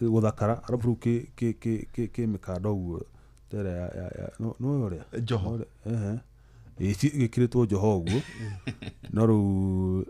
Gũthakara arabu rĩu kĩ mĩkanda ũguo ta ĩrĩa nĩũĩ ũrĩa Njoho. Ehe. Ĩ, gĩkĩrĩtwo njoho ũguo, no rĩu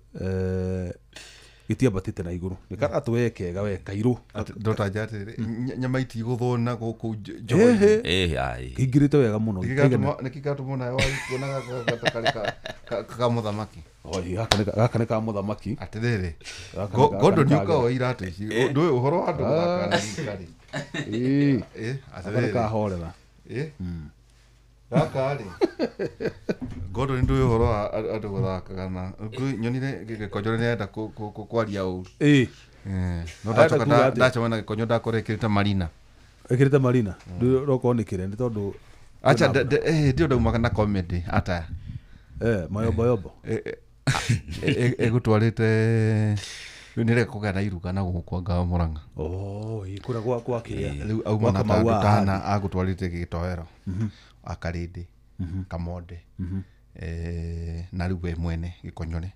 gĩtiambatĩte na igũrũ, nĩ karatũ we kega we kairũ. Ndotanja atĩrĩrĩ, nyama itigũthwo na gũkũ njoho-inĩ. Ehe. Eh, ai. Kĩingĩrĩte wega mũno gĩkaigana. Nĩkĩ gatũma nawe wagĩkuona gaka karĩ ka mũthamaki? Oi, gaka nĩ ka mũthamaki. Atĩrĩrĩ, Gaka nĩ Gordon, ka ũka oe iratũ ici. Ndũĩ ũhoro wa andũ gũthaka na thirikari. Ĩĩ, Eh, gaka nĩ atĩrĩrĩ. kahorera. Eh? Gaka rĩ, Gordon, ndũĩ ũhoro wa andũ gũthakaga na nyonire gĩkonyo nĩarenda kwaria ũru. Ĩĩ. Eh, no Arenda ndacoka kuga atĩa? ndacemania na gĩkonyo ndakora ĩkĩrĩte marina. Ĩkĩrĩte marina, rokorwo nĩ kĩrĩa nĩ tondũ Acha ndio ndaumaga na comedy ata. Eh, mayomboyombo. Ĩgũtwarĩte rĩu nĩreka kũgĩa na iruga na gũkũ anga Mũrang'a. Oh, ĩ, kũrĩa gwa kĩrĩa Rĩu auma na Gwa Kamau tandũ wa tana agũtwarĩte gĩtoero akarĩndĩ kamonde. Eh, na rĩu we mwene gĩkonyore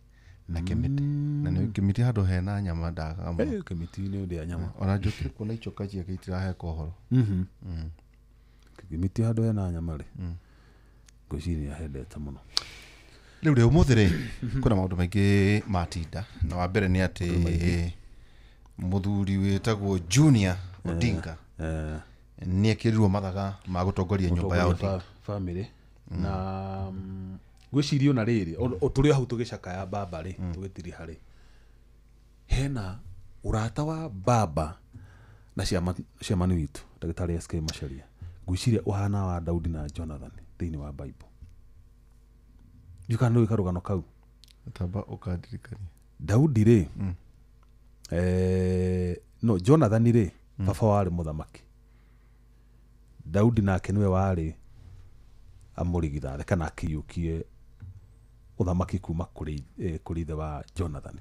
na kĩmĩtĩ, na nĩ kĩmĩtĩ handũ hena nyama ndagaga mũno. Eh, kĩmĩti nĩ ũndũ ya nyama. Ona njũkire kuona icoka ciake itiraheka ũhoro. Kĩmĩti handũ hena nyama rĩ, ngwĩciria nĩ ahendete mũno. Rĩu rĩ, ũmũthĩ rĩ, kwĩna maũndũ maingĩ matinda, na wa mbere nĩ atĩ mũthuri wĩtagwo Junior Odinga nĩ ekĩrirwo mathaga ma gũtongoria nyũmba ya Mũtongoria Odinga. Family na ngwĩciria ona rĩrĩ o tũrĩ o hau tũgĩcakaya baba rĩ, tũgĩtiriha rĩ, hena ũrata wa baba na ciamani witũ ndagĩtarĩ SK Macharia, ngwĩciria ũhana wa Daudi na Jonathan thĩinĩ wa Bible. Ndiũĩ kana nĩũĩ karũgano kau. Tamba ũkandirikania. Daudi rĩ, no Jonathan rĩ, baba warĩ mũthamaki. Daudi nake nĩwe warĩ amũrigithathe kana akĩiyũkie ũthamaki kuma kũrĩ ithe wa Jonathan.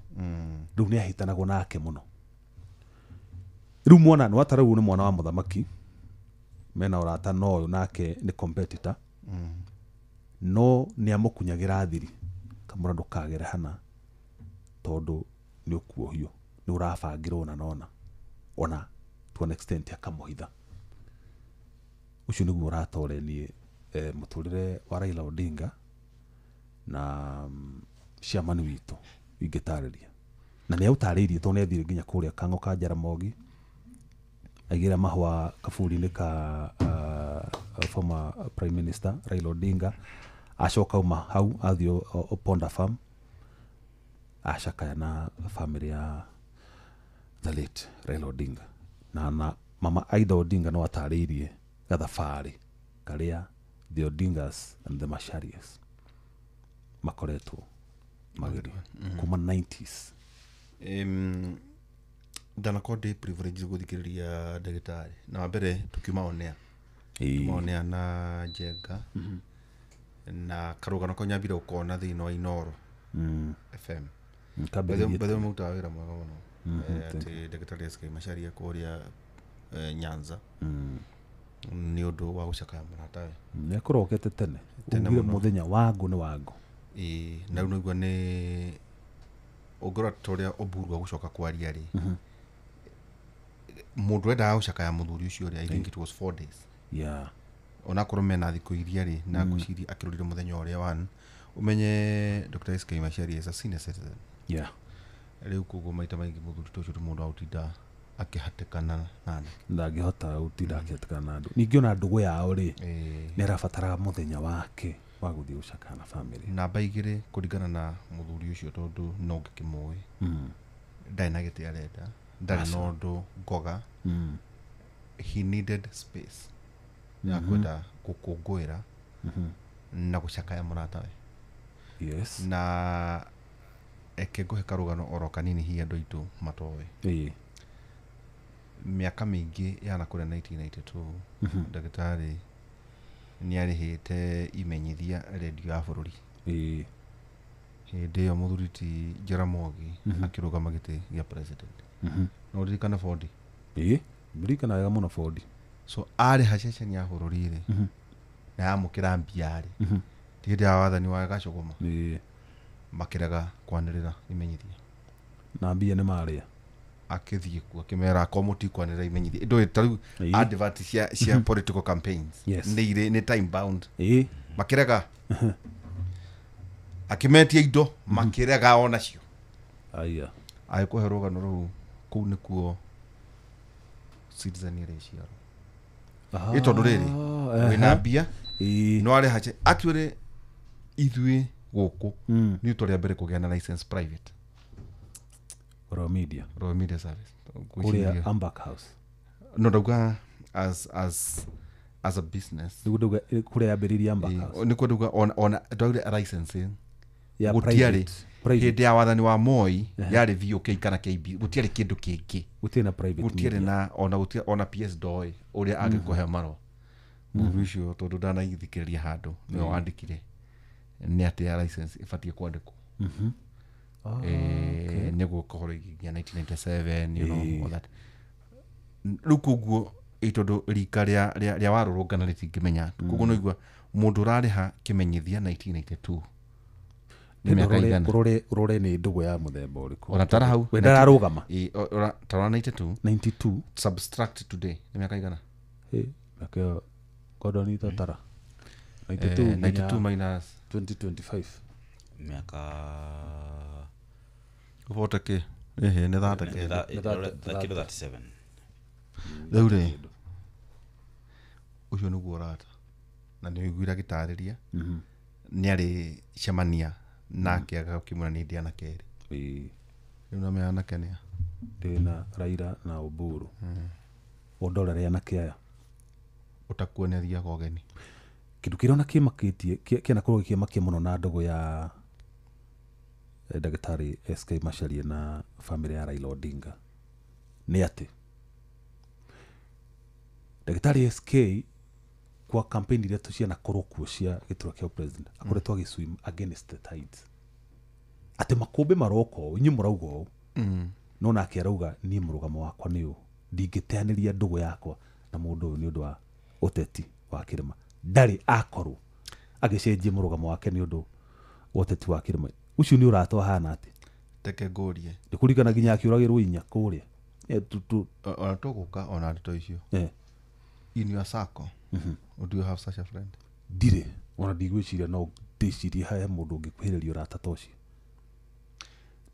Rĩu nĩ ahĩtanagwo nake mũno. Rĩu mwana nĩ watarau nĩ mwana wa mũthamaki, mena ũrata no ũyũ nake nĩ competitor, no nĩ amũkunyagĩra thiri kamũra ndũkagere hana tondũ nĩ ũkuohio, nĩ ũrabangĩrwo na nona ona to an extent akamũhitha. Ũcio nĩguo ũrata ũrĩa niĩ mũtũrĩre wa Raila Odinga na ciamani witũ ingĩtarĩria, na nĩ aũtarĩirie tondũ nĩ athire nginya kũrĩa Kang'o ka Jaramogi aigĩra mahũa kaburi-inĩ ka former Prime Minister Raila Odinga, acoka uma hau athiĩ Oponda Farm acakaya na family ya the late Raila Odinga, na mama Aida Odinga no atarĩirie gathabarĩ karĩa the Odingas and the Macharias makoretwo magĩthiĩ kuma 90s. Ndanakorwo ndĩ privilege gũthikĩrĩria ndagĩtarĩ, na wa mbere tũkiuma onea onea na Njenga na karũgano kau nyambire gũkona thĩinĩ wa Inoro FM. Kambĩrĩrie Bethe marutaga wĩra mwega mũno. Atĩ ndagĩtarĩ SK Macharia kũrĩa Nyanza nĩ ũndũ wa gũcakaya mũratawe. Nĩ akũrokete tene. Tene ugire mũno. Mũthenya wangu nĩ wangu. Ĩĩ, na rĩu naigua nĩ ũngĩrora ta ũrĩa Oburu agũcoka kwaria rĩ, mũndũ wendaga gũcakaya mũthuri ũcio rĩ, I think it was 4 days, onakorwo mena thikũ iria rĩ, na ngwĩciria akĩrorire mũthenya ũrĩa one ũmenye Dr. SK Macharia is a senior citizen. Rĩu koguo maita maingĩ mũthuri ta ũcio ti mũndũ wa gũtinda akĩhatĩkana na andũ. Ndangĩhota gũtinda akĩhatĩkana na andũ, ningĩ ona ndũgũ yao rĩ, nĩ arabataraga mũthenya wake wa gũthiĩ gũcakaya na family. Namba 2, kũringana na mũthuri ũcio, tondũ no ngĩkĩmũĩ, ndarĩ na gĩtĩ arenda, ndarĩ na ũndũ ngoga. He needed space ya kwenda gũkũngũĩra na gũcakaya mũratawe. Na eke ngũhe karũgano oro kanini hihi andũ aitũ matoĩ. Mĩaka mĩingĩ yanakũrĩa 1992, ndagĩtarĩ nĩ arĩhĩte imenyithia rendio ya bũrũri. Hĩndĩ ĩyo mũthuri ti Jaramogi akĩrũgama gĩtĩ gĩa president. No ũririkane Bondi? Ĩĩ, ndirikana wega mũno Bondi. So arĩha ceceni ya bũrũri rĩ, na yamũkĩra mbia rĩ, ti hĩndĩ ya wathani wa Gacũgũma, makĩrega kwanĩrĩra imenyithia. Na mbia nĩ marĩa. Akĩthiĩ kuo akĩmera akorwo mũtikwanĩrĩra imenyithia ndũĩ ta rĩu advert cia political campaigns nĩ irĩ nĩ time bound. Makĩrega. Akĩmetia indo makĩrega onacio. Aya. Agĩkũhe rũgano rũu kũu nĩkuo Citizen ĩrĩciarwo. Ĩ tondũ rĩrĩ wĩna mbia no arĩha actually ithuĩ gũkũ nĩ tũrĩa mbere kũgĩa na license private. Royal Media. Royal Media Service. Kũrĩa Ambak House. No ndauga as a business. Nĩguo ndauga kũrĩa yambĩrĩirie Ambak House. Nĩkuo ndauga ona ndaugire licensing ya gũtiarĩ hĩndĩ ya wathani wa Moi yarĩ VOK kana KB gũtiarĩ kĩndũ kĩngĩ. Gũtiarĩ na private media. Gũtiarĩ na ona gũtiarĩ ona PS ndoĩ ũrĩa angĩkũhe marũa. Mũndũ ũcio tondũ ndanaithikĩrĩria handũ nĩwe wandĩkire nĩ atĩ ya license ĩbatiĩ kwandĩkwo. Nĩguo kũhoro nginya 1997 you know all that. Rĩu koguo tondũ rika rĩa warũrũngana rĩtingĩmenya koguo no igua mũndũ ũrarĩha kĩmenyithia 1992 nĩ mĩaka igana. Ũrore nĩ ndũgũ ya mũthemba ũrĩkũ. Ona tara hau we ndararũgama. Tara 92 92 subtract today nĩ mĩaka igana. Mĩaka ĩyo Gordon tara 92 92 minus 2025 mĩaka ũbote kĩ ĩhĩ nĩ thate kenda kĩndũ 37 rĩu rĩ ũcio nĩguo ũrata na nĩ ũiguire agĩtarĩria nĩ arĩ cemania nake agakĩmwĩra nĩ ndĩ anake erĩ. Rĩu na me anake nĩa ndĩna Raila na Oburu. Ũndorere anake aya ũtakuo nĩ athiaga ũgeni. Kĩndũ kĩrĩa ona kĩmakĩtie kĩanakorwo gĩkĩmakia mũno na ndũgũ ya ndagĩtarĩ SK Macharia na bamĩrĩ ya Raila Odinga nĩ atĩ ndagĩtarĩ SK kwa campaign iria cianakorwo kuo cia gĩturwa kĩa president akoretwo agĩswim against the tides atĩ makũmbĩ maroka ũũ inyuĩ mũrauga ũũ no nake arauga niĩ mũrũgamo wakwa nĩ ũũ ndingĩteanĩria ndũgũ yakwa na mũndũ ũyũ nĩ ũndũ wa ũteti wa kĩrĩma. Ndarĩ akorwo agĩcenjia mũrũgamo wake nĩ ũndũ wa ũteti wa kĩrĩma. Ũcio nĩ ũrata ũhana atĩ teke ngũrie ndĩkũririkana nginya akĩũragĩrwo inya kũrĩa ona tũgũka ona ndeto icio in your circle or do you have such a friend? Ndirĩ ona ndigwĩciria no ndĩcirie he mũndũ ũngĩkuhĩrĩria ũrata ta ũcio.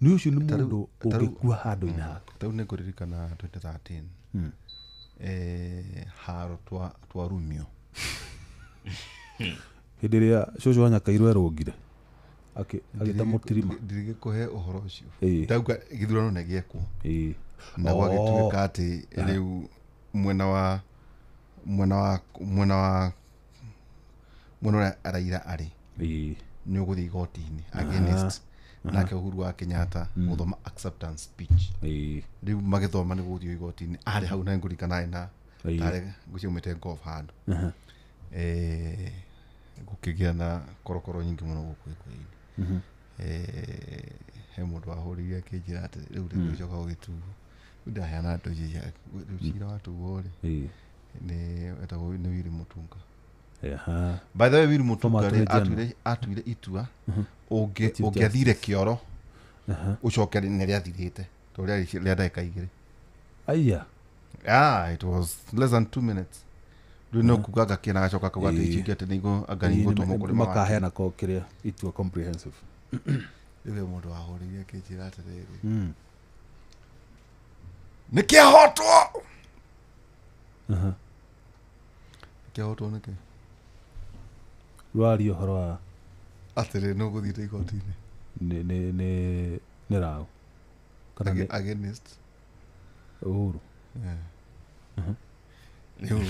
Nĩ ũcio nĩ mũndũ ũngĩkua handũ-inĩ haku. Tarĩu nĩ ngũririkana 2013 haro twarumio hĩndĩ ĩrĩa cũcũ wa Nyakairũ erũngire agĩta mũtirima. Ndirigĩkũhe ũhoro ũcio ndauga gĩthurano nĩ gĩekwo na gwagĩtuĩka atĩ rĩu mwena wa mwena ũrĩa Raila arĩ nĩ ũgũthiĩ igoti-inĩ against nake Uhuru wa Kenyatta gũthoma acceptance speech. Rĩu magĩthoma nĩ gũthiĩ igoti-inĩ arĩ hau na ngũririkana na tarĩ ngũcio umĩte golf handũ gũkĩgĩa na korokoro nyingĩ mũno gũkũ Gĩkũyũ-inĩ. He mũndũ wahũrĩire akĩnjĩra atĩ rĩu rĩgũcoka gũgĩtuo rĩu ndaheana ndeto ici cia rĩu cira watuo rĩ nĩ etagwo nĩ Willy Mutunga. By the way Willy Mutunga rĩ atuire itua ũngĩathire kĩoro ũcoke nĩ rĩathirĩte tondũ rĩarĩ rĩa ndagĩka igĩrĩ. Aya. It was less than 2 minutes. Rĩu no kuga ngakĩna gacoka kauga atĩ ici ingĩ atĩ nĩigũ anga nĩigũtũmwo kũrĩ makaheana kĩrĩa itua comprehensive. Rĩu he mũndũ wahũrĩire akĩnjĩra atĩrĩrĩ nĩ kĩahotwo. Kĩahotwo nĩkĩ? Rwaria ũhoro wa atĩrĩ nĩ ũgũthiĩte igoti-inĩ nĩ Rao kana nĩ against Uhuru. Rĩu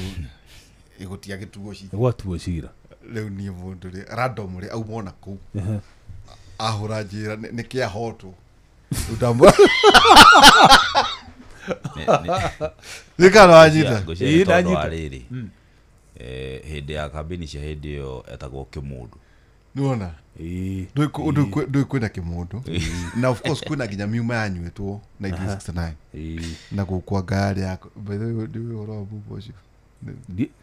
ĩgũtiagĩtuo cira. Gwatuo cira. Rĩu niĩ mũndũ rĩ random rĩ auma ona kũu ahũra njĩra nĩ kĩahotwo. Rĩu ndamwĩra nĩ kana wanyita. Ngwĩciria tondũ wa rĩrĩ hĩndĩ ya kambĩini cia hĩndĩ ĩyo etagwo kĩmũndũ. Nĩwona? Ndũĩ kwĩna kĩmũndũ na of course kwĩna nginya miuma yanyuĩtwo 1969 na gũkũ anga yarĩ ya by the way ndũĩ ũhoro wa mumba ũcio.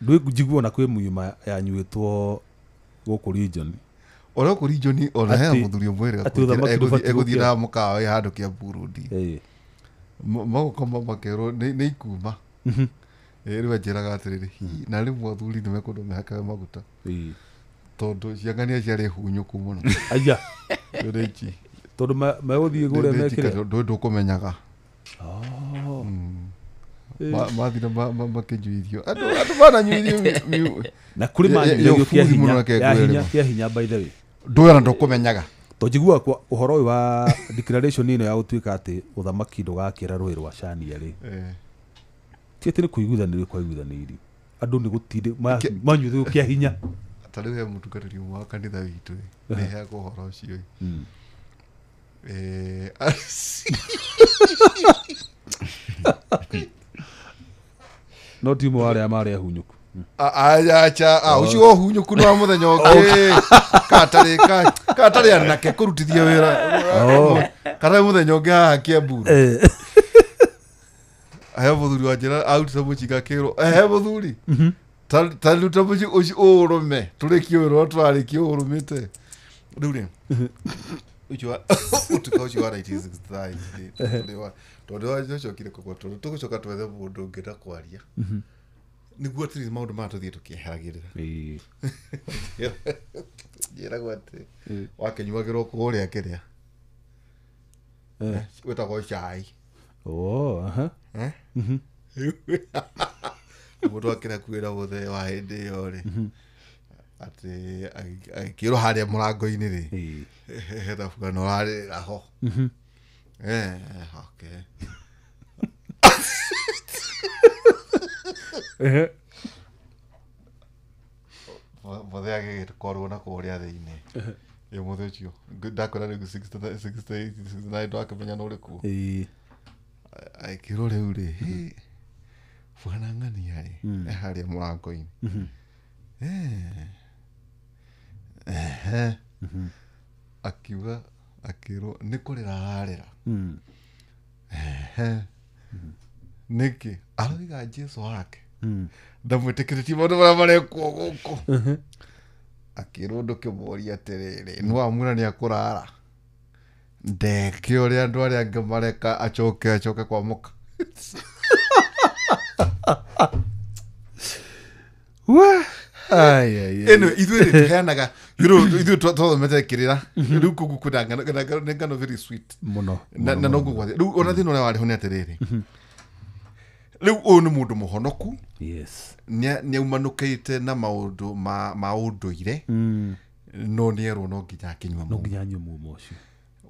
Ndũĩ njigua ona kwĩ miuma yanyuĩtwo gũkũ region. Ona gũkũ region ona hena mũthuri ũmwe egũthiĩ na mũkawa wĩ handũ Kiambu Road. Magũkoma makerwo nĩ ikuma. Rĩu anjĩraga atĩrĩrĩ, na rĩmwe athuri nĩ mekũndũ mehakaga maguta. Tondũ ciangania ciarĩ hunyũku mũno. Aya. Rĩci. Tondũ megũthiĩ kũrĩa mekĩre. Ndũkũmenyaga. Mathire makĩnyuithio. Andũ mananyuithio. Na kũrĩ manyuithagio kĩa hinya. Kĩa hinya by the way. Ndũĩ ona ndũkũmenyaga. To njiguaga kwa ũhoro ũyũ wa declaration ĩno ya gũtuĩka atĩ ũthamaki ndũgakĩra rũĩ rwa Cania rĩ. Ti atĩ nĩ kũiguithanĩrio kwaiguithanĩirio. Andũ nĩ gũtindĩ manyuithagio kĩa hinya. Ta rĩu he mũtungatĩri ũmwe wa kanitha witũ rĩ, nĩ heagwo ũhoro ũcio ĩ. No ti ũmwe wa arĩa marĩ ahunyũku. Acha ũcio ũhunyũku nĩ wa mũthenya ũngĩ. Katarĩ anake kũrutithia wĩra. Katarĩ mũthenya ũngĩ haha Kiambu. He mũthuri wa njĩra arutĩte mũcinga akĩrwo, he mũthuri. Ta ruta mũci ũcio ũrũme tũrĩkie wĩra ũrĩa tũrarĩkia ũrũmĩte. Rĩu rĩ, ũcio ũtuka ũcio wa 1969 tondũ wacokire kũgwa tondũ tũgũcoka twethe mũndũ ũngĩ na kwaria. Nĩguo atĩ maũndũ maya tũthiĩ tũkĩeheragĩrĩra. Njĩragwo atĩ wakĩnyuagĩrwo kũrĩa kĩrĩa wĩtagwo cai. Mũndũ akĩra kwĩra mũthee wa hĩndĩ ĩyo rĩ, atĩ agĩkĩrwo harĩa mũrango-inĩ rĩ, hena bwana ũrarĩrĩra ho. Okay. Mũthee agĩgĩtwarwo na kũrĩa thĩinĩ. Ĩ mũthee ũcio ndakwĩra rĩu 68 69 ndwakĩmenya nĩ ũrĩkũ. Agĩkĩrwo rĩu rĩ, bwana ng'ania rĩ, e harĩa mũrango-inĩ. Akiuga akĩrwo nĩ kũrĩra ararĩra. Nĩkĩ? Aroiga Jesũ wake. Ndamwĩtĩkĩrĩtie maũndũ marĩa marekwo gũkũ. Akĩrwo ndũkĩmũria atĩrĩrĩ, nĩ wamwĩra nĩ akũrara. Ndeke ũrĩa andũ arĩa angĩ mareka acoke kwamũka. Ĩno ithuĩ tũheanaga, ithuĩ twathomete kĩrĩra. Rĩu kũu kwĩna ng'ano, nĩ ng'ano very sweet. Mũno. Na no ngũgwathia. Rĩu ona thĩna ũrĩa warĩ ho nĩ atĩrĩrĩ. Rĩu ũyũ nĩ mũndũ mũhonoku. Yes. Nĩaumanũkĩte na maũndũ ma ũndũire. No nĩerwo no nginya akĩnyua No mũma. nginya anyue mũma ũcio.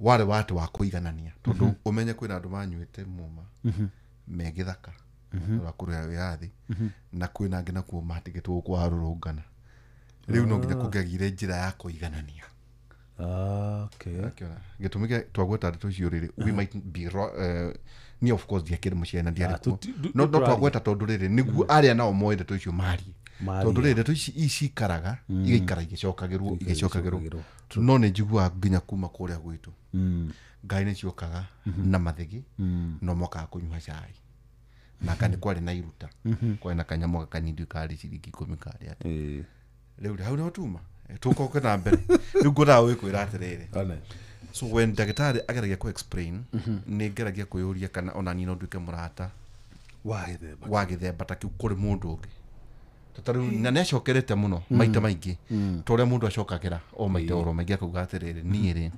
Warĩ wa atĩ wa kũiganania. Tondũ ũmenye kwĩna andũ manyuĩte mũma me gĩthaka. Wa kũrũa wĩyathi. Na kwĩna angĩ nakuo matigĩtwo gũkũ warũrũngana. Rĩu no nginya kũngĩagire njĩra ya kũiganania. Okay. Gĩtũmi kĩa twagweta ndeto icio rĩrĩ, we might be niĩ of course ndiakĩrĩ mũciari na ndiarĩ kuo. No twagweta tondũ rĩrĩ, nĩguo arĩa nao moĩ ndeto icio marie. Tondũ rĩrĩ, ndeto ici icikaraga, igaikara igĩcokagĩrwo, igĩcokagĩrwo. No nĩ njiguaga nginya kuma kũrĩa gwitũ. Ngai nĩ ciokaga na mathegi, no mokaga kũnyua cai. Na kana kwarĩ na iruta. Kwarĩ na kanyamũ kanini karĩ ciringi 10 karĩ atĩ. Rĩu hau nĩho tuma. Tũkoke na mbere. Rĩu ngwendaga gwĩkwĩra atĩrĩrĩ. So when ndagĩtarĩ ageragia kũ explain, nĩ ngeragia kwĩyũria kana ona niĩ no nduĩke mũrata wa gĩthemba ta kĩu kũrĩ mũndũ ũngĩ. Ta rĩu na nĩacokerete mũno maita maingĩ. Ta ũrĩa mũndũ acokagĩra o maita oro maingĩ akauga atĩrĩrĩ, niĩ rĩ,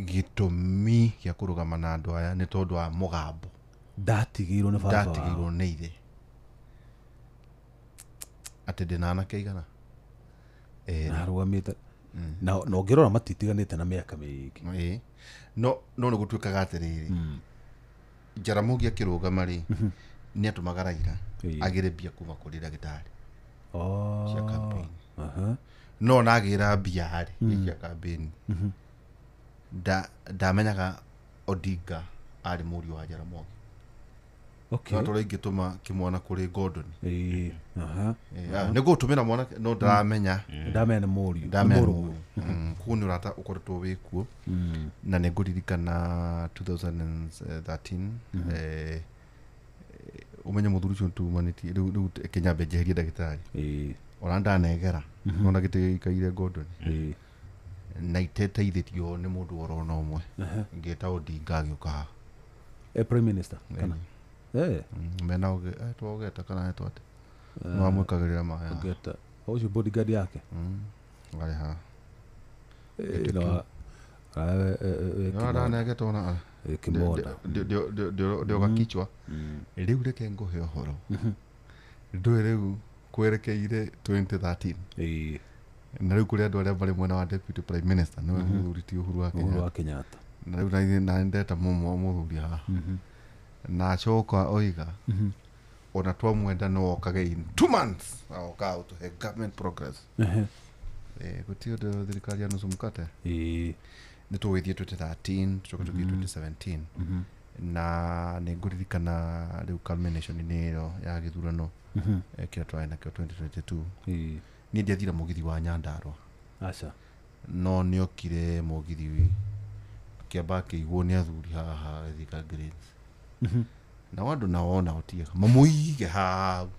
gĩtũmi gĩa kũrũgama na andũ aya nĩ tondũ wa mũgambo. Ndatigĩirwo nĩ baba. Ndatigĩirwo nĩ ithe. Atĩ ndĩna anake igana. Narũgamĩte. Na ũngĩrora matitiganĩte na mĩaka mĩingĩ. No nĩ gũtuĩkaga atĩrĩrĩ, Jaramogi akĩrũgama rĩ, nĩ atũmaga Raila agĩre mbia kuma kũrĩ ndagĩtarĩ cia campaign. No ona agĩra mbia rĩ cia campaign, ndamenyaga Odinga arĩ mũriũ wa Jaramogi. Okay. No tũrĩa ingĩtũma kĩmwana kũrĩ Gordon. Nĩ ngũtũmĩra mwana no ndaramenya. Ndamenya nĩ mũriũ. Ndamenya nĩ mũriũ. Koguo nĩ ũrata ũkoretwo wĩ kuo. Na nĩ ngũririkana 2013, ũmenye mũthuri ũcio nĩtumanĩtie rĩu kĩnyambe njeherie ndagĩtarĩ. Ona ndanegera. Nona gĩtĩ gĩikaire Gordon. Na iteteithĩtio nĩ mũndũ oro na ũmwe ngĩta Odinga agĩũka haha. Prime minister kana Mena etwo Ogeta kana etwo atĩ nĩwamwĩkagĩrĩra maĩ. Ogeta ũcio bodyguard yake. Arĩ haha. No Ndanengetwo na kĩmonda. Ndioga kichwa. Rĩu reke ngũhe ũhoro ndũĩ rĩu kwerekeire 2013 na rĩu kũrĩ andũ arĩa marĩ mwena wa deputy prime minister, nĩwe mũthuri ti Uhuru wa Uhuru Kenyatta. Wa Kenyatta. Na rĩu na ndeta mũthuri haha na acoka oiga ona twamwenda no okage in 2 months aoka ũtũhe government progress. Gũtirĩ ũndũ thirikari ya nusu mkate. Nĩ tũgĩthiĩ 2013, tũcoke tũthiĩ 2017, na nĩ ngũririkana rĩu culmination nĩ ĩyo ya gĩthurano kĩrĩa twarĩ nakĩo 2022. Niĩ ndiathire mũgithi wa Nyandarũa. Aca. No nĩokire mũgithi akĩamba akĩigwo nĩ athuri haha Thika Greens, nao andũ nao nao tiega mamũige hau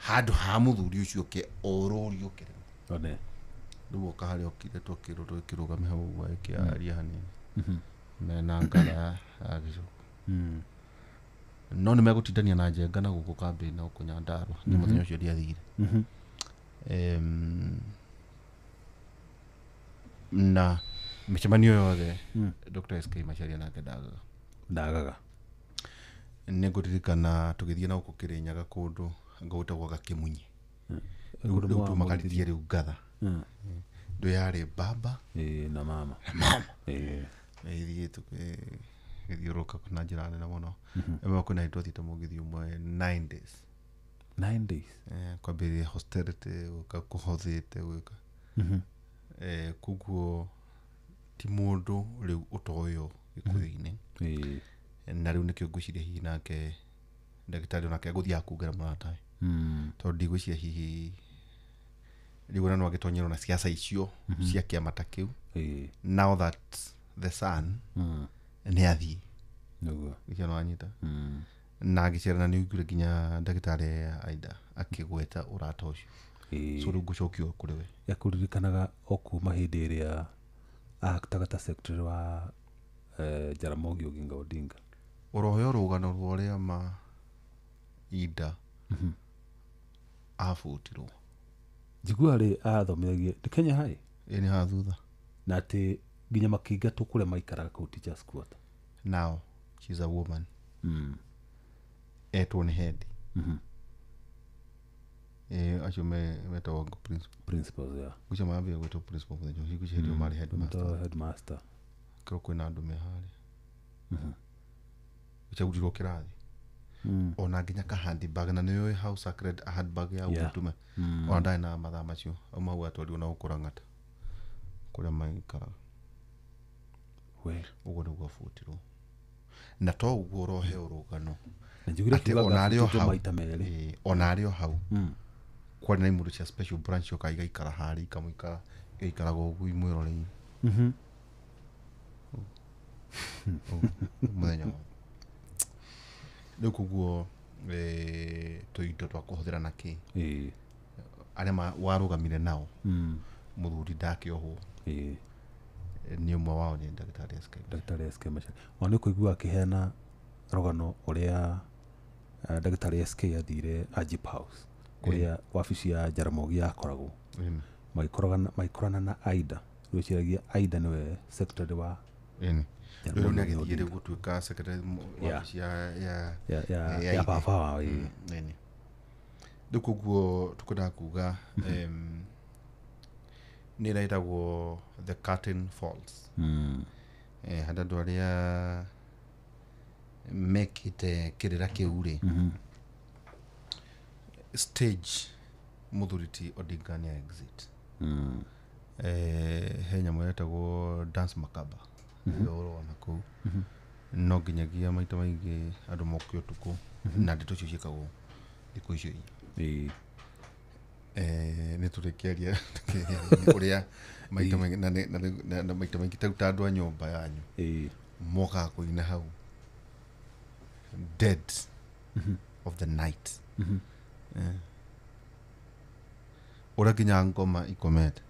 handũ ha mũthuri ũcio ũke orũrio kĩrĩma. One. Rĩu oka harĩa okire twakĩrwo tũkĩrũgame hau ũguo agĩkĩaria hanini mena ngara ya gĩcũkũ. No nĩ megũtindania na Njenga na gũkũ kambĩ na gũkũ Nyandarũa nĩ mũthenya ũcio ndiathire. Na mĩcemanio yothe Dr. SK Macharia nake ndagaga. Ndagaga. Nĩ ngũririkana tũgĩthiĩ na gũkũ Kĩrĩnyaga kũndũ ngũgwĩtagwo Gakĩmunyi. Kũndũ rĩu mwa tumakarithie rĩu ngatha ndũ yarĩ baba na mama. Na mama. Ithiĩ tũgĩthiũrũrũka na njĩra nene mũno. Ĩmwe kwĩna hĩndĩ twathiĩte mũgithi ũmwe 9 days. 9 days. Kwambĩrĩria austerity gũka kũhothĩte gwĩka. Koguo ti mũndũ rĩu ũtoyo gĩkũyũ-inĩ. Na rĩu nĩkĩo ngwĩciria hihi nake ndagĩtarĩ onake agũthiaga kungĩra mũratawe tondũ ndigwĩciria hihi rĩu ona no agĩtonyerwo na ciaca icio cia kĩama ta kĩu now that the son nĩ athiĩ. Nĩguo. Gĩcio nĩwanyita na agĩcerana nĩ ũiguire nginya ndagĩtarĩ Aida akĩgweta ũrata ũcio. So rĩu ngũcokio kũrĩ we. Ekũririkanaga o kuma hĩndĩ ĩrĩa aaktaga ta secretary wa Jaramogi Oginga Odinga. Ũroheo rũgano rwa ũrĩa ma Ida abutirwo. Njiguaga rĩ athomithagia nĩ Kenya High. Ĩ nĩ haha thutha. Na atĩ nginya makĩingatwo kũrĩa maikaraga kũu teachers quarter. Now she's a woman. Etwo nĩ head. Acio metagwo principal. Principals, yeah. Gucia mambia gwĩtwo principal mũthenya ũcio gucia hĩndĩ ĩyo marĩ headmaster. Metagwo headmaster. Kĩrwo kwĩna andũ me harĩa gũcagurirwo kĩrathi ona nginya ka handbag na nĩũĩ how sacred a handbag ya ũtume ona ndarĩ na mathaa macio auma hau atwarirwo na gũkũ Lang'ata kũrĩa maikaraga. We. Ũguo nĩguo abutirwo na to ũguo ũroheo rũgano Na njiguire atĩ akiugaga ona arĩ o abutirwo hau maita merĩ. Ona arĩ o hau kwarĩ na imũndũ cia special branch ciokaga igaikara harĩa ikamũikara igaikaraga ũguo imwĩroreire ũguo, mũthenya wothe. Rĩu koguo tũindo twa kũhũthĩra na kĩ arĩa warũgamire nao mũthuri ndakĩohwo nĩ ũmwe wao nĩ ndagĩtarĩ SK. Ndagĩtarĩ SK Macharia ona nĩ ũkũigua akĩheana rũgano ũrĩa ndagĩtarĩ SK athire Agip House kũrĩa wabici ya Jaramogi yakoragwo magĩkorana na Aida. Rwĩciragia Aida nĩwe secretary wa Ĩni. Rĩu Jaramogi nĩ agĩthiĩ Oginga. rĩu gũtuĩka secretary wabici ya ya ya ya ithe. baba wao, ĩĩ. Ĩni. Rĩu koguo tũkwendaga kuga nĩ ĩrĩa ĩtagwo the curtain falls. Harĩ andũ arĩa mekĩte kĩrĩra kĩu rĩ stage mũthuri ti Odinga nĩ exit. He nyamũ ĩretagwo dance macabre ĩyo ũrona kũu no nginyagia maita maingĩ andũ moke ũtukũ na ndeto icio ciĩkagwo thikũ icio inya. Nĩ tũrĩkĩaria ũrĩa maita maingĩ na maita maingĩ ta andũ a nyũmba yanyu mokaga kũina hau dead of the night. Ũrĩa nginya ngoma ikomete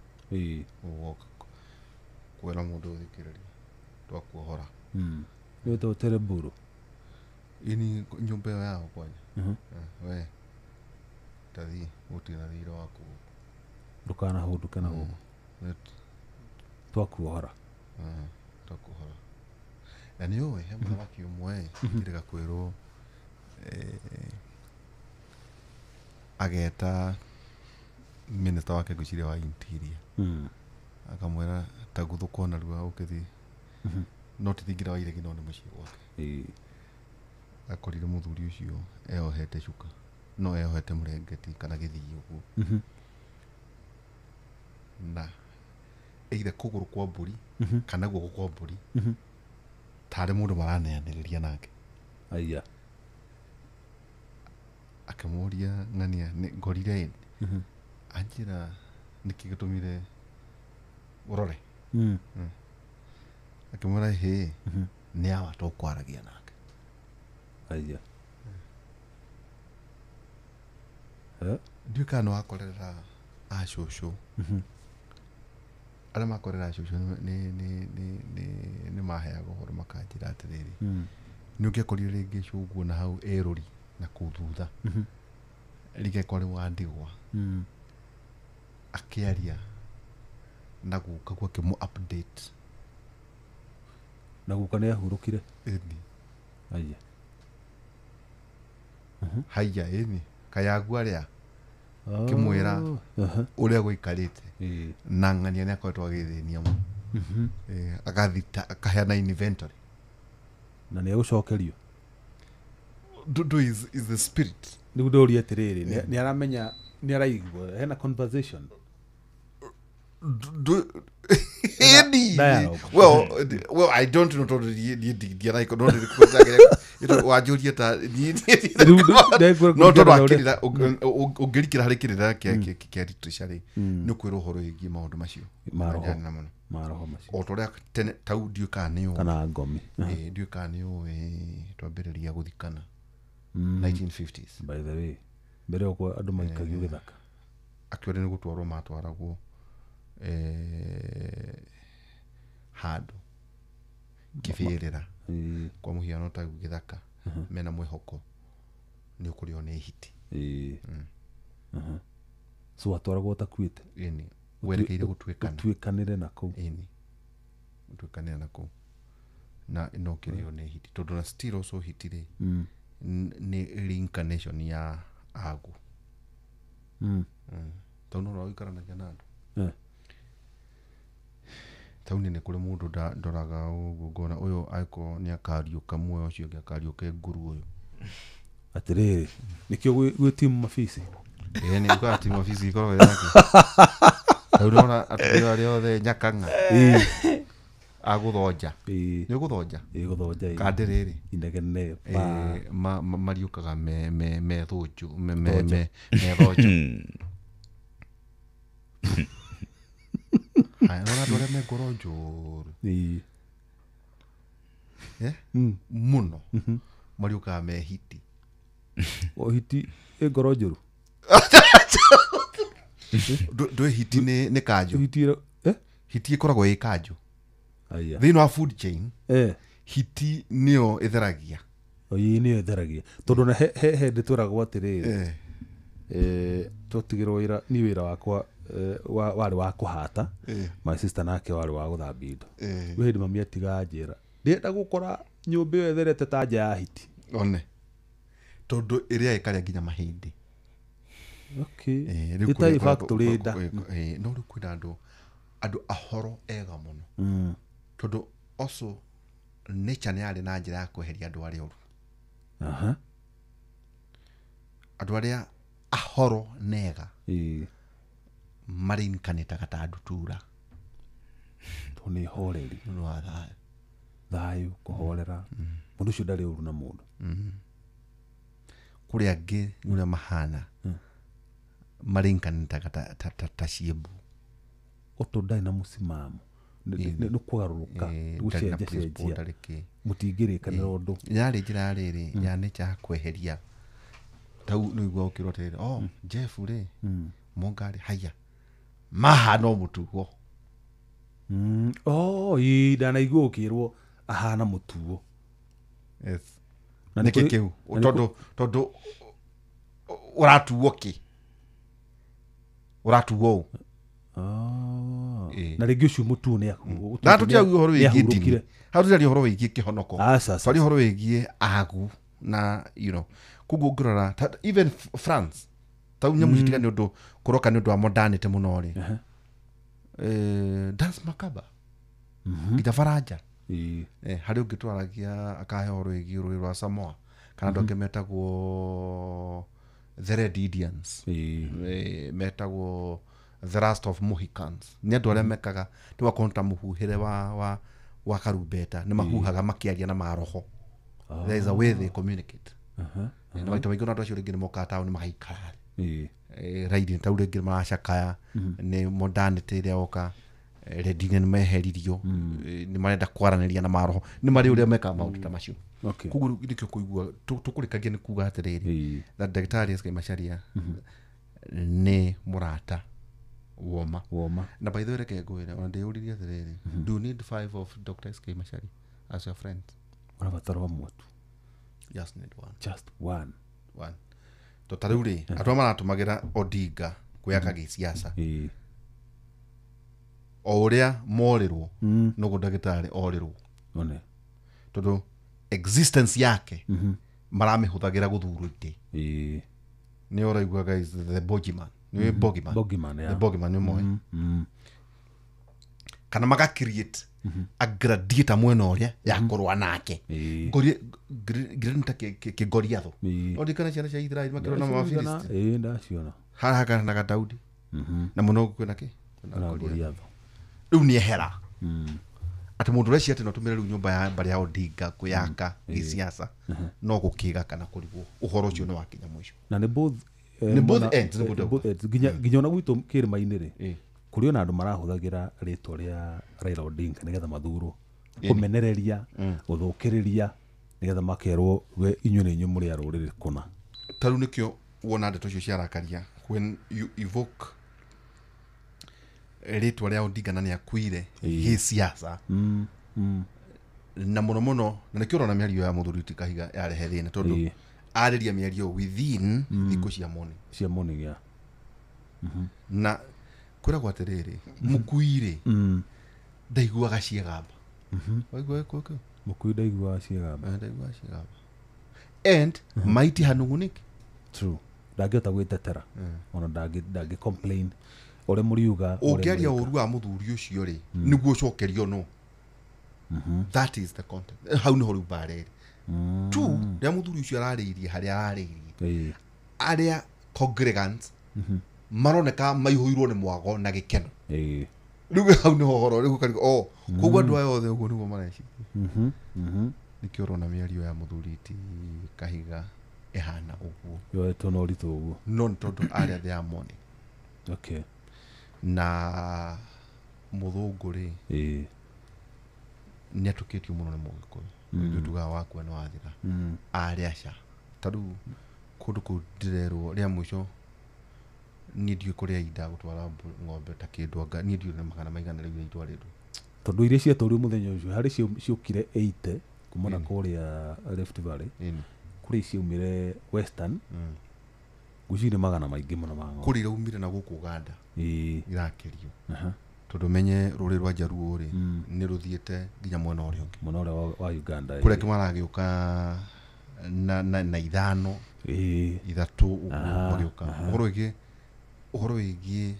ũgoka. Kwĩra mũndũ ũthikĩrĩria twakuohora. Nĩwĩtagwo tereburu. Ini nyũmba ĩyo yao kwanja. We tathiĩ gũtirĩ na thirĩ waku. Ndũkanahũndũke na gũkũ. Twakuohora. Twakuohora. Na nĩ ũĩ he mũthamaki ũmwe njĩrĩga kwĩrwo ageta minister wake ngwĩciria wa interior. Akamwĩra taguthũka narua ũkĩthiĩ. No ti thingira wa iregi no nĩ mũciĩ gwake. Akorire mũthuri ũcio eyohete cuka no eyohete mũrengeti kana gĩthii ũguo. Na either kũgũrũ kwa mbũri kana guoko kwa mbũri tarĩ mũndũ maraneanĩrĩria nake. Aya. Akĩmũria ng'ania ngorire ĩ anjĩra nĩkĩ gĩtũmire ũrore. Akĩmwĩra hĩ nĩ awa tũkwaragia nake. Aya. Ndiũĩ kana nĩwakorerera acũcũ. Arĩa makorera acũcũ nĩ maheaga ũhoro makanjĩra atĩrĩrĩ. Nĩ ũngĩakorire rĩngĩ cũguo na hau ĩrũri na kũu thutha. Rĩngĩ angĩkorwo nĩ wa ndigwa. Akĩaria na guka guo akĩmũ update. Na guka nĩ ahurũkire. Ĩni. Aya. Haiya ĩni kayagua rĩa kĩmwĩra ũrĩa gũikarĩte na ng'ania nĩ akoretwo agĩthĩnia mũno. Agathita akaheana inventory. Na nĩ egũcokerio. Dudu is the spirit. Nĩguo ndũrie atĩrĩrĩ nĩ aramenya nĩ araigua hena conversation. Ĩni. Well I don't know tondũ ndiaraiko no ndĩrĩ wanjũria ta no tondũ akĩrĩra ũngĩrikĩra harĩ kĩrĩra kĩa literature rĩ nĩ ũkwĩrwo ũhoro wĩgiĩ maũndũ macio maroho macio o ta ũrĩa tene tau ndiũĩ kana nĩ ũĩ kana ngomi ndiũĩ kana nĩ ũĩ twambĩrĩria gũthikana 1950s. By the way mbere ũguo andũ maikagio gĩthaka akĩũria nĩ gũtwarwo matwaragwo handũ kĩbĩrĩra kwa mũhiano ta gĩthaka mena mwĩhoko nĩ ũkũrĩo nĩ hiti. So atwaragwo ũtakuĩte. Ĩni werekeire gũtuĩkana ũtuĩkanĩre na kũu. Ĩni ũtuĩkanĩre na kũu na no kĩrĩo nĩ hiti tondũ na still also hiti rĩ nĩ reincarnation ya agu. Tondũ no ũikaranagia na andũ. Tauni nĩ kũrĩ mũndũ ndoraga ũguo ngona ũyũ angĩkorwo nĩ akariũka muoyo ũcio ũngĩ akariũka nguru ũyũ. Atĩrĩrĩ nĩkĩo gwĩ timu mabici. Ĩĩ nĩ kwa timu mabici ikoragwo yake. Tau ndona atumia arĩa othe nyakang'a. Agũthonja. Nĩ ũgũthonja? Ĩĩ gũthonja. Kandĩrĩrĩ. Inegene. Mariũkaga me thũnjũ me thonjo. Haya nona andũ arĩa me ngoro njũru. Mũno mariũkaga me hiti. O hiti ĩ ngoro njũru. Ndũĩ hiti nĩ kanjũ. Hiti ĩkoragwo ĩ kanjũ. Thĩinĩ wa food chain hiti nĩyo ĩtheragia. Ĩĩ nĩyo ĩtheragia tondũ na he hĩndĩ twĩragwo atĩrĩrĩ twatigĩrwo wĩra ni wĩra wakwa warĩ wa kũhata my sister nake warĩ wa gũthambia indo. Rĩu hĩndĩ mami atiga njĩra ndĩrenda gũkora nyũmba ĩyo ĩtherete ta nja ya hiti. One tondũ ĩrĩa ĩkarĩa nginya mahĩndĩ. Okay. Ĩtarĩ factory nda. No rĩu kwĩna andũ ahoro ega mũno. Tondũ also nature nĩ yarĩ na njĩra ya kweheria andũ arĩa oru. Andũ arĩa ahoro nega marinkanĩtaga ta ndutura. Tondũ nĩ horeri. Nĩ ũndũ wa thayũ. Thayũ kũhorera. Mũndũ ũcio ndarĩ ũru na mũndũ. Kũrĩ angĩ nĩ ũrĩa mahana marinkanĩtaga ta ciĩmbu. Ũtũ ndarĩ na mũsimamo. Nĩ kũgarũrũka gũcenjacenjia mũtingĩrĩkanĩra ũndũ. Yarĩ njĩra rĩrĩ ya nature ya kweheria tau nĩ ũiguaga ũkĩrwo atĩrĩrĩ oh Jeff rĩ Monga rĩ haya maha no mũtugo. Oh, ii ndanaigua ũkĩrwo ahana mũtuo. Yes. Na nĩkĩ kĩu? Tondũ ũratuo kĩ? Ũratuo ũ? Na rĩngĩ ũcio mũtuo nĩ aku. Na tũtiaria ũhoro wĩgiĩ ndini. Hau tũtiaria ũhoro wĩgiĩ kĩhonoko. Twaria ũhoro wĩgiĩ agu na you know. Koguo ũngĩrora even France tau nyamũ citiga nĩ ũndũ kũroka nĩ ũndũ wa modernity mũno rĩ. Dance macabre. Nginya Faranja. Harĩ ũngĩ twaragia akahe ũhoro wĩgiĩ rũrĩrĩ rwa Samoa kana andũ angĩ metagwo the Red Indians. Metagwo the Last of Mohicans. Nĩ andũ arĩa mekaga tũgakorwo ta mũhuhĩre wa karumbeta nĩ mahuhaga makĩaria na maroho. There is a way they communicate. Na maita maingĩ ona andũ acio rĩngĩ nĩ mokaga taũni magaikara raidi tau rĩngĩ maracakaya nĩ modernity ĩrĩa yoka rendine nĩ meheririo nĩ marenda kwaranĩria na maroho nĩ marĩ ũrĩa mekaga maũndũ ta macio. Koguo nĩkĩo kũigua tũkũrĩkagia nĩ kuga atĩrĩrĩ that Ndagĩtarĩ S.K. Macharia nĩ mũrata woma. Na by the way reke ngwĩre ona ndĩyũririe atĩrĩrĩ, do you need 5 of Dr. S.K. Macharia as your friend? Ũrabatara ũmwe tu. Just need one. Just one. To ta rĩu rĩ andũ arĩa maratũmagĩra Odinga kwĩyaka gĩciaca o ũrĩa morĩrwo noguo ndagĩtarĩ orĩrwo. Tondũ existence yake maramĩhũthagĩra gũthurwo itĩ. Nĩ ũraigua guys the bogeyman. Nĩ bogeyman. The bogeyman nĩ moĩ. Kana maka create a gladiator mwena ũrĩa ya kũrũa nake. Ngirĩta kĩgoriatho. Ũrikana ciana cia Israeli makĩrũa na Mafilisti. Ndaciona. Haha kana Daudi. Na mũno kwĩna kĩ? Kwĩna Goliatho. Rĩu nĩ ehera. Atĩ mũndũ ũreciria atĩ no tũmĩre rĩu nyũmba ya mbarĩ ya Odinga kwĩyaka gĩciaca no gũkĩga kana kũrigwo ũhoro ũcio nĩ wakinya mũico. Na nĩ both ends, both ends. Nginya ona gwitũ kĩrĩma-inĩ rĩ kũrĩ ona andũ marahũthagĩra rĩtwa rĩa Raila Odinga nĩgetha mathurwo, kũmenereria, gũthũkĩrĩria nĩgetha makerwo we inyuĩ nĩ inyuĩ mũrĩ a rũrĩrĩ kũna. Ta rĩu nĩkĩo wona ndeto icio ciarakaria when you evoke rĩtwa rĩa Odinga na nĩ akuire gĩciaca na mũno mũno na nĩkĩo ũrona mĩario ya mũthuri ti Kahiga yarehe thĩna tondũ arĩria mĩario within thikũ cia morning cia morning ya na kwĩragwo atĩrĩrĩ mũkui rĩ ndaiguaga ciĩgamba. Waigua gĩkũ kĩu? Mũkui ndaiguaga ciĩgamba. Ndaiguaga ciĩgamba and maiti hanung'unĩki. True. Ndangĩhota gwĩtetera ona ndangĩ complain ũrĩa mũriuga ũngĩaria ũru wa mũthuri ũcio rĩ nĩguo ũcokerio no. That is the content. Hau nĩho rĩu mbara ĩrĩ. Two, rĩrĩa mũthuri ũcio ararĩirie harĩa ararĩirie arĩa congregants maroneka maihũirwo nĩ mwago na gĩkeno. Rĩu hau nĩho ũhoro rĩu ũkarigwo oh koguo andũ aya othe ũguo nĩguo mareciria. Nĩkĩo ũrona mĩario ya mũthuri ti Kahiga ĩhana ũguo yoetwo na ũritũ ũguo no nĩ tondũ arĩa they are mourning. Okay. Na mũthũngũ rĩ nĩ atũkĩtio mũno nĩ mũgĩkũyũ. Ithuĩ tugaga wakua nĩ wathira. Arĩa aca ta rĩu kũndũ kũu ndĩrerwo rĩa mũico niĩ ndiũĩ kũrĩa inda gũtwara ng'ombe ta kĩndũ anga niĩ ndiũĩ nĩ magana maigana rĩu itwarĩtwo tondũ iria ciatwarirwo mũthenya ũcio harĩ ciũkire 80 kuma na kũrĩa Rift Valley kũrĩ ciaumire Western ngwĩciria nĩ magana maingĩ mũno ma ng'ombe kũrĩ iraumire na gũkũ Uganda irakĩrio tondũ menye rũrĩrĩ rwa Jaluo rĩ nĩ rũthiĩte nginya mwena ũrĩa ũngĩ mwena ũrĩa wa Uganda kũrĩa angĩ maragĩũka na ithano ithatũ ũguo magĩũka ũhoro wĩgiĩ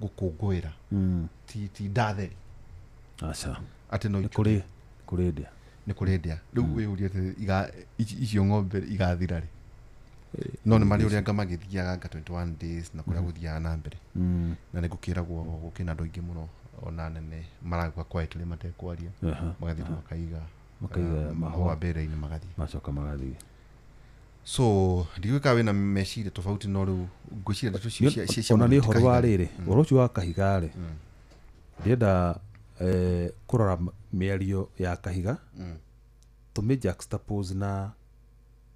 gũkũngũĩra ti ndatheri aca atĩ no nĩ kũrĩ ndĩa nĩ kũrĩ ndĩa rĩu wĩyũrie atĩ icio ng'ombe igathira rĩ no nĩ marĩ ũrĩa anga magĩthiaga anga 21 days na kũrĩa gũthiaga na mbere na nĩ gũkĩragwo gũkĩna andũ aingĩ mũno ona nene maragua quietly matekwaria magathiĩ tu makaiga mahũa mbere-inĩ magathiĩ macoka magathiĩ. So ndiũĩ kana wĩna meciria tofauti no rĩu ngwĩciria ndeto cia ona nĩ ũhoro wa rĩrĩ ũhoro ũcio wa Kahiga rĩ ndĩrenda kũrora mĩario ya Kahiga tũmĩ juxtapose na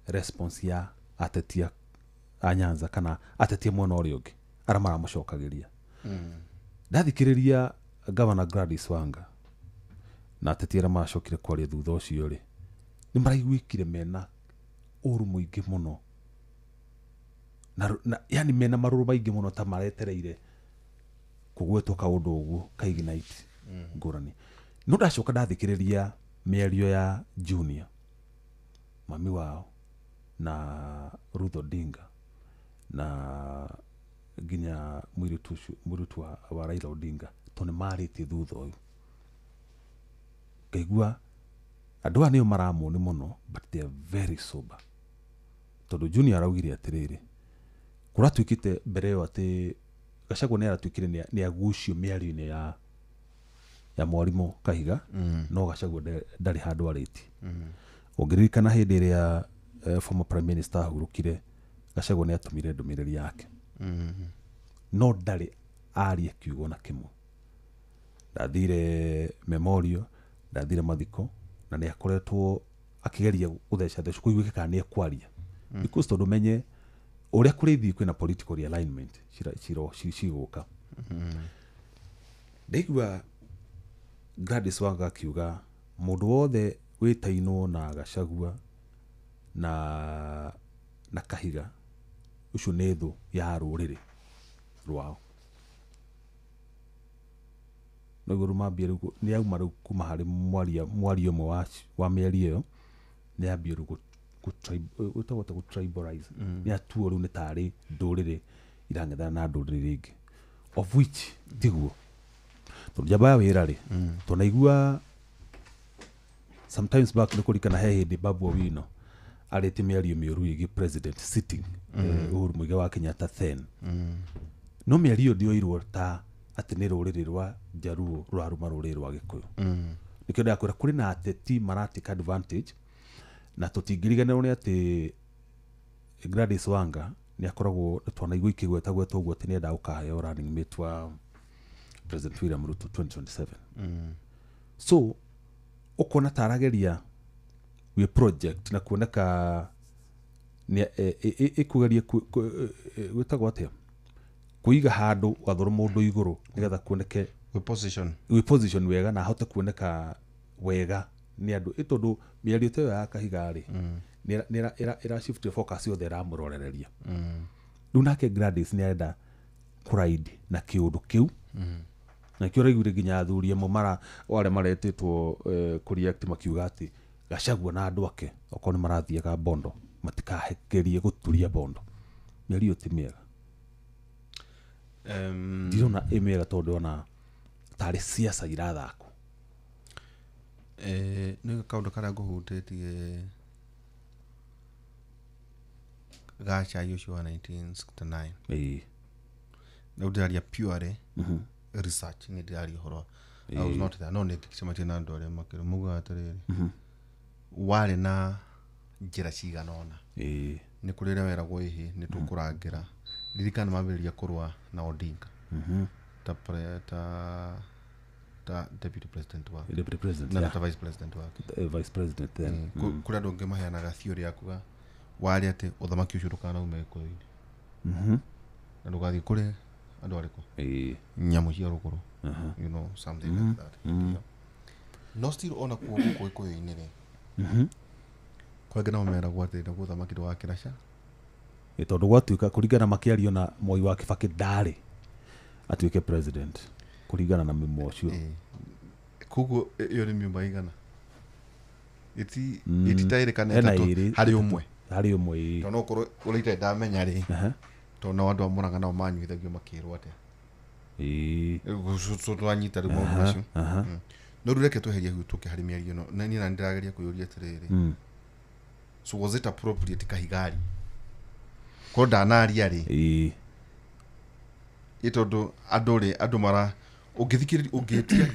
response ya ateti a Nyanza kana ateti a mwena ũrĩa ũngĩ arĩa maramũcokagĩria. Ndathikĩrĩria Governor Gladys Wanga na ateti arĩa macokire kwaria thutha ũcio rĩ, nĩ maraiguĩkire mena ũru mũingĩ mũno na yani mena marũrũ maingĩ mũno ta maretereire kũgwetwo kaũndũ ũguo ka ignite ngũrani. No ndacoka ndathikĩrĩria mĩario ya Junior mami wao na Ruth Odinga na nginya mũirĩtu wa Raila Odinga, tondũ nĩ marĩtie thutha ũyũ, ngaigua andũ aya nĩo maramoni mũno, but they are very sober. Tondũ Junior araugire atĩrĩrĩ, kũratuĩkĩte mbere ĩyo atĩ Gachagua nĩ aratuĩkire nĩ agucio mĩario-inĩ ya mwarimũ Kahiga, no Gachagua ndarĩ handũ arĩtie. Ũngĩririkana hĩndĩ ĩrĩa former prime minister ahurũkire, Gachagua nĩ atũmire ndũmĩrĩri yake, no ndarĩ arie kiugo na kĩmwe. Ndathire memorial, ndathire mathiko, na nĩ akoretwo akĩgeria gũtheca theca kũiguĩke kana nĩ ekwaria, because tondũ menye ũrĩa kũrĩthiĩ kwĩna political realignment cigũka. Ndaigua Gladys Wanga akiuga mũndũ wothe wĩtainwo na Gachagua na Kahiga ũcio nĩ thũ ya rũrĩrĩ rwao. Noguo rĩu mambia rĩu nĩ auma rĩu kuma harĩ mwaria ũmwe wa mĩario ĩyo, nĩ ambia rĩu gwĩtagwo atĩa, gũ-tribalize. Nĩ atuo rĩu nĩ tarĩ ndũrĩrĩ irang'ethana na ndũrĩrĩ ĩngĩ, of which tiguo. Tondũ njamba ya wĩra rĩ, tũnaigua sometimes back nĩ kũririkana he hĩndĩ Babu Owino arĩtie mĩario mĩũru ĩgiĩ president sitting Uhuru Muigai wa Kenyatta then. No mĩario ĩyo ndĩoirwo ta atĩ nĩ rũrĩrĩ rwa Jaluo rũraruma rũrĩrĩ rwa Gĩkũyũ. Nĩkĩo ndĩrakwĩra kũrĩ na ateti maratake advantage, na tũtingĩriganĩrwo nĩ atĩ Gladys Wanga nĩ akoragwo twanaigua ikĩgwetagwetwo ũguo atĩ nĩendaga gũkaheo running mate wa President William Ruto 2027. So ũkona ta arageria gwĩ project na kuoneka ĩkũgeria gwĩtagwo atĩa, kũiga handũ gathũrũ mũndũ igũrũ nĩgetha kuoneke gwĩ position wega na ahote kuoneka wega nĩ andũ. Tondũ mĩario ta ĩyo ya Kahiga rĩ, nĩ ĩra shift focus yothe ĩramũrorereria. Rĩu nake Gladys nĩ arenda kũride na kĩũndũ kĩu, na kĩo ũraiguire nginya athuri amwe arĩa maretĩtwo kũreact makiuga atĩ Gachagua na andũ ake okorwo nĩ marathiaga Bondo matikahekerie gũturia Bondo. Mĩario ti mĩega. Ndirona ĩ mĩega tondũ ndĩrona tarĩ siasa irathakwo. Nĩ kaũndũ karĩa ngũhutĩtie ga cai ũcio wa 1969. Rĩu ndĩraria purely research, nĩ ndĩraria ũhoro. I was not there. No nĩ ngĩcemania na andũ arĩa makĩrĩ maugaga atĩrĩrĩ, warĩ na njĩra cigana ũna. Nĩ kũrĩ ũrĩa weragwo ĩhĩ nĩ tũkũrangĩra. Ririkana mambĩrĩria kũrũa na Odinga ta deputy president wake. Deputy president, na ta vice president wake. Vice president then. Kũrĩ andũ angĩ maheanaga theory ya kuga warĩ atĩ ũthamaki ũcio ndũkanaume Gĩkũyũ-inĩ. Na ndũgathiĩ kũrĩ andũ arĩkũ? Nyamũ cia rũgũrũ. You know, something like that. No still ona kuo gũkũ Gĩkũyũ-inĩ rĩ, kwangĩ nao meragwo atĩ naguo ũthamaki ndũgakĩra ca. Tondũ gwatuĩka kũringana makĩario na Moi wa Kibaki ndarĩ atuĩke president kũringana na mĩmo ũcio. Koguo ĩyo nĩ mĩuma igana. Ĩtitaĩrĩ kana ĩtatũ harĩ ũmwe. Harĩ ũmwe. Tondũ no ũkorwo ũrĩa itarĩ ndamenya rĩ, tondũ nao andũ a Mũrang'a nao manyuithagio makĩrwo atĩa. Twanyita rĩu maũndũ macio. No rĩu reke tweherie hau tũke harĩ mĩario ĩno. Na niĩ na nĩndĩrageria kwĩyũria atĩrĩrĩ, so was it appropriate Kahigari korwo ndanaria rĩ? Ĩ tondũ andũ rĩ, andũ mara ũngĩthikĩrĩria ũngĩtia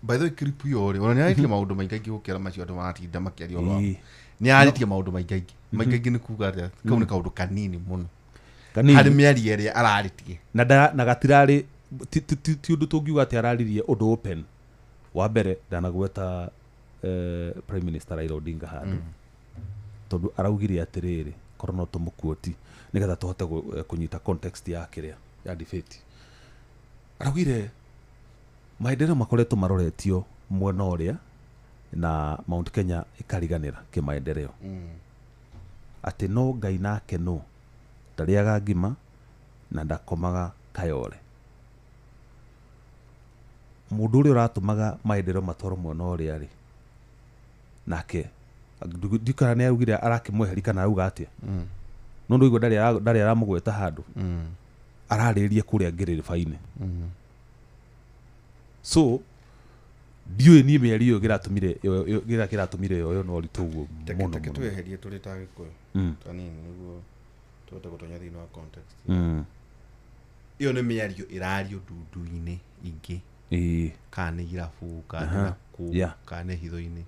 by the way clip ĩyo rĩ, ona nĩarĩtie maũndũ maingaingĩ gũkĩra macio andũ maratinda makĩaria ũhoro wamo. Nĩarĩtie maũndũ maingaingĩ. Maingaingĩ nĩ kuga atĩa, kau nĩ kaũndũ kanini mũno harĩ mĩario ĩrĩa ararĩtie. Na gatirarĩ ti ũndũ tũngiuga atĩ araririe ũndũ open. Wa mbere ndanagweta Prime Minister Raila Odinga handũ, tondũ araugire atĩrĩrĩ korwo no tũmũkuoti nĩgetha tũhote kũnyita context ya kĩrĩa ya debate. Araugire Maendeleo makoretwo maroretio mwena ũrĩa na Mount Kenya ĩkariganĩra kĩmaendeleo. Atĩ no Ngai nake no ndarĩaga ngima na ndakomaga kayore. Mũndũ ũrĩa ũratũmaga maendeleo matwarwo mwena ũrĩa rĩ, nake ndikana nĩ augire arakĩmweheri kana arauga atĩa. No ndũigua ndarĩ aramũgweta handũ. Ararĩrĩria kũrĩa ngĩrĩrĩba-inĩ. So ndiũĩ niĩ mĩario ĩyo kĩratũmire yoyo no ũritũ ũguo mũno. Take tweherie tũrĩ ta Gĩkũyũ tanini nĩguo tũhote gũtonya thĩinĩ wa context. Ĩyo nĩ mĩario ĩrario ndundu-inĩ ingĩ. Kana nĩ irabu, kana nĩ nakũ, kana nĩ hitho-inĩ.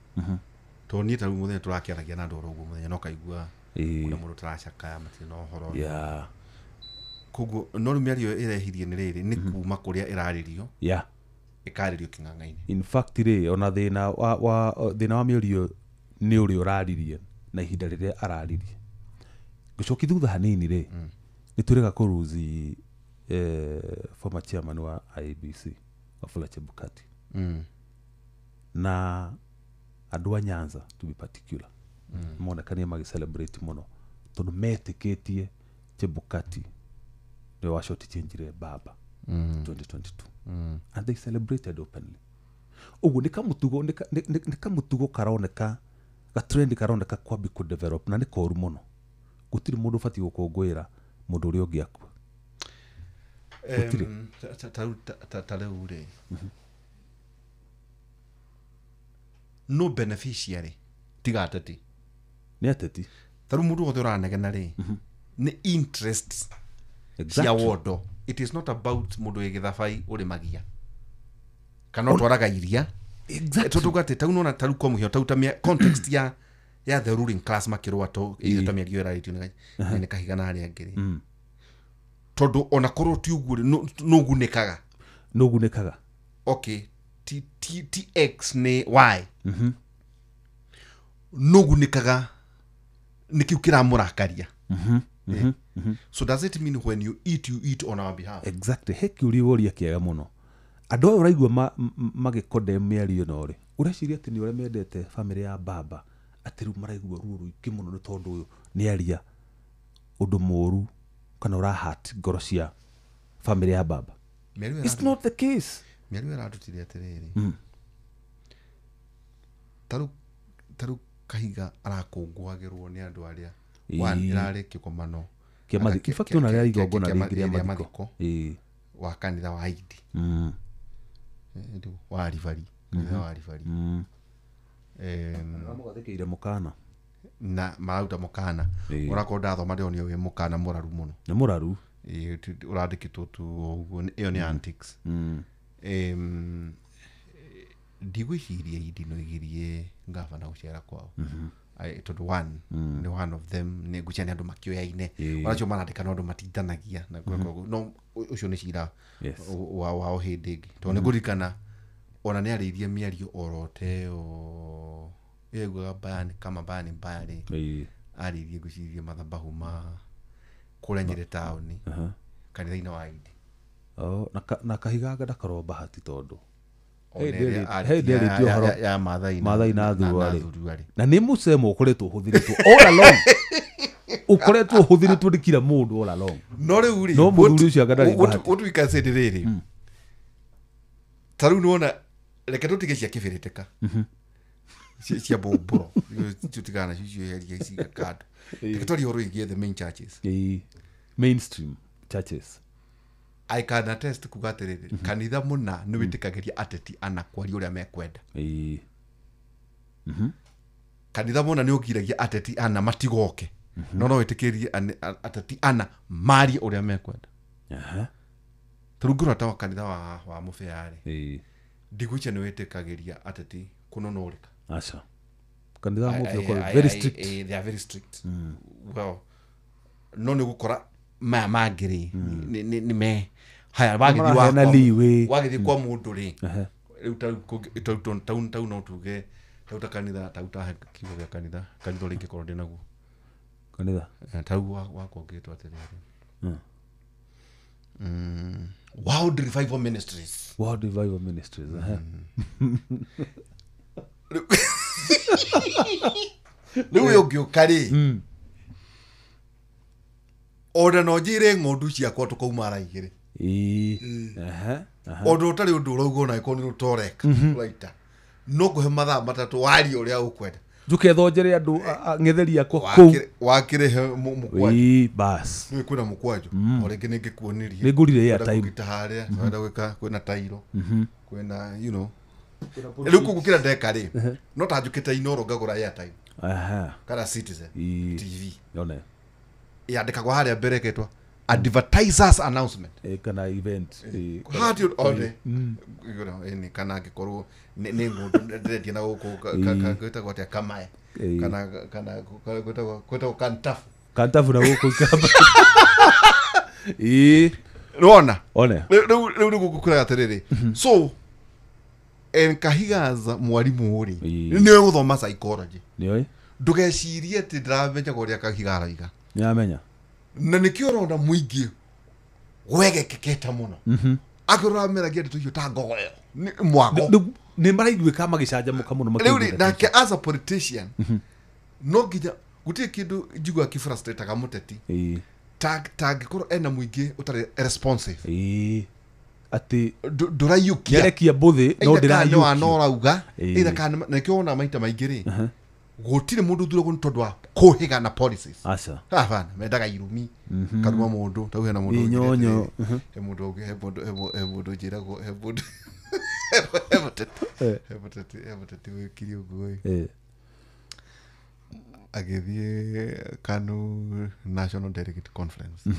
Tondũ niĩ ta rĩu mũthenya tũrakĩaragia na andũ oro ũguo mũthenya no kaigua kuna mũndũ tũracakaya matirĩ na ũhoro. Koguo no rĩu mĩario ĩrehirie nĩ rĩrĩ nĩ kuma kũrĩa ĩrarĩrio. Ĩkarĩrio kĩng'ang'a-inĩ. In fact rĩ, ona thĩna wa thĩna wa mĩario nĩ ũrĩa ũraririe na ihinda rĩrĩa araririe. Ngũcoki thutha hanini rĩ, nĩ twĩrĩga kũruzi former chairman wa IEBC Wafula Chebukati. Na andũ a Nyanza to be particular monekanie magĩ celebrate mũno tondũ metĩkĩtie Chebukati nĩwe wa short change baba 2022. And they celebrated openly. Ũguo nĩ kamũtugo karoneka ga trend karoneka kwambi kũ develop na nĩ koru mũno. Gũtirĩ mũndũ ũbatiĩ gũkũngũĩra mũndũ ũrĩa ũngĩ akua. Ta rĩu rĩ, no beneficiary tiga ateti. Nĩ ateti. Ta rĩu mũndũ wothe ũranegena rĩ, nĩ interest cia wondo. It is not about mũndũ wĩ gĩthabai ũrĩmagia kana ũtwaraga iria. Tondũ atĩ ta rĩu nona ta rĩu kwa mũhiano ta rĩu ta context ya the ruling class makĩrũa to ĩyo ta mĩario ĩrarĩtio nĩ Kahiga na arĩa angĩ rĩ. Tondũ ona korwo ti ũguo rĩ, no ũgunĩkaga. No ũgunĩkaga. Okay, T X nĩ Y. No ũgunĩkaga nĩ kĩu kĩramũrakaria. So does it mean when you eat on our behalf? Exactly. He kĩũria ũria kĩega mũno. Andũ aya ũraigua magĩkonde mĩario ĩno rĩ, ũreciria atĩ nĩ ũrĩa mendete famĩlĩ ya baba, atĩ rĩu maraigua ruo rũingĩ mũno nĩ tondũ ũyũ nĩ aria ũndũ mũũru kana ũrahat ngoro cia famĩlĩ ya baba. It's not the case. Mĩario ĩrandutire atĩrĩrĩ, ta rĩu Kahiga arakũngũagĩrwo nĩ andũ arĩa ĩrarĩ kĩgomano in fact ona rĩarĩ igongona rĩngĩ rĩa mathiko wa kanitha wa Idi wa Ribari, kanitha wa Ribari. Mũgathĩkĩire mũkana na marauta mũkana ũrakorwo ndathoma ndĩronio wĩ mũkana mũraru mũno. Nĩ mũraru ũrandĩkĩtwo tu ũguo, ĩyo nĩ antics. Ndigwĩciria Idi no ĩgirie ngavana gũcera kwao. Tondũ one nĩ one of them nĩ ngwĩciria nĩ andũ makĩoyaine onacio marandĩka no andũ matindanagia na no ũcio nĩ cira wao hĩndĩ ĩngĩ. Tondũ nĩ ngũririkana ona nĩ arĩirie mĩario orote o ĩguaga mbaya kama mbaya nĩ mbaya rĩ, arĩirie ngwĩciria mathabahu ma kũrĩa Nyĩrĩ taũni kanitha-inĩ wa Idi. Na Kahiga ndakorwo bahati tondũ ya Maathai na Thuruarĩ na nĩ mũcemo ũkoretwo ũhũthĩrĩtwo all along. Ũkoretwo ũhũthĩrĩtwo nĩ kila mũndũ all along. No rĩu rĩ, no mũthuri ũcio anga ndarĩ bahati. What we can say nĩ rĩrĩ, ta rĩu nĩwona reke tũtige cia kĩbĩrĩtĩka cia bomboro tũtigana nacio cieherie ici kando, reke twarie ũhoro wĩgiĩ the main churches, mainstream churches. I can attest kuga atĩrĩrĩ, kanitha mũna nĩ wĩtĩkagĩria ateti ana kwaria ũrĩa mekwenda. Kanitha mũna nĩ ũgiragia ateti ana matigoke, no no wĩtĩkĩrie ateti ana marie ũrĩa mekwenda. Ta rĩu ngĩrora ta wa kanitha wa Mũbĩa rĩ, ndigwĩciria nĩ wĩtĩkagĩria ateti kũnonũrĩka. Aca. Kanitha wa Mũbĩa ũkoragwo very strict. They are very strict. Well, no nĩ ũgũkora maya mangĩ rĩ, nĩ me haya wagĩthiĩ kwa mũndũ rĩ, rĩu ta no tuge ta kanitha ta ta kiugo gĩa kanitha kanitha ũrĩa ingĩkorwo ndĩ naguo kanitha ta rĩu wakwa ũngĩtwo atĩrĩrĩ, World Revival Ministries. World Revival Ministries. Rĩu ũngĩũka rĩ ona no njĩre ng'ondu ciakwa tũkauma thaa igĩrĩ. Ũndũ ũtarĩ ũndũ ũrauga ona angĩkorwo nĩ ũtoreka ũraita no kũhe mathaa matatũ warie ũrĩa ũkwenda. Njuke thonjere andũ ng'etheri akwa kũu wakĩrĩhe mũkwanjũ. Bas nĩ kwĩna mũkwanjũ o rĩngĩ nĩ ngĩkuonirie nĩ ngũrire airtime kũgita harĩa wenda gwĩka kwĩna tairo kwĩna you know rĩu kũguo kĩrĩa ndeka rĩ no ta njũkĩte Inooro ngagũra airtime kana Citizen TV yone yandĩkagwo harĩa mbere ĩgetwo advertisers announcement kana event hati one you know ni kana angĩkorwo nĩ ng'ũndũ ndĩrendia na gũkũ gwĩtagwo atĩa kamae kana gwĩtagwo kantafu kantafu na gũkũ kamba rona one rĩu nĩguo ngũkwĩraga atĩrĩrĩ so en Kahigaza mwarimũ rĩ nĩwe gũthoma psychology nĩoĩ ndũgecirie atĩ ndĩramenyaga ũrĩa Kahiga arauga nĩamenya na nĩkĩo ũrona mũingĩ wegekekete mũno akĩrora meragia ndeto icio ta ngogoyo mwago nĩ maraiguĩka magĩcanjamũka mũno rĩu rĩ nake as a politician no nginya gũtirĩ kĩndũ njiguaga kĩfrustrataga mũteti tangĩkorwo ena mũingĩ ũtarĩ responsive atĩ ndũraiyũkia nĩarekia mbũthĩ no ndĩraiyũkia no ũrauga either kana nĩkĩo wona maita maingĩ rĩ gũtirĩ mũndũ ũthuragwo nĩ tondũ wa kũhĩga na policies aca hapana mendaga irumi karuma mũndũ tau hena mũndũ nyonyo he mũndũ he mũndũ he mũndũ njĩragwo he mũndũ he mũteti wĩkire ũguo ĩ agĩthiĩ KANU National Delegate Conference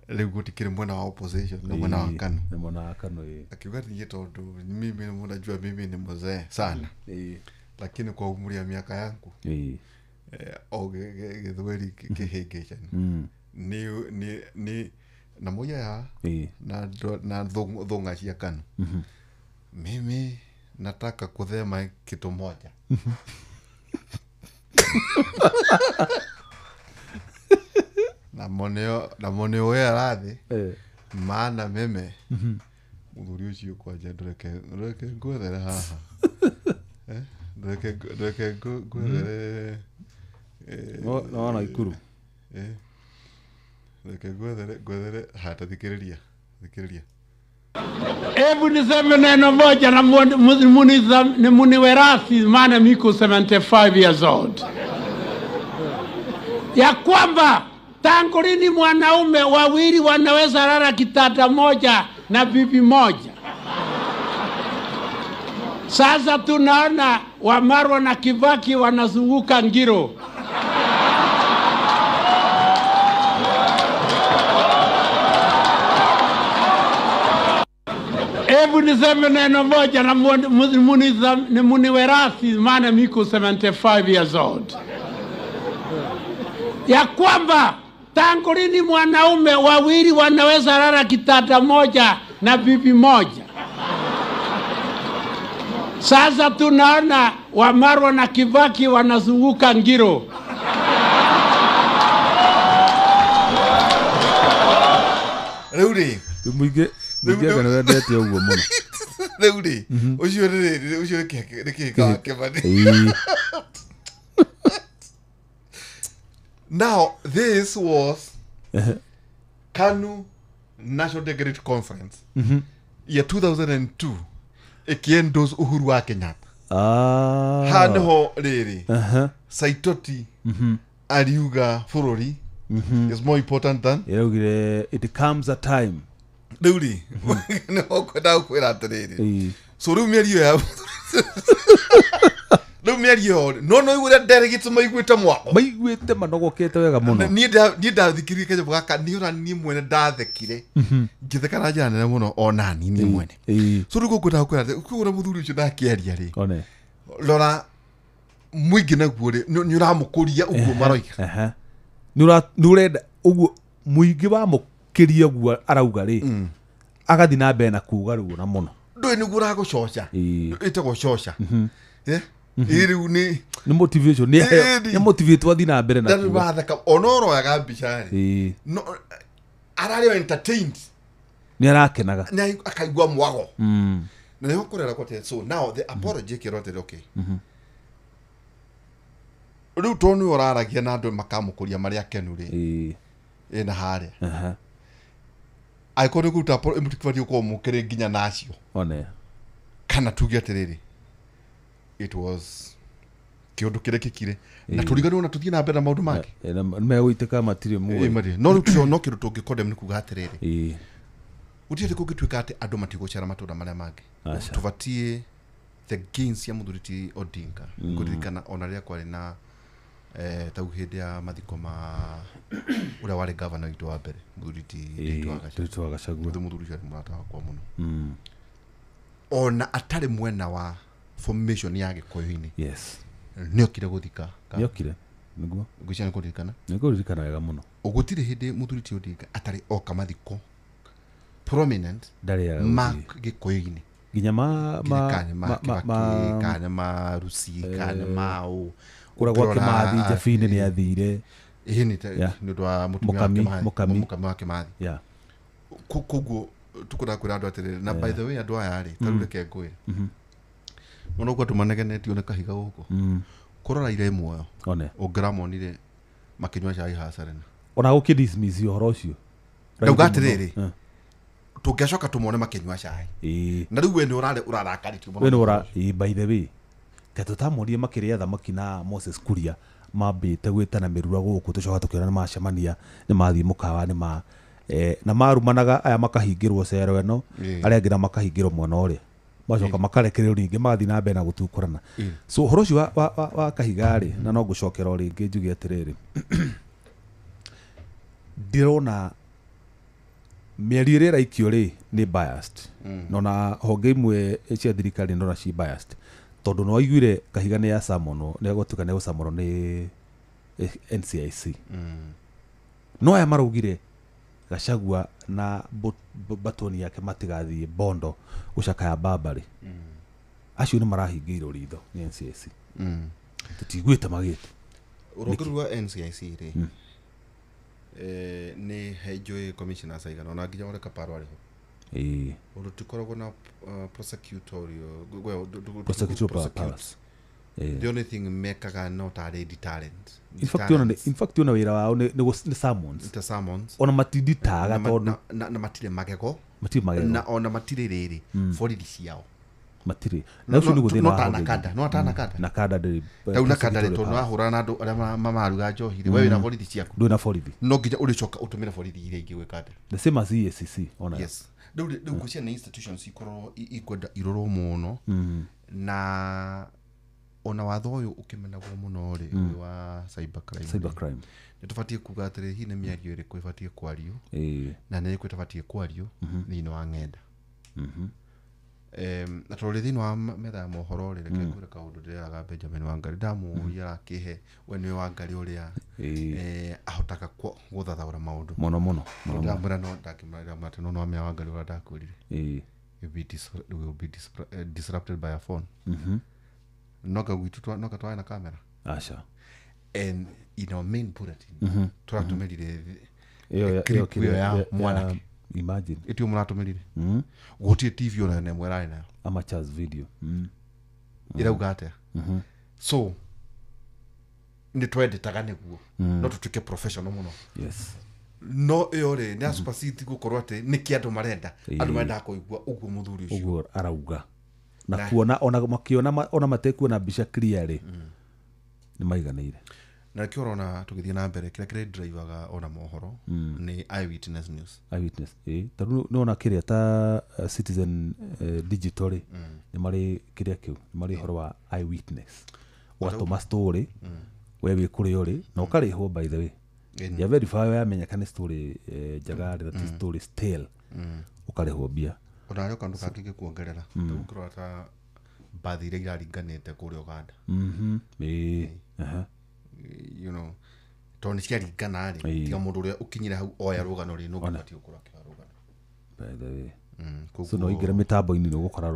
rĩu gũtikĩrĩ mwena wa opposition na mwena wa KANU na mwena wa KANU akiuga niĩ tondũ mimi mnajua mimi ni mzee sana lakini kwa umri ya miaka yangu o gĩthweri kĩhĩngĩcani ni na moja ya na thũng'a cia KANU mimi nataka kuthema kitu moja na moneo we arathi maana meme mũthuri ũcio kwanja ndũreke ngwethere haha ndũreke ngwethere no Ikuru ndũreke ngwethere hata thikĩrĩria Hebu niseme neno moja na muniwerasi maana miko 75 years old. Ya kwamba tangu lini mwanaume wawili wanaweza lala kitanda moja na bibi moja? Sasa tunaona Wamarwa na Kibaki wanazunguka Ngiro. Hebu niseme neno moja na muniwerasi maana miko 75 years old. Ya kwamba tangu lini mwanaume wawili wanaweza lala kitanda moja na bibi moja? Sasa tunaona Wamarwa na Kibaki wanazunguka Ngiro. Rĩu rĩ mũingĩ anga nĩwendete ũguo mũno rĩu rĩ ũcio rĩ ũcio nĩ kĩhĩka wa Kĩmani. Now this was KANU National Delegate Conference year 2002 ĩkĩendorse Uhuru wa Kenyatta. Haha nĩho rĩrĩ Saitoti ariuga bũrũri is more important than ĩraugire it comes a time. Rĩu rĩ nĩho ngwendaga gũkwĩra atĩrĩrĩ so rĩu mĩario ya rĩu mĩario no no igũrĩa delegates maiguĩte mwako maiguĩte manogokete wega mũno. Niĩ ndathikĩrĩrie kanyamũ gaka niĩ ona niĩ mwene ndathekire ngĩtheka na njĩra nene mũno ona niĩ mwene. So rĩu ngwendaga gũkwĩra atĩ ũkĩgũra mũthuri ũcio ndakĩaria rĩ rora mũingĩ naguo rĩ nĩ ũramũkũria ũguo maroiga nĩ ũrenda ũguo mũingĩ wamũkĩria ũguo arauga rĩ agathi na mbere na kuga ruo na mũno ndũĩ nĩguo ũragũcoca ĩtagwo coca rĩu nĩ motivation nĩ motivate wathi na mbere na kuga watheka ona ũroyaga mbica rĩ no Ararĩ entertained. Nĩ arakenaga. Nĩ akaigua mwago. Na nĩho kũrera kwa so now the apology ĩkĩrwo atĩrĩ okay. Rĩu tondũ nĩwe ũraragia na andũ makamũkũria marĩ akenu rĩ. Ĩna harĩa. Angĩkorwo nĩ kũruta mũtibatiĩ gũkorwo mũkĩrĩ nginya nacio. One. Kana tuge atĩrĩrĩ it was kĩũndũ kĩrĩa kĩkire na tũriganĩrwo na tũthiĩ na mbere na maũndũ mangĩ. Megũitĩka matirĩ muoyo. No rĩu no kĩndũ tũngĩ condemn nĩ kuga atĩrĩrĩ. Gũtirĩ hĩndĩ kũngĩtuĩka atĩ andũ matigũcera matũũra marĩa mangĩ. Tũbatiĩ the gains cia mũthuri ti Odinga kũririkana ona rĩrĩa kwarĩ na tau hĩndĩ ya mathiko ma ũrĩa warĩ governor witũ wa mbere mũthuri ti Nditũ wa Gachagua. Mũthuri ũcio arĩ mũrata wakwa mũno. Ona atarĩ mwena wa formation ya Gĩkũyũ-inĩ. Yes. Nĩokire gũthika. Nĩokire. Nĩguo. Ngwĩciria nĩ kũririkana. Nĩkũririkana wega mũno. Gũtirĩ hĩndĩ mũthuri ti Odinga atarĩ oka mathiko prominent ma Gĩkũyũ-inĩ. Nginya ma kana ma Rusi kana ma ũ. Kũrĩa gwa Kĩmathi Jabini nĩ athire. Ĩĩ nĩ ũndũ wa mũtumia wa Kĩmathi. Mũkami wa Kĩmathi. Yeah. Koguo tukũra kwĩra andũ atĩrĩrĩ na by the way andũ aya rĩ ta rĩu reke ngwĩre. Ona ũguo andũ manegenetio nĩ kahiga gũkũ. Kũrora ire muoyo. One. Ũngĩramonire makĩnyua cai haha Serena. Ona gũkĩ dismiss ũhoro ũcio. Ndauga atĩrĩrĩ. Tũngĩacoka tũmone makĩnyua cai. Na rĩu we nĩ ũrarĩ ũrarakarĩtio mũno. We nĩ ũra by the way. Te tũtamonire makĩrĩa thamaki na Moses Kuria mambĩte gwĩtana mĩrura gũkũ tũcoka tũkĩona nĩ macemania nĩ mathiĩ mũkawa nĩ ma na marumanaga aya makahingĩrwo cero ĩno arĩa angĩ na makahingĩrwo mwena ũrĩa macoka makarekererio rĩngĩ magathiĩ na mbere na gũtukũrana. So ũhoro ũcio wa kahiga rĩ na no ngũcokera o rĩngĩ njuge atĩrĩrĩ ndĩrona mĩario ĩrĩa ĩraikio rĩ nĩ biased. Nona honge imwe cia thirikari ndona ci biased tondũ no aiguire kahiga nĩ yacamonwo nĩ egũtuĩka nĩ egũcamonwo nĩ NCIC. No aya maraugire Gachagua na batoni yake matigathiĩ Bondo gũcakaya baba rĩ acio nĩ marahingĩirwo ritho nĩ NCIC. Tũtiguĩte magĩte ũrongoru rwa NCIC rĩ nĩ he njũĩ commissioners aigana ona nginya ũrĩa Kaparo arĩ ho. Ũndũ tũkoragwo na prosecutorial powers. The only thing mekaga no tarĩ deterrent. In fact ona wĩra wao nĩ summons. Nĩ summons. Ona matiditaga tondũ na matirĩ magego. Matirĩ magego. Na ona matirĩ rĩrĩ borithi ciao. Matirĩ. Na ũcio nĩguo thĩna wa Nakada. No Nakada. Nakada ndĩrĩ. Tau Nakada rĩ tondũ wahũrana na andũ arĩa mamaruga njohi rĩ we wĩna borithi ciaku. Ndwĩna borithi. No nginya ũrĩcoka ũtũmĩre borithi iria ingĩ gwĩka atĩa. The same as EACC ona. Yes. Rĩu ngwĩciria nĩ institutions ikorwo ikwenda irorwo mũno na ona watho ũyũ ũkĩmenagwo mũno rĩ ũyũ wa cyber crime. Cyber crime. Nĩ tũbatiĩ kuga atĩrĩ hihi nĩ mĩario ĩrĩkũ ĩbatiĩ kwario na nĩ ĩrĩkũ ĩtabatiĩ kwario thĩinĩ wa ng'enda. Na tondũ thĩinĩ wa metha ya mohoro rĩ reke ngwĩre kaũndũ ndĩreraga Benjamin Wangari ndamũria arakĩhe we nĩwe Wangari ũrĩa ahotaga gũthathaũra maũndũ mũno mũno. Ndamwĩra no ndakĩmwĩra atĩ no nĩwamenya Wangari ũrĩa ndakwĩrire. You will be disrupted by a phone. Noka gwitũ noka twarĩ na kamera. Aca. And in our main bulletin tũratũmĩrire ĩyo ĩyo ya mwanake. Imagine. Ĩtio mũratũmĩrire. Gũtirĩ TV ona ĩmwe ĩrarĩ nayo. Amateurs video. Ĩrauga atĩa? So nĩ twendetaga nĩguo no tũtuĩke professional mũno. Yes. No ĩyo rĩ nĩ supersede gũkorwo atĩ nĩkĩ andũ marenda. Andũ marendaga kũigua ũguo mũthuri ũcio. Ũguo arauga. Na kuona ona makiona ona matekuona mbica clear rĩ nĩ maiganĩire. Na nĩkĩo ũrona tũgĩthiĩ na mbere kĩrĩa kĩrĩ-drivaga ona mohoro nĩ eyewitness news. Eyewitness tarĩu nĩwona kĩrĩa ta Citizen Digital rĩ nĩ marĩ kĩrĩa kĩu nĩ marĩ ũhoro wa eyewitness. Ũgatũma story we wĩ kũrĩa ũrĩ na ũkarĩhwo by the way. Ya verify yamenyeka nĩ story njega rĩ that is story stale ũkarĩhwo mbia. Ona harĩ o kaũndũ kangĩ ngĩkuongerera ũngĩrora ta mbathi iria iraringanĩte kũrĩa Uganda. You know tondũ nĩ ciaringana rĩ tiga mũndũ ũrĩa ũkinyire hau oya rũgano rĩ no ũbatiĩ gũkorwo akĩoya rũgano. By the way. So no ingĩre mĩtambo-inĩ nĩ ũgũkora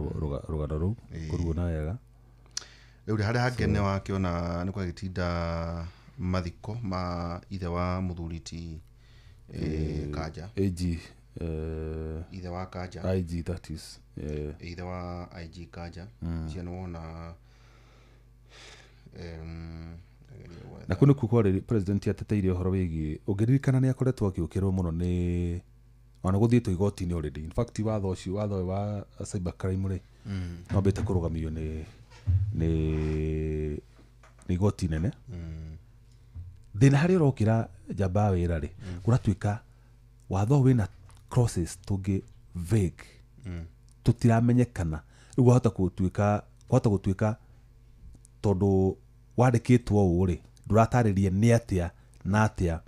rũgano rũu kũruona wega. Rĩu harĩa hangĩ nĩ wakĩona nĩ kwagĩtinda mathiko ma ithe wa mũthuri ti Kanja. AG Ithe wa Kanja. IG that is. Ithe wa IG Kanja. Cia nĩwona Na kũ nĩkuo kwarĩ president ateteire ũhoro wĩgiĩ ũngĩririkana nĩ akoretwo agĩũkĩrwo mũno nĩ ona gũthiĩtwo igoti-inĩ already. In fact watho ũcio, watho ũyũ wa cyber crime rĩ, wambĩte kũrũgamio nĩ nĩ nĩ igoti nene. Thĩna harĩa ũrokĩra njamba ya wĩra rĩ, kũratuĩka watho wĩna clauses tũngĩ vague, tũtiramenyekana. Rĩu wahota gũtuĩka, kwahota gũtuĩka tondũ wandĩkĩtwo ũũ rĩ, ndũratarĩria nĩ atĩa na atĩa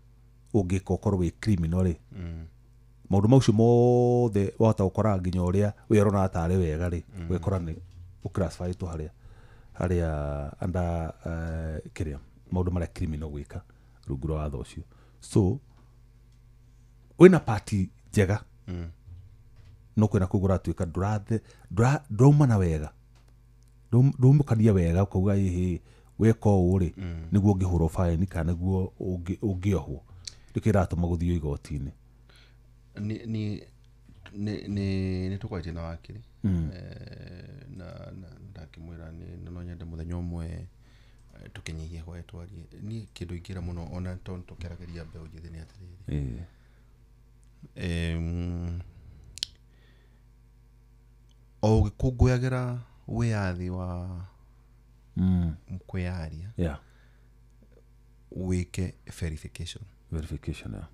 ũngĩka ũkorwo wĩ criminal rĩ. Maũndũ macio mothe wahota gũkora nginya ũrĩa we ũronaga tarĩ wega rĩ, ũgekora nĩ ũclassifytwo harĩa harĩa under kĩrĩa maũndũ marĩa criminal gwĩka rungu rwa watho ũcio. So wĩna party njega, no kwĩna kũu kũratuĩka ndũraumana wega, ndũraumũkania wega ũkauga ĩhĩ weka ũũ rĩ nĩguo ũngĩhũrwo baĩni kana nĩguo ũngĩohwo. Nĩkĩo kĩratũma gũthiĩ igoti-inĩ. Nĩ tũkwarĩtie na wakiri na ndakĩmwĩra nĩ no nyende mũthenya ũmwe tũkĩnyihie hwaĩ twarie. Niĩ kĩndũ ingĩra mũno ona tondũ tũkĩaragĩria mbeũ njĩthĩ nĩ atĩrĩrĩ, o ũgĩkũngũyagĩra wĩyathi wa kwĩyaria, wĩke verification. Verification, yeah.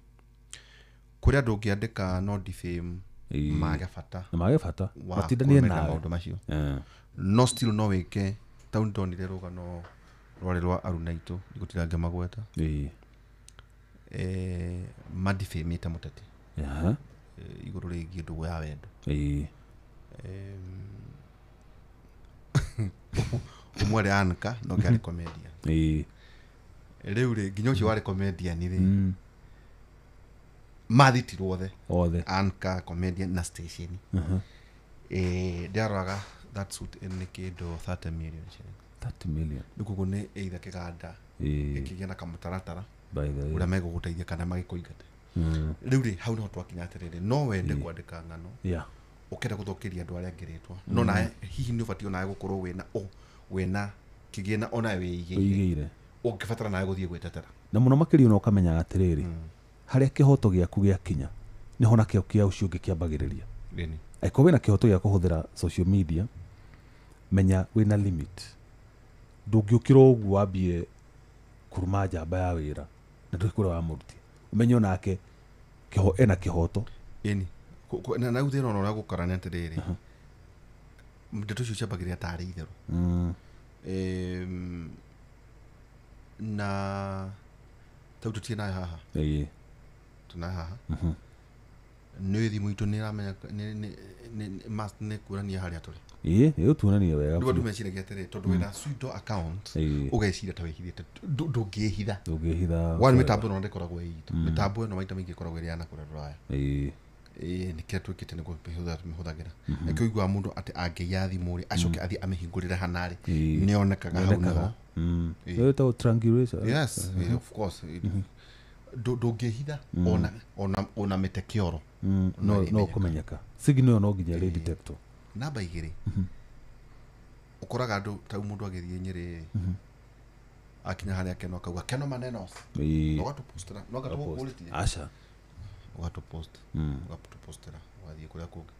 Kũrĩ andũ ũngĩandĩka no defame mage bata, na mage bata matindanie nawe maũndũ macio, no still no wĩke. Tau nĩndonire rũgano rwarĩ rwa aruna aitũ, ndigũtinda ngĩmagweta, madefamĩte mũteti igũrũ rĩgiĩ ndũgũ ya wendo. Ũmwe arĩ anka na ũngĩ arĩ comedian. Rĩu rĩ nginya ũcio warĩ comedian rĩ mathitirwo othe, anka, comedian na station. Ndĩaroraga that suit nĩ kĩndũ 30 million shillings. 30 million. Rĩu koguo nĩ either kĩganda gĩkĩgĩa na kamũtaratara ũrĩa megũgũteithia kana magĩkũingate. Rĩu rĩ hau nĩho twakinya atĩrĩrĩ, no wende kwandĩka ng'ano ũkenda gũthũkĩria andũ arĩa angĩ rĩtwa, no nawe hihi nĩ ũbatiĩ onawe gũkorwo wĩna kĩgĩna onawe wĩigĩire ũngĩbatara nawe gũthiĩ gwĩtetera. Na mũno makĩria ona ũkamenyaga atĩrĩrĩ, harĩa kĩhoto gĩaku gĩakinya nĩho nakĩo kĩa ũcio ũngĩ kĩambagĩrĩria. Angĩkorwo wĩna kĩhoto gĩa kũhũthĩra social media, menya wĩna limit. Ndũngĩũkĩra ũguo wambie kũruma njamba ya wĩra na ndũrĩ kũrĩa wamũrutia. Ũmenye onake ena kĩhoto. Ĩni. Na rĩu thĩna ona ũrĩa gũkora nĩ atĩrĩrĩ, ndeto icio ciambagĩrĩria tarĩ itherũ. Na tau tũtirĩ nayo haha, tũnayo haha nĩ thimũ itũ nĩ ĩramenya nĩ kuonania harĩa tũrĩ. Nĩ ĩgũtuonania wega. Rĩu andũ meciragia atĩrĩrĩ, tondũ wĩna pseudo account ũgeciria ta wĩhithĩte, ndũngĩhitha. Ndũngĩhitha. One mĩtambo ĩno ndĩkoragwo ĩ itũ, mĩtambo ĩno maita maingĩ ĩkoragwo ĩrĩ ya nakũrĩa rũraya. Nĩkĩo twĩkĩte nĩ kũmĩhũthagĩra. Nĩkĩo ũiguaga mũndũ atĩ angĩiya thimũ rĩ, acoke athiĩ amĩhingũrĩre hana rĩ, nĩonekaga hau nĩho. Ĩtagwo triangulation. Yes, of course. Ndũngĩhitha ona mĩte kĩoro. No kũmenyeka. Signal ĩyo no nginya ĩrĩ detector. Namba igĩrĩ, ũkoraga andũ ta mũndũ agĩthiĩ Nyĩrĩ akinya harĩa Keno akauga Keno manenos, ũgatũpostera, no agatũkũrĩtie. Aca. Ũgatũpost, ũgatũpostera, ũgathiĩ kũrĩa kũngĩ,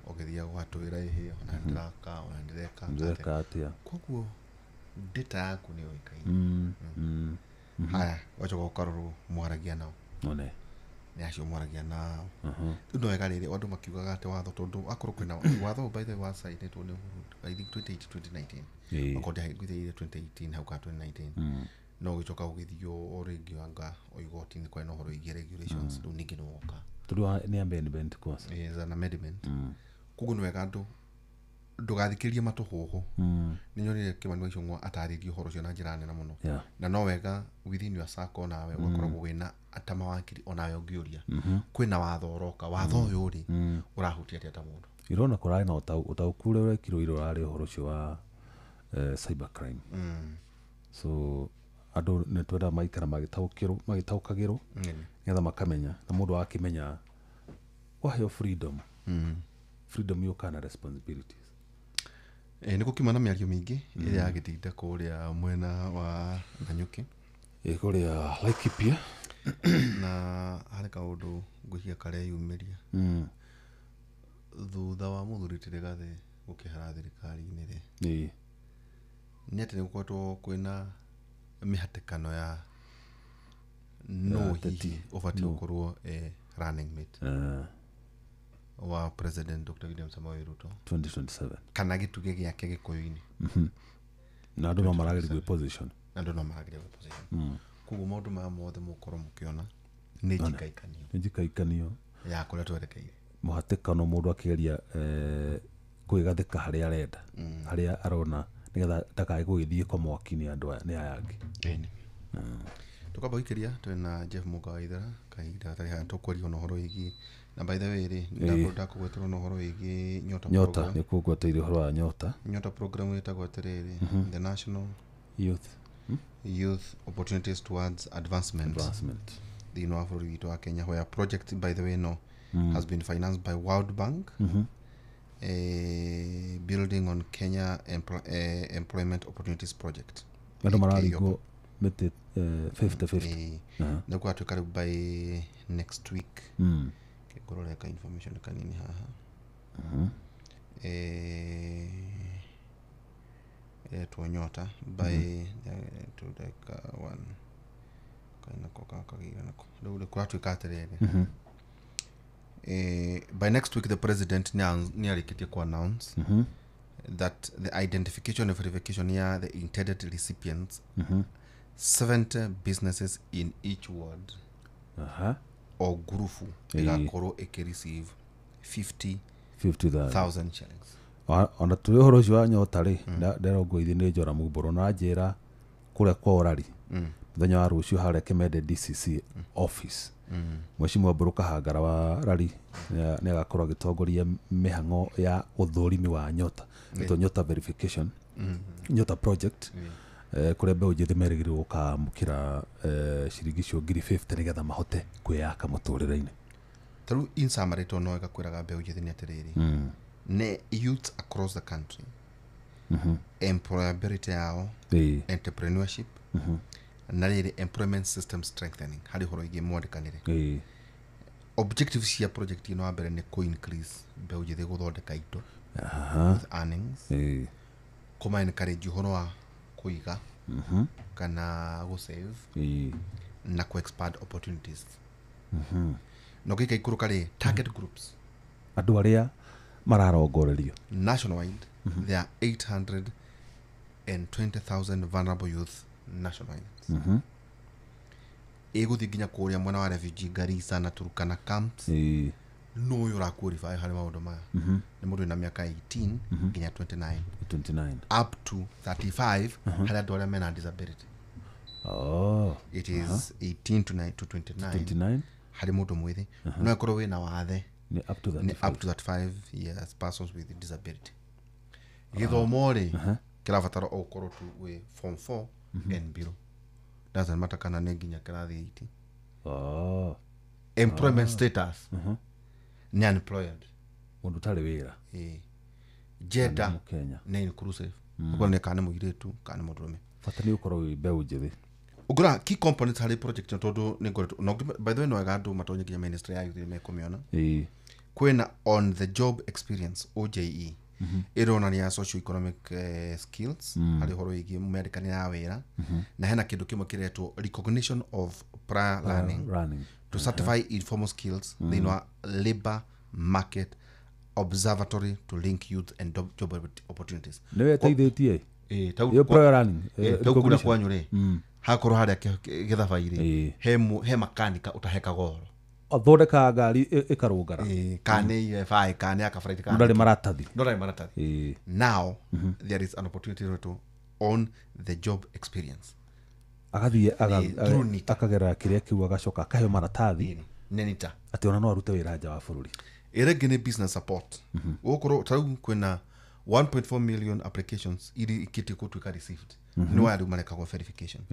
ũgĩthiaga ũgatwĩra ĩhĩ ona nĩndĩraka, ona nĩndĩreka atĩa. Koguo data yaku nĩ yũĩkaine. Haya, ũgacoka ũkarorwo mwaragia nao. One. Nĩ acio mwaragia nao. Rĩu no wega rĩrĩ andũ makiugaga atĩ watho, tondũ akorwo kwĩna watho by the way wacainĩtwo nĩ Uhuru, I think 2018 2019. Okorwo ndĩahingũrĩire 2018 hau ka 2019. No ũgĩcoka ũgĩthiĩ o rĩngĩ anga o igoti-inĩ kwarĩ na ũhoro wĩgiĩ regulations, rĩu ningĩ nĩ woka. Tondũ nĩ amendment kwanza. Yes, an amendment. Koguo nĩ wega andũ ndũgathikĩrĩrie matũhũhũ. Nĩ nyonire Kĩmani wa Ichung'wa atarĩria ũhoro ũcio na njĩra nene mũno. Na no wega within your circle nawe ũgakoragwo wĩna ata mawakiri onawe ũngĩũria. Kwĩna watho ũroka, watho ũyũ rĩ ũrahutia atĩa ta mũndũ. Irona kũrarĩ na ũtaũku ũrĩa ũrekirwo ira ũrarĩ ũhoro ũcio wa cyber crime. So andũ nĩ twenda maikara magĩtaũkagĩrwo Nĩgetha makamenya na mũndũ akĩmenya waheo freedom, freedom yũkaga na responsibilities. Nĩ gũkiuma na mĩario mĩingĩ ĩrĩa yagĩtinda kũrĩa mwena wa Nanyuki. Kũrĩa Laikipia. Na harĩ kaũndũ ngwĩciria kareyumĩria thutha wa mũthuri ti Rigathĩ gũkĩehera thirikari-inĩ rĩ, nĩ atĩ nĩ gũkoretwo kwĩna mĩhatĩkano ya no hihi ũbatiĩ gũkorwo running mate wa President Dr. William Samoei Ruto 2027 kana gĩtugĩ gĩake Gĩkũyũ-inĩ. Na andũ no marageria gwĩ position. Na andũ no marageria gwĩ position. Koguo maũndũ maya mothe mũgũkorwo mũkĩona nĩ njikaikanio. Nĩ njikaikanio ya kũrĩa twerekeire. Mũhatĩkano mũndũ akĩgeria kwĩgathĩka harĩa arenda, harĩa arona nĩgetha ndakae gũgĩthiĩ kwa mwaki nĩ andũ aya, nĩ aya angĩ. Ĩni. Tũkamba gũikĩria twĩna Jeff Mũga wa Ithera kahinda gatarĩ haha tũkwaria ona ũhoro wĩgiĩ na by the way rĩ ndakũgweterwo na ũhoro wĩgiĩ Nyota. Nyota nĩ kũngweteire ũhoro wa Nyota. Nyota program ĩtagwo atĩrĩrĩ, the National Youth Opportunities Towards Advancement thĩinĩ wa bũrũri witũ wa Kenya, where project by the way no has been financed by World Bank, building on Kenya Employment Opportunities Project. Andũ mararingwo mĩtĩ 50-50. Na gwatuĩka rĩu by next week kĩngũrore ka information kanini haha ĩretwo Nyota by tudeka one kainako kakagira nako rĩu kũratuĩka atĩrĩrĩ, by next week the president nĩ arĩkĩtie ku announce that the identification and verification ya the intended recipients, 70 businesses in each ward o gurubu ĩgakorwo ĩkĩreceive 50,000 shillings. Ona tũrĩ ũhoro ũcio wa Nyota rĩ, nderongoirie nĩ Njora Mumbũrũ na njĩra kũrĩa kwa Orari mũthenya wa rũciũ harĩa Kĩmende DCC office, Mheshimiwa Mbũrũ Kahangara wa Rari nĩ agakorwo agĩtongoria mĩhang'o ya ũthũrimi wa Nyota, ĩtwo Nyota verification, Nyota project, kũrĩa mbeũ njĩthĩ merĩgĩrĩirwo gũkamũkĩra ciringi icio 50,000 nĩgetha mahote kwĩyaka mũtũrĩre-inĩ. Ta rĩu in summary to no ĩgakwĩraga mbeũ njĩthĩ nĩ atĩrĩrĩ, nĩ youths across the country, employability yao, entrepreneurship, na rĩrĩ employment system strengthening harĩ ũhoro wĩgiĩ mwandĩkanĩre. Objectives cia project ĩno wa mbere nĩ kũ increase mbeũ njĩthĩ gũthondeka indo with earnings, kũma encourage ũhoro wa kũiga kana gũ save na kũ expand opportunities. Na ũngĩika ikũrũka rĩ, target groups andũ arĩa mararongorerio nationwide, there are 820,000 vulnerable youth nationwide. Ĩgũthiĩ nginya kũrĩa mwena wa refugee Garissa na Turkana camps. No ũyũ ũraqualify harĩ maũndũ maya nĩ mũndũ wĩna mĩaka 18 nginya 29, up to 35 harĩ andũ arĩa mena disability. It is 18 to 29 harĩ mũndũ mwĩthĩ, no ĩkorwo wĩna wathe nĩ up to 35. Up to 35 years persons with disability. Gĩthomo rĩ kĩrabatara o ũkorwo tu wĩ form 4 and below, doesn't matter kana nĩ nginya kĩrathi 8. Employment status nĩ unemployed, mũndũ ũtarĩ wĩra. Gender nĩ inclusive, ũkorwo nĩ kana nĩ mũirĩtu kana nĩ mũndũrũme, bata nĩ ũkorwo wĩ mbeũ njĩthĩ. Ũngĩrora key components harĩ project ĩno, tondũ nĩ ngoretwo by the way no wega andũ matonye nginya ministry ya youth mekũmĩona. Kwĩna on the job experience OJE, ĩronania socio economic skills harĩ ũhoro wĩgiĩ mĩandĩkanĩre ya wĩra, na hena kĩndũ kĩmwe kĩretwo recognition of prior learning to certify informal skills thĩinĩ wa labor market observatory to link youth and job opportunities. Nĩwe ĩteithĩtie ĩyo prior learning tau kũrĩa kwanyu rĩ, hakorwo harĩa gĩthabai rĩ, he makanika ũtahekaga ũhoro, athondekaga ngari ĩkarũngara, kana nĩ EFI kana akabariti, kana ndarĩ maratathi, ndarĩ maratathi. Now there is an opportunity to on the job experience, agathiĩ akagera kĩrĩa kĩu agacoka akaheo maratathi nĩ NITA atĩ ona no arute wĩra nja wa bũrũri. Ĩrĩa ĩngĩ nĩ business support. Gũkorwo ta rĩu kwĩna 1.4 million applications iria ikĩtie gũtuĩka received, nĩ waya rĩu marekagwo verification.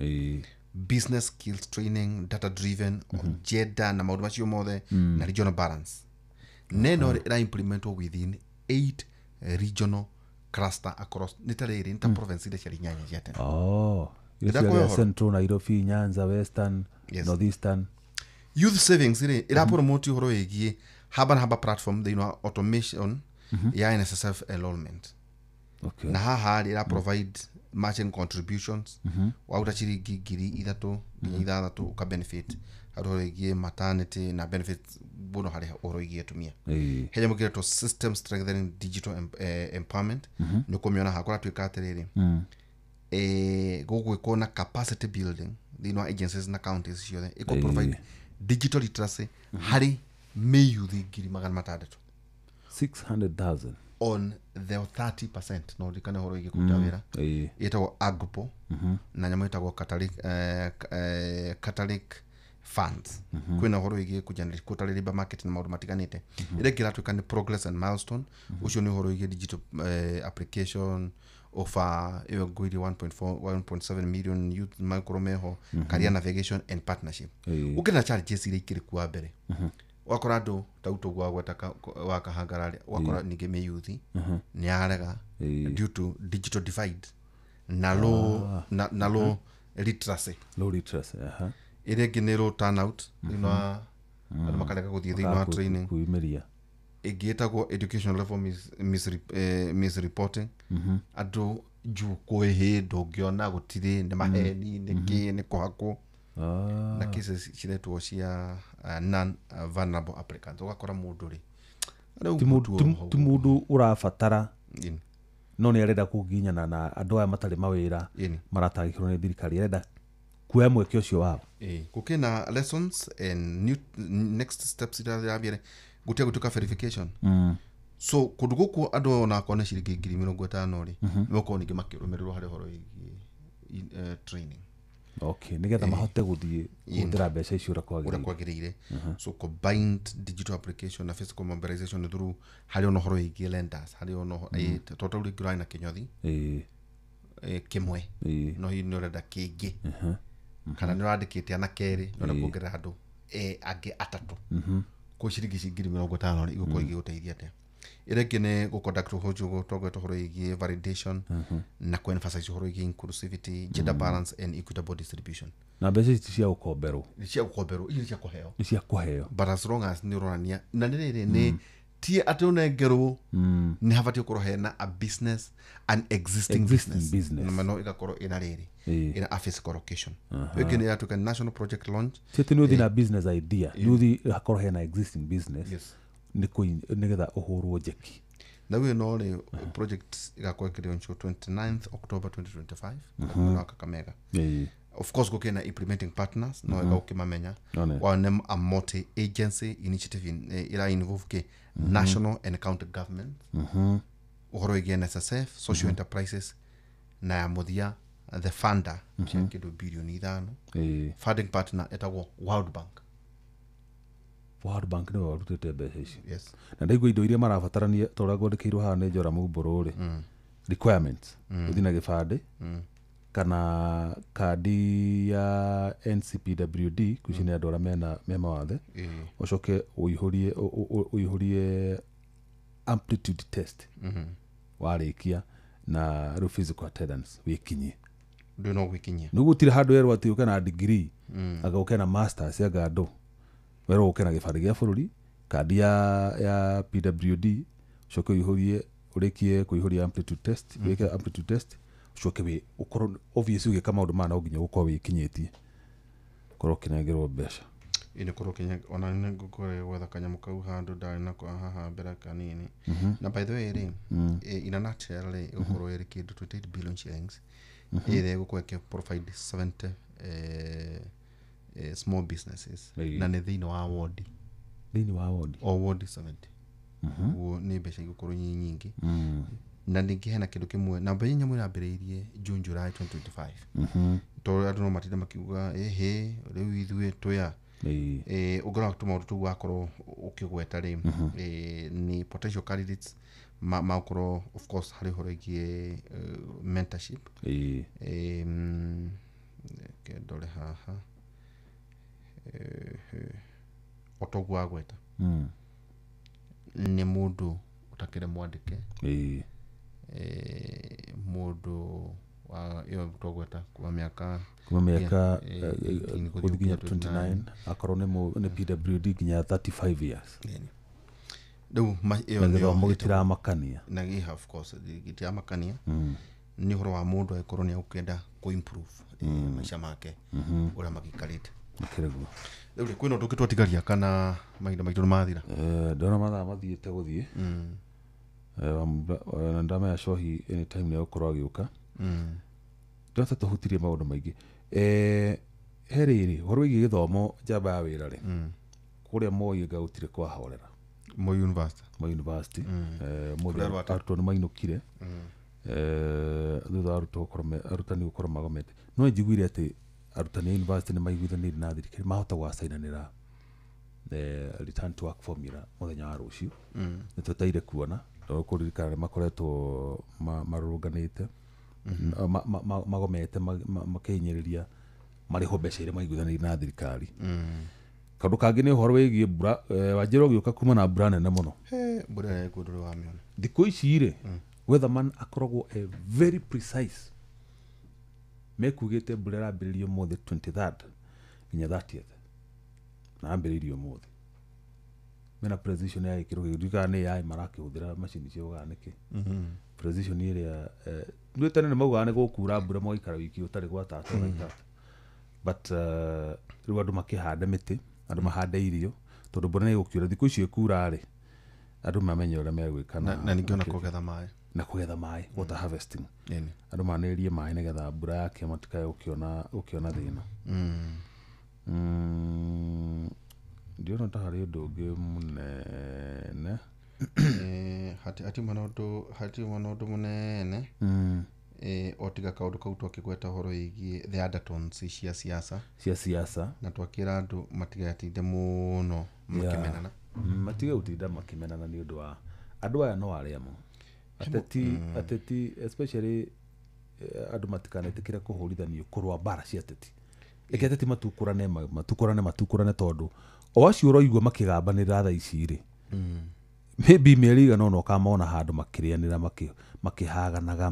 Business skills training, data driven, gender na maũndũ macio mothe na regional balance. Neno ĩra implementwo within 8 regional cluster across nĩ ta rĩrĩ, nĩ ta province iria ciarĩ inyanya cia tene. Oh, Ndĩrakuhe iria ũhoro. Central, Nairobi, Nyanza, Western, Yes. Northeastern. Youth savings rĩ, ĩrapromote ũhoro wĩgiĩ haba na haba platform thĩinĩ wa automation ya NSSF enrollment. Okay. Na haha rĩ, ĩra provide matching contributions, waruta ciringi 3,000 nginya 6,000 ũka benefit harĩ ũhoro wĩgiĩ maternity na benefits mũno harĩ ũhoro wĩgiĩ atumia. He nyamũ kĩretwo system strengthening digital empowerment, nĩ ũkũmĩona haha kũratuĩka atĩrĩrĩ, gũgwĩkwo na capacity building thĩinĩ wa agencies na counties ciothe, ĩkũ provide digital literacy harĩ mĩyuthi 600,000. 600,000. On the 30%, no ririkane ũhoro wĩgiĩ kũruta wĩra. Ĩtagwo agpo na nyamũ ĩtagwo Catholic funds. Kwĩna ũhoro wĩgiĩ kũgenerate quarterly labour market na maũndũ matiganĩte. Ĩrĩa ĩngĩ ĩratuĩka nĩ progress and milestone, ũcio nĩ ũhoro wĩgiĩ digital application offer ĩyo ngũirie 1.4 1.7 million youth magũkorwo meho, career navigation and partnership. Ũkĩrĩ na challenges iria ikĩrĩ kuo wa mbere, ũgakora andũ ta ũguo wagweta wa kahangara rĩ, ũgakora ningĩ mĩyuthi nĩ yarega due to digital divide na low literacy. Low literacy, aha. Ĩrĩa ĩngĩ nĩ low turnout thĩinĩ wa andũ makarega gũthiĩ thĩinĩ wa training. Kuimĩria. Ĩngĩ ĩtagwo education level misreporting, andũ juu kwĩ hĩndĩ ũngĩona gũtirĩ, nĩ maheni, nĩ kĩ, nĩ kũhakwo. Na cases ciretwo cia non vulnerable applicants, ũgakora mũndũ rĩ rĩu Ti mũtu ti mũndũ ũrabatara no nĩ arenda kũginyana na andũ aya matarĩ mawĩra, maratangĩkĩrwo nĩ thirikari, arenda kuoya mweke ũcio wao. Ĩĩ, gũkĩna lessons and new next steps iria irambire gũtia gũtuĩka verification, so kũndũ gũkũ andũ onakorwo nĩ ciringi 50,000 rĩ, nĩgũkorwo ningĩ makĩrũmĩrĩrwo harĩ ũhoro wĩgiĩ training. Okay, nĩgetha mahote gũthiĩ kũhũthĩra mbeca icio ũrĩa ũrĩa kwagĩrĩire. Kwagĩrĩire. So combined digital application na physical mobilization through harĩ ona ũhoro wĩgiĩ lenders, harĩ ona tondũ rĩu rĩngĩ ũrarĩ na kĩnyothi kĩmwe, no hihi nĩ ũrenda kĩngĩ, kana nĩ ũrandĩkĩte ana kerĩ, nĩ ũrenda kuongerera andũ angĩ atatũ kũ ciringi ici 50,000 rĩ, igũkorwo igĩgũteithia atĩa? Ĩrĩa ĩngĩ nĩ gũconduct ũhoro tũgweta ũhoro wĩgiĩ validation na kũ-emphasize ũhoro wĩgiĩ inclusivity, gender balance and equitable distribution. Na mbeca ici ti cia gũkomberwo? Nĩ cia gũkomberwo, ici nĩ cia kũheo. Nĩ cia kũheo. But as long as nĩ ũronania na nĩ rĩrĩ, nĩ ti atĩ ũnengerwo, nĩ habatiĩ gũkorwo hena a business, an existing Existing business, business. Na no ĩgakorwo ĩna rĩrĩ, ĩna a physical location. Ĩngĩ nĩ yatuĩka national project launch. Ti atĩ nĩ ũthiĩ na business idea, nĩ ũthiĩ hakorwo hena existing business. Yes. Nĩgetha ũhũrwo njeki. Na rĩu ĩno rĩ, project ĩgakorwo ĩkĩlaunchwo 29th October 2025 mwena wa Kakamega. Of course gũkĩrĩ na implementing partners, no wega ũkĩmamenya. One. One a multi agency initiative ĩra involve kĩ national and county government, ũhoro wĩgiĩ NSSF, social enterprises, na ya mũthia the funder cia kĩndũ 5 birioni. Funding partner ĩtagwo World Bank. World Bank nĩwe warutĩte mbeca ici? Yes. Na ndaigua indo iria marabatarania, ta ũrĩa ngwandĩkĩirwo haha nĩ Njora Mumbũrũ rĩ, requirements, ũthiĩ na gĩbandĩ kana kandi ya NCPWD, kwici nĩ andũ arĩa mena me mawathe, ũcoke ũihũrie ũihũrie amplitude test, warĩkia na rĩu physical attendance, wĩkinyie. Ndũ no gwĩkinyia. Nĩ gũtirĩ handũ werwo atĩ ũke na degree, anga ũke na masters, anga andũ werwo ũke na gĩbandĩ gĩa bũrũri, kandi ya PWD, ũcoke ũihũrie, ũrĩkie kũihũria amplitude test, wĩke amplitude test, ũcoke wĩ ũkorwo obviously ũgĩka maũndũ maya no nginya ũkorwo wĩkinyĩtie, ũkorwo ũkĩnengerwo mbeca. Ĩ nĩ korwo kinya ona nĩ ngũkorwo gwetha kanyamũ kau handũ ndarĩ nako haha mbere kanini. Na by the way rĩ, in a nutshell rĩ, ĩgũkorwo ĩrĩ kĩndũ 28 billion shillings ĩrĩa ĩgũkorwo ĩkĩ provide 70 small businesses, na nĩ thĩinĩ wa wodi. Thĩinĩ wa wodi. O wodi 70. Ũguo nĩ mbeca igũkorwo nyĩ nyingĩ. Na ningĩ hena kĩndũ kĩmwe na mbere, nyamũ ĩrambĩrĩirie June, July 2025, tondũ andũ no matinde makiuga ĩhĩ rĩu ithuĩ twĩa ũngĩrora tũmaũndũ tũu wakorwo ũkĩgweta rĩ, nĩ potential candidates magũkorwo of course harĩ ũhoro wĩgiĩ mentorship. Reke ndore haha. Otoguo agweta nĩ mũndũ ũtakĩrĩ mwandĩke, mũndũ wa ĩyo twagweta kuma mĩaka kuma mĩaka 18 gũthiĩ nginya gũthiĩ 29, akorwo nĩ PWD nginya 35 years. Rĩu ĩyo Na nĩyo gĩthomo gĩtiramakania. Na gĩ of course gĩtiramakania, nĩ ũhoro wa mũndũ agĩkorwo nĩ egũkĩenda kũ improve maica make ũrĩa magĩikarĩte. Nĩkĩrĩguo. Rĩu rĩ, kwĩna ũndũ ũngĩ twatigaria kana mahinda maitũ nĩ mathira? Ndona mathaa mathiĩte gũthiĩ. Na ndamenya Cohi anytime nĩ egũkorwo agĩũka. Ndona ta tũhutirie maũndũ maingĩ. He rĩrĩ ũhoro wĩgiĩ gĩthomo, njamba ya wĩra rĩ, kũrĩa Moi anga gũtirĩ kwahorera. Moi University. Moi University. Ũmũthĩ Kũrerwo atĩa? arutwo nĩ mainũkire thutha wa arutwo gũkorwo arutani gũkorwo magomete. No njiguire atĩ arutani a university nĩ maiguithanĩire na thirikari mahota gũgacainanĩra return to work formula mũthenya wa rũciũ. Nĩ tweteire kuona kũririkana nĩ makoretwo marũrũnganĩte, magomete, makĩhinyĩrĩria marĩhwo mbeca iria maiguithanĩire na thirikari. Kaũndũ kangĩ nĩ ũhoro wĩgiĩ mbura. Wanjĩra ũgĩũka kuma na mbura nene mũno. He mbura ĩrĩa ĩkuo ndũrĩ wamĩona. Thikũ ici rĩ, weatherman akoragwo e very precise. Mekugĩte mbura ĩrambĩrĩria ũmũthĩ 23rd nginya 30th, na yambĩrĩirie ũmũthĩ. Mena precision ya gĩkĩro kĩu. Ndikaga nĩ AI marakĩhũthĩra macini cio kana nĩkĩ. Precision ĩrĩa nĩ tene nĩ maugaga nĩ gũkura mbura, mũgaikara wiki ũtarĩ gwatata ũgaikara, but rĩu andũ makĩhande mĩtĩ, andũ mahande irio, tondũ mbura nĩ ĩgũkiura. Thikũ ici ĩkura rĩ, andũ mamenye ũrĩa megwĩka. Na ningĩ ona kũgetha maĩ. Na kũgetha maĩ, water harvesting. Ĩni. Andũ manĩrĩrie maĩ nĩgetha mbura yake matikae gũkĩona thĩna. Ndiona ta harĩ ũndũ ũngĩ mũnene. Hatiuma na ũndũ mũnene, o tiga kaũndũ kau twakĩgweta ũhoro wĩgiĩ the undertones cia siasa. Cia siasa. Na twakĩra andũ matigatinde mũno makĩmenana. Matige gũtinda makĩmenana nĩ ũndũ wa andũ aya no arĩa mo ateti, especially andũ matikanetĩkĩre kũhũrithanio kũrũa mbara cia ateti. Reke ateti matukũrane, matukũrane, matukũrane, tondũ o acio ũroigua makĩgambanĩra thaa ici rĩ, maybe mĩeri igana ũna ũkamona handũ makĩrĩanĩra, makĩhaganaga,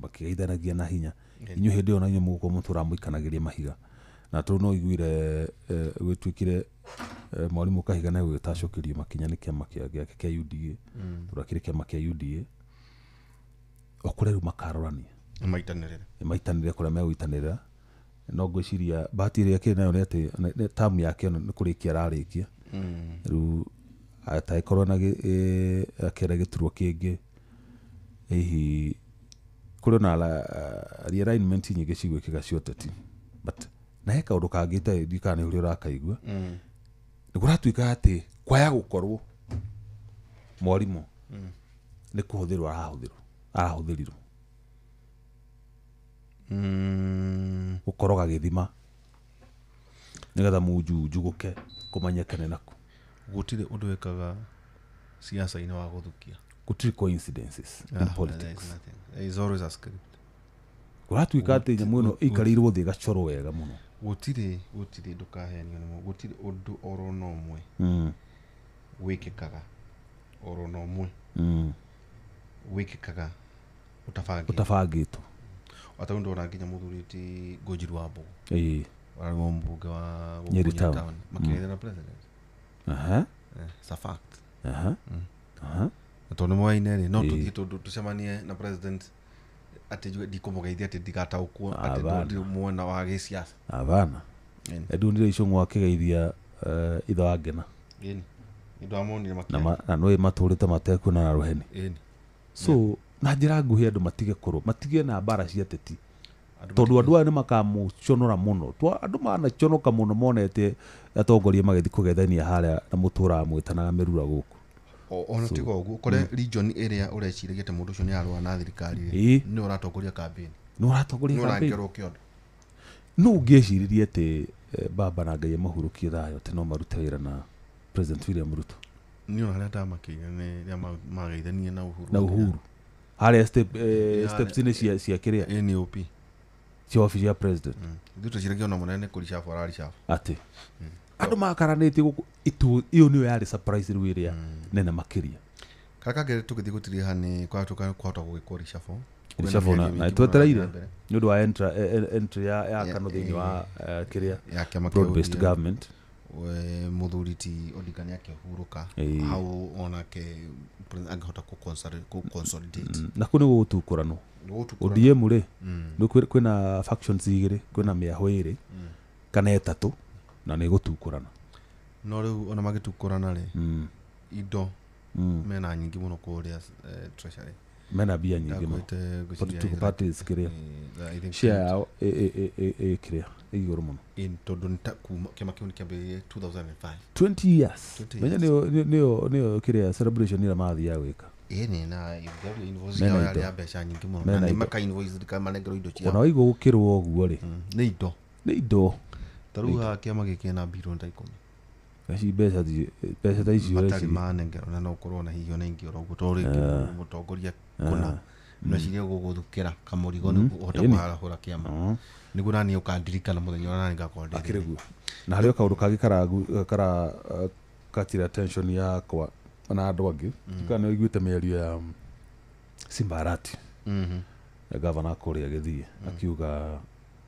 makĩgeithanagia na hinya. Inyuĩ hĩndĩ ĩyo na inyuĩ mũgũkorwo mũtũra mũikanagĩria mahiga. Na tondũ no iguire gwĩtuĩkire mwarimũ Kahiga nĩ gũgĩtacũkĩrio makinya nĩ kĩama gĩake kĩa UDA, tondũ akĩrĩ kĩama kĩa UDA. O kũrĩa rĩu makarorania maitanĩrĩre. Maitanĩrĩre kũrĩa megũitanĩrĩra. No ngwĩciria bahati ĩrĩa akĩrĩ nayo nĩ atĩ tamu yake ĩno nĩ kũrĩkia ararĩkia. Rĩu atangĩkorwo na akĩenda gĩturwa kĩngĩ, hihi kũrĩ ona realignment nyingĩ cigwĩkĩka cia ũteti. But na he kaũndũ kangĩ itarĩ ndiũĩ kana nĩ ũrĩa ũrakaigua. Nĩ kũratuĩka atĩ kwaya gũkorwo mwarimũ nĩ kũhũthĩrwo arahũthĩrwo, arahũthĩrirwo gũkoroga gĩthima nĩgetha munju njugũke kũmenyekane naku. Gũtirĩ ũndũ wĩkaga siasa-inĩ wa gũthukia. Gũtirĩ coincidences in There is politics. nothing. There is always a script. Kũratuĩka atĩ nyamũ ĩno ĩikarĩirwo thĩ ĩgacorwo wega mũno. Gũtirĩ ndũkahenio nĩ gũtirĩ ũndũ oro na ũmwe wĩkĩkaga oro na ũmwe wĩkĩkaga ũtabangĩtwo. Ũtabangĩtwo. Ata ndona nginya mũthuri ti Ngũnjiru wa Mbũgũ, warĩ mũmbunge wa gũkũ Nyeri Town. Town, makĩgeithania na president. It's a fact. Aha. Na tondũ nĩ moyaine rĩ, no tũthiĩ tondũ tũcemanie na president atĩ njuge ndikũmũgeithia atĩ ndigataũkwo atĩ Abana. ndĩ mwena wa gĩsiasa. Abana. Ĩni. Ndundire Icũng'wa akĩgeithia ithe wa Ngena. Ĩni, nĩ ndwamonire Na makĩaria. na nĩ matũrĩte matekuona na rũheni. Ĩni. So na njĩra nguhĩ, andũ matige kũrũ matige na mbara cia ateti, Andũ tondũ andũ aya nĩ makamũconora mũno. Andũ manaconoka mũno monete atongoria magĩthiĩ kũgethania harĩa na mũtũraga mwĩtanaga mĩrura gũkũ. Ona tiga ũguo, ũkore region ĩrĩa ũreciragia atĩ mũndũ ũcio nĩ arũa na thirikari rĩ, Ĩĩ. nĩ ũratongoria campaign. Nĩ ũratongoria Nĩ campaign. ũrangĩrwo kĩondo. No ũngĩeciririe atĩ baba na Ngai amahurũkie thayũ atĩ no marute wĩra na President William Ruto. Niĩ ona harĩa ndamakĩire nĩ rĩrĩa mageithanie na Uhuru. Na Uhuru harĩa steps-inĩ cia kĩrĩa NOP. Cia wabici ya president. Ithuĩ tweciragia ona mũnene kũricabũ araricabũ. Atĩ andũ makaranĩtie gũkũ itu iyo nĩyo yarĩ surprise rĩu ĩrĩa nene makĩria. Karĩa kangĩ tũgĩthiĩ gũtiriha nĩ kwahota gũgĩkwo reshuffle. Reshuffle na twetereire nĩ ũndũ wa entry ya KANU thĩinĩ wa kĩrĩa ya kĩama kĩa broad based ODM. Government. Mũthuri ti Odinga nĩ akĩhurũka hau onake angĩhota kũ-consolidate. Na kũu nĩ gũgũtukũranwo. ODM rĩ nĩ kwĩna factions igĩrĩ, kwĩna mĩahũ ĩrĩ kana ĩtatũ na nĩ gũtukũrana. No rĩu ona magĩtukũrana rĩ indo mena nyingĩ mũno kũrĩa treasury. Mena mbia nyingĩ mũno. Political parties kĩrĩa share yao ĩ kĩrĩa ĩ igũrũ mũno. Tondũ nĩ ta kuma kĩama kĩu nĩ kĩambĩrĩirie 2005. 20 years. 20 Menya nĩyo kĩrĩa celebration ĩrĩa mathiaga gwĩka. Ĩni na invoice yao yarĩ ya mbeca nyingĩ mũno na nĩ maka invoice manengerwo indo ciao. Ona waigua gũkĩrwo ũguo rĩ nĩ indo. Nĩ indo. Ta rĩu haha kĩama gĩkĩ na bilioni ta 10. Ici mbeca ta icio matarĩ manengerwo na no ũkorwo na hihi ona ingĩ oro ũguo tondũ rĩngĩ mũtongoria kũna neciria gũgũthukĩra kamũrigo nĩguo ũhote kũharahũra kĩama. Nĩguo naniĩ ũkandirikana mũthenya ũrĩa nani ngakorwo ndĩ akĩrĩ guo. Na harĩ o kaũndũ kangĩ kara katira attention yakwa na andũ angĩ. Kana nĩ ũiguĩte mĩario ya Simba Arati gavana kũrĩa Gĩthiĩ akiuga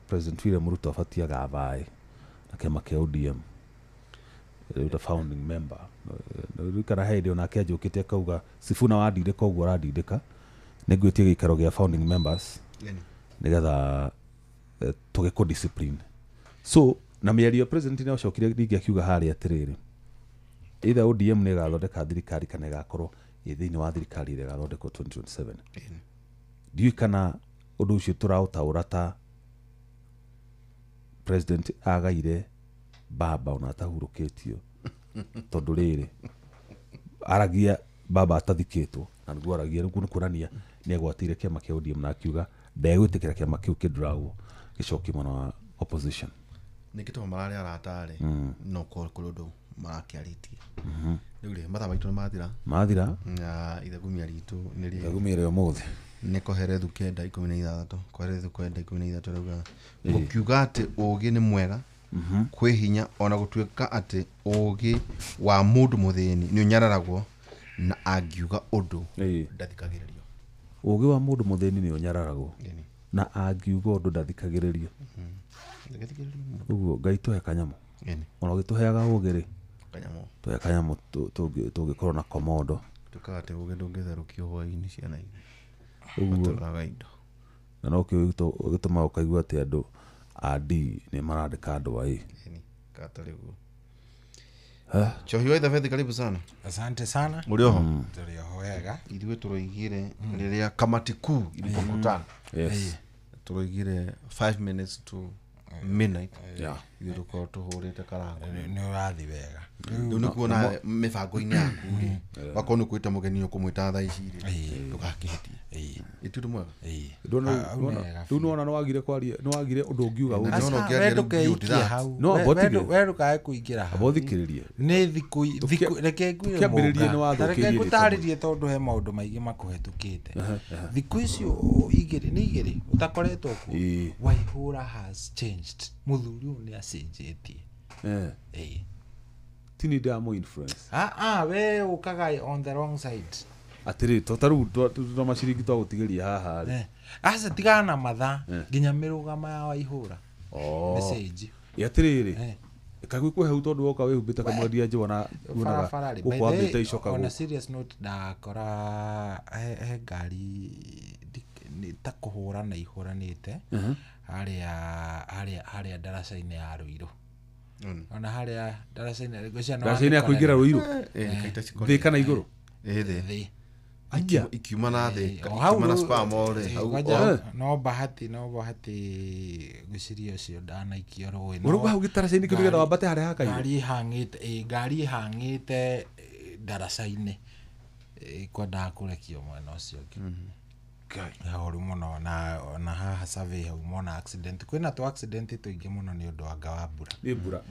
President William Ruto abatiĩ agathae na kĩama kĩa ODM rĩu ta founding member. Rĩu kana hĩndĩ onake anjũkĩte akauga Sifuna wandindĩka ũguo arandindĩka nĩngwĩtie gĩikaro gĩa founding members nĩgetha tũgĩkũ discipline. So na mĩario ya president nĩ acokire rĩngĩ akiuga harĩa atĩrĩrĩ either ODM nĩ ĩgathondeka thirikari kana ĩgakorwo ĩ thĩinĩ wa thirikari ĩrĩa ĩgathondekwo 2027. Ndiũĩ kana ũndũ ũcio tũraũtaũra ta president agaire baba ona atahurũkĩtio tondũ rĩrĩ aragia baba atathikĩtwo na nĩguo aragia nĩguo nĩ kuonania nĩ agwatĩire kĩama kĩa ODM na akiuga ndegwĩtĩkĩra kĩama kĩu kĩnduragwo gĩcokie mwena wa opposition. Nĩkĩ tondũ mararĩ arata rĩ no korwo kũrĩ ũndũ marakĩarĩtie. Rĩu rĩ mathaa maitũ nĩ mathira. Mathira na ithagumia ritũ nĩ rĩ ithagumia rĩa ũmũthĩ nĩ Koherethu 9:16. Koherethu 9:16 rauga gũkiuga atĩ ũũgĩ nĩ mwega kwĩ hinya ona gũtuĩka atĩ ũũgĩ wa mũndũ mũthĩni nĩ ũnyararagwo na angiuga ũndũ ndathikagĩrĩrio. Ũũgĩ wa mũndũ mũthĩni nĩ ũnyararagwo na angiuga ũndũ ndathikagĩrĩrio. Ũguo Ngai tũhe kanyamũ. Ona ũgĩtũheaga ũũgĩ rĩ tũhe kanyamũ tũngĩkorwo na komodo. Tukaga atĩ ũũgĩ ndũngĩtherũkio hwaĩ-inĩ ciana igĩrĩ. Ũguo indo. Na no kĩo gĩtũmaga ũkaigua atĩ andũ a D nĩ marandĩka andũ a A. Katarĩ guo. Chohi wa Ithabethi karibu sana. Asante sana. Mũrĩ oho? Tũrĩ oho wega. Ithuĩ tũroigire rĩrĩa kamati kuu ilipokutana. Yes. Tũroigire 5 minutes to midnight. Yeah. Ithuĩ tũkorwo tũhũrĩte karango. Nĩ ũrathiĩ wega. Rĩu nĩ kuona mĩbango-inĩ yaku rĩ wakorwo nĩ kwĩta mũgeni ũkũmwĩta thaa ici rĩ ndũgakĩhĩtie. Ĩti ũndũ mwega. Rĩu nĩwona nĩwagire kwaria nĩwagire ũndũ ũngiuga ũũ. We ndũkae kũingĩra hau. Abothikĩrĩrie. Nĩ thikũ reke ngwĩre reke ngũtarĩrie tondũ he maũndũ maingĩ makũhetũkĩte. Thikũ icio igĩrĩ nĩ igĩrĩ ũtakoretwo kuo. Waihũra has changed. Mũthuri ũyũ nĩ acenjetie. Tini ndamũ influence. We ũkaga on the wrong side. Atĩrĩ to ta rĩu twa maciringi twagũtigĩria haha rĩ. Aca tigana na mathaa nginya mĩrũgamo ya Waihũra. Message. Ĩ atĩrĩrĩ kagwĩkwo hau tondũ woka wĩhumbĩte kamwendia njũa na barabara rĩ. gũkũ wambĩte icoka On a gũkũ. serious note ndakora he ngari nĩ ta kũhũrana ihũranĩte harĩa ndaraca-inĩ ya Ruiru. Ona harĩa ndaraca-inĩ ndaraca-inĩ ya kũingĩra Ruiru thĩ kana igũrũ thĩ Anja. Ikiuma na thĩ ikiuma na spam rĩ hau no bahati ngwĩciria ũcio ndanaikio rũĩ. Ũrauga hau gĩtaraca-inĩ kĩu nĩgetha wambate harĩa hakairũ. Ngari ĩhang'ĩte ndaraca-inĩ kwendaga kũrekio mwena ũcio ũngĩ. Horu mũno na haha survey hau mona accident kwĩna tũ accident tũingĩ mũno nĩ ũndũ anga wa mbura. Nĩ mbura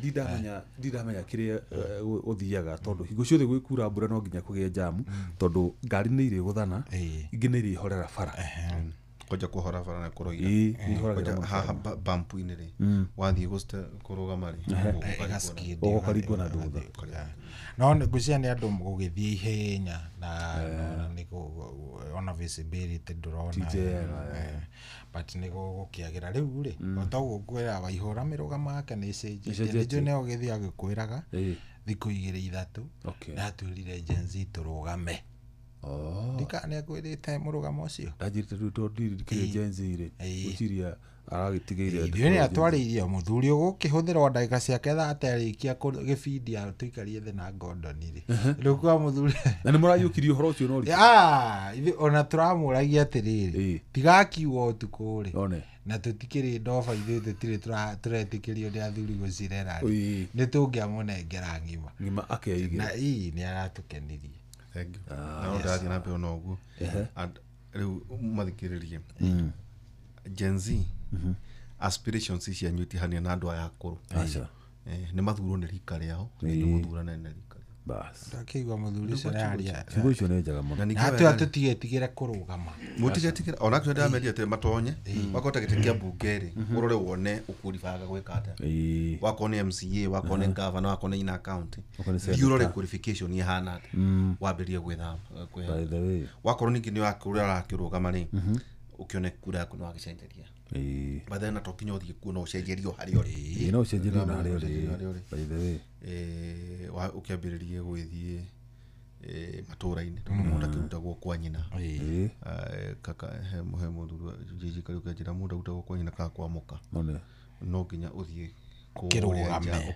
ndindamenya kĩrĩa ũthiaga tondũ hingo ciothe gwĩkura mbura no nginya kũgĩe jamu tondũ ngari nĩ irĩgũthana ingĩ nĩ irĩhorera bara. Kwanja kuhora bara na kũroira haha bampu-inĩ rĩ wathiĩ kũrũgama rĩ ũkaringwo na thutha. No ngwĩciria nĩ andũ gũgĩthiĩ ihenya na nĩ ona visibility ndũrona, but nĩ gũkĩagĩra rĩu rĩ o toguo ngwĩra Waihũra mĩrũgamo yake nĩ ĩcenjetie. Nĩnjũĩ nĩ ũgĩthiĩ agĩkwĩraga thikũ igĩrĩ ithatũ ndatwĩrire Gen Z tũrũgame. Ndika nĩ akwĩrĩte mũrũgamo ũcio ndanjĩrĩte rĩu tondũ ndirikire Gen Z rĩ gwĩciria aragĩtigĩire ithuĩ nĩ atwarĩirie mũthuri ũgũkĩhũthĩrwo ndagĩka ciake thaa atarĩkia gĩbindi atũikarie thĩ na Gordon rĩ rĩu kwa mũthuri na nĩ mũrayũkirie ũhoro ũcio no ithuĩ ona tũramũragia atĩrĩrĩ tigakiuga ũtukũ rĩ na tũtikĩrĩ ndoba ithuĩ tũtirĩ tũretĩkĩrio nĩ athuri gũcirera rĩ nĩ tũngĩamũnengera ng'ima ng'ima akeigĩra na ii nĩ aratũkenirie. Thank you. Na ndathi na mbere ona ũguo rĩu mathikĩrĩrie Gen Z aspirations cianyu itihania na andũ aya akũrũ. Nĩ mathurwo nĩ rika rĩao nĩ gũthurana nĩ rika rĩao. Bas ndakĩigua mũthuri ũcio nĩaria ciugo icio nĩ njega mũno na atĩ tũtigetigĩre kũrũgama mũtigetigĩre ona actually ndameria atĩ matonye wakota gĩtĩ kĩa mbunge rĩ ũrore wone ũkũribaga gwĩka atĩa wakorwo nĩ MCA wakorwo nĩ governor wakorwo nĩ ina county thiĩ ũrore qualification ihana atĩa wambĩrĩrie gwĩthamba by the way wakorwo ningĩ nĩ wakũrĩa ũrakĩrũgama rĩ ũkĩone kura yaku nĩ wagĩcenjeria by then to kinya ũthiĩ kuo no ũcenjerio harĩa ũrĩ no ũcenjerio na harĩa ũrĩ by the way ũkĩambĩrĩrie gũgĩthiĩ matũra-inĩ tondũ mũndũ akĩrutagwo kwa nyina kaka he mũthuri Jiji Kariũki anjĩra mũndũ arutagwo kwa nyina kana kwa mũka no nginya ũthiĩ kĩrũgame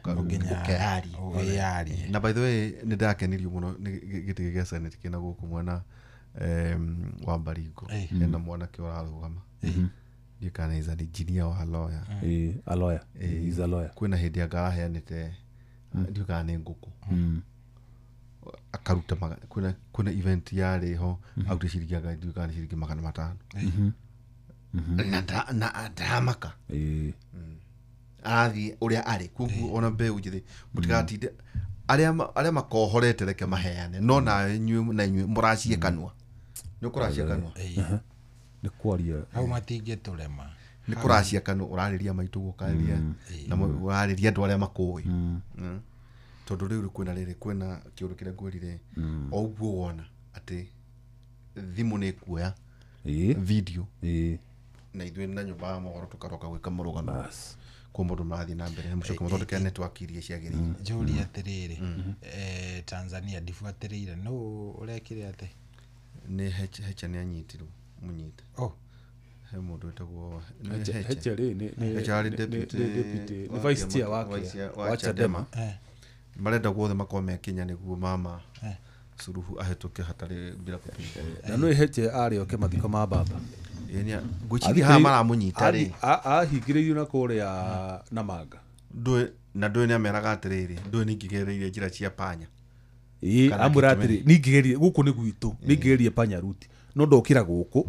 ũkeyarie. Na by the way nĩ ndakenirio mũno nĩ gĩtĩ gĩa Senate kĩna gũkũ mwena wa Baringo hena mwanake ũrarũgama ndiũĩ kana is an engineer wa lawyer a lawyer is a lawyer kwĩna hĩndĩ anga araheanĩte ndiũĩ kana nĩ ngũkũ akaruta kwĩna event yarĩ ho arute ciringi anga ndiũĩ kana nĩ ciringi 500 na ndaramaka arathiĩ ũrĩa arĩ koguo ona mbeũ njĩthĩ mũtigatinde arĩa makohorete reke maheane no na inyuĩ na inyuĩ mũracie kanua nĩ ũkũracia kanua nĩ kwaria hau matingĩtũrema nĩ kũracia kanua ũrarĩria maitũ ũkarĩria na ũrarĩria andũ arĩa makũĩ tondũ rĩu kwĩna rĩrĩ kwĩna kĩũndũ kĩrĩa ngwĩrire o ũguo wona atĩ thimũ nĩ ĩkuoya video na ithuĩ na nyũmba ya mohoro tũkaroka gwĩka mũrũgamo kwa mũndũ marathiĩ na mbere mũcoke mũthondeke network iria ciagĩrĩire. Njũrie atĩrĩrĩ Tanzania ndibuatĩrĩire nũ ũrekire atĩ nĩ Heche nĩ anyitirwo mũnyite he mũndũ wĩtagwo Heche rĩ nĩ arĩ deputy nĩ vice chair wa Chadema marenda guothe makorwo me Kenya nĩguo mama Suluhu ahĩtũke hatarĩ bila kũpingwo. Na nĩ Heche arĩ oke mathiko ma baba ngwĩciria haha maramũnyita rĩ ahingĩrĩirio na kũrĩa Namanga na ndũĩ nĩ ameraga atĩrĩrĩ ndũĩ ningĩgereirie njĩra cia panya amwĩra atĩrĩ ningĩgerie gũkũ nĩ gwitũ ningĩgerie panya route no ndokĩra gũkũ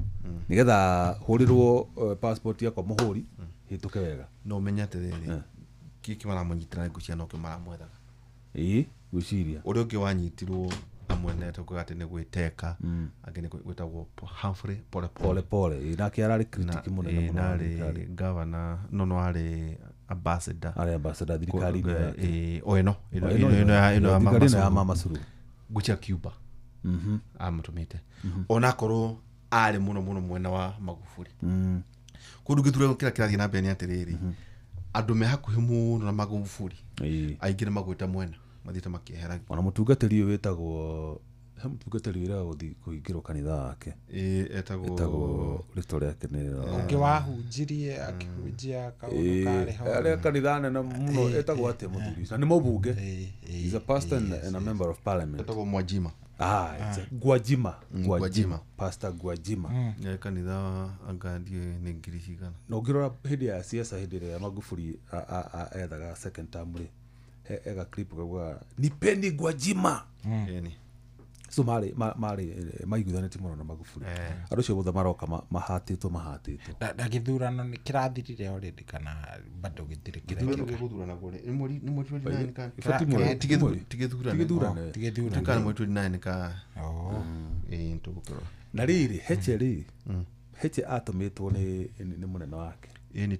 nĩgetha hũrĩrwo passport yakwa mũhũri hĩtũke wega no ũmenye atĩrĩrĩ kĩkĩ maramũnyitĩra ngwĩciria nokĩo maramwethaga ngwĩciria ũrĩa ũngĩ wanyitirwo amwenete kuga atĩ nĩ gwĩteka angĩ nĩ gwĩtagwo Humphrey Pole Pole nake ararĩ critic mũnene mũno arĩ governor no arĩ ambassador arĩ ambassador thirikari-inĩ o ĩno ĩno ya mama Suluhu ngwĩciria Cuba amũtũmĩte onakorwo arĩ mũno mũno mwena wa Magufuli kũndũ gĩthurano kĩrĩa kĩrathiĩ na mbere nĩ atĩrĩrĩ andũ me hakuhĩ mũno na Magufuli aingĩ nĩ magwĩte mwena mathiĩte makĩeheragia ona mũtungatĩri ũyũ wĩtagwo he mũtungatĩri wĩraga gũthiĩ kũhingĩrwo kanitha wake etagwo rĩtwa rĩake nĩ ũngĩ wahunjirie akĩhunjia kaũndũ karĩ ho arĩa kanitha nene mũno etagwo atĩa mũthuri ũcio na nĩ mũbunge is a pastor and a member of parliament etagwo Mwajima Gwajima Pastor Gwajima nĩ kanitha anga ndiũĩ nĩ ngiri cigana na ũngĩrora hĩndĩ ya siasa hĩndĩ ĩrĩa Magufuli ethaga second term rĩ ega clip kauga nipeni Gwajima so marĩ maiguithanĩtie mũno na Magufuli andũ acio othe maroka mahatĩtwo na gĩthurano nĩ kĩrathirire already kana bado gĩtirĩ kĩrekĩka gĩthurano rĩ nĩ mweri 29 ka ti gĩthurano kana mweri 29 ka tũgũkĩrora na rĩrĩ Heche rĩ Heche atũmĩtwo nĩ mũnene wake. Ĩni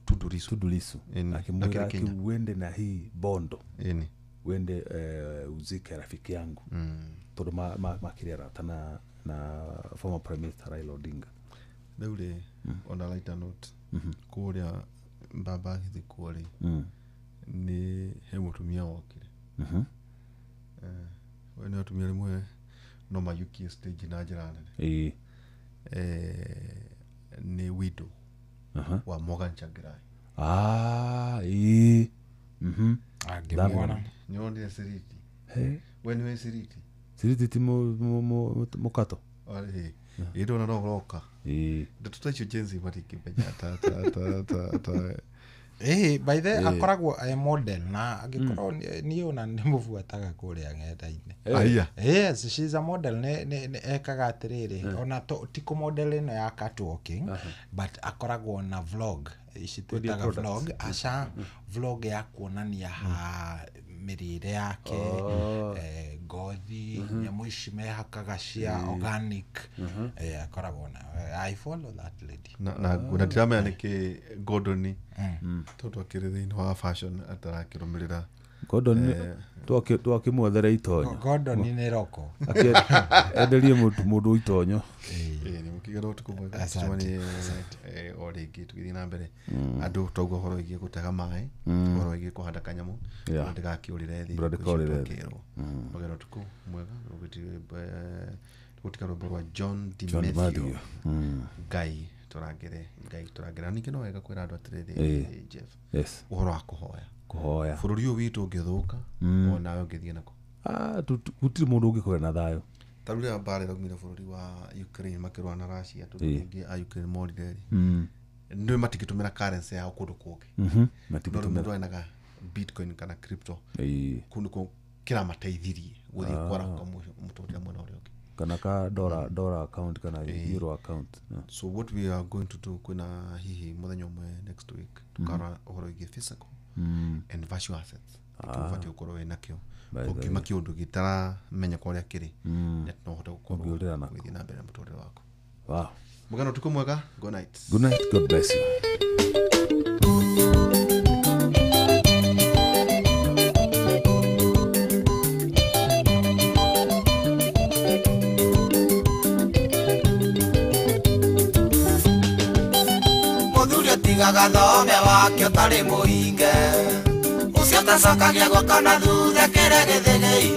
Tundu Lissu. Tundu Lissu. Akimwĩra Kenya. Uende na hii bondo. Ĩni. Uende uzike rafiki yangu. Tondũ makĩrĩ arata na former Prime Minister Raila Odinga. Rĩu rĩ, on a lighter note, kũrĩa mbamba agĩthikwo rĩ, nĩ he mũtumia wokire. We nĩ atumia rĩmwe no mayukie stage na njĩra nene. Nĩ widow wa Morgan Tsvangirai. Angĩmuona. Nĩwonire Siriti? We nĩwe Siriti? Siriti ti mũkato? Ĩ ndona no ũroka. Ndeto ta icio Gen Z matingĩmenya ta by the akoragwo e model na angĩkorwo niĩ ona nĩmũbuataga kũrĩa ng'enda-inĩ. Yes, she's a model nĩ ekaga atĩrĩrĩ ona ti kũ model ĩno ya catwalking but akoragwo na vlog ici twĩtaga vlog aca vlog ya kuonania ha mĩrĩre yake, ngothi, nyamũ ici mehakaga cia organic, akoragwo na I follow that lady. Na ndiramenya nĩkĩ Gordon tondũ akĩrĩ thĩinĩ wa fashion atarakĩrũmĩrĩra. Gordon twakĩmwethere itonyo. Gordon nĩ roko. Enderie mũndũ itonyo. Nĩ mũkĩgera ũtukũ mwega, tũcemanie o rĩngĩ tũgĩthiĩ na mbere. Andũ twauga ũhoro wĩgiĩ gũtega maĩ, ũhoro wĩgiĩ kũhanda kanyamũ, ndĩgakĩũrĩre thĩ. Mũgera ũtukũ mwega, gũtiga rwĩmbo rwa John DiMathio. Ngai tũrangĩre, Ngai tũrangĩre. Na ningĩ no wega kwĩra andũ atĩrĩrĩ, Jeff, ũhoro wa kũhoya. Kũhoya. Bũrũri ũyũ witũ ũngĩthũka, onawe ũngĩthiĩ nako. Gũtirĩ mũndũ ũngĩkorwo na thayũ. Ta rĩu rĩrĩa mbara ĩraumire bũrũri wa Ukraine makĩrũa na Russia, tondũ aingĩ a Ukraine morire rĩ, nĩ matingĩtũmĩra currency yao kũndũ kũngĩ. Matingĩtũmĩra. Mũndũ enaga Bitcoin kana crypto. Kũu nĩkuo kĩramateithirie gũthiĩ kwarahũka mũtũrĩre mwena ũrĩa ũngĩ. Kana ka dollar account kana euro account. So what we are going to do kwĩna hihi mũthenya ũmwe next week tũkarora ũhoro wĩgiĩ physical and virtual assets. Ũbatiĩ gũkorwo wĩ nakĩo. Ũngiuma kĩũndũ gĩtaramenya kũrĩa kĩrĩ, no ũhote gũkorwo ũgĩthiĩ na mbere na mũtũrĩre waku. Wow. Mũgana ũtukũ mwega. Good night. Good night. God bless you. Tigaga thome wake ũtarĩ mũhinge, ũcio ũtacokagia guoko na thutha kĩrĩa gĩthĩgĩi,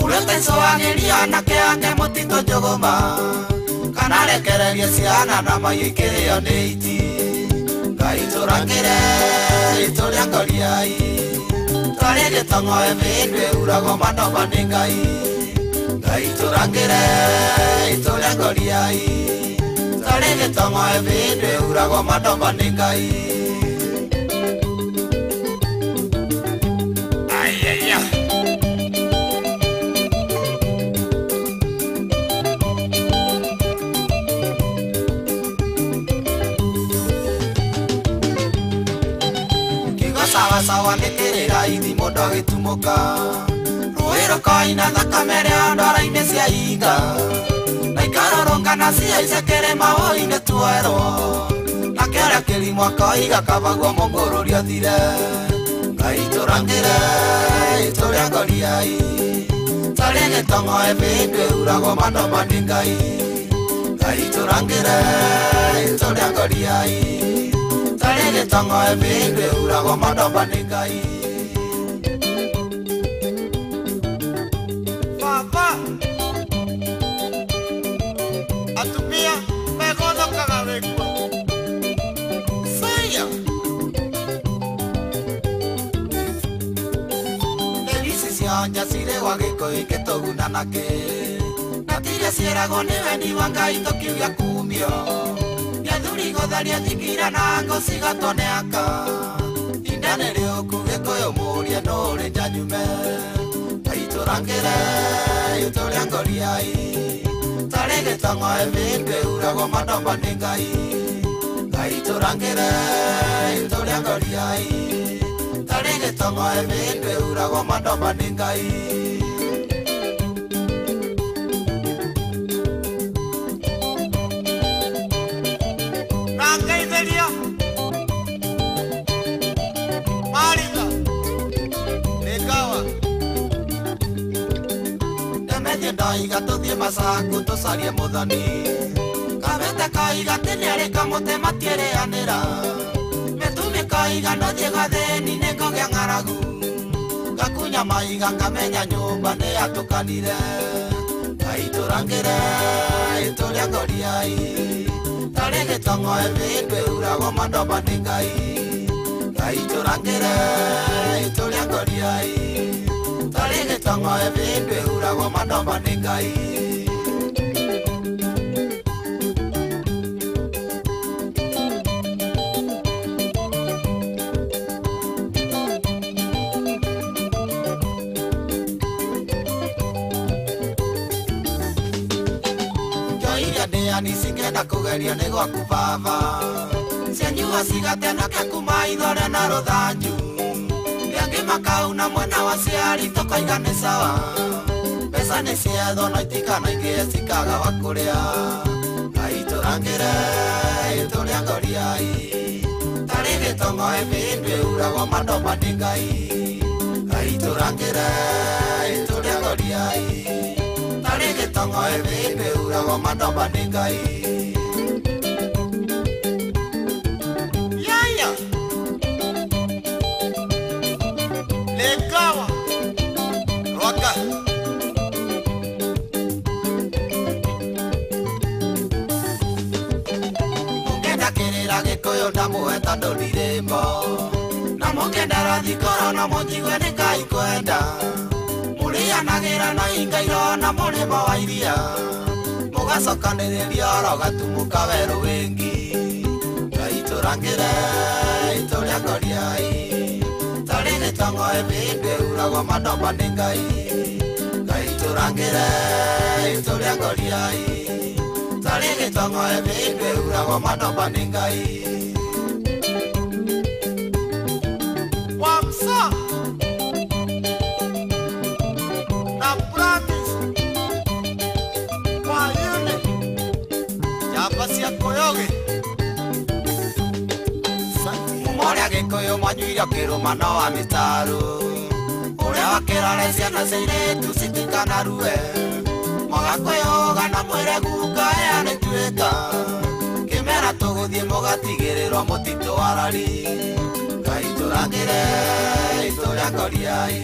ũrĩa ũtaicũagĩria anake ake mũtitũ njũgũma, kana rekererie ciana na maiũ ikĩrĩo nĩ iti. Ngai tũrangĩre itũrĩa ngoriai, twarĩ gĩtong'oe mĩndũ ĩhuragwo manoma nĩ Ngai. Ngai tũrangĩre itũrĩa ngoriai, twarĩ gĩtong'oe mĩndũ ĩhuragwo manoma nĩ Ngai. Sawa nĩkĩrĩra ithi mũndũ agĩtumũka, rũĩ rũkoina thakame rĩa ndwara-inĩ cia ihinga, na ikarũrũngana ciaice kĩrĩma wũi-inĩ tuoerwo, na kĩarĩa kĩrimũ akoiga kabaguo mũngũrũri athire. Ngai tũrangĩre itũrĩa ngoriai, tarĩ gĩtong'oe mĩndũ ĩhuragwo manoma nĩ Ngai. Ngai tũrangĩre itũrĩa ngoriai, tarĩ gĩtong'oe mĩndũ ĩhuragwo manoma nĩ Ngai. Baba atumia megothokaga wĩkuo saya ici cionja cirĩ gwa gĩkũyũ ikĩtũguna nakĩ, na tiria ciĩragwo nĩ wendi wa Ngai tũkiuga kumio, nĩ athuri gũtharia thikira na ngũ cigatwo nĩ aka, inda nĩ rĩũku gĩkũyũ mũrie nũrĩ njanyume. Ngai tũrangĩre itũrĩa ngoriai, tarĩ gĩtong'oe mĩndũ ĩhuragwo manoma nĩ Ngai. Ngai tũrangĩre itũrĩa ngoriai, tarĩ gĩtong'oe mĩndũ ĩhuragwo manoma nĩ Ngai. Niĩ ndoiga tũthiĩ Masaku tũcarie mũthoni. Kabete koiga atĩ nĩarĩ kamũtĩ matiĩrĩanĩra. Mĩtumĩ koiga ndũthiĩ gathĩni nĩngũgĩa ng'aragu. Gakunya maiga ngamenya nyũmba nĩyatũkanire. Ngaitũrangĩre itũrĩa ngoriai. Tarĩ gĩtong'o ĩmĩndũ ĩuragwo mandoba nĩ Ngai. Ngaitũrangĩre itũrĩa ngoriai. Tarĩ gĩtong'o ĩmĩndũ ĩuragwo mandoba nĩ Ngai. Nisingenda kugerio nĩ gwaku baba. Cianyua cigatenake kuma ithore na rũthanju. Rĩangĩ makauna mwena wa ciari tũkoiga nĩ sawa. Mbeca nĩ ciethwo no itikanaingĩhe cikaga wa kũrĩa. Ngaitũrangĩre itũrĩa ngoriai. Tarĩ gĩtong'o ĩmĩndũ ĩuragwo mandoba nĩ Ngai. Ngaitũrangĩre itũrĩa ngoriai. Tarĩ gĩtong'o ĩmĩndũ ĩuragwo mandoba nĩ Ngai. Yaya Legawa Rwaka Mũngenda kĩrĩra Gĩkũyũ ndamũhe tondũ ndirĩmo. Na mũngenda rathikoro no mũnjigue nĩ Ngai kwenda. Mũrĩanagĩra na ingairo na mũrĩmo wa iria. Mũgacokanĩrĩria oro gatumuka werũ wĩngi. Ngaitũrangĩre itũrĩa ngoriai. Tarĩ gĩtong'o ĩmĩndũ ĩuragwo mandoba nĩ Ngai. Ngaitũrangĩre itũrĩa ngoriai. Tarĩ gĩtong'o ĩmĩndũ ĩuragwo mandoba nĩ Ngai. Wamsa na promise kwa yule njamba cia Koyoge. Mũrĩa Gĩkũyũ mwanyuire kĩrũma no wa mĩtaro. Ũrĩa wakĩrore ciana cia airĩtu citikanarue. Mũgakwĩyũga na mwĩre guka aya nĩtuĩka. Kĩmera tũgũthiĩ mũgatigĩrĩrwo mũtitũ warari. Ngaitũrangĩre itũrĩa ngoriai.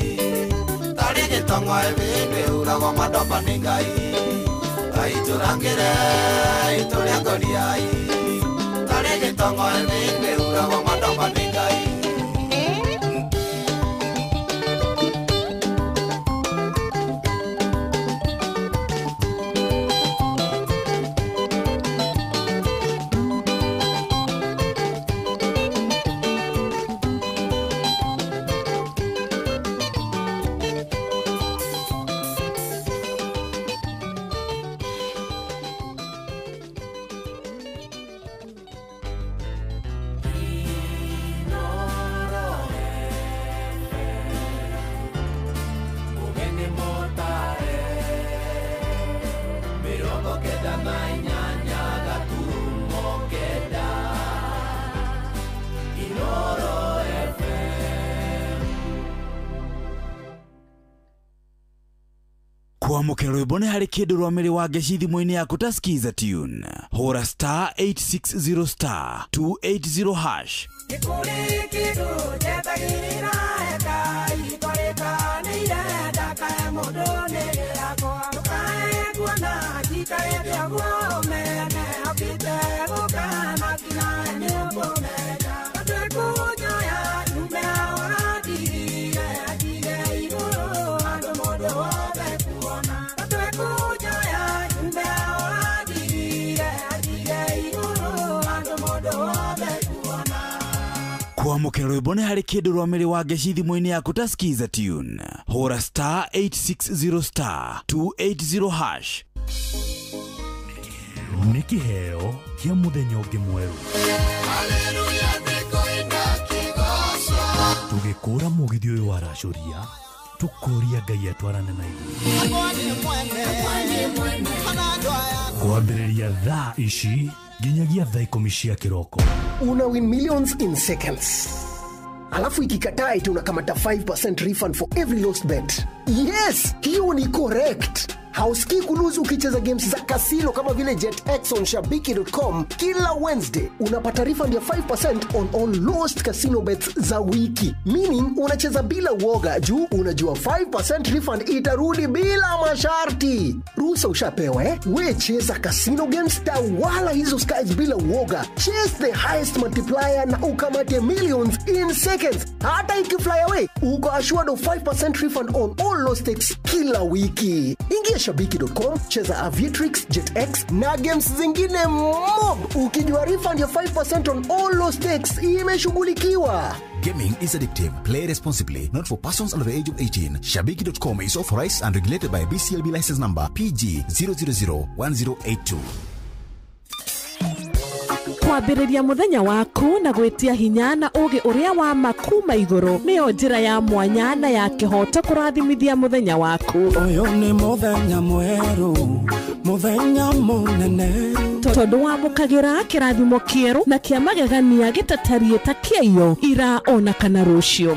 Tarĩ gĩtong'o ĩmĩndũ ĩuragwo mandoba nĩ Ngai. Ngaitũrangĩre itũrĩa ngoriai. Tarĩ gĩtong'o ĩmĩndũ ĩuragwo mandoba nĩ Ngai. Kwamũkĩra rwĩmbo nĩ harĩ kĩndũ rwa mĩrĩ wa ngeci thimũ-inĩ yaku ta Skiza Tune. Hũra star 860 star 280 hash. Kwamũkĩra rwĩmbo nĩ harĩ kĩndũ rwa mĩrĩ wa ngeci thimũ-inĩ yaku ta Skiza Tune. Hũra star 860 star 280 hash. Nĩ kĩheo kĩa mũthenya ũngĩ mwerũ. Tũgĩkũra mũgithi ũyũ wa racũria, tũkũria Ngai atwarane na ithuĩ. Kwambĩrĩria thaa ici nginyagia thaa 10 cia kĩroko. Una win millions in seconds. Alafu ikikataa eti unakamata 5% refund for every lost bet. Yes, hiyo ni correct. Hausikii kuluzi ukicheza games za casino kama vile JetX on shabiki.com kila Wednesday. Unapata refund ya 5% on all lost casino bets za wiki. Meaning unacheza bila uoga juu unajua 5% refund itarudi bila masharti. Ruhusa ushapewa eh? We cheza casino games, tawala hizo skies bila uoga. Chase the highest multiplier na ukamate millions in seconds. Hata ikifly away, uko assured of 5% refund on all lost stakes kila wiki. Ingia shabiki.com, cheza Aviatrix, JetX na games zingine mob. Ukijua refund ya 5% on all lost stakes imeshughulikiwa. Gaming is addictive. Play responsibly. Not for persons under the age of 18. Shabiki.com is authorized and regulated by BCLB license number PG 0001082. Kwambĩrĩria mũthenya waku na gwĩtia hinya na ũgĩ ũrĩa wa makuma igũrũ nĩyo njĩra ya mwanya na ya kĩhoto kũrathimithia mũthenya waku. Ũyũ nĩ mũthenya mwerũ, mũthenya mũnene, tondũ wamũkagĩra kĩrathimo kĩerũ na kĩa magegania gĩtatariĩ ta kĩaiyo ira ona kana rũciũ.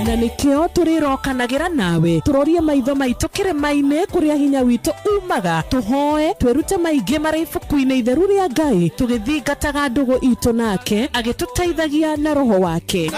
Na nikio tũrĩrokanagĩra nawe tũrorie maitho maitũ kĩrĩma-inĩ kũrĩa hinya witũ umaga, tũhoe twĩrute maingĩ marĩ ibuku-inĩ itheru rĩa Ngai tũgĩthingataga ndũgũ itũ nake agĩtũteithagia na roho wake.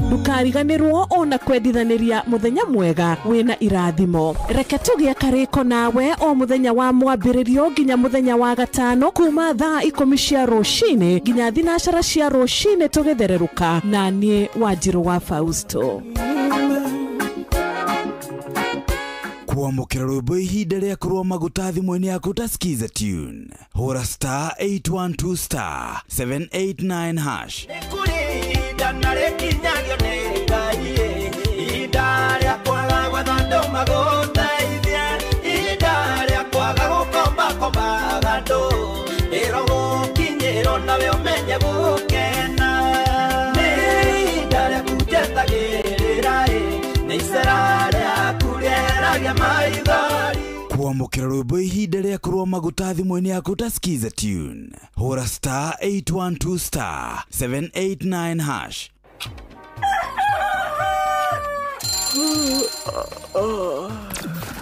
Ndũkariganĩrwo ona kwendithanĩria mũthenya mwega wĩna irathimo. Reke tũgĩe karĩko nawe o mũthenya wa mwambĩrĩrio nginya mũthenya wa gatano kuma thaa 10 cia rũcinĩ nginya 9 cia rũcinĩ tũgĩthererũka na niĩ Wanjirũ wa Fausto. Kwamũkĩra rwĩmbo ihinda rĩa kũrũa maguta thimũ-inĩ yaku ta Skiza Tune. Hũra star 812 star 789 hash. Kwamũkĩra rwĩmbo ihinda rĩa kũrũa maguta thimũ-inĩ yaku ta Skiza Tune. Hũra star 812 star 789 hash.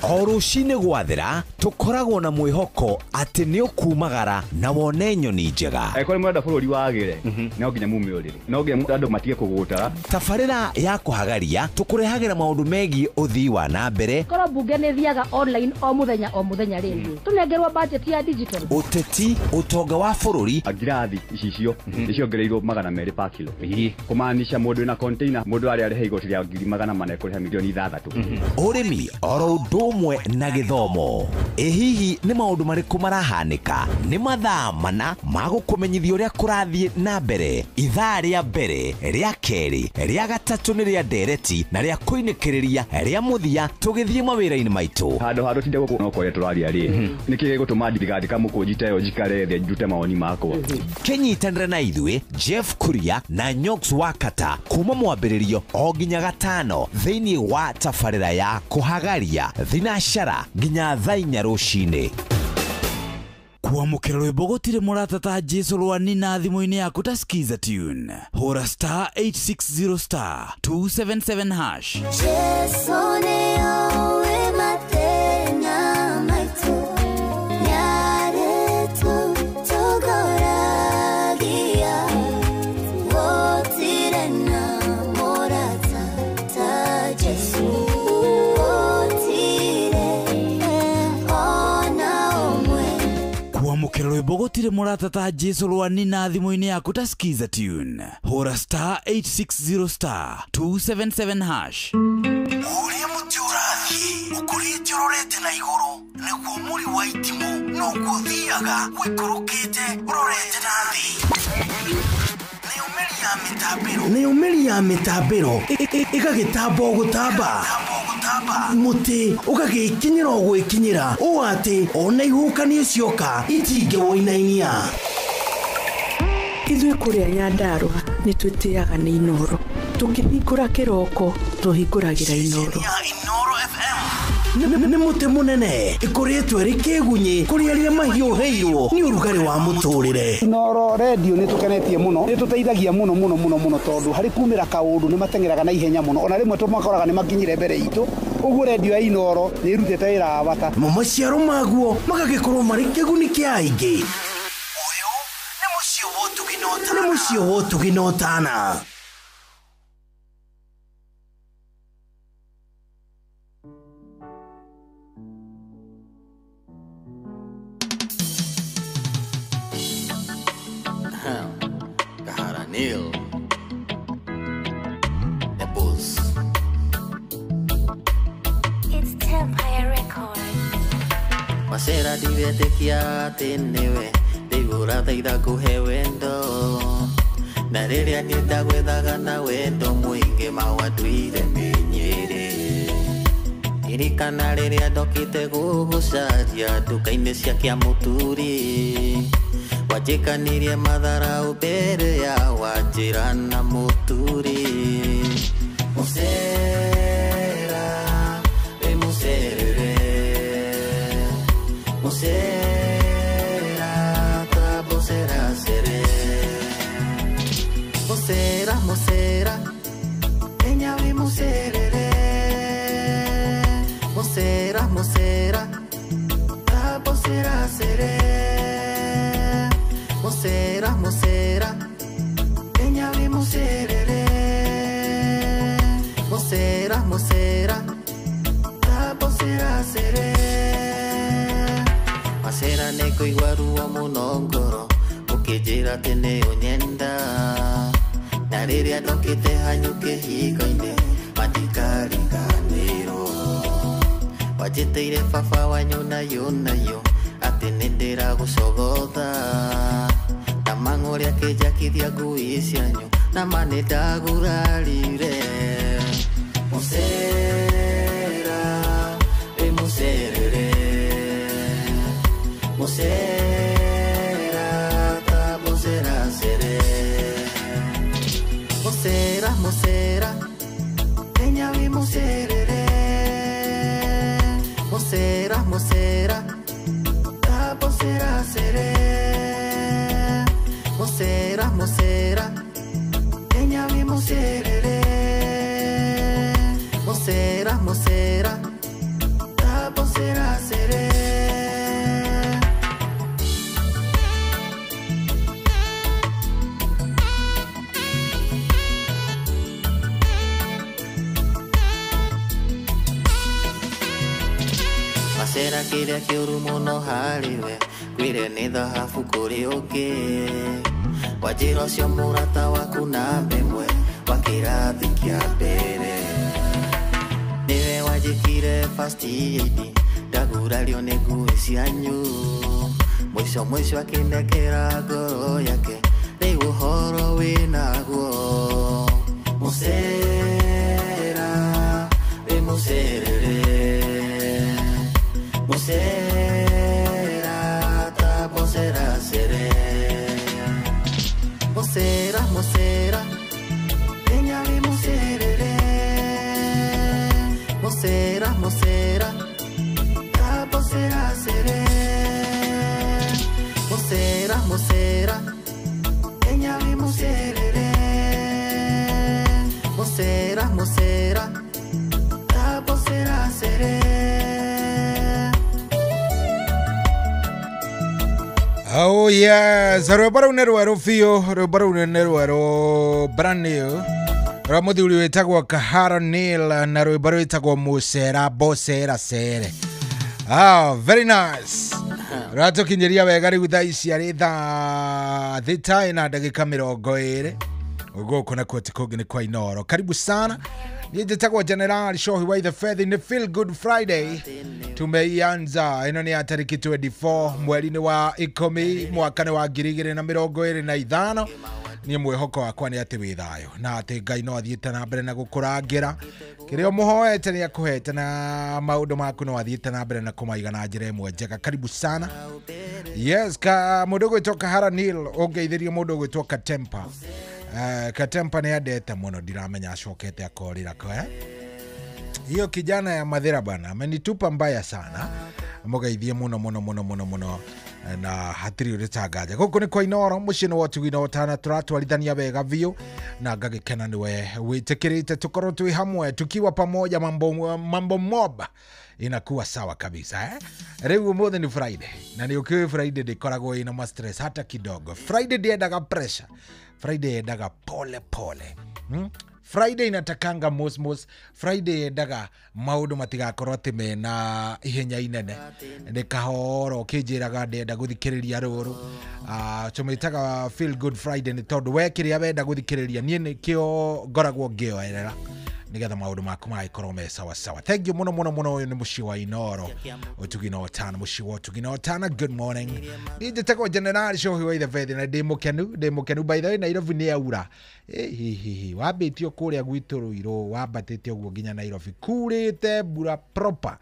O rũcinĩ gwathera tũkoragwo na mwĩhoko atĩ nĩ ũkumagara na wone nyoni njega. Angĩkorwo nĩ mũrenda bũrũri wagĩre, no nginya mume ũrĩrĩ, no nginya andũ matige kũgũta. Tabarĩra ya kũhagaria tũkũrehagĩra maũndũ megiĩ ũthii wa na mbere. Korwo mbunge nĩ thiaga online o mũthenya rĩngĩ tũnengerwo budget ya digital. Ũteti, ũtonga wa bũrũri. Ngirathi icicio nĩciongereirwo 200 per kilo, kũmaanisha mũndũ wĩna container mũndũ arĩa arĩha igoti rĩa 400,000 ekũrĩha milioni 6. Ũrĩmi oro ũndũ ũmwe na gĩthomo. Ĩ hihi nĩ maũndũ marĩkũ marahanĩka? Nĩ mathaa mana ma gũkũmenyithia ũrĩa kũrathiĩ na mbere. Ithaa rĩa mbere, rĩa kerĩ, rĩa gatatũ nĩ rĩa ndereti na rĩa kũinĩkĩrĩria rĩa mũthia tũgĩthiĩ mawĩra-inĩ maitũ. Handũ ha tũtinde gũkũ no kũrĩa tũraria rĩ, nĩkĩ gĩgũtũma ndigandĩka mũkũnji ta ĩyo njikare thĩ ndute mawoni makwa. Kĩnyitanĩre na ithuĩ Jeff Kuria na Nyox Wakata kuma mwambĩrĩrio o nginya gatano thĩinĩ wa tabarĩra ya kũhagaria thinashara nginya thaa 4 rũcinĩ. Kwamũkĩra rwĩmbo gũtirĩ mũrata ta Jesu rwani na thimũ-inĩ yaku ta Skiza Tune. Hũra star 860 star 277 hash. Jesu nĩoĩ mathĩna maitũ, nĩarĩtũtongoragia, gũtirĩ na mũrata ta Jesu. Kwamũkĩra rwĩmbo gũtirĩ mũrata ta Jesu rwani na thimũ-inĩ yaku ta Skiza Tune. Hũra star 860 star 277 hash. Ũrĩa mũtĩ ũrathiĩ ũkũrĩte ũrorete na igũrũ nĩguo mũri wa itimũ noguo ũthiaga ũikũrũkĩte ũrorete na thĩ. Nĩyo mĩri ya mĩtambĩro ĩgagĩtamba o gũtamba, mũtĩ ũgagĩkinyĩra o gwĩkinyĩra ũũ atĩ ona ihuhũkanio cioka itingĩwũinainia. Ithuĩ kũrĩa Nyandarũa nĩ twĩtĩaga nĩ Inooro. Tũkĩhingũra kĩroko tũhingũragĩra Inooro. Inooro FM. Nĩ mũtĩ mũnene ĩkũrĩtwo ĩrĩ kĩgunyĩ kũrĩ arĩa mahiũhĩirwo nĩ ũrugarĩ wa mũtũrĩre. Inooro redio nĩ tũkenetie mũno, nĩ tũteithagia mũno mũno mũno mũno tondũ harĩ kumĩra kaũndũ nĩ mateng'eraga na ihenya mũno, ona rĩmwe tũmakoraga nĩ makinyire mbere itũ. Ũguo redio ya Inooro nĩ ĩrutĩte wĩra wa bata. Mo maciaro maguo magagĩkorwo marĩ kĩguni kĩa aingĩ. Ũyũ nĩ mũciĩ wa ũtugi na ũtana. Nĩ mũciĩ wa ũtugi na ũtana. Kahara Neil The Bulls. It's Empire Record. Masera ndiretĩkia atĩ nĩwe ndĩgũrathaitha kũhe wendo, na rĩrĩa niĩ ndagwethaga na wendo mũingĩ mawatwire mĩnyĩrĩ. Ririkana rĩrĩa ndokĩte gũgũcaria nduka-inĩ cia Kĩamũturi, wanjĩkanirie matharau mbere ya wanjĩra na mũturi. Mũcera wĩ mũcerere, mũcera ta mũcera cere, mũcera mũcera Kenya wĩ mũcerere, mũcera mũcera ta mũcera cere, mũcera mũcera Kenya wĩ mũcerere, mũcera mũcera ta mũcera cere. Macera nĩ kũigua ruo mũno ngoro ũkĩnjĩra atĩ nĩ ũnyenda, na rĩrĩa ndokĩte hanyũke hingo-inĩ mandikariganĩrwo. Wanjĩtĩire baba wanyu nayo nayo atĩ nĩ ndĩragũcogotha, na mang'ũrĩ akĩnjakithia ngui cianyu na ma nĩ ndagurarire. Mũcera wĩ mũcerere, mũcera ta mũcera cere, mũcera mũcera Kenya wĩ mũcerere, mũcera mũcera ta mũcera cere, mũcera mũcera Kenya wĩ mũcerere, mũcera mũcera ta mũcera cere. Macera kĩrĩa kĩũru mũno harĩwe kwĩre nĩ thahabu kũrĩ ũngĩ, wanjĩra ũcio mũrata waku namba ĩmwe wa kĩrathi kĩa mbere, nĩwe wanjĩkire first aid ndagurario nĩ ngui cianyu, mũico mũico akĩnengera ngoro yake rĩu ũhoro wĩnaguo. Mũcera wĩ mũcerere, mũcera ta mũcera cere, mũcera mũcera Kenya wĩ mũcerere, mũcera mũcera ta mũcera cere, mũcera mũcera Kenya wĩ mũcerere, mũcera mũcera ta mũcera cere. Oh yes, rwĩmbo rũu nĩ rwerũ biũ, rwĩmbo rũu nĩ rwerũ brand new rwa mũthuri wĩtagwo Kahara Neil na rwĩmbo rwĩtagwo Mũcera Bocera Cere. Ah, very nice. Rwatũkinyĩria wega rĩu thaa ici arĩ thaa 3 na ndagĩka 20. Gũkũ nakuo ti kũngĩ nĩ kwa Inooro. Karibu sana. Niĩ njĩtagwo General Shohi wa the Faith. Nĩ Feel Good Friday tumeianza. Ĩno nĩ ya tarĩki 24 mweri-inĩ wa 10 mwaka-inĩ wa 2025. Niĩ mwĩhoko wakwa nĩ atĩ wĩ thayũ na atĩ Ngai no athiĩte na mbere na gũkũrangĩra kĩrĩa ũmũhoete nĩ akũhete na maũndũ maku no athiĩte na mbere na kũmaiga na njĩra ĩmwe njega. Karibu sana. Yes, ka mũndũ ũgwĩtwo Kahara Neil ũngeithĩrie mũndũ ũgwĩtwo Katempa. Katempa nĩ andete mũno, ndiramenya acokete akorĩra ko Hiyo kijana ya Mathira bana amenitupa mbaya sana. Mugeithie muno muno muno muno muno na hatiri uritangaja guku ni kwa Inoro muciĩ nĩ wotugi na ũtana tũratwarithania wega biũ na ngagĩkena nĩwe wĩtĩkĩrĩte tukorwo twĩ hamwe tukiwa pamoja, mambo mob inakuwa sawa kabisa eh? Rĩu ũmũthĩ ni Friday na nĩ ũkĩũĩ Friday ndĩkoragwo ĩna ma stress hata kidogo. Friday ndĩendaga pressure, Friday yendaga pole pole. Friday inatakanga mosmos. Friday yendaga maundu matigakorwo ati mena ihenya inene, ni kahoro kinjiraga ndenda guthikiriria ruru. Tumitaga feel good Friday ni tondu we kiria wenda guthikiriria nie nikio ngoragwo ngioerera nigetha maundu maku magikorwo me sawa sawa. Thank you muno muno muno. Uyu ni muciĩ wa Inoro utugi na ũtana, muciĩ wa utugi na ũtana. Good morning. Ni njĩtagwo General Shohi wa Ithebethi na ndĩ mũkenu, ndĩ mũkenu. By the way, Nairobi nĩ yaura. Hihi wambĩtio kũrĩa gwitũ Ruiru, wambatĩte ũguo nginya Nairobi, kurĩte mbura proper,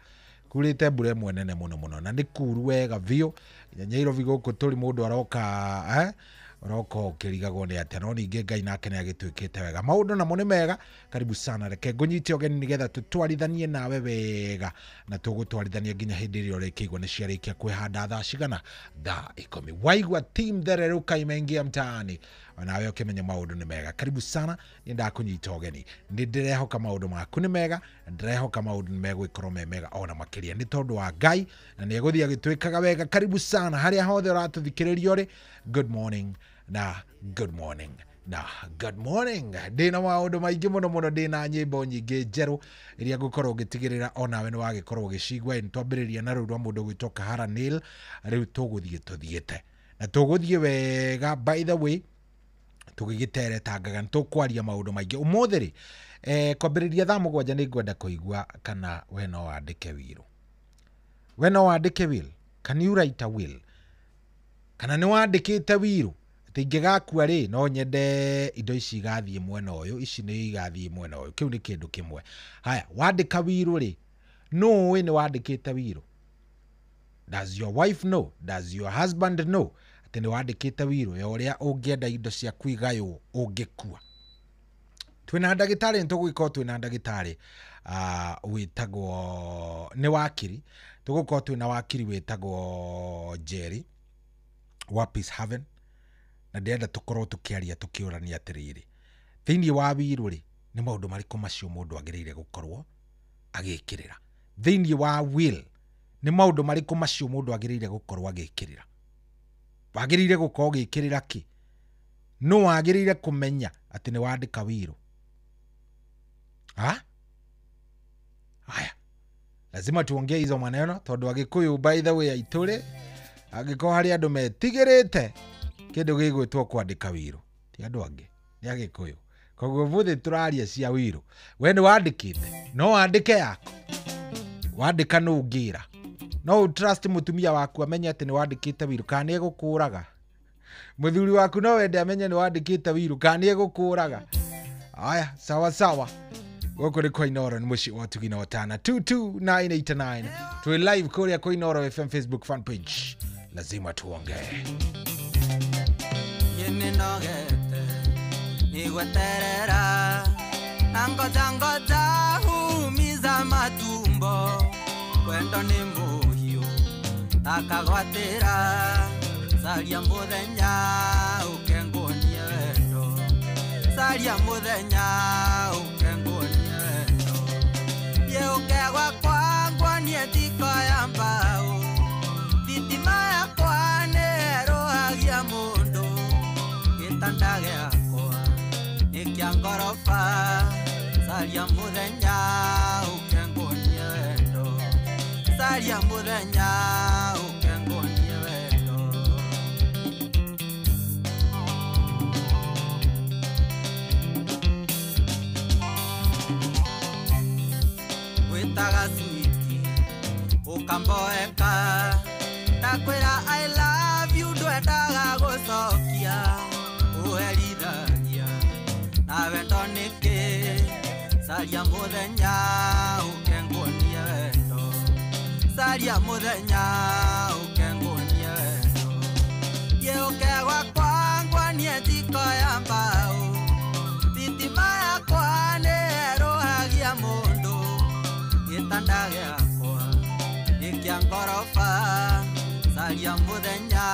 kurĩte mbura ĩmwe nene mũno mũno na nĩ kuru wega biũ nginya Nairobi gũkũ tũrĩ mũndũ aroka roko ukirigagwo ni atia, no ningĩ Ngai nake nĩ agĩtuĩkĩte wega, maũndũ namo nĩ mega. Karibu sana, reke ngũnyite ũgeni nĩgetha tũtwarithanie nawe wega na tũgũtwarithania nginya hĩndĩ ĩrĩa ũrĩkĩigua nĩ ciarĩkia kwĩhanda thaa cigana, thaa 10. Waigua team thererũka imeingia mtaani, onawe ũkĩmenya maũndũ nĩ mega. Karibu sana, nĩ ndakũnyita ũgeni, nĩ ndĩrehoka maũndũ maku nĩ mega, ndĩrehoka maũndũ nĩ megũgĩkorwo me mega ona makĩria nĩ tondũ wa Ngai na nĩ egũthiĩ agĩtwĩkaga wega. Karibu sana harĩa hothe ũratũthikĩrĩria ũrĩ. Good morning na good morning na good morning. Ndĩna maũndũ maingĩ mũno mũno, ndĩna nyĩmbo nyingĩ njerũ iria ngũkorwo ngĩtigĩrĩra onawe nĩ wagĩkorwo ũgĩcigua. Nĩ twambĩrĩria na rũu rwa mũndũ ũgwĩtwo Kahara Neil, rĩu tũgũthiĩ tũthiĩte na tũgũthiĩ wega. By the way, tũgĩgĩteretangaga nĩ tũkwaria maũndũ maingĩ ũmũthĩ rĩ. Kwambĩrĩria thaa 7 nĩ ngwenda kũigua kana we no wandĩke will. We no wandĩke will? Can you write a will? Kana nĩ wandĩkĩte will atĩ ingĩgakua rĩ no nyende indo ici igathiĩ mwena ũyũ, ici nĩ igathiĩ mwena ũyũ. Kĩu nĩ kĩndũ kĩmwe. Haya, wandĩka will rĩ, nũ ũĩ nĩ wandĩkĩte will? Does your wife know? Does your husband know atĩ nĩ wandĩkĩte will ya ũrĩa ũngĩenda indo ciaku igaywo ũngĩkua? Twĩna ndagĩtarĩ, nĩ tũgũgĩkorwo twĩna ndagĩtarĩ wĩtagwo nĩ wakiri, tũgũkorwo twĩna wakiri wĩtagwo Jerry wa Peace Haven, na ndĩrenda tũkorwo tũkĩaria tũkĩũrania atĩrĩrĩ, thĩinĩ wa will rĩ nĩ maũndũ marĩkũ macio mũndũ agĩrĩire gũkorwo agĩkĩrĩra? Thĩinĩ wa will nĩ maũndũ marĩkũ macio mũndũ agĩrĩire gũkorwo agĩkĩrĩra? Wagĩrĩire gũkorwo ũgĩkĩrĩra kĩ? No wagĩrĩire kũmenya atĩ nĩ wandĩka will? Ha? Haya, lazima tuongee hizo maneno tondũ Agĩkũyũ by the way aitũ rĩ, angĩkorwo harĩ andũ metigĩrĩte kĩndũ gĩgwĩtwo kwandĩka will, ti andũ angĩ, nĩ Agĩkũyũ. Koguo ũmũthĩ tũraria cia will. We nĩ wandĩkĩte, no wandĩke yaku. Wandĩka nũ ũngĩra? No trust mũtumia waku amenye atĩ nĩ wandĩkĩte will kana nĩ egũkũraga? Mũthuri waku no wende amenye nĩ wandĩkĩte will kana nĩ egũkũraga? Aya, sawa sawa. Gũkũ nĩ kwa Inoro, nĩ mũciĩ wa ũtugi na ũtana 22989. Twĩ live kũrĩa kwa Inoro FM Facebook fan page. Lazima tuongee. Nĩnogete nĩgweterera na ngoja ngoja humiza matumbo wendo nĩ mũhiũ akagwatĩra caria mũthenya ũkenguonie wendo, caria mũthenya ũkenguonie wendo, thiĩ ũke gwakwa nguonie thiko ya mbaũ, thitima yakwa nĩ ĩrũhagia mũndũ, gĩtanda gĩakwa nĩ kĩa ngoroba, caria mũthenya ũkenguonie wendo, caria mũthenya ũkenguonie wendo. Wĩtaga switi ũkamboeka ndakwĩra I love you ndwendaga gũcokia ũherithagia na wendo nĩkĩ, caria mũthenya ũkenguonie wendo, caria mũthenya ũkenguonie wendo, thiĩ ũke gwakwa nguonie njiko ya mbaũ, thitima yakwa nĩ ĩrũhagia mũndũ, Gĩtanda gĩakwa nĩ kĩa ngoroba caria mũthenya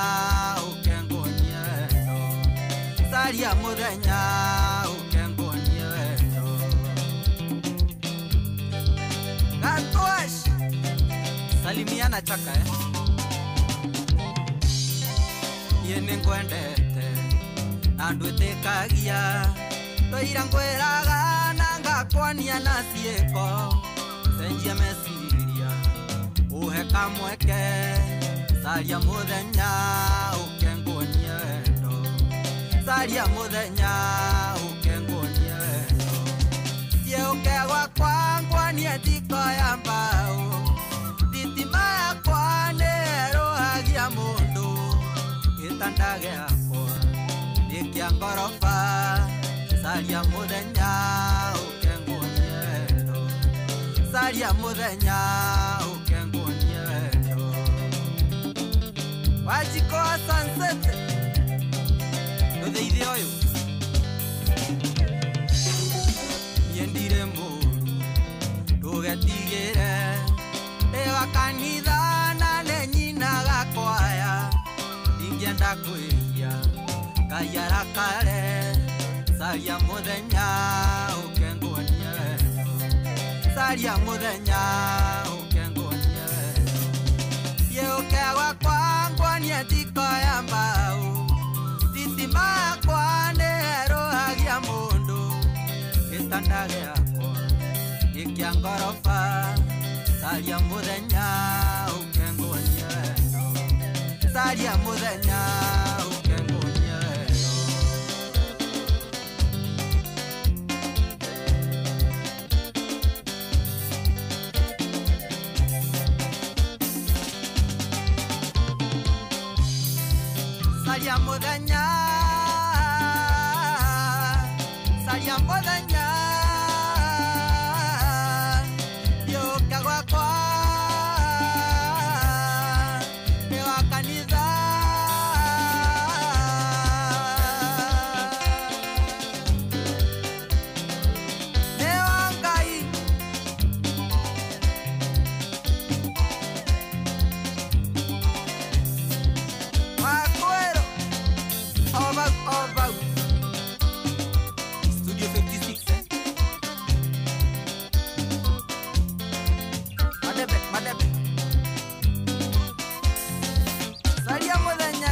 ũke nguonie wendo caria mũthenya ũke nguonie wendo Gatwash salimiana chaka niĩ nĩngwendete na ndwĩtĩkagia twaira ngwĩraga na ngakwania na ciĩko cenjia meciria uhe kamweke caria mũthenya ũke nguonie wendo caria mũthenya ũke nguonie wendo thiĩ ũke gwakwa nguonie njiko ya mbaũ thitima yakwa nĩĩrũhagia mũndũ gĩtanda gĩakwa nĩ kĩa ngoroba caria mũthenya ũke nguonie wendo caria mũthenya ũke nguonie wendo Wanjikũ wa Sunset ndũthĩithie ũyũ niĩ ndirĩ mũru ndũgetigĩre ndĩ wa kanitha na nĩ nyinaga kwaya ndingĩenda kwĩhia Ngai arakare caria mũthenya ũke nguonie wendo caria mũthenya ũke nguonie wendo thiĩ ũke gwakwa nguonie njiko ya mbaũ thitima yakwa nĩĩrũhagia mũndũ gĩtanda gĩakwa nĩ kĩa ngoroba caria mũthenya ũke nguonie wendo caria mũthenya ũke nguonie wendo Caria mũthenya caria mũthenya thiĩ ũke gwakwa nĩ wa kanitha nĩ wa Ngai Wakwero over over Studio 56 Madebe madebe Caria mũthenya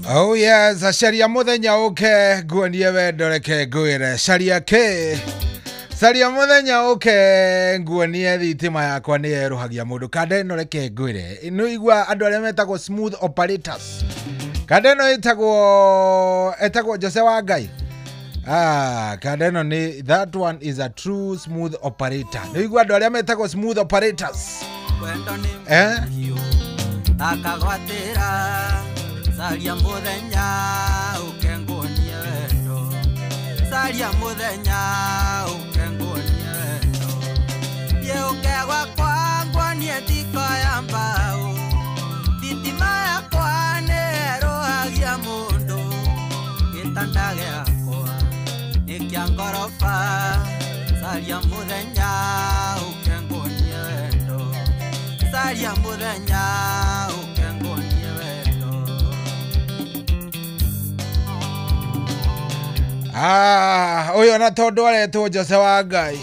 Oh yes, caria mũthenya ũke nguonie wendo reke ngwĩre caria kĩ caria mũthenya ũke nguonie thitima yakwa nĩ yerũhagia mũndũ kanda ĩno reke ngwĩre nĩ igua andũ arĩa metagwo smooth operators kanda ĩno ĩtagwo Jose wa Ngai kanda ĩno nĩ that one is a true smooth operator nĩ igua andũ arĩa metagwo smooth operators wendo nĩ akagwatĩra caria mũthenya ũke nguonie wendo caria mũthenya ũke nguonie wendo thiĩ ũke gwakwa nguonie njiko ya mbaũ thitima yakwa nĩĩrũhagia mũndũ gĩtanda gĩakwa nĩ kĩa ngoroba caria mũthenya ũke nguonie wendo caria mũthenya ũke nguonie wendo Ũyũ na tondũ aretwo Jose wa Ngai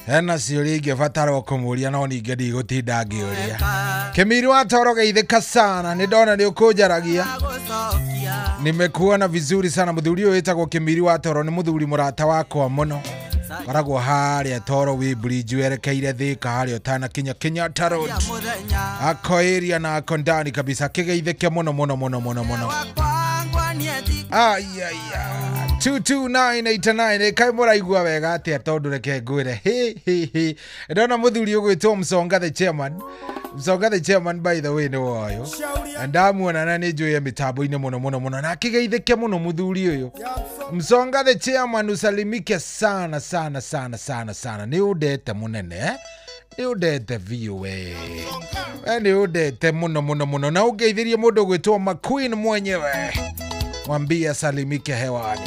hena ciũria ingĩbatara kũmũria no ningĩ ndigũtinda ngĩũria Kĩmiri wa Toro geithĩka sana nĩ ndona nĩ ũkũnjaragia nimekuona vizuri sana mũthuri ũyũ wĩtagwo Kĩmiri wa Toro nĩ mũthuri mũrata wakwa mũno koragwo harĩa Toro wĩ bridge werekeire Thika harĩa ũtanakinya Kenyatta Road ako area na ako ndani kabisa kĩgeithĩke mũno mũno mũno mũno mũno Ayaya 22989 kai mũraigua wega atĩa tondũ reke ngwĩre he he he ndona mũthuri ũgwĩtwo Msonga the chairman Msonga the chairman by the way nĩ woyo ndamuona na nĩ njũĩ mĩtambo-inĩ mũno mũno mũno na akĩgeithĩke mũno mũthuri ũyũ Msonga the chairman usalimike sana sana sana sana sana nĩ ũndete mũnene nĩ ũndete biũ we nĩ ũndete mũno mũno mũno na ũngeithirie mũndũ ũgwĩtwo McQueen mwenyewe mwambie asalimike hewani.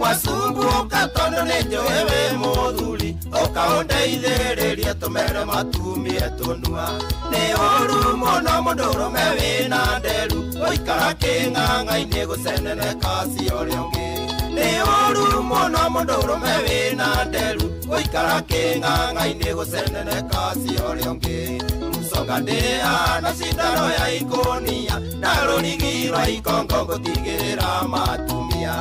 Wacumbuka tondũ nĩ njũĩ wĩ mũthuri ũkaũndeithĩrĩrie tũmere matumie tũnua. Nĩ ũru mũno mũndũrũme wĩna nderu gũikara kĩng'ang'a-inĩ gũceneneka cia ũrĩa ũngĩ. Nĩ ũru mũno mũndũrũme wĩna nderu gũikara kĩng'ang'a-inĩ gũceneneka cia ũrĩa ũngĩ. Msonga ndĩa na cindano ya ikũnia na rũrigi rwa ikongo ngũtigĩrĩra matumia.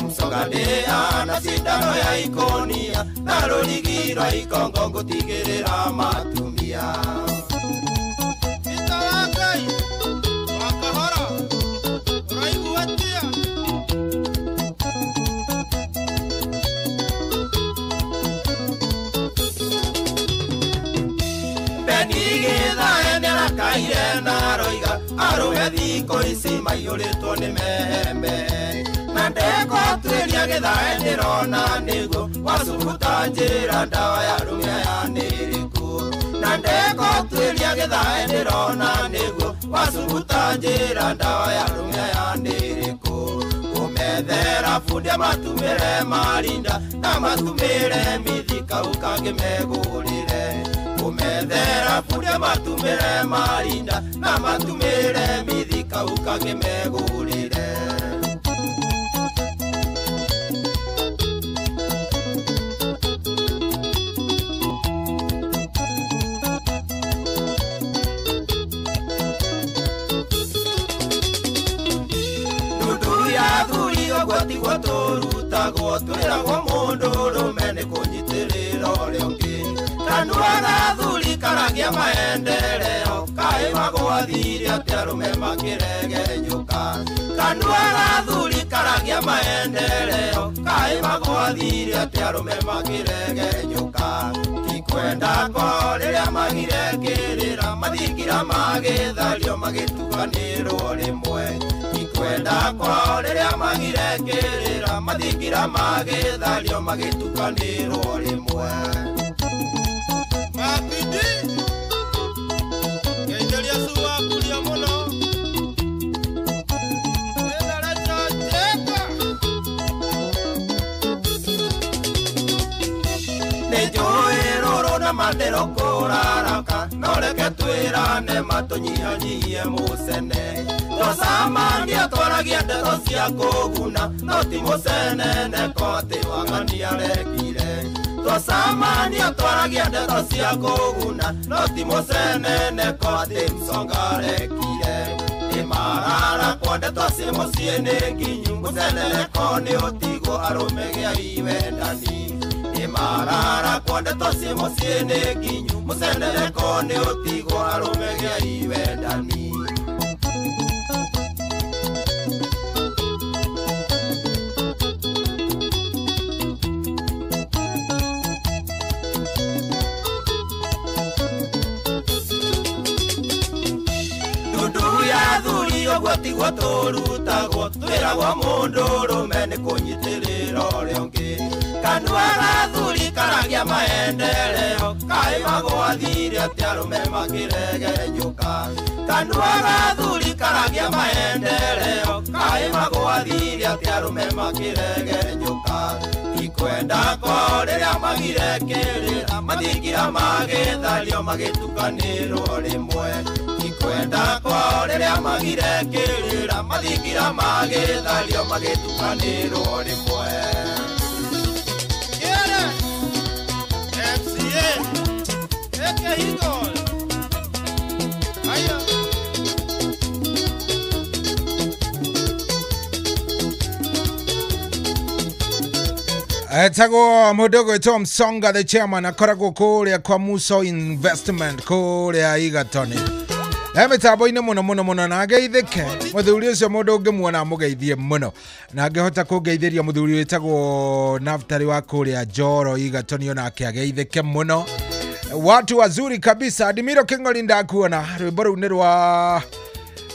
Msonga ndĩa na cindano ya ikũnia na rũrigi rwa ikongo ngũtigĩrĩra matumia. Arũme thikũ ici maiyũrĩtwo nĩ mehembe na ndekũtuĩria gĩthae ndĩrona nĩguo wacubuta njĩra ndawa ya arũme aya nĩ ĩrĩkũ. Na ndekũtuĩria gĩthae ndĩrona nĩguo wacubuta njĩra ndawa ya arũme aya nĩ ĩrĩkũ. Kũmethera bundi matumĩre marinda na matumĩre mithi kau kangĩ megũrĩre. Kũmethera bundi matumĩre marinda na matumĩre mithi kau kangĩ megũrĩre. Ndundu ya thuri ũguo tiguo tũrutagwo twĩragwo mũndũrũme nĩ kũnyitĩrĩra ũrĩa ũngĩ. Kanua ga thuri karagia maendeleo kaĩ magwathire atĩ arũme makĩregenyũka. Kanua ga thuri karagia maendeleo kaĩ magwathire atĩ arũme makĩregenyũka. Tikwenda kwao rĩrĩa magire kĩrĩra mathingira magĩthario magĩtukanĩrwo rĩmwe. Tikwenda kwao rĩrĩa magire kĩrĩra mathingira magĩthario magĩtukanĩrwo rĩmwe. Mandero kũraraka no reke twĩrane matũnyihanyihie mũcene. Twacamania twaragia ndeto cia kũguna no ti mũceneneko atĩ wang'ania arekire. Twacamania twaragia ndeto cia kũguna no ti mũceneneko atĩ msonga arekire. Ĩmarara kwa ndeto ciĩ mũciĩ nĩ nginyu mũceneneko nĩ ũtigwo arũme gĩai wendani. Marara kwa ndeto ciĩ mũciĩ nĩ nginyu mũceneneko nĩ ũtigwo arũme gĩai wendani. Ndundu ya thuri ũguo tiguo tũrutagwo twĩragwo mũndũrũme nĩ kũnyitĩrĩra ũrĩa ũngĩ. Kanua ga thuri karagia maendeleo kaĩ magwathire atĩ arũme makĩregenyũka. Kanua ga thuri karagia maendeleo kaĩ magwathire atĩ arũme makĩregenyũka. Tikwenda kwao rĩrĩa magire kĩrĩra mathingira magĩthario magĩtukanĩrwo rĩmwe. Tikwenda kwao rĩrĩa magire kĩrĩra mathingira magĩthario magĩtukanĩrwo rĩmwe. Etagwo mũndũ ũgwĩtwo Msonga the chairman akoragwo kũrĩa kwa Muso Investment kũrĩa Igatoni. Mĩtambo-inĩ mũno mũno mũno na ngeithĩke mũthuri ũcio mũndũ ũngĩmuona amũgeithie mũno na angĩhota kũngeithĩria mũthuri wĩtagwo Naftali wa kũrĩa Njoro Igatoni onake ageithĩke mũno. Watu wazuri kabisa. Adimiro King'ori ndakuona rwĩmbo rũu nĩ rwa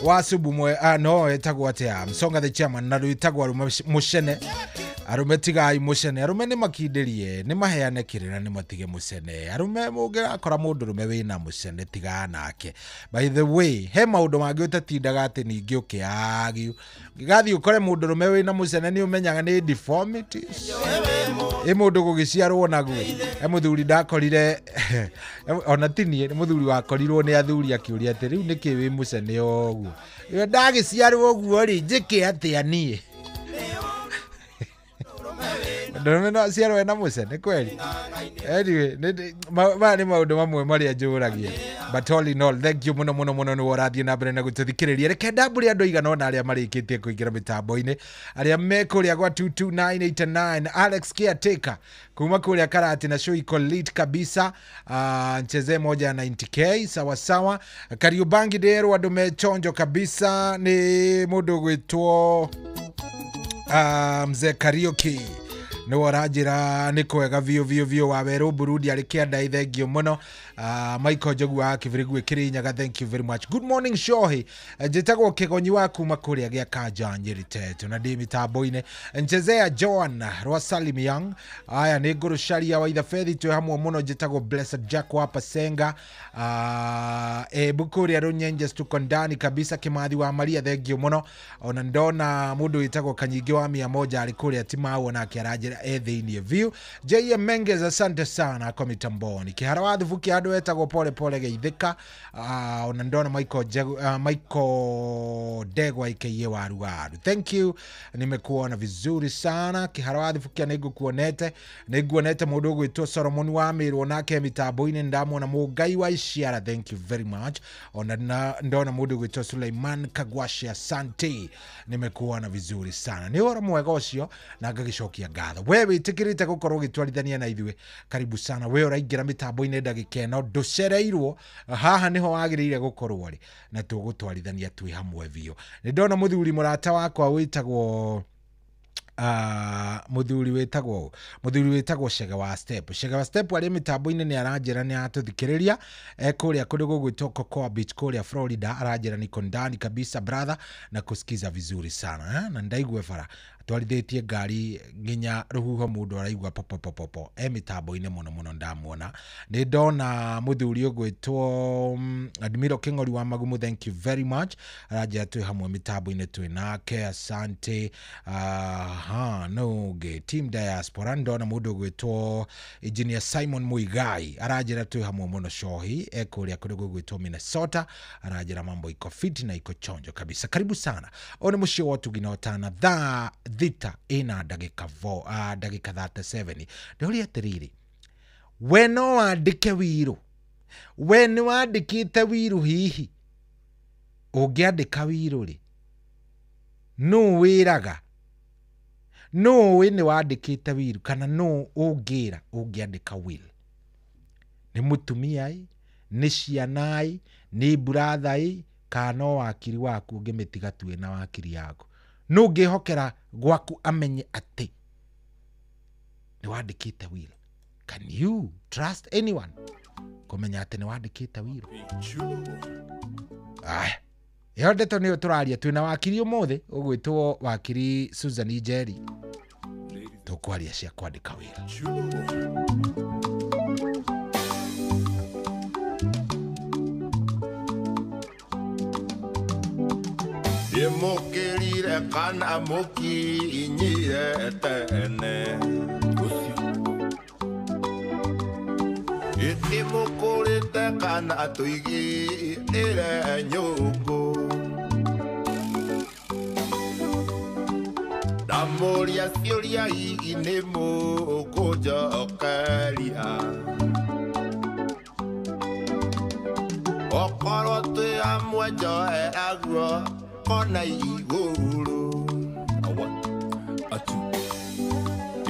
wa Subumwe no etagwo atia Msonga the chairman na rwĩtagwo Mũcene. Arume tigai mucene, arume ni makindirie, ni maheane kirira ni matige mucene. Arume mungĩrakora mũndũ rume wĩna mucene tiga nake. By the way, he maũndũ mangĩ ũtatindaga atĩ ningĩ ũkĩagio. Ũngĩgathiĩ ũkore mũndũ rume wĩna mucene nĩ ũmenyaga nĩ deformities. Ĩ mũndũ gũgĩciarwo naguo. He mũthuri ndakorire ona ti niĩ, nĩ mũthuri wakorirwo nĩ athuri akĩũria atĩ rĩu nĩkĩ wĩ mucene ũguo. Ndagĩciarwo ũguo rĩ, njĩke atĩa niĩ? Ndũrũme no aciarwo ena mũcene kweli? Anyway, maya nĩ maũndũ mamwe marĩa njũragia. But all in all, thank you mũno mũno mũno nĩ ũrathiĩ na mbere na gũtũthikĩrĩria. Reke ndambũre andũ aigana ũna arĩa marĩkĩtie kũingĩra mĩtambo-inĩ, arĩa me kũrĩa gwa 22989 Alex Caretaker kuma kũrĩa Karati na show iko lit kabisa. Ncheze moja ya 90k sawa sawa. Kariubangi nderwo andũ me chonjo kabisa nĩ mũndũ ũgwĩtwo mzee Kariuki. Nĩ waranjĩra nĩ kwega biũ biũ biũ wa werũ Burundi arĩ kĩanda thengio mũno. Michael Njogu wa Kĩbĩrĩgu Kĩrĩnyaga, thank you very much. Good morning Shohi, njĩtagwo Kĩgonyi wa kuma kũrĩa gĩa Kanja Nyeri Tetu na ndĩ mĩtambo-inĩ. Nchezea Joan rwa Salim Young. Aya nĩ ngũrũcaria wa Ithabethi twĩ hamwe mũno. Njĩtagwo Blessed Jack wa Pasenga. Ebu kũrĩa Runyenjes tuko ndani kabisa. Kĩmathi wa Maria thengio mũno. Ona ndona mũndũ wĩtagwo Kanyingĩ wa 100 arĩ kũrĩa Timau onake aranjĩra e thĩinĩ view. JM Menges asante sana kwa mitamboni. Kihara wa Thubuki andũ etagwo pole pole geithĩka. Ona ndona Michael Ndegwa aka Waru Waru, thank you, nimekuona vizuri sana. Kihara wa Thubuki nĩngũkuonete mũndũ ũgwĩtwo Solomon wa Mĩrũ nake mitambo-inĩ ndamwona. Mũngai wa Iciara, thank you very much. Ona ndona mũndũ ũgwĩtwo Suleiman Kagwashi, asante, nimekuona vizuri sana. Nĩ ũhoro mwega ũcio na ngagĩcokia ngatho. We wĩtĩkĩrĩte gũkorwo ũgĩtwarithania na ithuĩ, karibu sana. We ũraingĩra mĩtambo-inĩ ndagĩka ĩno, ndũcereirwo, haha nĩho wagĩrĩire gũkorwo rĩ, na tũgũtwarithania twĩ hamwe biũ. Nĩ ndona mũthuri mũrata wakwa wĩtagwo mũthuri wĩtagwo Chege wa Step. Chege wa Step arĩ mĩtambo-inĩ nĩ aranjĩra nĩ atũthikĩrĩria kũrĩa kũndũ gũgwĩtwo Cocoa Beach kũrĩa Florida. Aranjĩra niko ndani kabisa brother na kusikiza vizuri sana na ndaigue bara atwarithĩtie ngari nginya rũhuho mũndũ araigua popopopopo e mĩtambo-inĩ mũno mũno ndamuona. Nĩ ndona mũthuri ũgwĩtwo Admiral Kĩng'ori wa Magumu, thank you very much. Aranjĩra twĩ hamwe mĩtambo-inĩ twĩ nake, asante. No ge team diaspora ndona mũndũ ũgwĩtwo Engineer Simon Muigai aranjĩra twĩ hamwe mũno Shohi e kũrĩa kũndũ gũgwĩtwo Minnesota. Aranjĩra mambo iko fit na iko chonjo kabisa. Karibu sana. One mũciĩ wa Ũtugi na thaa 6 ina ndagĩka 37. Ndĩũria atĩrĩrĩ, we no wandĩke wiru? We nĩ wandĩkĩte wiru? Hihi ũngĩandĩka wiru rĩ, nũ wĩraga? Nũ wĩ nĩ wandĩkĩte wiru kana nũ ũngĩra ũngĩandĩka will? Nĩ mũtumia ĩ, nĩ ciana ĩ, nĩ brother ĩ, kana no wakiri waku ũngĩmĩtiga tu ĩna wakiri yaku? Nũ ũngĩhokera gwaku amenye atĩ nĩ wandĩkĩte will? Can you trust anyone kũmenya atĩ nĩ wandĩkĩte will? Aya, ĩyo ndeto nĩyo tũraria. Twĩna wakiri ũmũthĩ ũgwĩtwo wakiri Susan Njeri, tũkwaria cia kwandĩka will. Ndĩmũkĩrire kana mũkinyire tene, ĩtĩmũkũrĩte kana tũigĩrĩre nyũngũ. Ndamũria ciũria hihi nĩ mũkũnjokeria, okorwo twĩ hamwe njoe aguo kona igũrũ.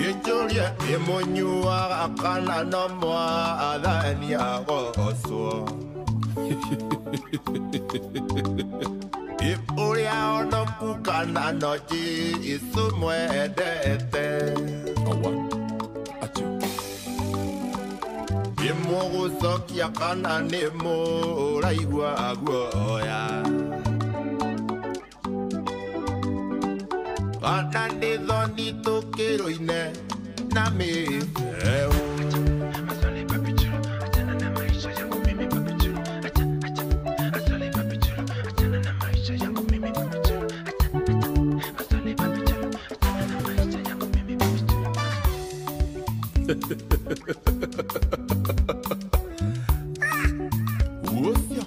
Ĩnjũrie ĩmũnyuaga kana no mwathani agocwo, ũrĩa onoku kana no Jesũ mwendete. Ĩmũgũcokia kana nĩ mũraigua guoya, Kana nĩ thoni tũkĩrũine na mĩheo. Ũcio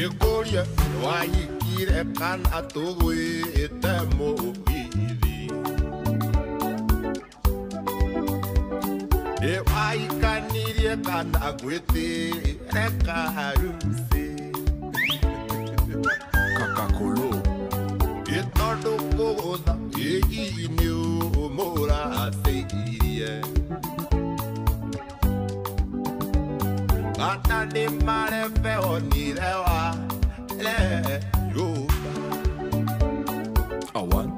ĩkũrie wahikire kana tũgwĩte mũgithi. Ĩ wahikanirie kana gwĩtĩre kaharusi. Kakakolo ĩ tondũ kũgũtha ĩhihi nĩ ũmũracĩirie. Kana nĩ marebe onire wa le nyũmba. Awan.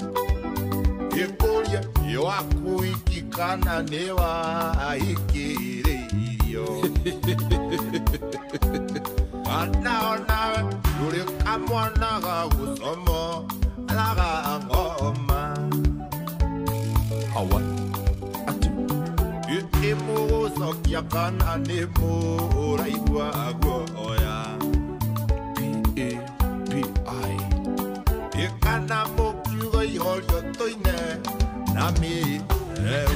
Ĩkũrie nĩ waku iki kana nĩ wahikĩrĩirio. Kana onawe ndũrĩ kamwana ga gũcomo raga ngoma. Awan. Nĩ mũgũcokia kana nĩ mũraigua guoya. P-A-P-I. Ĩ kana mũkiuga ihorio tũine na mĩheo.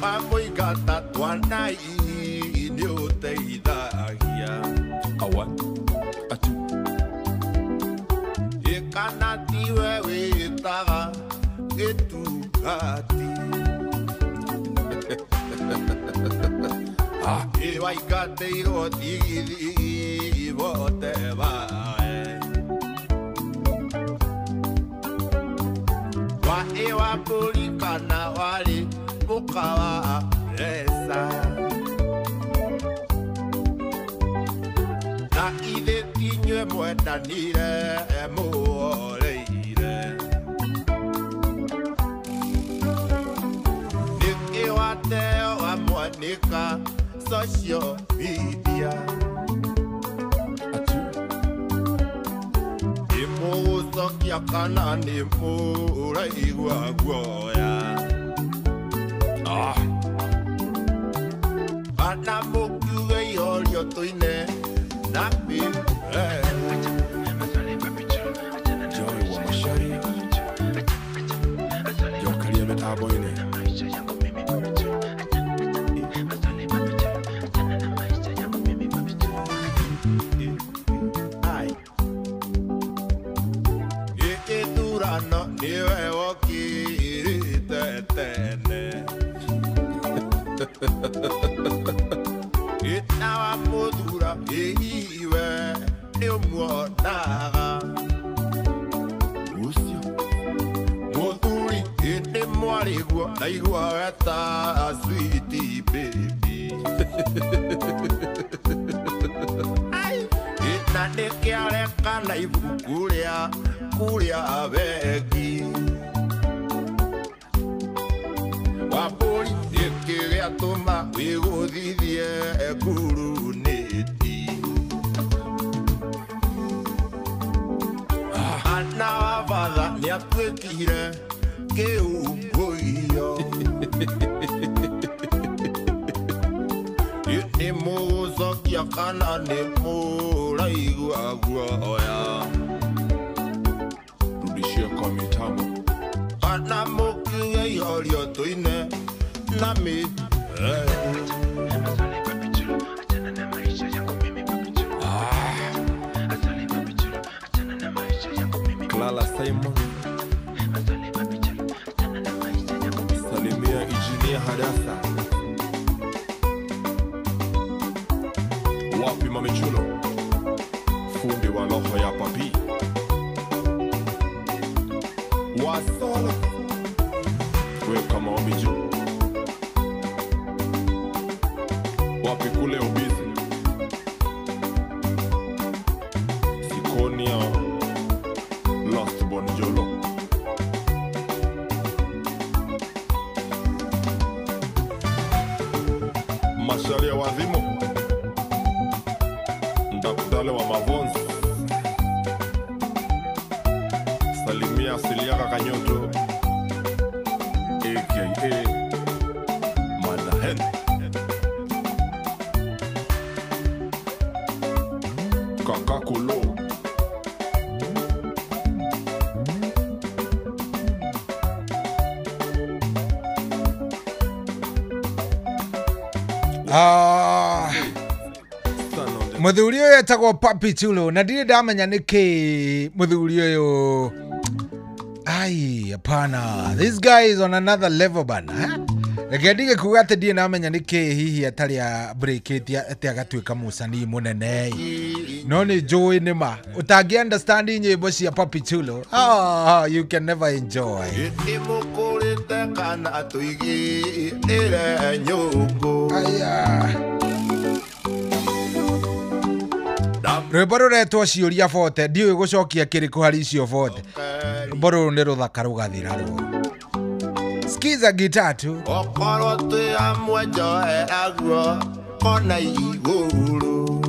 Mamũingata twana hihi nĩ ũteithagia. Awan. Atu. Ĩ kana tiwe wĩtaga gĩtungati. Ĩ waingatĩirwo tigithigi bote bae. Wa ĩ wa mbũri kana warĩ mũka wa mbeca. Na ithe tinyue mwendanire muoreire. Nĩkĩ wateo wamwanĩka social media. Nĩ mũgũcokia kana nĩ mũraigua guoya. Kana mũkiuge ihorio tũine na mĩheo. Joy wa Macharia. Jokaria mĩtambo-inĩ. Gĩthurano nĩwe wokĩrĩte tene. Ĩna wa mũthura ĩhiwe nĩ ũmuonaga. Ũcio. Mũthuri ĩndĩ mwarĩguo ndaigua weta sweet baby. Ĩna nĩkĩareka na ibuku rĩa kũrĩa bengi. Wambũri nĩkĩ gĩatũma wĩgũthithie ngurunĩti. Ana wa batha nĩatuĩkire kĩũngũiyo. Nĩ mũgũcokia kana nĩ mũraigua guoya. Rudishia kwa mitambo. Kana mũkiuge ihorio tũine na mĩheo. Clara Simon. Salimia Injinia Hadasa. Wapi Mamichulo? Fundi wa roho ya papi. Wasola. Weka maombi juu. Wapi kule ubizi. Sikonia. Masharia wa Dhimo, Ndakutale wa Mavonzi, Salimia Siliaka Kanyoto, aka Madahen. Kakakolo. Muthuri uyu etagwo Papi Chulo na ndirĩ ndamenya nĩkĩ muthuri uyu. Ai, hapana, this guy is on another level bana, eh? Reke ndige kuga atĩ ndirĩ ndamenya nĩkĩ hihi atarĩ a breakĩte atĩ agatuĩka mũcanii mũnene, no nĩ njũĩ nĩ ma ũtangĩ understand nyĩmbo cia Papi Chulo, oh, you can never enjoy. Ĩmũkũrĩte kana tũigĩrĩre nyũngũ. Aya. Rwĩmbo rũretwo ciũria bote, ndiũĩ gũcokia kĩrĩkũ harĩ icio bote. Rwĩmbo rũrũ nĩ rũthaka rũgathira rwo. Skiza guitar tu. Okorwo twĩ amwe njohera guo kona igũrũ.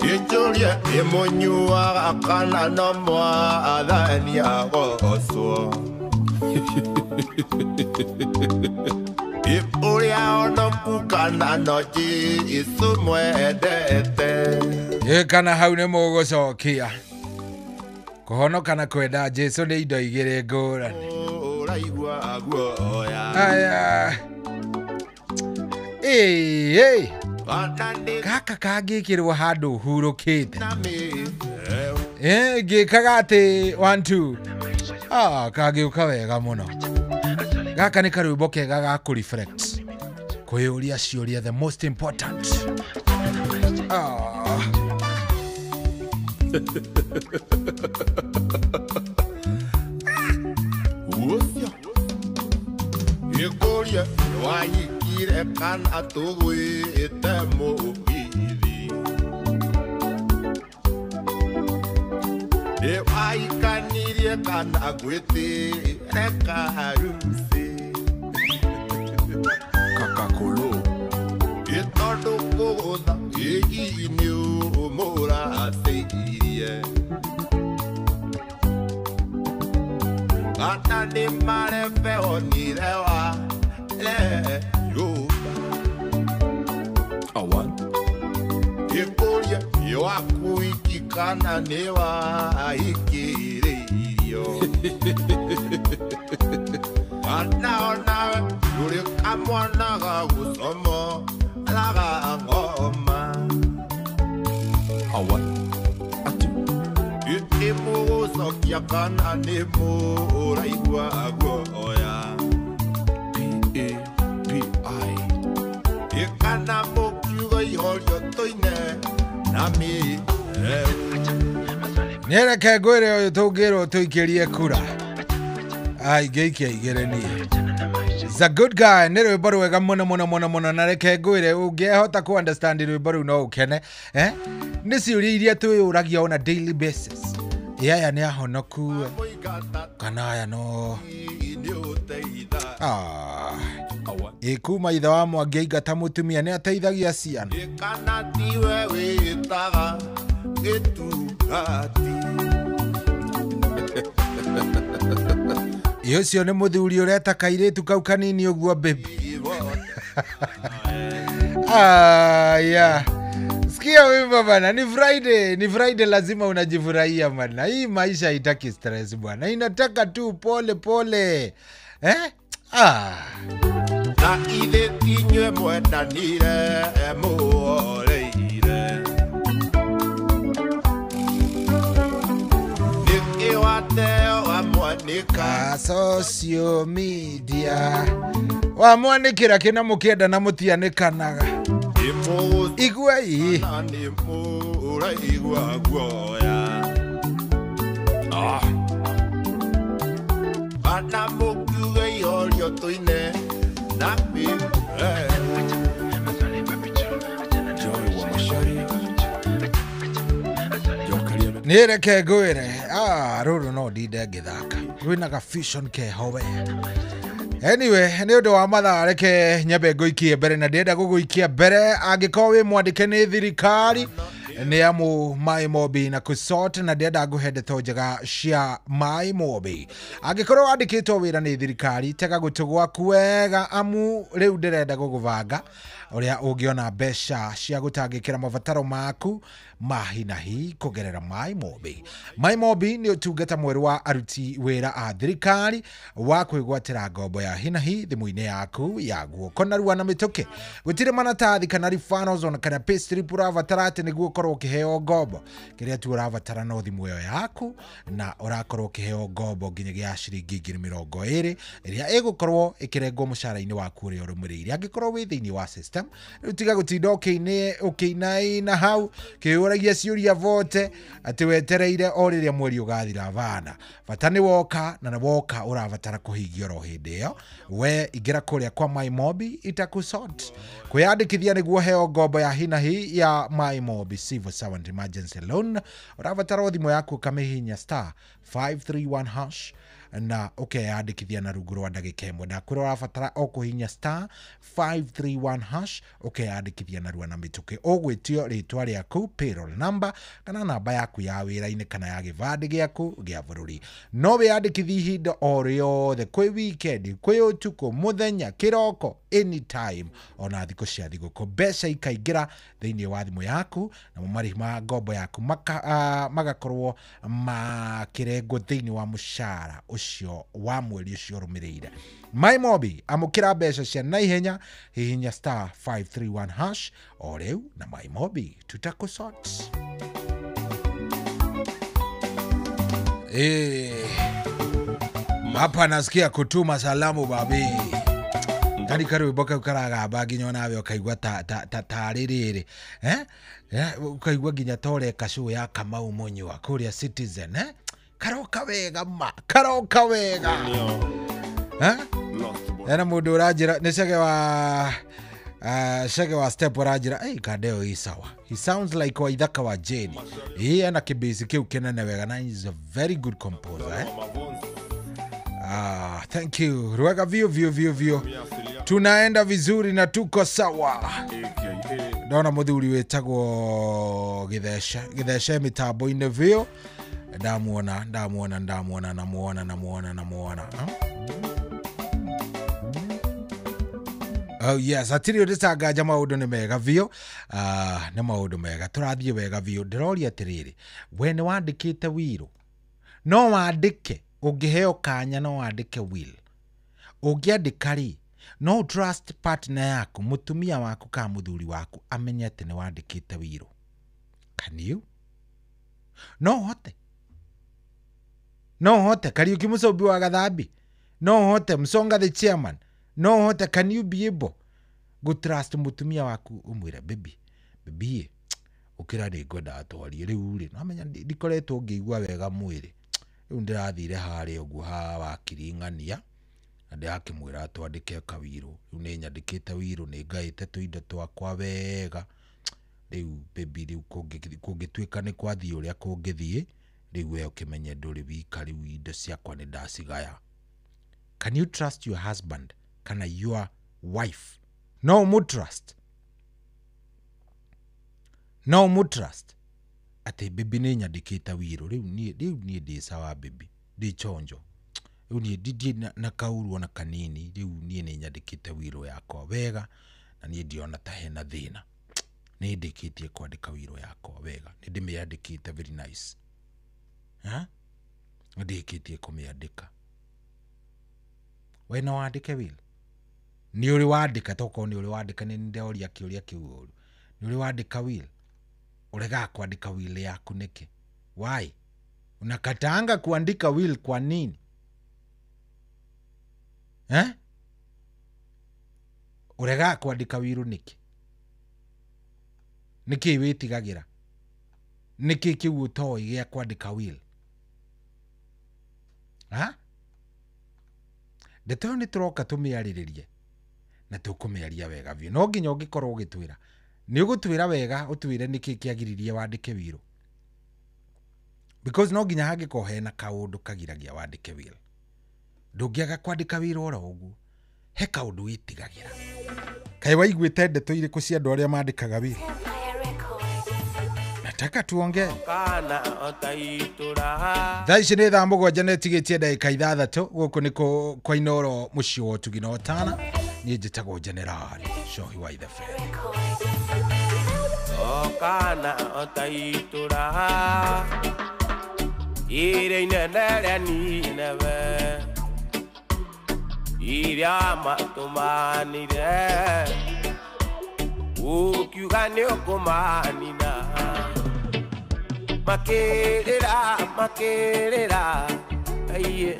Ĩnjũrie ĩmũnyuaga kana no mwathani agocwo. Ũrĩa onoku kana no Jesũ mwendete. Ĩ kana hau nĩ mũgũcokia. Kũhonoka na kwenda Jesũ nĩ indo igĩrĩ ngũrani. Ũraigua guoya. Aya. Ĩ, gaka kangĩkĩrwo handũ hurũkĩte. Ngĩkaga atĩ 1 2. Ah, kangĩũka wega mũno. Gaka nĩ karwĩmbo kega ga kũ reflect. Kwĩyũria ciũria the most important. Ah. Ũcio. Ĩkũria wanyikire kana tũgwĩte mũgithi. Ĩ waikanirie kana gwĩtĩre kaharusi. Kakakolo. Ĩ tondũ kũgũtha ĩgi nĩ ũmũracĩirie. Kana nĩ marebe onire wa le yũmba. Awan. Ĩkũria nĩ waku iki kana nĩ waikĩrĩirio. Kana onawe ndũrĩ kamwana ga gũcomo raga ng'oma. Awan. Ĩ mũgũcokia kana nĩ mũraigua guoya. P-A-P-I. Ĩ kana mũkiuga ihorio tũine na mĩ. Nĩ reke ngwĩre ũyũ tũngĩrwo tũikĩrie kura. Ai, ngĩikia igĩrĩ niĩ. It's a good guy. Nĩ rwĩmbo rwega mũno mũno mũno mũno na reke ngwĩre ũngĩhota kũ understand rwĩmbo rũu no ũkene. Eh? Nĩ ciũria iria twĩyũragia on a daily basis. Ĩ aya nĩ ahonoku kana aya no. Ah. Ĩ kuma ithe wa Mwangi aingata mũtumia nĩ ateithagia ciana. Kana tiwe wĩtaga gĩtungati. Ĩ ũcio nĩ mũthuri ũreta kairĩtu kau kanini ũguo baby. Ah, yeah. Sikia wimbo bana, ni Friday lazima unajifurahia bana. Hii maisha haitaki stress bwana. Inataka tu pole pole. Eh? Ah. Na ithe tinywe mwendanire muoreire. Nĩkĩ wateo wamwanĩka? Social media. Wamwanĩkĩra kĩna mũkĩenda na mũtianĩkanaga. Igua ii. Nĩ mũraigua guoya. Ah. Kana mũkiuge ihorio tũine na mĩ. Nĩ reke ngwĩre, ah, rũrũ no ndinde ngĩthaka. Rwĩna ga fusion keho we. Anyway, nĩ ũndũ wa mathaa reke nyambe ngũikie mbere na ndĩrenda gũgũikia mbere angĩkorwo wĩ mwandĩke nĩ thirikari nĩ amu Mai Mobi na kusort na ndĩrenda ngũhe ndeto njega cia Mai Mobi. Angĩkorwo wandĩkĩtwo wĩra nĩ thirikari tega gũtũ gwaku wega amu rĩu ndĩrenda gũgũbanga ũrĩa ũngĩona mbeca cia gũtangĩkĩra mabataro maku ma hi na hi kũgerera Mai Mobi. Mai Mobi nĩ ũtungata mwerũ wa aruti wĩra a thirikari wa kwĩgwatĩra ngombo ya hi na hi thimũ-inĩ yaku ya guoko narua na mĩtũkĩ. Gũtirĩ maratathi kana referrals ona kana payslip ũrabatara atĩ nĩguo ũkorwo ũkĩheo ngombo. Kĩrĩa tu ũrabatara no thimũ ĩyo yaku na ũrakorwo ũkĩheo ngombo nginyagia ciringi 20,000 ĩrĩa ĩgũkorwo ĩkĩrengwo mũcara-inĩ waku ũrĩa ũrũmĩrĩire angĩkorwo wĩ thĩinĩ wa system. Rĩu tiga gũtinda ũkĩinaina hau kĩũragia ciũria vote atĩ wetereire o rĩrĩa mweri ũgathira bana. Bata nĩ woka na nĩ woka ũrabatara kũhingia oro hĩndĩ ĩyo. We ingĩra kũrĩa kwa Mai Mobi itakusort. Kwĩyandĩkithia nĩguo heo ngombo ya hi na hi ya Mai Mobi Civil Servant Emergency Loan ũrabatara thimũ yaku ũkamĩhihinya star 531 hash na ukeyandĩkithia na rungu rwa ndagĩka ĩmwe. Ndakwĩra ũrabatara o kũhihinya star 531 hash ukeyandĩkithia narua na mĩtũkĩ. Ũgwĩtio rĩtwa rĩaku, payroll number kana namba yaku ya wĩra-inĩ kana ya gĩbandĩ gĩaku gĩa bũrũri. No wĩyandĩkithie ihinda o rĩothe, kwĩ weekend, kwĩ ũtukũ, mũthenya, kĩroko, anytime ona thikũ cia thigũkũ. Mbeca ikaingĩra thĩinĩ wa thimũ yaku namo marĩhi ma ngombo yaku magakorwo makĩrengwo thĩinĩ wa mũcara ũcio wa mweri ũcio ũrũmĩrĩire. Mai Mobi, amũkĩra mbeca cia naihenya, hihinya star 531 hash o rĩu na Mai Mobi tutakusort. Hapa nasikia kutuma salamu babi. Kari karwĩmbo kau karagamba nginya onawe ũkaigua tarĩ rĩrĩ ũkaigua nginya ta ũreka show ya Kamau Mũnyua kũrĩa Citizen karoka wega ma karoka wega ena mũndũ ũranjĩra nĩ Chege wa step ũranjĩra hey, Kandeo ĩ sawa, he sounds like Waithaka wa Jane. Ĩ ena kĩbĩci kĩu kĩnene wega na he's a very good composer thank you. Ruega vio vio vio vio. Tunaenda vizuri na tuko sawa. Ndona muthuri wetagwo Githesha. Githesha mitambo-inĩ vio. Ndamuona, ndamuona, ndamuona, namuona, namuona, namuona. Oh yes, atiri ũndĩcanganja maũndũ nĩ mega vio. Nĩ maũndũ mega. Tũrathiĩ wega vio. Ndĩroria atĩrĩrĩ, we nĩ wandĩkĩte wiro? No wandĩke ũngĩheo kanya no wandĩke will. Ũngĩandĩka rĩ, no trust partner yaku, mũtumia waku kana mũthuri waku amenye atĩ nĩ wandĩkĩte wiro. Can you? No ũhote. No ũhote. Kariuki Mũcombi wa Gathambi. No ũhote. Msonga the chairman. No ũhote. Can you be able go trust mũtumia waku ũmwĩre baby, baby ũkĩra nĩ ngwendaga twarie rĩu rĩ, no menya ndikoretwo ngĩigua wega mwĩrĩ. Rĩu ndĩrathire harĩa ũguo ha wakiri ng'ania na ndĩrakĩmwĩra twandĩke kawirũ. Rĩu nĩ nyandĩkĩte wirũ, nĩ ngaĩte tũindo twakwa wega. Rĩu baby rĩu kũngĩtuĩka nĩ kwathiĩ ũrĩa kũngĩthiĩ, rĩu we ũkĩmenye ndũrĩ wika, rĩu indo ciakwa nĩ ndacigaya. Can you trust your husband kana your wife? No ũmũtrust. No ũmũtrust atĩ baby nĩ nyandĩkĩte wirũ, rĩu niĩ ndĩ sawa baby, ndĩ chonjo, rĩu niĩ ndirĩ na kauru ona kanini, rĩu niĩ nĩ nyandĩkĩte wirũ yakwa wega na niĩ ndiona ta hena thĩna, nĩ ndĩkĩtie kwandĩka wirũ yakwa wega, nĩ ndĩmĩandĩkĩte very nice. Nĩ ndĩkĩtie kũmĩandĩka. We no wandĩke will? Nĩ ũrĩ wandĩka? Tokorwo nĩ ũrĩ wandĩka, nĩ ndoria kĩũria kĩu ũru. Nĩ ũrĩ wandĩka will? Uregaga kuandika will yaku nĩkĩ? Why? Unakataanga kuandika will kwa nini? Uregaga kuandika will nĩkĩ? Nĩkĩ wĩtigagĩra? Nĩkĩ kĩu ũtoĩ gĩa kwandĩka will? Ndeto ĩyo nĩ tũroka tũmĩarĩrĩrie na tũkũmĩaria wega biũ. No nginya ũngĩkorwo ũgĩtwĩra, nĩ ũgũtwĩra wega, ũtwĩre nĩkĩ kĩagiririe wandĩke wiro. Because no nginya hangĩkorwo hena kaũndũ kagiragia wandĩke will. Ndũngĩaga kwandĩka wiro oro ũguo. He kaũndũ wĩtigagĩra. Kaĩ waiguĩte ndeto irĩkũ cia andũ arĩa mandĩkaga wĩra? Nataka tuongee. Thaa ici nĩ thaa 7 na ĩtigĩtie ndagĩka 6 gũkũ nĩ kwa Inooro mũciĩ wa ũtugi na ũtana. Niĩ njĩtagwo General Cohi wa Ithabe. Okana otaitura ire inene nineve iria matumanire ukiuga nĩ ũkũmanina makĩrĩra makĩrĩra aiye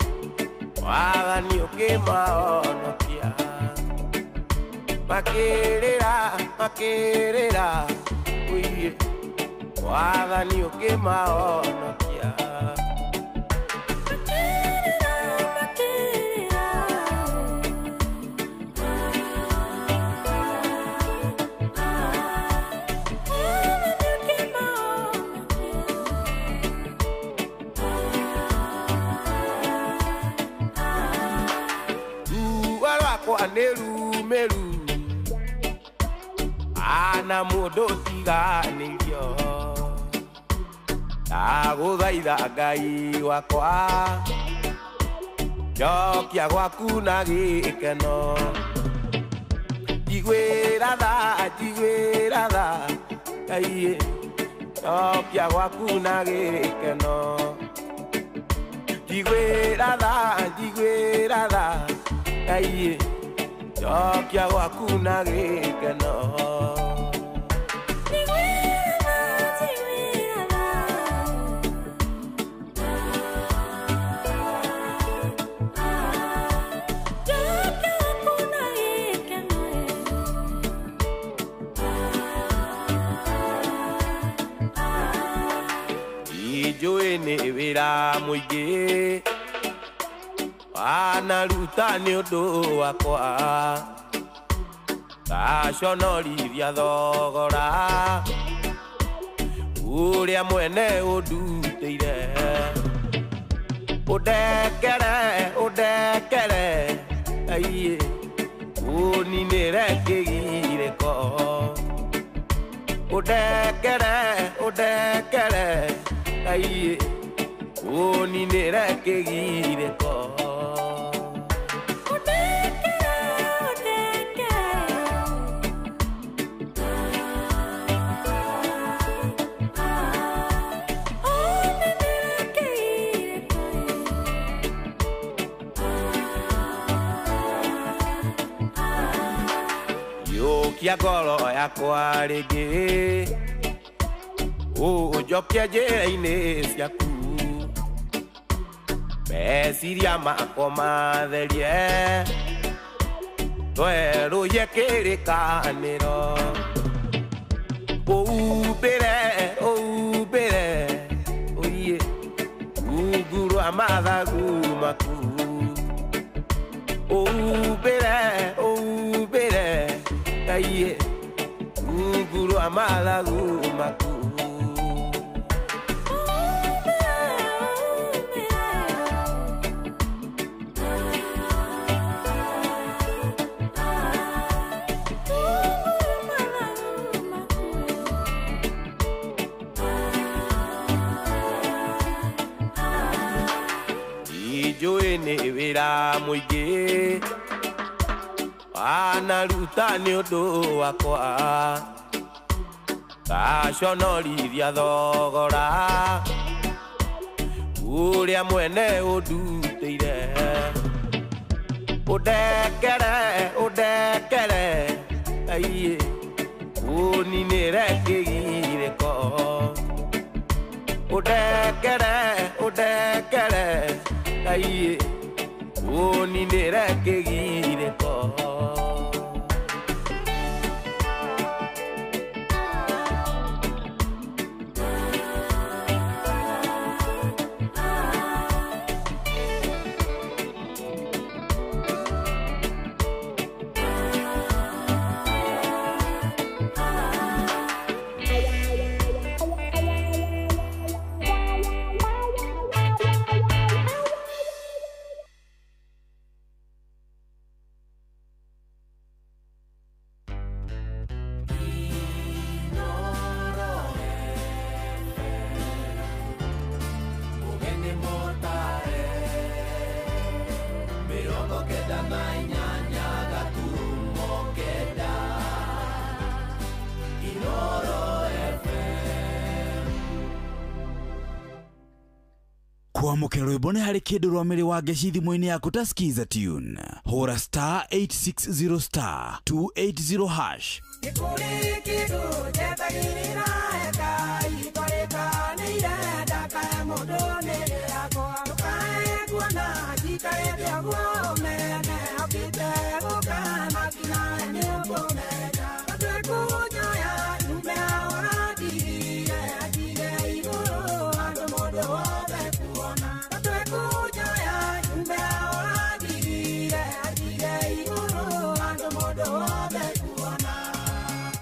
wathani ũkĩmahonokia makĩrĩra makĩrĩra uiye wathani ũkĩmahonokia. Neru meru ana mundu tiganĩrio ndagũthaitha Ngai wakwa njokia gwaku na gĩkeno njiguĩra tha Ngai njokia gwaku na gĩkeno njiguĩra tha Ngai njokia gwaku na gĩkeno. Njũĩ nĩ wĩra mũingĩ wanaruta nĩ ũndũ wakwa ngaconorithia thogora ũrĩa mwene ũndutĩire ũndekere ũndekere aiye ũninĩre kĩgirĩko ũndekere ũndekere aiye ũninĩre kĩgirĩko. Yũkia ngoro yakwa rĩngĩ ũnjokie njĩra-inĩ ciaku meciria makwa matherie twerũhie kĩrĩkanĩro ũumbĩre ũumbĩre ũiye rungu rwa mathagu maku ũumbĩre ũumbĩre Ngai rungu rwa mathagu maku. Njũĩ nĩ wĩra mũingĩ wanaruta nĩ ũndũ wakwa ngaconorithia thogora ũrĩa mwene ũndutĩire ũndekere ũndekere aiye ũninĩre kĩgirĩko ũndekere ũndekere aiye ũninĩre kĩgirĩko. Kwamũkĩra rwĩmbo nĩ harĩ kĩndũ rwamĩrĩ wa ngeci thimũ-inĩ yaku ta Skiza Tune. Hũra star 860 star 280 hash.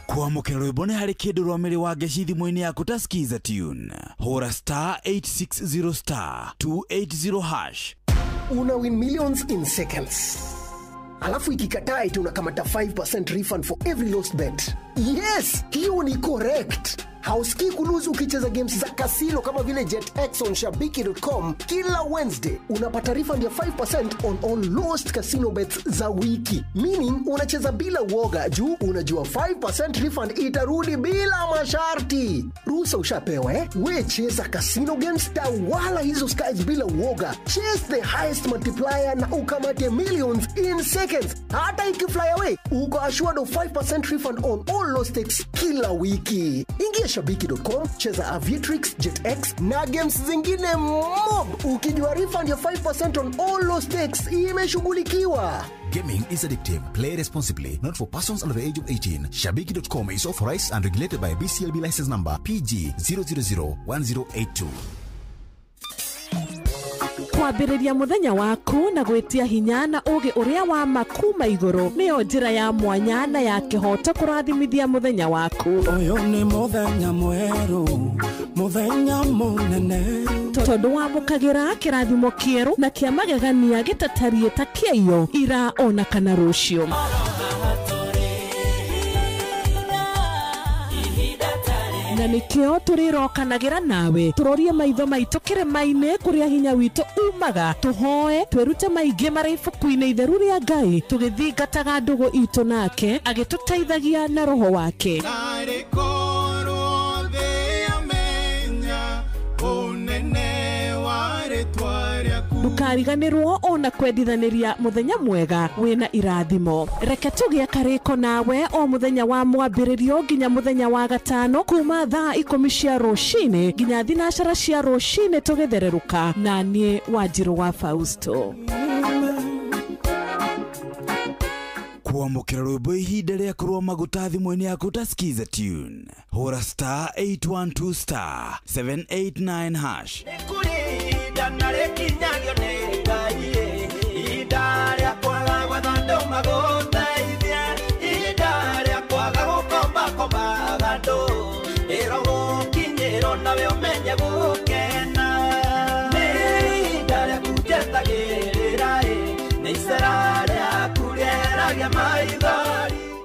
Kwamũkĩra rwĩmbo nĩ harĩ kĩndũ rwamĩrĩ wa ngeci thimũ-inĩ yaku ta Skiza Tune. Hũra star 860 star 280 hash. Una win millions in seconds. Alafu ikikataa eti unakamata 5% refund for every lost bet. Yes, hiyo ni correct. Hausikii kuluzu ukicheza games za kasino kama vile JetX on shabiki.com. Kila Wednesday unapata refund ya 5% on all lost casino bets za wiki. Meaning unacheza bila uoga juu unajua 5% refund itarudi bila masharti. Ruhusa ushapewa eh? We cheza casino games, tawala hizo skies bila uoga. Chase the highest multiplier na ukamate millions in seconds. Hata ikifly away, uko assured of 5% refund on all lost stakes kila wiki. Ingia shabiki.com, cheza Aviatrix, JetX na games zingine mob. Ukijua refund ya 5% on all lost stakes imeshughulikiwa. Gaming is addictive. Play responsibly. Not for persons under the age of 18. Shabiki.com is authorized and regulated by BCLB license number PG 0001082. Kwambĩrĩria mũthenya waku na gwĩtia hinya na ũgĩ ũrĩa wa makuma igũrũ nĩyo njĩra ya mwanya na ya kĩhoto kũrathimithia mũthenya waku. Ũyũ nĩ mũthenya mwerũ, mũthenya mũnene, tondũ wamũkagĩra kĩrathimo kĩerũ na kĩa magegania gĩtatariĩ ta kĩaiyo ira ona kana rũciũ. Na nikio tũrĩrokanagĩra nawe tũrorie maitho maitũ kĩrĩma-inĩ kũrĩa hinya witũ umaga, tũhoe twĩrute maingĩ marĩ ibuku-inĩ itheru rĩa Ngai tũgĩthingataga ndũgũ itũ nake agĩtũteithagia na roho wake. Ndũkariganĩrwo ona kwendithanĩria mũthenya mwega wĩna irathimo. Reke tũgĩe karĩko nawe o mũthenya wa mwambĩrĩrio nginya mũthenya wa gatano kuma thaa 10 cia rũcinĩ nginya 12 cia rũcinĩ tũgĩthererũka na niĩ Wanjirũ wa Fausto. Kwamũkĩra rwĩmbo ihinda rĩa kũrũa maguta thimũ-inĩ yaku ta Skiza Tune. Hũra star 812 star 789 hash.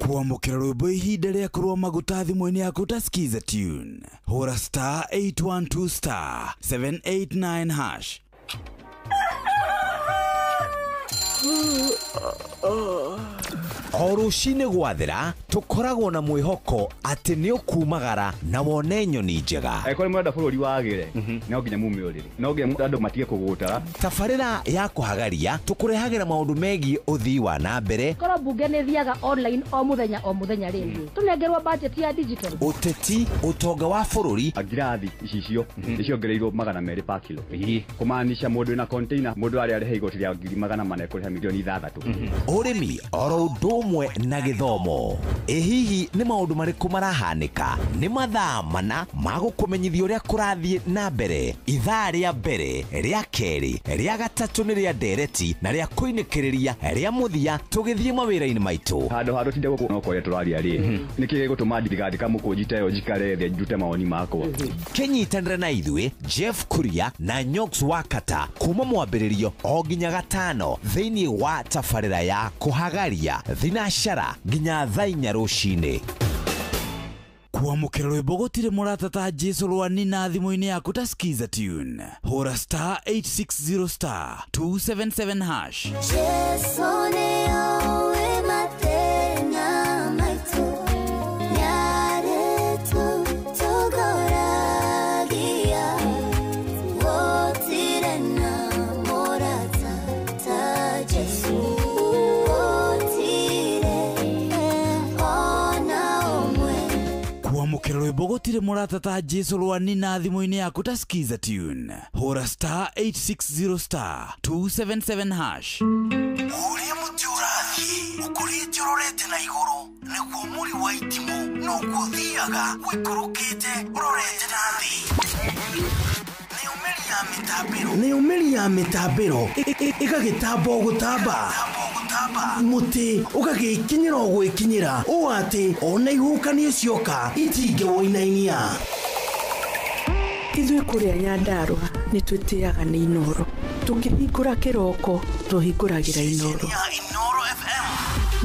Kwamũkĩra rwĩmbo ihinda rĩa kũrũa maguta thimũ-inĩ yaku ta Skiza Tune. Hũra star 812 star 789 hash. O rũcinĩ gwathera tũkoragwo na mwĩhoko atĩ nĩ ũkumagara na wone nyoni njega. Angĩkorwo nĩ mũrenda bũrũri wagĩre, no nginya mume ũrĩrĩ, no nginya andũ matige kũgũtara. Tabarĩra ya kũhagaria tũkũrehagĩra maũndũ megiĩ ũthii wa na mbere. Korwo mbunge nĩ thiaga online o mũthenya rĩngĩ tũnengerwo budget ya digital. Ũteti, ũtonga wa bũrũri. Ngirathi icicio nĩciongereirwo 200 per kilo. Kũmaanisha mũndũ wĩna container mũndũ arĩa arĩhe igoti rĩa 400,000 kũrĩha milioni 6. Ũrĩmi oro ũndũ ũmwe na gĩthomo. Ĩ hihi nĩ maũndũ marĩkũ marahanĩka? Nĩ mathaa mana ma gũkũmenyithia ũrĩa kũrathiĩ na mbere. Ithaa rĩa mbere, rĩa kerĩ, rĩa gatatũ nĩ rĩa ndereti na rĩa kũinĩkĩrĩria rĩa mũthia tũgĩthiĩ mawĩra-inĩ maitũ. Handũ ha tũtinde gũkũ no kwaria tũraria rĩ, nĩkĩ gĩgũtũma ndigandĩka mũkũnji ta ĩyo njikare thĩ ndute mawoni makwa. Kĩnyitanĩre na ithuĩ Jeff Kuria na Nyox Wakata kuma mwambĩrĩrio o nginya gatano thĩinĩ wa tabarĩra ya kũhagaria thinacara nginya thaa 4 rũcinĩ. Kwamũkĩra rwĩmbo gũtirĩ mũrata ta Jesu rwani na thimũ-inĩ yaku ta Skiza Tune. Hũra star 860 star 277 hash. Jesu nĩoĩ mathĩna maitũ, nĩarĩtũtongoragia, gũtirĩ Rwĩmbo gũtirĩ mũrata ta Jesu rwanina thimũ-inĩ yaku ta Skiza tune. Hũra star 860 star 277 hash. Ũrĩa mũtĩ ũrathiĩ ũkũrĩte ũrorete na igũrũ nĩguo mũri wa itimũ noguo ũthiaga ũikũrũkĩte ũrorete na thĩ. Nĩyo mĩri ya mĩtambĩro ĩgagĩtamba o gũtamba mũtĩ ũgagĩkinyĩra o gwĩkinyĩra ũũ atĩ ona ihuhũkanio cioka itingĩwũinainia. Ithuĩ kũrĩa Nyandarũa nĩ twĩtĩaga nĩ Inoro. Tũkĩhingũra kĩroko tũhingũragĩra Inoro.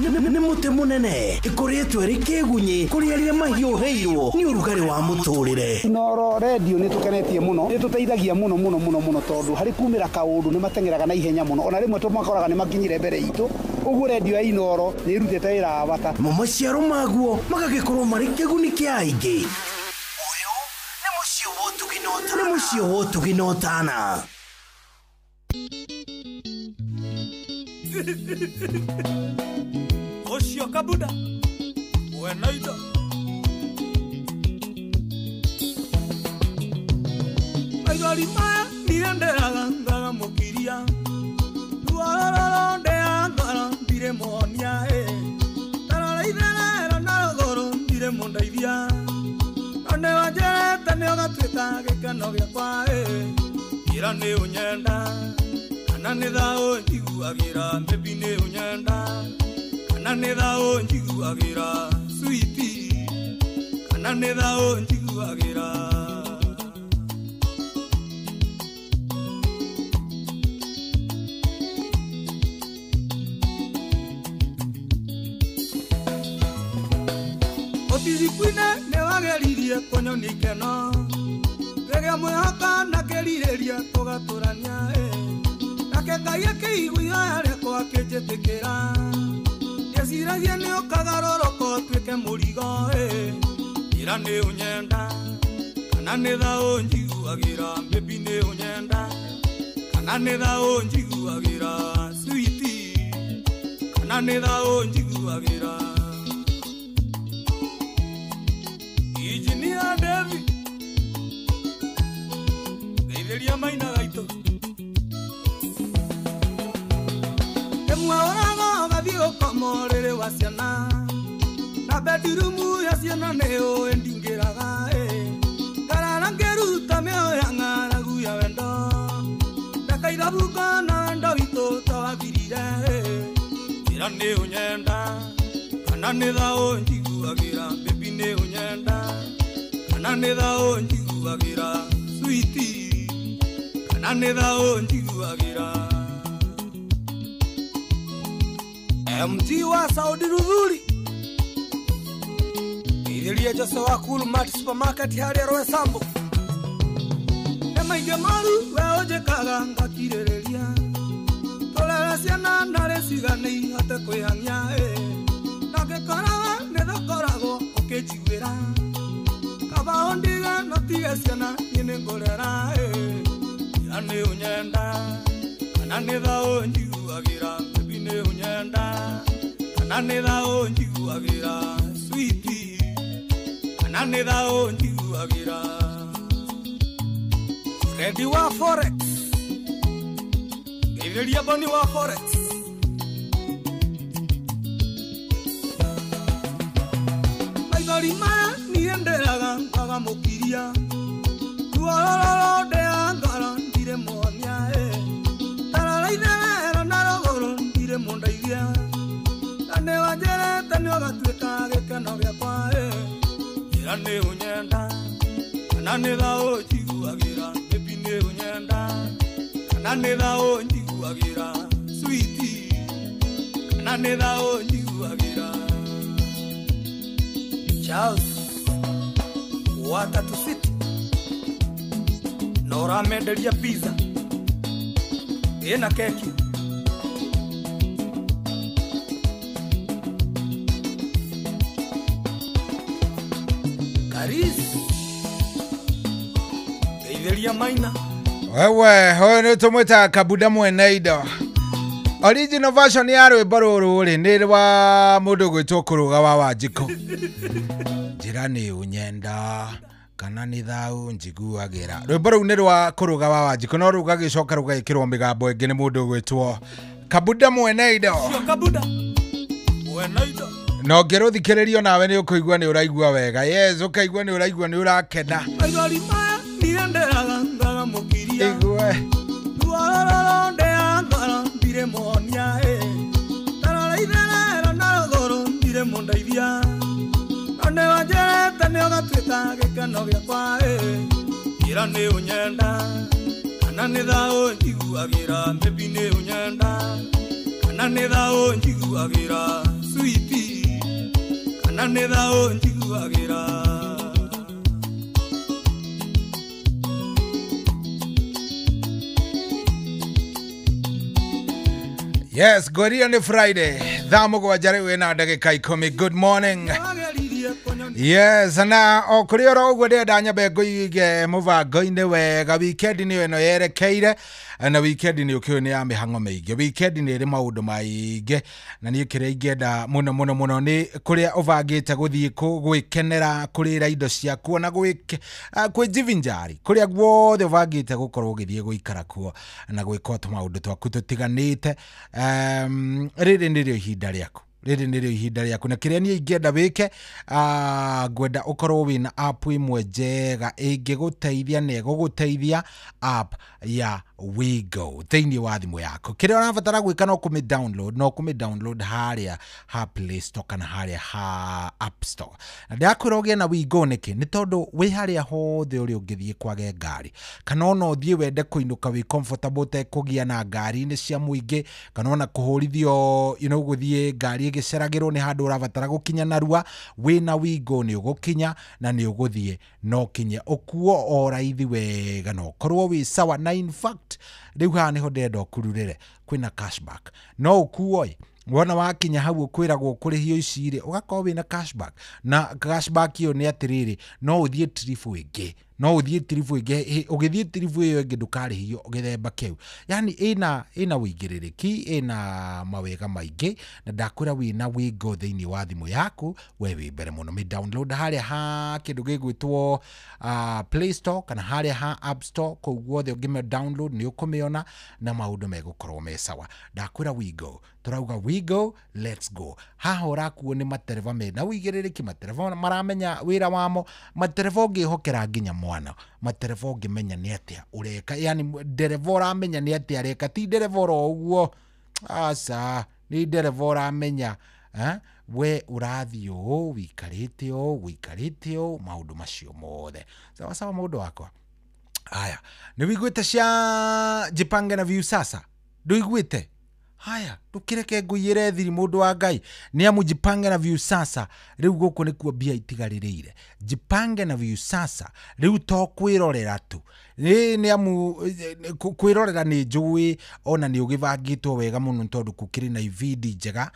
Nĩ mũtĩ mũnene ĩkũrĩtwo ĩrĩ kĩgunyĩ kũrĩ arĩa mahiũhĩirwo nĩ ũrugarĩ wa mũtũrĩre. Inoro redio nĩ tũkenetie mũno, nĩ tũteithagia mũno mũno mũno mũno tondũ harĩ kumĩra kaũndũ nĩ mateng'eraga na ihenya mũno, ona rĩmwe tũmakoraga nĩ makinyire mbere itũ. Ũguo redio ya Inoro nĩ ĩrutĩte wĩra wa bata. Mo maciaro maguo magagĩkorwo marĩ kĩguni kĩa aingĩ. Ũyũ nĩ mũciĩ wa ũtugi na ũtana. Oshio kabuda wenaida maithori maya ndirenderaga ngagamũkiria ruororo ndea ngoro ndirĩ muonia tarora itherero na rũgũrũ ndirĩ mũndeithia no nĩwanjĩrĩte nĩũgatuĩka gĩkeno gĩakwa ĩra nĩ ũnyenda kana nĩ thaũ njiguagĩra maybe nĩ ũnyenda kana nĩ thaũ njiguagĩra switi kana nĩ thaũ njiguagĩra. Ũtirikwine nĩwageririe kũnyonia ikeno rĩrĩa mwĩhoka na kĩrirĩria tũgatũrania nake Ngai akĩigua ihoya rĩakwa akĩnjĩtĩkĩra ndeciragia nĩ ũkagarũrũka ũtuĩke mũrigo ĩra nĩ ũnyenda kana nĩ thaũ njiguagĩra maybe nĩ ũnyenda kana nĩ thaũ njiguagĩra switi kana nĩ thaũ njiguagĩra. Engineer David ngeithĩria maina gaitũ ĩmwe ũraga ũgathiĩ ũkoma ũrĩrĩ wa ciana na bedroom ya ciana nĩ ũĩ ndingĩraga ngarara ngĩruta mĩoyo ya ng'aragu ya wendo ndakaithabuka na wendo witũ tawathirire ĩra nĩ ũnyenda kana nĩ thaũ njiguagĩra baby nĩ ũnyenda kana nĩ thaũ njiguagĩra switi kana nĩ thaũ njiguagĩra. MG wa Saudi Ruthuri ithĩria Jose wa Cool Mart Supermarket harĩa Roysambu nĩ maingĩ maru we ũnjĩkaga ngakirĩrĩria tũrere ciana narĩ cigana ihote kwĩhang'ia na ngĩkoraga nĩ tũkoragwo ũkĩnjiguĩra kaba ũndige no tige ciana niĩ nĩ ngũrera ĩra nĩ ũnyenda kana nĩ thaũ njiguagĩra baby nĩ ũnyenda kana nĩ thaũ njiguagĩra switi kana nĩ thaũ njiguagĩra. Fredi wa Forex ngeithĩria Boni wa Forex maithori maya niĩ ndĩraga ngagamũkiria ruororo ndea ngoro ndirĩ muonia tarora itherero na rũgũrũ ndirĩ mũndeithia na nĩwanjĩrĩte nĩũgatuĩka gĩkeno gĩakwa ĩra nĩ ũnyenda kana nĩ thaũ njiguagĩra maybe nĩ ũnyenda kana nĩ thaũ njiguagĩra switi kana nĩ thaũ njiguagĩra. Charles Watatu City na ũramenderia pizza ĩna keki Karis ngeithĩria maina wewe hoyo nĩ tũmwĩtaga kabuda mweneida Original version ya rwĩmbo rũrũ rĩ nĩ rwa mũndũ gwĩtwo Kũrũga wa Wanjikũ. Njĩra nĩ ũnyenda kana nĩ thau njiguagĩra. Rwĩmbo rũu nĩ rwa Kũrũga wa Wanjikũ no rũgagĩcoka rũgekĩrwo mĩgambo ĩngĩ nĩ mũndũ gwĩtwo Kabuda mwene indo. Kabuda mwene indo. Na ũngĩrũthikĩrĩrio nawe nĩ ũkũigua nĩ ũraigua wega. Yes, ũkaigua nĩ ũraigua nĩ ũrakena. Igue. Yes, Goria ni Friday. Thaa mũgwanja rĩu ĩna ndagĩka 10. Good morning. Yes, na o kũrĩ oro ũguo ndĩrenda nyambe ngũige mũbango-inĩ wega. Weekend nĩyo ĩno yerekeire na weekend nĩ ũkĩũĩ nĩ ya mĩhang'o mĩingĩ. Weekend nĩ ĩrĩ maũndũ maingĩ na niĩ kĩrĩa ingĩenda mũno mũno mũno nĩ kũrĩa ũbangĩte gũthiĩ gwĩkenera kũrĩra indo ciaku na kwĩjivinjari kũrĩa guothe ũbangĩte gũkorwo ũgĩthiĩ gũikara kuo na gwĩka tũmaũndũ twaku tũtiganĩte. Rĩrĩ nĩrĩo ihinda rĩaku. Rĩrĩ nĩrĩo ihinda rĩaku na kĩrĩa niĩ ingĩenda wĩke, ngwenda ũkorwo wĩna app ĩmwe njega ĩngĩgũteithia na ĩgũgũteithia, app ya WeGo thĩinĩ wa thimũ yaku. Kĩrĩa ũrabatara gwĩka no kũmĩ download, no kũmĩ download harĩa ha Play Store kana harĩa ha App Store. Na ndakwĩra ũgĩe na WeGo nĩkĩ? Nĩ tondũ wĩ harĩa hothe ũrĩa ũngĩthiĩ kwage ngari, kana ona ũthiĩ wende kũinũka wĩ comfortable ũtekũgia na ngari-inĩ cia mũingĩ, kana ona kũhũrithio, you know, gũthiĩ ngari ĩgĩceragĩrwo nĩ handũ ũrabatara gũkinya narua, wĩna WeGo nĩ ũgũkinya na nĩ ũgũthiĩ no kinye ũkuo o raithi wega na ũkorwo wĩ sawa. Na in fact rĩu haha nĩho ndĩrenda ũkururĩre, kwĩna cashback no ũkuo ĩ wona wakinya hau ũkwĩragwo kũrĩhio ici rĩ ũgakorwo wĩna cashback, na cashback ĩyo nĩ atĩrĩrĩ, no ũthiĩ trip ĩngĩ, no ũthiĩ trip ĩngĩ, ũgĩthiĩ trip ĩyo ĩngĩ ndũkarĩhio gĩthemba kĩu. Yani ĩna wĩigĩrĩrĩki, ĩna mawega maingĩ, na ndakwĩra wĩna WeGo thĩinĩ wa thimũ yaku we wĩ mbere mũno. Mĩ download harĩa ha kĩndũ gĩgwĩtwo Play Store kana harĩa ha App Store, kũu guothe ũngĩmĩ download nĩ ũkũmĩona na maũndũ megũkorwo me sawa. Ndakwĩra WeGo, tũrauga WeGo, let's go. Haha ũrakuo nĩ matereba mena wĩigĩrĩrĩki, matereba maramenya wĩra wamo, matereba ũngĩhokera nginya mwana, matereba ũngĩmenya nĩ atĩa ũreka, yani ndereba ũramenya nĩ atĩa areka, ti ndereba oro ũguo, aca nĩ ndereba ũramenya we ũrathiĩ ũũ wĩikarĩte ũũ wĩikarĩte ũũ, maũndũ macio mothe sawa sawa. Mũndũ wakwa aya nĩ wĩiguĩte cia Jipange na Viusasa? Ndũiguĩte? Haya, ndũkĩreke ngũiyĩre thiri mũndũ wa Ngai. Nĩ amu Jipange na Viusasa rĩu gũkũ nĩkuo mbia itigarĩrĩire. Jipange na Viusasa rĩu to kwĩrorera tu. Nĩ amu kwĩrorera nĩ njũĩ ona nĩ ũgĩbangĩtwo wega mũno tondũ gũkĩrĩ na ibindi njega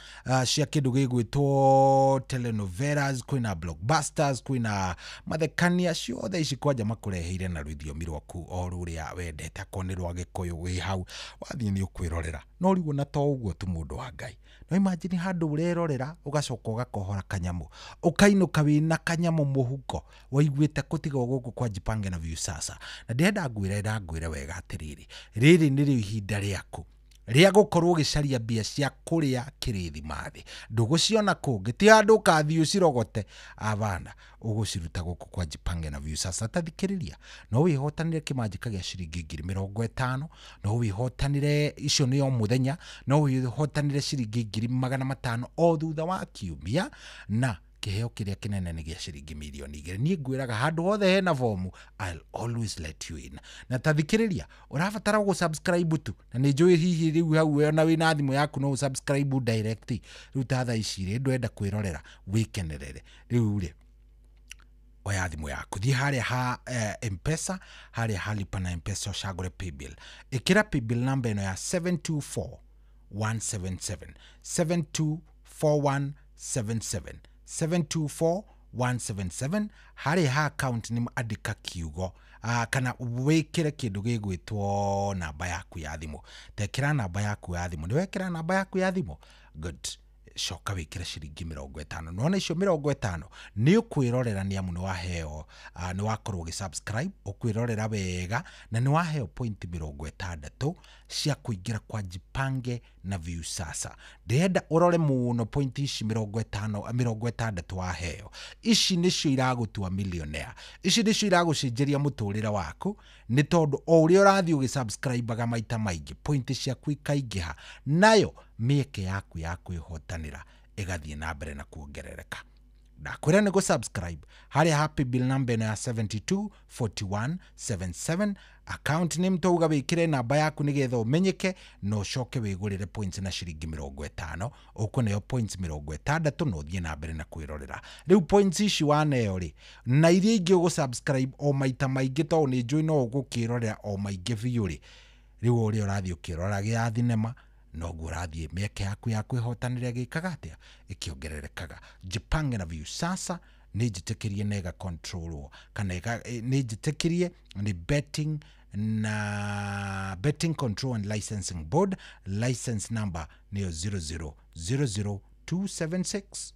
cia kĩndũ gĩgwĩtwo telenovelas, kwĩna blockbusters, kwĩna mathekania ciothe ici kwanja makũreheire na rũthiomi rwaku o rũrĩa wendete, akorwo nĩ rwa Gĩkũyũ wĩ hau wathiĩ nĩ ũkwĩrorera. No rĩu ona to ũguo tu mũndũ wa Ngai, no imagine handũ ũrerorera ũgacoka ũgakohora kanyamũ, ũkainũka wĩna kanyamũ mũhuko waiguĩte kũtiga gũkũ kwa Jipange na Viusasa. Na ndĩrenda ngwĩre wega atĩrĩrĩ, rĩrĩ nĩrĩo ihinda rĩaku rĩa gũkorwo ũgĩcaria mbia cia kũrĩa kĩrĩthimathi. Ndũgũciona kũngĩ, ti handũ ũkathiĩ ũcirogote, abana ũgũciruta gũkũ kwa Jipange na Viusasa. Ta thikĩrĩria, no wĩhotanĩre kĩmanjĩka gĩa ciringi 50,000, no wĩhotanĩre icio nĩ o mũthenya, no wĩhotanĩre ciringi 500,000 o thutha wa kiumia, na kĩheo kĩrĩa kĩnene nĩ gĩa ciringi 2,000,000. Niĩ ngwĩraga handũ hothe hena bomu, I'll always let you in. Na ta thikĩrĩria, ũrabatara gũ-subscribe tu, na nĩ njũĩ hihi rĩu hau ona wĩna thimũ yaku no ũ-subscribe direct. Rĩu ta thaa ici rĩ, ndwenda kwĩrorera wĩkenerere. Rĩu rĩ, oya thimũ yaku, thiĩ harĩa ha M-Pesa, harĩa ha lipa na M-Pesa ũcagũre paybill. Ĩkĩra paybill namba ĩno ya 724177, 724177, 724177. 177 harĩa ha account nĩ andĩka kiugo kana wĩkĩre kĩndũ gĩgwĩtwo namba yaku ya thimũ. Tekĩra namba yaku ya thimũ, nĩ wekĩra namba yaku ya thimũ, good, coka wĩkĩre ciringi 50. Nona icio 50 nĩ ũkwĩrorera nĩ amu nĩ waheo, nĩ wakorwo ũgĩsubscribe, ũkwĩrorera wega na nĩ waheo point 60 cia kũingĩra kwa Jipange na Viusasa. Ndĩrenda ũrore mũno point ici 50 60 waheo. Ici nĩcio iragũtua millionaire, ici nĩcio iragũcenjeria mũtũrĩre waku, nĩ tondũ o ũrĩa ũrathiĩ ũgĩsubscribaga maita maingĩ point ciaku ikaingĩha, nayo mĩeke yaku ya kwĩhotanĩra ĩgathiĩ na mbere na kuongerereka. Ndakwĩra nĩ gũ-subscribe harĩa happy bill number ĩno ya 724177, account name twauga wĩkĩre namba yaku nĩgetha ũmenyeke, na ũcoke wĩgũrĩre points na ciringi 50, ũkũneo points 60 na ũthiĩ na mbere na kwĩrorera. Rĩu points ici waneo rĩ, na iria ingĩ ũgũ-subscribe o maita maingĩ tondũ nĩ njũĩ no ũgũkĩrorera o maingĩ biũ rĩ, rĩu ũrĩa ũrathiĩ ũkĩroragĩra thinema noguo ũrathiĩ mĩeke yaku ya kwĩhotanĩra ĩgĩkaga atĩa, ĩkĩongererekaga. Jipange na Viusasa nĩ njĩtĩkĩrie na ĩgacontrolwo kana nĩ njĩtĩkĩrie nĩ betting na Betting Control and Licensing Board, license number nĩyo 0000276,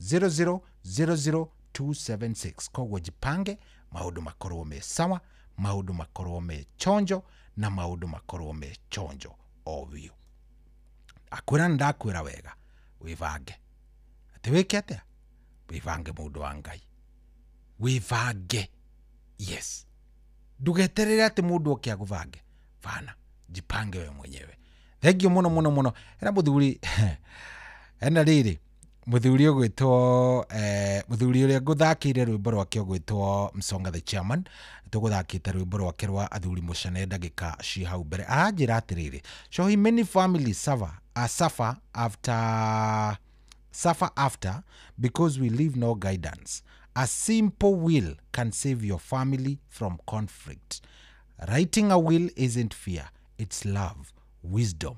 0000276. Koguo jipange, maũndũ makorwo me sawa, maũndũ makorwo me chonjo na maũndũ makorwo me chonjo o biũ. Akwĩra nĩ ndakwĩra wega, wĩbange. Atĩ wĩke atĩa? Wĩbange mũndũ wa Ngai, wĩbange. Yes, ndũgeterere atĩ mũndũ oke agũbange. Bana, jipange we mwenyewe. Thengiũ mũno mũno mũno. Ena mũthuri ena rĩrĩ mũthuri ũgwĩtwo mũthuri ũrĩa ngũthakĩire rwĩmbo rwake ũgwĩtwo Msonga the Chairman, tũgũthakĩte rwĩmbo rwake rwa athuri mũcane ndagĩka ci hau mbere, aranjĩra atĩrĩrĩ, so he many families suffer after because we leave no guidance. A simple will can save your family from conflict. Writing a will isn't fear, it's love, wisdom,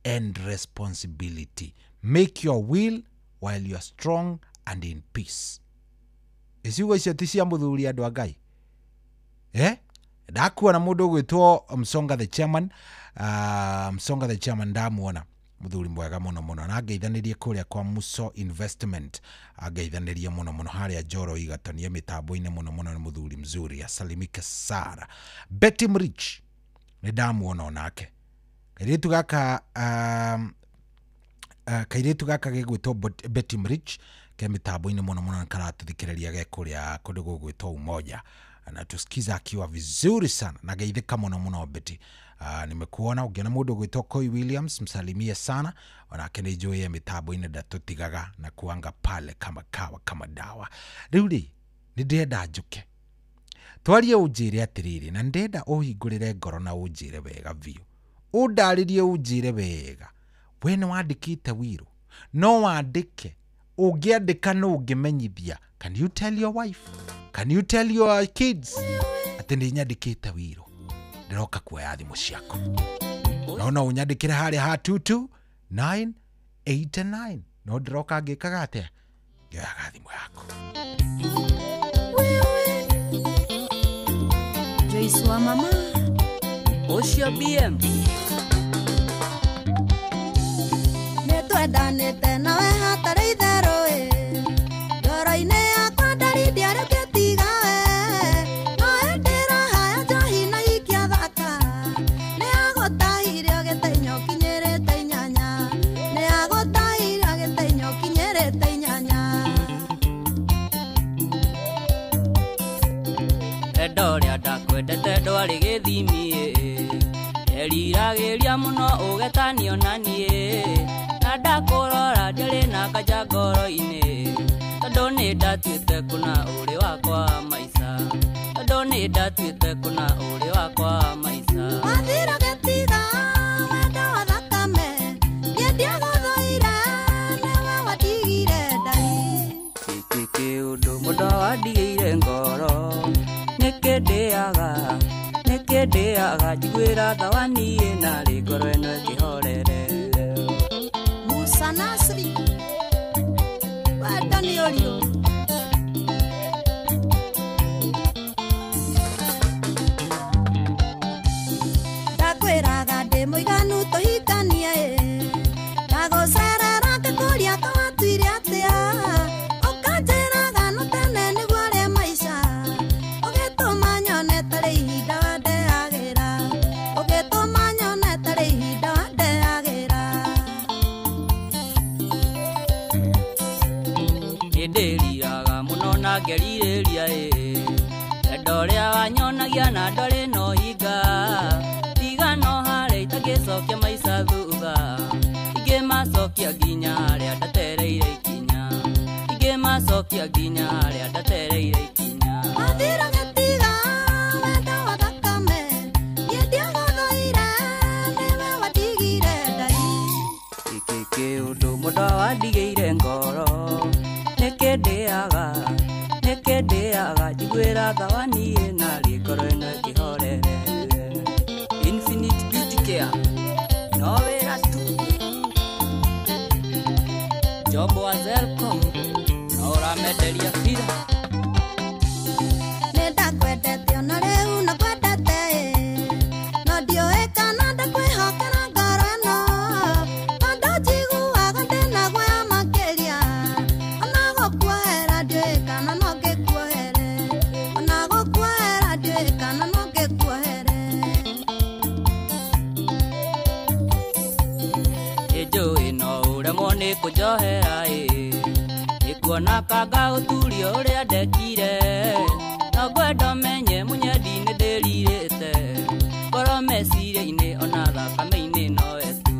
and responsibility. Make your will while you are strong and in peace. Iciugo icio ti cia mũthuri andũ a Ngai. Ndakuona mũndũ ũgwĩtwo Msonga the Chairman, Msonga the Chairman ndamuona mũthuri mwega mũno mũno, na angeithanĩrie kũrĩa kwa Muso Investment, angeithanĩrie mũno mũno harĩa Njoro igatonie mĩtambo-inĩ mũno mũno, nĩ mũthuri mzuri, asalimike Sara. Betty Mrich nĩ ndamuona onake, kairĩtu gaka kairĩtu gaka gĩgwĩtwo Betty Mrich ke mĩtambo-inĩ mũno mũno, karatũthikĩrĩria ge kũrĩa kũndũ gũgwĩtwo Umoja, anatusikiza akiwa vizuri sana na geithĩka mũno mũno Betty. Nimekuona. Ũngĩona mũndũ ũgwĩtwo Koi Williams msalimie sana, onake nĩ njũĩ mĩtambo-inĩ ndatũtigaga na kuanga pale kama kawa kama dawa. Rĩu rĩ, nĩ ndĩrenda njũke twarie ũnjĩre atĩrĩrĩ, na ndĩrenda ũhingũrĩre ngoro na ũnjĩre wega biũ, ũndarĩrie ũnjĩre wega, we nĩ wandĩkĩte wiro? No wandĩke, ũngĩandĩka no ũngĩmenyithia. Can you tell your wife? Can you tell your kids atĩ nĩ nyandĩkĩte wiro? Ndĩroka kuoya thimũ ciaku. No ũnyandĩkĩre harĩa ha 22989. No ndĩroka ngĩkaga atĩa? Ngĩoyaga thimũ yaku. Joyce wa mama, ũcio BM. Nĩtwendanĩte nawe hatarĩ itherũ ĩ, ngoro-inĩ yakwa ndari ndiarĩkĩtiga we, no ĩndĩ raha ya njohi na ikia thaka, nĩagũtahire ũgĩtainya ũkinyĩrĩte inyanya, nĩagũtahire ũgĩtainya ũkinyĩrĩte inyanya. Enda ũrĩa ndakwendete ndwarĩ gĩthimi ĩ, eriragĩria mũno ũgetanio na niĩ, na ndakũrora ndĩrĩ na kanja ngoro-inĩ, tondũ nĩ ndatuĩte kũna ũrĩ wakwa wa maica, tondũ nĩ ndatuĩte kũna ũrĩ wakwa wa maica. Wathira gĩtiga wendo wa thakame, niĩ ndiagũthũire nĩwe wandigire ndari. Gĩkĩ kĩũndũ mũndũ wandigĩire ngoro, nĩkĩ ndĩaga, nĩkĩ ndĩaga, njiguĩra thawani ĩnarĩ ngoro ĩno ĩkĩhorere. Musa Nasri, wenda nĩ ũriũ. Nĩndĩriraga mũno na ngerirĩria ĩ wendo ũrĩa wanyonagia na ndwarĩ na ũhinga tiga no harĩa itangĩcokia maica thutha ingĩmacokia nginya harĩa ndatereire ikinya ingĩmacokia nginya harĩa ndatereire ikinya Wathira gatiga wendo wa thakame niĩ ndiagũthũire nĩwe wandigire ndari Gĩkĩ kĩũndũ mũndũ wandigĩire ngoro nĩkĩ ndĩaga njiguĩra thawa niĩ narĩ ngoro ĩno ĩkĩhorere Infinite Beauty Care no wĩra tu Jombo wa Zelcom no ũramenderia bira Nĩndakwendete ona rĩu na kwendete ĩ no ndiũĩ kana ndakwĩhokera ngoro ĩno tondũ njiguaga ndĩna guoya makĩria ona gũkuohera ndiũĩ kana no ngĩkuohere ona gũkuohera ndiũĩ kana no ngĩkuohere Nĩnjũĩ no ũremwo nĩ kũnjohera ĩ nĩkuona kanga ũturio ũrĩa ndekire no ngwenda ũmenye mũnyendi nĩndĩrirĩte ngoro meciria-inĩ ona thakame-inĩ nowe tu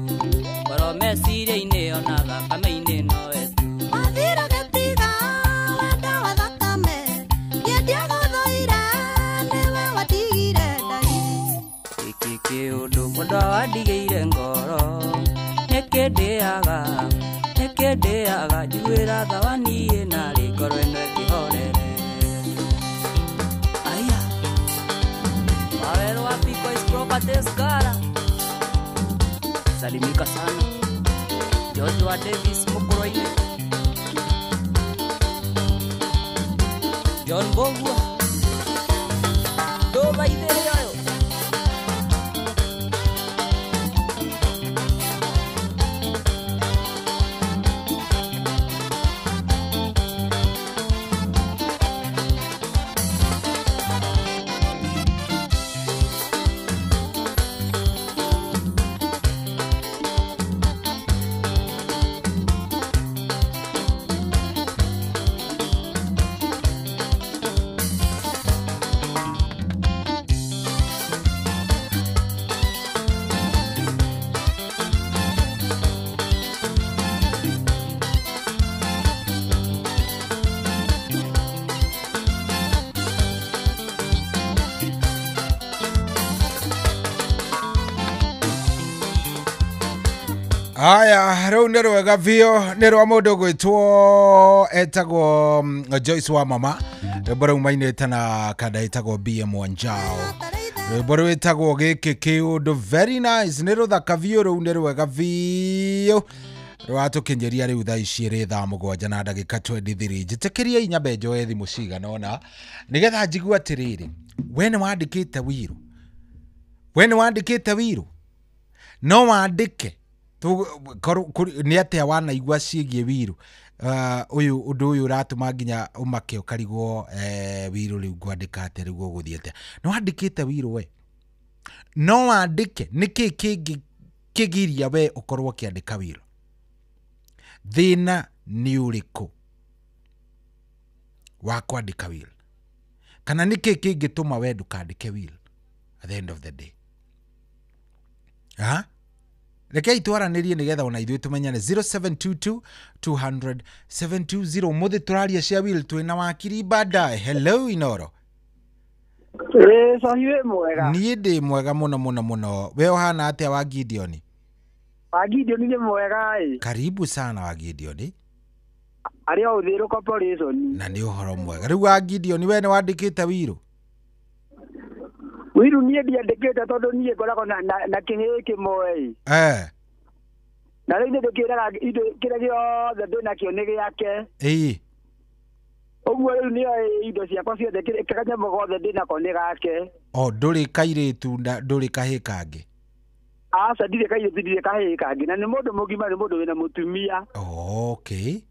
ngoro meciria-inĩ ona thakame-inĩ nowe tu Wathira gatiga wendo wa thakame niĩ ndiagũthũire nĩwe wandigire ndari Gĩkĩ kĩũndũ mũndũ wandigĩire ngoro nĩkĩ ndĩaga njiguĩra thawa niĩ narĩ ngoro ĩno ĩkĩhorere Aya Wawerũ wa Pico is Properties Gara Salimika sana George wa Davis Mũkũrũ-inĩ John Mbũgua Ndũthaithĩre ũyũ Aya, rĩu nĩ rwega biũ nĩ rwa mũndũ gwĩtwo etagwo Joyce wa mama rwĩmbo rũu mainĩte na kanda ĩtagwo BM Wanjao rwĩmbo rwĩtagwo gĩkĩ kĩũndũ very nice nĩ rũthaka biũ rũu nĩ rwega biũ rwatũkinyĩria rĩu thaa ici ĩrĩ thaa 7 na ndagĩka 23 njĩtĩkĩriei nyambe njoe thimũ cigana ũna nĩgetha njigue atĩrĩrĩ we nĩ wandĩkĩte wiru we nĩ wandĩkĩte wiru no wandĩke nĩ atĩa wanaigua ciĩgiĩ wiru ũyũ ũndũ ũyũ ũratũma nginya ũmake ũkarigwo wiru rĩu ngwandĩka atĩa rĩu ũgũthiĩ atĩa nĩ wandĩkĩte wiru we no wandĩke nĩkĩ kĩngĩ kĩgiria we ũkorwo ũkĩandĩka wiru thĩna nĩ ũrĩkũ wa kwandĩka will kana nĩkĩ kĩngĩtũma we ndũkandĩke will at the end of the day ha rekei twaranĩrie nĩgetha ona ithuĩ tũmenyane 0722 200 720 ũmũthĩ tũraria cia will twĩna wakiri baadaye hello Inoro Ĩĩ Sohi wĩ mwega niĩ ndĩ mwega mũno mũno mũno we ũhana atĩa wa Gideon wa Gideon nĩ mwega ĩ karibu sana wa Gideon arĩ o Uthiru Corporation na nĩ ũhoro mwega rĩu wa Gideon we nĩ wandĩkĩte wiru wiru niĩ ndiandĩkĩte tondũ niĩ ngoragwo na kĩhĩĩ kĩmwe ĩ na rĩu nĩ ndĩkĩraga indo kĩrĩa gĩothe ndĩnakĩo nĩ gĩake ĩĩ ũguo rĩu nĩoĩ indo ciakwa ciothe kanyamũ gothe ndĩnako nĩ gake o ndũrĩ kairĩtu ndũrĩ kahĩĩ kangĩ aca ndirĩ kairĩtu ndirĩ kahĩĩ kangĩ na nĩ mũndũ mũgima nĩ mũndũ wĩna mũtumia okay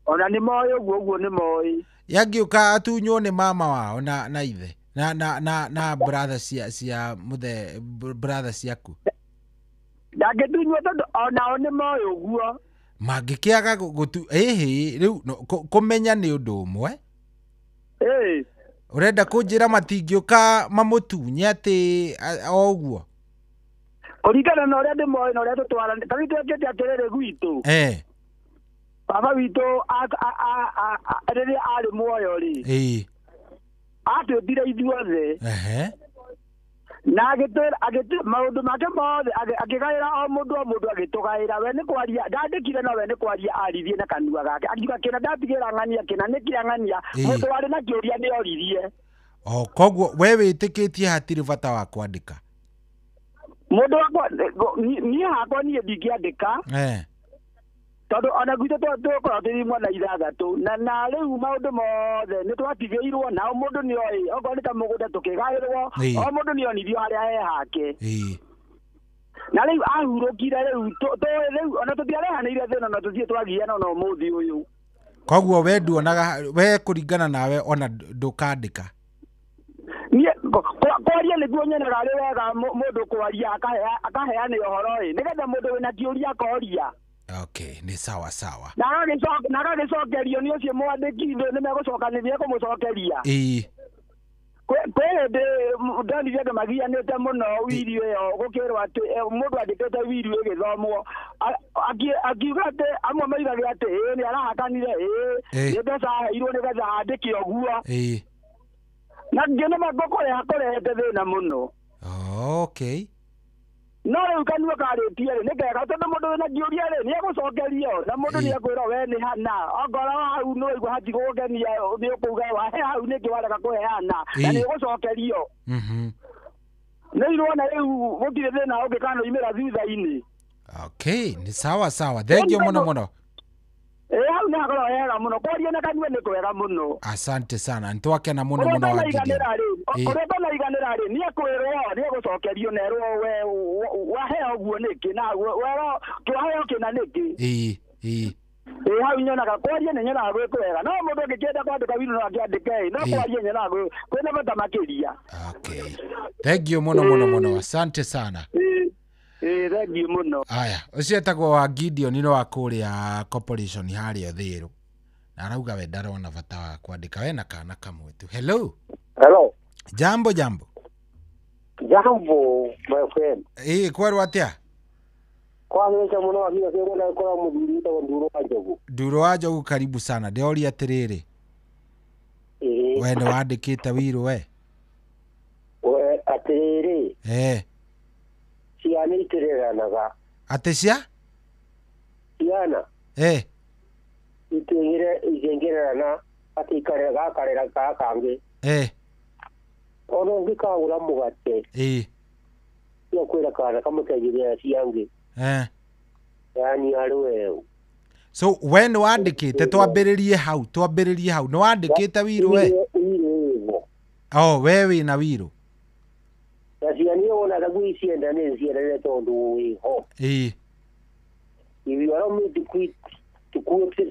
ona nĩ moĩ ũguo ũguo nĩ moĩ yangĩũka atunywo nĩ mama wao na ithe na brother cia muthe brother ciaku ndangĩtunywo tondũ onao nĩ moĩ ũguo Mangĩkĩaga gũtu ĩhĩ rĩu kũmenya nĩ ũndũ ũmwe. Ũrenda kũnjĩra matingĩũka mamũtunye atĩ o ũguo? Kũringana na ũrĩa ndĩmoĩ na ũrĩa tũtwaranĩte, ta rĩu twekĩte atĩrĩrĩ gwitũ. Baba witũ rĩrĩa arĩ muoyo rĩ, atwĩtire ithuothe. Na agĩtwĩra maũndũ make mothe akĩgaĩra o mũndũ agĩtũgaĩra. We nĩ kwaria ndandĩkire, no we nĩ kwaria aririe na kanua gake, akiuga kĩna ndatigĩra ng'ania, kĩna nĩ kĩa ng'ania. Mũndũ warĩ na kĩũria nĩ oririe. O koguo we wĩtĩkĩtie hatirĩ bata wa kwandĩka? Mũndũ wakwa niĩ hakwa niĩ ndingĩandĩka, tondũ ona gwitũ tũkoragwo tũrĩ mwana ithathatũ, na rĩu maũndũ mothe nĩ twatigĩirwo, na o mũndũ nĩ oĩ, okorwo nĩ ta mũgũnda tũkĩgaĩrwo, o mũndũ nĩ onirio harĩa he hake. Na rĩu ahurũkire rĩu rĩu ona tũtiarehanĩire thĩna, na tũthiĩ twagiana ona ũmũthĩ ũyũ. Koguo we nduonaga, we kũringana nawe ona ndũkandĩka? Niĩ kwaria nĩguo nyonaga arĩ wega mũndũ kwaria akaheana ũhoro ĩ, nĩgetha mũndũ wĩna kĩũria akoria. Okay, ni sawa sawa. Na agagĩcokerio nĩ ũcio mwandĩki, nĩ megũcokanĩria kũmũcokeria. Kwĩ hĩndĩ ndonire andũ magianĩte mũno wiri ĩyo, gũkĩrwo atĩ mũndũ andĩkĩte wiri ĩgĩthomwo, akiuga atĩ amwe moigaga atĩ ĩĩ nĩ arahakanire, ĩĩ nĩ mbeca aheirwo nĩgetha andĩke ũguo. Na ngĩ nĩ kũrehete thĩna mũno. Okay. No rĩu kanua karĩtie rĩ nĩ kega, tondũ mũndũ wĩna kĩũria rĩ nĩ egũcokerio, na mũndũ nĩ ekwĩrwo we nĩ hana, ongorwo hau nĩ waigua hatigũgũkenia nĩ ũkũuga wahe hau nĩkĩ warega kũheana, na nĩ ũgũcokerio. Nĩ irona rĩu gũtirĩ thĩna ũngĩkanoimĩra thutha-inĩ. Okay, ni sawa sawa. Thank you mũno mũno. Hau nĩ hakoragwo hega mũno, kwaria na kanua nĩ kwega mũno. Asante sana, nĩtwakena mũno mũno wa Gideon. Ũrĩa ũtanaiganĩra rĩ nĩ ekwĩrwo, nĩ egũcokerio na erwo we waheo ũguo nĩkĩ, na werwo kĩwaheo kĩna nĩkĩ. Hau nyonaga kwaria nĩ nyonaga gwĩ kwega, no mũndũ angĩkĩenda kwandĩka wino no akĩandĩke, no kwaria nyonaga kwĩna bata makĩria. Okay, thank you mũno mũno mũno, asante sana. Thank you mũno. Aya, ũcio etagwo wa Gideon no wa kũrĩa corporation harĩa Thĩrũ, na arauga we ndarona bata wa kwandĩka, we na kana kamwe tu. Hello. Hello. Jambo jambo. Jambo my friend. Kwerwo atĩa? Kwagĩrĩte mũno akinya kĩrwo na kora mũthuri wĩtagwo Nduro wa Njogu. Nduro wa Njogu, karibu sana. Ndĩroria atĩrĩrĩ, we nĩ wandĩkĩte wiro we? We atĩrĩrĩ, ciana itireranaga. Atĩ cia? Ciana itingĩrerana atĩ ikarera gakarera gaka kangĩ. Ona ũngĩkagũra mũgate, no kwĩra kana kamũteithĩrĩria ciangĩ. Yani arĩ weũ. So we nĩ wandĩkĩte, twambĩrĩrie hau, twambĩrĩrie hau, nĩ wandĩkĩte wiro we? Oh, we wĩna wiro? Na ciana wonaga gwĩ cienda nĩ ciendane tondũ wĩho. If you allow me to quit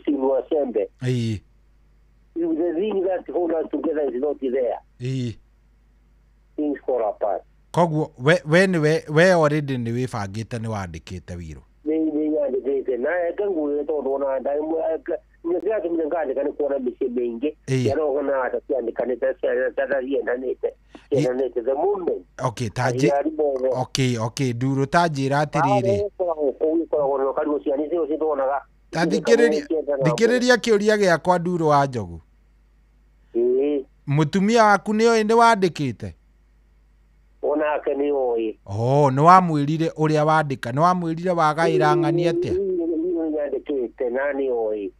Sinuasembe, if the thing that hold us together is not there, things fall apart. Koguo we nĩwe we already nĩ wĩbangĩte, nĩ wandĩkĩte wiro? Nĩ nyandĩkĩte, na eke ngwĩre tondũ ona ndĩratũmire ngandĩka nĩ kuona mĩciĩ mĩingĩ ciarogana ata ciandĩkanĩte ciendanĩte ciendanĩte the moment. Okay, okay okay, Nduro ta njĩra atĩrĩrĩ, kũu ĩkoragwo na ciana icio cituonaga. Ta thikĩrĩria kĩũria gĩakwa Nduro wa Njogu. Mũtumia waku nĩ oĩ nĩ wandĩkĩte? Onake nĩ oĩ. Oh, nĩ wamwĩrire ũrĩa wandĩka, nĩ wamwĩrire wagaĩra ng'ania atĩa? Nyandĩkĩte na nĩ oĩ.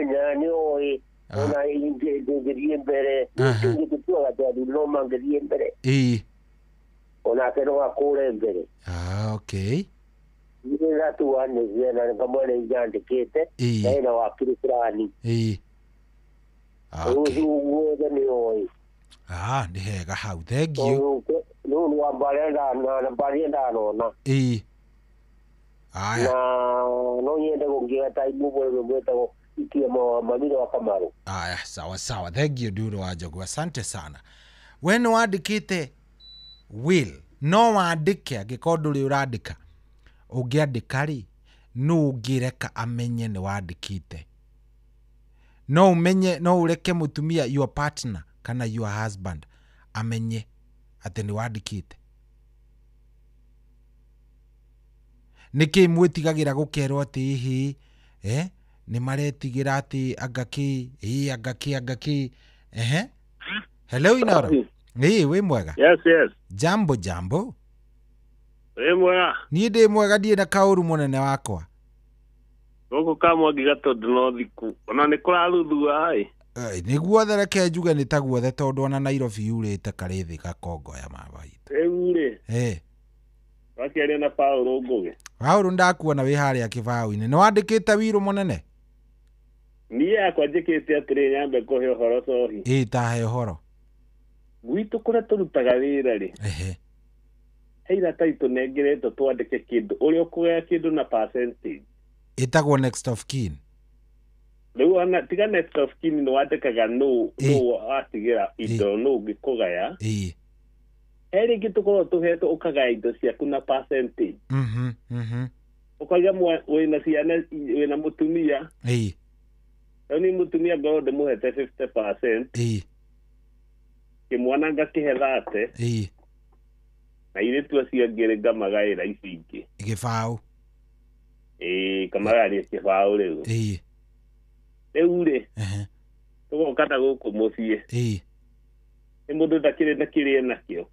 Na nĩ oĩ. Ona ingĩthiĩ mbere, ingĩtuaga atĩ athuri no mangĩthiĩ mbere. Onake no akũre mbere. Okay. Niĩ ndatuanĩria na ngamwĩra nyandĩkĩte, na ĩna wakiri fulani. Rĩu guothe nĩ oĩ. Nĩ hega hau, thank you. Rĩu nĩ wambaria ndanona. Aya. Na no nyende gũkĩga taimu ũguo gwĩtagwo ikiemo mamire wa Kamaru. Aya, sawa sawa. Thank you Nduro wa Njogu, asante sana. We nĩ wandĩkĩte will, no wandĩke angĩkorwo ndũrĩ ũrandĩka. Ũngĩandĩka rĩ, Nũ ũngĩreka amenye nĩ wandĩkĩte? No umenye, no ureke mutumia your partner kana your husband amenye atĩ nĩ wandĩkĩte? Nĩkĩ mwĩtigagĩra gũkerwo atĩ hĩ nĩ maretigĩra atĩ anga kĩ anga kĩ anga kĩ? Ehe, hello Inoro. Wĩ mwega? Yes, yes. Jambo jambo. Wĩ mwega? Niĩ ndĩ mwega, ndiĩ na kaũru mũnene wakwa. Gũkũ Kamwangi Gatũndũ no thiku. Ona nĩ kũraruthua ĩ. Nĩguo thereke njuge nĩ ta guothe tondũ ona Nairobi yurĩte karĩ thĩ gakongoya mabaitũ. Rĩu rĩ. Wakĩaria na Paũlũ Ngũgĩ. Paũlũ ndakuona wĩ harĩa kĩbaũ-inĩ. Nĩ wandĩkĩte wirũ mũnene? Niĩ yakwa njĩkĩte atĩrĩ, nyambe kũhe ũhoro cohi. Tahe ũhoro. Gwitũ kũrĩa tũrutaga wĩra rĩ. He iratathi tũnengeretwo twandĩke kĩndũ ũrĩa ũkũgaya kĩndũ na percentage. Ĩtagwo next of kin. Rĩu ona tiga next of kin nĩ wandĩkaga nũ watigĩra indo nũ ũngĩkũgaya. He rĩngĩ tũkoragwo tũhetwo ũkagaya indo ciaku na percentage. Ũkauga wĩna ciana, wĩna mũtumia. Rĩu niĩ mũtumia ngorwo ndĩmũhete 50%. Kĩmwana ngakĩhe 30. Na airĩtu acio angĩ ngamagaĩra ici ingĩ. Gĩbaũ. Kamagaĩra kĩbaũ rĩu. Rĩu rĩ, tũgoka na gũkũ mũciĩ. Nĩ mũndũ ndakĩrĩ na kĩrĩa enakĩo.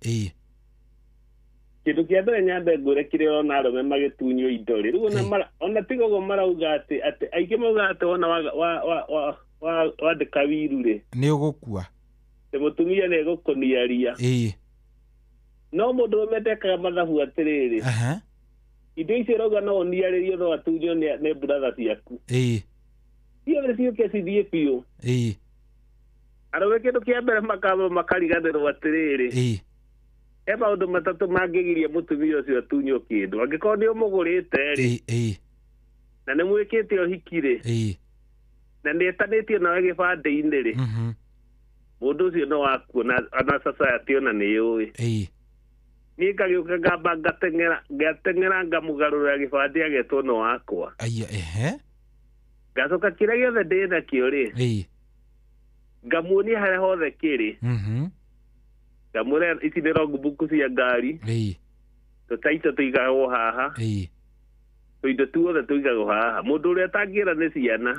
Kĩndũ kĩa mbere nyambe ngwĩre kĩrĩa ũrona arũme magĩtunywo indo rĩ. Rĩu ona tiga ũguo marauga atĩ aingĩ maugaga atĩ wona wandĩka wiru rĩ, nĩ ũgũkua. Atĩ mũtumia nĩ egũkũniaria. No mũndũ ũrũme ndekaga mathabu atĩrĩrĩ. Indo icio ũrauga no ũniarĩrio no atunywo nĩ brother ciaku. Ciothe ciũke cithiĩ biũ. Arũme kĩndũ kĩa mbere makamba makariganĩrwo atĩrĩrĩ. He maũndũ matatũ mangĩgiria mũtumia ũcio atunywo kĩndũ. Angĩkorwo nĩ ũmũgũrĩte rĩ, na nĩ mwĩkĩte ũhiki rĩ, na nĩ etanĩtio nawe gĩbandĩ-inĩ rĩ, mũndũ ũcio no wakuo na society ona nĩ yũĩ. Niĩ ngagĩũka ngamba ngateng'era ngamũgarũrĩra gĩbandĩ agetwo no wakwa. Ngacoka kĩrĩa gĩothe ndĩ nakĩo rĩ, ngamuonia harĩa hothe kĩrĩ. Ngamwĩra ici nĩ logbook cia ngari, tũtaito tũigagwo haha, tũindo tuothe tũigagwo haha. Mũndũ ũrĩa atangĩra nĩ ciana.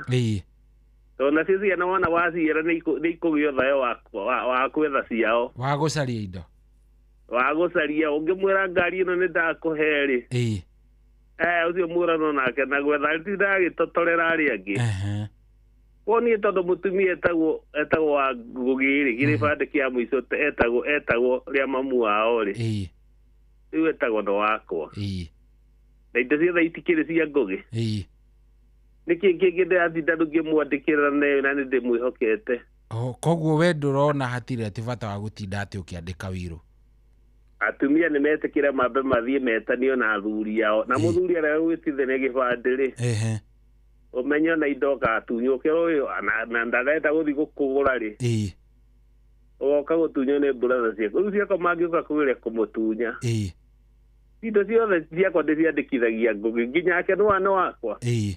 Tondũ nacio ciana wona waciĩra nĩ ikũgĩa thayũ wa gwetha ciao. Wa gũcaria indo. Wa gũcaria. Ũngĩmwĩra ngari ĩno nĩ ndakũhe rĩ, ũcio mũrano nake na gwetha ndagĩtotorera arĩa angĩ. Koguo niĩ tondũ mũtumia etagwo wa Ngũgĩ rĩ, gĩbandĩ kĩa mũico etagwo rĩa mamu wao rĩ, rĩu etagwo no wakwa. Na indo ciothe itikĩrĩ cia Ngũgĩ. Nĩkĩ kĩngĩ ndĩratinda ngĩmwandĩkĩra na nĩ ndĩmwĩhokete. Koguo we ndũrona hatirĩ atĩ bata wa gũtinda atĩ ũkĩandĩka wirũ? Atumia nĩ metĩkĩre mambe mathiĩ metanio na athuri ao. Na mũthuri arĩa gwĩtithania gĩbandĩ rĩ, ũmenye ona indo ũgatunywo ũkerwo ũyũ na ndarenda gũthiĩ gũkũgũra rĩ, ũgoka gũtunywo nĩ brother ciaku. Rĩu ciakwa mangĩũka kũgeria kũmũtunya, indo ciothe ciakwa ndĩciandĩkithagia Ngũgĩ nginya ake nĩ wakwa. Rĩu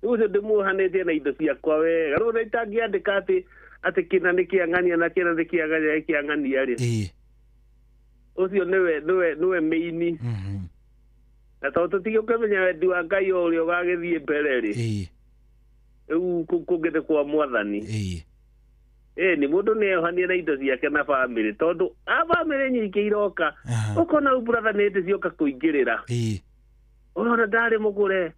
ũcio ndĩmuohanĩtie na indo ciakwa wega. Rĩu ona itangĩandĩka atĩ kĩna nĩ kĩa ng'ania na kĩna nĩ kĩa ng'ania nĩ kĩa ng'ania rĩ, ũcio nĩwe mĩini. Na tondũ tũtigũkĩmenya wendi wa Ngai o ũrĩa ũgagĩthiĩ mbere rĩ, rĩu kũngĩ nĩ kwa Mwathani. Nĩ mũndũ nĩ eyohanie na indo ciake na bamĩrĩ, tondũ a bamĩrĩ nyingĩ iroka ũkona rĩu brother nĩ hĩndĩ cioka kũingĩrĩra. Ũrona ndarĩ mũgũre,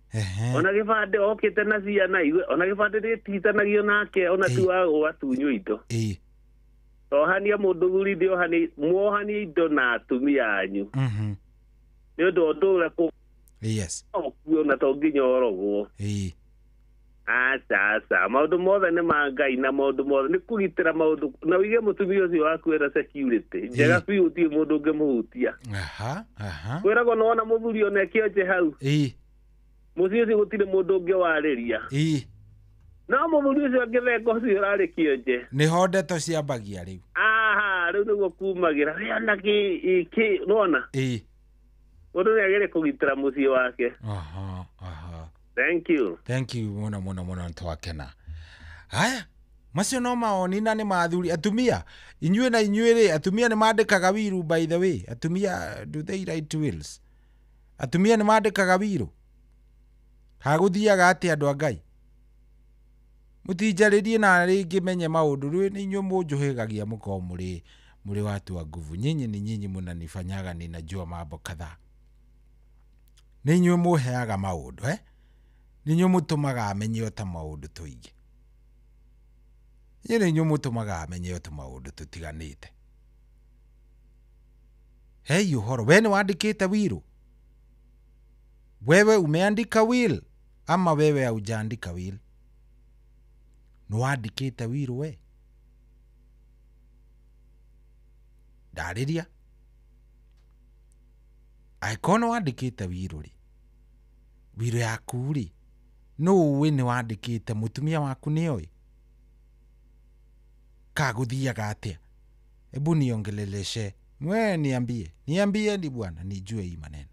ona gĩbandĩ okĩte na ciana iwe, ona gĩbandĩ gĩtitanagio nake, ona ti wa gũgatunywo indo. Tohania mũndũ thuri ndĩohanie, muohanie indo na atumia anyu. Nĩ ũndũ ũndũ ũrĩa ũkuo na to nginya ũrogwo. Aca aca, maũndũ mothe nĩ ma Ngai na maũndũ mothe nĩ kũgitĩra maũndũ na ũige mũtumia ũcio waku ena security njega biũ, gũtirĩ mũndũ ũngĩmũhutia. Kwĩragwo nĩwona mũthuri ona kĩonje hau, mũciĩ ũcio gũtirĩ mũndũ ũngĩ warĩria. No mũthuri ũcio angĩthenga ũcio ũrarĩ kĩonje, nĩho ndeto ciambagia rĩu. Aha, rĩu nĩguo kumagĩra. We ona kĩ nĩwona? Mũndũ nĩ agĩrĩire kũgitĩra mũciĩ wake. Thank you. Thank you muno muno muno twakena. Haya, macio no maoni na nĩ mathuri atumia inyuĩ na inyuĩ rĩ atumia nĩ mandĩkaga wiru, by the way atumia, do they write wills? Atumia nĩ mandĩkaga wiru hagũthiaga atĩa andũ a Ngai mũtinjarĩrie na rĩngĩ menye maũndũ rĩu nĩ inyuĩ mũnjũhĩgagia mũkorwo mũrĩ watu wa nguvu. Nyinyi ni nyinyi mũnanifanyaga ninajua mambo kadhaa. Nĩ inyuĩ mũheaga maũndũ nĩ inyuĩ mũtũmaga amenye o ta maũndũ tũingĩ. Inyuĩ nĩ inyuĩ mũtũmaga amenye o ta maũndũ tũtiganĩte. Hei ũhoro, we nĩ wandĩkĩte wiru? Wewe umeandika will ama wewe haujaandika will? Nĩ wandĩkĩte wiru we? Ndarĩria. Angĩkorwo nĩ wandĩkĩte wiru rĩ, wiru yaku rĩ, nũ ũĩ nĩ wandĩkĩte? Mũtumia waku nĩoĩ? Kagũthiaga atĩa? Hebu niongeleleshe. Mwe niambie. Niambie ni bwana nijue hii maneno.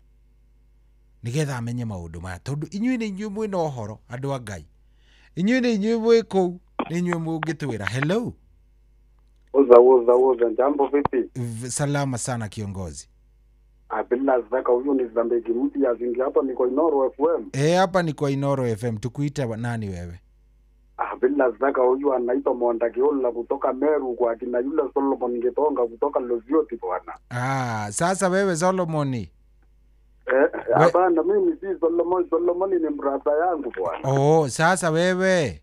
Nigetha amenye maũndũ maya tondũ inyuĩ nĩ inyuĩ mwĩna ũhoro andũ a Ngai. Inyuĩ nĩ inyuĩ mwĩ kũu, nĩ inyuĩ mũngĩtwĩra. Hello. Uza uza uza, jambo vipi? Salama sana kiongozi. Bila zaka huyu ni Zambegi mpya zingi hapa ni kwa Inoro FM. Hapa ni kwa Inoro FM. Tukuita nani wewe? Bila zaka huyu anaitwa Mwanda Kiola kutoka Meru kwa kina yule Solomon Ngetonga kutoka Lozioti bwana. Sasa wewe Solomoni. Hapana mimi si Solomon, Solomon ni mrasa yangu bwana. Oh, sasa wewe.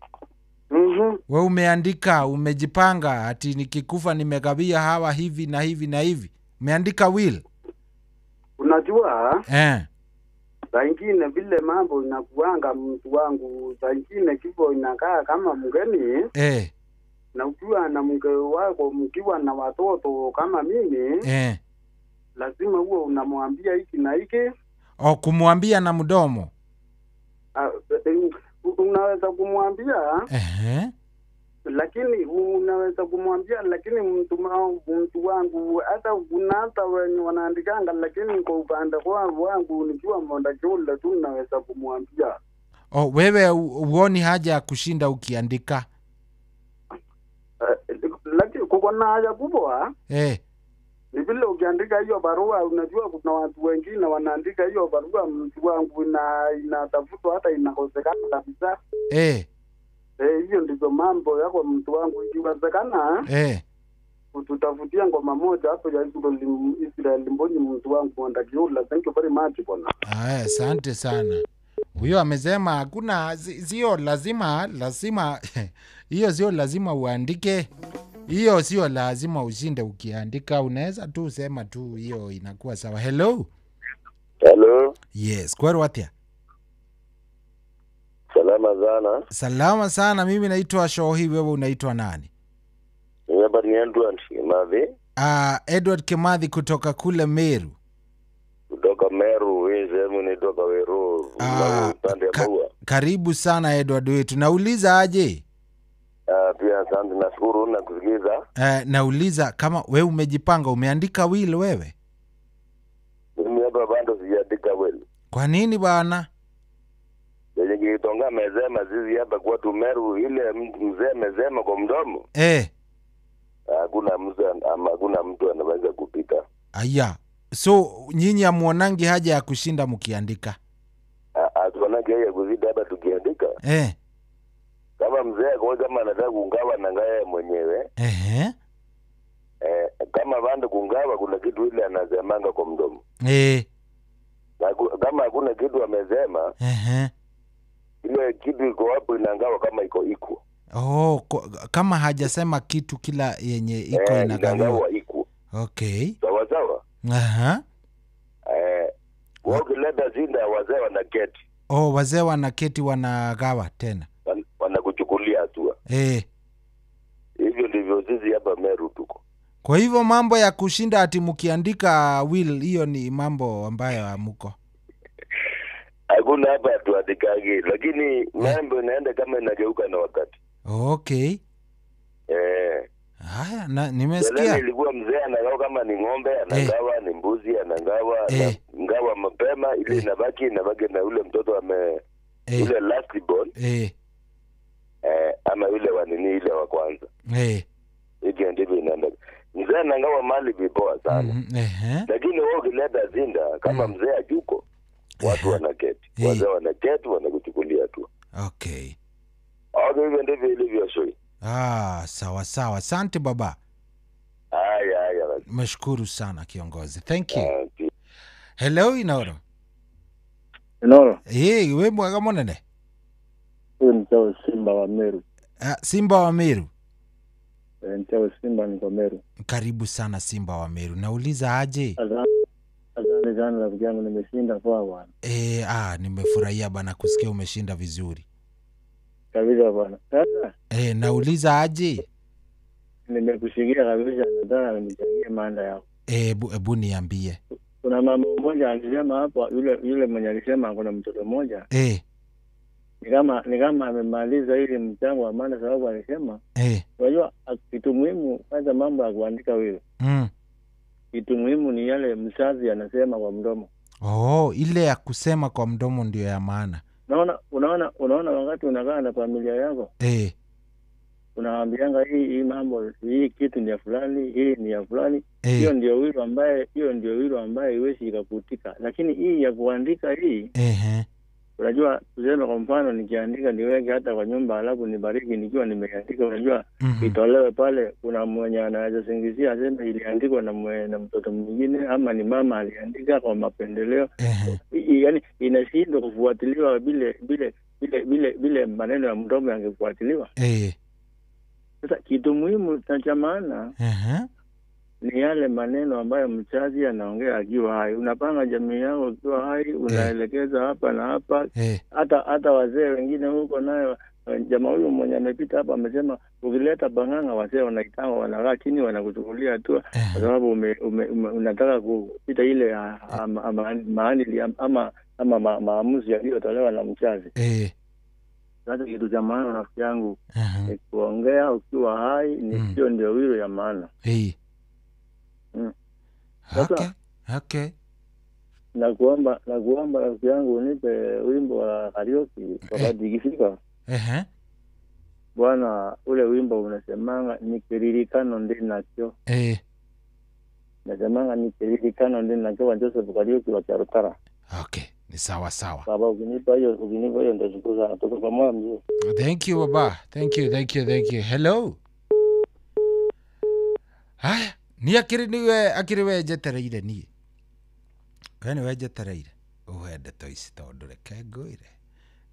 Wewe umeandika, umejipanga ati nikikufa nimegawia hawa hivi na hivi na hivi. Umeandika will? Unajua? Saa ingine vile mambo inakuanga mtu wangu, saa ingine kifo inakaa kama mgeni. Na ukiwa na mke wako, mkiwa na watoto kama mimi, lazima huo unamwambia hiki na hiki. O kumwambia na mdomo? Unaweza kumwambia. Lakini unaweza kumwambia, lakini mtu wangu hata kuna wenye wanaandikanga, lakini kwa upande wangu nikiwa Mwanda Kiola tu naweza kumwambia. Oh, wewe uoni haja ya kushinda ukiandika? Lakini kuko na haja kubwa. Ni vile ukiandika hiyo barua, unajua kuna watu wengine wanaandika hiyo barua mtu wangu inatafutwa hata inakosekana kabisa. Hiyo ndizo mambo yako mtu wangu, ikiwezekana ututafutia ngoma moja hapo ya Israel Mbonyi mtu wangu Mwanda Kiola. Thank you very much bwana. Asante sana. Huyo amesema hakuna, sio lazima hiyo sio lazima uandike. Hiyo sio lazima ushinde ukiandika, unaweza tu sema tu hiyo inakuwa sawa. Hello. Hello. Yes, kwero atia? Salama sana. Salama sana, mimi naitwa Shohi, wewe unaitwa nani? Mimi ni Edward Kimathi. Edward Kimathi kutoka kule Meru. Kutoka Meru, hii sehemu inaitwa Kaweru, upande wa Maua. Karibu sana Edward wetu. Nauliza aje? Pia asante, nashukuru na kusikiza. Nauliza kama wewe umejipanga, umeandika will wewe? Mimi hapa bado sijaandika will. Kwa nini bwana? Kitonga amesema sisi hapa kwa Meru ile mzee amesema kwa mdomo. Hakuna mzee ama hakuna mtu anaweza kupita. Aya. So nyinyi hamuonangi haja ya kushinda mkiandika? Hatuonangi haja ya kuzidi hapa tukiandika. Kama mzee kwa kama anataka kungawa na ngaye mwenyewe. Kama bado kungawa kuna kitu ile anasemanga kwa mdomo. Na kama hakuna kitu amesema, ile kitu iko hapo inangawa kama iko iko. Oh, kama hajasema kitu kila yenye iko inagawa iko. Okay. Sawa sawa. Aha. Wakileta zinda wazee wanaketi. Oh, wazee wanaketi wanagawa tena. Wanakuchukulia hatua. Hivyo ndivyo sisi hapa Meru tuko. Kwa hivyo mambo ya kushinda ati mkiandika will hiyo ni mambo ambayo hamuko. Hakuna hapa tuandikage, lakini mambo inaenda kama inageuka na wakati. Okay. Haya, na nimesikia. Nilikuwa mzee anagawa kama ni ng'ombe, anagawa ni mbuzi, anagawa ngawa mapema ili inabaki na ule mtoto ame Yule last born. Ama yule wa nini ile wa kwanza. Hivyo ndivyo inaenda. Mzee anangawa mali vipoa sana. Lakini wewe ukileta zinda kama mzee ajuko, watu wanaketi. Wazee wanaketi wanakuchukulia tu. Okay. Hivyo ndivyo ilivyo shoi. Sawa sawa. Asante baba. Haya. Mashukuru sana kiongozi. Thank you. Hello Inoro. Inoro. We mwega monene. Huyu ni Chao Simba wa Meru. Simba wa Meru. Chao Simba ni kwa Meru. Karibu sana Simba wa Meru. Nauliza aje? Asante sana rafiki yangu, nimeshinda poa bwana. Nimefurahia bana kusikia umeshinda vizuri. Kabisa bwana. Sasa nauliza aje? Nimekushikia kabisa, nataka nichangie mada yako. Ebu niambie. Kuna mama mmoja alisema hapo, yule mwenye alisema kuna mtoto mmoja. Ni kama amemaliza ile mchango wa maana, sababu alisema unajua kitu muhimu kwanza mambo ya kuandika wewe. Kitu muhimu ni yale mzazi anasema kwa mdomo. Ile ya kusema kwa mdomo ndio ya maana. Unaona wakati unakaa na familia yako. Unaambianga hii mambo, hii kitu ni ya fulani, hii ni ya fulani. Hiyo ndio wilo ambaye iwezi ikakutika. Lakini hii ya kuandika hii unajua tuseme kwa mfano nikiandika niweke hata kwa nyumba alafu nibariki nikiwa nimeandika, unajua itolewe pale, kuna mwenye anaweza singizia aseme iliandikwa na mtoto mwingine ama ni mama aliandika kwa mapendeleo. Yaani inashindwa kufuatiliwa bile maneno ya mdomo yangefuatiliwa. Sasa kitu muhimu cha maana ni yale maneno ambayo mchazi anaongea akiwa hai. Unapanga jamii yako ukiwa hai, unaelekeza hapa na hapa. Hata wazee wengine huko nayo, jamaa huyu mwenye amepita hapa amesema ukileta banganga wazee wanaitanga, wanakaa chini wanakuchukulia hatua kwa sababu unataka kupita ile maadili ama maamuzi yaliyotolewa na mchazi. Sasa kitu cha maana rafiki yangu ni kuongea ukiwa hai, ni hiyo ndio wilo ya maana. Sasa, okay. Na kuomba rafiki yangu unipe wimbo wa karaoke wakati ikifika. Bwana, ule wimbo unasemanga nikiririkano ndinacho. Nasemanga nikiririkano ndinacho wa Joseph Kariuki wa Charutara. Okay, ni sawa sawa. Baba, ukinipa hiyo nitashukuru sana. Tuko pamoja mzee. Thank you baba. Thank you. Hello. Haya, ni akiri niwe akiri we njetereire ni. Kae niwe njetereire. Uhe ndeto ici tondu reke ngwire.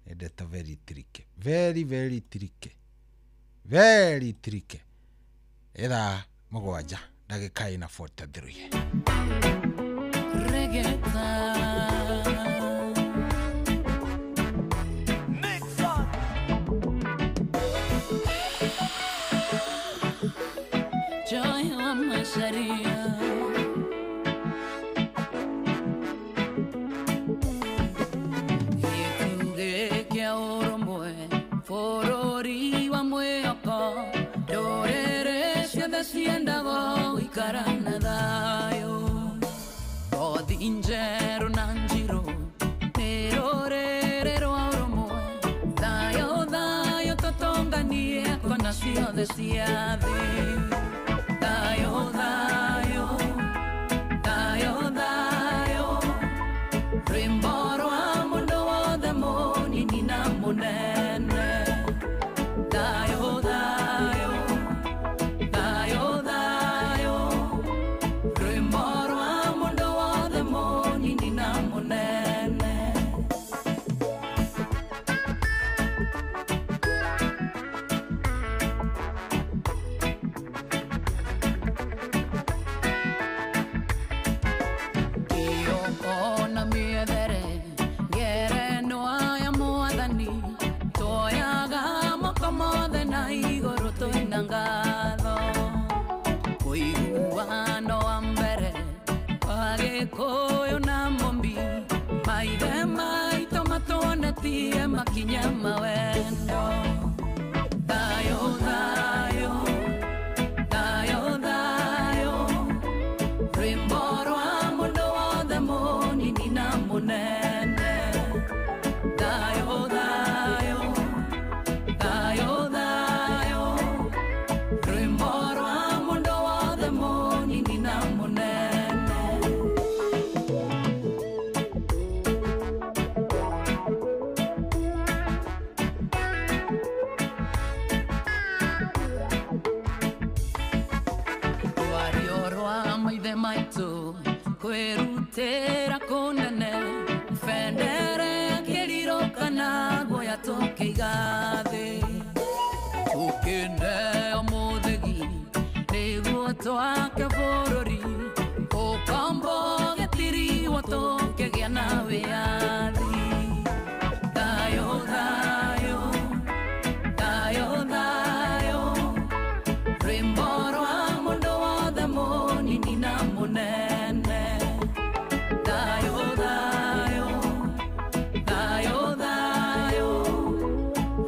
Ni ndeto very tricky. Very very tricky. Very tricky. Ithaa 7 ndagĩka ina 43. Dayo, dayo. Maithe maitũ kwĩrutĩra kũnene bendera ya kĩriro kana guoya tũkĩiga thĩ tũkĩneo mũthĩgi nĩguo twake bũrũri ũkombo gĩtiriwo tũkĩgĩa na wĩyathi thayũ thayũ thayũ thayũ rwĩmbo rwa mũndũ wothe mũnini na mũnene thayũ thayũ thayũ thayũ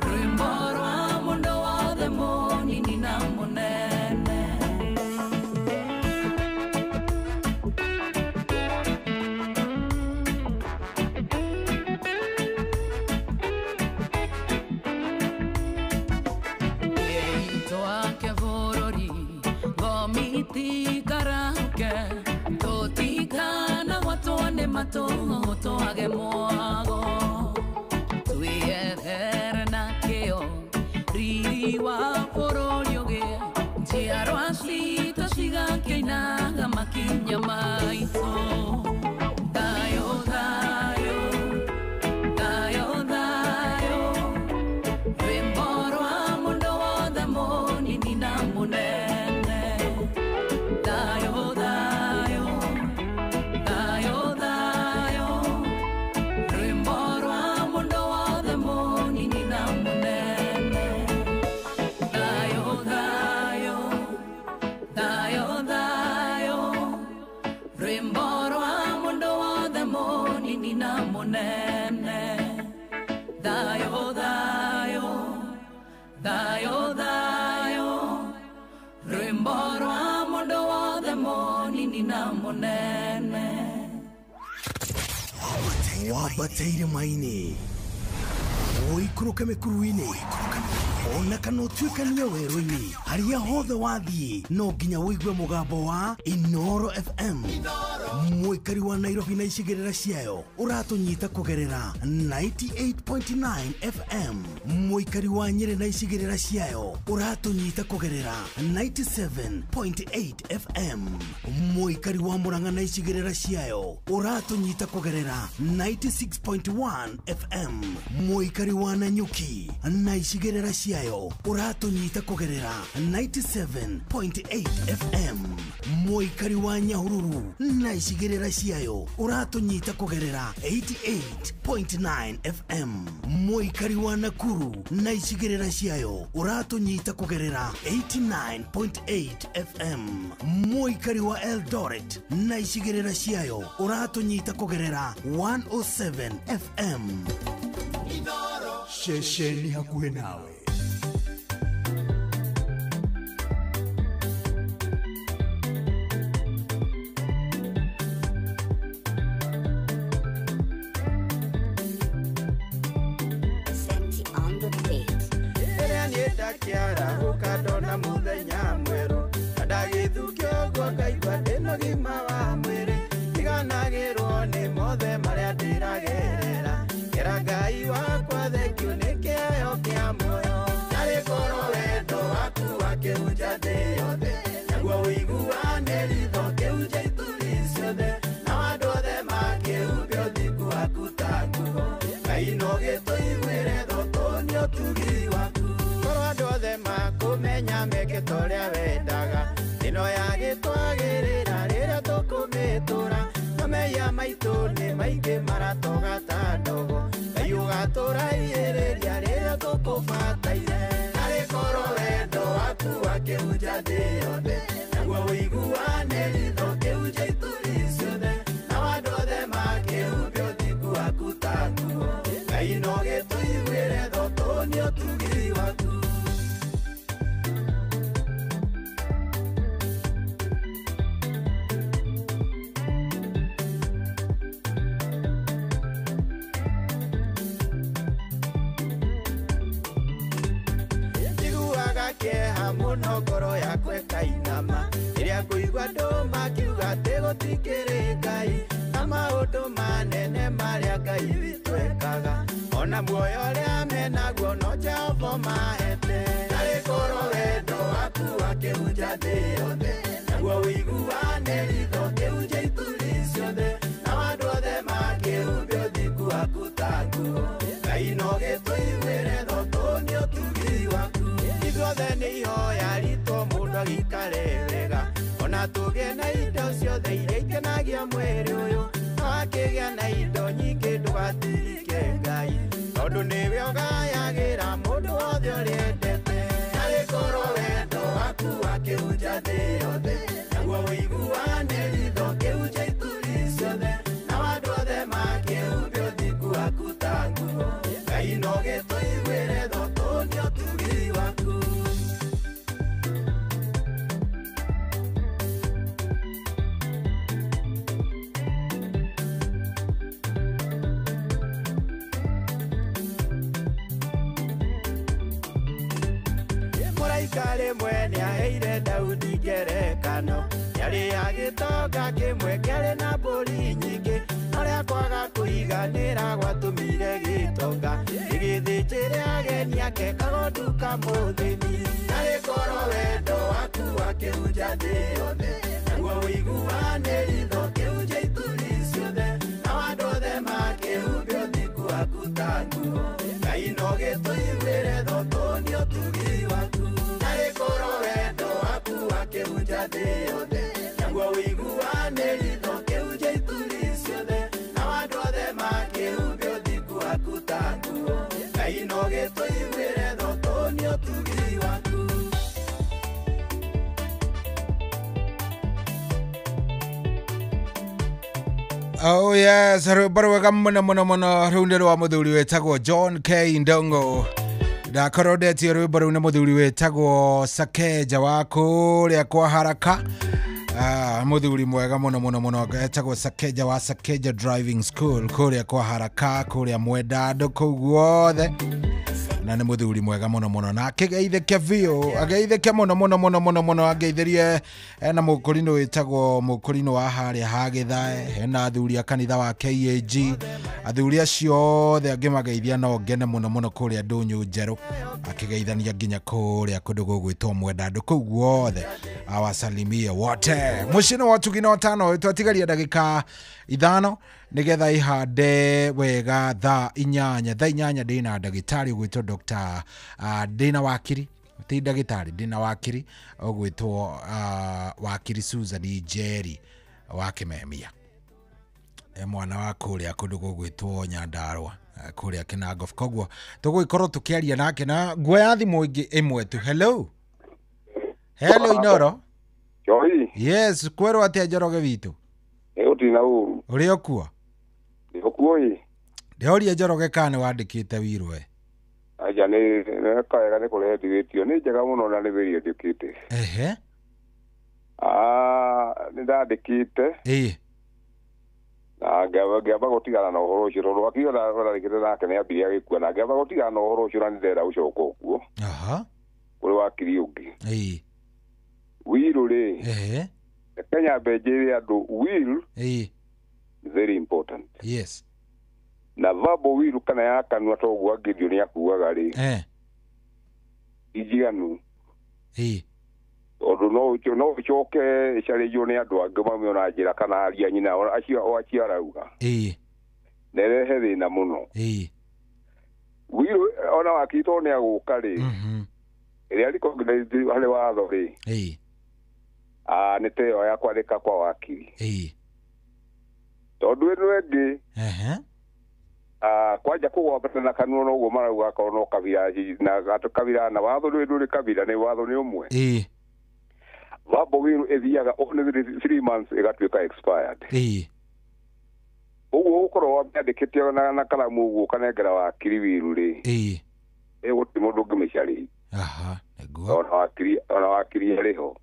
rwĩmbo rwa mũndũ wothe mũnini na mũnene Twake bũrũri ngomitikarahuke tũtikana gwatwo nĩ matũng'ũ twage mwago twĩethere na kĩo riri wa bũrũri ũgĩe njiarwa citũ cigakĩinaga makinya maitũ thayũ thayũ thayũ thayũ rwĩmbo rwa mũndũ wothe mũnini na mũnene thayũ thayũ thayũ thayũ rwĩmbo rwa mũndũ wothe mũnini na mũnene thayũ thayũ thayũ thayũ rwĩmbo rwa mũndũ wothe mũnini na mũnene thayũ thayũ thayũ thayũ rwĩmbo rwa mũndũ wothe mũnini na mũnene Wambateire maini ũikũrũke mĩkuru-inĩ ona kana ũtuĩkanie werũ-inĩ harĩa hothe wathiĩ no nginya ũigue mũgambo wa Inoro FM mũikari wa Nairobi na icigĩrĩra ciayo ũratũnyita kũgerera 98.9 FM mũikari wa Nyĩrĩ na icigĩrĩra ciayo ũratũnyita kũgerera 97.8 FM mũikari wa Murang'a na icigĩrĩra ciayo ũratũnyita kũgerera 96.1 FM mũikari wa Nanyuki na icigĩrĩra ciayo ũratũnyita kũgerera 97.8 FM mũikari wa Nyahururu na icigĩrĩra ciayo ũratũnyita kũgerera 88.9 FM mũikari wa Nakuru na icigĩrĩra ciayo ũratũnyita kũgerera 89.8 FM mũikari wa Eldoret na icigĩrĩra ciayo ũratũnyita kũgerera 107 FM ceceni hakuhĩ nawe. Ndakiarahũka ndona mũthenya mwerũ na ndagĩthukio ũguo ngaigua ndĩna ũgima wa mwĩrĩ ndiganagĩrwo nĩ mothe marĩa ndĩragerera ngera Ngai wakwa thengiũ nĩ kĩheo kĩa muoyo narĩ korwo wendo waku wakĩhunja thĩ yothe naguo ũiguane ritho kĩhunja ituri ciothe na andũ othe makĩhumbe ũthingu waku ta nguo Ngai no gĩtũiguĩre thotũ nĩ ũtugi waku korwo andũ othe makũmenya meke ta ũrĩa wendaga ĩno yagĩtwagĩrĩra rĩrĩa tũkũmĩtũra mamehia maitũ nĩ maingĩ maratoga ta ndogo Ngai ũgatũraihĩrĩria rĩrĩa tũkũbataire narĩ korwo wendo waku wakĩhunja thĩ yothe naguo ũiguane ritho kĩhunja ituri ciothe na andũ othe makĩhumbe ũthingu waku ta nguo Ngai no gĩtũiguĩre thotũ nĩ ũtugi waku. Njiguaga kĩeha mũno ngoro yakwa ĩkainama rĩrĩa ngũigua andũ makiuga atĩ gũtikĩrĩ Ngai na maũndũ manene marĩa Ngai witũ ekaga ona muoyo ũrĩa menaguo no Jehova mahete narĩ korwo wendo waku wakĩhunja thĩ yothe naguo ũiguane ritho no yaritwo mũndũ agĩikare wega ona tũgĩe na indo ciothe iria ikenagia mwĩrĩ ũyũ na wakĩgĩa na indo nyingĩ ndũgatirike Ngai tondũ nĩwe ũgayagĩra mũndũ wothe ũrĩa endete narĩ korwo wendo waku wakĩhunja thĩ yothe naguo ũiguanĩri tho ũkĩhunja ituri ciothe na andũ othe makĩhumbe ũthingu waku ta nguo Ngai no gĩtũiguĩre tho tũone ũtugi waku. Mũraika rĩmwe nĩaheire Daudi ngerekano nĩarĩ agĩtonga kĩmwe kĩarĩ na mbũri nyingĩ norĩa kwaga kũiganĩra gwatũmire gĩtonga gĩgĩthĩnjĩre ageni ake kagondu kamũthĩni narĩ korwo wendo waku wakĩhunja thĩ yothe naguo ũiguanĩri tho ũkĩhunja ituri ciothe na andũ othe makĩhumbe ũthingu waku ta nguo Ngai no gĩtũiguĩre tho tũone ũtugi waku narĩ korwo wendo waku wakĩhunja thĩ yothe naguo ũiguanĩri tho ũkĩhunja ituri ciothe na andũ othe makĩhumbe ũthingu waku ta nguo Ngai no gĩtũiguĩre tho tũone ũtugi waku. Oh yes, rwĩmbo rwega mũno mũno mũno rũu nĩ rwa mũthuri wĩtagwo John K Ndongo. Ndakorwo ndetie rwĩmbo rũu nĩ mũthuri wĩtagwo Sakeja wa kũrĩa kwa Haraka. Mũthuri mwega mũno mũno mũno etagwo Sakeja wa Sakeja Driving School kũrĩa kwa Haraka kũrĩa Mwendandũ kũu guothe. Na nĩ mũthuri mwega mũno mũno na akĩgeithĩke biũ ageithĩke mũno mũno mũno mũno mũno angeithĩrie ena mũkũrinũ wĩtagwo mũkũrinũ wa harĩa ha Gĩthae hena athuri a kanitha wa KAG athuri acio othe angĩmageithia no ngene mũno mũno kũrĩa Ndũnyũ Njerũ akĩgeithania nginya kũrĩa kũndũ gũgwĩtwo Mwendandũ kũu guothe awasalimie wote. Mũciĩ nĩ wa ũtugi na ũtano twatigaria ndagĩka 5 nigetha ihande wega thaa 8 thaa 8 ndĩna ndagĩtarĩ ũgwĩtwo Dr. Ndĩna wakiri ti ndagĩtarĩ ndĩna wakiri ũgwĩtwo wakiri Susan Njeri wa Kĩmemia mwana wa kũrĩa kũndũ gũgwĩtwo Nyandarũa kũrĩa Kĩnangobu koguo tũgũgĩkorwo tũkĩaria nake na nguoya thimũ ĩngĩ ĩmwe tu. Hello hello Inoro. Johi. Yes, kwerwo atĩa Njoroge witũ? Gũtirĩ na ũru. Ũrĩ okuo? Ndĩ okuo ĩ. Ndĩroria Njoroge kana nĩ wandĩkĩte wirũ we. Aja nĩ wega nĩ kũrehe ndigĩtio nĩ njega mũno na nĩ very educated. Ehe. Nĩ ndandĩkĩte. Ĩĩ. Na ngĩamba gũtigana na ũhoro ũcio tondũ wakiuga ndandĩkĩte nake nĩ ambirie agĩkua na ngĩamba gũtigana na ũhoro ũcio na nĩ ndĩrenda gũcoka ũkuo. Aha. Kũrĩ wakiri ũngĩ. Ĩĩ. Wirũ rĩ. Ehe. Kenya mbe njĩre andũ will is very important. Yes. Na verbal will kana ya kanua toguo angĩthio nĩ akuaga rĩ. Ijiganu. Tondũ no ũcoke ĩcarĩrio nĩ andũ angĩ maume na njĩra kana aria nyina acio o acio arauga. Na ĩrehe thĩna mũno. Will ona wakiri tondũ nĩ agũka rĩ. Ĩrĩa recognized harĩ watho rĩ. Nĩ ta ĩyo ya kwandĩka kwa wakiri. Tondũ ĩno ĩngĩ kwanja kũgwatana na kanua noguo marauga akorwo no kabira na kabira na watho ndũrĩ kabira nĩ watho nĩ ũmwe. Verbal will ĩthiaga only 3 months ĩgatuĩka expired. Ũguo ũgũkorwo wamĩandĩkĩte na karamu ũguo ũkanengera wakiri wiru rĩ. Gũtirĩ mũndũ ũngĩmĩcarĩria. Aha, nĩguo. Ona wakiri arĩ ho.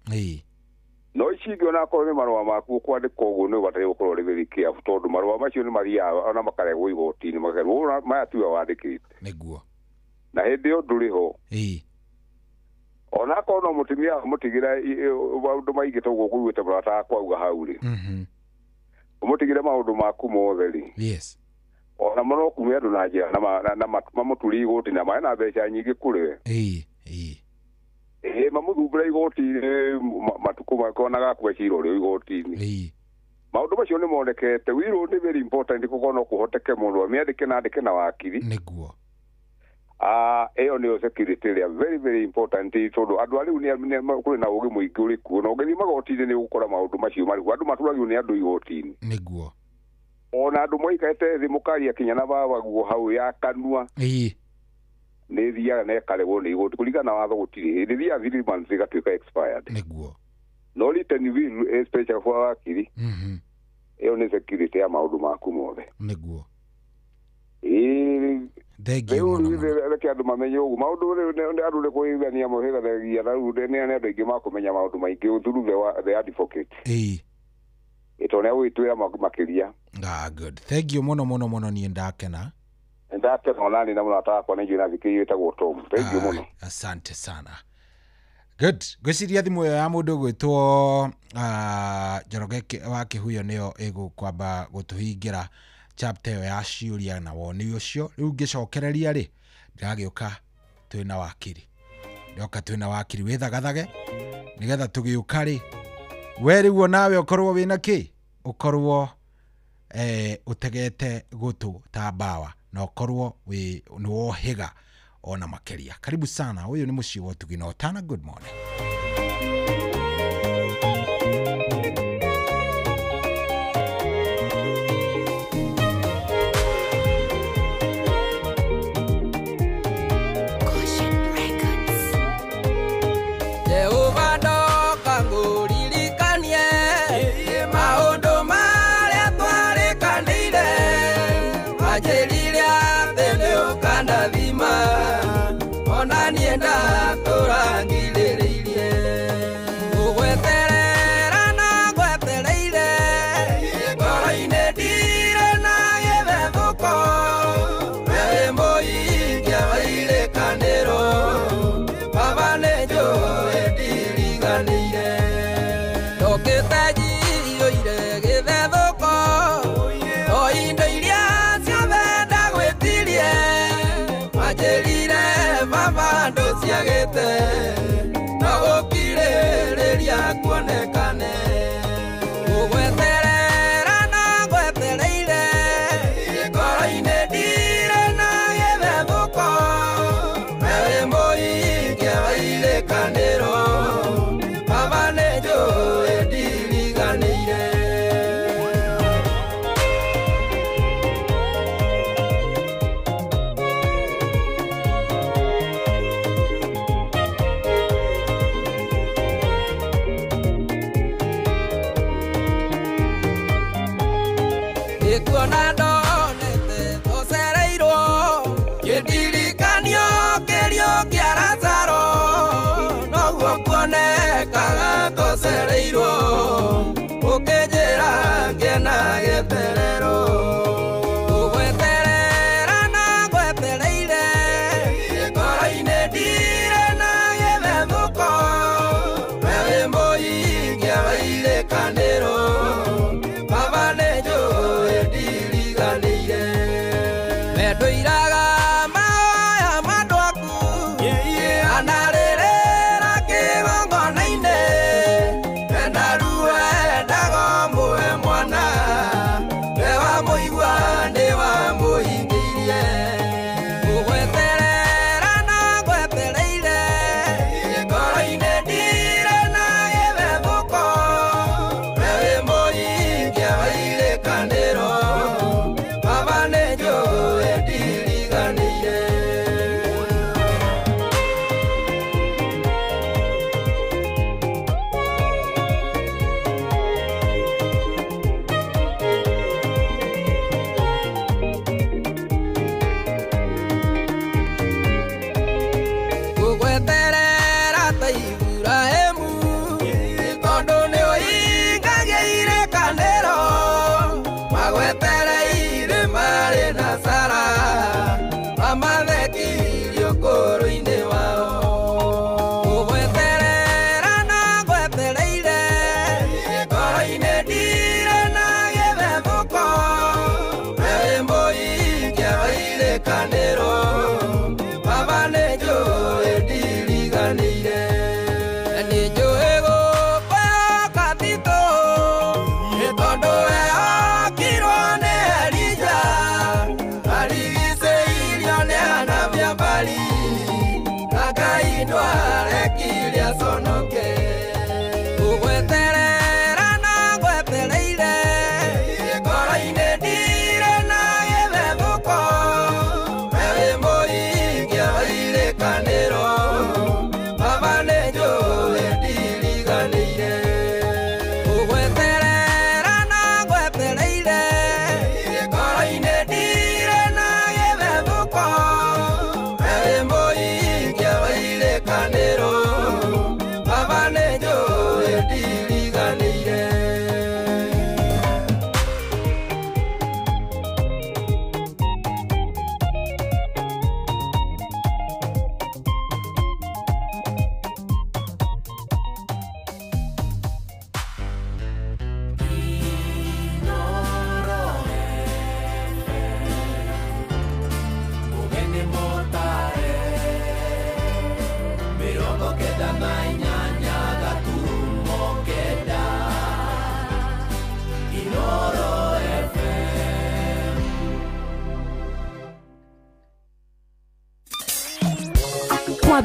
No ici ingĩ ona akorwo nĩ marũa maku ũkwandĩka ũguo nĩ ũbataire gũkorwo ũrĩ very careful tondũ marũa macio nĩ mathiaga ona makaregwo igoti-inĩ makerwo maya tiwe wandĩkĩte. Nĩguo. Na hĩndĩ ĩyo ndũrĩ ho. Ona akorwo no mũtumia mũtigĩre maũndũ maingĩ toguo ũkũiguĩte mũrata wakwa auga hau rĩ. Ũmũtigĩre maũndũ maku mothe rĩ. Yes. Ona no kume andũ na njĩra na mamũturie igoti na mena mbeca nyingĩ kũrĩ we. Mamũthumbũre igoti-inĩ matukũ makona gakua cira ũrĩ igoti-inĩ. Maũndũ macio nĩ monekete wirũ nĩ very important gũkorwo no kũhoteke mũndũ amĩandĩke na andĩke na wakiri. Nĩguo. Ĩyo nĩyo security ĩrĩa very very important tondũ andũ arĩu nĩ kũrĩ na ũgĩ mũingĩ ũrĩ kuo na ũngĩthiĩ magoti-inĩ nĩ ũgũkora maũndũ macio marĩ kuo. Andũ maturagio nĩ andũ igoti-inĩ. Nĩguo. Ona andũ moikarĩte thĩ mũkaria kinya na baba guo hau ya kanua. Ĩĩ. Nĩ thiaga na ĩkaregwo nĩ igoti kũringana na watho gũtirĩ hĩndĩ thiaga 3 months ĩgatuĩka expired. Nĩguo. No written will especially for wakiri. Ĩyo nĩ security ya maũndũ maku mothe. Nĩguo. Ĩĩ. Thengiũ mũno mũno. Reke andũ mamenye ũguo maũndũ rĩu nĩ andũ nĩ kwĩigania mohĩganagia na rĩu nĩ andũ aingĩ makũmenya maũndũ maingĩ through the advocate. Ĩĩ. Ĩto nĩ agũgĩtwĩra makĩria. Ah, good. Thengiũ mũno mũno mũno niĩ ndakena. Ndakena ona niĩ na mũrata wakwa nĩ njũĩ na thikĩrĩria wĩtagwo Tom. Thengiũ mũno. Asante sana. Good. Ngwĩciria thimũ ĩyo ya mũndũ ũgwĩtwo Njoroge wa Kĩhuyo nĩyo ĩgũkwamba gũtũhingĩra chapter ĩyo ya ciũria na woni ũcio. Rĩu ngĩcokereria rĩ, ndĩragĩũka twĩna wakiri. Ndĩroka twĩna wakiri wĩthagathage nĩgetha tũgĩũka rĩ, we rĩu onawe ũkorwo wĩna kĩ, ũkorwo ũtegete gũtũ ta mbawa na ũkorwo wĩ nĩ wohĩga ona makĩria. Karibu sana. Ũyũ nĩ mũciĩ wa ũtugi na ũtana. Good morning.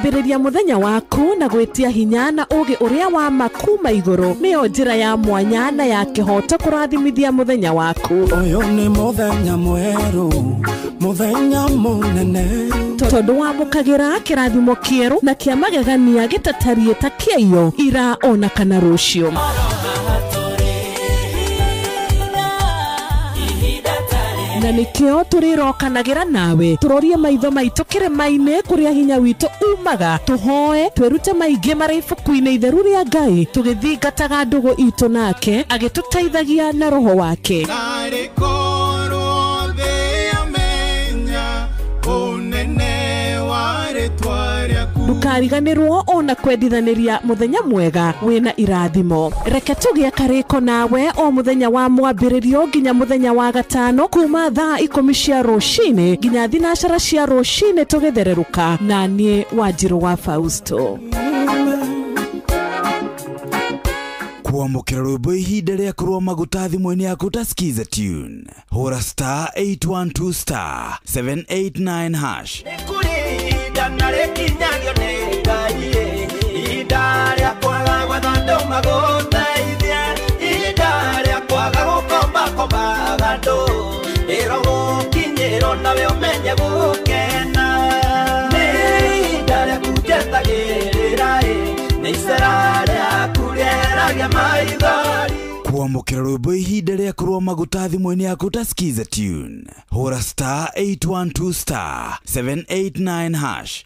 Kwambĩrĩria mũthenya waku na gwĩtia hinya na ũũgĩ ũrĩa wa ma kuma igũrũ nĩyo njĩra ya mwanya na ya kĩhooto kũrathimithia mũthenya waku. Ũyũ nĩ mũthenya mwerũ, mũthenya mũnene, tondũ wamũkagĩra kĩrathimo kĩerũ na kĩa magegania gĩtatariĩ ta kĩaiyo ira ona kana rũciũ. Na nĩkĩo tũrĩrokanagĩra nawe tũrorie maitho maitũ kĩrĩma-inĩ kũrĩa hinya witũ umaga, tũhoe twĩrute maingĩ marĩ ibuku-inĩ itheru rĩa Ngai, tũgĩthingataga ndũgũ itũ nake agĩtũteithagia na roho wake. Ndũkariganĩrwo ona kwendithanĩria mũthenya mwega wĩna irathimo. Reke tũgĩe karĩko nawe o mũthenya wa mwambĩrĩrio nginya mũthenya wa gatano kuma thaa 10 cia rũcinĩ nginya 12 cia rũcinĩ tũgĩthererũka na niĩ Wanjirũ wa Fausto. Kwamũkĩra rwĩmbo ihinda rĩa kũrũa maguta thimũ-inĩ yaku ta Skiza Tune. Hũra star 812 star 789 hash. Kwamũkĩra rwĩmbo ihinda rĩa kũrũa maguta thimũ-inĩ yaku ta Skiza Tune. Hũra star 812 star 789 hash.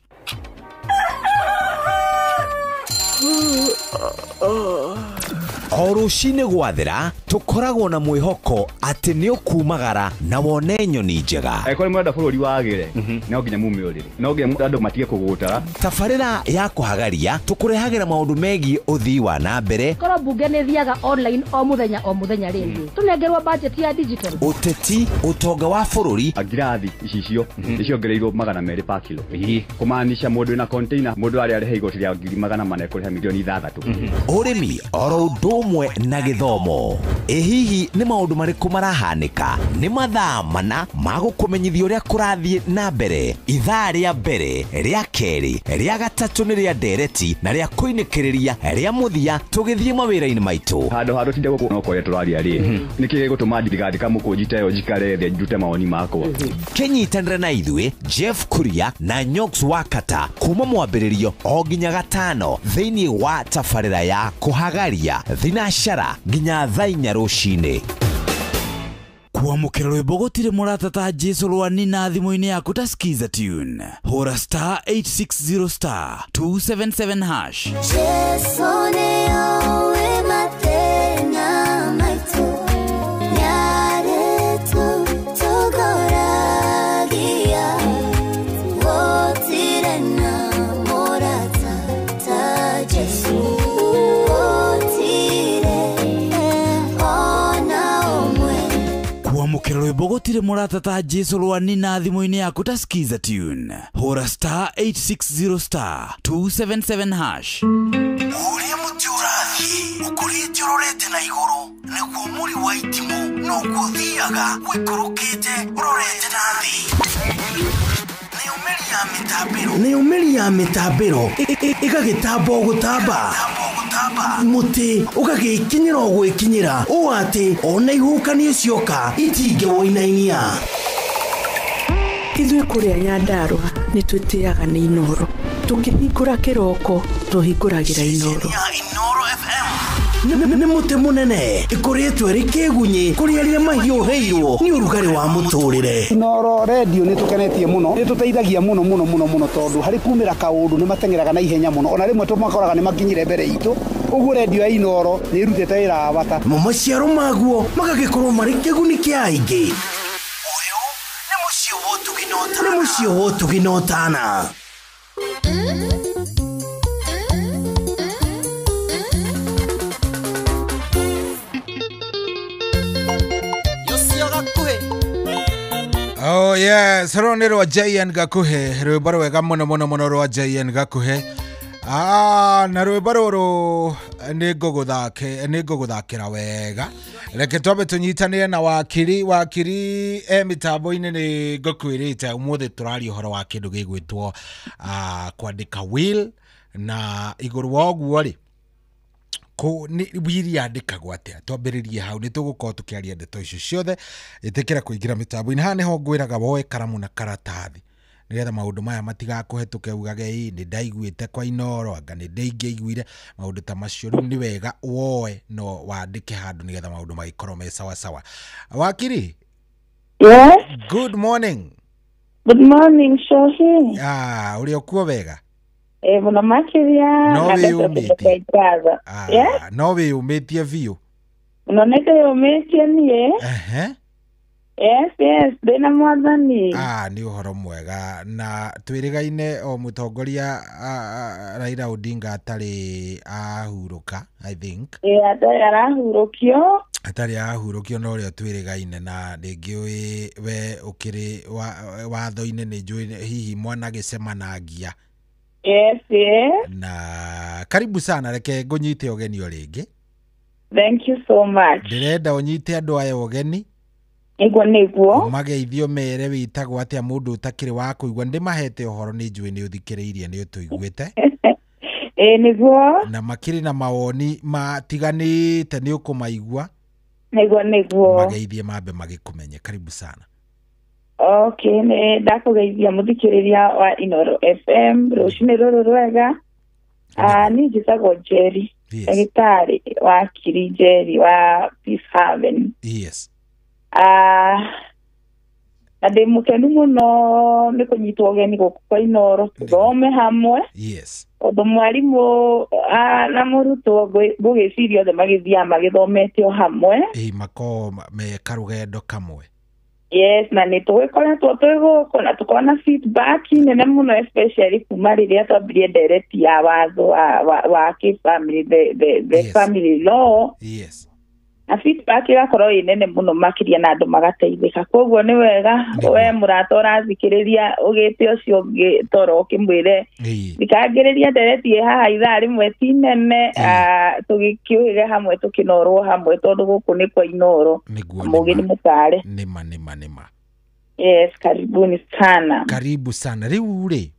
O rũcinĩ gwathera tũkoragwo na mwĩhoko atĩ nĩ ũkumagara na wone nyoni njega. Angĩkorwo nĩ mũrenda bũrũri wagĩre, no nginya mume ũrĩrĩ, no nginya andũ matige kũgũtara. Tabarĩra ya kũhagaria tũkũrehagĩra maũndũ megiĩ ũthii wa na mbere. Korwo mbunge nĩ thiaga online o mũthenya rĩngĩ tũnengerwo budget ya digital. Ũteti, ũtonga wa bũrũri. Ngirathi icicio nĩciongereirwo 200 pa kilo, kũmaanisha mũndũ wĩna container mũndũ arĩa arĩhe igoti rĩa 400,000 kũrĩha milioni 6. Ũrĩmi oro ũndũ ũmwe na gĩthomo. Ĩ hihi nĩ maũndũ marĩkũ marahanĩka? Nĩ mathaa mana ma gũkũmenyithia ũrĩa kũrathiĩ na mbere. Ithaa rĩa mbere, rĩa kerĩ, rĩa gatatũ nĩ rĩa ndereti na rĩa kũinĩkĩrĩria rĩa mũthia tũgĩthiĩ mawĩra-inĩ maitũ. Handũ ha tũtinde gũkũ no kũrĩa tũraria rĩ, nĩkĩ gĩgũtũma ndigathika mũkũnji ta ĩyo njikare thĩ ndute mawoni makwa. Kĩnyitanĩre na ithuĩ Jeff Kuria na Nyox Wakata kuma mwambĩrĩrio o nginya gatano thĩinĩ wa tabarĩra ya kũhagaria thinacara nginya thaa 4 rũcinĩ. Kwamũkĩra rwĩmbo gũtirĩ mũrata ta Jesu rwani na thimũ-inĩ yaku ta Skiza Tune. Hũra star 860 star 277 hash. Jesu nĩoĩ mathĩna maitũ, nĩarĩtũ tũgoragia, gũtirĩ na mũrata ta Jesu. Kwamũkĩra rwĩmbo gũtirĩ mũrata ta Jesu rwani na thimũ-inĩ yaku ta Skiza Tune. Hũra star 860 star 277 hash. Ũrĩa mũtĩ ũrathiĩ ũkũrĩte ũrorete na igũrũ nĩguo mũri wa itimũ noguo ũthiaga ũikũrũkĩte ũrorete na thĩ. Nĩyo mĩri ya mĩtambĩro ĩgagĩtamba o gũtamba, mũtĩ ũgagĩkinyĩra o gwĩkinyĩra ũũ atĩ ona ihuhũkanio cioka itingĩwũinainia. Ithuĩ kũrĩa Nyandarũa nĩ twĩtĩaga nĩ Inooro. Tũkĩhingũra kĩroko tũhingũragĩra Inooro. Nĩ mũtĩ mũnene ĩkũrĩtwo ĩrĩ kĩgunyĩ kũrĩ arĩa mahiũhĩirwo nĩ ũrugarĩ wa mũtũrĩre. Inooro redio nĩ tũkenetie mũno, nĩ tũteithagia mũno mũno mũno mũno tondũ harĩ kumĩra kaũndũ nĩ mateng'eraga na ihenya mũno, ona rĩmwe tũmakoraga nĩ makinyire mbere itũ. Ũguo redio ya Inooro nĩ ĩrutĩte wĩra wa bata. Mo maciaro maguo magagĩkorwo marĩ kĩguni kĩa aingĩ. Ũyũ nĩ mũciĩ wa ũtugi na ũtana. Nĩ mũciĩ wa ũtugi na ũtana. Oh yes, rũrũ nĩ rwa JN Gakuhĩ, rwĩmbo rwega mũno mũno mũno rwa JN Gakuhĩ. Na rwĩmbo rũrũ nĩ ngũgũthakĩra wega. Reke twambe tũnyitanĩre na wakiri. Wakiri e mĩtambo-inĩ nĩ ngũkwĩrĩte ũmũthĩ tũraria ũhoro wa kĩndũ gĩgwĩtwo kwandĩka will, na igũrũ wa ũguo rĩ, will yandĩkagwo atĩa? Twambĩrĩrie hau, nĩ tũgũkorwo tũkĩaria ndeto icio ciothe. Ĩtĩkĩra kũingĩra mĩtambo-inĩ. Haha nĩho ngwĩraga woe karamu na karatathi nĩgetha maũndũ maya matigakũhetũke ugage ĩ nĩ ndaiguĩte kwa Inooro, anga nĩ ndaingĩiguire maũndũ ta macio. Rĩu nĩ wega woe no wandĩke handũ nĩgetha maũndũ magĩkorwo me sawa sawa. Wakiri? Yes. Good morning. Good morning, Shohi. Ũrĩ okuo wega? Mũno makĩria. No wĩyũmĩtie. No wĩyũmĩtie biũ. Mũno nĩ ndĩyũmĩtie niĩ. Yes, yes, ndĩna mwathani. Nĩ ũhoro mwega. Na twĩrĩgaine o mũtongoria Raila Odinga atarĩ ahurũka, I think. Atarĩ arahurũkio. Atarĩ ahurũkio no ũrĩa twĩrĩgaine, na ndĩngĩũĩ we ũkĩrĩ watho-inĩ nĩ njũĩ hihi mwanagĩcemanangia. Yes, yes. Na karibu sana, reke ngũnyite ũgeni o rĩngĩ. Thank you so much. Ndĩrenda ũnyite andũ aya ũgeni. Nĩguo nĩguo. Mageithio mere wĩtagwo atĩa mũndũ ũtakĩrĩ wa kũigua. Ndĩmahete ũhoro nĩ njũĩ nĩ ũthikĩrĩirie nĩ ũtũiguĩte. Nĩguo. Na makĩrĩ na mawoni matiganĩte nĩ ũkũmaigua. Nĩguo nĩguo. Mageithie mambe magĩkũmenye. Karibu sana. Okay, nĩ ndakũgeithia mũthikĩrĩria wa Inooro FM rũcinĩ rũrũ rwega. Niĩ njĩtagwo Njeri, ndagĩtarĩ wakiri Njeri wa Peace Haven. Yes. Na ndĩ mũkenu mũno nĩ kũnyitwo ũgeni gũkũ kwa Inooro tũthome hamwe. Yes. Tondũ mwarimũ na mũrutwo ngũgĩciria othe magĩthiaga magĩthomete o hamwe. Makoragwo me karũgendo kamwe. Yes, na nĩ tũgĩkoretwo twĩ gũkũ na tũkona feedback nene mũno, especially kuma rĩrĩa twambirie ndereti ya watho wa kĩ-family, the family law. Yes. Na feedback ĩgakorwo ĩ nene mũno makĩria na andũ magateithĩka. Koguo nĩ wega we mũrata ũrathikĩrĩria ũgĩte ũcio ũngĩ toro ũkĩmwĩre thikangĩrĩria ndereti ĩ haha ithaa rĩmwe ti nene, tũgĩkĩũhĩge hamwe tũkĩnorwo hamwe tondũ gũkũ nĩ kwa Inooro. Mũgĩ nĩ mũtare. Nĩma nĩma nĩma. Yes, karibuni sana. Karibu sana. Rĩu rĩ,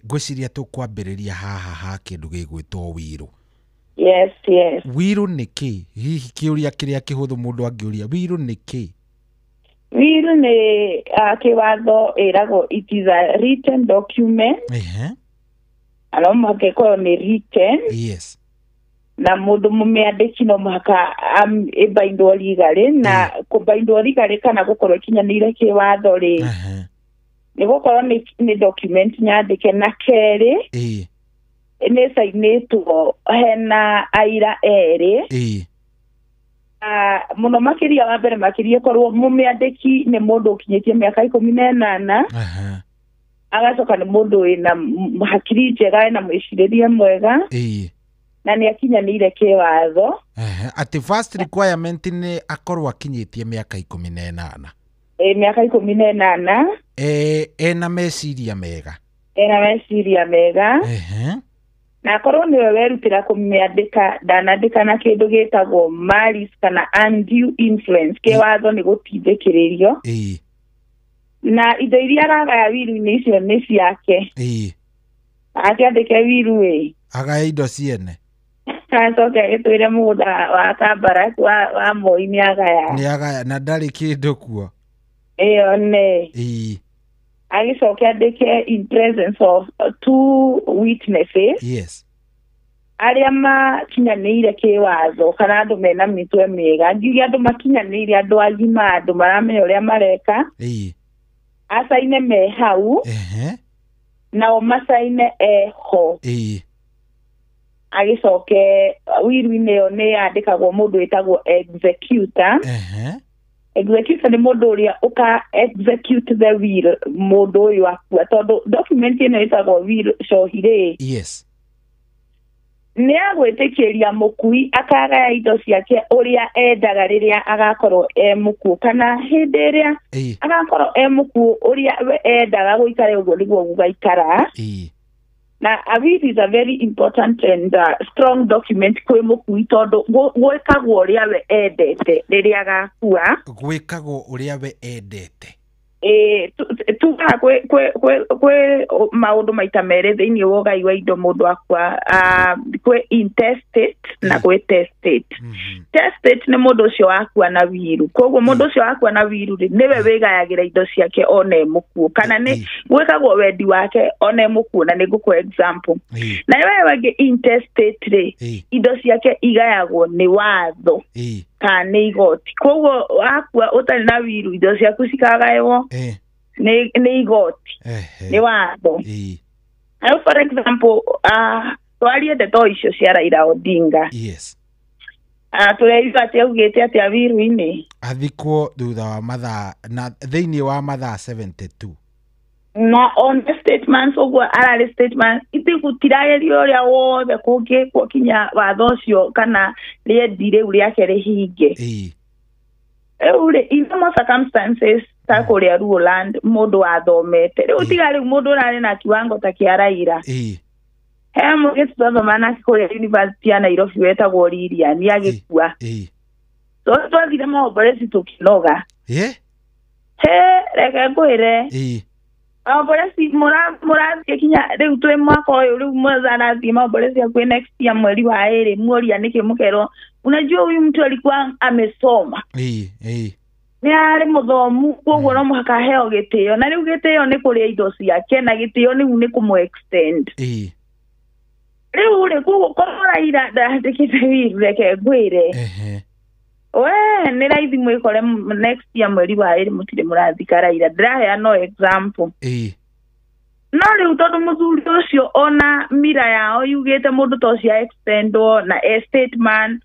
ngwĩciria tũkwambĩrĩria haha ha kĩndũ gĩgwĩtwo wĩrũ. Yes, yes. Wĩrũ nĩ kĩ? Hihi kĩũria kĩrĩa kĩhũthũ mũndũ angĩũria, wĩrũ nĩ kĩ? Wĩrũ nĩ kĩwatho ĩragwo it is a written document. No mũhaka ĩkorwo nĩ written. Yes. Na mũndũ mũmĩandĩki no mũhaka ĩbaindwo legally, na kũbaindwo legally kana gũkorwo ĩkinyanĩire kĩwatho rĩ, nĩ gũkorwo nĩ document nyandĩke. Na kerĩ, nĩ cainĩtwo hena aira erĩ. Mũno makĩria wa mbere makĩria korwo mũmĩandĩki nĩ mũndũ ũkinyĩtie mĩaka 18, agacoka nĩ mũndũ wĩna hakiri njega, ena mwĩcirĩrie mwega, na nĩ akinyanĩire kĩwatho. Atĩ first requirement nĩ akorwo akinyĩtie mĩaka 18. Mĩaka 18. Ena meciria mega. Ena meciria mega. Na akorwo nĩwe werutĩra kũmĩandĩka, ndanandĩka na kĩndũ gĩtagwo malice kana undue influence. Kĩwatho nĩ gũtindĩkĩrĩrio. Na indo iria aragaya wiru-inĩ icio nĩ ciake. Akĩandĩke wiru ĩ, agae indo ciene. Acoke agĩtwĩre mũgũnda wa Kabarak wa Moi nĩ agaya. Nĩ agaya na ndarĩ kĩndũ kuo. Ĩyo nĩ. Agĩcoke andĩke in presence of two witnesses. Yes. Arĩa makinyanĩire kĩwatho kana andũ mena mĩtwe mĩega. Ngiuge andũ makinyanĩire, andũ agima, andũ maramenya ũrĩa mareka. Acaine me hau. Nao macaine eho. Agĩcoke wiru-inĩ ĩyo nĩ yandĩkagwo mũndũ wĩtagwo executor. Executor nĩ mũndũ ũrĩa ũka execute the will mũndũ ũyũ akua, tondũ document ĩno ĩtagwo will cohi rĩ. Yes. Nĩ agwĩtĩkĩria mũkui akagaya indo ciake ũrĩa endaga rĩrĩa agakorwo e mũkuũ, kana hĩndĩ ĩrĩa agakorwo e mũkuũ ũrĩa we endaga gũikara ũguo nĩguo gũgaikara. Na a will is a very important and strong document kwĩ mũkui, tondũ gwĩkagwo ũrĩa we endete rĩrĩa agakua. Gwĩkagwo ũrĩa we endete. Tugaga kwĩ maũndũ maita merĩ thĩinĩ wa ũgai wa indo mũndũ akua, kwĩ intestate na kwĩ testate. Testate nĩ mũndũ ũcio wakua na wiru, koguo mũndũ ũcio wakua na wiru rĩ, nĩwe wĩgayagĩra indo ciake ona e mũkuũ, kana nĩ gwĩkagwo wendi wake ona e mũkuũ, na nĩ ngũkũhe example. Na we wengĩ intestate rĩ, indo ciake igayagwo nĩ watho kana nĩ igoti, koguo wakua ũtarĩ na wiru indo ciaku cikagaywo nĩ igoti, nĩ watho. Now, for example, twarie ndeto icio cia Raila Odinga. Yes. Tũreigua atĩ augĩte atĩa wiru-inĩ? Athikwo thutha wa mathaa na thĩinĩ wa mathaa 72. Na on the statements ũguo ararĩ statement itigũtiragerio ũrĩa wothe kũngĩkwo kinya watho ũcio kana rĩendi rĩu rĩake rĩhinge. Rĩu rĩ, in normal circumstances ta kũrĩa Luoland mũndũ wathomete rĩu tiga rĩu mũndũ ũrarĩ na kiwango ta kĩa Raila. He mũirĩtu twathoma nake kũrĩa University ya Nairobi wetagwo Lilian agĩkua. So twathire maomboreci tũkĩnoga. He reke ngwĩre. Maomboreci mũrathiĩ kinya rĩu twĩ mwaka ũyũ, rĩu mũrathiĩ maomboreci hakuhĩ next year mweri wa ĩrĩ, muoria nĩkĩ mũkerwo unajua huyu mtu alikuwa amesoma. Nĩ arĩ mũthomu, koguo no mũhaka aheo gĩtĩo, na rĩu gĩtĩo nĩ kũrĩa indo ciake, na gĩtĩo rĩu nĩ kũmũ extend. Rĩu rĩ, koguo korwo Raila ndandĩkĩte wiru, reke ngwĩre we nĩ raithi mwĩkore next year mweri wa ĩrĩ mũtirĩ mũrathika Raila. Ndĩraheana no example. No rĩu tondũ mũthuri ũcio ona mira yao yugĩte mũndũ ta ũcio extendwo na estate man,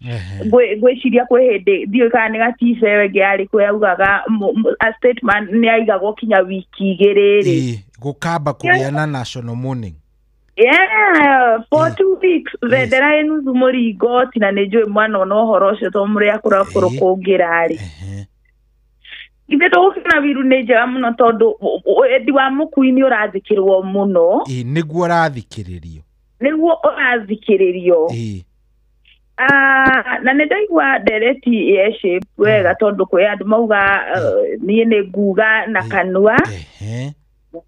ngwĩciria kwĩ hĩndĩ ndiũĩ kana nĩ gatibe wengĩ arĩ kwĩ augaga a state man nĩ aigagwo kinya wiki igĩrĩ rĩ. Gũkamba kũgĩa na national mourning. Yeah, for 2 weeks bendera ĩ nuthu mũringoti, na nĩ njũĩ mwana ona ũhoro ũcio tondũ mũrĩ akũrũ akũrũ kũngĩra rĩ. Ithe tũgũkĩona wiru nĩ njega mũno tondũ wendi wa mũkui nĩ ũrathikĩrwo mũno. Nĩguo ũrathikĩrĩrio. Nĩguo ũrathikĩrĩrio. Na nĩ ndaigua ndereti ya shape wega tondũ kwĩ andũ mauga niĩ nĩ nguga na kanua.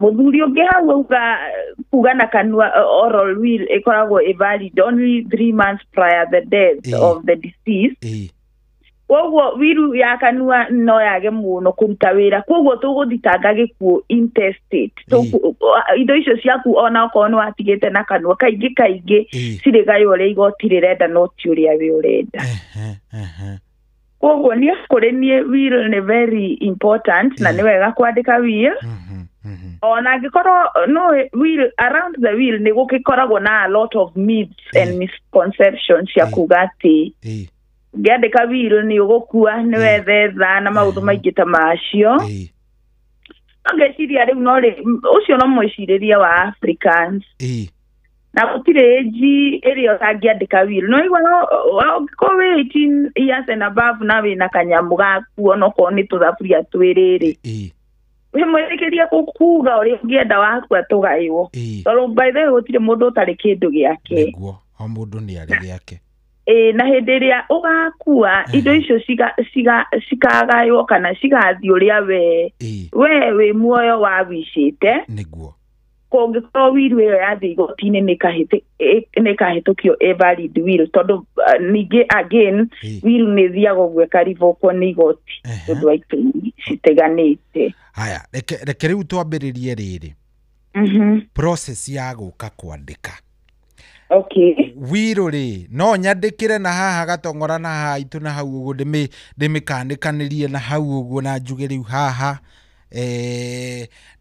Mũthuri ũngĩ hau auga kuga na kanua oral will ĩkoragwo ĩ valid only 3 months prior the death of the deceased. Koguo wiru ya kanua no yage mũno kũruta wĩra, koguo tũgũthitanga gĩkuũ intestate. Indo icio ciaku ona okorwo nĩ watigĩte na kanua kaingĩ kaingĩ cirĩgaywo ũrĩa igoti rĩrenda no ti ũrĩa we ũrenda. Koguo niĩ kũrĩ niĩ will nĩ very important, na nĩ wega kwandĩka will. Ona angĩkorwo no will, around the will nĩ gũgĩkoragwo na a lot of myths and misconceptions cia kuga atĩ ũngĩandĩka will nĩ ũgũkua, nĩ wethetha na maũndũ maingĩ ta macio. No ngeciria rĩu no rĩ ũcio no mwĩcirĩrie wa Africans. Na gũtirĩ age ĩrĩa ũtangĩandĩka will. No igua no ũngĩkorwo wĩ 18 years and above na wĩna kanyamũ gaku onokorwo nĩ tũthaburia twĩrĩ rĩ, wĩ mwĩtĩkĩrie kuga ũrĩa ũngĩenda wakua tũgaywo, tondũ by the way gũtirĩ mũndũ ũtarĩ kĩndũ gĩake. Nĩguo, o mũndũ nĩ arĩ gĩake. Na hĩndĩ ĩrĩa ũgakua indo icio cikagaywo kana cigathiĩ ũrĩa we wĩ muoyo wa wicĩte. Nĩguo. Kũngĩkorwo wiru ĩyo yathiĩ igoti-inĩ nĩ ĩkahĩtũkio ĩ valid will, tondũ ningĩ again wiru nĩ ĩthiaga ũguo ĩkarivokwo nĩ igoti tondũ wa itũmi citiganĩte. Haya, reke rĩu twambĩrĩrie rĩrĩ process ya gũka kwandĩka. Okay. Wiru rĩ no nyandĩkĩre na haha gatong'ora na haha itũ na hau ũguo ndĩmĩkanĩkanĩrie na hau ũguo na njuge rĩu haha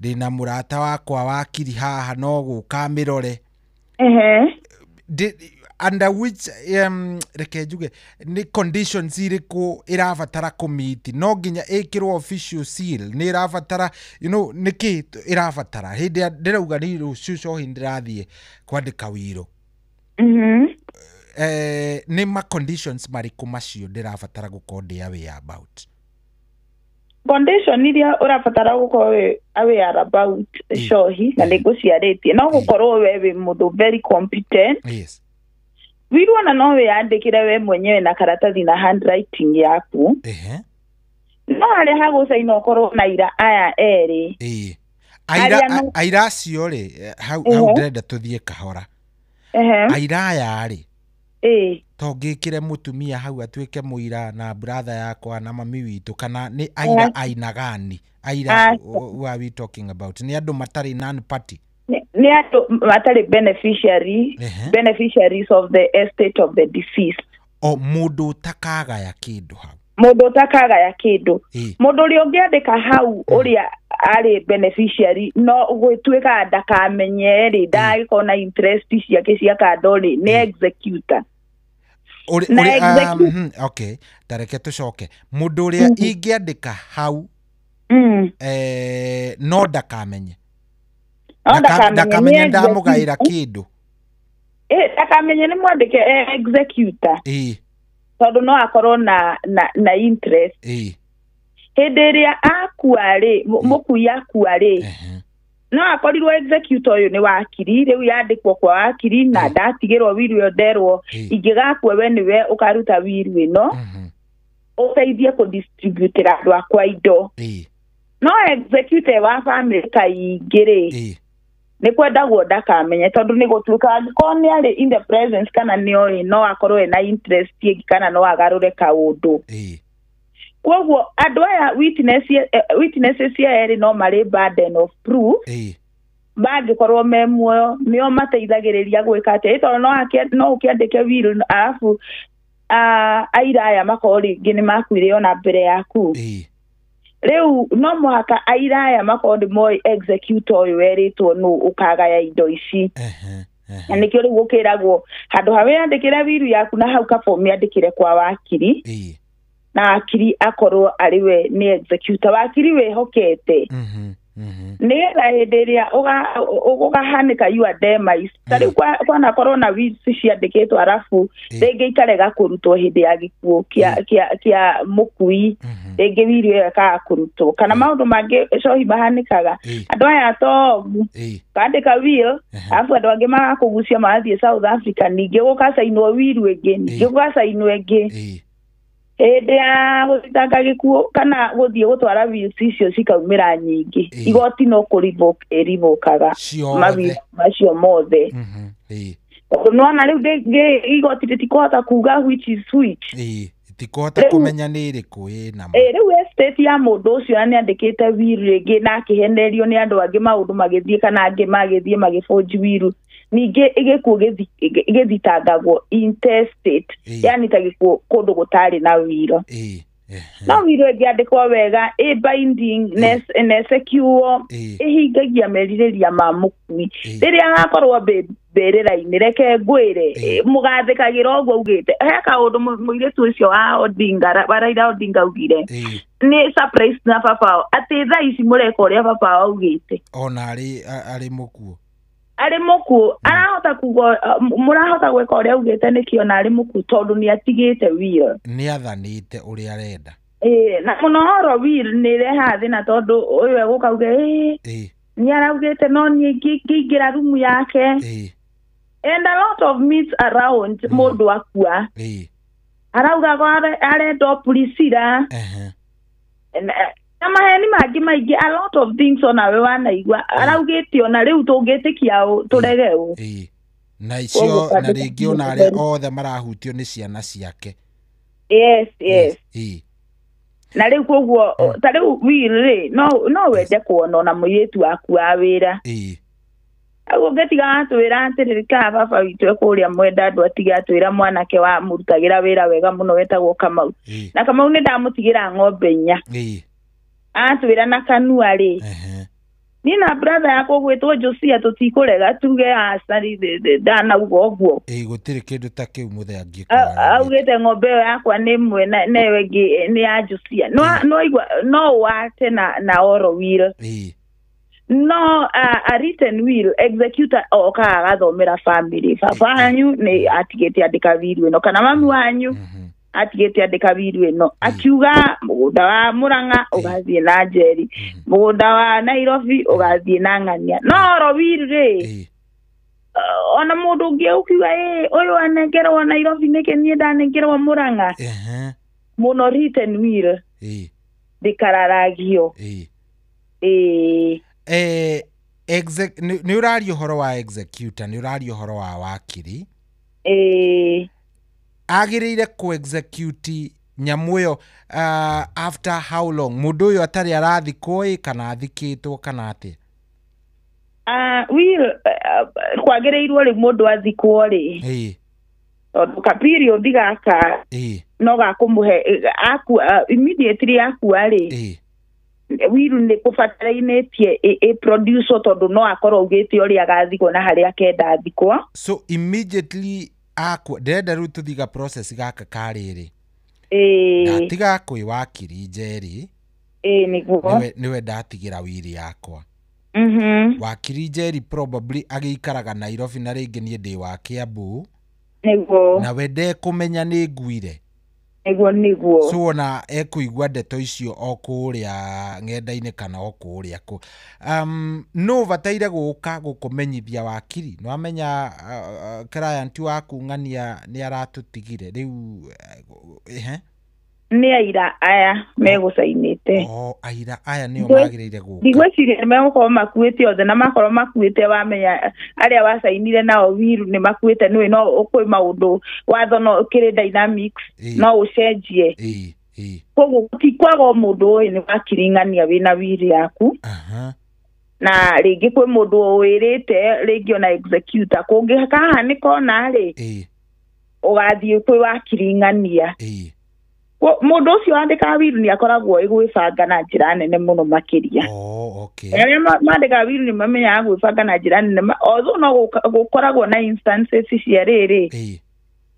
ndĩna mũrata wakwa wakiri haha no gũka mĩrore. Under which reke njuge nĩ conditions irĩkũ ĩrabatara kũmiti, no nginya ĩkĩrwo official seal, nĩ ĩrabatara you know nĩkĩ ĩrabatara hĩndĩ ĩrĩa ndĩrauga nĩ rũciũ cohi ndĩrathiĩ kwandĩka wiro. Nĩ ma conditions marĩkũ macio ndĩrabatara gũkorwo ndĩ aware about? Condition iria ũrabatara gũkorwo wĩ aware about cohi na nĩ ngũciarĩtie no gũkorwo we wĩ mũndũ very competent. Yes. Wiru ona no wĩyandĩkĩre we mwenyewe na karatathi na handwriting yaku. No harĩa hagũcaina ũkorwo na aira aya erĩ. Aira acio rĩ, hau ndĩrenda tũthiĩ kahora. Aira aya rĩ, to ngĩkĩre mũtumia hau atuĩke mũira na brother yakwa na mami witũ, kana nĩ aira aina gani? Aira who are we talking about? Nĩ andũ matarĩ non party? Nĩ andũ matarĩ beneficiaries of the estate of the deceased. O mũndũ ũtakagaya kĩndũ hau. Mũndũ ũtakagaya kĩndũ. Mũndũ ũrĩa ũngĩandĩka hau ũrĩa arĩ beneficiary no gwĩtuĩka ndakamenye rĩ, ndagĩkorwo na interest ciake cia kando rĩ, nĩ executor. Okay, tareke tũcoke. Mũndũ ũrĩa ingĩandĩka hau no ndakamenye. Ndakamenye ndamũgaĩra kĩndũ. Ndakamenye nĩ mwandĩke executor. Tondũ no akorwo na interest. Hĩndĩ ĩrĩa akua rĩ, mũkui akua rĩ, no akorirwo executor ũyũ nĩ wakiri, rĩu yandĩkwo kwa wakiri na ndatigĩrwo wiru ĩyo nderwo ingĩgakua we nĩwe ũkaruta wiru ĩno ũteithie kũdistributĩra andũ akwa indo. No executor wa family kaingĩ rĩ, nĩ kwendagwo ndakamenye tondũ nĩ gũtuĩka angĩkorwo nĩ arĩ in the presence kana nĩ oĩ no akorwo ena interest ĩngĩ kana no agarũre kaũndũ. Koguo andũ aya witnesses cia erĩ no marĩ burden of proof. Mangĩkorwo me muoyo nĩo mateithagĩrĩria gwĩka atĩa, tondũ no ũkĩandĩke will arabu aira aya makorwo rĩngĩ nĩ makuire ona mbere yaku. Rĩu no mũhaka aira aya makorwo nĩ moĩ executor ũyũ werĩtwo nũ ũkagaya indo ici. Na nĩkĩo rĩu gũkĩragwo handũ ha wĩyandĩkĩre wiru yaku na hau kabomu yandĩkĩre kwa wakiri. Na wakiri akorwo arĩ we nĩ executor, wakiri wĩhokete. Nĩgetha hĩndĩ ĩrĩa ũgahanĩka your demise, ta rĩu kwanakorwo na wills ciandĩkĩtwo arabu rĩngĩ ikarega kũrutwo hĩndĩ ya gĩkuũ kĩa mũkui, rĩngĩ wiru ĩyo ĩkaga kũrutwo kana maũndũ mangĩ cohi mahanĩkaga. Andũ aya atogu kandĩka will arabu andũ angĩ magakũgucia magathiĩ South Africa, ningĩ gũkacainwo wiru ĩngĩ, ningĩ gũgacainwo ĩngĩ. Hĩndĩ ya gũthitanga gĩkuũ kana gũthiĩ gũtwara wills icio cikaumĩra nyingĩ, igoti no kũrivũkaga mawili macio mothe. Tondũ nĩwona rĩu igoti rĩtikũhota kuga which is which. Itikũhota kũmenya nĩ ĩrĩkũ ĩna ma. Rĩu estate ya mũndũ ũcio na nĩandĩkĩte will rĩngĩ na akĩhenerio nĩ andũ angĩ maũndũ magĩthiĩ kana angĩ magĩthiĩ magĩbũnji will, ningĩ gĩkuũ gĩthitangagwo intestate, yani ta gĩkuũ kũndũ gũtarĩ na wiro. No wiro ĩngĩandĩkwo wega, ĩ binding na secure, ĩhingagia merirĩria ma mũkui. Rĩrĩa agakorwo mbĩrĩra-inĩ, reke ngwĩre mũgathĩkagĩra ũguo augĩte. He kaũndũ mũirĩtu ũcio wa Odinga, wa Raila Odinga augire nĩ surprise na baba wao atĩ thaa ici mũreka ũrĩa baba wao augĩte. Ona arĩ mũkuũ. Arĩ mũkuũ, arahota kuga mũrahota gwĩka ũrĩa augĩte nĩkĩo na arĩ mũkuũ tondũ nĩ atigĩte will. Nĩ athanĩte ũrĩa arenda. Na mũno oro will nĩ ĩrehaga thĩna tondũ ũyũ egũka auge nĩ araugĩte no niĩ ngĩingĩra rumu yake. And a lot of myths around mũndũ akua. Arauga arenda Priscilla. Na maheni mangĩ maingĩ, a lot of things onawe wanaigua araugĩte ona rĩu tũngĩtĩkia ũ tũrege ũ. Na icio na rĩngĩ ona arĩa othe marahutio nĩ ciana ciake. Yes, yes. Na rĩu koguo ta rĩu will rĩ no wende kuona ona mũirĩtu waku wa wĩra. Aguo ngĩtiga atwĩra atĩrĩrĩ ka baba witũ ekũrĩa mwenda andũ atige atwĩra mwanake wa mũrutagĩra wĩra wega mũno wetagwo Kamau. Na Kamau nĩ ndamũtigĩra ng'ombe inya. Atwĩra na kanua rĩ, niĩ na brother yakwa ũgwĩtwo Josia tũtikũrega tuge aca ndanauga ũguo. Gũtirĩ kĩndũ ta kĩu mũthee angĩkorwo augĩte ng'ombe ĩyo yakwa nĩ ĩmwe na ĩyo ĩngĩ nĩ ya Josia. No wate na oral will. No a written will executor okaga agathomera family. Baba wanyu nĩ atigĩte andĩka will ĩno kana mami wanyu Atigĩte andĩka wiru ĩno akiuga mũgũnda wa Murang'a ũgathiĩ na Njeri, mũgũnda wa Nairobi ũgathiĩ na Ng'ania. No oro wiru rĩ, ona mũndũ ũngĩ ũkiuga ũyũ anengerwo Nairobi nĩkĩ niĩ ndanengerwo Murang'a? Mũno written will ndĩkararagio. Nĩ ũraria ũhoro wa executor, nĩ ũraria ũhoro wa wakiri. Agĩrĩire ku execute nyamũ ĩyo after how long? Mũndũ ũyũ atarĩ arathikwo ĩ kana athikĩtwo kana atĩa? Will kwagĩrĩirwo rĩ mũndũ athikwo rĩ, tondũ ka period gaka no gakũmũhe akua immediately akua rĩ, will nĩ kũbatarainĩtie ĩ produce tondũ no akorwo augĩte ũrĩa agathikwo na harĩa akenda athikwo. So immediately akua, ndĩrenda rĩu tũthiga process gaka karĩrĩ. Ndatiga kwĩ wakiri Njeri. Nĩguo. Nĩwe ndatigĩra wiri yakwa. Wakiri Njeri probably agĩikaraga Nairobi na rĩngĩ niĩ ndĩ wa Kiambu. Nĩguo. Nawe ndekũmenya nĩ nguire. Nĩguo nĩguo. So ona ekũigua ndeto icio o kũrĩa ng'enda-inĩ kana o kũrĩa kũ. No bataire gũka gũkũmenyithia wakiri. Nĩ wamenya client waku Ng'ania nĩ aratũtigire rĩu. Nĩ aira aya megũcainĩte. Aira aya nĩo magĩrĩire gũka. Ndigwĩciria nĩ megũkorwo makuĩte othe, na makorwo makuĩte wamenya arĩa wacainire nao wiru nĩ makuĩte, nĩũĩ no kwĩ maũndũ watho no kĩrĩ dynamics no ũcenjie. Koguo ti kwaga o mũndũ ũĩ nĩ wakiri Ng'ania wĩna wiri yaku. Na rĩngĩ kwĩ mũndũ wĩrĩte rĩngĩ ona executor kũngĩkahanĩka ona rĩ, ũgathiĩ kwĩ wakiri Ng'ania. Mũndũ ũcio wandĩkaga wiru nĩ akoragwo ĩgwĩbanga na njĩra nene mũno makĩria. Arĩa mandĩkaga wiru nĩ mamenyaga gwĩbanga na njĩra nene, although no gũkoragwo na instances cia rĩrĩ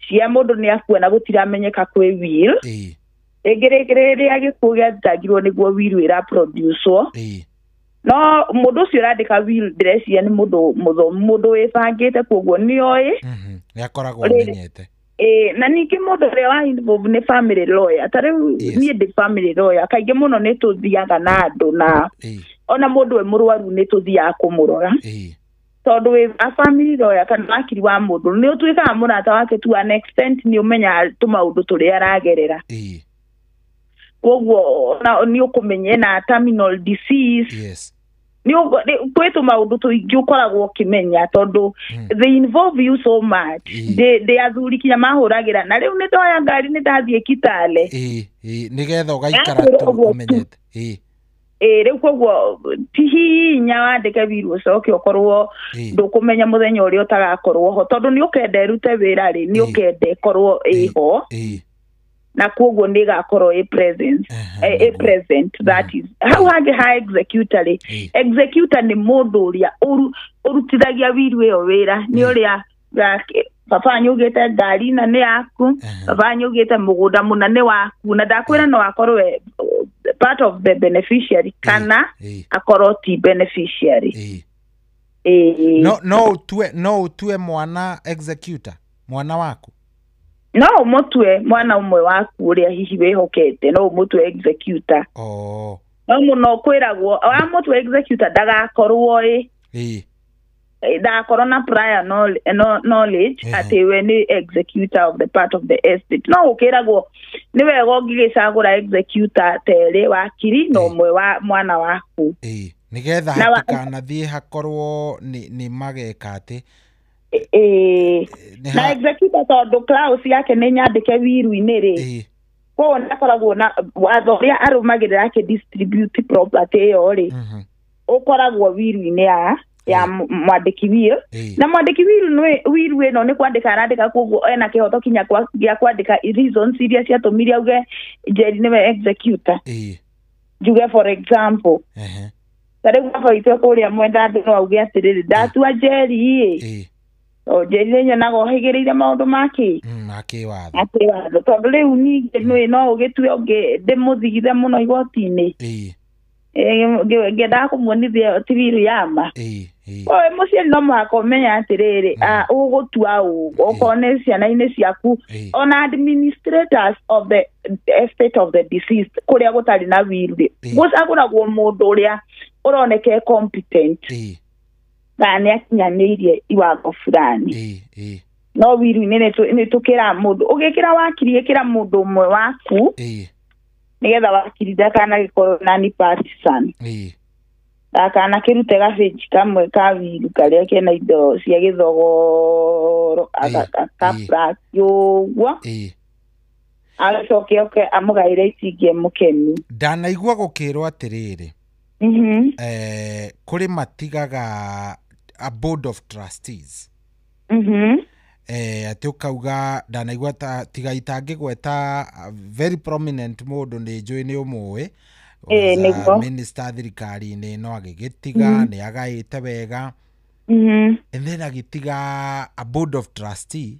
cia mũndũ nĩ akua na gũtiramenyeka kwĩ will. Rĩngĩ rĩrĩa gĩkuũ gĩathitangirwo nĩguo wiru ĩraproducwo. No mũndũ ũcio ũrandĩka will ndĩreciria nĩ mũndũ mũthomu, mũndũ wĩbangĩte, koguo nĩoĩ. Nĩ akoragwo amenyete. Na ningĩ mũndũ ũrĩa wa involve nĩ family lawyer. Ta rĩu niĩ ndĩ family lawyer, kaingĩ mũno nĩ tũthiaga na andũ na ona mũndũ we mũrwaru nĩ tũthiaga kũmũrora. Tondũ wĩ a family lawyer kana wakiri wa mũndũ nĩ ũtuĩkaga mũrata wake to an extent, nĩ ũmenyaga tũmaũndũ tũrĩa aragerera. Koguo nĩ ũkũmenya ena terminal disease. Nĩ kwĩ tũmaũndũ tũingĩ ũkoragwo ũkĩmenya tondũ they involve you so much. Ndĩ athuri kinya mahũragĩra na rĩu nĩ ndoya ngari nĩ ndathiĩ Kitale. Nĩgetha ũgaikara tu ũmenyete. Rĩu koguo ti hinya wandĩke wiru ũcoke ũkorwo ndũkũmenya mũthenya ũrĩa ũtagakorwo ho, tondũ nĩ ũkenda ĩrute wĩra rĩ, nĩ ũkenda ĩkorwo ĩho. Na koguo nĩ ĩgakorwo ĩ present, ĩ present that is. Hau hangĩ ha executor rĩ, executor nĩ mũndũ ũrĩa ũrutithagia wiru ĩyo wĩra, nĩ ũrĩa baba nyugĩte ngari na nĩ yaku, baba nyugĩte mũgũnda mũna nĩ waku, na ndakwĩra no akorwo part of the beneficiary kana akorwo ti beneficiary. No ũtue mwana executor, mwana waku. No ũmũtue mwana ũmwe waku ũrĩa hihi wĩhokete, no ũmũtue executor. No mũno kwĩragwo wamũtue executor ndagakorwo ndagakorwo na prior knowledge atĩ we nĩ executor of the part of the estate. No gũkĩragwo nĩ wega ũngĩgĩcagũra executor terĩ wakiri na ũmwe wa mwana waku. Nĩgetha hatikanathiĩ hakorwo nĩ mageka atĩ na executor tondũ clause yake nĩ nyandĩke wiru-inĩ rĩ, koguo nĩ akoragwo na watho ũrĩa arũmagĩrĩra akĩ distribute property ĩyo rĩ, ũkoragwo wiru-inĩ ya mwandĩki will. Na mwandĩki wiru ĩno nĩ kwandĩka arandĩka, koguo ena kĩhoto kinya gĩa kwandĩka reasons iria ciatũmire auge Njeri nĩwe executor. Njuge for example, ta rĩu baba witũ kũrĩa Mwendandũ no auge atĩrĩrĩ, ndatua Njeri ĩ, Njeri nĩ nyonaga ũhĩgĩrĩire maũndũ ma kĩ? Ma kĩwatho. Ma kĩwatho. Tondũ rĩu ningĩ nĩũĩ no ũgĩtue ũngĩ ndĩmũthigithe mũno igoti-inĩ. Ngĩendaga kũmuonithia ti wiru ya ma. Oe mũciari no mũhaka ũmenye atĩrĩrĩ, ũgũtua ũ okorwo nĩ ciana-inĩ ciaku, ona administrators of the estate of the deceased kũrĩa gũtarĩ na wiru rĩ, gũcagũragwo mũndũ ũrĩa ũroneka competent kana nĩ akinyanĩirie iwango fulani. No wiru-inĩ nĩ tũkĩra mũndũ, ũgĩkĩra wakiri ĩkĩra mũndũ ũmwe waku nĩgetha wakiri ndakanagĩkorwo nani partisan, ndakanakĩrute gabĩnji kamwe ka wiru karĩa kena indo cia gĩthogoro akabraki ũguo, agacoke oke amũgaĩre itingie mũkenu. Ndanaigua gũkĩrwo atĩrĩrĩ, kũrĩ matigaga a board of trustees. Atĩ ũkauga ndanaigua ta tiga itangĩgweta very prominent mũndũ nĩ njũĩ nĩ ũmũĩ, minister thirikari-inĩ no agĩgĩtiga nĩ agaĩte wega, and then agĩtiga a board of trustee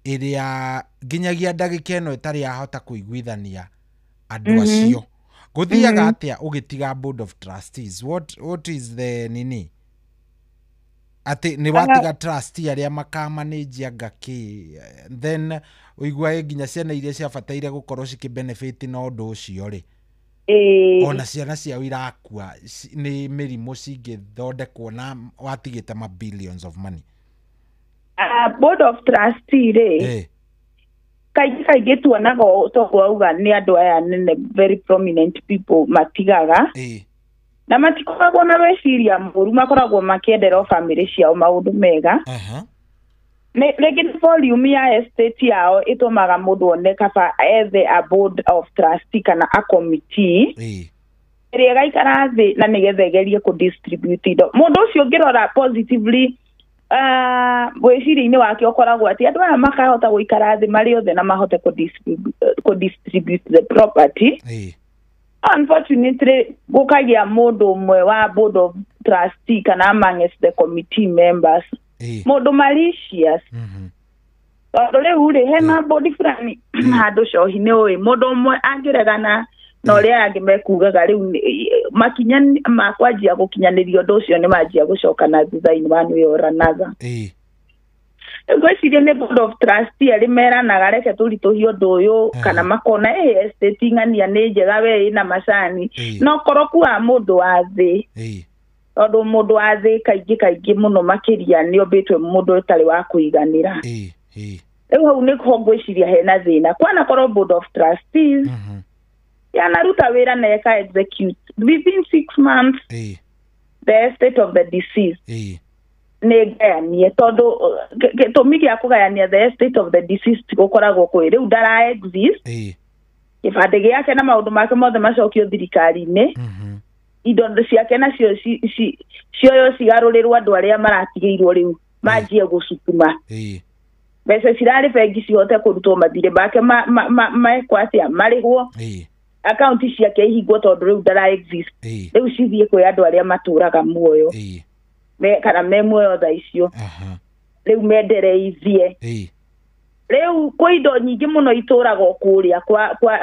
ĩrĩa nginyagia ndagĩka ĩno ĩtarĩ yahota kũiguithania andũ acio. Gũthiaga atĩa ũgĩtiga board of trustees? What is the nini? Atĩ nĩ watiga trustee arĩa makamanage anga kĩ, then ũiguage nginya ciana iria ciabataire gũkorwo cikĩ-benefit na ũndũ ũcio rĩ, ona ciana ciao irakua nĩ mĩrimũ cingĩthondekwo na watigĩte ma billions of money. Board of trustee rĩ, kaingĩ kaingĩ tuonaga toguo auga nĩ andũ aya nene very prominent people matigaga, na matikoragwo na weciria mũru, makoragwo makĩendera o bamĩrĩ ciao maũndũ mega. Rĩngĩ nĩ volume ya estate yao ĩtũmaga mũndũ one kaba ethe a board of trustee kana a committee ĩrĩa ĩgaikara thĩ na nĩgetha ĩgerie kũ-distribute indo. Mũndũ ũcio ũngĩrora positively, wĩciria-inĩ wake ũkoragwo atĩ andũ aya makahota gũikara thĩ marĩ othe na mahote kũ-distribute the property. Unfortunately, gũkagĩa mũndũ ũmwe wa board of trustee kana amongst the committee members, mũndũ malicious. Tondũ rĩu rĩ, hena board fulani handũ cohi nĩ ũĩ mũndũ ũmwe angĩregana na ũrĩa angĩ mekugaga, rĩu makinya ma kwanjia gũkinyanĩria ũndũ ũcio nĩ manjia gũcoka na thutha-inĩ one way or another. Ngwĩciria nĩ board of trustee arĩ meranaga reke tũritũhie ũndũ ũyũ, kana makona estate ng'ania nĩ njega we ĩna macani, no koroku wa mũndũ wa thĩ, tondũ mũndũ wa thĩ kaingĩ kaingĩ mũno makĩria nĩ ombĩtwe mũndũ ũtarĩ wa kũiganĩra. Rĩu hau nĩho ngwĩciria hena thĩna. Kwanakorwo board of trustees yanaruta wĩra na ĩka execute within 6 months the estate of the deceased nĩ ngayanie, tondũ gĩtũmi gĩa kũgayania the estate of the deceased gũkoragwo kwĩ rĩu ndara exist, gĩbandĩ gĩake na maũndũ make mothe macokio thirikari-inĩ, indo ciake nacio cioyo cigarũrĩrwo andũ arĩa maratigĩirwo rĩu manjie gũcukuma mbeca cirarĩ bengi cihote kũrutwo mathirĩ make mekwo atĩa marĩhwo, akaunti ciake ihingwo tondũ rĩu ndara exist, rĩu cithiĩ kwĩ andũ arĩa matũraga muoyo kana me muoyo thaa icio, rĩu mendereithie. Rĩu kwĩ indo nyingĩ mũno itũragwo kũrĩa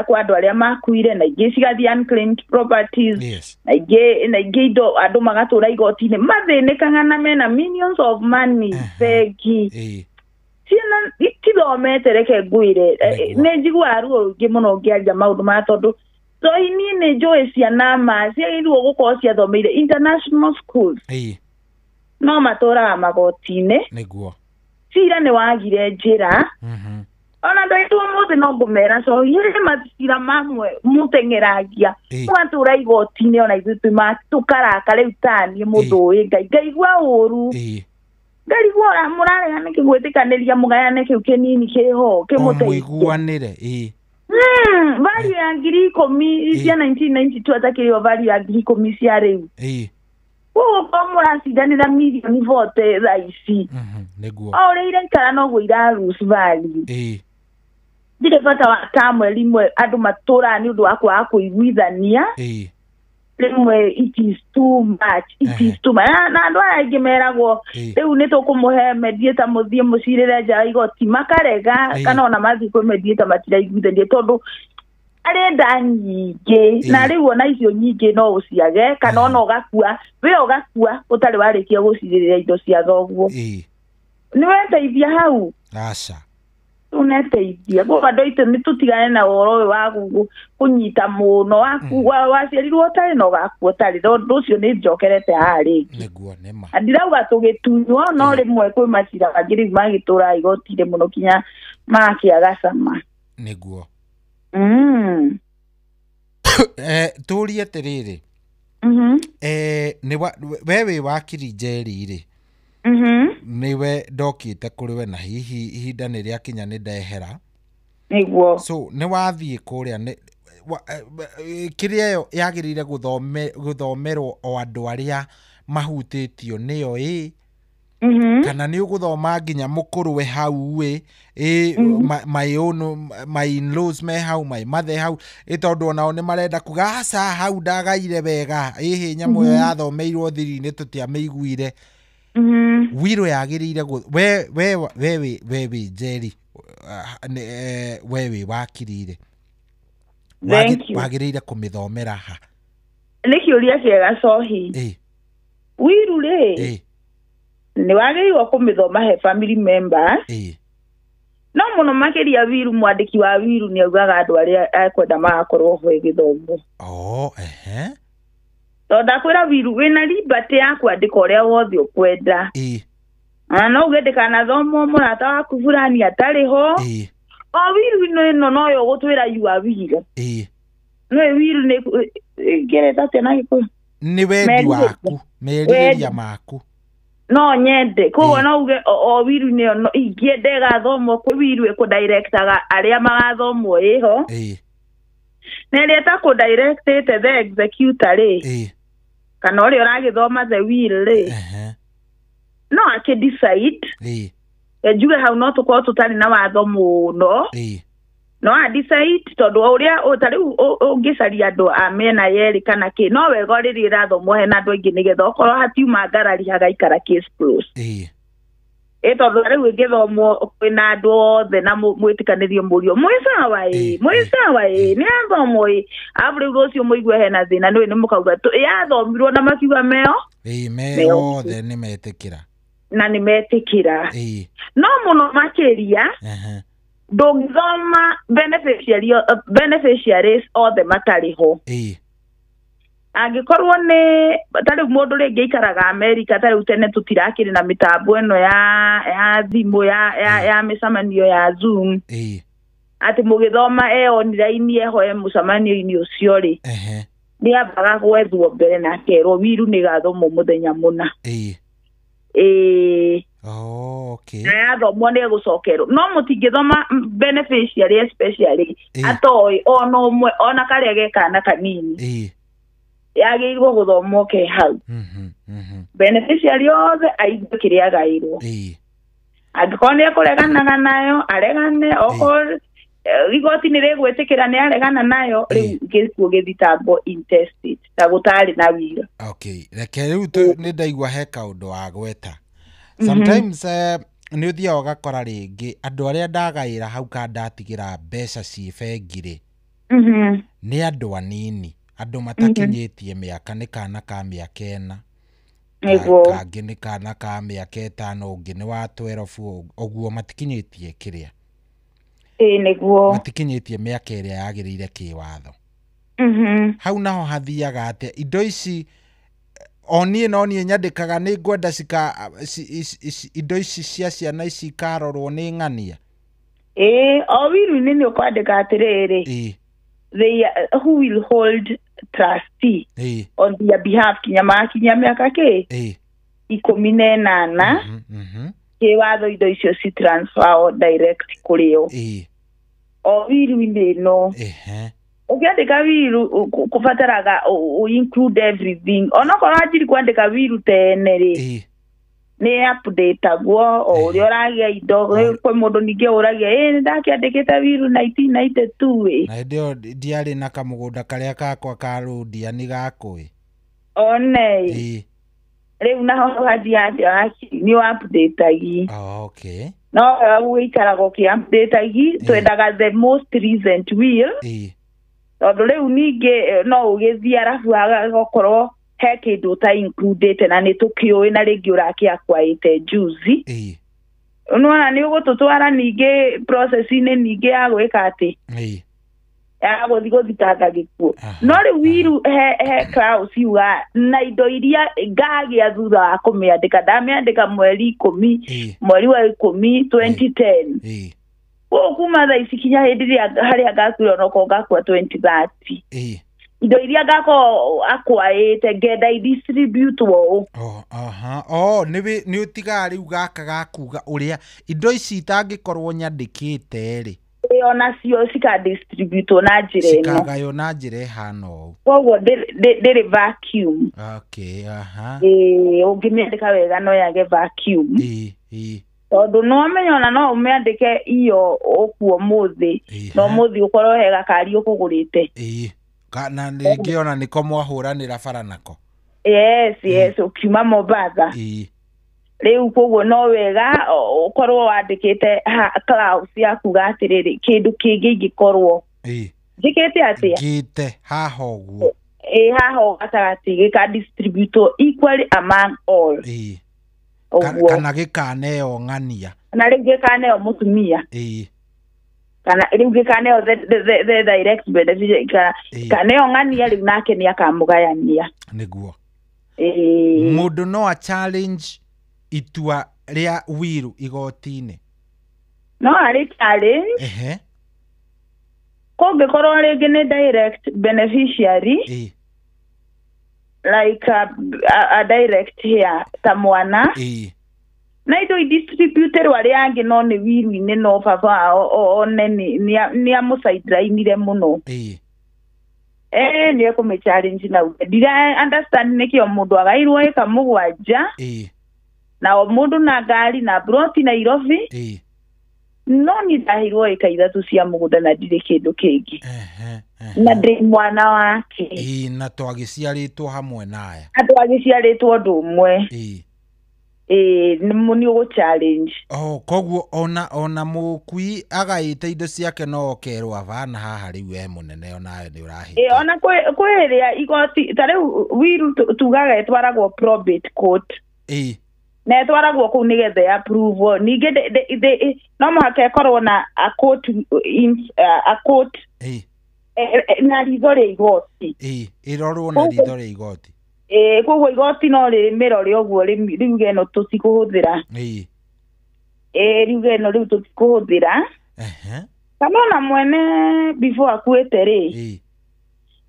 kwa andũ arĩa makuire, na ingĩ cigathiĩ unclaimed properties, na ingĩ indo andũ magatũra igoti-inĩ mathĩnĩkaga na mena millions of money bengi. Ciana itithomete, reke ngwĩre, nĩ njiguaga ruo rũingĩ mũno ngĩaria maũndũ maya, tondũ toi niĩ nĩ njũĩ ciana ma ciagĩrĩirwo gũkorwo ciathomeire international schools, no matũraga magoti-inĩ. Nĩguo cira nĩ wagire njĩra. Ona andũ aitũ ũmũthĩ no ngũmera cohi he macira mamwe mũteng'eragia mũgatũra igoti-inĩ, ona ithuĩ tũkaraka rĩu taniĩ mũndũ ũĩ Ngai ngaigua ũru, ngarigwo mũrarega nĩkĩ gwĩtĩkanĩria mũgayane kĩu kĩnini kĩho kĩmũteithie mũiguanĩre. Value ya 10,000 cia 1992 atakĩrĩ o value ya 10,000 cia rĩu. Koguo korwo mũracindanĩra mirioni 40 thaa ici, o ũrĩa iraikara noguo ira lose value. Ndirĩ bata wa ta mweri rimwe andũ matũraga nĩ ũndũ wa kwaga kũiguithania, rĩmwe it is too much, it is too much. Na andũ aya aingĩ meragwo rĩu nĩ tũkũmũhe mediator mũthiĩ mũcirĩre nja wa igoti, makarega, kana ona mathiĩ kwĩ mediator matiraiguithania, tondũ Arenda nyingĩ na rĩu ona icio nyingĩ no ũciage kana ona ũgakua we ũgakua ũtarĩ warĩkia gũcirĩrĩra indo cia thoguo. Nĩ weteithia hau? Aca. Uneteithia koguo andũ aitũ nĩ tũtigane na ũhoro ũyũ wa kũnyita mũno waku waciarirwo ũtarĩ na ũgakua ũtarĩ tondũ ũcio nĩ njokerete haha rĩngĩ. Nĩguo nĩma. Ndirauga tũgĩtunywo no rĩmwe kwĩ macira mangĩ rĩu magĩtũraga igoti-inĩ mũno kinya magakĩaga cama. Nĩguo. Tũrie atĩrĩrĩ. We wĩ wakiri Njeri rĩ, nĩwe ndokĩte kũrĩ we na hihi ihinda nĩ rĩakinya nĩ ndehera. Nĩguo. So nĩ wathiĩ kũrĩa kĩrĩa ĩyo yagĩrĩire gũthomerwo o andũ arĩa mahutĩtio nĩyo ĩ kana nĩ ũgũthoma nginya mũkũrũwe hau ĩ my own my in-laws me hau my mother hau ĩ tondũ onao nĩ marenda kuga aca hau ndagaire wega ĩhĩ nyamũ ĩyo yathomeirwo thiri-inĩ tũtiamĩiguire. Wiro yagĩrĩire we wĩ Njeri we wĩ wakiri rĩ wagĩrĩire kũmĩthomera ha? Nĩ kĩũria kĩega Cohi. Wiru rĩ nĩ wagĩrĩirwo kũmĩthoma he family members. No mũno makĩria wiru mwandĩki wa wiru nĩ augaga andũ arĩa ekwenda magakorwo ho ĩgĩthomwo. Tondũ ndakwĩra wiru wĩna liberty ya kwandĩka ũrĩa wothe ũkwenda. Na no uge ndĩkanathomwo mũrata waku fulani atarĩ ho. O wiru ĩno noyo ũgũtwĩra you are will. No wiru nĩ ngereta atĩa na Gĩkũyũ? Nĩ wendi waku, merirĩria maku. No nyende koguo no uge o wiru nĩyo ingĩenda ĩgathomwo kwĩ wiru ĩkũdirectaga arĩa magathomwo ĩho. Na ĩrĩa ĩtakũdirectĩte the executor rĩ kana ũrĩa ũragĩthoma the will rĩ no akĩ decide njuge hau no tũkorwo tũtarĩ na watho mũno no a decide tondũ ũrĩa ta rĩu ũngĩcaria andũ a mĩena yerĩ kana kĩ no wega rĩrĩa ĩrathomwo hena andũ aingĩ nĩgetha okorwo hatiuma ngarari hagaikara case closed. Ĩ tondũ rĩu ĩngĩthomwo kwĩna andũ othe na mwĩtĩkanĩrio mũrio mwĩ sawa ĩ mwĩ sawa ĩ nĩ yathomwo ĩ arabu rĩu rũciũ mũigue hena thĩna nĩũĩ nĩ mũkauga yathomirwo na makiuga meo meo othe nĩ metĩkĩra na nĩ metĩkĩra. No mũno makĩria ndũngĩthoma beneficiaries othe matarĩ ho. Angĩkorwo nĩ ta rĩu mũndũ rĩngĩ aikaraga America ta rĩu tene tũtirakĩrĩ na mĩtambo ĩno ya thimũ ya mĩcemanio ya Zoom atĩ mũgĩthoma e online eho e mũcemanio-inĩ ũcio rĩ nĩ ambaga gwethwo mbere na akerwo wiru nĩ ĩgathomwo mũthenya mũna. Na yathomwo nĩ egũcokerwo no mũtingĩthoma beneficiary especially atoĩ ona ũmwe ona karĩa ge kana kanini yagĩrĩirwo gũthomwo ke hau. Beneficiary othe aigue kĩrĩa agairwo. Angĩkorwo nĩ ekũreganaga nayo aregane, okorwo igoti nĩ rĩgwĩtĩkĩra nĩ aregana nayo rĩu gĩkuũ gĩthitangwo intestate ta gũtarĩ na wira. Okay, reke rĩu nĩ ndaigua he kaũndũ wa gweta. Sometimes nĩ ũthiaga ũgakora rĩngĩ andũ arĩa ndagaĩra hau ka ndatigĩra mbeca ciĩ bengi rĩ nĩ andũ anini andũ matakinyĩtie mĩaka nĩ kana ka mĩaka 4 kangĩ nĩ kana ka mĩaka 5 ũngĩ nĩ wa 12 ũguo matikinyĩtie kĩrĩa. Nĩguo matikinyĩtie mĩaka ĩrĩa yagĩrĩire kĩwatho. Hau naho hathiaga atĩa indo ici o niĩ no niĩ nyandĩkaga nĩ ngwenda indo ici cia ciana ici ikarorwo nĩ ng'ania. O wiru-inĩ nĩ ũkwandĩka atĩrĩrĩ they who will hold trustee on their behalf kinya makinya mĩaka kĩ 18 kĩwatho indo icio ci transfer direct kũrĩ o. O wiru-inĩ ĩno ũkĩandĩka wiru kũbataraga include everything onokorwo wanjiri kwandĩka wiru tene rĩ nĩ update-agwo o ũrĩa ũragĩa indo kwĩ mũndũ ningĩ ũragia nĩ ndakĩandĩkĩte wiru 1992 na hĩndĩ ĩyo ndiarĩ na kamũgũnda karĩa kakwa ka rũndiani gakũĩ one rĩu naho hathiaga atĩa nĩ update-agi. No ũikaraga ũkĩ update-agi twendaga the most recent will Tondũ rĩu ningĩ no ũgĩthiĩ arabu hagakorwo he kĩndũ ũta included na nĩ tũkĩũĩ na rĩngĩ ũrakĩakwaĩte juzi. Nĩwona nĩ ũgũtũtwara ningĩ process-inĩ ningĩ ya gwĩka atĩ ya gũthiĩ gũthitanga gĩkuũ. No rĩu wiru he clause yuga na indo iria ngagĩa thutha wa kũmĩandĩka, ndamĩandĩka mweri 10 mweri wa 10 2010. Koguo kuma thaa ici kinya hĩndĩ ĩrĩa harĩa ngakuire onokorwo ngakua 2030. Indo iria ngakorwo akwaĩte ngenda i-distribute ũũ. Oh, nĩ ũtigaga rĩu gaka gakuga ũrĩa indo ici itangĩkorwo nyandĩkĩte rĩ, onacio cikadistributwo na njĩra ĩno, cikagaywo na njĩra ĩhana ũũ. Koguo ndĩrĩ vacuum. Okay, aha. Ũngĩmĩandĩka wega no yage vacuum. Tondũ no ũmenye ona no ũmĩandĩke iyo ũkuo mũthĩ, no mũthĩ ũkorwo he gakari ũkũgũrĩte. Kana rĩngĩ ona nĩko mwahũranĩra bara nako. Yes, yes, ũkiuma Mombatha. Rĩu koguo no wega ũkorwo wandĩkĩte clause ya kuga atĩrĩrĩ, kĩndũ kĩngĩ ingĩkorwo njĩkĩte atĩa, ngĩte haha ũguo, haha gatagatĩ gĩka distribute equally among all. Kana gĩkaneo ng'ania, kana rĩu gĩkaneo mũtumia, kana rĩu gĩkaneo the direct beneficiary, kaneo ng'ania rĩu nake nĩ akamũgayania. Nĩguo mũndũ no a challenge itua rĩa wiru igoti-inĩ. No arĩ challenge. Kũngĩkorwo rĩngĩ nĩ direct beneficiary, like a direct here ta mwana, na indo idistributerwo arĩa angĩ no nĩ wiru-inĩ, no baba one nĩ amũsidelinire mũno. Nĩ ekũmĩ challenge na ndira understand nĩkĩo mũndũ agairwo ĩka 7 na o mũndũ na ngari na broti Nairobi. No nĩ ndaheirwo ĩka 3 cia mũgũnda na ndirĩ kĩndũ kĩngĩ. Na ndĩ mwana wake. Na twagĩciarĩtwo hamwe na aya. Na twagĩciarĩtwo ũndũ ũmwe. Nĩ ũgũ challenge. Koguo ona mũkui agaĩte indo ciake no okerwo abana haha rĩu we mũnene onawe nĩ ũrahĩte. Ona kwĩ ĩrĩa igoti ta rĩu wiru tugaga ĩtwaragwo probate court. Na ĩtwaragwo kũu nĩgetha ya approve. Ningĩ no mũhaka ĩkorwo na a court a court na ritho rĩa igoti. Ĩrorwo na ritho rĩa igoti. Koguo igoti no rĩmĩrore ũguo riuge ĩno tũtikũhũthĩra. Riuge ĩno rĩu tũtikũhũthĩra. Kana ona mwene before akuĩte rĩ,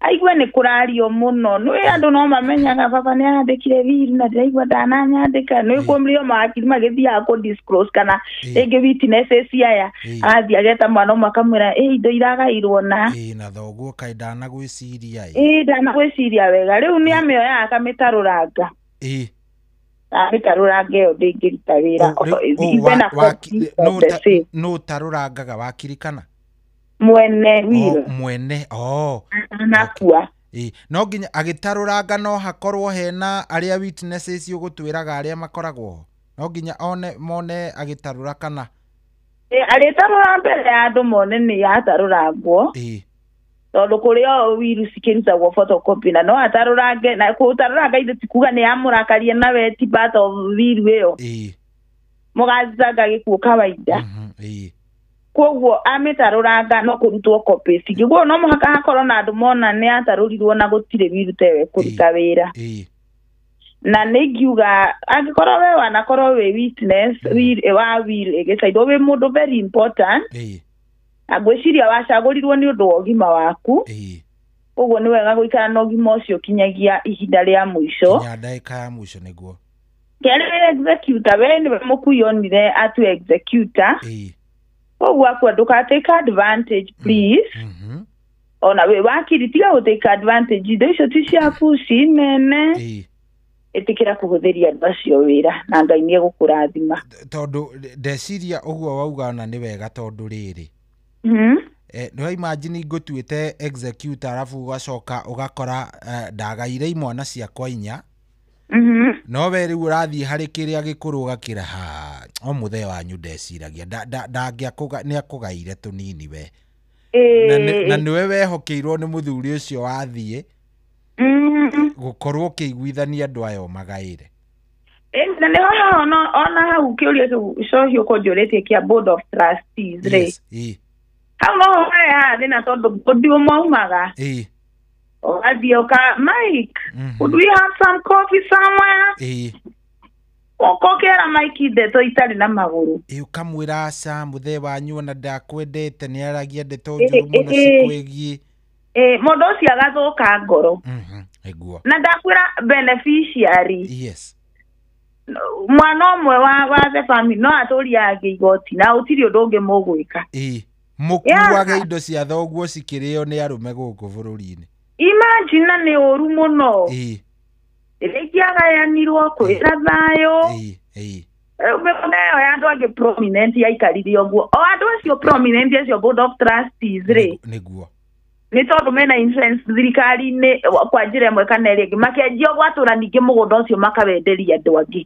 aigue nĩ kũrario mũno. Nĩ andũ no mamenyaga baba nĩ andĩkire wiru na ndĩraigua ndananyandĩka. Nĩ kũmrio mawakiri magĩthiaga kũ disclose kana rĩngĩ witnesses aya agathiĩ ageta mwana ũmwe akamwĩra indo iragairwo na na thoguo kaĩ ndanagwĩciria. Ndanagwĩciria wega. Rĩu nĩ amĩoyaga akamĩtarũranga. Amĩtarũranga ĩyo ndĩngĩruta wĩra. Nũ ũtarũrangaga wakiri kana mwene wiru? Mwene. Anakua. No nginya agĩtarũranga no hakorwo hena arĩa witnesses ũgũtwĩraga arĩa makoragwo ho. No nginya one mone agĩtarũra kana arĩtarũra mbere ya andũ mone nĩ yatarũrangwo. Tondũ kũrĩ o wiru cikĩrutagwo photocopy na no atarũrange, na kũtarũranga ithe ti kuga nĩ yamũrakaria na we ti part of wiru ĩyo. Mũgathitanga gĩkuũ kawaida. Koguo amĩtarũranga no kũrutwo copy cingĩ. Koguo no mũhaka hakorwo na andũ mona nĩ atarũrirwo na gũtirĩ wiru tewe kũruta wĩra. Na nĩ ingiuga angĩkorwo we wanakorwo wĩ witness wa will ĩgĩcaidwo wĩ mũndũ very important, na ngwĩciria wacagũrirwo nĩ ũndũ wa ũgima waku. Koguo nĩ wega gũikara na ũgima ũcio kinyagia ihinda rĩa mũico. Kinya ndagĩka ya mũico nĩguo. Kerĩ executor, we nĩwe mũkui onire atue executor. Koguo akua ndũka take advantage please. Ona wĩ wakiri tiga gũ take advantage, indo icio ti ciaku ci nene. Ĩtĩkĩra kũhũthĩria andũ acio wĩra na Ngai nĩ egũkũrathima. Tondũ ndeciria ũguo wauga ona nĩ wega tondũ rĩrĩ, nĩ imagine ngũtuĩte executor arabu ũgacoka ũgakora ndagaire imwana ciakwa 4. No we rĩu ũrathiĩ harĩ kĩrĩa gĩkũrũ ũgakĩra ha o mũthee wanyu ndeciragia nĩ akũgaire tũnini we. Na nĩwe wehokeirwo nĩ mũthuri ũcio wathiĩ gũkorwo ũkĩiguithania andũ aya ũmagaĩre. Na nĩho haha ona hau kĩũria kĩu cohi ũkũnjũrĩtie kĩa board of trustees rĩ. Hau noho harehaga thĩna tondũ board ũmwe aumaga ũgathiĩ ũka Mike, could we have some coffee somewhere? Ũkokera Mike ndeto itarĩ na magũrũ. Ũkamwĩra aca mũthee wanyu ona ndakwendete nĩ aragia ndeto njũru mũno cikwĩgiĩ. Mũndũ ũcio agathũka ngoro. Na ndakwĩra beneficiary. Yes. Mwana ũmwe wa the family no atũrie angĩ igoti na ũtirĩ ũndũ ũngĩ mũgwĩka. Mũkuage indo cia thoguo cikĩrĩo nĩ arũme gũkũ bũrũri-inĩ. Imagine na nĩ ũru mũno. Rĩrĩa ingĩagayanirwo kwĩna thayũ. Mĩgũnda ĩyo ya andũ angĩ prominent yaikarire ũguo. O andũ acio prominent acio board of trustees rĩ. Nĩguo. Nĩ tondũ mena influence thirikari-inĩ kwa njĩra ĩmwe kana ĩrĩa ĩngĩ makĩanjia gwatũra ningĩ mũgũnda ũcio makawenderia andũ angĩ.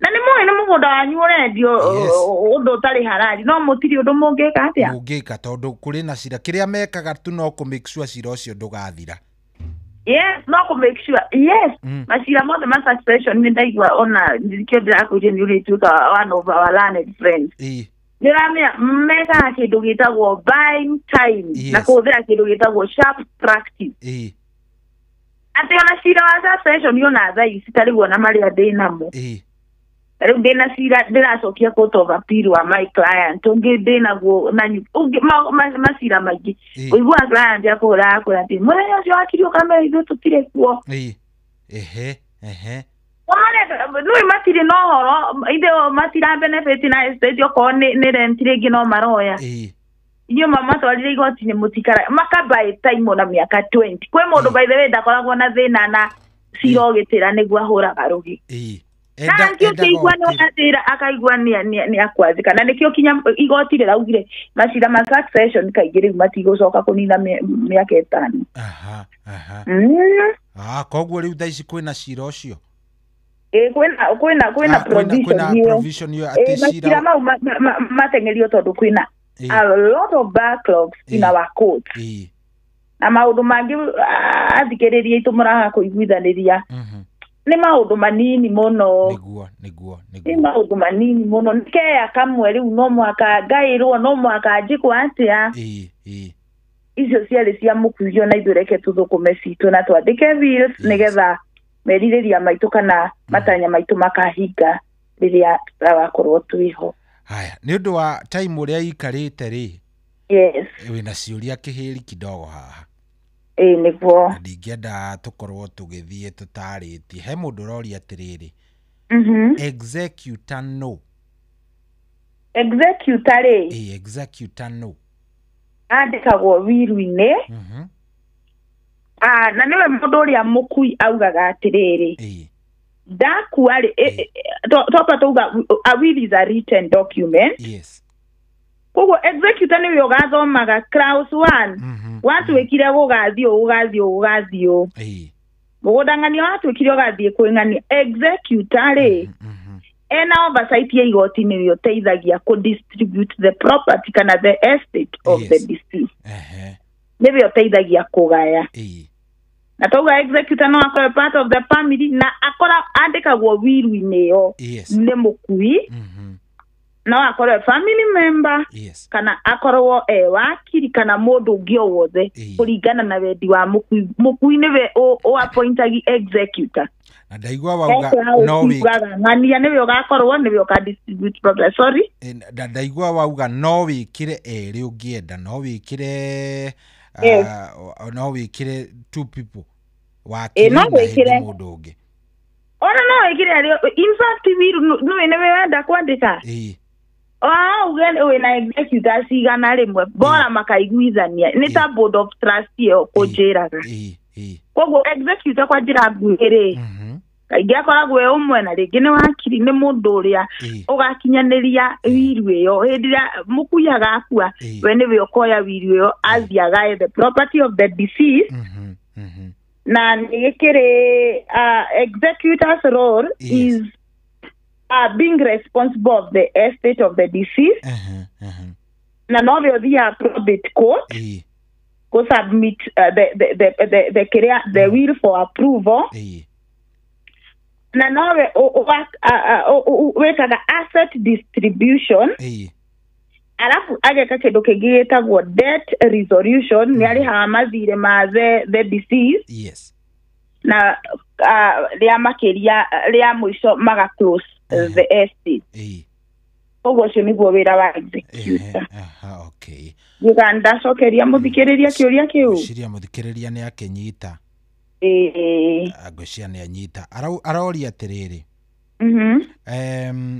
Na nĩ mũĩ nĩ mũgũnda wanyu ũrendio ũndũ ũtarĩ harari no mũtirĩ ũndũ mũngĩka atĩa? Mũngĩka tondũ kũrĩ na cira kĩrĩa mekaga tu no kũ make sure cira ũcio ndũgathira. Yes, no kũ make sure. Yes, macira mothe ma succession nĩ ndaigua ona nĩkĩo ndĩrakwĩrire nĩ ũrĩtuĩka one of our learned friends. Nĩũramenya mekaga kĩndũ gĩtagwo buying time na kũhũthĩra kĩndũ gĩtagwo sharp practice. Atĩ ona cira wa succession ona thaa ici ta rĩu ona marĩa ndĩnamo. Rĩu ndĩna cira ndĩracokia court of appeal wa my client ũngĩ ndĩnaguo na ũngĩ macira maingĩ ũiguaga client akũhũra akwĩra atĩ mũthenya ũcio wakiri ũkamera ithuĩ tũtirĩ kuo. Nĩũĩ matirĩ na ũhoro ithe matira benefit na estate okorwo nĩ rent rĩngĩ no maroya. Inyuĩ mamatwarire igoti-inĩ mũtikara makabuy time ona mĩaka 20. Kwĩ mũndũ by the way ndakoragwo na thĩna na cira ũgĩtĩra nĩguo ahũraga rũgĩ. Na nĩkĩo kĩigua nĩ watĩra akaigua nĩ akwathĩka na nĩkĩo kinya igoti rĩraugire macira ma succession kaingĩ rĩu matigũcoka kũnina mĩaka ĩtano. Koguo rĩu thaa ici kwĩna cira ũcio? Kwĩna provision ĩyo atĩ cira mau mateng'erio tondũ kwĩna a lot of backlogs in our court. Na maũndũ mangĩ athikĩrĩria aitũ mũraga kũiguithanĩria nĩ maũndũ manini mũno. Nĩguo. Nĩ maũndũ manini mũno. Nĩ keya kamwe rĩu no mũhaka ngaĩrwo no mũhaka njĩkwo atĩa. Icio ciarĩ cia mũkuhio na ithuĩ reke tũthũkũme citũ na twandĩke bills nĩgetha merirĩria maitũ kana matanya maitũ makahinga rĩrĩa tũgakorwo twĩho. Haya, nĩ ũndũ wa time ũrĩa ikarĩte rĩ. Yes. Wĩna ciũria kĩhĩri kidogo haha. Nĩguo. Na ndingĩenda tũkorwo tũgĩthiĩ tũtarĩtie. He mũndũ ũroria atĩrĩrĩ. Executor no. Executor rĩ. Executor no. Andĩkagwo wiru-inĩ. Na nĩwe mũndũ ũrĩa mũkui augaga atĩrĩrĩ. Ndakua rĩ, toka tauga a will is a written document. Yes. Koguo executor nĩwe ũgathomaga clause 1. Watuĩkire gũgathiĩ ũũ ũgathiĩ ũũ. Mũgũnda ng'ania watuĩkire ũgathiĩ kwĩ ng'ania. Executor rĩ ena oversight ya igoti nĩwe ũteithagia kũ distribute the property kana the estate of the deceased. Nĩwe ũteithagia kũgaya. Na tauga executor no akorwo part of the family na akora andĩkagwo wiru-inĩ ĩyo nĩ mũkui. No akorwo family member. Kana akorwo wakiri kana mũndũ ũngĩ o wothe kũringana na wendi wa mũkui. Mũkui nĩwe ũ appointagi executor. Na ndaigua wauga no wĩkaga ng'ania nĩwe ũgakorwo nĩwe ũka distribute property. Sorry. Na ndaigua wauga no wĩkĩre erĩ ũngĩenda no wĩkĩre no wĩkĩre two people wakiri no wĩkĩre mũndũ ũngĩ. Ona no wĩkĩre erĩ. In fact wiru nĩwe nĩwe wenda kwandĩka. Uge wĩna executor cigana rĩmwe bora makaiguithania nĩ ta board of trustee ĩyo kũnjĩraga. Koguo executor kwa njĩra nguhĩ rĩ kaingĩ akoragwo e ũmwe na rĩngĩ nĩ wakiri nĩ mũndũ ũrĩa ũgakinyanĩria wiru ĩyo hĩndĩ ĩrĩa mũkui agakua we nĩwe ũkoya wiru ĩyo athiĩ agae the property of the deceased. Na nĩ gĩkĩrĩ executor's role is being responsible of the estate of the deceased. Na nowe ũthiaga probate probate court go submit the kĩrĩa the will for approval. Na nowe wĩkaga asset distribution. Alafu ageka kĩndũ kĩngĩ gĩtagwo debt resolution, nĩ arĩhaga mathirĩ ma the deceased. Yes. Na rĩa makĩria rĩa mũico maga close the estate. Koguo ũcio nĩguo wĩra wa executor. Okay. Ndacokeria mũthikĩrĩria kĩũria kĩu. Ngwĩciria mũthikĩrĩria nĩ akĩnyita. Ngwĩciria nĩ anyita. Aroria atĩrĩrĩ.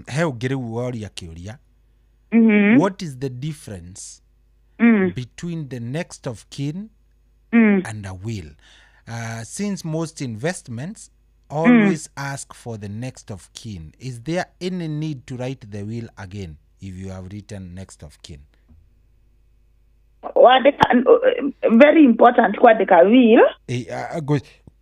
He ũngĩ rĩu woria kĩũria. What is the difference between the next of kin and a will? Since most investments always ask for the next of kin, is there any need to write the will again if you have written next of kin? Very important kwandĩka will.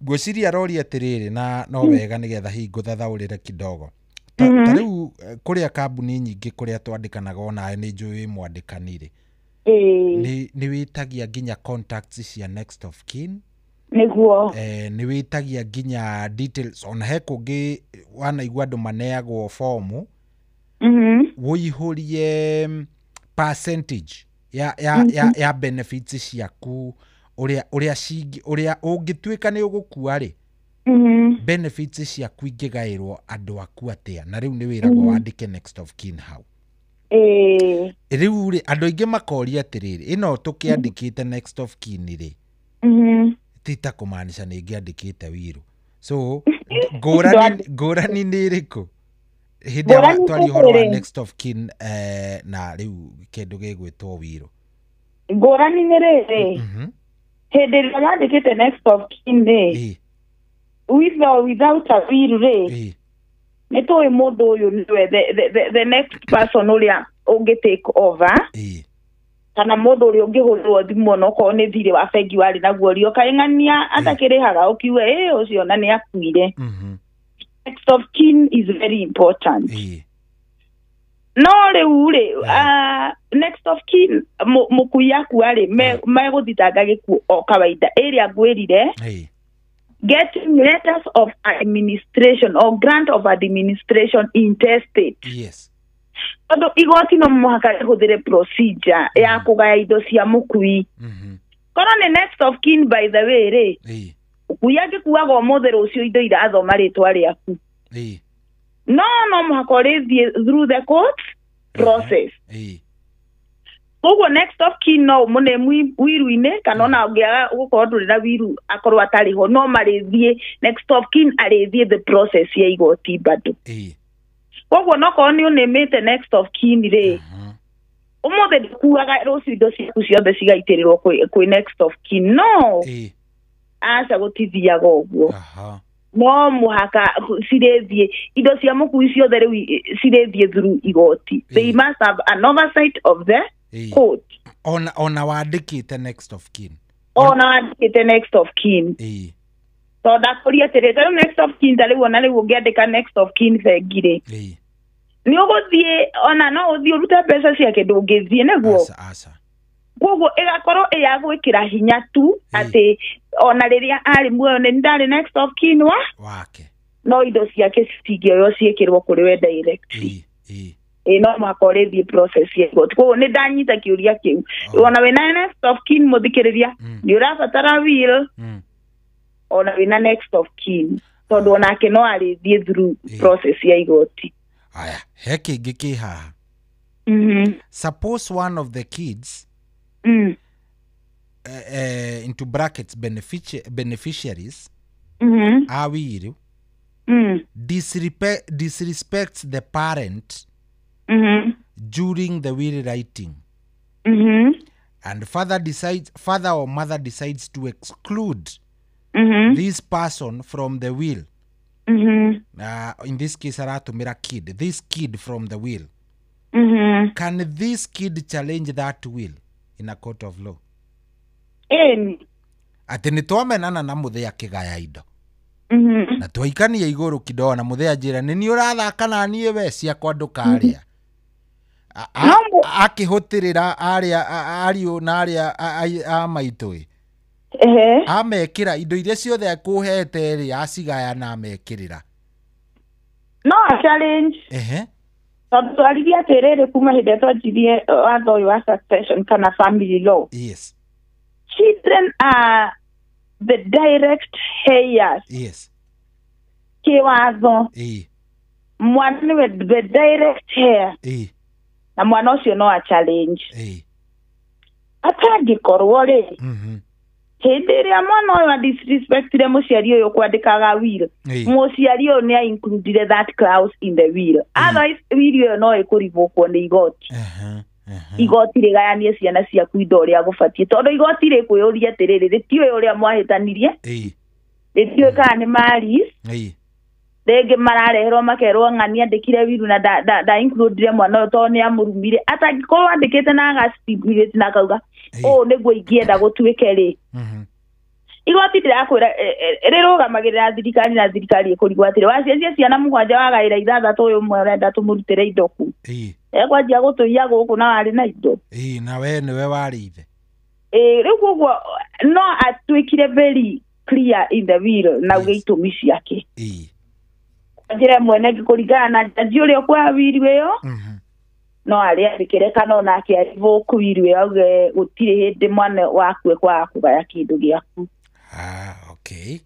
Ngwĩciria aroria atĩrĩrĩ na no wega nĩgetha hihi ngũthathaũrĩre kidogo. Ta rĩu kũrĩa kambuni nyingĩ kũrĩa twandĩkanaga onawe nĩ njũĩ wĩ mwandĩkani-rĩ, nĩ wĩtagia nginya contacts cia next of kin. Nĩguo. Nĩ wĩtagia nginya details ona he kũngĩ wanaigua andũ maneagwo fomu wũihũrie percentage ya benefits ciaku ũrĩa ũngĩtuĩka nĩ ũgũkua rĩ, benefits ciaku ingĩgaĩrwo andũ aku atĩa, na rĩu nĩ wĩragwo wandĩke next of kin hau. Rĩu rĩ andũ aingĩ makoria atĩrĩrĩ, ĩno tũkĩandĩkĩte next of kin rĩ, ti ta kũmaanisha nĩ ngĩandĩkĩte wiru. So ngũrani nĩ ĩrĩkũ hĩndĩ ĩrĩa twaria ũhoro wa next of kin na rĩu kĩndũ gĩgwĩtwo wiru? Ngũrani nĩ rĩrĩ, hĩndĩ ĩrĩa wandĩkĩte next of kin rĩ, with or without a will rĩ, nĩ tũĩ mũndũ ũyũ nĩwe the next person ũrĩa ũngĩ take over, kana mũndũ ũrĩa ũngĩhũrĩrwo thimũ onokorwo nĩ thirĩ wa bengi warĩ naguo rio kaing'ania atakĩrĩhaga ũkiuge ĩ ũcio na nĩ akuire. Next of kin is very important. No rĩu rĩ, next of kin mũkui akua rĩ, megũthitanga gĩkuũ o kawaida ĩrĩa ngwĩrire, getting letters of administration or grant of administration intestate. Yes. Tondũ igoti no mũhaka rĩhũthĩre procedure ya kũgaya indo cia mũkui. Korwo nĩ next of kin by the way rĩ, mũkui angĩkuaga ũmũthĩ rũciũ indo irathoma rĩtwa rĩaku. No mũhaka ũrĩthiĩ through the court process. Koguo next of kin no ũmũne wiru-inĩ, kana ona ũngĩaga gũkorwo ndũrĩ na wiru akorwo atarĩ ho, no marĩthiĩ next of kin arĩthiĩ the process ya igoti bado. Koguo nokorwo nĩ ũnĩmĩte next of kin rĩ, ũmũthĩ ndũkuaga rũciũ indo ciaku ciothe cigaitĩrĩrwo kwĩ next of kin. No aca gũtithiaga ũguo. No mũhaka cirĩthiĩ indo cia mũkui ciothe rĩu cirĩthiĩ through igoti. They must have an oversight of the court. Ona wandĩkĩte next of kin. Ona wandĩkĩte next of kin. Tondũ ndakũria atĩrĩ, ta rĩu next of kin ta rĩu ona rĩu ũngĩandĩka next of kin bengi rĩ, nĩ ũgũthiĩ ona no ũthiĩ ũrute mbeca ciake ndũngĩthiĩ nĩguo. Koguo ĩgakorwo ĩ ya gwĩkĩra hinya tu atĩ ona rĩrĩa arĩ muoyo nĩ ndarĩ next of kin wake, no indo ciake citingĩoywo ciĩkĩrwo kũrĩ we directly. No mũhaka ũrĩthiĩ process ya igoti. Koguo nĩ ndanyita kĩũria kĩu. Ona wĩna next of kin mũthikĩrĩria, nĩ ũrabatara will, ona wĩna next of kin, tondũ onake no arĩthiĩ through process ya igoti. Aya, he kĩngĩ kĩ haha. Suppose one of the kids into brackets beneficiaries a will disrespects the parent during the will writing, and father or mother decides to exclude this person from the will. In this case aratumira kid, this kid from the will. Can this kid challenge that will in a court of law? Atĩ nĩ twamenana na mũthee akĩgaya indo, na twaikania igũrũ kidogo na mũthee anjĩra nĩ niĩ ũrathaka na niĩ we ciakwa ndũkarĩa. Akĩhũtĩrĩra arĩa ariũ na arĩa a maitũ ĩ. Amekĩra indo iria ciothe akũhete rĩ acigaya na amekĩrĩra. No a challenge. Tondũ twaririe atĩrĩrĩ kuma hĩndĩ ĩrĩa twanjirie watho ũyũ wa succession kana family law. Yes. Children are the direct heirs. Yes. Kĩwatho. Mwana nĩwe the direct heir. Na mwana ũcio no a challenge. Atangĩkorwo rĩ, hĩndĩ ĩrĩa mwana ũyũ adisrespectire mũciari ũyũ kwandĩkaga will, mũciari ũyũ nĩ a-includire that clause in the will. Otherwise will ĩyo no ĩkũrivũkwo nĩ igoti. Igoti rĩgayanie ciana ciaku indo ũrĩa gũbatiĩ, tondũ igoti rĩkwĩyũria atĩrĩrĩ, rĩtiũĩ ũrĩa mwahĩtanirie, rĩtiũĩ kana nĩ maris, rĩngĩ marareherwo makerwo ng'ani andĩkire will na nda includire mwana ũyũ tondũ nĩ amũrumire. Atangĩkorwo andĩkĩte na agastipulate na akauga ũũ nĩguo ingĩenda gũtuĩke rĩ, igoti ndĩrakwĩra rĩrũgamagĩrĩra thirikari na thirikari ĩkũrigwo atĩrĩ, waciacia ciana 7 wagaĩra 6 ũyũ ũmwe ũrenda tũmũrutĩre indo kũ, ekwanjia gũtũiya gũkũ na warĩ na indo. Na we nĩwe warĩ ithe. Rĩu koguo no atuĩkire very clear in the will na uge itũmi ciake. Njĩra ĩmwe nĩ kũringana na jaji ũrĩa ũkuoya will ĩyo, no arĩandĩkĩre kana onake arĩvũku will ĩyo auge gũtirĩ hĩndĩ mwana waku ekwaga kũgaya kĩndũ gĩaku. Okay.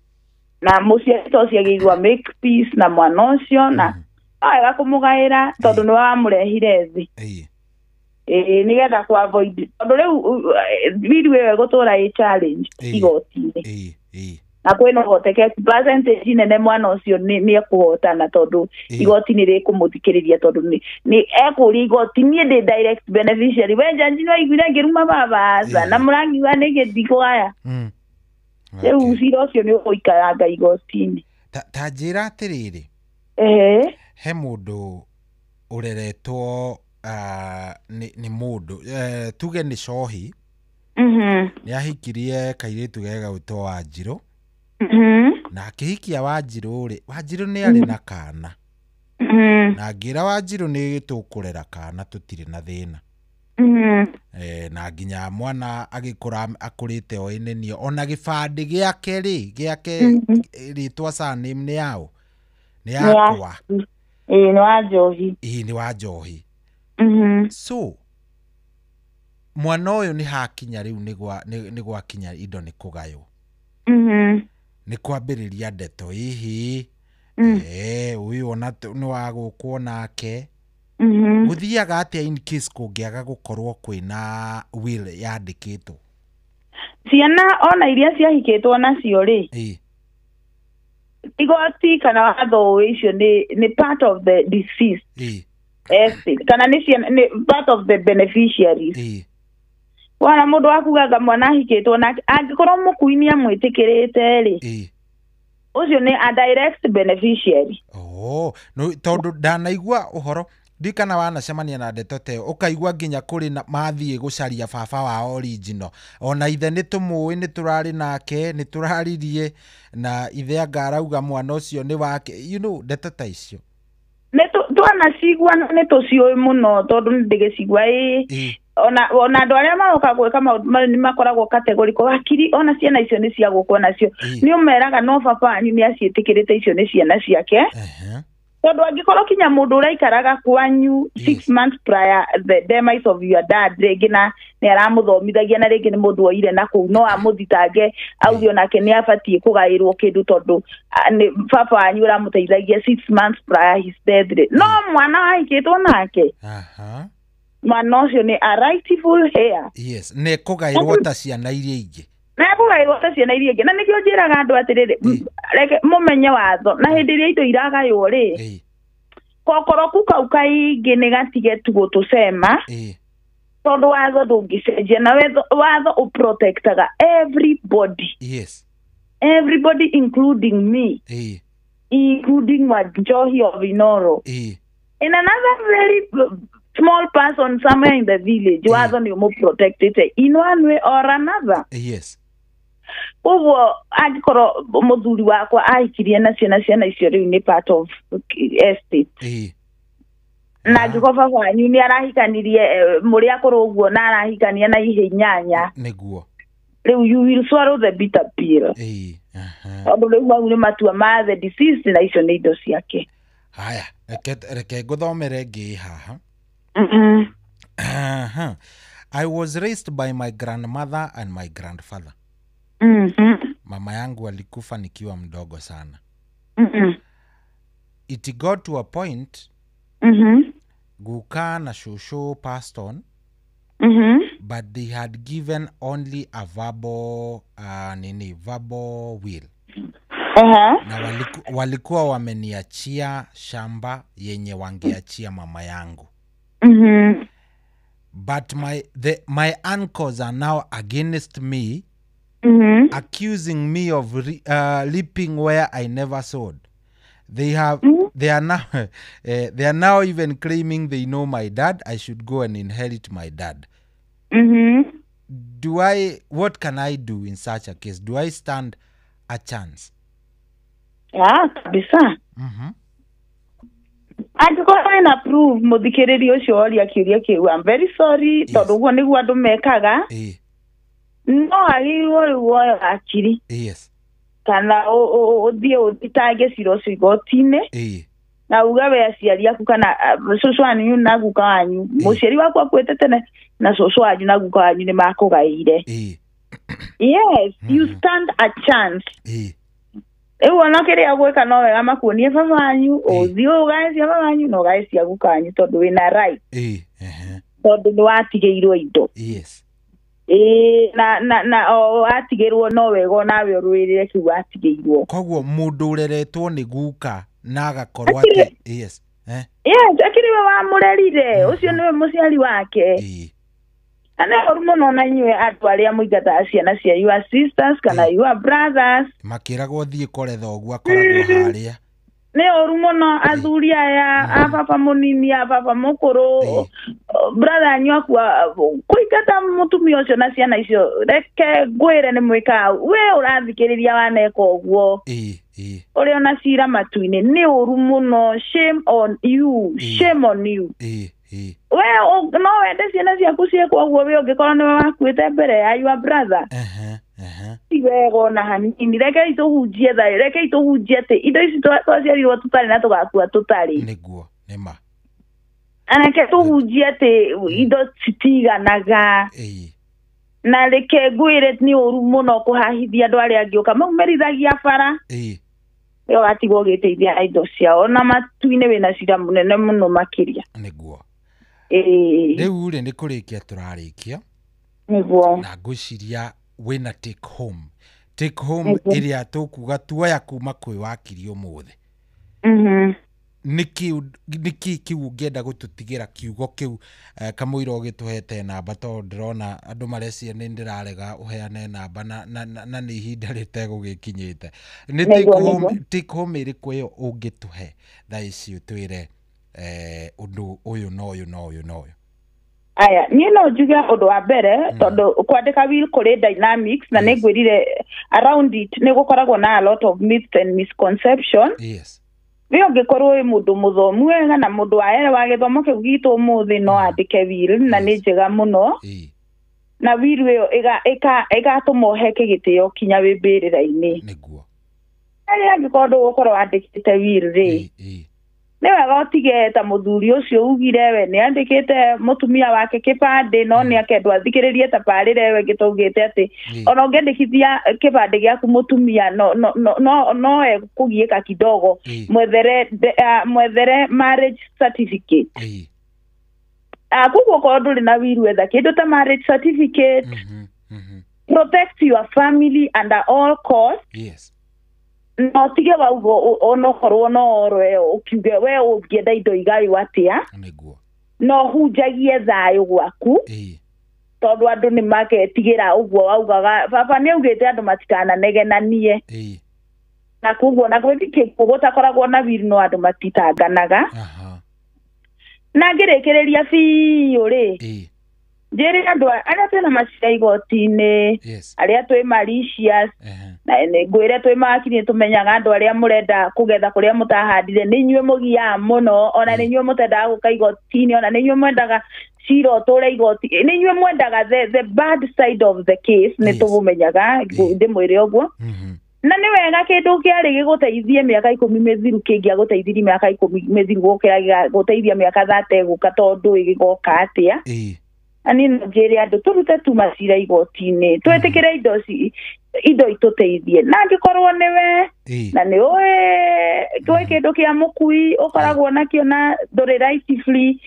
Na mũciari ta ũcio agĩrĩirwo make peace na mwana ũcio na no wega kũmũgaĩra tondũ nĩwe wamũrehire thĩ. Nĩgetha kũ avoid tondũ rĩu will ĩyo ĩgũtũra ĩ challenge igoti-inĩ. Na kwĩna ũhotekeku percentage nene mwana ũcio nĩ ekũhotana tondũ igoti nĩ rĩkũmũthikĩrĩria tondũ nĩ ekũria igoti niĩ ndĩ direct beneficiary. We njanji nĩ waiguire ngĩruma baba aca na mũrangiuga nĩkĩ ndikũgaya. Rĩu cira ũcio nĩ ũgũikaranga igoti-inĩ. Ta njĩra atĩrĩrĩ, he mũndũ ũreretwo nĩ mũndũ tuge nĩ cohi, nĩ ahikirie kairĩtu gegwĩtwo Wanjirũ, na akĩhikia Wanjirũ rĩ, Wanjirũ nĩ arĩ na kana, na ngĩra Wanjirũ nĩ tũkũrera kana tũtirĩ na thĩna. Na nginya mwana agĩkũra akũrĩte oĩ nĩ niĩ, ona gĩbandĩ gĩake rĩ, gĩake rĩtwa surname nĩ yao, nĩ yakwa. Nĩ wa Njohi. Nĩ wa Njohi. So mwana ũyũ nĩ hakinya rĩu nĩ gwakinya indo nĩ kũgaywo. Nĩ kwambĩrĩria ndeto hihi, ũyũ ona nĩ wa gũkwo nake. Gũthiaga atĩa in case kũngĩaga gũkorwo kwĩna will yandĩkĩtwo? Ciana ona iria ciahikĩtwo nacio rĩ, igoti kana watho icio nĩ part of the deceased estate kana nĩ part of the beneficiaries. Wana mũndũ wakugaga mwana ahikĩtwo nake angĩkorwo mũkui nĩ amwĩtĩkĩrĩte rĩ, ũcio nĩ a direct beneficiary. No tondũ ndanaigua ũhoro ndikana wanacemania na ndeto ta ĩyo ũkaigua nginya kũrĩ na mathiĩ gũcaria baba wao original, ona ithe nĩ tũmũĩ nĩ tũrarĩ nake nĩ tũraririe na ithe anga arauga mwana ũcio nĩ wake, you know, ndeto ta icio nĩ twanacigua nĩ tũciũĩ mũno tondũ nĩ ndĩgĩcigua ona andũ arĩa maroka gwĩka maũndũ macio nĩ makoragwo categorical wakiri, ona ciana icio nĩ cia gũkwo nacio nĩ ũmeraga no baba wanyu nĩ aciĩtĩkĩrĩte icio nĩ ciana ciake. Tondũ angĩkorwo kinya mũndũ ũraikaraga kwanyu 6 months prior the demise of your dad, rĩngĩ na nĩ aramũthomithagia na rĩngĩ nĩ mũndũ oire na kũu no amũthitange auge onake nĩ abatiĩ kũgaĩrwo kĩndũ tondũ baba wanyu ũramũteithagia 6 months prior his death rĩ, no mwana wahikĩtwo nake, mwana ũcio nĩ a rightful heir. Yes, nĩ kũgaĩrwo ta ciana iria ingĩ. Na kũgaĩrwo ta ciana iria ingĩ. Na nĩkĩo njĩraga andũ atĩrĩrĩ, reke mũmenye watho na hĩndĩ ĩrĩa indo iragaywo rĩ, kokoroku kau kaingĩ nĩ gatige tu gũtũcema, tondũ watho ndũngĩcenjia na watho ũprotectaga everybody. Yes. Everybody including me. Including Wanjohi of Inoro. In another very small person somewhere in the village, watho nĩ ũmũprotectĩte in one way or another. Yes. Ũguo angĩkorwo mũthuri wakwa ahikirie na ciana icio rĩu nĩ part of estate. Na angĩkorwo baba wanyu nĩ arahikanirie mũrĩ akũrũ ũguo na arahikania na ihe inyanya, nĩguo rĩu you will swallow the bitter pill. Tondũ rĩu mau nĩ matua ma the deceased na icio nĩ indo ciake. Haya, reke ngũthomere ngĩ haha. I was raised by my grandmother and my grandfather. Mama yangu alikufa nikiwa mdogo sana. It got to a point Guka na shosho passed on, but they had given only a verbal verbal will. Na walikuwa wameniachia shamba yenye wangeachia mama yangu. But my uncles are now against me, accusing me of leaping where I never sowed. They are now even claiming they know my dad. I should go and inherit my dad. What can I do in such a case? Do I stand a chance? Yeah, kabisa. Angĩkorwo na prove mũthikĩrĩria ũcio oria kĩũria kĩu, I'm very sorry, tondũ ũguo nĩguo andũ mekaga. No agĩrĩirwo rĩu woe wakiri. Kana ũthiĩ ũthitange cira ũcio igoti-inĩ na uge we aciari aku kana cũcũ wanyu na guka wanyu, mũciari waku akuĩte tene na cũcũ wanyu na guka wanyu nĩ makũgaĩire. Yes, you stand a chance. Rĩu ona kĩrĩa gwĩka no wega makuonie baba wanyu, ũthiĩ ũgae cia baba wanyu na ũgae cia guka wanyu tondũ wĩna right. Tondũ nĩ watigĩirwo indo. Na watigĩrwo no wega nawe ũrũĩrĩre kĩu watigĩirwo. Koguo mũndũ ũreretwo nĩ guka na agakorwo atĩ yes. Yes, akĩrĩ we wamũrerire, ũcio nĩwe mũciari wake. Na nĩ ũru mũno na inyuĩ andũ arĩa mũingataga ciana cia your sisters kana your brothers. Makĩragwo thiĩ kore thoguo akoragwo harĩa. Nĩ ũru mũno athuri aya a baba mũnini a baba mũkũrũ, brother anyu akua kũingata mũtumia ũcio na ciana icio, reke ngwĩre nĩ mwĩkaga we ũrathikĩrĩria waneka ũguo ũrĩ ona cira matu-inĩ. Nĩ ũru mũno, shame on you, shame on you. We no wende ciana ciaku ciĩkwo ũguo we ũngĩkorwo nĩwe wakuĩte mbere ya your brother. Ti wega ona hanini. Rekei tũhunjie thayũ, rekei tũhunjie atĩ indo ici twaciarirwo tũtarĩ na tũgakua tũtarĩ. Nĩguo, nĩma. Reke tũhunjie atĩ indo citiganaga. Na reke ngwĩre nĩ ũru mũno kũhahithia andũ arĩa angĩ ũkamaumerithagia bara. We watigwo ũgĩteithia indo ciao na matu-inĩ wĩna cira mũnene mũno makĩria. Nĩguo. Rĩu rĩ nĩ kũrĩkia tũrarĩkia. Nĩguo. Na ngwĩciria wĩna take home. Take home ĩrĩa tũkuga tuoya kuma kwĩ wakiri ũmũthĩ. Nĩkĩ kĩu ũngĩenda gũtũtigĩra kiugo kĩu kamũira ũgĩtũhete namba, tondũ ndĩrona andũ mareciria nĩ ndĩrarega ũheane namba na nĩ ihinda rĩtegũgĩkinyĩte. Nĩ take home ĩrĩkũ ĩyo ũngĩtũhe thaa ici ũtwĩre ũndũ ũyũ na ũyũ na ũyũ na ũyũ? Aya, niĩ no njuge ũndũ wa mbere tondũ kwandĩka will kũrĩ dynamics na nĩngwĩrire around it nĩ gũkoragwo na a lot of myths and misconception. We ũngĩkorwo wĩ mũndũ mũthomu wega na mũndũ wa gĩthomo kĩu gitũ ũmũthĩ no andĩke will na nĩ njega mũno. Na will ĩyo ĩgatũma ũheke gĩtĩo kinya wĩ mbĩrĩra-inĩ. Nĩguo. Arĩa angĩkorwo ndũgũkorwo wandĩkĩte will rĩ, nĩ wega ũtige ta mũthuri ũcio ugire we nĩ andĩkĩte mũtumia wake kĩbandĩ no nĩ akendwo athikĩrĩrie tabarĩra ĩyo ĩngĩ twaugĩte atĩ ona ũngĩandĩkithia kĩbandĩ gĩaku mũtumia no ekũgiĩka kidogo, mwethere marriage certificate. Koguo korwo ndũrĩ na will wetha kĩndũ ta marriage certificate. Protect your family under all costs. No tige waugo onokorwo no orwe ukiuge we ũngĩenda indo igaywo atĩa. Nĩguo. No hunjagie thayũ gwaku tondũ andũ nĩ magetigĩra ũguo waugaga baba nĩ augĩte andũ matikananegenanie. Na koguo na gwĩthikĩ gũtakoragwo na will no andũ matitanganaga. Na ngĩrĩkĩrĩria biũ rĩ, Njĩre andũ arĩa twĩna macira igoti-inĩ, arĩa twĩ malicious, na ngwĩre twĩ mawakiri tũmenyaga andũ arĩa mũrenda kũgetha kũrĩa mũtahandire, nĩ inyuĩ mũgiaga mũno, ona nĩ inyuĩ mũtendaga gũka igoti-inĩ, ona nĩ inyuĩ mwendaga cira ũtũre igoti, nĩ inyuĩ mwendaga the bad side of the case, nĩ tũmũmenyaga, ndĩmwĩre ũguo. Na nĩ wega kĩndũ kĩarĩ gĩgũteithie mĩaka 10 mĩthiru kĩngĩagũteithirie mĩaka 10 mĩthiru gũkĩra gũteithia mĩaka 30 gũka tondũ ĩgĩgoka atĩa. Ani njĩre andũ tũrute tu macira igoti-inĩ, twĩtĩkĩre indo itũteithie, na angĩkorwo nĩwe na nĩ ũĩ kwĩ kĩndũ kĩa mũkui ũkoragwo nakĩo na ndũrĩ rightfully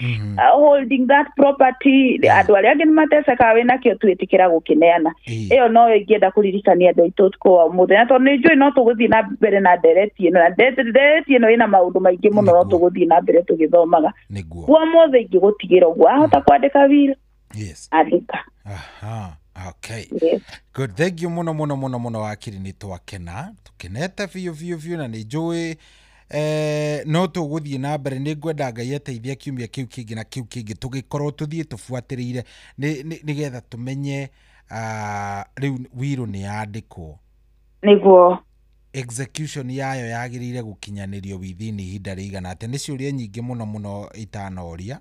holding that property, andũ arĩa angĩ nĩmatecekaga wĩ nakĩo, twĩtĩkĩra gũkĩneana. Ĩyo noyo ingĩenda kũririkania andũ aitũ ũtukũ wa ũmũthĩ, na tondũ nĩ njũĩ no tũgũthiĩ na mbere na ndereti ĩno, na ndereti ĩno ĩna maũndũ maingĩ mũno, no tũgũthiĩ na mbere tũgĩthomaga. Kwa ũmũthĩ ingĩgũtigĩra ũguo, ahota kwandĩka will. Yes. Andĩka. Aha. Okay. Yes. Good. Thank you muno muno muno muno wakiri, nĩ twakena. Tukenete biũ biũ biũ na nĩ njũĩ no tũgũthiĩ na mbere, nĩ ngwenda Ngai ateithie kiumia kĩu kĩngĩ na kĩu kĩngĩ tũgĩkorwo tũthiĩ tũbuatĩrĩire nĩgetha tũmenye rĩu wiro nĩ yandĩkwo. Nĩguo. Execution yayo yagĩrĩire gũkinyanĩrio within ihinda rĩigana atĩa? Nĩ ciũria nyingĩ mũno mũno itanoria.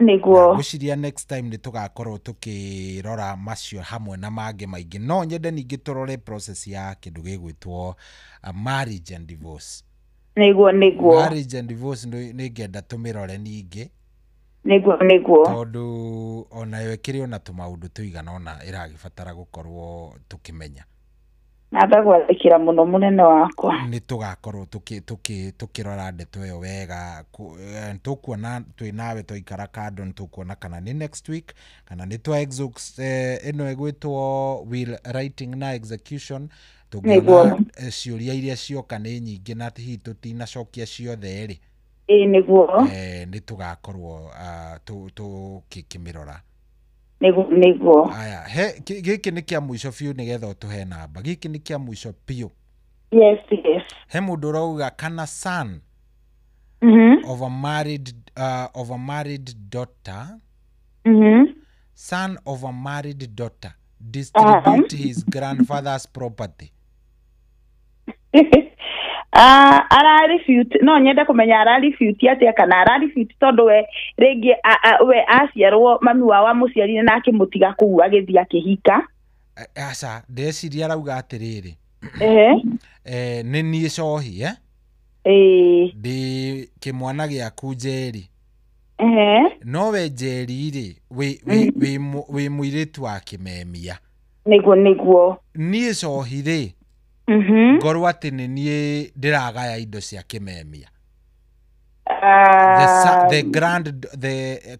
Nĩguo. Ngwĩciria next time nĩ tũgakorwo tũkĩrora macio hamwe na mangĩ maingĩ. No nyende ningĩ tũrore process ya kĩndũ gĩgwĩtwo marriage and divorce. Nĩguo nĩguo. Marriage and divorce nĩ ngenda tũmĩrore ningĩ. Nĩguo nĩguo. Tondũ onayo ĩkĩrĩ ona tũmaũndũ tũigana ũna ĩragĩbatara gũkorwo tũkĩmenya. Na ndagwathĩkĩra mũno mũnene wakwa. Nĩ tũgakorwo tũkĩrora ndeto ĩyo wega, tũkuona twĩ nawe twaikara kando, nĩ tũkuona kana nĩ next week kana nĩ twa ĩno ĩgwĩtwo will writing na execution. Tũngĩona ciũria iria cioka nĩ nyingĩ na hihi tũtinacokia ciothe rĩ, ĩĩ nĩguo, nĩ tũgakorwo tũkĩmĩrora. Nĩguo nĩguo. Aya, he gĩkĩ nĩ kĩa mũico biũ nĩgetha ũtũhe namba. Gĩkĩ nĩ kĩa mũico biũ. Yes, yes. He mũndũ ũrauga kana son of a married daughter, son of a married daughter distribute his grandfather's property. Ara refute, no nyende kũmenya ara refute atĩa, kana ara refute tondũ we rĩngĩ we aciarwo mami wao amũciarire na akĩmũtiga kũu agĩthiĩ akĩhika. Aca, ndeciria arauga atĩrĩrĩ, nĩ niĩ cohi, ndĩ kĩmwana gĩaku Njeri, no we Njeri rĩ wĩ mũirĩtu wa kĩmemia. Nĩguo nĩguo. Niĩ cohi rĩ, ngorwo atĩ nĩ niĩ ndĩragaya indo cia kĩmemia.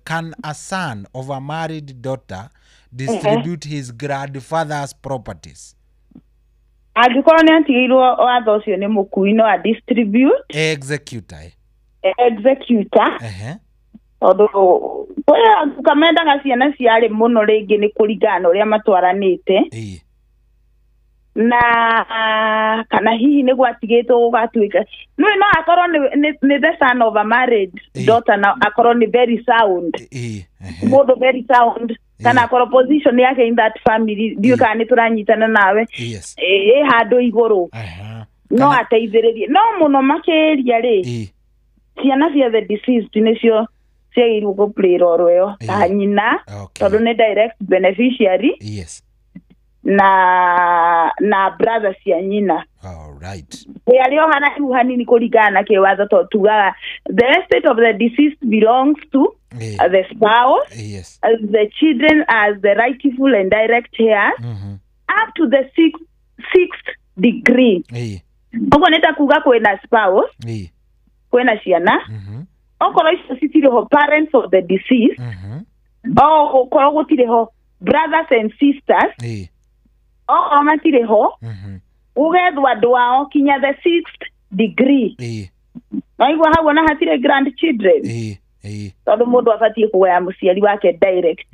Can a son of a married daughter distribute his grandfather's properties? Angĩkorwo nĩ atigĩirwo watho ũcio nĩ mũkui, no a distribute. Executor. Executor. Tondũ kwĩ mendaga ciana ciarĩ mũno rĩngĩ nĩ kũringana na ũrĩa matwaranĩte. Na kana hihi nĩ gwatigĩtwo gũgatuĩka no akorwo nĩ the son of a married daughter, na akorwo nĩ very sound, mũndũ very sound, kana akorwo position yake in that family ndiũĩ kana nĩ tũranyitana nawe ĩ handũ igũrũ, no ateithĩrĩrie. No mũno makĩria rĩ, ciana cia the deceased nĩcio ciagĩrĩirwo gũ play role ĩyo ta nyina, tondũ nĩ direct beneficiary. Yes. Na brother cia nyina. All right. Arĩ o haraihu hanini kũringana na kĩwatho, tondũ tugaga the estate of the deceased belongs to the spouse, yes, the children as the rightful and direct heirs, up to the sixth degree. Ũguo nĩ ta kuga kwĩna spouse, kwĩna ciana, okorwo icio citirĩ ho parents of the deceased, okorwo gũtirĩ ho brothers and sisters, okorwo matirĩ ho, gũgethwo andũ ao kinya the sixth degree. Waigua hau ona hatirĩ grandchildren, tondũ mũndũ abatiĩ kũgaya mũciari wake direct,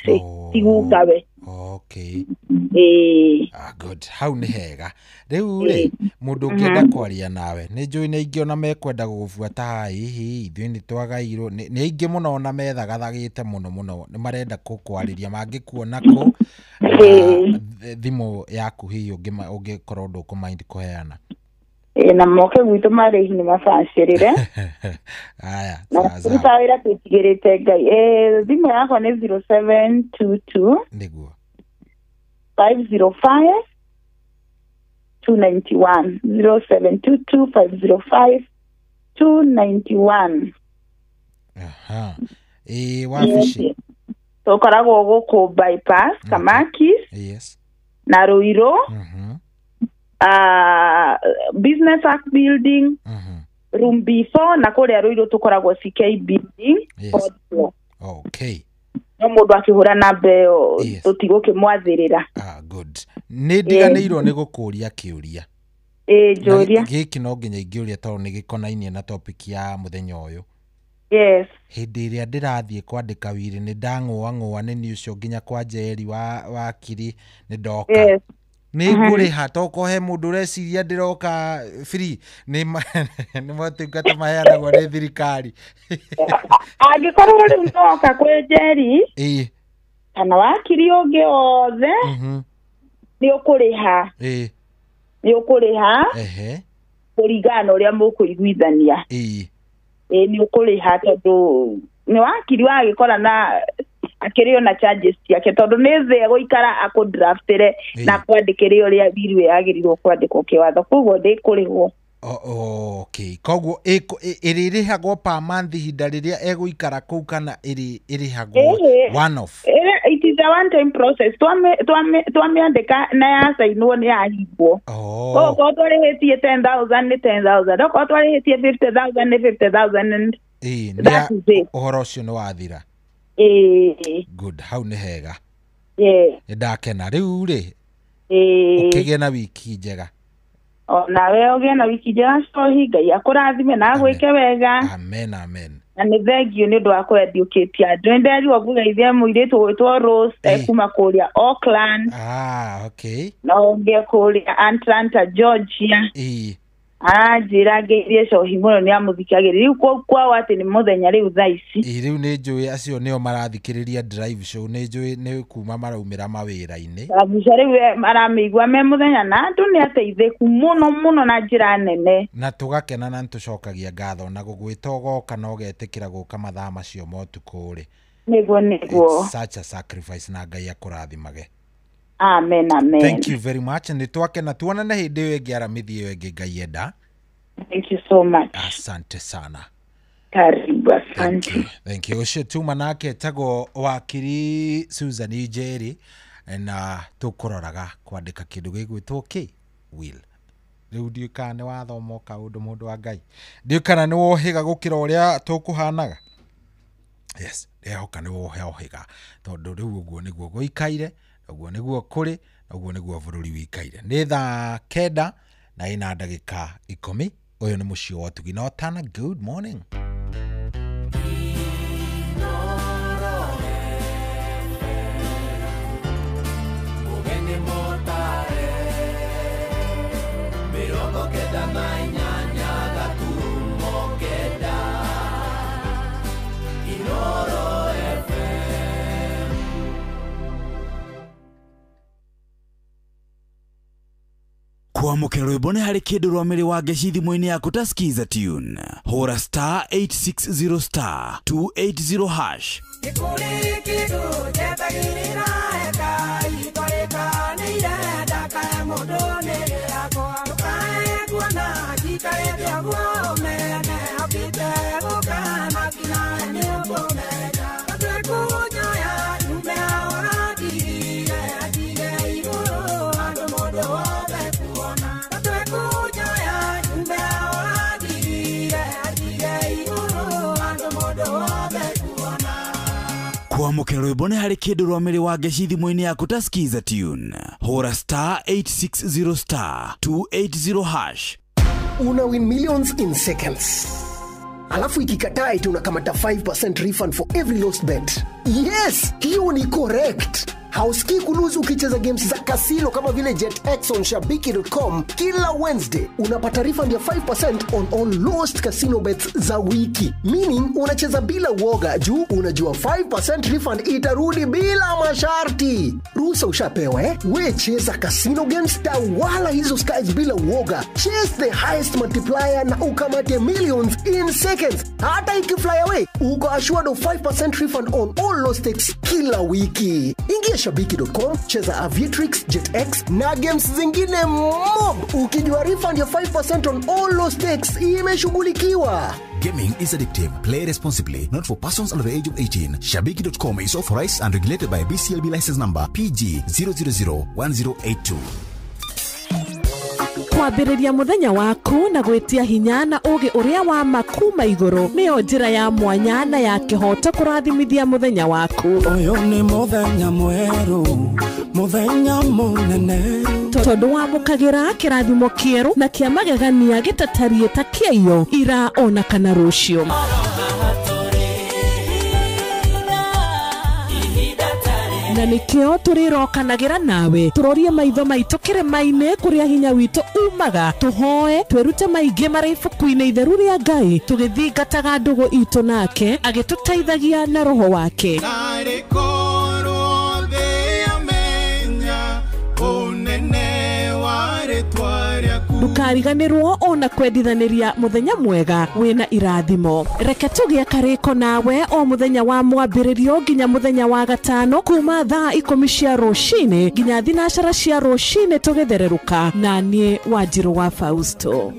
ti gukawe. Okay. Ĩĩ. Ah, good. Hau nĩ hega. Rĩu rĩ, mũndũ ũngĩenda kwaria nawe, nĩ njũĩ nĩ aingĩ ona mekwenda gũgũbuata haha, hihi ithuĩ nĩ twagairwo, nĩ aingĩ mũno ona methagathagĩte mũno mũno, nĩ marenda gũkwarĩria, mangĩkuona kũ, thimũ yaku hihi ũngĩkorwo ndũkũmind kũheana. Ĩĩ, na moke gwitũ marĩhi nĩ mabacĩrĩre. Aya, na tũrutaga wĩra twĩtigĩrĩte Ngai. Thimũ yakwa nĩ 0722 nĩguo 505 291. 0722 505 291. Aha. Ĩĩ, wabici tũkoragwo gũkũ bypass Kamakis. Yes. Na Ruiru. Business Arc building. Room B4, na kũrĩa Ruiru tũkoragwo CK building. Yes. Okay. No mũndũ akĩhũra namba ĩyo tũtigũkĩmwathĩrĩra. Ah, good. Nĩ ndiganĩirwo nĩ gũkũria kĩũria. Ĩĩ, njũria. Gĩkĩ no nginya ingĩũria tondũ nĩ gĩkonainie na topic ya mũthenya ũyũ. Yes. Hĩndĩ ĩrĩa ndĩrathiĩ kwandĩka wiri nĩ ndang'ũang'ũa nĩ niĩ ũcio nginya kwa Njeri wa wakiri nĩ ndoka. Yes. Nĩ ngũrĩha tokorwo he mũndũ ũreciria ndĩroka free, nĩ motungata maheanagwo nĩ thirikari. Angĩkorwo rĩu nĩwoka kwĩ Njeri ĩĩ, kana wakiri ũngĩ wothe, nĩ ũkũrĩha. Ĩĩ. Nĩ ũkũrĩha ehe, kũringana na ũrĩa mũkũiguithania. Ĩĩ. Ĩĩ, nĩ ũkũrĩha tondũ nĩ wakiri wagĩkora na akĩrĩ ona charges ciake, tondũ nĩ thĩ egũikara akũdraftĩre na kwandĩkĩre ũrĩa bill yagĩrĩirwo kwandĩkwo kĩwatho, koguo ndĩkũrĩhwo. Okay. Koguo ĩrĩrĩhagwo per month ihinda rĩrĩa egũikara kũu, kana ĩrĩhagwo one off? It is a one time process. Twamĩandĩka na yacainwo nĩ yahingwo. Okorwo twarĩhĩtie 10,000 nĩ 10,000, okorwo twarĩhĩtie 50,000 nĩ 50,000. Ĩĩ, that is it. Ũhoro ũcio nĩ wathira. Ĩĩ. Good, hau nĩ hega. Ĩĩ. Nĩ ndakena rĩu rĩ. Ĩĩ. Ũkĩgĩe na wiki njega. Onawe ũgĩe na wiki njega, Cohi. Ngai akũrathime na agwĩke wega. Amen, amen. Na nĩ thengiũ nĩ ũndũ wa kwendiũkĩtie andũ. Nĩ nderirwo ngũgeithie mũirĩtu ũgwĩtwo Rose kuma kũrĩa Auckland. Ah, okay. Na ũngĩ kũrĩa Atlanta, Georgia. Ĩĩ. Aranjĩra ngeithie Cohi mũno, nĩ amũthikagĩrĩria. Rĩu kwao atĩ nĩ mũthenya rĩu thaa ici. Ĩĩ, rĩu nĩ njũĩ acio nĩo marathikĩrĩria drive show, nĩ njũĩ nĩ kuma maraumĩra mawĩra-inĩ. Kabisa, rĩu maramĩigua me mũthenya, na andũ nĩ ateithĩku mũno mũno na njĩra nene. Na tũgakena na nĩtũcokagia ngatho, na gũgwĩta ũgoka na ũgetĩkĩra gũka mathaa macio ma ũtukũ rĩ. Nĩguo, nĩguo. It's such a sacrifice, na Ngai akũrathimage. Amen, amen. Thank you very much. Nĩ twakena, tuonane hĩndĩ ĩyo ĩngĩ aramithi ĩyo ĩngĩ Ngai enda. Thank you so much. Asante sana. Karibu, asante. Thank you. Ũcio tuma nake etagwo wakiri Susan Njeri, na tũkũroraga kwandĩka kĩndũ gĩgwĩtwo kĩ will. Rĩu ndiũĩ kana nĩ wathoma kaũndũ mũndũ wa Ngai, ndiũĩ kana nĩ wohĩga gũkĩra ũrĩa tũkũhanaga. Yes, ndehoka nĩ wohĩga, tondũ rĩu ũguo nĩguo gũikaire, ũguo nĩguo kũrĩ, ũguo nĩguo bũrũri wĩikaire. Nĩ thaa 9:10. Ũyũ nĩ mũciĩ wa ũtugi na Ũtana. Good morning. Kwamũkĩra rwĩmbo nĩ harĩ kĩndũ rwa mĩrĩ wa ngeci thimũ-inĩ yaku ta Skiza tune. Hũra star 860 star 280 hash. Gĩkũrĩ kĩndũ njetagĩrĩra eka itwarĩkanĩire ndakae mũndũ nĩ gĩakwa ndũkae kuona njikarĩte ũguo ũmene okĩte gũka na kinawe nĩ ũkũmenya twĩkũnyoya nyume ũrandigire ndige igũrũ andũ mũndũ wothe kuona twĩkũnyoya nyume ũrandigire ndige igũrũ andũ mũndũ wothe kuona. Kwamũkĩra rwĩmbo nĩ harĩ kĩndũ rwa mĩrĩ wa ngeci thimũ-inĩ yaku ta Skiza tune. Hũra star 860 star 280 hash. Una win millions in seconds. Alafu ikikataa eti unakamata 5% refund for every lost bet. Yes, hiyo ni correct. Hausikii kuluzu ukicheza games za kasino kama vile JetX on shabiki.com kila Wednesday. Unapata refund ya 5% on all lost casino bets za wiki. Meaning unacheza bila uoga juu unajua 5% refund itarudi bila masharti. Ruhusa ushapewa eh? We cheza casino games, tawala hizo skies bila uoga. Chase the highest multiplier na ukamate millions in seconds. Hata ikifly away, uko assured of 5% refund on all lost stakes kila wiki. Ingia shabiki.com, cheza Aviatrix, JetX na games zingine mob. Ukijua refund ya 5% on all lost stakes imeshughulikiwa. Gaming is addictive. Play responsibly. Not for persons under the age of 18. Shabiki.com is authorized and regulated by BCLB license number PG 0001082. Kwambĩrĩria mũthenya waku na gwĩtia hinya na ũgĩ ũrĩa wa makuma igũrũ nĩyo njĩra ya mwanya na ya kĩhoto kũrathimithia mũthenya waku. Ũyũ nĩ mũthenya mwerũ, mũthenya mũnene, tondũ wamũkagĩra kĩrathimo kĩerũ na kĩa magegania gĩtatariĩ ta kĩaiyo ira ona kana rũciũ. Na nikio tũrĩrokanagĩra nawe tũrorie maitho maitũ kĩrĩma-inĩ kũrĩa hinya witũ umaga, tũhoe twĩrute maingĩ marĩ ibuku-inĩ itheru rĩa Ngai tũgĩthingataga ndũgũ itũ nake agĩtũteithagia na roho wake. Ndũkariganĩrwo ona kwendithanĩria mũthenya mwega wĩna irathimo. Reke tũgĩe karĩko nawe o mũthenya wa mwambĩrĩrio nginya mũthenya wa gatano kuma thaa 10 cia rũcinĩ nginya 12 cia rũcinĩ tũgĩthererũka na niĩ Wanjirũ wa Fausto.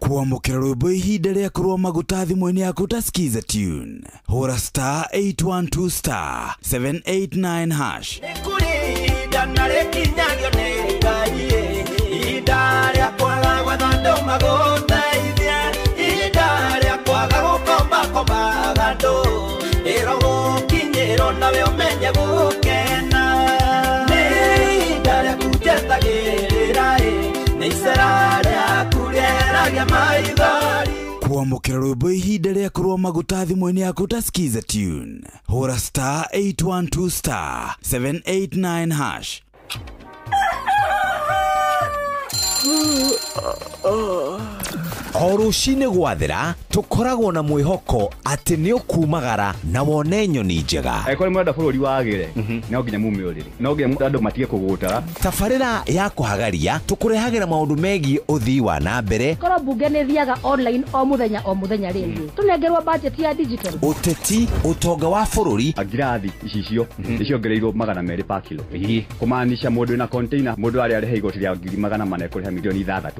Kwamũkĩra rwĩmbo ihinda rĩa kũrũa maguta thimũ-inĩ yaku ta Skiza tune. Hũra star 812 star 789 hash. Kwamũkĩra rwĩmbo ihinda rĩa kũrũa maguta thimũ-inĩ yaku ta Skiza tune. Hũra star 812 star 789 hash. O rũcinĩ gwathera tũkoragwo na mwĩhoko atĩ nĩ ũkumagara na wone nyoni njega. Angĩkorwo nĩ mũrenda bũrũri wagĩre, no nginya mume ũrĩrĩ, no nginya andũ matige kũgũtara. Tabarĩra ya kũhagaria tũkũrehagĩra maũndũ megiĩ ũthii wa na mbere. Korwo mbunge nĩ thiaga online o mũthenya rĩ, tũnengerwo budget ya digital. Ũteti, ũtonga wa bũrũri. Ngirathi icicio nĩciongereirwo 200 per kilo. Kũmaanisha mũndũ wĩna container, mũndũ arĩa arĩhe igoti rĩa 400,000 kũrĩha milioni 6.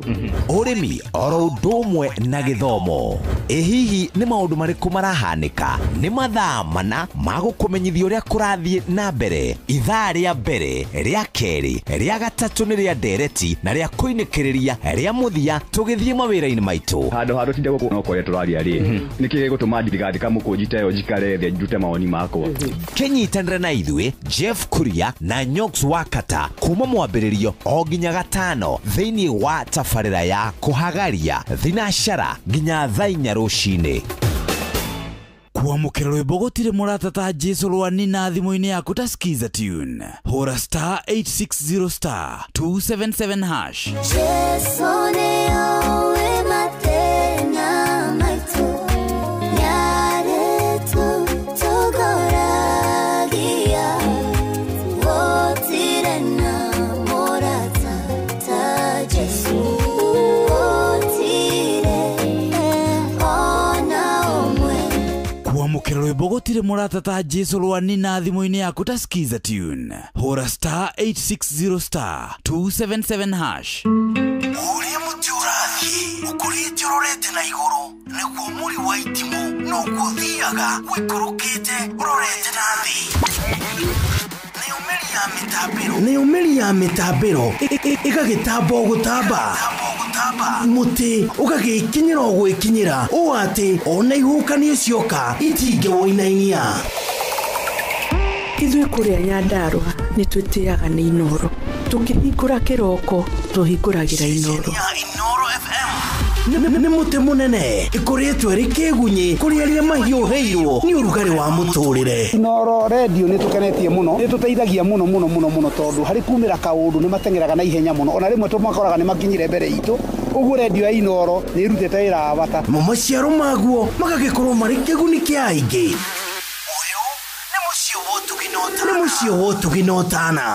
Ũrĩmi oro ũndũ ũmwe na gĩthomo. Ĩ hihi nĩ maũndũ marĩkũ marahanĩka? Nĩ mathaa mana ma gũkũmenyithia ũrĩa kũrathiĩ na mbere. Ithaa rĩa mbere, rĩa kerĩ, rĩa gatatũ nĩ rĩa ndereti na rĩa kũinĩkĩrĩria rĩa mũthia tũgĩthiĩ mawĩra-inĩ maitũ. Handũ ha tũtinde gũkũ no kũrĩa tũraria rĩ, nĩkĩ gĩgũtũma ndigandĩka mũkũnji ta ĩyo njikare thĩ ndute mawoni makwa. Kĩnyitanĩre na ithuĩ Jeff Kuria na Nyox Wakata kuma mwambĩrĩrio o nginya gatano thĩinĩ wa tabarĩra ya kũhagaria thinacara nginya thaa 4 rũcinĩ. Kwamũkĩra rwĩmbo gũtirĩ mũrata ta Jesu Rwani na thimũ-inĩ yaku ta Skiza tune. Hũra star 860 star 277 hash. Jesu nĩoĩ mathĩna maitũ, nĩarĩtũ tũgoragia, gũtirĩ na mũrata ta Jesu. Kwamũkĩra rwĩmbo gũtirĩ mũrata ta Jesu Rwani na thimũ-inĩ yaku ta Skiza tune. Hũra star 860 star 277 hash. Ũrĩa mũtĩ ũrathiĩ ũkũrĩte ũrorete na igũrũ nĩguo mũri wa itimũ noguo ũthiaga ũikũrũkĩte ũrorete na thĩ. Nĩyo mĩri ya mĩtambĩro ĩgagĩtamba o gũtamba, mũtĩ ũgagĩkinyĩra o gwĩkinyĩra ũũ atĩ ona ihuhũkanio cioka itingĩwũinainia. Ithuĩ kũrĩa Nyandarũa nĩ twĩtĩaga nĩ Inooro. Tũkĩhingũra kĩroko tũhingũragĩra Inooro. Inooro FM. Nĩ mũtĩ mũnene ĩkoretwo ĩrĩ kĩgunyĩ kũrĩ arĩa mahiũhĩirwo nĩ ũrugarĩ wa mũtũrĩre. Inooro redio nĩ tũkenetie mũno, nĩ tũteithagia mũno mũno mũno mũno tondũ harĩ kumĩra kaũndũ nĩ mateng'eraga na ihenya mũno, ona rĩmwe tũmakoraga nĩ makinyire mbere itũ. Ũguo redio ya Inooro nĩ ĩrutĩte wĩra wa bata. Mo maciaro maguo magagĩkorwo marĩ kĩguni kĩa aingĩ. Ũyũ nĩ mũciĩ wa ũtugi na ũtana. Nĩ mũciĩ wa ũtugi na ũtana.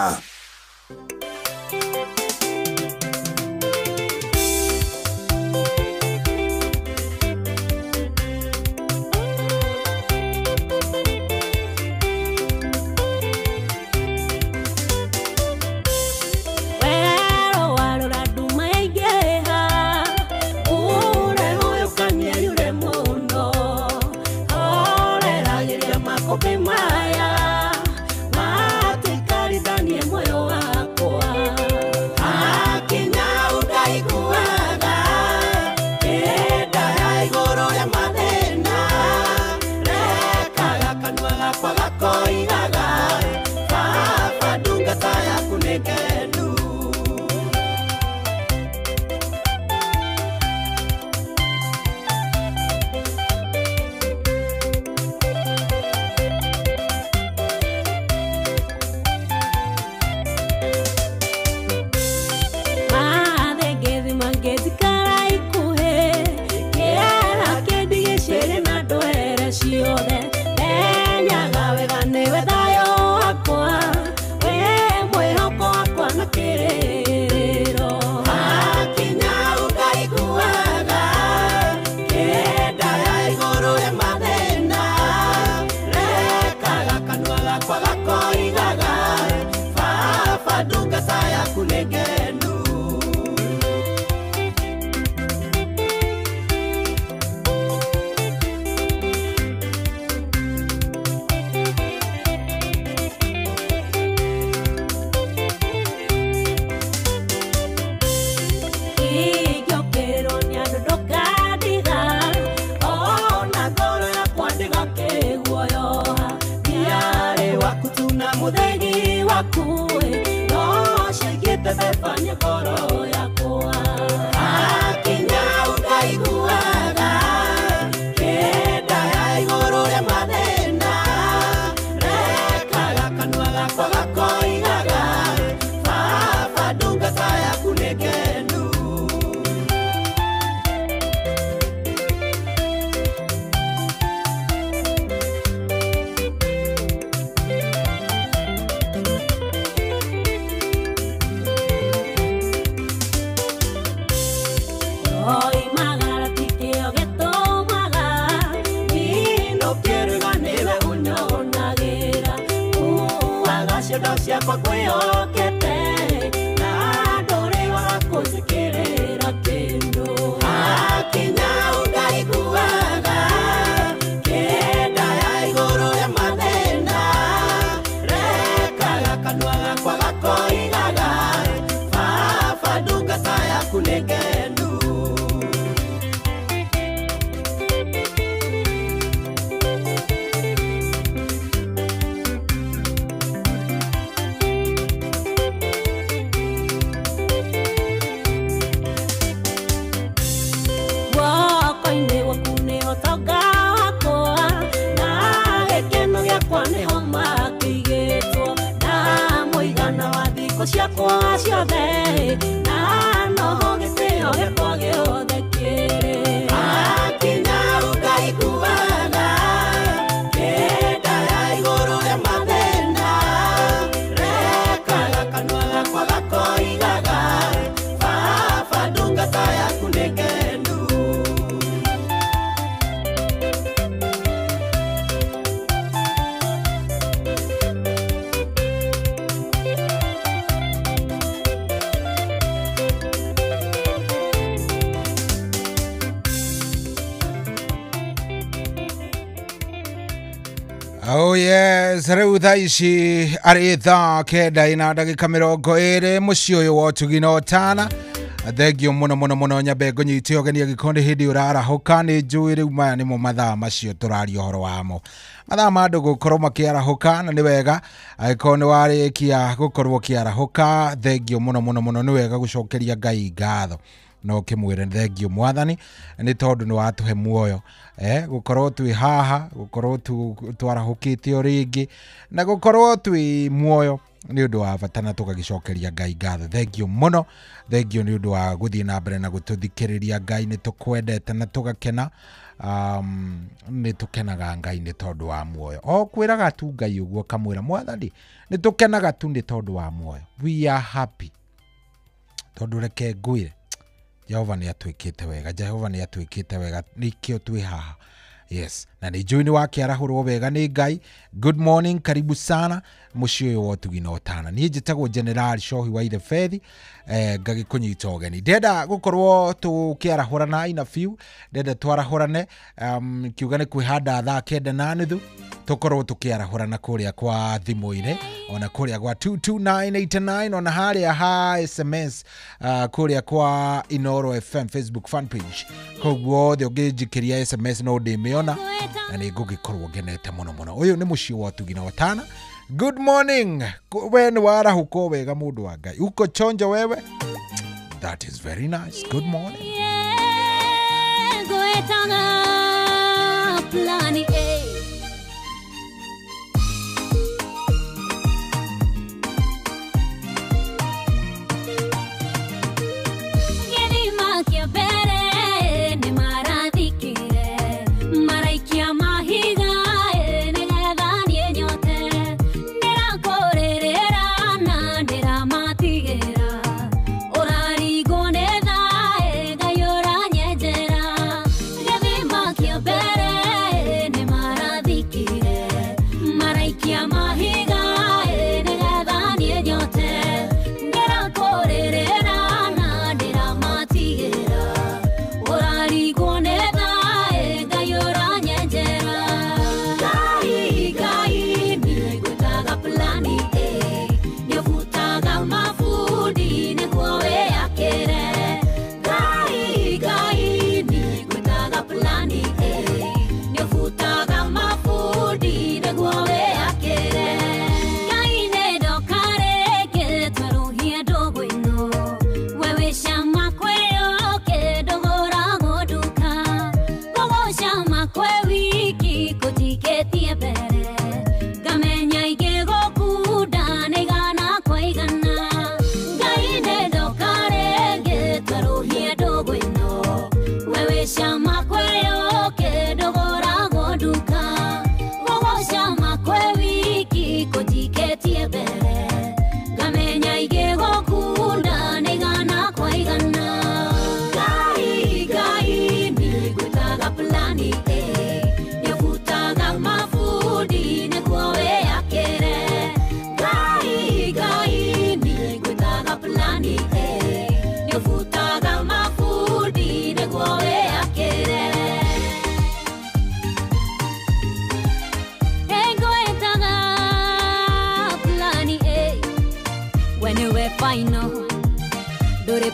Oh yes, rĩu thaa ici arĩ thaa 9 na ndagĩka 20 mũciĩ ũyũ wa ũtugi na ũtana. Thengio mũno mũno mũno nyambe ngũnyite ũgeni angĩkorwo nĩ hĩndĩ ũrarahũka. Nĩ njũĩ rĩu maya nĩmo mathaa macio tũraria ũhoro wamo, mathaa ma andũ gũkorwo makĩarahũka, na nĩ wega angĩkorwo nĩ warĩkia gũkorwo ũkĩarahũka. Thengio mũno mũno mũno, nĩ wega gũcokeria Ngai ngatho. Na ũkĩmwĩre thengio mwathani nĩ tondũ nĩ watũhe muoyo, gũkorwo twĩ haha, gũkorwo twarahũkĩte o rĩngĩ, na gũkorwo twĩ muoyo nĩ ũndũ wa bata, na tũgagĩcokeria Ngai ngatho. Thengio mũno, thengio nĩ ũndũ wa gũthiĩ na mbere na gũtũthikĩrĩria. Ngai nĩ tũkwendete na tũgakena. Nĩ tũkenaga Ngai nĩ tondũ wa muoyo. O kwĩraga tu Ngai ũguo, kamwĩra mwathani nĩ tũkenaga tu nĩ tondũ wa muoyo. We are happy tondũ reke ngwĩre Jehova nĩ atwĩkĩte wega, Jehova nĩ atwĩkĩte wega, nĩkĩo twĩ haha. Yes, na nĩ njũĩ nĩ wakĩarahũrwo wega nĩ Ngai. Good morning, karibu sana mũciĩ ũyũ wa ũtugi na ũtana. Niĩ njĩtagwo General Shohi wa Ithe Fethi, ngagĩkũnyita ũgeni. Ndĩrenda gũkorwo tũkĩarahũrana ina biũ, ndĩrenda twarahũrane, kiuga nĩ kwĩhanda thaa 9:30 tũkorwo tũkĩarahũrana kũrĩa kwa thimũ-inĩ, ona kũrĩa gwa 22989, ona harĩa ha SMS, kũrĩa kwa Inoro FM Facebook fan page. Koguo othe ũngĩnjikĩria SMS no ndĩmĩona na nĩ ngũgĩkorwo ngenete mũno mũno. Ũyũ nĩ mũciĩ wa ũtugi na ũtana. Good morning. We nĩ warahũka wega mũndũ wa Ngai. Uko chonjo wewe? That is very nice. Good morning. Plani A.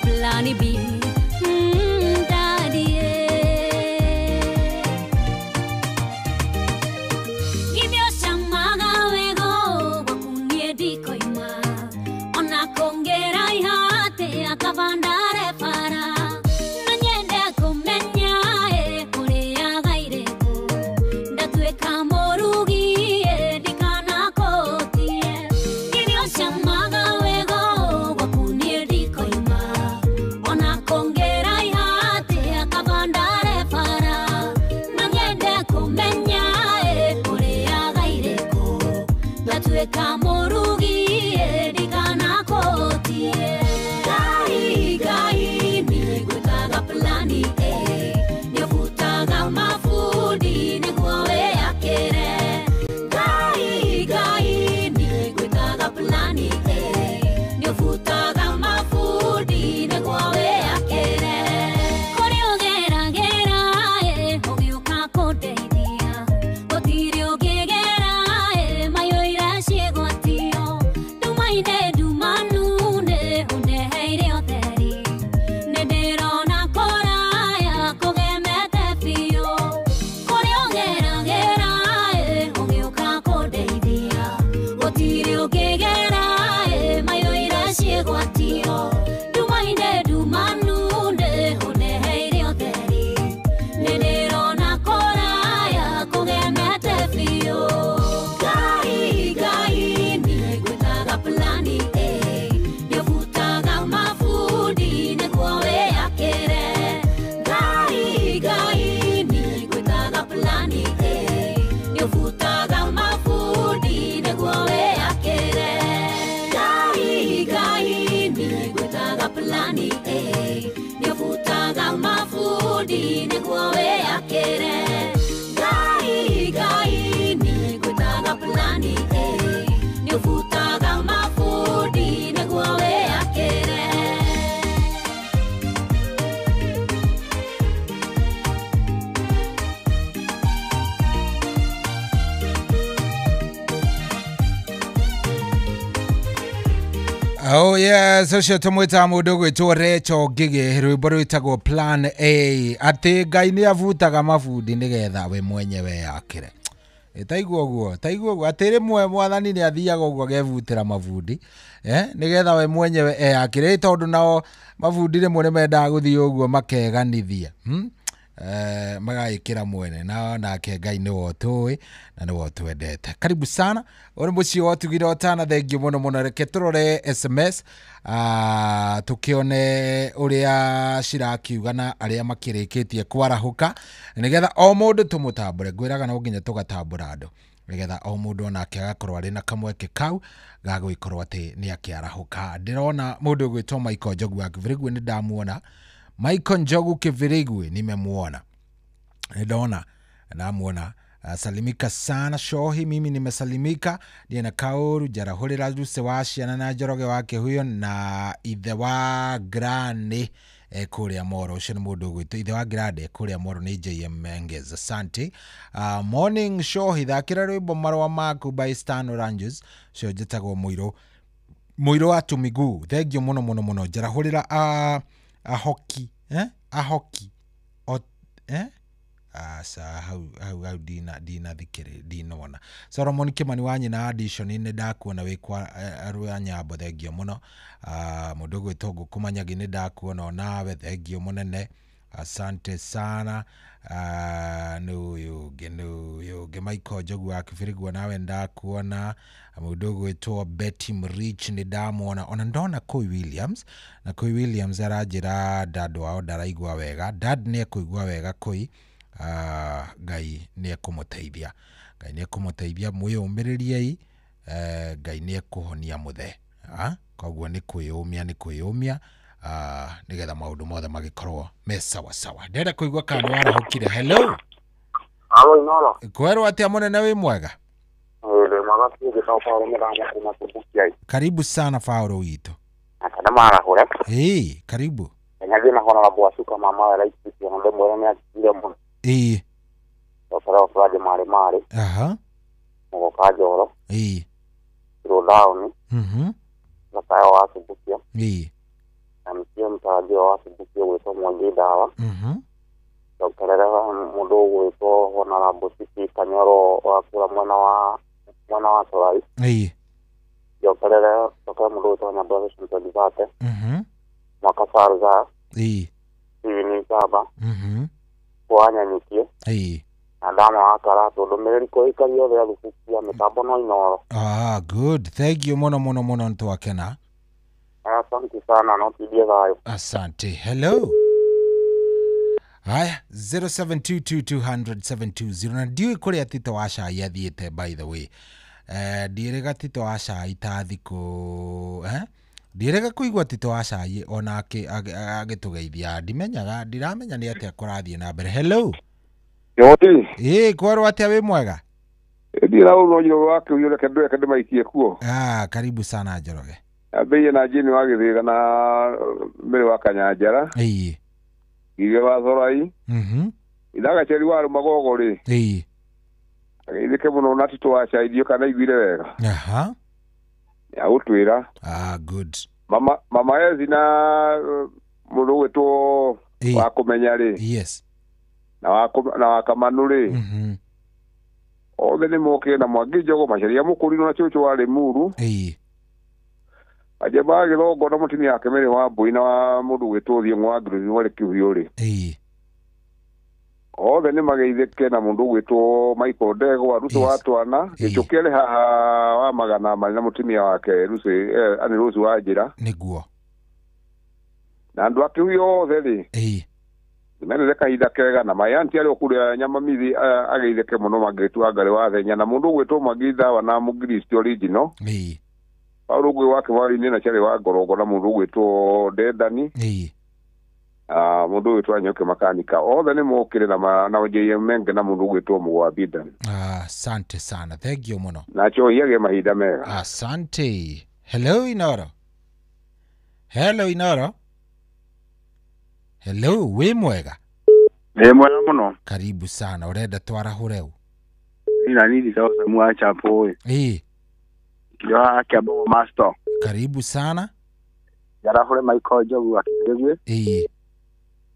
Plani B, daddy. Give your shamaga wego, wakunie dikoima. Ona kongera ihate akavandare para. Nanyende kumenya kurea gaireko. Ndatweka morugi dikana kotie. Give your shamaga wego, wakunie dikoima. Kamorugi dikana kotie. Gai gai ni gwetaga plani A, nĩũbutaga mabundi nĩguo wĩakĩre. Gai gai ni gwetaga plani A, nĩũbutaga mabundi nĩguo wĩakĩre. Kũrĩa ũgeragĩra ũgĩũka kũndeithia, gũtirĩ ũngĩgera mayũira ciĩgwatio. Ndumaine ndumanu nĩ ũndeheire ũtheri, nĩ ndĩrona kũraya kũgemete biũ. Kũrĩa ũgeragĩra ũgĩũka kũndeithia, gũtirĩ ũngĩgera mayũira ciĩgwatio. Ndumaine ndumanu nĩ Oh yes, ũcio tũmwĩtaga mũndũ ũgwĩtwo Recho Ngigĩ, rwĩmbo rwĩtagwo Plan A, atĩ Ngai nĩ abutaga mabundi nĩgetha we mwenyewe yakĩre. Taigua ũguo, taigua ũguo, atĩ rĩmwe mwathani nĩ athiaga ũguo agebutĩra mabundi, nĩgetha we mwenyewe eyakĩre, tondũ nao mabundi rĩmwe nĩ mendaga gũthiĩ ũguo makeganithia. Magagĩkĩra mwene na nake Ngai nĩwe ũtũĩ na nĩwe ũtwendete. Karibu sana ũrĩ mũciĩ wa Ũtugire Ũtana, thengiũ mũno mũno. Reke tũrore SMS tũkĩone ũrĩa cirakiuga na arĩa makĩrĩkĩtie kwarahũka, nĩgetha o mũndũ tũmũtambũre. Ngwĩraga no nginya tũgatambũra andũ nĩgetha o mũndũ onake agakorwo arĩ na kamweke kau ga gũgĩkorwo atĩ nĩ akĩarahũka. Ndĩrona mũndũ ũgwĩtwo Michael Njogu wa Kĩbĩrĩgwe, nĩ ndamuona Michael Njogu Kĩbĩrĩgwe, nimemuona, ndona namuona. Salimika sana Shohi, mimi nimesalimika. Ndiye na Kauru Jarahurira Ruse wa ciana na Njoroge wake huyo na ithe wa Grande kũrĩa Moro. Ũcio nĩ mũndũ ũgwĩtwo ithe wa Grande kũrĩa Moro nĩ JM Mengez. Asante. Morning Shohi, thakĩra rwĩmbo Marũa Maku by Stan Oranges. Ũcio njĩtagwo Mũirũ wa Tũmiguu. Thengiũ mũno mũno mũno. Jarahurira ahoki ahoki asa hau hau dina dina thikiri dinona. Solomon Kimani wa nyina addition nĩ ndakuona wĩ kwa rwa Nyambo, thengio mũno. Mũndũ ũgwĩtwo Ngũkũmanyagi nĩ ndakuona onawe, thengio mũnene, asante sana. Nĩ ũyũ ũngĩ, nĩ ũyũ ũngĩ Michael Njogu wa Kĩbĩrĩgua, nawe ndakuona. Mũndũ ũgwĩtwo Betty Mrich nĩ ndamuona, ona ndona Koi Williams, na Koi Williams aranjĩra dad wao ndaraigua wega. Dad nĩ ekũigua wega Koi, Ngai nĩ ekũmũteithia, Ngai nĩ ekũmũteithia, mwĩyũmĩrĩriei, Ngai nĩ ekũhonia mũthe. Koguo nĩ kwĩyũmia, nĩ kwĩyũmia nĩgetha maũndũ mothe magĩkorwo me sawa sawa. Ndĩrenda kũigua kana nĩ warahũkire. Hello. Halo Inoro. Kwerwo atĩa mũnene, wĩ mwega? Ndĩ mwega biũ, njĩtagwo Paũlũ Mũthama kuma Kĩbukiai. Karibu sana Paũlũ witũ. Kana marahũre. Ĩĩ, karibu. Nyathiĩ na Honorable Wacuka mama wa Laikipia, na ndĩmwĩre nĩ akinyire mũno. Ĩĩ. Doctor Fred Marĩ Marĩ. Aha. Mũgoka Njoro. Ĩĩ. Rũdaũni. Zakayo wa Subukia. Ĩĩ. Na mtie mtarajiwa wa Subukia gwĩtwo Mwangi Ndawa. Njokerere mũndũ ũgwĩtwo Honorable City Kanyoro wa kũrĩa mwena wa Sorai. Ĩĩ. Njokerere mũndũ ũgwĩtwo Nyambura Central Divate. Mwaka Farza. Ĩĩ. Steven Saba. Kwa Nyanyikie. Ĩĩ. Na ndama wa Karatũ, ndũmĩrĩri kũikaria othe athubukia mĩtambo no Inoro. Good. Thank you mũno mũno mũno, nĩtwakena. Asante sana, no tindie thayũ. Asante. Hello. Haya, 0722200720. Na ndiũĩ kũrĩa Tito wa Cai athiĩte, by the way. Ndiĩrĩga Tito wa Cai ta thikũ, ndiĩrĩga kũigua Tito wa Cai ona agĩtũgeithia. Ndimenyaga, ndiramenya nĩ atĩa kũrathiĩ na mbere. Hello. Yoti. Ĩĩ, kwerwo atĩa, wĩ mwega? Ndiĩ na ũru no Njoroge wa Kĩhuyo, reke ndweke ndĩmaikie kuo. Karibu sana Njoroge. Ambĩrĩrie na Jane wa Gĩthĩga na Mary wa Kanyanjara. Ĩĩ. Githĩ wa Thorai. Ithagaceri wa Rũmagogo rĩ. Ĩĩ. Ageithĩke mũno na Tito wa Cai, ndiũĩ kana aiguire wega. Aha. Nĩagũtwĩra. Good. Mama Ezi na mũndũ ũgwĩtwo wa Kũmenya rĩ. Yes. Na wa Kamanu rĩ. Othe nĩ mokire na Mwangi Njogo, Macharia Mũkũrinũ na cũcũ wa Rĩmuru. Ĩĩ. Ajamba Gĩthongo na mũtumia wake Mary wa Mbui na wa mũndũ ũgwĩtwo Thiong'o wa Ngirũthi warĩ Kĩhuyo rĩ. Ĩĩ. Othe nĩ mageithĩke na mũndũ ũgwĩtwo Michael Ndegwa, Ruto wa Twana, Gĩchũki arĩ haha wa Magana marĩ na mũtumia wake Lucy, Anĩ Rose wa Njĩra. Nĩguo. Na andũ a Kĩhuyo othe rĩ. Ĩĩ. Nĩmenere kahinda kega na mayanti arĩa ũkũrĩa nyama mithi ageithĩke mũno mangĩtua Ngarĩ wa Thenya na mũndũ ũgwĩtwo Mwangi Ndawa na Mũgiristi original. Ĩĩ. Paũlũ Ngũĩ wa Kĩwari-inĩ na Charĩ wa Ngorongo na mũndũ ũgwĩtwo Ndendani. Ĩĩ. Mũndũ ũgwĩtwo Anyoke Makanika. Othe nĩ mokire na JM Menge na mũndũ ũgwĩtwo Mũgwa Bidan. Asante sana. Thank you mũno. Na Njohi agĩe mahinda mega. Asante. Hello Inoro. Hello Inoro. Hello, wĩ mwega? Ndĩ mwega mũno. Karibu sana. Ũrenda twarahũre ũ? Ina nini sawa samu wa chapo. Ĩĩ. Kio Kiambu Master. Karibu sana. Njarahũre Michael Njogu wa Kĩrĩgwĩ. Ĩĩ.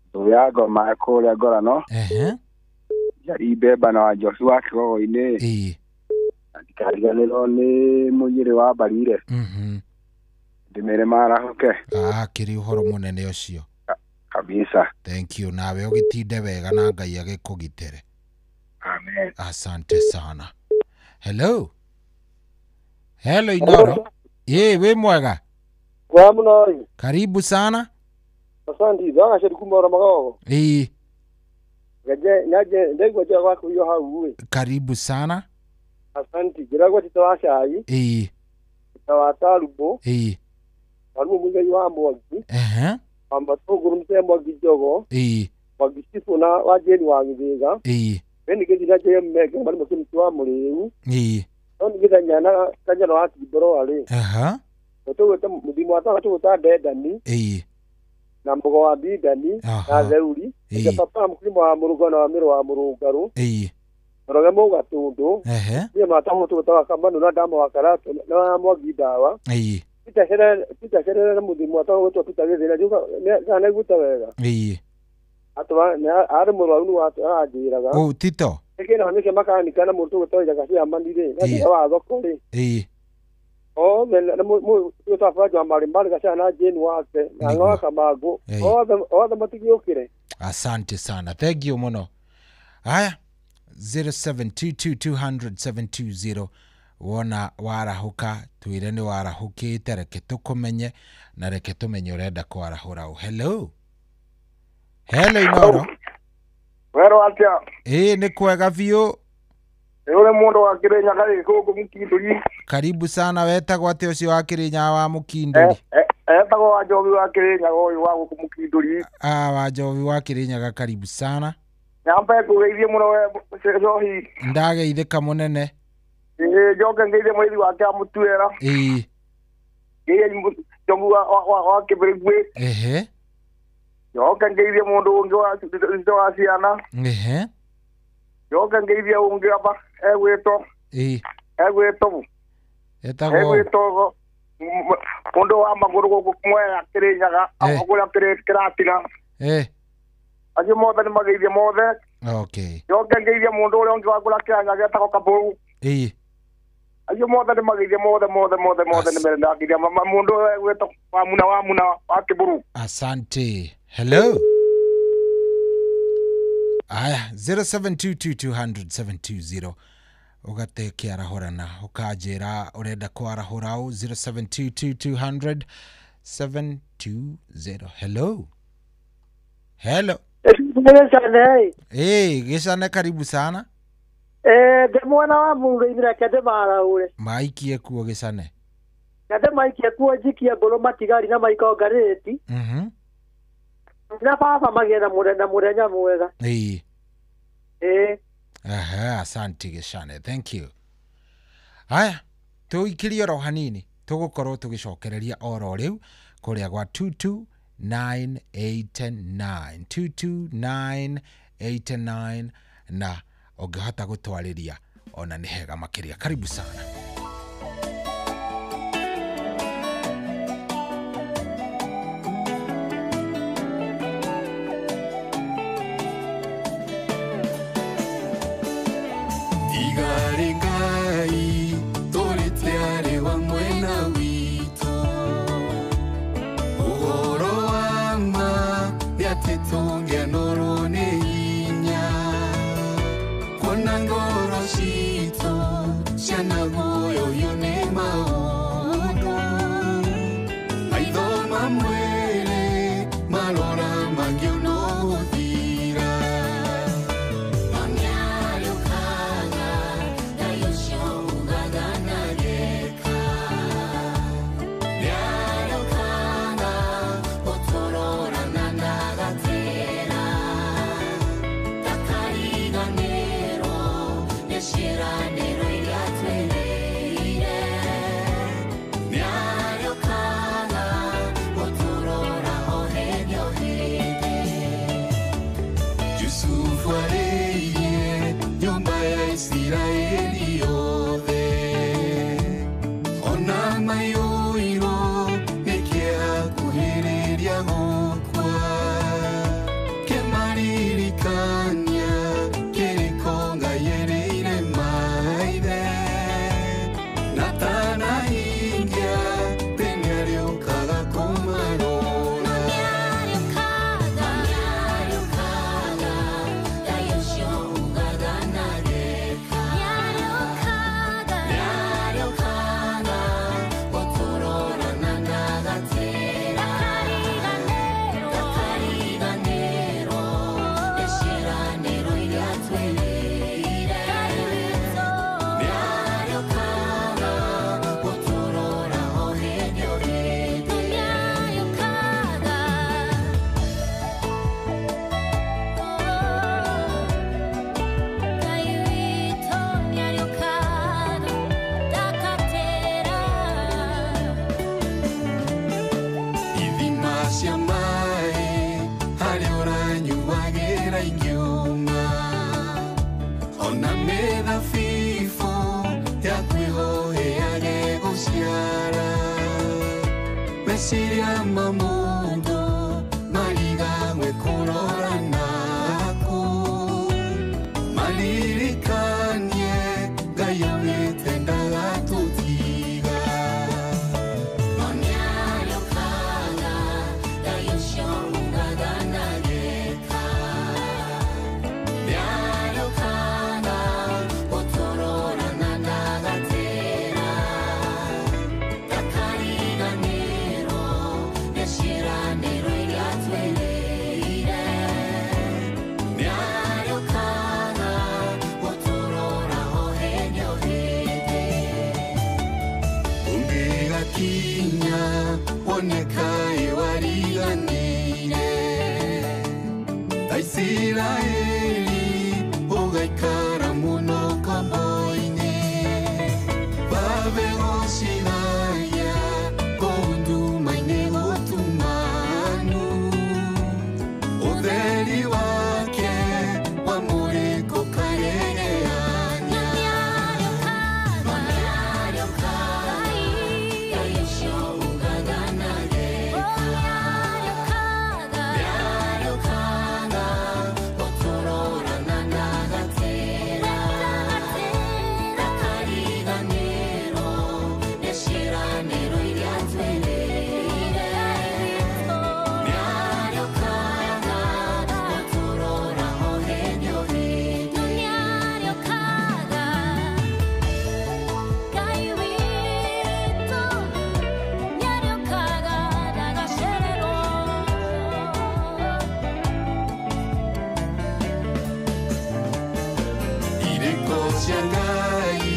Ndũya ngoma kũrĩa Ngorano. Ehe. Njari Mbemba na Wanjohi wa Kĩgogo-inĩ. Ĩĩ. Ndikariganĩrwo nĩ Mũnyĩrĩ wa Mbarire. Ndĩmere marahũke. Ah, kĩrĩ ũhoro mũnene ũcio. Kabisa. Thank you. Nawe ũgĩtinde wega na Ngai agĩkũgitĩre. Amen. Asante sana. Hello. Hello Inoro. Ye, we mwega. Kwa muno. Karibu sana. Asante. Zanga shiri kumora magogo. Eh. Gaje nyaje ndegwa je wako hiyo hau we. Karibu sana. Asante. Jiragwa titawa shai. Eh. Titawa tarubo. Eh. Tarubo mungai wa mwangi. Eh. Amba toguru mse mwangi jogo. Eh. Mwangi sifu na wajeni wa githiga. Eh. Beni githira je mmege bali mukimu wa muriu. Eh. No nigitha nyana kanyana wa kiboro ari. Aha. Tugwita muthimu wa tanga tugwita Ndendani. Eh. Na mbogo wa Bindani na Theuri. Eh. Papa mukimo wa murugo na wa miro wa murungaru. Eh. Roge mugatundu. Ehe. Ni mata tugwita wa Kamanu na ndamo wa Karatu na wa Mwangi ndawa. Eh. Pita shere na muthimu wa tanga tugwita Pita githira njuka na guta wega. Eh. Atwa na ari murwaru ni wa anjiraga. Oh Tito. Kina nike makanika na muntu gutwa gacia manire na wa thoko ri. Eh. Othe na mu twa faja mari mari gacia na jeni wake na ngoka magu othe othe matigiukire. Asante sana. Thank you muno. Haya 0722 200 720 wona warahuka twire ni warahukite reke tukumenye na reke tumenye urenda kwarahura. Hello. Hello Inoro. Wero atia. Eh, ni kwega biũ. Ule mundu wa Kirinyaga gikuku Mukinduri. Karibu sana wetagwo atia ucio wa Kirinyaga wa Mukinduri? Etagwo wa Njobi wa Kirinyaga uyu wa guku Mukinduri. Ah, wa Njobi wa Kirinyaga karibu sana. Nyambe kugeithie muno we Njohi. Ndageithĩka munene. Eh, njoke ngeithie mwithi wake amutuera. Eh. Ngeithie Njogu wa Kibirigwi. Ehe. Njoke ngeithie mundu ungi wa wa ciana. Ehe. Njoke ngeithie ungi aba egwitwo. Eh. Egwitwo. Etagwo. Egwitwo mundu wa maguru guku Mwea Kirinyaga aguria Kiratina. Eh. Acio mothe ni mageithie mothe. Okay. Njoke ngeithie mundu uria ungi wa kura Kirinyaga etagwo Kaburu. Eh. Acio mothe ni mageithie mothe mothe mothe mothe ni mere ndageithia mundu egwitwo wa Muna wa Kiburu. Asante. Hello. Aya 0722 200 720 ugate kiarahurana ukanjira urenda kwarahura u 0722 200 720. Hello. Hello. Eh, gicane karibu sana. Eh, de mwana wa mungu ithira kende maraure. Maikie kuo gicane. Kende maikie kuo njikie ngoro matigari na maiko ngarĩti. Na baba magĩe na mũthenya mwega. Eh. Eh. Aha, asante gicane. Thank you. Haya, tuikirie ro hanini tugukorwo tugicokereria oro riu kuria gwa 22989 22989 na ũngĩhota gũtwarĩria ona nĩ hega makĩria. Karibu sana. Igare Ngai tũrĩte wa mwena witũ ũhoro wa ma nĩ atĩ tũngĩanorwo nĩ hinya kuona ngoro citũ cianaguoyohio nĩ maũndũ maitho ma mwĩrĩ marora mangĩona gũthira. Israeli yothe ona mayũirwo nĩ kĩhakuhĩ Meciria ma mũndũ marigagwe kũrora naku maririkanie Ngai augĩte ndagatũtiga. No nĩarĩũkaga Ngai ũcio ugaga ndageka, nĩarĩũkaga gũtũrora na ndagatĩra, ndakariganĩrwo nĩ ciĩranĩro iria twĩrĩire, nĩarĩũkaga gũtũrora o hĩndĩ o hĩndĩ. Ũngĩgakinya wone kaĩ wariganĩire ta Isiraeli ũgaikara mũno kombo-inĩ, babe gũcigaya kũu nduma-inĩ gũtumanu, ũtheri wake wamũrĩkũ karegeania. No nĩarĩũkaga Ngai ũcio ugaga ndageka, nĩarĩũkaga gũtũrora na ndagatĩra, ndakariganĩrwo nĩ ciĩranĩro iria twĩrĩire, nĩarĩũkaga gũtũrora o hĩndĩ o hĩndĩ. Nĩarĩũkaga Ngai witũ, nĩarĩũkaga ndagacererwo. Irĩko cia Ngai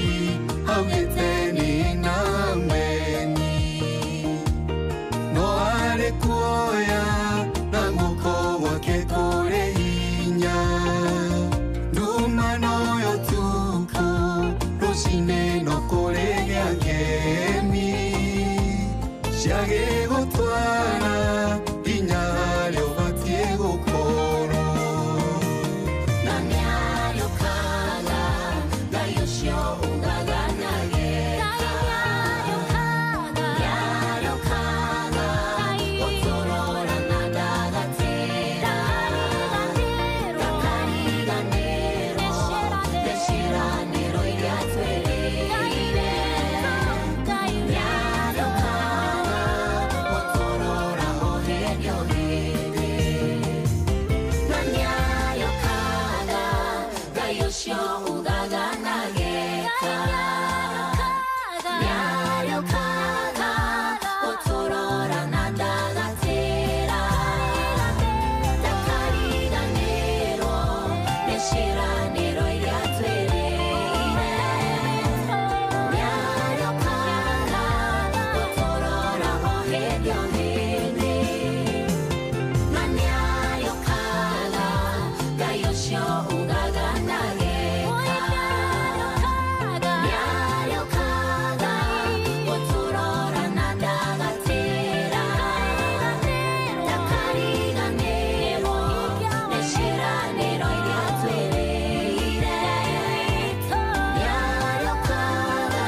augĩte nĩ na meni, no arĩ kuoya na guoko gwake kũrĩ hinya, nduma noyo tukũ rũcinĩ no kũrĩ gĩa ngemi, ciagĩgũtwara nginya harĩa ũbatiĩ gũkorwo. Na nĩarĩũkaga Ngai ũcio ugaga ndageka, nĩarĩũkaga gũtũrora na ndagatĩra, ndakariganĩrwo nĩ ciĩranĩro iria twĩrĩire, nĩarĩũkaga gũtũrora o hĩndĩ o hĩndĩ. Na nĩarĩũkaga Ngai ũcio ugaga ndageka, nĩarĩũkaga gũtũrora na ndagatĩra, ndakariganĩrwo nĩ ciĩranĩro iria twĩrĩire, nĩarĩũkaga gũtũrora o hĩndĩ o hĩndĩ. Na nĩarĩũkaga Ngai ũcio ugaga ndageka, nĩarĩũkaga gũtũrora na ndagatĩra, ndakariganĩrwo nĩ ciĩranĩro iria twĩrĩire, nĩarĩũkaga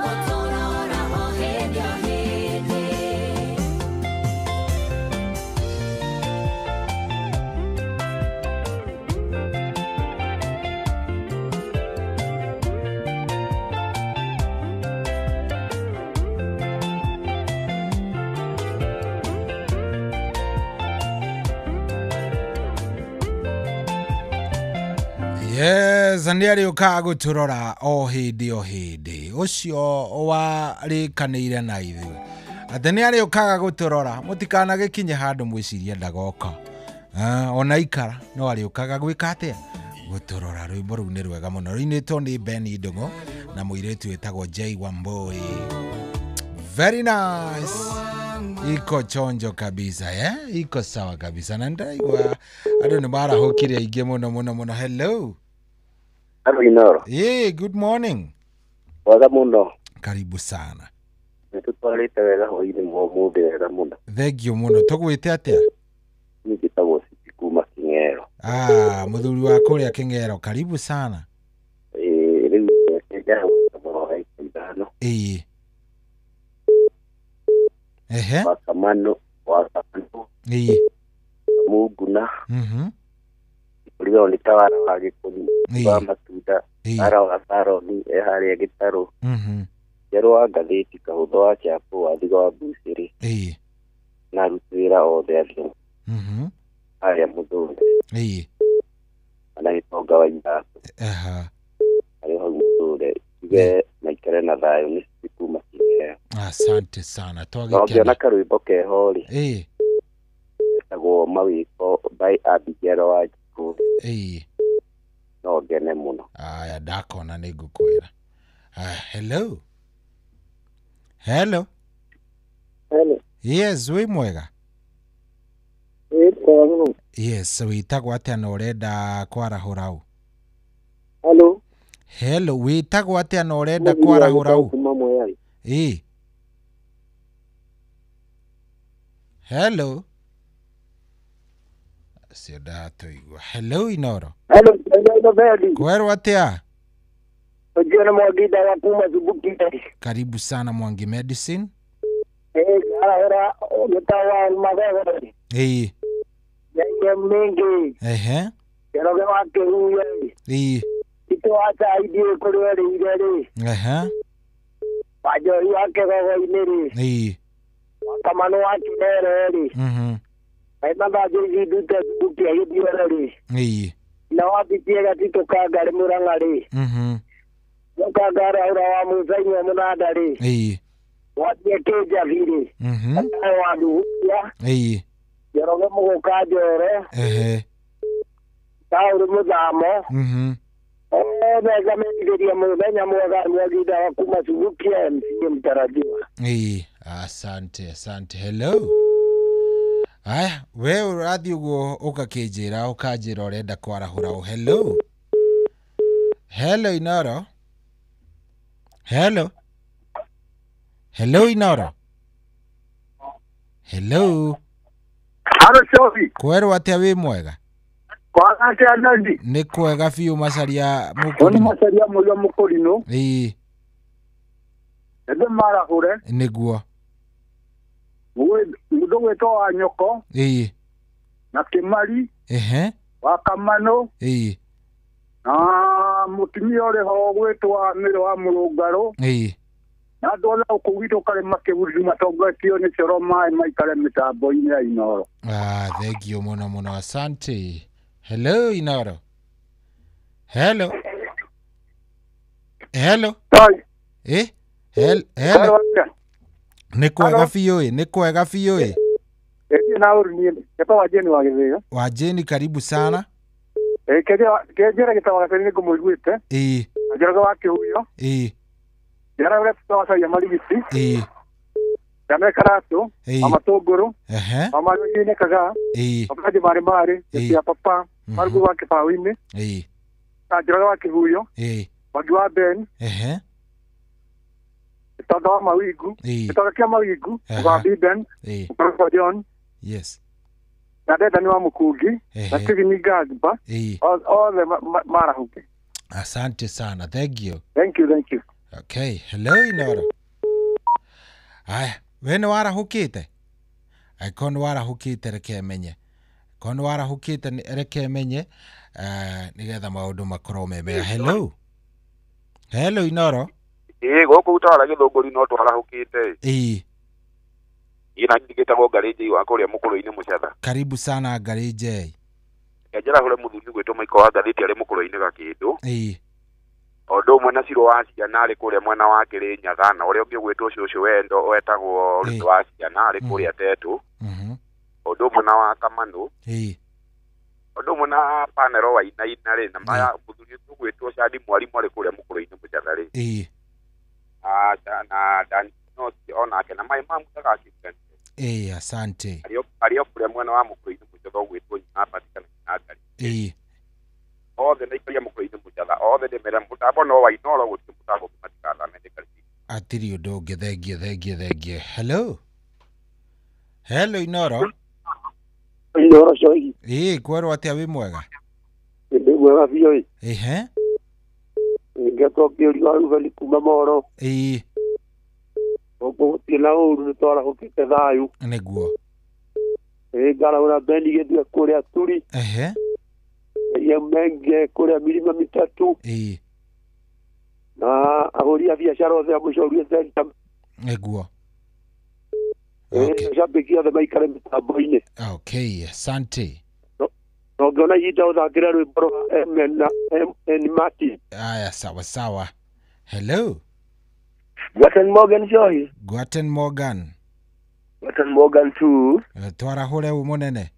gũtũrora o hĩndĩ o hĩndĩ. Yes, nĩarĩũkaga gũtũrora o hĩndĩ o hĩndĩ, ũcio warĩkanĩire na ithuĩ atĩ nĩarĩũkaga gũtũrora, mũtikanagĩkinye handũ mwĩcirie ndagoka. Ona ikara no arĩũkaga gwĩka atĩa? Gũtũrora. Rwĩmbo rũu nĩ rwega mũno, rũinĩtwo nĩ Ben Ndũng'ũ na mũirĩtu wĩtagwo Jay Wambui. Very nice, iko chonjo kabisa, eh? Iko sawa kabisa na ndaigua andũ nĩ marahũkire aingĩ mũno mũno mũno. Hello. Hello Inoro. Hey, good morning. Wega mũno. Karibu sana. Nĩtũtwarĩte wega hwainĩ mũthĩ wega mũno. Thank you mũno. Tũgwĩte atĩa? Niĩ njĩtagwo Citi kuma Kĩng'ero. Ah, mũthuri wa kũrĩa Kĩng'ero, karibu sana. Ĩĩ, rĩu njagũra mũno wa 5. Ĩĩ. Ehe. Wa Kamano wa Kamano. Ĩĩ. Muguna. Mhm. Ũrĩa nĩ tawara wa Gĩkũri wa matunda. Ara wa Saroni e harĩa Gĩtarũ. Mhm. Njerũ wa ngathĩti Kahũtho wa Chapo wa Thigo wa Bucĩrĩ. Ĩĩ. Na aruti wĩra othe acio. Mhm. Harĩa Mũthũri. Ĩĩ. Na Gĩtonga wa Ithatũ. Aha. Arĩ hau Mũthũre. Tuge maikare na thayũ nĩ kuma Kĩheo. Asante sana. Na Twagĩkena. ũngĩona karwĩmbo keho rĩ. Ĩĩ. Getagwo Mawĩko by Abigail wa Njikũ. Ĩĩ. No ngene mũno. Aya ndakona nĩ ngũkwĩra. Hello. Hello. Hello. Yes, wĩ mwega. Ĩĩ mwega mũno. Yes, wĩtagwo atĩa na ũrenda kwarahũra ũ? Hello. Hello, wĩtagwo atĩa na ũrenda kwarahũra ũ? Kuma Mwea. Ĩĩ. Hello. Acio ndatũigua. Hello Inoro. Hello, hello Bedi. Kwerwo atĩa? Ojiona Mwangi dawa kuma Zubuki. Karibu sana Mwangi Medicine. Arahũra gĩtawa Magego. Ĩĩ. Yaige mingi. Ehe. Njoroge wa Kĩhuyo. Ĩĩ. Tito wa Saidi kũrĩa ũrĩire rĩ. Ehe. Wanjohi wa Kĩgogo-inĩ rĩ. Ĩĩ. Kamano wa Kĩrere rĩ. Mhm. Maĩ mathanjĩ ici ndute Zubuki agĩthiore rĩ. Ĩĩ. Na wabitie Gatitũ Kangarĩ Mũrang'a rĩ. Mhm. Kanga arahũra wa Mũcainyi wa Mũnanda rĩ. Ĩĩ. Watie Kĩnjabi rĩ. Mhm. Wa Nduhukia. Ĩĩ. Njoroge Mũgũka Njoro. Ehe. Taũrĩ Mũthamo. Mhm. Othe ngamendithĩria mũthenya mwega Mwangi dawa kuma Subukia MCA mtarajiwa. Ĩĩ. Asante, asante. Hello. Aya, we ũrathiĩ ũguo ũgakĩnjĩra ũkanjĩra ũrenda kwarahũra ũ. Hello. Hello Inoro. Hello. Hello Inoro. Hello. Haro Sofi. Kwerwo atĩa wĩ mwega? Kwaga atĩa Nandi? Nĩ kwega biũ Macaria Ũyũ nĩ Mũkũrinũ. Macaria Mũria Mũkũrinũ. Ĩĩ. Ende marahũre. Nĩguo. Mũndũ gwĩtwo wa Nyoko. Ĩĩ. Na Kĩmari. Ehe. Wa Kamano. Ĩĩ. Na mũtumia ũrĩ ho gwĩtwo Mĩrũ wa Mũrũngarũ. Ĩĩ. Na andũ othe gũkũ gwitũ karĩma Kĩburi matongoretio nĩ coro maĩ maikare mĩtambo-inĩ ya Inoro. Ah, thank you mũno mũno. Asante. Hello Inoro. Hello. Hello. Eh? Hello. Nĩ kwega biũ ĩ, nĩ kwega biũ ĩ. Ĩĩ na ũru niĩ ngetwo wa Jane wa Gĩthĩga. Wa Jane karibu sana. Ĩĩ kĩnjĩra gĩtawa gaceri nĩ ngũmũiguĩte. Ĩĩ. Njoroge wa Kĩhuyo. Ĩĩ. Njoroge wa Caria Marigiti. Ĩĩ. Njame Karatũ. Ĩĩ. Mama Tũngũrũ. Ehe. Mama Rũinĩ Kagaa. Ĩĩ. Mama Marĩ Marĩ. Ĩĩ. Ya papa. Marugu wa Kĩbaũ-inĩ. Ĩĩ. Na Njoroge wa Kĩhuyo. Ĩĩ. Mwangi wa Ben. Ehe. Gĩtonga wa Mawingu. Ĩĩ. Gĩtonga kĩa Mawingu. Aha. Wa Biden. Ĩĩ. Mũkoroko John. Yes. Na Dedani wa Mũkungi. Ehe. Na Tigini Gagba. Ĩĩ. Othe marahũke. Asante sana. Thank you. Thank you, thank you. Okay. Hello Inoro. Aya, we nĩ warahũkĩte? Angĩkorwo nĩ warahũkĩte reke menye. Angĩkorwo nĩ warahũkĩte reke menye nĩgetha maũndũ makorwo me mega. Hello. Hello Inoro. Ĩĩ gũkũ utawara Gĩthũngũri no twarahũkĩte. Ĩĩ. Ĩĩ na ngĩtagwo Ngarĩ Njei wa kũrĩa Mũkũrũ-inĩ Mũcatha. Karibu sana Ngarĩ Njei. Njarahũre mũthuri gwĩtwo Maiko wa Ngathĩti arĩ Mũkũrũ-inĩ Gakĩndũ. Ĩĩ. O ũndũ ũmwe na Ciro wa Ciana arĩ kũrĩa mwena wa Kĩrĩnyaga na ũrĩa ũngĩ ũgwĩtwo Cũcũ Wendo wetagwo Ruto wa Ciana arĩ kũrĩa Tetũ. O ũndũ ũmwe na wa Kamanũ. Ĩĩ. O ũndũ ũmwe na Panero wa Inaina rĩ na maya mũthuri ũgwĩtwo Candi Mwarimu arĩ kũrĩa Mũkũrũ-inĩ Mũcatha rĩ. Ĩĩ. Na Dani onake na maĩ mamu ndagakĩriganie. Ĩĩ, asante. Arĩ o kũrĩa mwena wa Mũkũrũ-inĩ Mũcatha ũgwĩtwo Nyina Patikana Nyina Ngarĩ. Ĩĩ. Othe na ikaria Mũkũrũ-inĩ Mũcatha othe ndĩmere mũtambo no wa Inoro gũtirĩ mũtambo ũngĩ matikathame nĩ karibu. Atirĩ ũndũ ũngĩ. Thengiũ, thengiũ, thengiũ. Hello. Hello Inoro. Inoro coigi. Ĩĩ, kwerwo atĩa wĩ mwega? Ndĩ mwega biũ ĩ. Ehe. Ngetwo Kĩũri wa Rubeni kuma Moro. Ĩĩ. Gũtirĩ na ũru nĩ twarahũkĩte thayũ. Nĩguo. Ĩ ngarahũra Beni Gĩthue kũrĩa Turi. Ehe. Ya Menge kũrĩa Milima Mitatu. Ĩĩ. Na ahũri a biacara othe a Mũcorie Center. Nĩguo. Okay. Shabiki othe maikare mĩtambo-inĩ. Okay, asante. Na ũngĩona ihinda ũthakĩre rwĩmbo rwa MN na MN Martin. Aya, sawa sawa. Hello. Guten Morgen, Joy. Guten Morgen. Guten Morgen tu. Twarahũre u mũnene.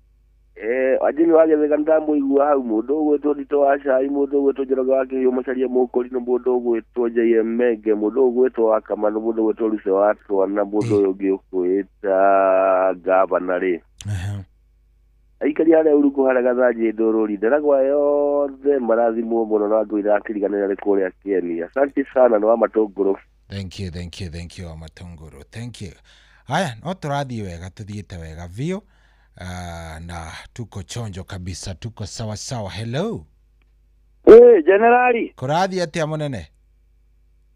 Wajini wage wega ndamuigua hau mũndũ ũgwĩtwo Ndito wa Cai, mũndũ ũgwĩtwo Njoroge wa Kĩhiũ Macaria Mũkũri, na mũndũ ũgwĩtwo JM Menge, mũndũ ũgwĩtwo wa Kamano, mũndũ ũgwĩtwo Ruce wa Twana, mũndũ ũyũ ũngĩ ũkwĩta gavana rĩ. Aikari arĩa Urugu harĩa Gathanjĩ Ndũrũri Ndaragwa yothe marathimwo mũno na ngũira akĩriganĩra nĩ kũrĩa Kenya. Asante sana nĩ wa Matũngũrũ. Thank you, thank you, thank you, Matũngũrũ. Thank you. Haya, no tũrathiĩ wega, tũthiĩte wega biũ. Na tuko chonjo kabisa, tuko sawa sawa. Hello. Hey, Generali. Kũrathiĩ atĩa mũnene?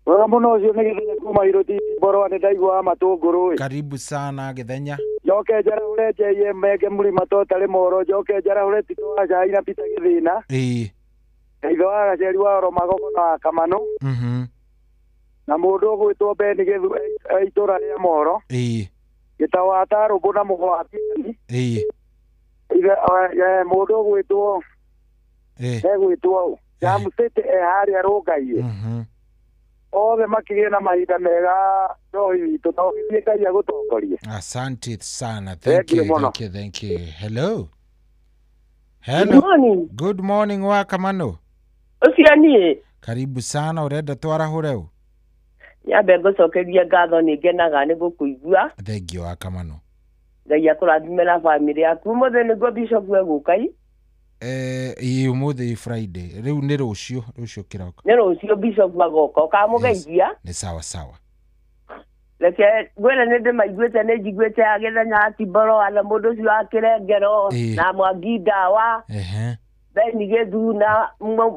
Wega mũno ũcio nĩ Gĩthenya kuma Irũti Borwa nĩ ndaigua Matũngũrũ ĩ. Karibu sana Gĩthenya. Njoke njarahũre JM Menge Mũrima Totarĩ Moro, njoke njarahũre Tito wa Cai na Peter Gĩthĩna. Ĩĩ. Ithe wa Gaceri wa Oro Magogo na wa Kamano. Na mũndũ ũgwĩtwo Beni Gĩthu itũra rĩa Moro. Ĩĩ. Gĩtaũ wa Tarũmbũ na Mũgo wa Pitani. Ĩĩ. Ithe mũndũ ũgwĩtwo egwĩtwo Jam City e harĩa Rũngai. Othe makĩgĩe na mahinda mega njohi witũ na ũgĩthiĩ Ngai agũtongorie. Asante sana. Thank you, thank you, thank you. Hello. Hello. Good morning. Good morning wa Kamano. Ũcio niĩ. Karibu sana, ũrenda twarahũre ũ? Nyambe ngũcokeria ngatho nĩ ngenaga nĩ gũkũigua. Thank you wa Kamano. Ngai akũrathime na bamĩrĩ yaku. Ũmũthĩ nĩguo Bishop egũka i? Ĩĩ ũmũthĩ Friday. Rĩu nĩ rũciũ, rũciũ kĩroko. Nĩ rũciũ Bishop agoka, ũkamũgeithia? Nĩ sawa sawa. Reke ngwĩre nĩ ndĩmaiguĩte, nĩ njiguĩte ya Gĩthenya Atiboro na mũndũ ũcio wa Kĩrengero na Mwangi Ndawa. Beni Gĩthu na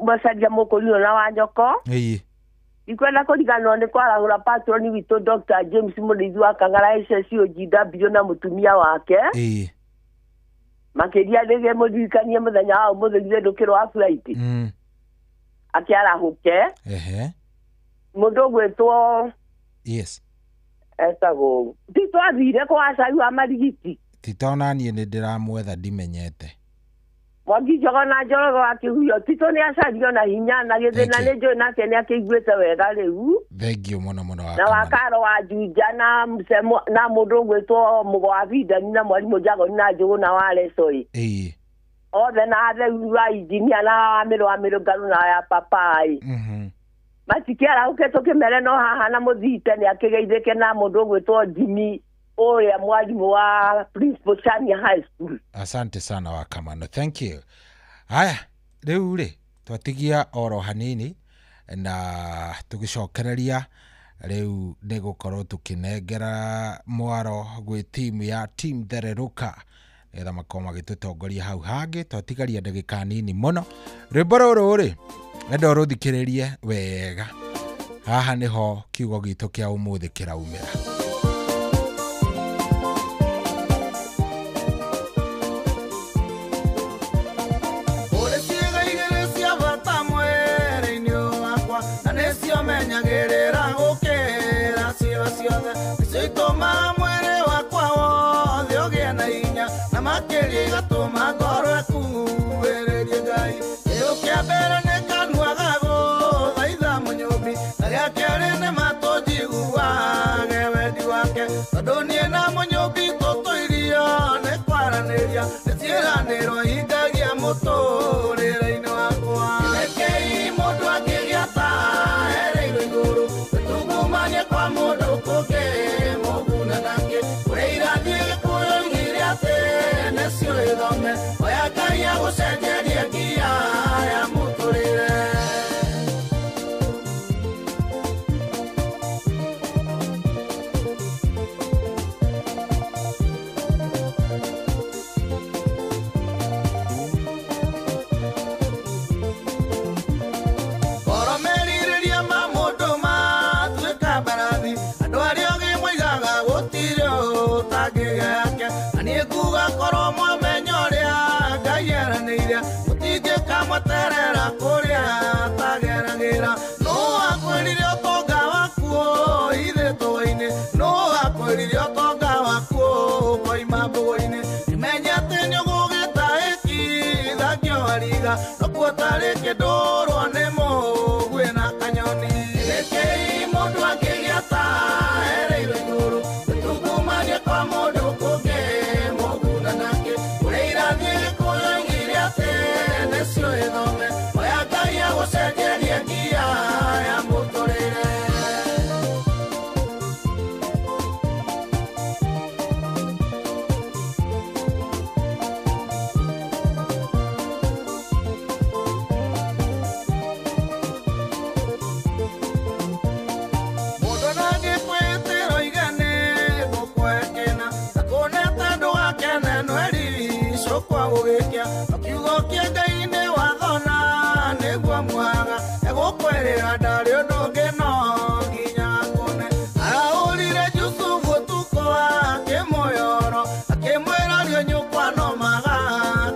Macaria Mũkũrinũ na Wanyoko. Ĩĩ. Ndikwenda kũriganĩrwo nĩ kwarahũra patroni witũ Dr. James Mũrĩithi wa Kang'ara SSOGW na mũtumia wake. Ĩĩ. Makĩria rĩrĩa mũririkanie mũthenya wa ũmũthĩ githĩ ndũkĩrwo wa Friday. Akĩarahũke. Mũndũ ũgwĩtwo Yes. etagwo Tito athire kwa Cai wa Marigiti. Tito ona niĩ nĩ ndĩramwetha ndimenyete. Mwangi Njogo na Njoroge wa Kĩhuyo. Tito nĩ acario na hinya na gĩthĩna nĩ njũĩ nake nĩ akĩiguĩte wega rĩu. Thank you mũno mũno wa Na wa Karo wa Juja na na mũndũ ũgwĩtwo Mũgo wa Bindani na Mwarimũ Njagoni na Njũgũ na wa Lesoi. Ĩĩ. Othe na atheru wa injinia na wa Mĩrũ wa Mĩrũngarũ na ya Papai. Matikĩarahũke tũkĩmere no haha na mũthite nĩ akĩgeithĩke na mũndũ ũgwĩtwo Jimmy ũrĩa mwarimũ wa Principal Chania High School. Asante sana wa Kamano. Thank you. Haya, rĩu rĩ twatigia oro hanini na tũgĩcokereria rĩu nĩ gũkorwo tũkĩnengera mwaro gwĩ timu ya Team Thererũka nĩgetha makorwo magĩtũtongoria hau hangĩ. Twatigaria ndagĩka nini mũno. Rwĩmbo rũrũ rĩ enda ũrũthikĩrĩrie wega. Haha nĩho kiugo gitũ kĩa ũmũthĩ kĩraumĩra. Andũ arĩa ogĩ moigaga Gũtirĩ ũtangĩgeke na niĩ nguga korwo mwamenya ũrĩa Ngai eranĩire mũtingĩkamweterera kũrĩa atageragĩra. Nũ wakwĩrire ũtonga waku ũhithĩtwo-inĩ? Nũ wakwĩrire ũtonga waku ũkoima mbũgũ-inĩ? Nĩmenye atĩ nĩũgũgĩtahĩkithagio wariga nokuo tarĩ kĩndũrwo nĩ mũguĩ na kanyoni. Nĩkĩĩ mũndũ angĩgĩa ta ereirwo igũrũ gũtungumania kwa mũndũ kũngĩ mũguna nake ũrĩa irathiĩ Gĩkũyũ oigire atĩ nĩcio ĩthome oya Ngai agũcenjerie ngia ya mũtũrĩre. Mũndũ ndangĩkwĩtĩra oige nĩ ngũkwekena ndakuonete ndũgakene nĩwericũkwa gũgĩkĩa no kiugo kĩa Ngai nĩ wathona nĩguo muhaga egũkwĩrĩra ndarĩ ũndũ ũngĩ no nginya akũne. Arahũrire Jusufu ũtukũ akĩmũyoro akĩmwĩra riũ nyũkwa no maga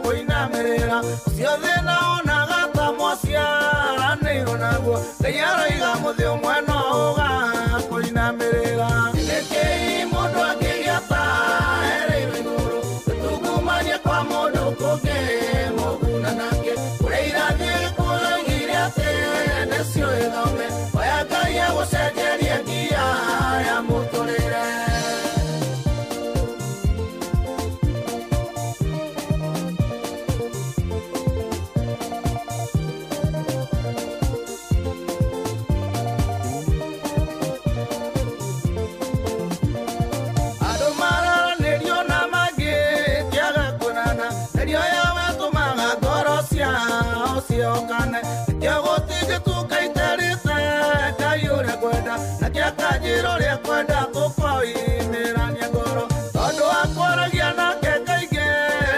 kũinamĩrĩra ũcio thĩna onaga ta mwaciaranĩirwo naguo Ngai aroiga mũthĩ ũmwe no ũgakũinamĩrĩra. Nĩkĩĩ mũndũ angĩgĩa ta ereirwo igũrũ gũtungumania kwa mũndũ kũngĩ mũguna nake ũrĩa irathiĩ Gĩkũyũ oigire atĩ nĩcio ĩthome oya Ngai agũcenjerie ngia ya mũtũrĩre. Andũ mararanĩrio na mangĩkĩaga kuonana nĩrĩo yawe tũmaga ngoro ciao ciokane nĩkĩo gũtingĩtuka itarĩte Ngai ũrĩa ngwenda nake akanjĩra ũrĩa kwenda tũkoimĩrania ngoro tondũ akwaragia nake kaingĩ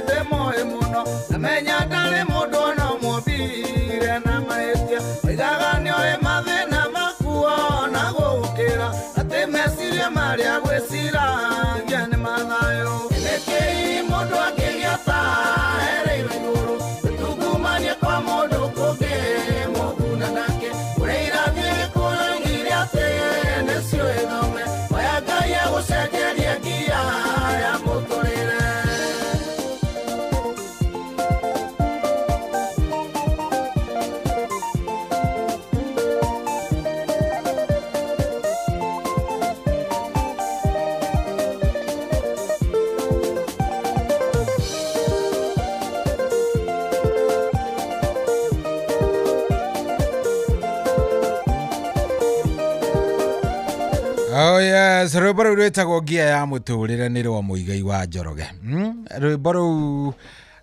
ndĩmũĩ mũno namenya ndarĩ mũndũ ona ũmwe ũmbire na mahĩtia oigaga nĩoĩ mathĩna maku ona gũgũkĩra atĩ meciria marĩa gwĩciragia nĩ mathayũ. Nĩkĩĩ mũndũ angĩgĩa ta ereirwo igũrũ gũtungumania kwa mũndũ kũngĩ mũguna nake ũrĩa irathiĩ Gĩkũyũ oigire atĩ nĩcio ĩthome oya Ngai agũcenjerie ngia ya mũtũrĩre. Oh yes, rwĩmbo rũu rwĩtagwo ngia ya mũtũrĩre nĩ rwa Mũigai wa Njoroge. Rwĩmbo rũu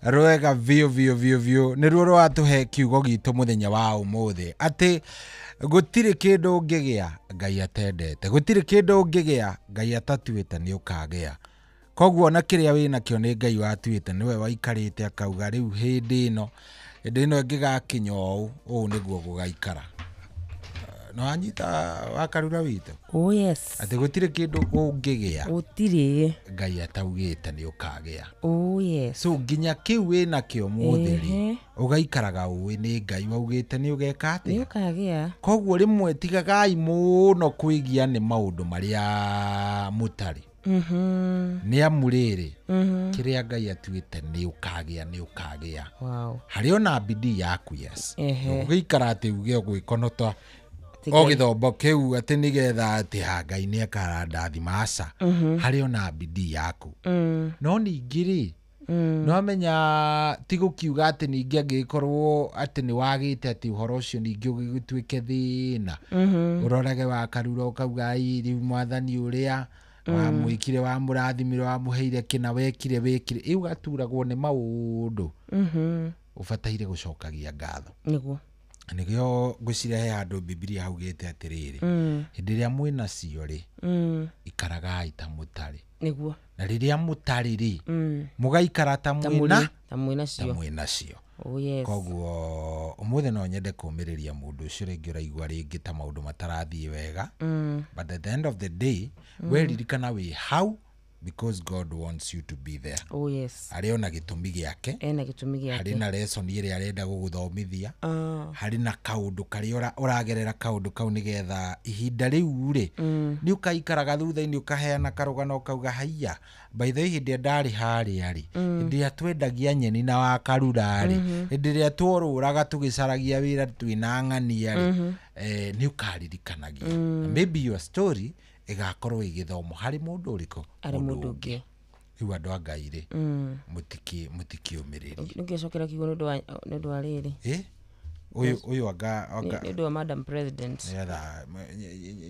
rwega biũ biũ biũ biũ nĩruo rwatũhe kiugo gitũ mũthenya wa ũmũthĩ atĩ gũtirĩ kĩndũ ũngĩgĩa Ngai atendete, gũtirĩ kĩndũ ũngĩgĩa Ngai atatuĩte nĩ ũkagĩa. Koguo ona kĩrĩa wĩnakĩo nĩ Ngai watuĩte nĩwe waikarĩte akauga rĩu hĩndĩ ĩno ĩngĩgakinya ũũ ũũ nĩguo gũgaikara. No anyita wakarura witũ. Oh yes. Atĩ gũtirĩ kĩndũ ũngĩgĩa gũtirĩ Ngai ataugĩte nĩ ũkagĩa. Oh yes. So nginya kĩu wĩnakĩo mũthĩ rĩ ũgaikaraga ũĩ nĩ Ngai waugĩte nĩ ũgeka atĩa nĩ ũkagĩa. Koguo rĩmwe tigagai mũno kwĩgia nĩ maũndũ marĩa mũtarĩ. Nĩ amu rĩrĩ kĩrĩa Ngai atuĩte nĩ ũkagĩa nĩ ũkagĩa. Wow. Harĩ ona bidii yaku yes. Ũgĩikara atĩ uge ũgwĩkonota o gĩthombo kĩu atĩ nĩgetha atĩ ha Ngai nĩ akarandathima aca. Harĩ ona bidii yaku. No ningĩ rĩ no amenya ti gũkiuga atĩ ningĩ angĩgĩkorwo atĩ nĩ wagĩte atĩ ũhoro ũcio ningĩ ũgĩtuĩke thĩna. Ũrorage wakarura ũkauga ĩ rĩu mwathani ũrĩa wamwĩkire wamũrathimire wamũheire kĩna wekire wĩkire ĩ ũgaturagwo nĩ maũndũ. Ũbataire gũcokagia ngatho. Nĩguo. Nĩkĩo ngwĩciria he handũ Bibilia haugĩte atĩrĩrĩ hĩndĩ ĩrĩa mwĩna cio rĩ ikaragai ta mũtarĩ. Nĩguo. Na rĩrĩa mũtarĩ rĩ mũgaikara ta mwĩna ta mwĩna cio. Oh, yes. Koguo ũmũthĩ no nyende kũũmĩrĩria mũndũ ũcio rĩngĩ ũraigua rĩngĩ ta maũndũ matarathiĩ wega. But at the end of the day, weririkana wĩ hau because God wants you to be there. Oh, yes. Harĩ ona gĩtũmi gĩake. Ena gĩtũmi gĩake. Harĩ na lesson ĩrĩa arenda gũgũthomithia. Harĩ na kaũndũ karĩa ũragerera kaũndũ kau nĩgetha ihinda rĩu rĩ nĩ ũkaikaraga thutha-inĩ ũkaheana karũgano ũkauga haiya by the way hĩndĩ ĩrĩa ndarĩ harĩa rĩ hĩndĩ ĩrĩa twendagia nyeni na wakarura rĩ hĩndĩ ĩrĩa tworũraga tũgĩcaragia wĩra twĩna ng'ania rĩ nĩ ũkaririkanagia. Maybe your story ĩgakorwo ĩgĩthomo harĩ mũndũ ũrĩkũ harĩ mũndũ ũngĩ. Rĩu andũ a Ngai rĩ mũtikĩũmĩrĩrie. Nĩngĩcokera kiugo nĩ ũndũ wa rĩrĩ ũyũ anga nĩ ũndũ wa Madam President nĩgetha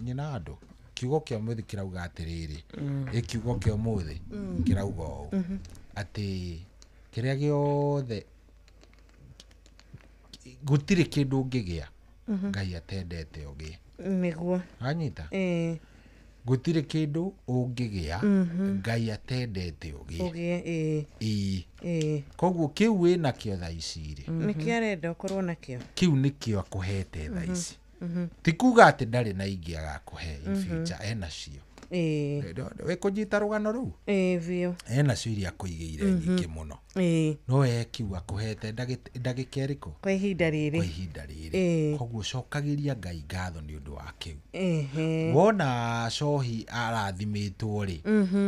nyina andũ kiugo kĩa ũmũthĩ kĩrauga atĩrĩrĩ ĩ kiugo kĩa ũmũthĩ kĩrauga ũũ atĩ kĩrĩa gĩothe gũtirĩ kĩndũ ũngĩgĩa Ngai atendete ũgĩe. Nĩguo anyita gũtirĩ kĩndũ ũngĩgĩa Ngai atendete ũgĩe. Ĩĩ koguo kĩu wĩnakĩo thaa ici rĩ nĩkĩo arenda ũkorwo nakĩo kĩu nĩkĩo akũhete thaa ici. Ti kuga atĩ ndarĩ na ingĩ agakũhe in future enacio. Wĩ kũnyita rũgano rũu biũ enacio iria akũigĩire nyingĩ mũno no we kiu akũhete ndagĩka ĩrĩkũ kwa ihinda rĩrĩ kwa ihinda rĩrĩ. Koguo cokagĩria Ngai ngatho nĩ ũndũ wa kĩu. Wona cohi arathimĩtwo rĩ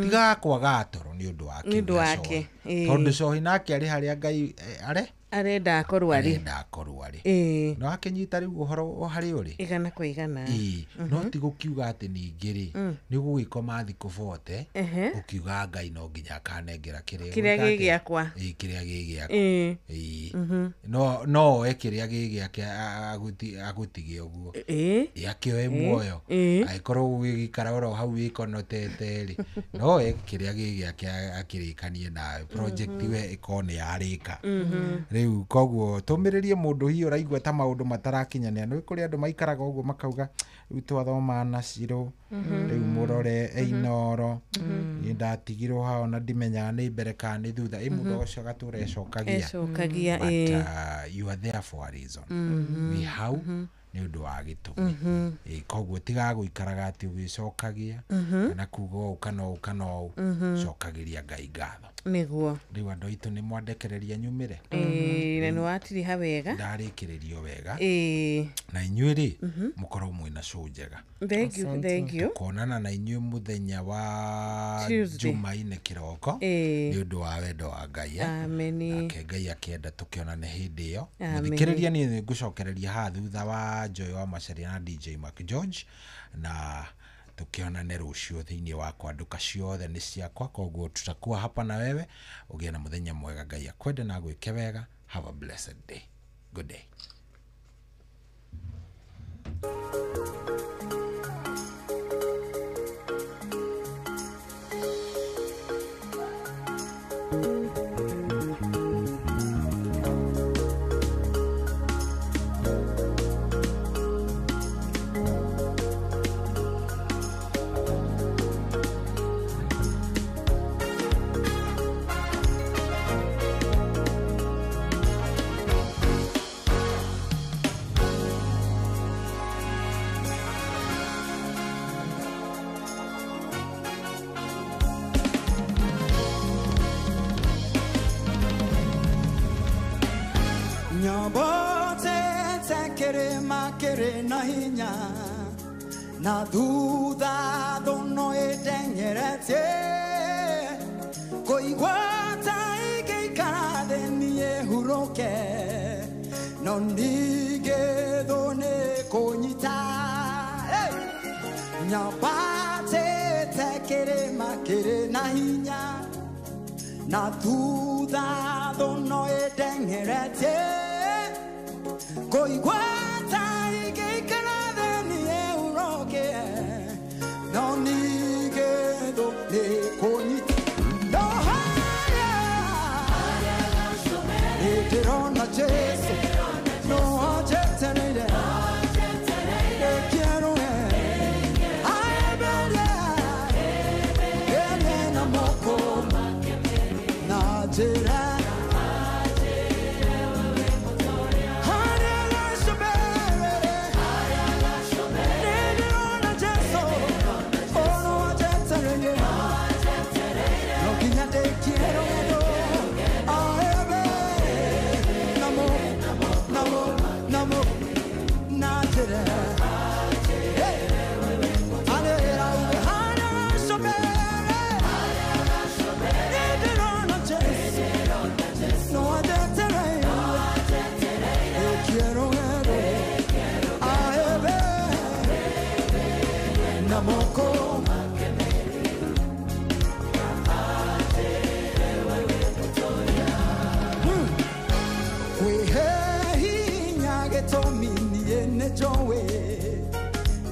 tigaga kwaga toro nĩ ũndũ wa kĩu tondũ cohi nake arĩ harĩa Ngai arenda akorwo arĩ no akĩnyita rĩu ũhoro harĩ ũrĩ igana kwa igana. No ti gũkiuga atĩ ningĩ rĩ nĩ ũgũgĩkoma thikũ bote ũkiuga Ngai no nginya akanengera kĩrĩa gĩ gĩakwa. Kĩrĩa gĩ gĩakwa. No oe kĩrĩa gĩ gĩake agũtige ũguo akĩoe muoyo angĩkorwo ũgũgĩikara oro hau wĩkonotete rĩ no oe kĩrĩa gĩ gĩake akĩrĩkanie nawe project we ĩkorwo nĩ yarĩka. Rĩu koguo tũmĩrĩrie mũndũ hihi ũraigua ta maũndũ matarakinyanĩra nĩ kũrĩ andũ maikaraga ũguo makauga rĩu twathoma na Cirũ rĩu mũrore Inooro niĩ ndatigirwo hao na ndimenyaga nĩ mbere kana nĩ thutha ĩ mũndũ ũcio agatũra ecokagia. But you are there for a reason. Wĩ hau nĩ ũndũ wa gĩtũmi. Koguo tigaga gũikaraga atĩ ũgĩcokagia kana kuga ũũ kana ũũ kana ũũ cokagĩria Ngai ngatho. Nĩguo rĩu andũ aitũ nĩ mwandekereria nyumĩre na nĩ watiriha wega ndarĩkĩrĩrio wega na inyuĩ rĩ mũkorwo mwĩna show njega. Thank you, thank you. Tukonana na inyuĩ mũthenya wa Jumaine kĩroko nĩ ũndũ wa wendo wa Ngai. Amen. Nake Ngai akĩenda tũkĩonane hĩndĩ ĩyo. Mũthikĩrĩria niĩ ngũcokereria haha thutha wa Joy wa Macharia na DJ Mark George na tukionane rũciũ thĩinĩ wa kwanduka ciothe nĩ ciakwa. Koguo tutakuwa hapa na wewe ũgĩe na mũthenya mwega. Ngai akwende na agwĩke wega. Have a blessed day. Good day. Na hinya na thutha thono ĩteng'eretie kũigua ta ĩngĩikara thĩ niĩ hurũke no ningĩ thũ nĩ kũnyita nyambatĩte kĩrĩma kĩrĩ na hinya na thutha thono ĩteng'eretie kũigua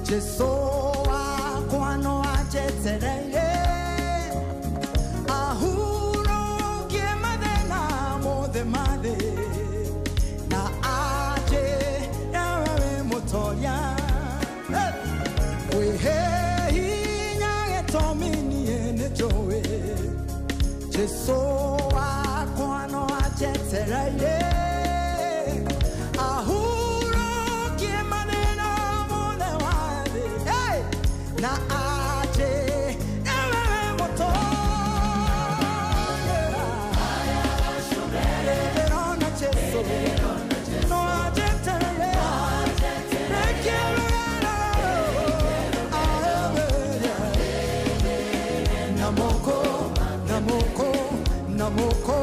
Jesu wakwa no anjetereire ahurũkie mathĩna mothe ma thĩ na anjĩre we wĩ mũtoria. Kwĩhe hinya gĩtũmi niĩ nĩnjũĩ Jesu wakwa no anjetereire ahurũkie mathĩna mothe ma thĩ na anjĩre we wĩ mũtoria. Ndĩrona Jesu no anjetereire Namoko, namoko, namoko.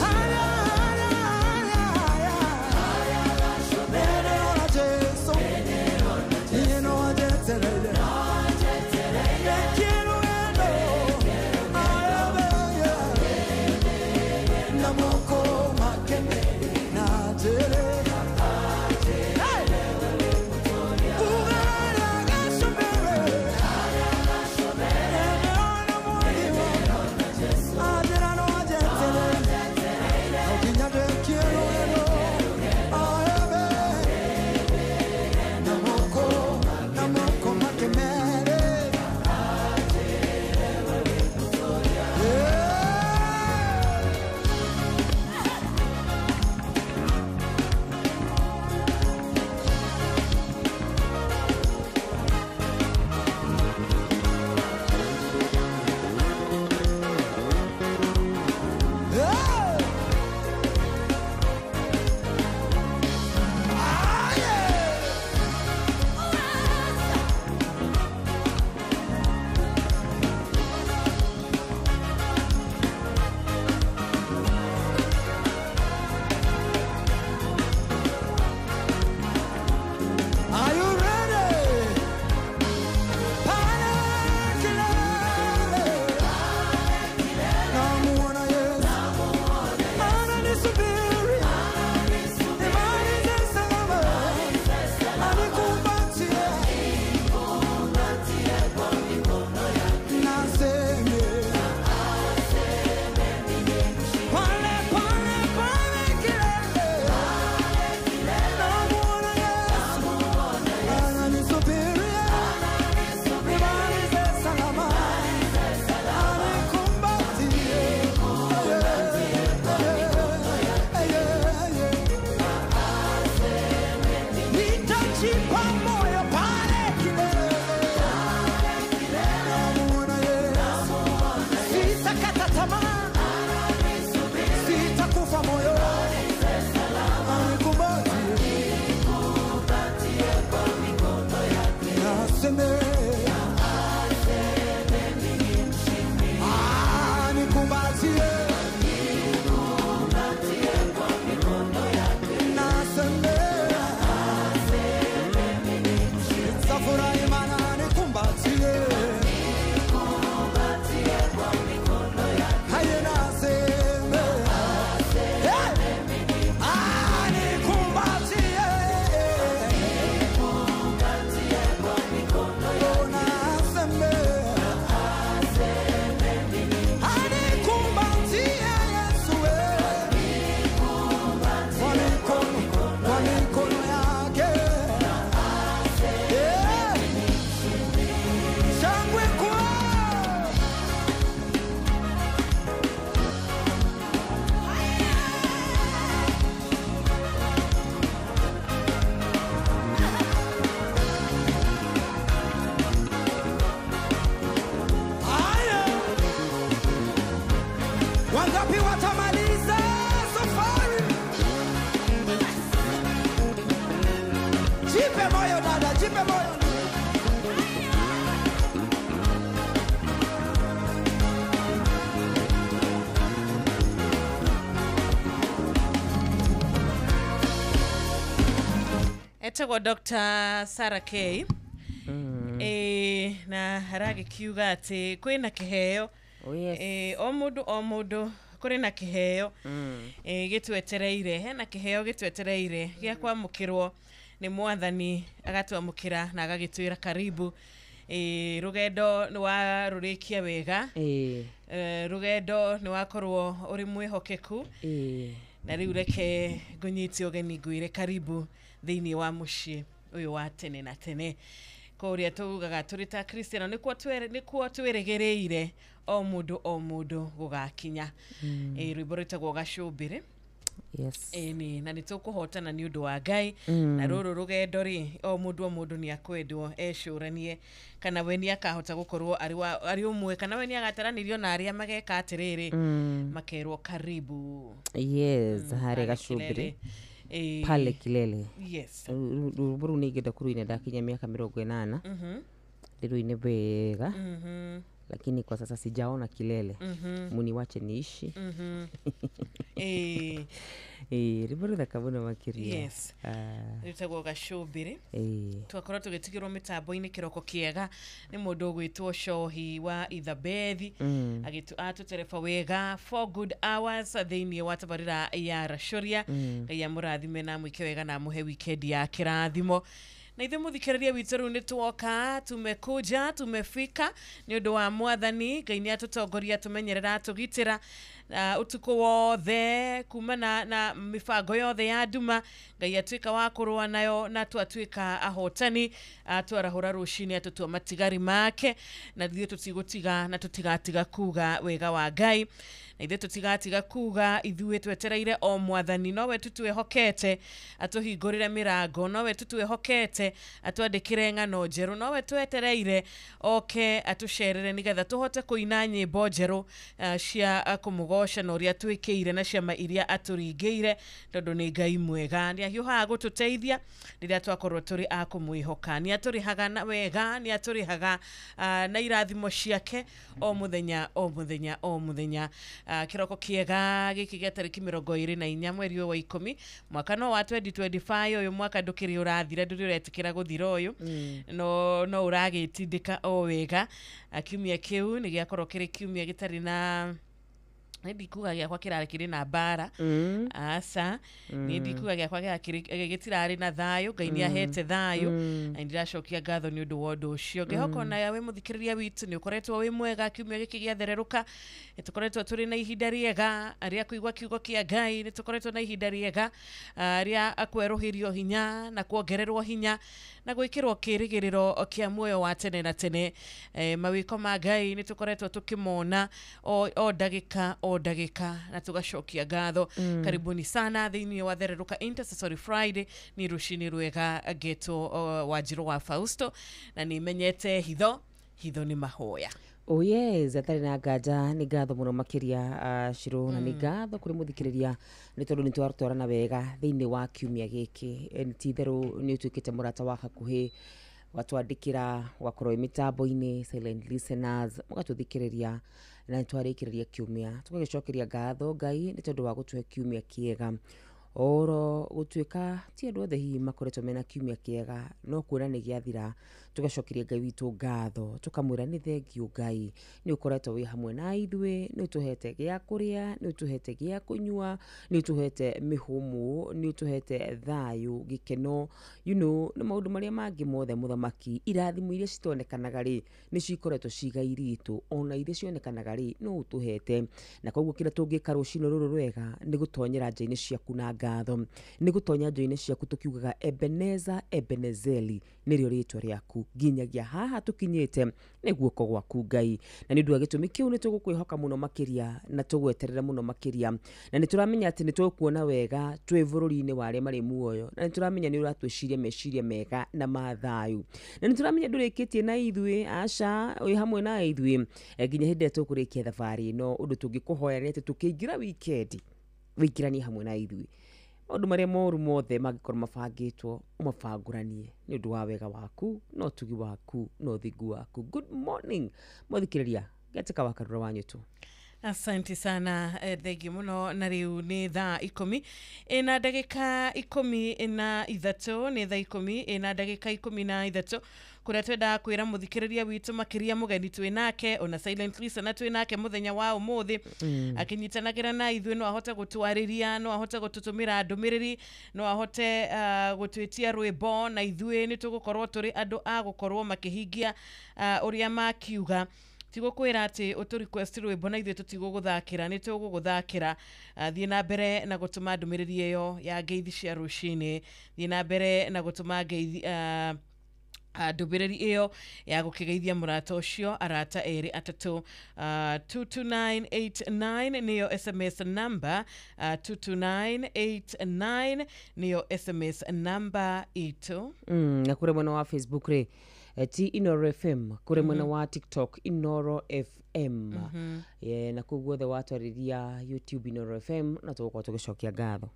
Haya, haya, haya, haya. Ndĩrona Jesu, niĩ no anjetereire. Ndekie rũgendo, ayabeye. Namoko makene na njĩre. Hey! Ugarara gacũmbĩrĩ. Anjĩra no anjetereire. No nginya ndekie rũgendo, ayabeye. Namoko, namoko makemere. Yeah! Ah, yeah! Are you ready? Pale kilele. Namuona Yesu. Ananisubiri. Nimalize salama. Anikumbatie. Naseme. Pale, pale, pale kilele. Namuona Yesu. Ananisubiri. Nimalize salama. Anikumbatie. Nitajipa moyo pale kilele. Namuona Yesu. Sitakata tamaa. Sitakufa moyo. Anikumbatie. Naseme. Anikumbatie. Naseme. Nitafurahi maana anikumbatie. Haye naseme. Hey! Anikumbatie. Oh, naseme. Anikumbatie Yesu, eh. Kwa mikono yake. Yeah. Shangwe kwao. Haya. Wangapi watamaliza safari? Jipe moyo dada, jipe moyo. Etagwo Dr. Sarah K. Na aragĩkiuga atĩ kwĩna kĩheo. Oh, yes. O mũndũ o mũndũ kũrĩ na kĩheo gĩtwetereire, hena kĩheo gĩtwetereire gĩa kwamũkĩrwo Nĩ mwathani agatwamũkĩra na agagĩtwĩra karibu. Rũgendo nĩ warũrĩkia wega. Rũgendo nĩ wakorwo ũrĩ mwĩhokeku. Na rĩu reke ngũnyite ũgeni ngwĩre karibu thĩinĩ wa mũciĩ ũyũ wa tene na tene. Kũrĩa tugaga tũrĩ ta Kristiano nĩkuo twĩrĩgĩrĩire o mũndũ gũgakinya. Rwĩmbo rwĩtagwo Gacũmbĩrĩ. Yes. Ĩni na nĩtũkũhotana nĩ ũndũ wa Ngai. Na rũrũ rũgendo rĩ, o mũndũ nĩ akwendwo ecũranie kana we nĩ akahota gũkorwo arĩ ũmwe, kana we nĩ agataranĩrio na arĩa mageka atĩrĩrĩ, makerwo karibu. Yes, harĩ Gacũmbĩrĩ. Pale kilele. Yes. Rwĩmbo rũu nĩ ingĩenda kũrũina ndakinya mĩaka 80. Ndĩrũine wega. Lakini kwa sasa sijaona kilele. Muniwache niishi. Rwĩmbo rũthaka mũno makĩria. Yes. Rwĩtagwo Gacũmbĩrĩ. Twakorwo tũgĩtigĩrwo mĩtambo-inĩ kĩroko kĩega nĩ mũndũ ũgwĩtwo Cohi wa Ithabethi. Atũtereba wega 4 good hours thĩinĩ wa tabarĩra ya Racũria. Ngai amũrathime na amwĩke wega na amũhe weekend ya kĩrathimo. Na ithuĩ mũthikĩrĩria witũ rĩu nĩ tuoka, tumekuja, tumefika nĩ ũndũ wa mwathani. Ngai nĩ atũtongoria, atũmenyerera, atũgitĩra ũtukũ wothe kuma na mĩbango yothe ya nduma. Ngai atuĩka wa kũrũa nayo na twatuĩka ahotani, atwarahũra rũcinĩ atũtua matigari make, na ithuĩ tũtigũtiga na tũtigatiga kuga wega wa Ngai. Na ithuĩ tũtigatiga kuga ithuĩ twetereire o mwathani, nowe tu twĩhokete atũhingũrĩre mĩrango, nowe tu twĩhokete atwandĩkĩre ng'ano njerũ, nowe twetereire oke atũcerere nĩgetha tũhote kũina nyĩmbo njerũ cia kũmũgoca na ũrĩa twĩkĩire na ciama iria atũringĩire, tondũ nĩ Ngai mwega. Nĩ ahiũhaga gũtũteithia rĩrĩa twakorwo tũrĩ a kũmwĩhoka. Nĩ atũrĩhaga na wega, nĩ atũrĩhaga na irathimo ciake o mũthenya o mũthenya o mũthenya. Kĩroko kĩega gĩkĩ gĩa tarĩki 24 mweri ũyũ wa 10 mwaka no wa 2025. Ũyũ mwaka ndũkĩrĩ ũrathira, ndũrĩ ũretĩkĩra gũthira ũyũ, no ũragĩtindĩka o wega. Kiumia kĩu nĩ gĩakorwo kĩrĩ kiumia gĩtarĩ na nĩ ndikuga gĩakwa kĩrarĩ kĩrĩ na mbara. Aca, nĩ ndikuga gĩakwa gĩtirarĩ na thayũ. Ngai nĩ ahete thayũ na ndĩracokia ngatho nĩ ũndũ wa ũndũ ũcio. Ngĩhoka ona we mũthikĩrĩria witũ nĩ ũkoretwo wĩ mwega kiumia gĩkĩ gĩathererũka. Nĩ tũkoretwo tũrĩ na ihinda rĩega rĩa kũigua kiugo kĩa Ngai, nĩ tũkoretwo na ihinda rĩega rĩa kwerũhĩrio hinya na kuongererwo hinya na gwĩkĩrwo kĩrĩgĩrĩro kĩa muoyo wa tene na tene. Mawĩko ma Ngai nĩ tũkoretwo tũkĩmona o ndagĩka o ndagĩka na tũgacokia ngatho. Karibuni sana thĩinĩ wa Thererũka Intercessory Friday. Nĩ rũcinĩ rwega ngetwo Wanjirũ wa Fausto, na nĩ menyete hitho nĩ mahoya. Oh yes, atarĩ na nganja nĩ ngatho mũno makĩria Shiro, na nĩ ngatho kũrĩ mũthikĩrĩria nĩ tondũ nĩ twarutwarana wega thĩinĩ wa kiumia gĩkĩ. Ti itherũ nĩ ũtuĩkĩte mũrata wa hakuhĩ, ũgatwandĩkĩra, ũgakorwo wĩ mĩtambo-inĩ, silent listeners, mũgatũthikĩrĩria na nĩ twarĩkĩrĩria kiumia. Tũgagĩcokeria ngatho Ngai nĩ tondũ wa gũtũhe kiumia kĩega. Oro gũtuĩka ti andũ othe hihi makoretwo mena kiumia kĩega, no kuona nĩ gĩathira, tũgacokeria Ngai witũ ngatho, tũkamwĩra nĩ thengiũ Ngai, nĩ ũkoretwo wĩ hamwe na ithuĩ, nĩ ũtũhete gĩa kũrĩa, nĩ ũtũhete gĩa kũnyua, nĩ ũtũhete mĩhũmũ, nĩ ũtũhete thayũ, gĩkeno, you know, na maũndũ marĩa mangĩ mothe mũthamaki. Irathimo iria citonekanaga rĩ, nĩ cikoretwo cigai ritũ, ona iria cionekanaga rĩ, no ũtũhete. Na koguo kĩrĩa tũngĩka rũcinĩ rũrũ rwega nĩ gũtonyera nja-inĩ ciaku na ngatho, nĩ gũtonya nja-inĩ ciaku tũkiugaga Ebeneza, Ebenezeli nĩrĩo rĩtwa rĩaku, nginyagia haha tũkinyĩte nĩ guoko gwaku Ngai. Na nĩ ũndũ wa gĩtũmi kĩu nĩ tũgũkwĩhoka mũno makĩria na tũgweterera mũno makĩria, na nĩ tũramenya atĩ nĩ tũkuona wega twĩ bũrũri-inĩ wa arĩa marĩ muoyo, na nĩ tũramenya nĩ ũratwĩciria meciria mega na ma thayũ, na nĩ tũramenya ndũrĩkĩtie na ithuĩ, aca, wĩ hamwe na ithuĩ nginya hĩndĩ ĩrĩa tũkũrĩkia thabarĩ ĩno. Ũndũ tũngĩkũhoya nĩ atĩ tũkĩingĩra weekend wĩingĩranie hamwe na ithuĩ, maũndũ marĩa moru mothe mangĩkorwo mabangĩtwo ũmabangũranie nĩ ũndũ wa wega waku na ũtugi waku na ũthingu waku. Good morning mũthikĩrĩria, Getĩka wa Karura wa Nyũtũ. Asante sana, thengiũ mũno. Na rĩu nĩ thaa 10 ĩna ndagĩka 13, nĩ thaa 10 ĩna ndagĩka 13. Kũrĩa twendaga kwĩra mũthikĩrĩria witũ makĩria mũgeni twĩ nake ona silent listener twĩ nake mũthenya wa ũmũthĩ. Akĩnyitanagĩra na ithuĩ, no ahote gũtwarĩria, no ahote gũtũtũmĩra ndũmĩrĩri, no ahote gũtwĩtia rwĩmbo, na ithuĩ nĩ tũgũkorwo tũrĩ andũ a gũkorwo makĩhingia ũrĩa makiuga. Tigũkwĩra atĩ ũtũ request rwĩmbo na ithuĩ tũtigũgũthakĩra, nĩ tũgũgũthakĩra. Thiĩ na mbere na gũtũma ndũmĩrĩri ĩyo ya ngeithi cia rũcinĩ, thiĩ na mbere na gũtũma ngeithi ndũmĩrĩri ĩyo ya gũkĩgeithia mũrata ũcio, arata erĩ atatũ. 22989 nĩyo SMS number, 22989 nĩyo SMS number itũ. Na kũrĩ mwena wa Facebook rĩ, ti Inoro FM, kũrĩ mwena wa TikTok Inoro FM. Ye, na kũu guothe watwarĩria YouTube Inoro FM, na tũgũkorwo tũgĩcokia ngatho.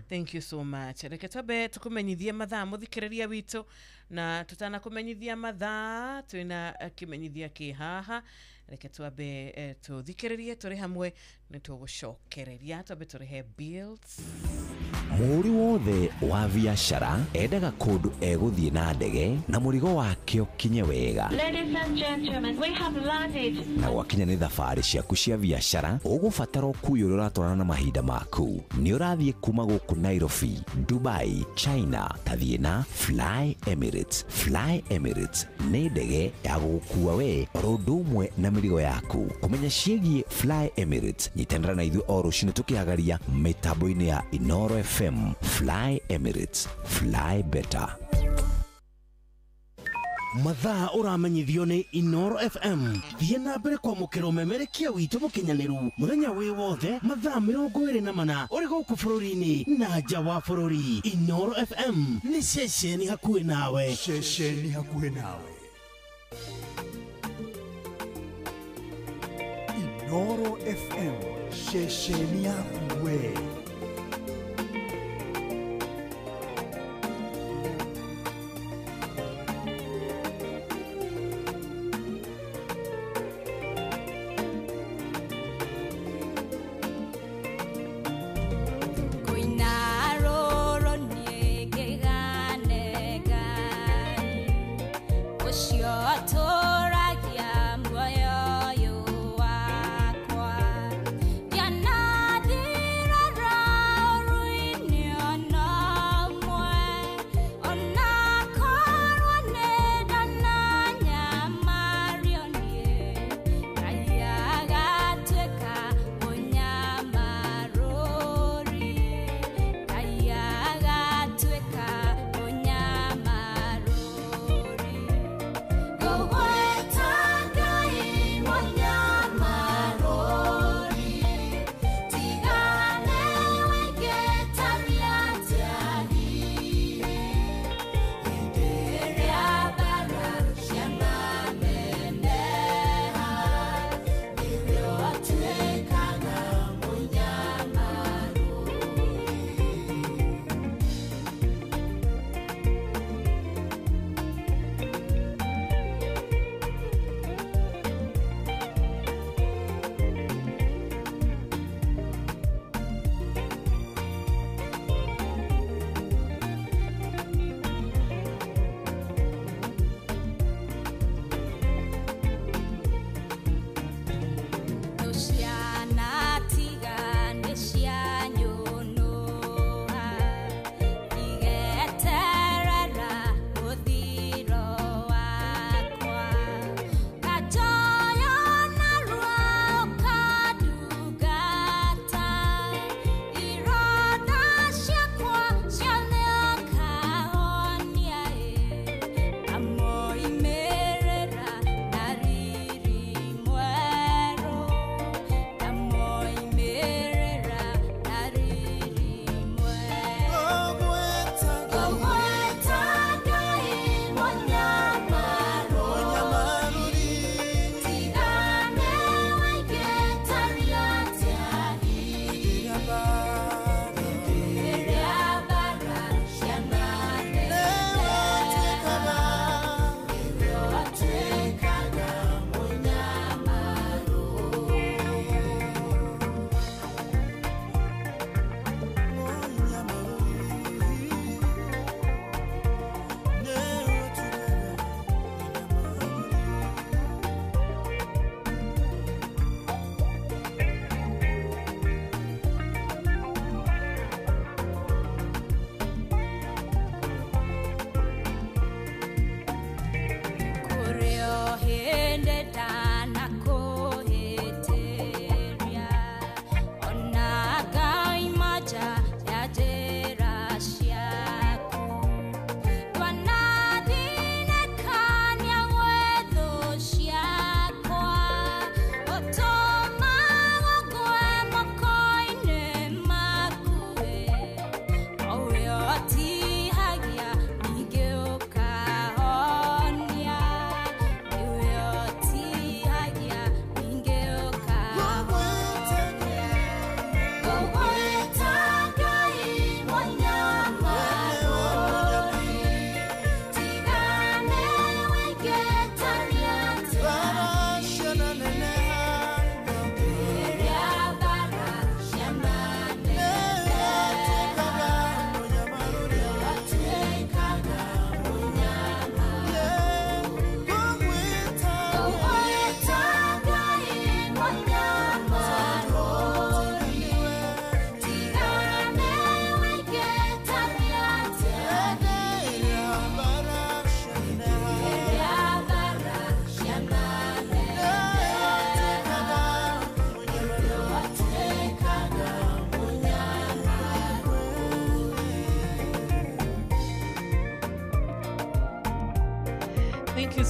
Thank you so much. Reke twambe tũkũmenyithie mathaa mũthikĩrĩria witũ, na tũtanakũmenyithia mathaa twĩna kĩmenyithia kĩ haha. Reke twambe tũthikĩrĩrie tũrĩ hamwe, nĩ tũgũcokereria twambe tũrĩhe bills. Mũhũri wothe wa biacara endaga kũndũ egũthiĩ na ndege na mũrigo wake ũkinye wega. Ladies and gentlemen, we have landed. Na gwakinya nĩ thabarĩ ciaku cia biacara, ũgũbatara ũkui ũrĩa ũratwarana na mahinda maku. Nĩ ũrathiĩ kuma gũkũ Nairobi, Dubai, China, tathiĩ na Fly Emirates. Fly Emirates nĩ ndege ya gũgũkua we oro ũndũ ũmwe na mĩrigo yaku. Kũmenya ciĩgiĩ Fly Emirates, nyitanĩra na ithuĩ o rũcinĩ tũkĩhagaria mĩtambo-inĩ ya Inoro FM. Fly Emirates, fly better. Mathaa ũramenyithio nĩ Inoro FM. Thiĩ na mbere kwamũkĩra ũmemerekia witũ mũkinyanĩru mũthenya wĩ wothe mathaa 24 ũrĩ gũkũ bũrũri-inĩ na nja wa bũrũri. Inoro FM nĩ ceceni hakuhĩ nawe. Ceceni hakuhĩ nawe. Inoro FM, ceceni yaku we. Wakwa. Yana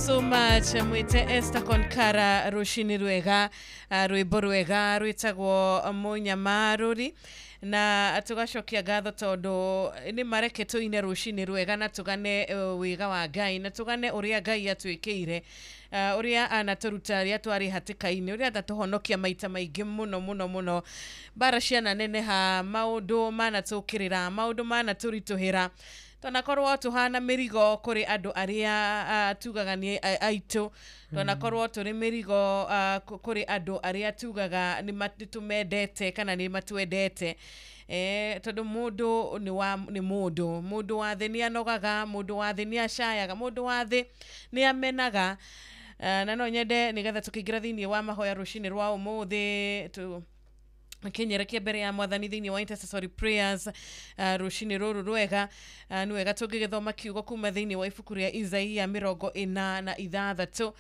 so much mwite Esther Konkara rucini rwega rwimbo rwega rwitagwo Munyamaruri na tugacokia ngatho tondu ni mareke tuine rucini rwega na tugane wega wa Ngai na tugane uria Ngai atwikire uria anaturuta aria twari hatikaini uria atatuhonokia maita maingi muno muno muno bara ciana neneha maundu manatukirira maundu manaturituhira twanakorwo tuhana mirigo kuri andu aria tugaga ni aitu twanakorwo turi mirigo kuri andu aria tugaga ni matumendete kana ni matwendete tondu mundu ni mundu mundu wa thi ni anogaga mundu wa thi ni acayaga mundu wa thi ni amenaga na no nyende nigetha tukiingira thiini wa mahoya rucini rwa umuthi tu kinyerekia mbere ya mwathani thiini wa intercessory prayers rucini ruru rwega ni wega tungigithoma kiugo kuma thiini wa ibuku ria Isaia 46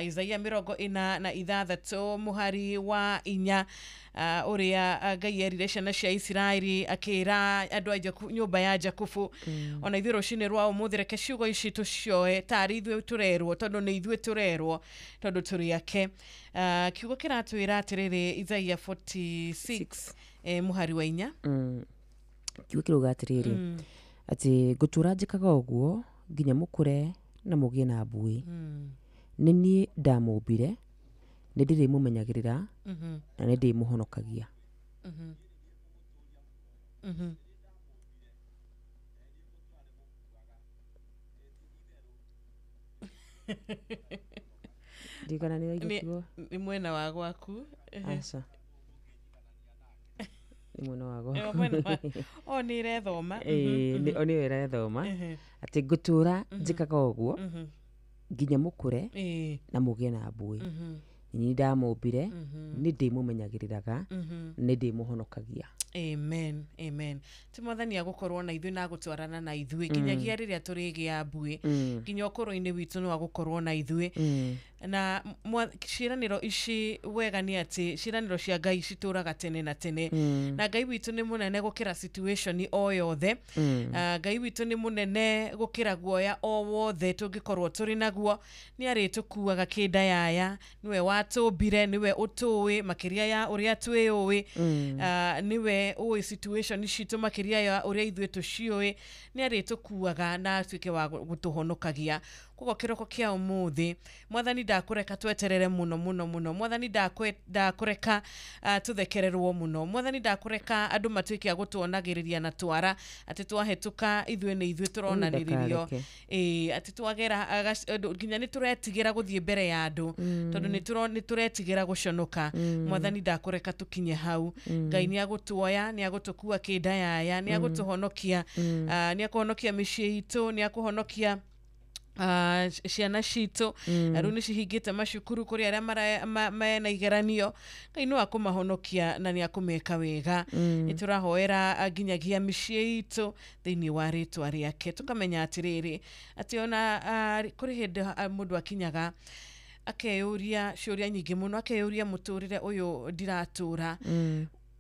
Isaia 46 muhari wa 4 uria Ngai erire ciana cia Isiraeli akira andu a nyumba ya Jakubu ona ithuĩ rucini rwa umuthi reke ciugo ici tucioe tari ithuĩ turerwo tondu ni ithuĩ turerwo tondu turi ake kiugo kiratwira atiriri Isaia 46 muhari wa 4 kiugo kiruga atiriri ati ngutura njikaga uguo nginya mukure na mugie na mbui ni niĩ ndamumbire nĩ ndĩrĩmũmenyagĩrĩra na nĩ ndĩmũhonokagia. Ndigana nĩ waigua nĩ mwena wa gwaku aca nĩ mwena wa gwaku o nĩ ĩrethoma o nĩ ĩrethoma atĩ ngũtũra njĩkaga ũguo nginya mukure na mugie na mbui ni ndamumbire ni ndimumenyagiriraga ni ndimuhonokagia. Amen, amen. Ti mwathani agukorwo na ithuĩ na agũtwarana na ithuĩ nginyagia rĩrĩa tũrĩgĩa mbuĩ nginya ũkũrũ-inĩ witũ no agũkorwo na ithuĩ na ciĩranĩro ici wega nĩ atĩ ciĩranĩro cia Ngai citũraga tene na tene na Ngai witũ nĩ mũnene gũkĩra situation o yothe. Ngai witũ nĩ mũnene gũkĩra guoya o wothe tũngĩkorwo tũrĩ naguo. Nĩ arĩtũkuaga kĩndayaya, nĩwe watũmbire, nĩwe ũtũĩ makĩria ya ũrĩa twĩũĩ, nĩwe ũĩ situation citũ makĩria ya ũrĩa ithuĩ tũciũĩ. Nĩ arĩtũkuaga na atuĩke wa gũtũhonokagia. Koguo kĩroko kĩa ũmũthĩ mwathani ndakũreka tweterere mũno mũno mũno, mwathani ndakũreka tũthekererwo mũno, mwathani ndakũreka andũ matuĩke a gũtuonagĩrĩria na twara atĩ twahĩtũka ithuĩ nĩ ithuĩ tũronanĩrĩrio, atĩ twagera nginya nĩ tũretigĩra gũthiĩ mbere ya andũ tondũ nĩ tũretigĩra gũconoka. Mwathani ndakũreka tũkinye hau. Ngai nĩ agũtuoya, nĩ agũtũkua kĩndayaya, nĩ agũtũhonokia, nĩ akũhonokia mĩciĩ itũ, nĩ akũhonokia ciana citũ. Rĩu nĩ cihingĩte macukuru kũrĩ arĩa mena igeranio. Ngai no akũmahonokia na nĩ akũmeka wega. Nĩ tũrahoera nginyagia mĩciĩ itũ thĩinĩ wa rĩtwa rĩake, tũkamenya atĩrĩrĩ atĩ ona kũrĩ hĩndĩ mũndũ akinyaga akeyũria ciũria nyingĩ mũno, akeyũria mũtũrĩre ũyũ ndiratũra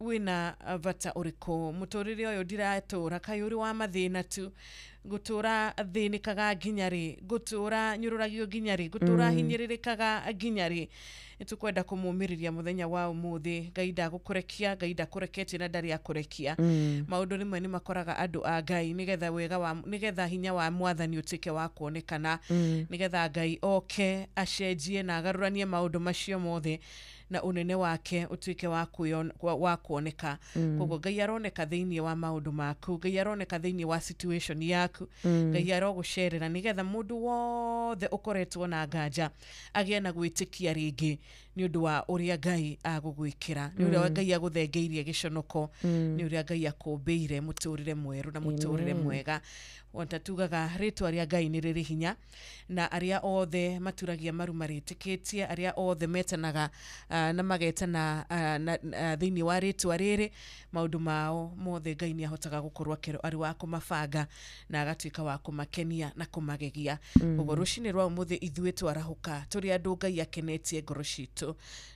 wĩna bata ũrĩkũ, mũtũrĩre ũyũ ndiratũra kaĩ ũrĩ wa mathĩna tu, ngũtũra thĩnĩkaga nginya rĩ, ngũtũra nyũrũragio nginya rĩ, ngũtũra hinyĩrĩrĩkaga nginya rĩ. Nĩtũkwenda kũmũmĩrĩria mũthenya wa ũmũthĩ. Ngai ndagũkũrekia, Ngai ndakũreketie na ndarĩ akũrekia. Maũndũ rĩmwe nĩ makoraga andũ a Ngai nĩgetha wega wa nĩgetha hinya wa mwathani ũtuĩke wa kuonekana, nĩgetha Ngai oke acenjie na agarũranie maũndũ macio mothe na ũnene wake ũtuĩke wa kuoneka. Koguo Ngai aroneka thĩinĩ wa maũndũ maku, Ngai aroneka thĩinĩ wa situation yaku, Ngai arogũcerera nĩgetha mũndũ wothe ũkoretwo na nganja agĩe na gwĩtĩkia rĩngĩ nĩ ũndũ wa ũrĩa Ngai agũgwĩkĩra, nĩ ũrĩa Ngai agũthengeirie gĩconoko, nĩ ũrĩa Ngai akũmbĩire mũtũrĩre mwerũ na mũtũrĩre mwega. Wonta tugaga rĩtwa rĩa Ngai nĩ rĩrĩ hinya, na arĩa othe maturagia maru marĩtĩkĩtie, arĩa othe metanaga na magetana thĩinĩ wa rĩtwa rĩrĩ, maũndũ mao mothe Ngai nĩ ahotaga gũkorwo arĩ wa kũmabanga na agatuĩka wa kũmakenia na kũmagegia. Koguo rũcinĩ rwa ũmũthĩ ithuĩ twarahũka tũrĩ andũ Ngai akenetie ngoro citũ,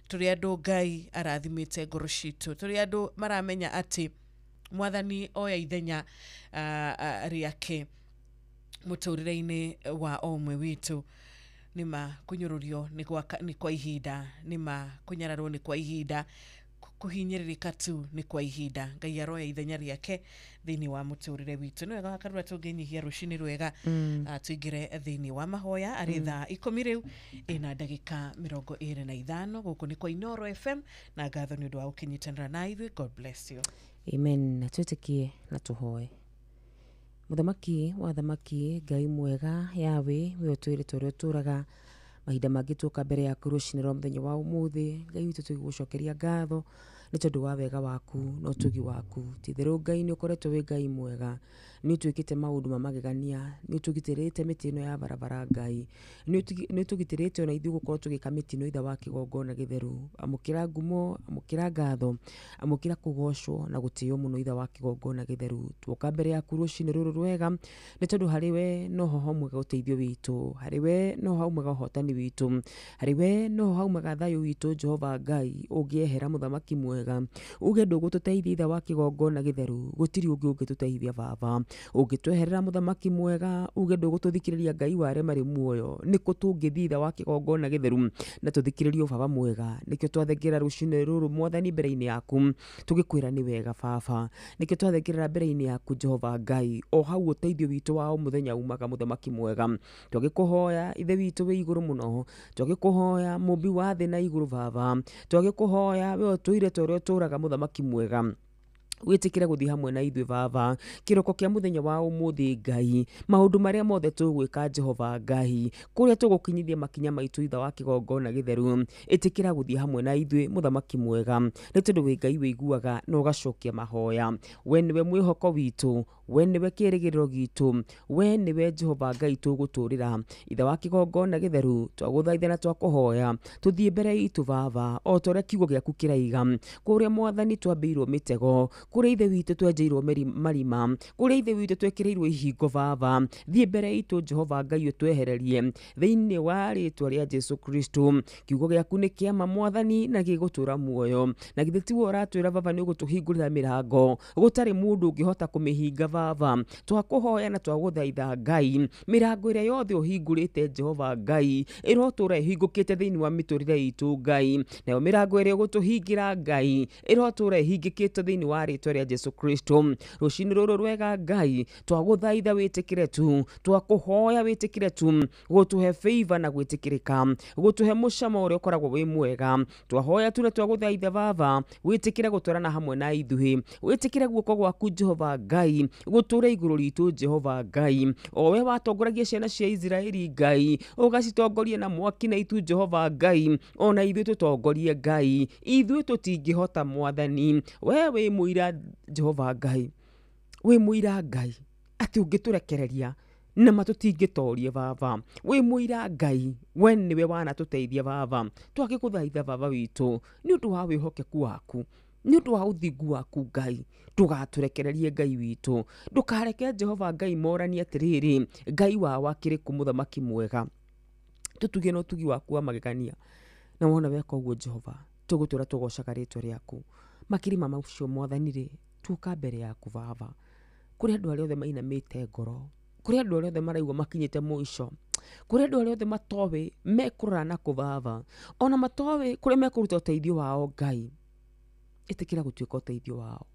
tũrĩ andũ Ngai arathimĩte ngoro citũ, tũrĩ andũ maramenya atĩ mwathani oya ithenya rĩake mũtũrĩre-inĩ wa o ũmwe witũ. Nĩma kũnyũrũrio nĩ kwa ihinda, nĩma kũnyararwo nĩ kwa ihinda, kũhinyĩrĩrĩka tu nĩ kwa ihinda. Ngai aroya ithenya rĩake thĩinĩ wa mũtũrĩre witũ. Nĩ wega wakarura tũngĩnyihia rũcinĩ rwega, tũingĩre thĩinĩ wa mahoya arĩ thaa 10 rĩu ĩna ndagĩka 25. Gũkũ nĩ kwa Inooro FM, na ngatho nĩ ũndũ wa gũkĩnyitanĩra na ithuĩ. God bless you. Amen. Na twĩtĩkie na tũhoe. Mũthamaki wa thamaki, Ngai mwega, Yahweh, we ũtwĩrĩte ũrĩa ũtũraga mahinda mangĩ tuoka mbere yaku rũcinĩ rwa mũthenya wa ũmũthĩ. Ngai witũ, tũgĩgũcokeria ngatho nĩ tondũ wa wega waku na ũtugi waku. Ti-itherũ Ngai nĩ ũkoretwo wĩ Ngai mwega, nĩ ũtwĩkĩte maũndũ ma magegania, nĩ ũtũgitĩrĩte mĩtĩ ĩno ya barabara Ngai, nĩ ũtũgitĩrĩte ona ithuĩ gũkorwo tũgĩka mĩtino itha wa kĩgongona gĩtheru. Amũkĩra ngumo, amũkĩra ngatho, amũkĩra kũgocwo na gũtĩo mũno itha wa kĩgongona gĩtheru. Tuoka mbere yaku rũcinĩ rũrũ rwega nĩ tondũ harĩ we noho haumaga ũteithio witũ, harĩ we noho haumaga ũhotani witũ, harĩ we noho haumaga thayũ witũ. Jehova Ngai, ũngĩehera mũthamaki mwega uge ndũgũtũteithia itha wa kĩgongona gĩtheru, gũtirĩ ũngĩ ũngĩtũteithia baba. Ũngĩtweherera mũthamaki mwega uge ndũgũtũthikĩrĩria Ngai wa arĩa marĩ muoyo, nĩkũ tũngĩthiĩ itha wa kĩgongona gĩtheru na tũthikĩrĩrio baba mwega? Nĩkĩo twathengerera rũcinĩ rũrũ mwathani mbere-inĩ yaku tũgĩkwĩra nĩ wega baba. Nĩkĩo twathengerera mbere-inĩ yaku Jehova Ngai, o hau ũteithio witũ wa o mũthenya umaga mũthamaki mwega. Twagĩkũhoya ithe witũ wĩ igũrũ mũno, twagĩkũhoya mũmbi wa thĩ na igũrũ baba, twagĩkũhoya we ũtũire ta ũrĩa ũtũraga mũthamaki mwega, wĩtĩkĩre gũthiĩ hamwe na ithuĩ baba kĩroko kĩa mũthenya wa ũmũthĩ Ngai. Maũndũ marĩa mothe tũgwĩka Jehova Ngai, kũrĩa tũgũkinyithia makinya maitũ itha wa kĩgongona gĩtheru, ĩtĩkĩra gũthiĩ hamwe na ithuĩ mũthamaki mwega, nĩ tondũ wĩ Ngai wĩiguaga na ũgacokia mahoya. We nĩwe mwĩhoko witũ, we nĩwe kĩĩrĩgĩrĩro gitũ, we nĩwe Jehova Ngai tũgũtũrĩra itha wa kĩgongona gĩtheru. Twagũthaitha na twakũhoya tũthiĩ mbere itũ baba, o ta ũrĩa kiugo gĩaku kĩraiga, kũrĩa mwathani twambĩirwo mĩtego, kũrĩa ithe witũ twenjeirwo marima, kũrĩa ithe witũ twekĩrĩirwo ihingo baba, thiĩ mbere itũ Jehova Ngai ũtwehererie thĩinĩ wa rĩtwa rĩa Jesu Kristo. Kiugo gĩaku nĩ kĩama mwathani na gĩgũtũra muoyo, na githĩ tiwe ũratwĩra baba nĩ ũgũtũhingũrĩra mĩrango gũtarĩ mũndũ ũngĩhota kũmĩhinga baba. Twakũhoya na twagũthaitha Ngai, mĩrango ĩrĩa yothe ũhingũrĩte Jehova Ngai ĩrotũra ĩhingũkĩte thĩinĩ wa mĩtũrĩre itũ Ngai, nayo mĩrango ĩrĩa ũgũtũhingĩra Ngai ĩrotũra ĩhingĩkĩte thĩinĩ wa rĩtwa rĩa Jesu Kristo. Rũcinĩ rũrũ rwega Ngai, twagũthaitha wĩtĩkĩre tu, twakũhoya wĩtĩkĩre tu gũtũhe favor na gwĩtĩkĩrĩka, gũtũhe mũcamo ũrĩa ũkoragwo wĩ mwega. Twahoya tu na twagũthaitha baba, wĩtĩkĩre gũtwarana hamwe na ithuĩ, wĩtĩkĩre guoko gwaku Jehova Ngai gũtũre igũrũ ritũ Jehova Ngai, o we watongoragia ciana cia Isiraeli Ngai, ũgacitongoria na mwaki na itu Jehova Ngai, ona ithuĩ tũtongorie Ngai, ithuĩ tũtingĩhota mwathani, we wĩ mũira Jehova Ngai, wĩ mũira Ngai atĩ ũngĩtũrekereria na matũtingĩtorie baba, wĩ mũira Ngai, we nĩwe wanatũteithia baba. Twagĩkũthaitha baba witũ nĩ ũndũ wa wĩhokeku waku, nĩ ũndũ wa ũthingu waku Ngai, ndũgatũrekererie Ngai witũ, ndũkareke Jehova Ngai moranie atĩrĩrĩ, Ngai wao akĩrĩ kũ mũthamaki mwega, tũtugie na ũtugi waku wa magegania, na wona weka ũguo Jehova tũgũtũra tũgocaga rĩtwa rĩaku. Makĩria ma macio mwathani rĩ, tuoka mbere yaku baba, kũrĩ andũ arĩa othe mainamĩte ngoro, kũrĩ andũ arĩa othe maraigua makinyĩte mũico, kũrĩ andũ arĩa othe matoĩ mekũrora na kũ baba, ona matoĩ kũrĩa mekũruta ũteithio wao Ngai, ĩtĩkĩra gũtuĩka ũteithio wao.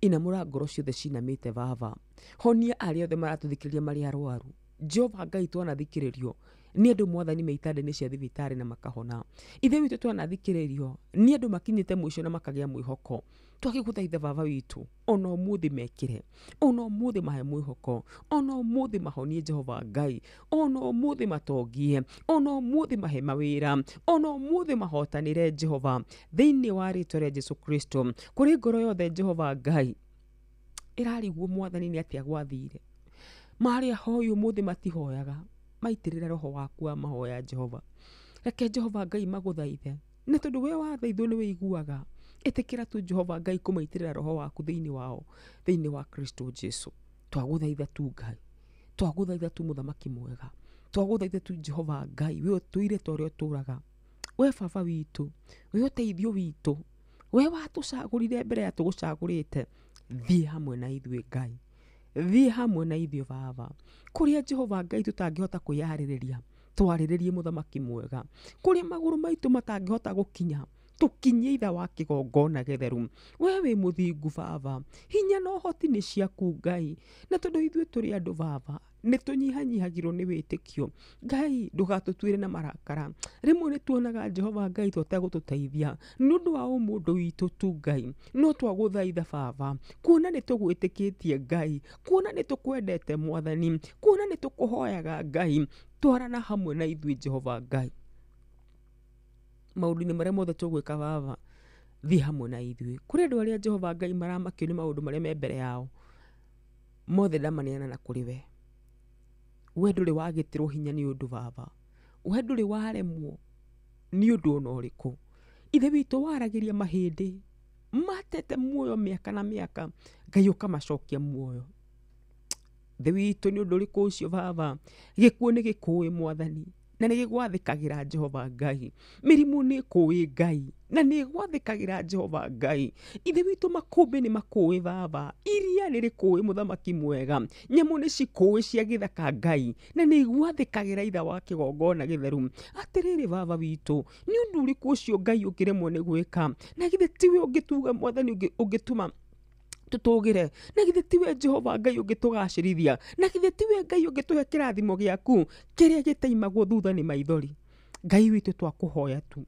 Inamũra ngoro ciothe cinamĩte baba, honia arĩa othe maratũthikĩrĩria marĩ arwaru Jehova Ngai, twanathikĩrĩrio nĩ andũ mwathani me itanda-inĩ cia thibitarĩ na makahona. Ithe witũ twanathikĩrĩrio nĩ andũ makinyĩte mũico na makagĩa mwĩhoko. Twagĩgũthaitha baba witũ, ona ũmũthĩ mekĩre, ona ũmũthĩ mahe mwĩhoko, ona ũmũthĩ mahonie Jehova Ngai, ona ũmũthĩ matongie, ona ũmũthĩ mahe mawĩra, ona ũmũthĩ mahotanĩre Jehova thĩinĩ wa rĩtwa rĩa Jesu Kristo. Kũrĩ ngoro yothe Jehova Ngai ĩrarigwo mwathani nĩ atĩa gwathire, marĩa hoi ũmũthĩ matihoyaga, maitĩrĩre roho waku wa mahoya Jehova. Reke Jehova Ngai magũthaithe, nĩ tondũ we wathaithwo nĩ wĩiguaga. Ĩtĩkĩra tu Jehova Ngai kũmaitĩrĩra roho waku thĩinĩ wao, thĩinĩ wa Kristo Jesu. Twagũthaitha tu Ngai, twagũthaitha tu mũthamaki mwega, twagũthaitha tu Jehova Ngai, we ũtũire ta ũrĩa ũtũraga, we baba witũ, we ũteithio witũ, we watũcagũrire mbere ya tũgũcagũrĩte. Thiĩ hamwe na ithuĩ Ngai, thiĩ hamwe na ithuĩ baba, kũrĩa Jehova Ngai tũtangĩhota kwĩyarĩrĩria, Twarĩrĩrie mũthamaki mwega. Kũrĩa magũrũ maitũ matangĩhota gũkinya, tũkinyie itha wa kĩgongona gĩtheru. We wĩ mũthingu baba, hinya na ũhoti nĩ ciaku Ngai, na tondũ ithuĩ tũrĩ andũ baba, nĩ tũnyihanyihagĩrwo nĩ wĩtĩkio. Ngai ndũgatũtuĩre na marakara. Rĩmwe nĩ tuonaga Jehova Ngai tũtegũtũteithia nĩ ũndũ wa ũmũndũ witũ tu Ngai, no twagũthaitha baba, kuona nĩ tũgwĩtĩkĩtie Ngai, kuona nĩ tũkwendete Mwathani, kuona nĩ tũkũhoyaga Ngai, twarana hamwe na ithuĩ Jehova Ngai. Maũndũ-inĩ marĩa mothe tũgwĩka baba, thiĩ hamwe na ithuĩ. Kũrĩ andũ arĩa Jehova Ngai maramakio nĩ maũndũ marĩa me mbere yao, mothe ndamaneana na kũrĩ we. We ndũrĩ wagĩtĩrwo hinya nĩ ũndũ baba, we ndũrĩ waremwo nĩ ũndũ ona ũrĩkũ. Ithe witũ waragĩria mahĩndĩ matete muoyo mĩaka na mĩaka, Ngai ũkamacokia muoyo. Ithe witũ nĩ ũndũ ũrĩkũ ũcio baba? Gĩkuũ nĩ gĩkũĩ Mwathani, na nĩ gĩgwathĩkagĩra Jehova Ngai. Mĩrimũ nĩ ĩkũĩ Ngai, na nĩ ĩgwathĩkagĩra Jehova Ngai. Ithe witũ makũmbĩ nĩ makũĩ baba, iria nĩ rĩkũĩ mũthamaki mwega, nyamũ nĩ cikũĩ cia gĩthaka Ngai, na nĩ igwathĩkagĩra itha wa kĩgongona gĩtheru. Atĩrĩrĩ baba witũ, nĩ ũndũ ũrĩkũ ũcio Ngai ũngĩremwo nĩ gwĩka? Na githĩ tiwe ũngĩtuga Mwathani ũngĩtũma tũtũgĩre? Na githĩ tiwe Jehova Ngai ũngĩtũgacĩrithia? Na githĩ tiwe Ngai ũngĩtũhe kĩrathimo gĩaku kĩrĩa gĩtaimagwo thutha nĩ maithori? Ngai witũ twakũhoya tu,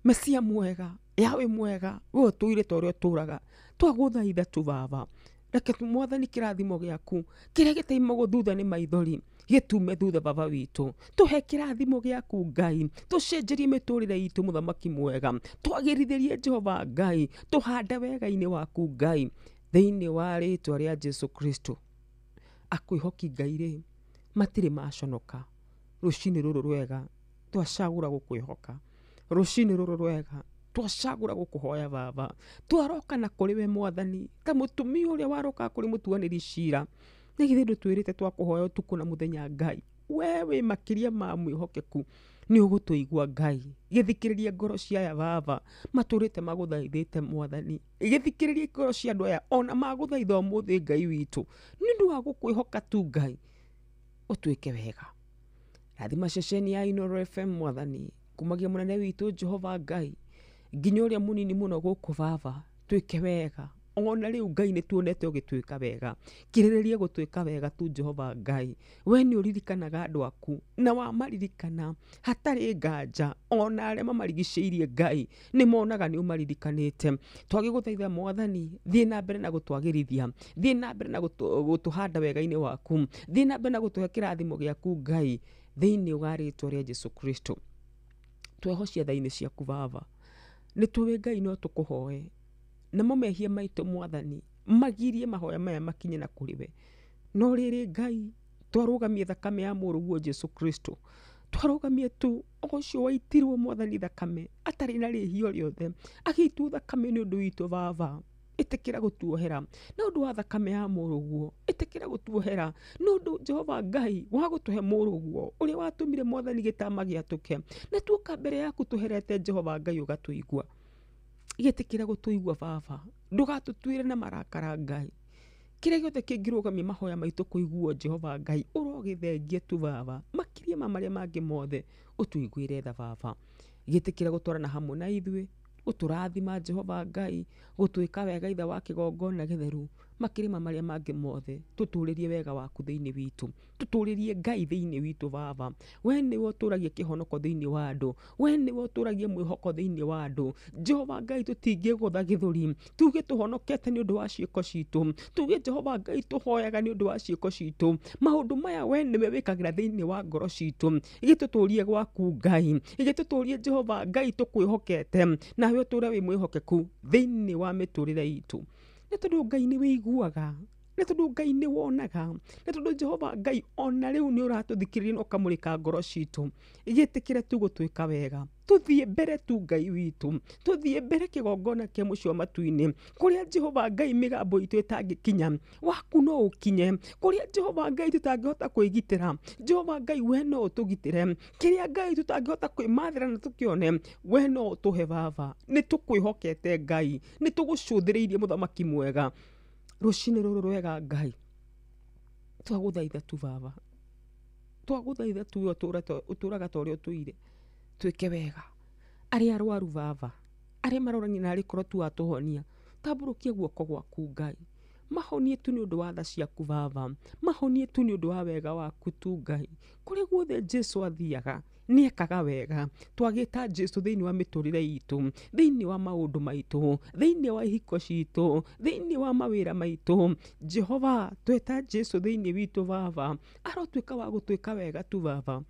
Mesia mwega, Yawe mwega, we ũtũire ta ũrĩa ũtũraga, twagũthaitha tu baba. Reke Mwathani kĩrathimo gĩaku kĩrĩa gĩtaimagwo thutha nĩ maithori gĩtume thutha baba witũ. Tũhe kĩrathimo gĩaku Ngai, tũcenjerie mĩtũrĩre itũ mũthamaki mwega, twagĩrithĩrie Jehova Ngai, tũhande wega-inĩ waku Ngai, thĩinĩ wa rĩtwa rĩa Jesu Kristo. Akwĩhoki Ngai rĩ, matirĩ maconoka. Rũcinĩ rũrũ rwega twacagũra gũkwĩhoka, rũcinĩ rũrũ rwega twacagũra gũkũhoya baba, twaroka na kũrĩ we Mwathani ta mũtumia ũrĩa waroka kũrĩ mũtuanĩri cira. Nĩ githĩ ndũtwĩrĩte twakũhoya ũtukũ na mũthenya Ngai, we wĩ makĩria ma mwĩhokeku, nĩ ũgũtũigua Ngai. Gĩthikĩrĩrie ngoro cia aya baba matũrĩte magũthaithĩte Mwathani, gĩthikĩrĩrie ngoro cia andũ aya ona magũthaitha ũmũthĩ Ngai witũ, nĩ ũndũ wa gũkwĩhoka tu Ngai, ũtuĩke wega. Rathima ceceni ya Inooro FM Mwathani, kumagia mũnene witũ Jehova Ngai nginya ũrĩa mũnini mũno gũkũ baba, twĩke wega. Ona rĩu Ngai nĩ tuonete ũgĩtuĩka wega, kĩrĩrĩrie gũtuĩka wega tu Jehova Ngai. We nĩ ũririkanaga andũ aku na wamaririkana hatarĩ nganja, ona arĩa mamarigicĩirie Ngai nĩ monaga nĩ ũmaririkanĩte. Twagĩgũthaitha Mwathani, thiĩ na mbere na gũtwagĩrithia, thiĩ na mbere na gũtũhanda wega-inĩ waku, thiĩ na mbere na gũtũhe kĩrathimo gĩaku Ngai, thĩinĩ wa rĩtwa rĩa Jesu Kristo. Twehocia tha-inĩ ciaku baba, nĩ tũĩ Ngai no tũkũhoe, namo mehia maitũ Mwathani magirie mahoya maya makinye na kũrĩ we. No rĩrĩ Ngai, twarũgamie thakame ya mũrũguo Jesu Kristo, twarũgamie tu ũcio waitirwo Mwathani thakame atarĩ na rĩhia rĩothe, agĩitwo thakame nĩ ũndũ witũ baba. Ĩtĩkĩra gũtuohera na ũndũ wa thakame ya mũrũguo, ĩtĩkĩra gũtuohera nĩ ũndũ Jehova Ngai wa gũtũhe mũrũguo ũrĩa watũmire Mwathani gĩtama gĩatũke, na tuoka mbere yaku tũherete Jehova Ngai ũgatũigua. Gĩtĩkĩra gũtũigua baba, ndũgatũtuĩre na marakara Ngai. Kĩrĩa gĩothe kĩngĩrũgamia mahoya maitũ kũiguo Jehova Ngai, ũrogĩthengie tu baba, makĩria ma marĩa mangĩ mothe, ũtũiguĩre tha baba. Gĩtĩkĩra gũtwarana hamwe na ithuĩ, gũtũrathima Jehova Ngai, gũtuĩka wega itha wa kĩgongona gĩtheru, makĩria ma marĩa mangĩ mothe, tũtũrĩrie wega waku thĩinĩ witũ, tũtũrĩrie Ngai thĩinĩ witũ baba. We nĩwe ũtũragia kĩhonoko thĩinĩ wa andũ, we nĩwe ũtũragia mwĩhoko thĩinĩ wa andũ. Jehova Ngai tũtingĩgũtha gĩthũri, tuge tũhonokete nĩ ũndũ wa ciĩko citũ, tuge Jehova Ngai tũhoyaga nĩ ũndũ wa ciĩko citũ. Maũndũ maya we nĩwe wĩkagĩra thĩinĩ wa ngoro citũ, gĩtũtũrie gwaku Ngai, gĩtũtũrie Jehova Ngai tũkwĩhokete, nawe ũtũre wĩ mwĩhokeku thĩinĩ wa mĩtũrĩre itũ. Nĩ tondũ Ngai nĩ wĩiguaga, nĩ tondũ Ngai nĩ wonaga, nĩ tondũ Jehova Ngai ona rĩu nĩ ũratũthikĩrĩria na ũkamũrĩka ngoro citũ. Gĩtĩkĩre tu gũtuĩka wega, tũthiĩ mbere tu Ngai witũ, tũthiĩ mbere kĩgongona kĩa mũciĩ wa matu-inĩ, kũrĩa Jehova Ngai mĩgambo itũ ĩtangĩkinya, waku no ũkinye, kũrĩa Jehova Ngai tũtangĩhota kwĩgitĩra, Jehova Ngai we no ũtũgitĩre, kĩrĩa Ngai tũtangĩhota kwĩmathĩra na tũkĩone, we no ũtũhe baba. Nĩ tũkwĩhokete Ngai, nĩ tũgũcũthĩrĩirie mũthamaki mwega. Rũcinĩ rũrũ rwega Ngai, twagũthaitha tu baba, Twagũthaitha tu ũtũraga ta ũrĩa ũtũire, twĩke wega. Arĩa arwaru baba, arĩa marorania na arĩ korwo tu watũhonia, tambũrũkia guoko gwaku Ngai. Mahonie tu nĩ ũndũ wa tha ciaku baba, mahonie tu nĩ ũndũ wa wega waku tu Ngai. Kũrĩa guothe Jesu athiaga nĩekaga wega. Twagĩta Jesu thĩinĩ wa mĩtũrĩre itũ, thĩinĩ wa maũndũ maitũ, thĩinĩ wa ihiko citũ, thĩinĩ wa mawĩra maitũ. Jehova, tweta Jesu thĩinĩ witũ baba, arotuĩka wa gũtwĩka wega tu baba,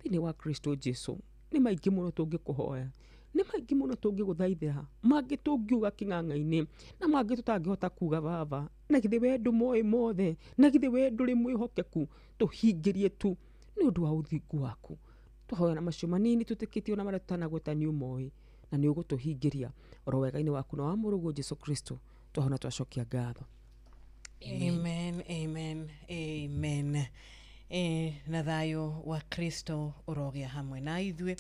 thĩinĩ wa Kristo Jesu. Nĩ maingĩ mũno tũngĩkũhoya, nĩ maingĩ mũno tũngĩgũthaithĩra, mangĩ tũngiuga kĩng'ang'a-inĩ na mangĩ tũtangĩhota kuga baba. Na githĩ we ndũmoĩ mothe, na githĩ we ndũrĩ mwĩhokeku, tũhingĩrie tu nĩ ũndũ wa ũthingu waku. Twahoya na macio manini tũtĩkĩtio na marĩa tũtanagweta nĩ ũmoĩ, na nĩ ũgũtũhingĩria oro wega-inĩ waku na wa mũrũguo Jesu Kristo. Twahona twacokia ngatho. Amen, amen, amen. Na thayũ wa Kristo ũrogĩa hamwe na ithuĩ.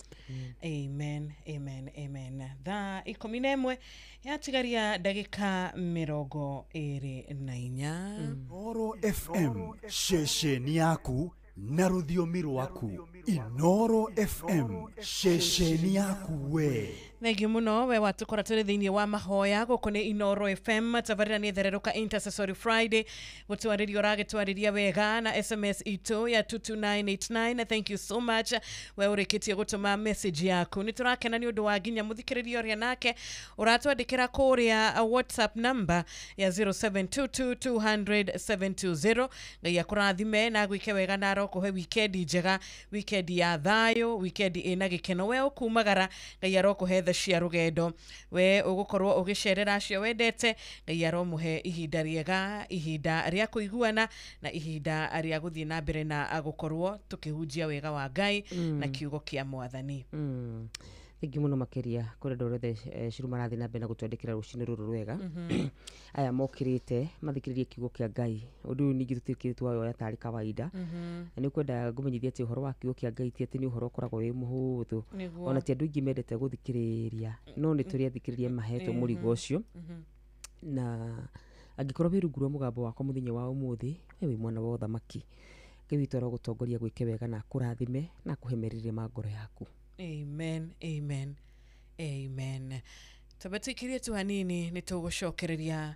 Amen, amen, amen. Thaa 11 yatigaria ndagĩka 24. Inooro FM, ceceni yaku na rũthiomi rwaku. Inooro FM, ceceni yaku we. Thengiũ mũno we watũkora tũrĩ thĩinĩ wa mahoya. Gũkũ nĩ Inooro FM, tabarĩra nĩ thererũka Intercessory Friday, gũtwarĩria ũragĩtwarĩria wega na SMS itũ ya 22989. Thank you so much we ũrĩkĩtie gũtũma message yaku. Nĩ tũrakena nĩ ũndũ wa nginya mũthikĩrĩria ũrĩa nake ũratwandĩkĩra kũrĩa WhatsApp number ya 0722200720. Ngai akũrathime na agwĩke wega na arokũhe wikendi njega, wikendi ya thayũ, wikendi ĩna gĩkeno. We ũkumagara, Ngai arokũhe tha cia rũgendo. We ũgũkorwo ũgĩcerera acio wendete, Ngai aromũhe ihinda rĩega, ihinda rĩa kũiguana na ihinda rĩa gũthiĩ na mbere na gũkorwo tũkĩhunjia wega wa Ngai na kiugo kĩa Mwathani. Thengiũ mũno makĩria kũrĩ andũ othe Shiru marathiĩ na mbere na gũtwandĩkĩra rũcinĩ rũrũ rwega. Aya mokĩrĩte mathikĩrĩrie kiugo kĩa Ngai. Ũndũ ũyũ ningĩ tũtĩkĩrĩtwo wayoya tarĩ kawaida. Na nĩ ũkwenda ngũmenyithia atĩ ũhoro wa kiugo kĩa Ngai ti atĩ nĩ ũhoro ũkoragwo wĩ mũhũthũ, ona ti andũ aingĩ mendete gũthikĩrĩria, no nĩ tũrĩ athikĩrĩria mahetwo mũrigo ũcio. Na angĩkorwo wĩ rungu rwa mũgambo wakwa mũthenya wa ũmũthĩ, we wĩ mwana wa ũthamaki. Ngai witũ arogũtongoria gwĩke wega na akũrathime na akũhe merirĩria ma ngoro yaku. Amen, amen, amen. Tabatikirie tu hanini nitũgũcokereria.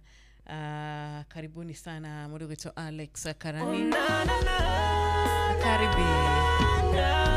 Karibuni sana mũndũ witũ Alex Karani. Karibi. Yes.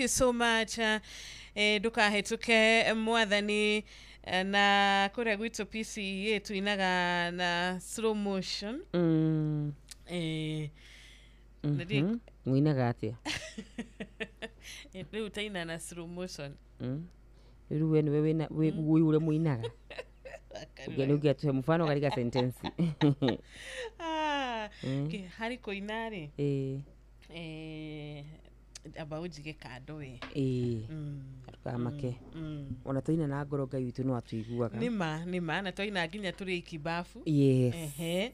Thank you so much. Ndũkahĩtũke mwathani na kũrĩa gwitũ PCEA tuinaga na slow motion. Mwinaga atĩa? Rĩu taina na slow motion. Rĩu we nĩwe wĩna wĩ ũrĩa mũinaga. Ũngĩatũhe mfano katika sentence. Harĩ kũina rĩ, amba ũnjige kando we. Ndũkamake. Ona twaina na ngoro Ngai witũ no atuiguaga. Nĩma na twaina nginya tũrĩ ikibabu. Yes.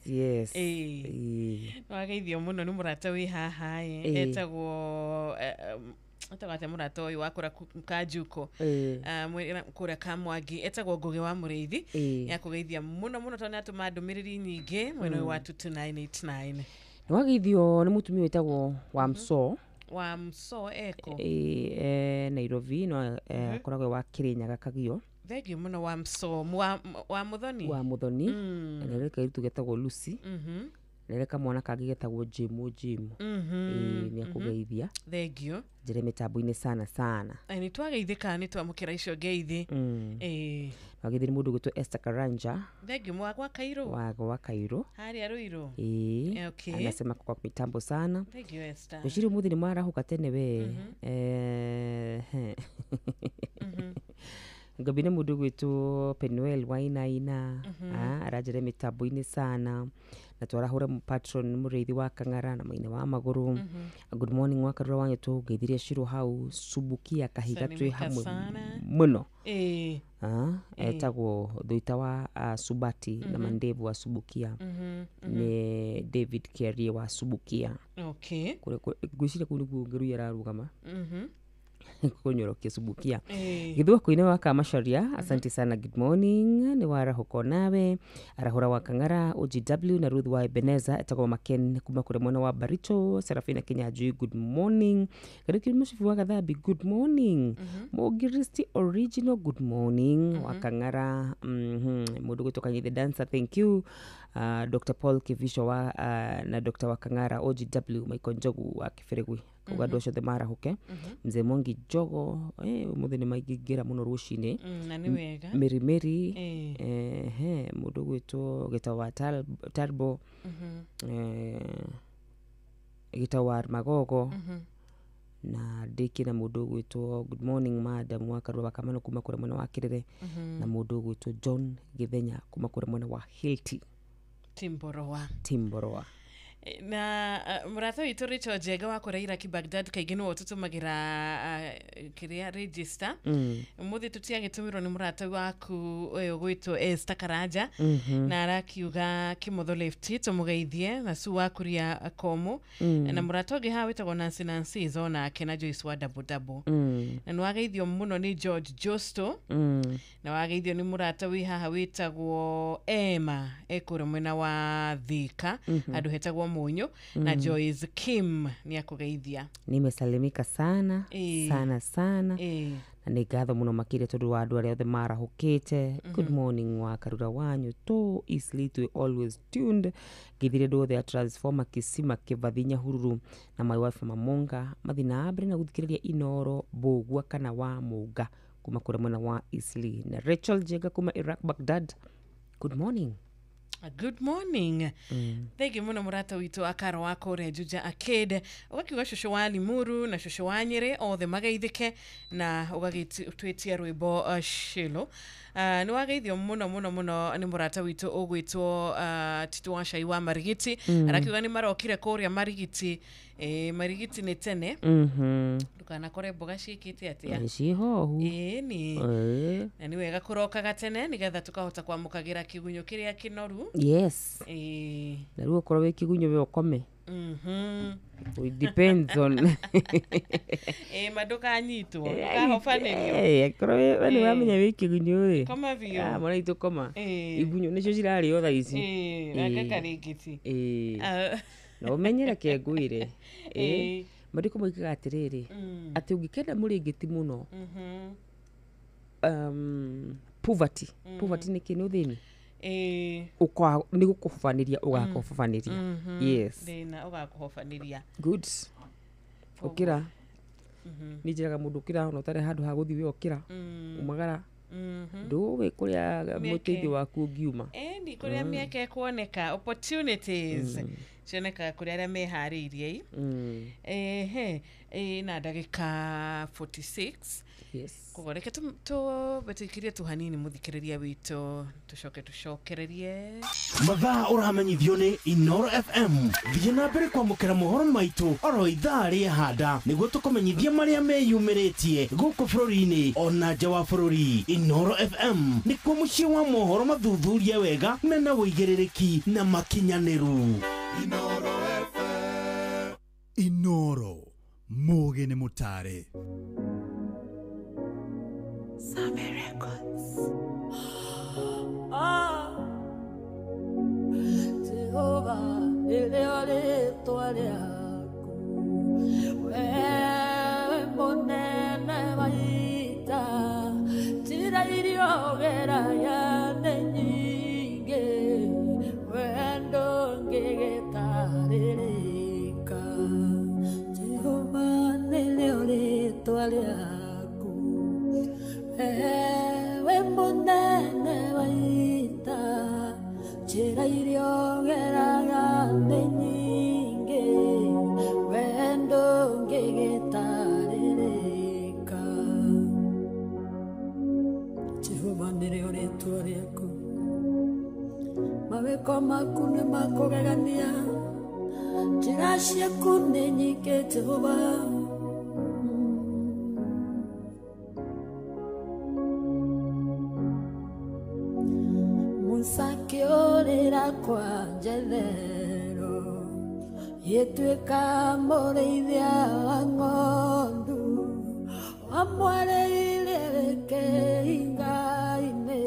Yes. Nĩwageithio mũno nĩ mũrata wĩ haha ĩ, etagwo atagate mũrata ũyũ wa kũrĩa Kanjuko, kũrĩa Kamwangi, etagwo Ngũgĩ wa Mũrĩithi. Yakũgeithia mũno mũno tondũ nĩatũma ndũmĩrĩri nyingĩ mwena ũyũ wa 2989. Nĩwageithio nĩ mũtumia wĩtagwo Wamso. Wamso eko Nairobi, no akoragwo wa Kirinyaga Kagio. Thank you mũno Wamso wa Muthoni. Wa Muthoni. Na rĩrĩ kairĩtu getagwo Lucy. Na rĩrĩ kamwana kangĩ getagwo Jimo. Nĩ akũgeithia. Thank you. Njĩre mĩtambo-inĩ sana sana. Nĩ twageithĩka, nĩ twamũkĩra icio ngeithi. Wageithia nĩ mũndũ ũgwĩtwo Esther Karanja. Thank you wa Kairũ. Wa Kairũ. Harĩa Ruiru. Okay. Anasema kwa mitambo sana. Thank you Esther. Ngwĩciria ũmũthĩ nĩ mwarahũka tene we. Ngabi nĩ mũndũ ũgwĩtwo Penuel Wainaina. Aranjĩra mĩtambo-inĩ sana. Na twarahũra patron mũrĩithi wa Kang'ara na maina wa magũrũ. Good morning wa Karura wa Nyũtũ, ngeithirie Shiro hau Subukia Kahiga twĩ hamwe mũno. Etagwo Thuita wa Subati na Mandevu wa Subukia. Nĩ David Kiarie wa Subukia. Okay. Ngwĩciria kũu nĩkuo Ngeruya ararũgama. Kũnyorokia Subukia. Githua kuine wa Kamacharia, asante sana, good morning. Nĩ warahũka nawe. Arahũra wa Kang'ara, OGW na Ruth wa Ebeneza, etagwo Maken kuma kũrĩa mwena wa Barito, Serafina Kinyanjui, good morning. Kariuki Mũcibi wa Gathambi, good morning. Mũgiristi original, good morning. Wa Kang'ara, mũndũ gwĩtwo Kanyi the dancer, thank you. Dr. Paul Kivisho wa na Dr. wa Kang'ara, OGW Michael Njogu wa Kĩbĩrĩgwi. Kuga andũ acio othe marahũke. Mzee Mwangi Njogo, ũmũthĩ nĩ maingĩra mũno rũcinĩ. Na nĩ wega. Mĩri Mĩri, mũndũ ũgwĩtwo Gĩtau wa Tarbo, Gĩtau wa Magogo, na ndĩkie na mũndũ ũgwĩtwo good morning madam wa Karua wa Kamano kuma kũrĩa mwena wa Kĩrĩre, na mũndũ ũgwĩtwo John Gĩthenya kuma kũrĩa mwena wa Hilti. Timboroa. Na mũrata witũ Rachel Njenga wa kũrĩa Iraki Baghdad kaingĩ nĩwe ũtũtũmagĩra kĩrĩa register. Ũmũthĩ tũtiagĩtũmĩrwo nĩ mũrata waku ũyũ ũgwĩtwo Esther Karanja, na arakiuga Kĩmotho left tũmũgeithie na Sue wa Kuria Komo, na mũrata ũngĩ haha wĩtagwo Nancy Nancy onake na Joyce wa Double Double. Na nĩwageithio mũno nĩ George Josto, na wageithio nĩ mũrata wĩ haha wĩtagwo Emma ekũrĩa mwena wa Thika, handũ hetagwo Munyo, na Joyce Kim ni akũgeithia. Nimesalimika sana sana sana. Na nĩ ngatho mũno makĩria tondũ wa andũ arĩa othe marahũkĩte. Good morning wa Karura wa Nyũtũ, Eastleigh we always tuned. Ngĩthire andũ othe a Transformer Kisima Kĩvathi Nyahururu na my wife Mamonga mathi na mbere na gũthikĩrĩria Inoro Mbũgua kana wa Mũnga kuma kũrĩa mwena wa Eastleigh, na Rachel Njenga kuma Iraq Baghdad. Good morning. Good morning. Thank you mũno mũrata witũ akaro wa kũrĩa Juja Arcade. Ũgakiuga cũcũ wa Limuru na cũcũ wa Nyĩrĩ othe mageithĩke, na ũgagĩtwĩtia rwĩmbo Shilo. Nĩ wageithio mũno mũno mũno nĩ mũrata witũ ũgwĩtwo Tito wa Cai wa Marigiti. Arakiuga nĩ marokire kũrĩa Marigiti. Marigiti nĩ tene. Ndũkanakore mboga ciĩkĩte atĩa. Ciĩhohu. Ĩni. Na nĩ wega kũrokaga tene nĩgetha tũkahota kwamũkagĩra kĩgunyũ kĩrĩa kĩnoru. Yes. Na rĩu okorwo wĩ kĩgunyũ we ũkome. It depends on ma ndũkanyitwo, ndũkahobanĩrio. Korwo we nĩ wamenya wĩ kĩgunyũ rĩ. Koma biũ. Mwana itũ koma. Igunyũ nĩcio cirarĩo thaa ici. Anga karĩngĩti. Na ũmenyere ke ngwĩre. Maandĩko moigaga atĩrĩrĩ, atĩ ũngĩkenda mũrĩngĩti mũno, poverty. Poverty nĩ kĩ? Nĩ ũthĩni. Nĩ gũkũhobanĩria, ũgakũhobanĩria. Yes. Thĩna ũgakũhobanĩria. Good. Ũkĩra. Nĩ njĩraga mũndũ ũkĩra ona ũtarĩ handũ ha gũthiĩ we ũkĩra umagara ndũĩ kũrĩa mũteithio waku ũngiuma. Ĩni kũrĩa mĩeke ĩkuoneka, opportunities cionekaga kũrĩ arĩa meharĩirie. Ehe, na ndagĩka 46. Yes. Koguo reke tũbetekirie tu hanini mũthikĩrĩria witũ tũcoke tũcokererie. Mathaa ũramenyithio nĩ Inooro FM. Thiĩ na mbere kwamũkĩra mohoro maitũ oro ithaa rĩa handa nĩguo tũkũmenyithia marĩa meyumĩrĩtie gũkũ bũrũri-inĩ ona nja wa bũrũri. Inooro FM nĩkuo mũciĩ wa mohoro mathuthurie wega mena ũigĩrĩrĩki na makinyanĩru. Inooro FM. Inooro mũgĩ nĩ mũtare. Save Records. Ah, Jehovah, nĩrĩo rĩĩtwa rĩaku. Wewe mũnene wa ita, njĩra iria ũgeragia nĩ nyingĩ, we ndũngĩgĩtarĩrĩka. Jehovah, nĩrĩo rĩĩtwa rĩaku. Ewe mũnene wa ita, njĩra iria ũgeraga nĩ nyingĩ, we ndũngĩgĩtarĩrĩka. Jehova nĩrĩo rĩĩtwa rĩaku, mawĩko maku nĩ ma kũgegania, njĩra ciaku nĩ nyingĩ Jehova. Akĩũrĩra kwa Jethero, gĩtuĩka mũrĩithia wa ng'ondu, wamwarĩire kĩhinga-inĩ,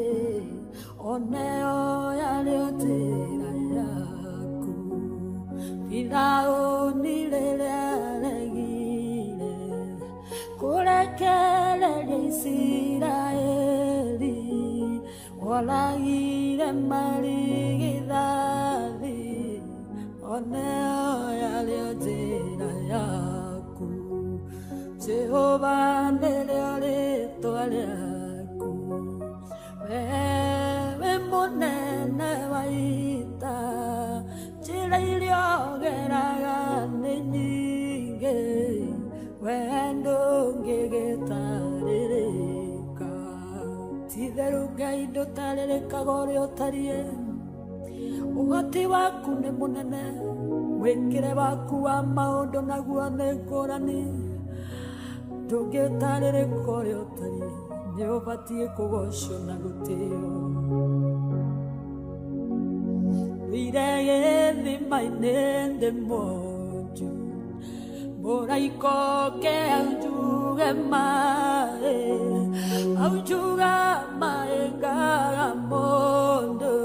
oneo yarĩ njĩra yaku. Firaũni rĩrĩa aregire kũrekereria Isiraeli, oragire marigithathi, oneo yarĩ njĩra yaku. Jehova nĩrĩo rĩĩtwa rĩaku, wewe mũnene wa ita, njĩra iria ũgeraga nĩ nyingĩ, we ndũngĩgĩtarĩrĩka. Ti-itherũ Ngai ndũtarĩrĩkaga ũrĩa ũtariĩ, ũhoti waku nĩ mũnene, mwĩkĩre waku wa maũndũ naguo nĩ ngũrani. Ndũngĩtarĩrĩka ũrĩa ũtariĩ, nĩ ũbatiĩ kũgocwo na gũtĩo. Ndũire gĩthima-inĩ ndĩ mwonju, mũraika oke aunjuge maĩ, aunjuga maĩ ngaga mũndũ,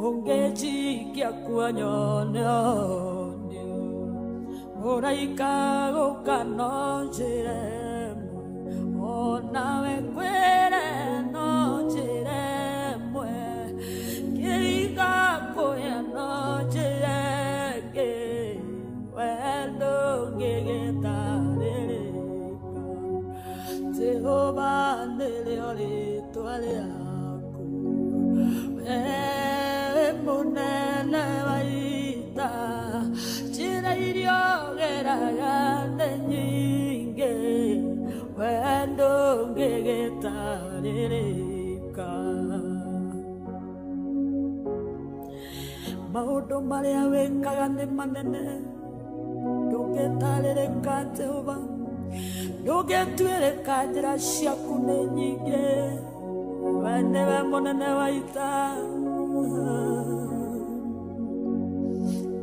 ũngĩnjikia kuo nyone ũnio. Mũraika gũka no njĩra ĩmwe, onawe ngwĩre no njĩra ĩmwe, kĩringa kũya no njĩra ĩngĩ, we ndũngĩgĩtarĩrĩka. Jehova nĩrĩo rĩĩtwa rĩaku, wewe mũnene wa ita, njĩra iria ũgeraga nĩ nyingĩ, we ndũngĩgĩtarĩrĩka. Maũndũ marĩa wĩkaga nĩ manene, ndũngĩtarĩrĩka Jehova, ndũngĩtuĩrĩka, njĩra ciaku nĩ nyingĩ, we nĩwe mũnene wa ita.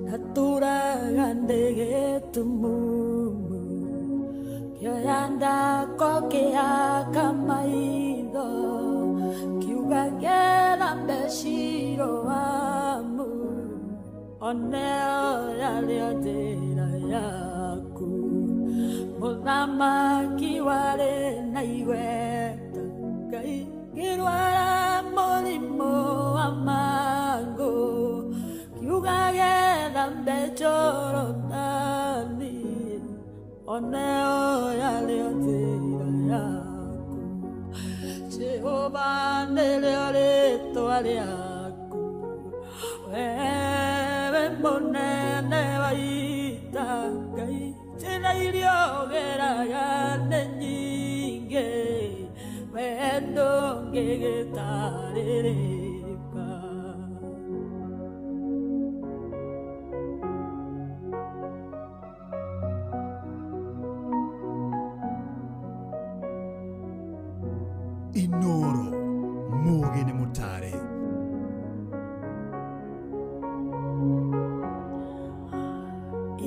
Natũraga ndĩ gĩtumumu, kĩoya ndako kĩhaka maitho, kiuga ngĩthambe Shiloamu, oneo yarĩ njĩra yaku. Mũthamaki warĩ na igweta, Ngai ngĩrwara mũrimũ wa mangũ, kiuga gĩthambe Jorodani, oneo Jehova nĩrĩo rĩtwa rĩaku wewe mũnene wa ita Ngai njĩra iria ũgeraga nĩ nyingĩ we ndũngĩgĩtarĩrĩka. Inoro muge nĩ mũtare.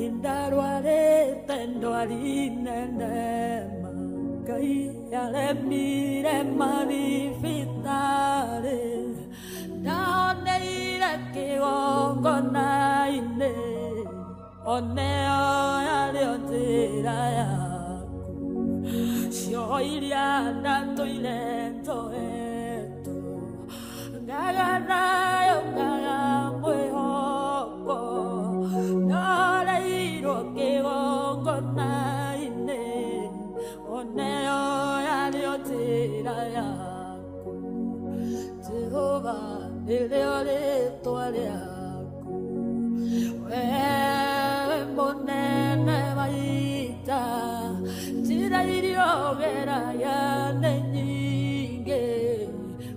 Indarwarĩte ndwari nene ma Ngai yaremire mathibitarĩ ndaoneire kĩgongona-inĩ oneo yarĩo njĩra yaku cio iria ndatũire njoetwo ngaga nayo ngaga mwĩhoko ndoreirwo kĩgongona-inĩ oneo yarĩo njĩra yaku Jehova nĩrĩo rĩtwa rĩaku wewe mũnene wa ita njĩra iria ũgeraga nĩ nyingĩ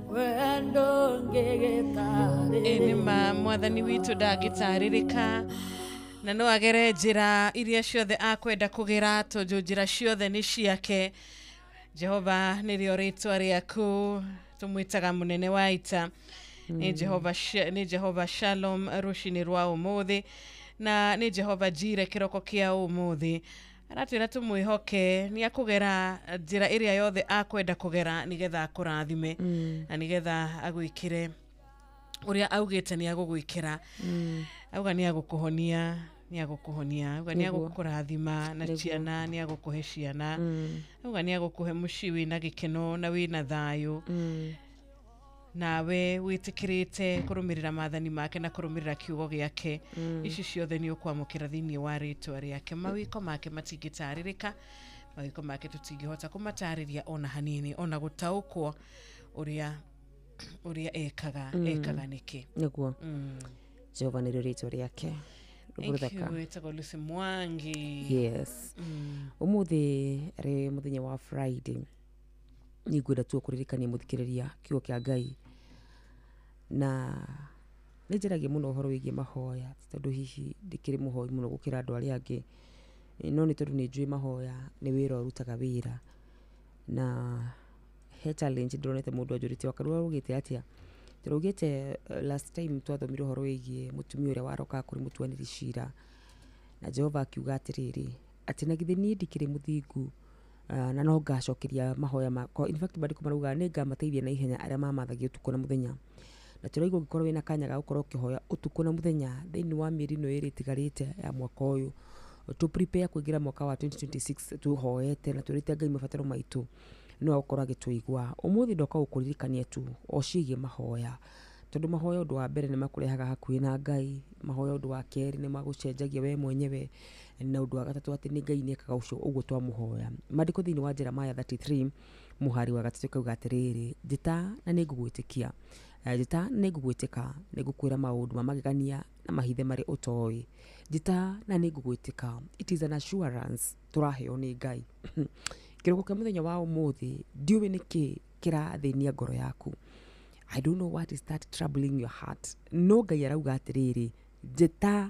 we ndũngĩgĩtarĩrĩka. Ĩ nĩ ma mwathani witũ ndangĩtarĩrĩka na no agere njĩra iria ciothe akwenda kũgera tondũ njĩra ciothe nĩ ciake. Jehova nĩrĩo rĩtwa rĩaku tũmwĩtaga mũnene wa ita. Nĩ Jehova nĩ Jehova Shalom rũcinĩ rwa ũmũthĩ na nĩ Jehova Jire kĩroko kĩa ũmũthĩ. Aratwĩra tũmwĩhoke nĩ akũgera njĩra ĩrĩa yothe akwenda kũgera nĩgetha akũrathime na nĩgetha agwĩkĩre ũrĩa augĩte nĩ agũgwĩkĩra. Auga nĩ agũkũhonia nĩ agũkũhonia, auga nĩ agũkũrathima na ciana nĩ agũkũhe ciana, auga nĩ agũkũhe mũciĩ wĩna gĩkeno na wĩna thayũ. Nawe wĩtĩkĩrĩte kũrũmĩrĩra maathani make na kũrũmĩrĩra kiugo gĩake ici ciothe nĩ ũkwamũkĩra thĩinĩ wa rĩtwa rĩake. Mawĩko make matingĩtarĩrĩka, mawĩko make tũtingĩhota kũmatarĩria ona hanini ona gũtaũkwo ũrĩa ekaga ekaga nĩkĩ. Nĩguo Jehova nĩrĩo rĩtwa rĩake. Wĩtagwo Lucy Mwangi. Yes. Ũmũthĩ rĩ mũthenya wa Friday nĩngwenda tu kũririkania mũthikĩrĩria kiugo kĩa Ngai na nĩ njaragia mũno ũhoro wĩgiĩ mahoya tondũ hihi ndikĩrĩ mũhoi mũno gũkĩra andũ arĩa angĩ no nĩ tondũ nĩ njũĩ mahoya nĩ wĩra ũrutaga wĩra na he challenge ndĩronete mũndũ anjũrĩtie wakarua augĩte atĩa tũraugĩte last time twathomire ũhoro wĩgiĩ mũtumia ũrĩa warokaga kũrĩ mũtuanĩri cira na Jehova akiuga atĩrĩrĩ atĩ na githĩ niĩ ndikĩrĩ mũthingu na no ngacokeria mahoya makwa. In fact maandĩko marauga nĩ ngamateithia na ihenya arĩa mamathagia ũtukũ na mũthenya na tũraigua ũngĩkorwo wĩna kanya ga gũkorwo ũkĩhoya ũtukũ na mũthenya thĩinĩ wa mĩeri ĩno ĩrĩ ĩtigarĩte ya mwaka ũyũ tũ prepare kũingĩra mwaka wa 2026 tũhoete na twĩrĩte Ngai mabataro maitũ no agũkorwo agĩtũigua. Ũmũthĩ ndoka gũkũririkania tu o ciĩgiĩ mahoya tondũ mahoya ũndũ wa mbere nĩ makũrehaga hakuhĩ na Ngai, mahoya ũndũ wa kerĩ nĩ magũcenjagia we mwenyewe na ũndũ wa gatatũ atĩ nĩ Ngai nĩekaga ũcio ũguo twamũhoya. Maandĩko thĩinĩ wa Jeremiah 33 mũhari wa gatatũ kauga atĩrĩrĩ njĩta na nĩngũgwĩtĩkia njĩta na nĩngũgwĩtĩka nĩngũkwĩra maũndũ ma magegania na mahithe marĩa ũtoĩ njĩta na nĩngũgwĩtĩka. It is an assurance tũraheo nĩ Ngai. Kĩroko kĩa mũthenya wa ũmũthĩ ndiũĩ nĩkĩ kĩrathĩnia ngoro yaku. I don't know what is that troubling your heart. No Ngai arauga atĩrĩrĩ njĩta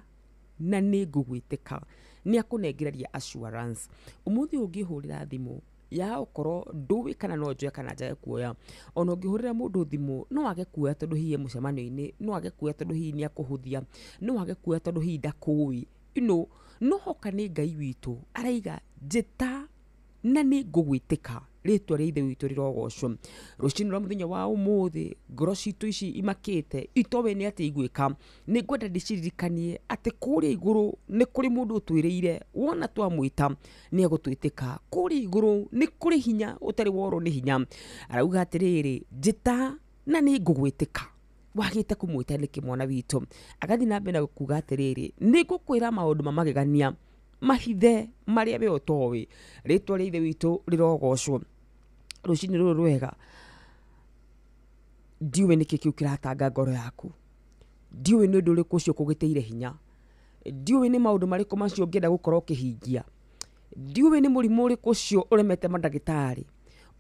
na nĩngũgwĩtĩka nĩ akũnengereria assurance. Ũmũthĩ ũngĩhũrĩra thimũ ya ũkorwo ndũĩ kana no njoe kana njage kuoya ona ũngĩhũrĩra mũndũ thimũ no age kuoya tondũ hihi e mũcemanio-inĩ no age kuoya tondũ hihi nĩ akũhũthia no age kuoya tondũ hihi ndakũĩ you know, no hoka nĩ Ngai witũ araiga njĩta na nĩngũgwĩtĩka rĩtwa rĩa ithe witũ rĩrogocwo. Rũcinĩ rwa mũthenya wa ũmũthĩ ngoro citũ ici imakĩte itoĩ nĩ atĩ igwĩka nĩ ngwenda ndĩciririkanie atĩ kũrĩa igũrũ nĩ kũrĩ mũndũ ũtwĩrĩire wona twamwĩta nĩ egũtwĩtĩka. Kũrĩa igũrũ nĩ kũrĩ hinya ũtarĩ worwo nĩ hinya arauga atĩrĩrĩ njĩta na nĩngũgwĩtĩka wagĩte kũmwĩta nĩkĩ mwana witũ. Agathiĩ na mbere na kuga atĩrĩrĩ nĩngũkwĩra maũndũ ma magegania mahithe marĩa we ũtoĩ rĩtwa rĩa ithe witũ rĩrogocwo. Rũcinĩ rũrũ rwega Ndiũĩ nĩkĩ kĩu kĩratanga ngoro yaku, ndiũĩ nĩ ũndũ ũrĩkũ ũcio ũkũgĩtĩire hinya, ndiũĩ nĩ maũndũ marĩkũ macio ũngĩenda gũkorwo ũkĩhingia, ndiũĩ nĩ mũrimũ ũrĩkũ ũcio ũremete mandagĩtarĩ,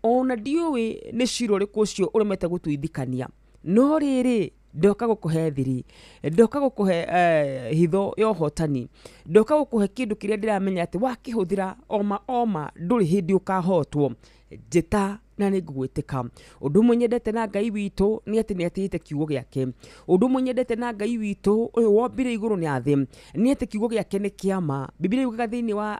ona ndiũĩ nĩ cira ũrĩkũ ũcio ũremete gũtuithikania. No rĩrĩ, ndoka gũkũhe thiri, ndoka gũkũhe hitho ya ũhotani, ndoka gũkũhe kĩndũ kĩrĩa ndĩramenya atĩ wakĩhũthĩra oma oma ndũrĩ hĩndĩ ũkahotwo. Njĩta na nĩ ngũgwĩtĩka. Ũndũ ũmwe nyendete na Ngai witũ nĩ atĩ nĩ atĩĩte kiugo gĩake. Ũndũ ũmwe nyendete na Ngai witũ ũyũ wombire igũrũ na thĩ nĩ atĩ kiugo gĩake nĩ kĩa ma. Bibilia yugaga thĩinĩ wa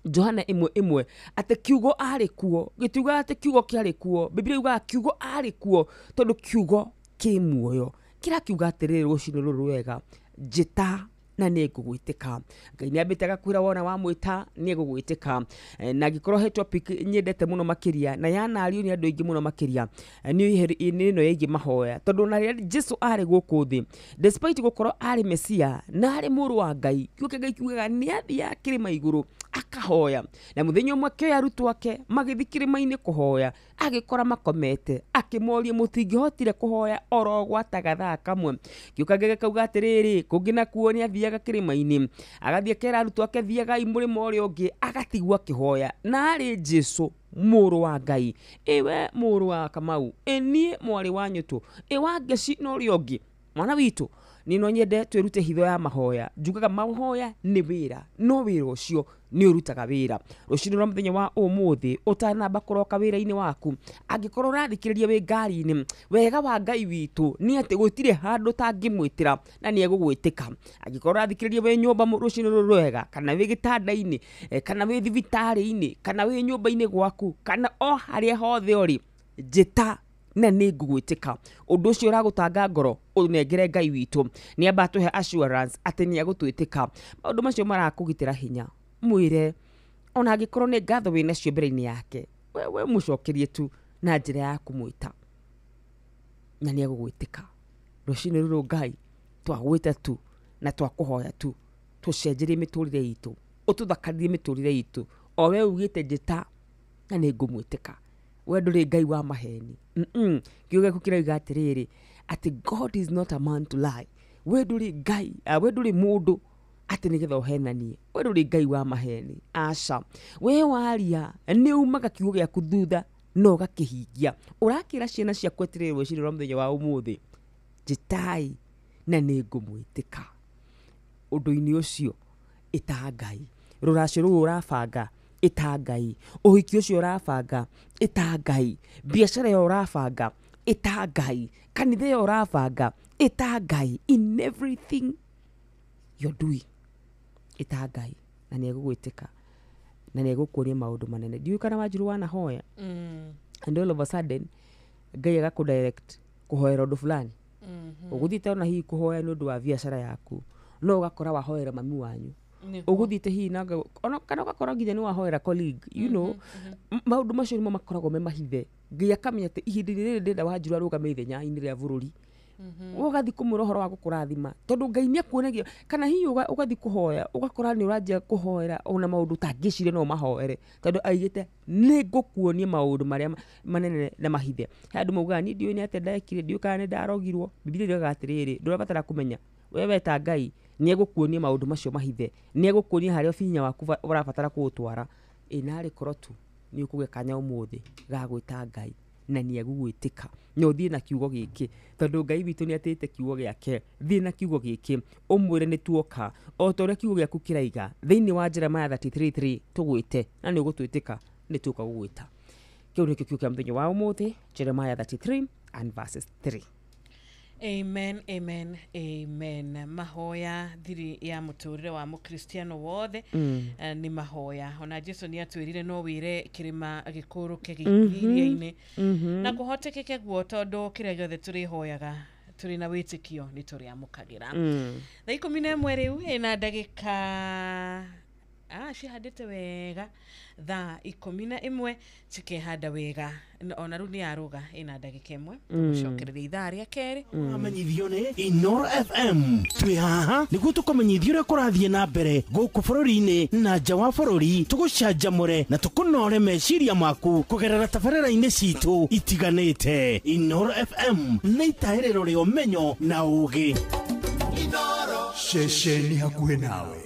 Johana 1:1 atĩ kiugo arĩ kuo, gĩtiugaga atĩ kiugo kĩarĩ kuo. Bibilia yugaga kiugo arĩ kuo tondũ kiugo kĩ muoyo. Kĩrakiuga atĩrĩrĩ rũcinĩ rũrũ rwega, njĩta na nĩ ngũgwĩtĩka. Ngai nĩ ambĩte agakwĩra wona wamwĩta nĩ egũgwĩtĩka. Na angĩkorwo he topic nyendete mũno makĩria na yanario nĩ andũ aingĩ mũno makĩria, nĩ ĩno ĩgiĩ mahoya, tondũ ona rĩrĩa Jesu arĩ gũkũ thĩ, despite gũkorwo arĩ Mesia na arĩ mũrũ wa Ngai, kiugo kĩa Ngai kiugaga nĩ athiaga kĩrĩma igũrũ akahoya. Na mũthenya ũmwe akĩoya arutwo ake magĩthiĩ kĩrĩma-inĩ kũhoya, agĩkora makomete, akĩmoria mũtingĩhotire kũhoya oro gwata gathaa kamwe. Kiugo kĩa Ngai gĩkauga atĩrĩrĩ, kũngĩ nakuo nĩ athiaga kĩrĩma-inĩ, agathiĩ akera arutwo ake thiagai mũrĩmo ũrĩa ũngĩ, agatigwo akĩhoya. Na arĩ Jesu mũrũ wa Ngai, ĩwe mũrũ wa Kamau, ĩ niĩ mwarĩ wa Nyũtũ, ĩ wa Ngeci na ũrĩa ũngĩ, mwana witũ, niĩ no nyende twĩrute hitho ya mahoya. Njugaga mahoya nĩ wĩra, no wĩra ũcio nĩ ũrutaga wĩra. Rũcinĩ rwa mũthenya wa ũmũthĩ ũtanamba kũroka wĩra-inĩ waku, angĩkorwo ũrathikĩrĩria wĩ ngari-inĩ, wega wa Ngai witũ nĩ atĩ gũtirĩ handũ ũtangĩmwĩtĩra na nĩ egũgwĩtĩka. Angĩkorwo ũrathikĩrĩria wĩ nyũmba rũcinĩ rũrũ rwega, kana wĩ gĩtanda-inĩ, kana wĩ thibitarĩ-inĩ, kana wĩ nyũmba-inĩ gwaku, kana o harĩa hothe ũrĩ, njĩta na nĩ ngũgwĩtĩka. Ũndũ ũcio ũragũtanga ngoro ũnengere Ngai witũ, nĩ amba atũhe assurance atĩ nĩ egũtwĩtĩka. Maũndũ macio marakũgitĩra hinya, mwĩre ona angĩkorwo nĩ ngatho wĩ nacio mbere-inĩ yake, we mũcokerie tu na njĩra ya kũmwĩta na nĩ egũgwĩtĩka. Rũcinĩ rũrũ Ngai twagwĩta tu na twakũhoya tu, tũcenjerie mĩtũrĩre itũ, ũtũthakarie mĩtũrĩre itũ, o we ugĩte njĩta na nĩ ngũmwĩtĩka. We ndũrĩ Ngai wa maheni. Kiugo gĩaku kĩroiga atĩrĩrĩ, atĩ God is not a man to lie. We ndũrĩ Ngai, we ndũrĩ mũndũ atĩ nĩgetha ũhenanie. We ndũrĩ Ngai wa maheni, aca. We waria nĩ umaga kiugo gĩaku thutha na ũgakĩhingia. Ũrakĩra ciana ciaku atĩrĩrĩ rũcinĩ rwa mũthenya wa ũmũthĩ, njĩtai na nĩ ngũmwĩtĩka. Ũndũ-inĩ ũcio ĩta Ngai. Rũracio rũu ũrabanga ĩta Ngai. Ũhiki ũcio ũrabanga ĩta Ngai. Biacara ĩyo ũrabanga ĩta Ngai. Kanitha ĩyo ũrabanga ĩta Ngai. In everything you're doing ĩta Ngai na nĩ egũgwĩtĩka na nĩ egũkuonia maũndũ manene. Ndiũĩ kana Wanjiru wanahoya and all of a sudden Ngai agakũ direct kũhoera ũndũ fulani. Ũgũthiĩte ona hihi kũhoya nĩ ũndũ wa biacara yaku, no ũgakora wahoera mami wanyu, ũgũthiĩte hihi na ona kana ũgakora nginya nĩ wahoera colleague, you know. Maũndũ macio nĩmo makoragwo me mahithe. Ngai akamenya atĩ ihinda-inĩ rĩrĩ ndĩrenda Wanjiru arũgame ithenya-inĩ rĩa bũrũri, ũgathiĩ kũmwĩra ũhoro wa gũkũrathima tondũ Ngai nĩ akuonagia. Kana hihi ũgathiĩ kũhoya ũgakora nĩ ũranjia kũhoera ona maũndũ ũtangĩciria no ũmahoere, tondũ aigĩte nĩ ngũkuonia maũndũ marĩa manene na mahithe. He andũ maugaga niĩ ndiũĩ nĩ atĩa ndekire, ndiũĩ kana nĩ ndarogirwo. Bibilia yugaga atĩrĩrĩ, ndũrabatara kũmenya, we weta Ngai nĩ egũkuonia maũndũ macio mahithe, nĩ egũkuonia harĩa hinya waku ũrabatara kũũtwara. Ĩ narĩ korwo tu nĩ ũkũgĩa kanya ũmũthĩ ga gwĩta Ngai na nĩ egũgwĩtĩka. Na ũthiĩ na kiugo gĩkĩ, tondũ Ngai witũ nĩ atĩĩte kiugo gĩake. Thiĩ na kiugo gĩkĩ ũmwĩre nĩ tuoka, o ta ũrĩa kiugo gĩaku kĩraiga thĩinĩ wa Jeremiah 33:3, tũgwĩte na nĩ ũgũtwĩtĩka, nĩ tuoka gũgwĩta. Kĩu nĩkĩo kiugo kĩa mũthenya wa ũmũthĩ, Jeremiah 33 and verses 3. Amen, amen, amen. Mahoya thiri ya mũtũrĩre wa mũkristiano wothe nĩ mahoya. Ona Jesu nĩ atwĩrire no wĩre kĩrĩma gĩkũrũke gĩthiria-inĩ. Na kũhotekeke guo tondũ kĩrĩa gĩothe tũrĩhoyaga tũrĩ na wĩtĩkio nĩ tũrĩamũkagĩra. Thaa 11 rĩu ĩna ndagĩka Cihandĩte wega thaa 11 cikehanda wega ona rĩu nĩ yarũga ĩna ndagĩka ĩmwe gũcokereria ithaa rĩa kerĩ. Amenyithio nĩ Inoro FM twĩ haha nĩguo tũkũmenyithio ũrĩa kũrathiĩ na mbere gũkũ bũrũri-inĩ na nja wa bũrũri, tũgũcanjamũre na tũkũnore meciria maku kũgerera tabarĩra-inĩ citũ itiganĩte. Inoro FM nĩ itahĩrĩro rĩa ũmenyo na ũũgĩ. Ceceni hakuhĩ nawe.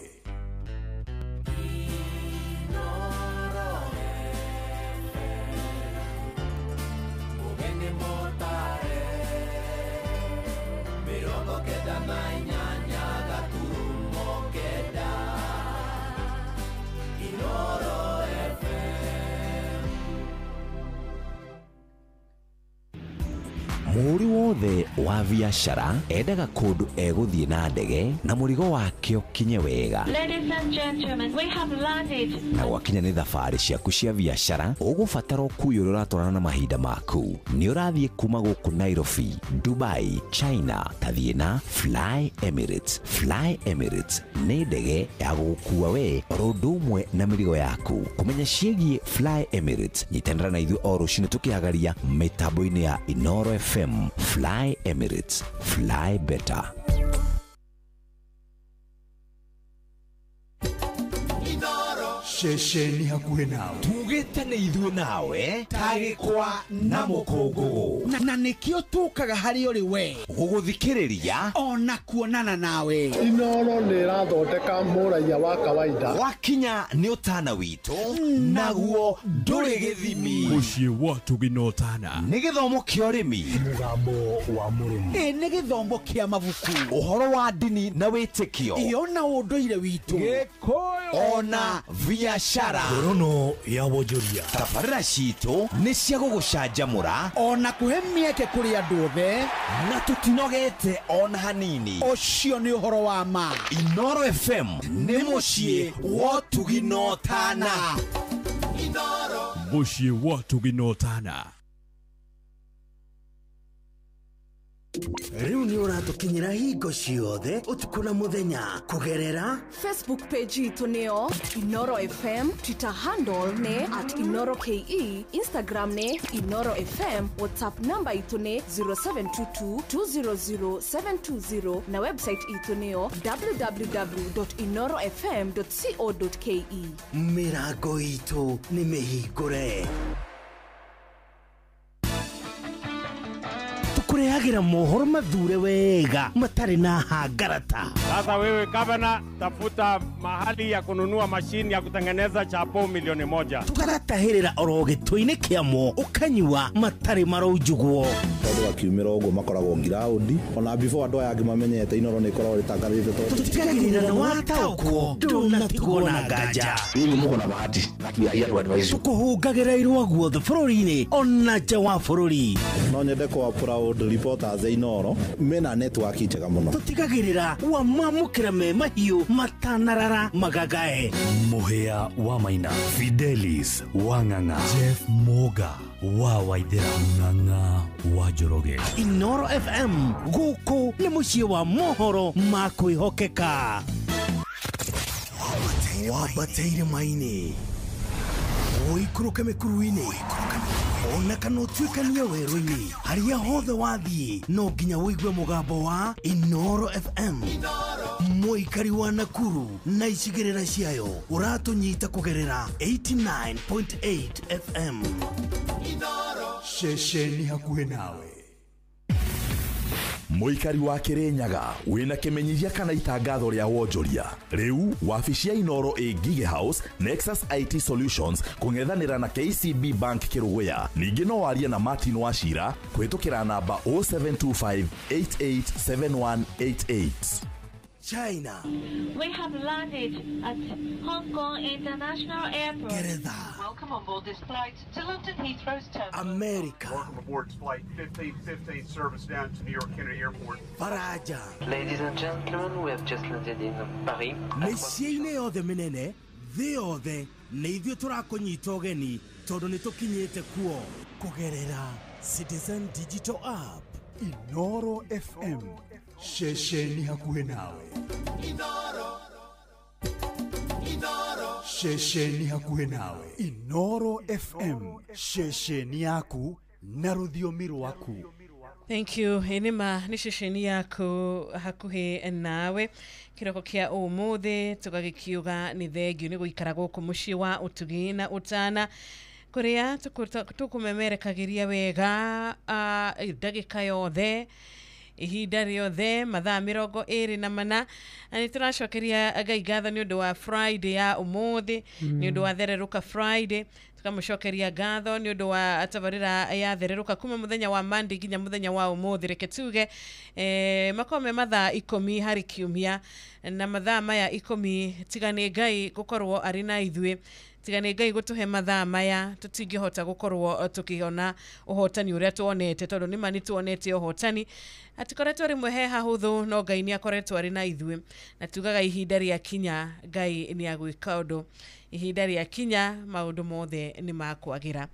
Mũhũri wothe wa biacara endaga kũndũ egũthiĩ na ndege na mũrigo wake ũkinye wega. Ladies and gentlemen, we have landed. Na gwakinya nĩ thabarĩ ciaku cia biacara ũgũbatara ũkui ũrĩa ũratwarana na mahinda maku. Nĩ ũrathiĩ kuma gũkũ Nairobi, Dubai, China, tathiĩ na Fly Emirates. Fly Emirates nĩ ndege ya gũgũkua we oro ũndũ ũmwe na mĩrigo yaku. Kũmenya ciĩgiĩ Fly Emirates, nyitanĩra na ithuĩ o rũcinĩ tũkĩhagaria mĩtambo-inĩ ya Inoro FM. Fly Emirates, fly better. Ceceni hakuhĩ nawe. Tugĩte nĩ ithuĩ nawe tagĩkwa na mũkũngũgũ. Na nĩkĩo tũkaga harĩ ũrĩ we gũgũthikĩrĩria ona kuonana nawe. Inoro nĩ ĩrathondeka mũraiya wa kawaida. Wakinya nĩ ũtana witũ naguo ndũrĩ gĩthimi. Mũciĩ wa Ũtugi na Ũtana nĩ gĩthomo kĩa ũrĩmi, mũgambo wa mũrĩmi, nĩ gĩthomo kĩa mabuku, ũhoro wa ndini na wĩtĩkio, ĩyo na ũndũire witũ, Gĩkũyũ ona biacara. Ngorono ya wonjoria. Tabarĩra citũ nĩ cia gũgũcanjamũra ona kũhe mĩeke kũrĩ andũ othe, na tũtinogete ona hanini. Ũcio nĩ ũhoro wa ma. Inoro FM nĩ mũciĩ wa Ũtugi na Ũtana. Mũciĩ wa Ũtugi na Ũtana. Rĩu nĩ ũratũkinyĩra hingo ciothe ũtukũ na mũthenya kũgerera Facebook page itũ nĩyo Inoro FM, Twitter handle nĩ @InoroKE, Instagram nĩ Inoro FM, WhatsApp namba itũ nĩ 0722 200 720 na website itũ nĩyo www.inorofm.co.ke. Mĩrango itũ nĩ mĩhingũre. Kurehagira mohoro mathure wega matari na hangarata. Sasa wewe gavana, tafuta mahali ya kununua mashini ya kutengeneza chapo 1,000,000. Tukaratahirira oro gĩtũ-inĩ kĩamo ũkanyua matari maraunjugwo. Tondũ akiumĩra ũguo makoragwo ngiraundi ona before andũ aya angĩ mamenyete Inoro nĩ ikoragwo rĩtangathĩte tondũ tũtigagĩrĩra nĩ wataũkwo ndũnatigwo na nganja. Nyinyi muko na bahati lakini ya watu advise. Tũkũhũngagĩra irũa guothe bũrũri-inĩ ona nja wa bũrũri. No nyende kwa proud reporters Inoro mena network njega mũno. Tũtigagĩrĩra wamamũkĩra me mahiũ matanarara magagae. Mũhĩa wa Maina, Fidelis wa Ng'ang'a, Jeff Moga wa Waithera, Ng'ang'a wa Njoroge. Inoro FM gũkũ nĩ mũciĩ wa mohoro ma kwĩhokeka. Wambateire maini ũikũrũke mĩkuru-inĩ ona kana ũtuĩkanie werũ-inĩ, harĩa hothe wathiĩ no nginya ũigue mũgambo wa Inoro FM. Mũikari wa Nakuru na icigĩrĩra ciayo ũratũnyita kũgerera 89.8 FM. Ceceni hakuhĩ nawe. Mũikari wa Kĩrĩnyaga wĩna kĩmenyithia kana itangatho rĩa wonjoria. Rĩu wabici ya Inoro ĩ Ngige House, Nexus IT Solutions kũng'ethanĩra na KCB Bank Kĩrũgũya. Ningĩ no warie na Martin Wachira kũhĩtũkĩra namba 0725 887188. China. We have landed at Hong Kong International Airport. Geretha. Welcome on board this flight to London Heathrow's terminal. America. Welcome aboard flight 1515 service down to New York Kennedy Airport. Faraja. Ladies and gentlemen, we have just landed in Paris. Mĩciĩ-inĩ yothe mĩnene thĩ yothe nĩ ithuĩ tũrakũnyita ũgeni tondũ nĩ tũkinyĩte kuo kũgerera Citizen Digital App. Inoro FM. Ceceni hakuhĩ nawe. Inoro. Inoro. Ceceni hakuhĩ nawe Inoro FM, ceceni yaku na rũthiomi rwaku. Thank you. Nĩma nĩ ceceni yaku hakuhĩ nawe kĩroko kĩa ũmũthĩ tũgagĩkiuga nĩ thengio nĩ gũikara gũkũ mũciĩ wa ũtugi na ũtana kũrĩa tũkũmemerekagĩria wega ndagĩka yothe ihinda rĩothe mathaa 24 na nĩ tũracokeria Ngai ngatho nĩ ũndũ wa Friday ya ũmũthĩ, nĩ ũndũ wa thererũka Friday tukamũcokeria ngatho nĩ ũndũ wa tabarĩra ya thererũka kuma mũthenya wa Monday nginya mũthenya wa ũmũthĩ. Reke tuge makorwo me mathaa 10 harĩ kiumia, na mathaa maya 10 tiga nĩ Ngai gũkorwo arĩ na ithuĩ, tiga nĩ Ngai gũtũhe mathaa maya tũtingĩhota gũkorwo tũkĩona ũhotani ũrĩa tuonete, tondũ nĩma nĩ tuonete ũhotani. Atikoretwo rĩmwe he hahũthũ, no Ngai nĩ akoretwo arĩ na ithuĩ, na tugaga ihinda rĩa kinya Ngai nĩ agwĩka ũndũ, ihinda rĩa kinya maũndũ mothe nĩ makwagĩra.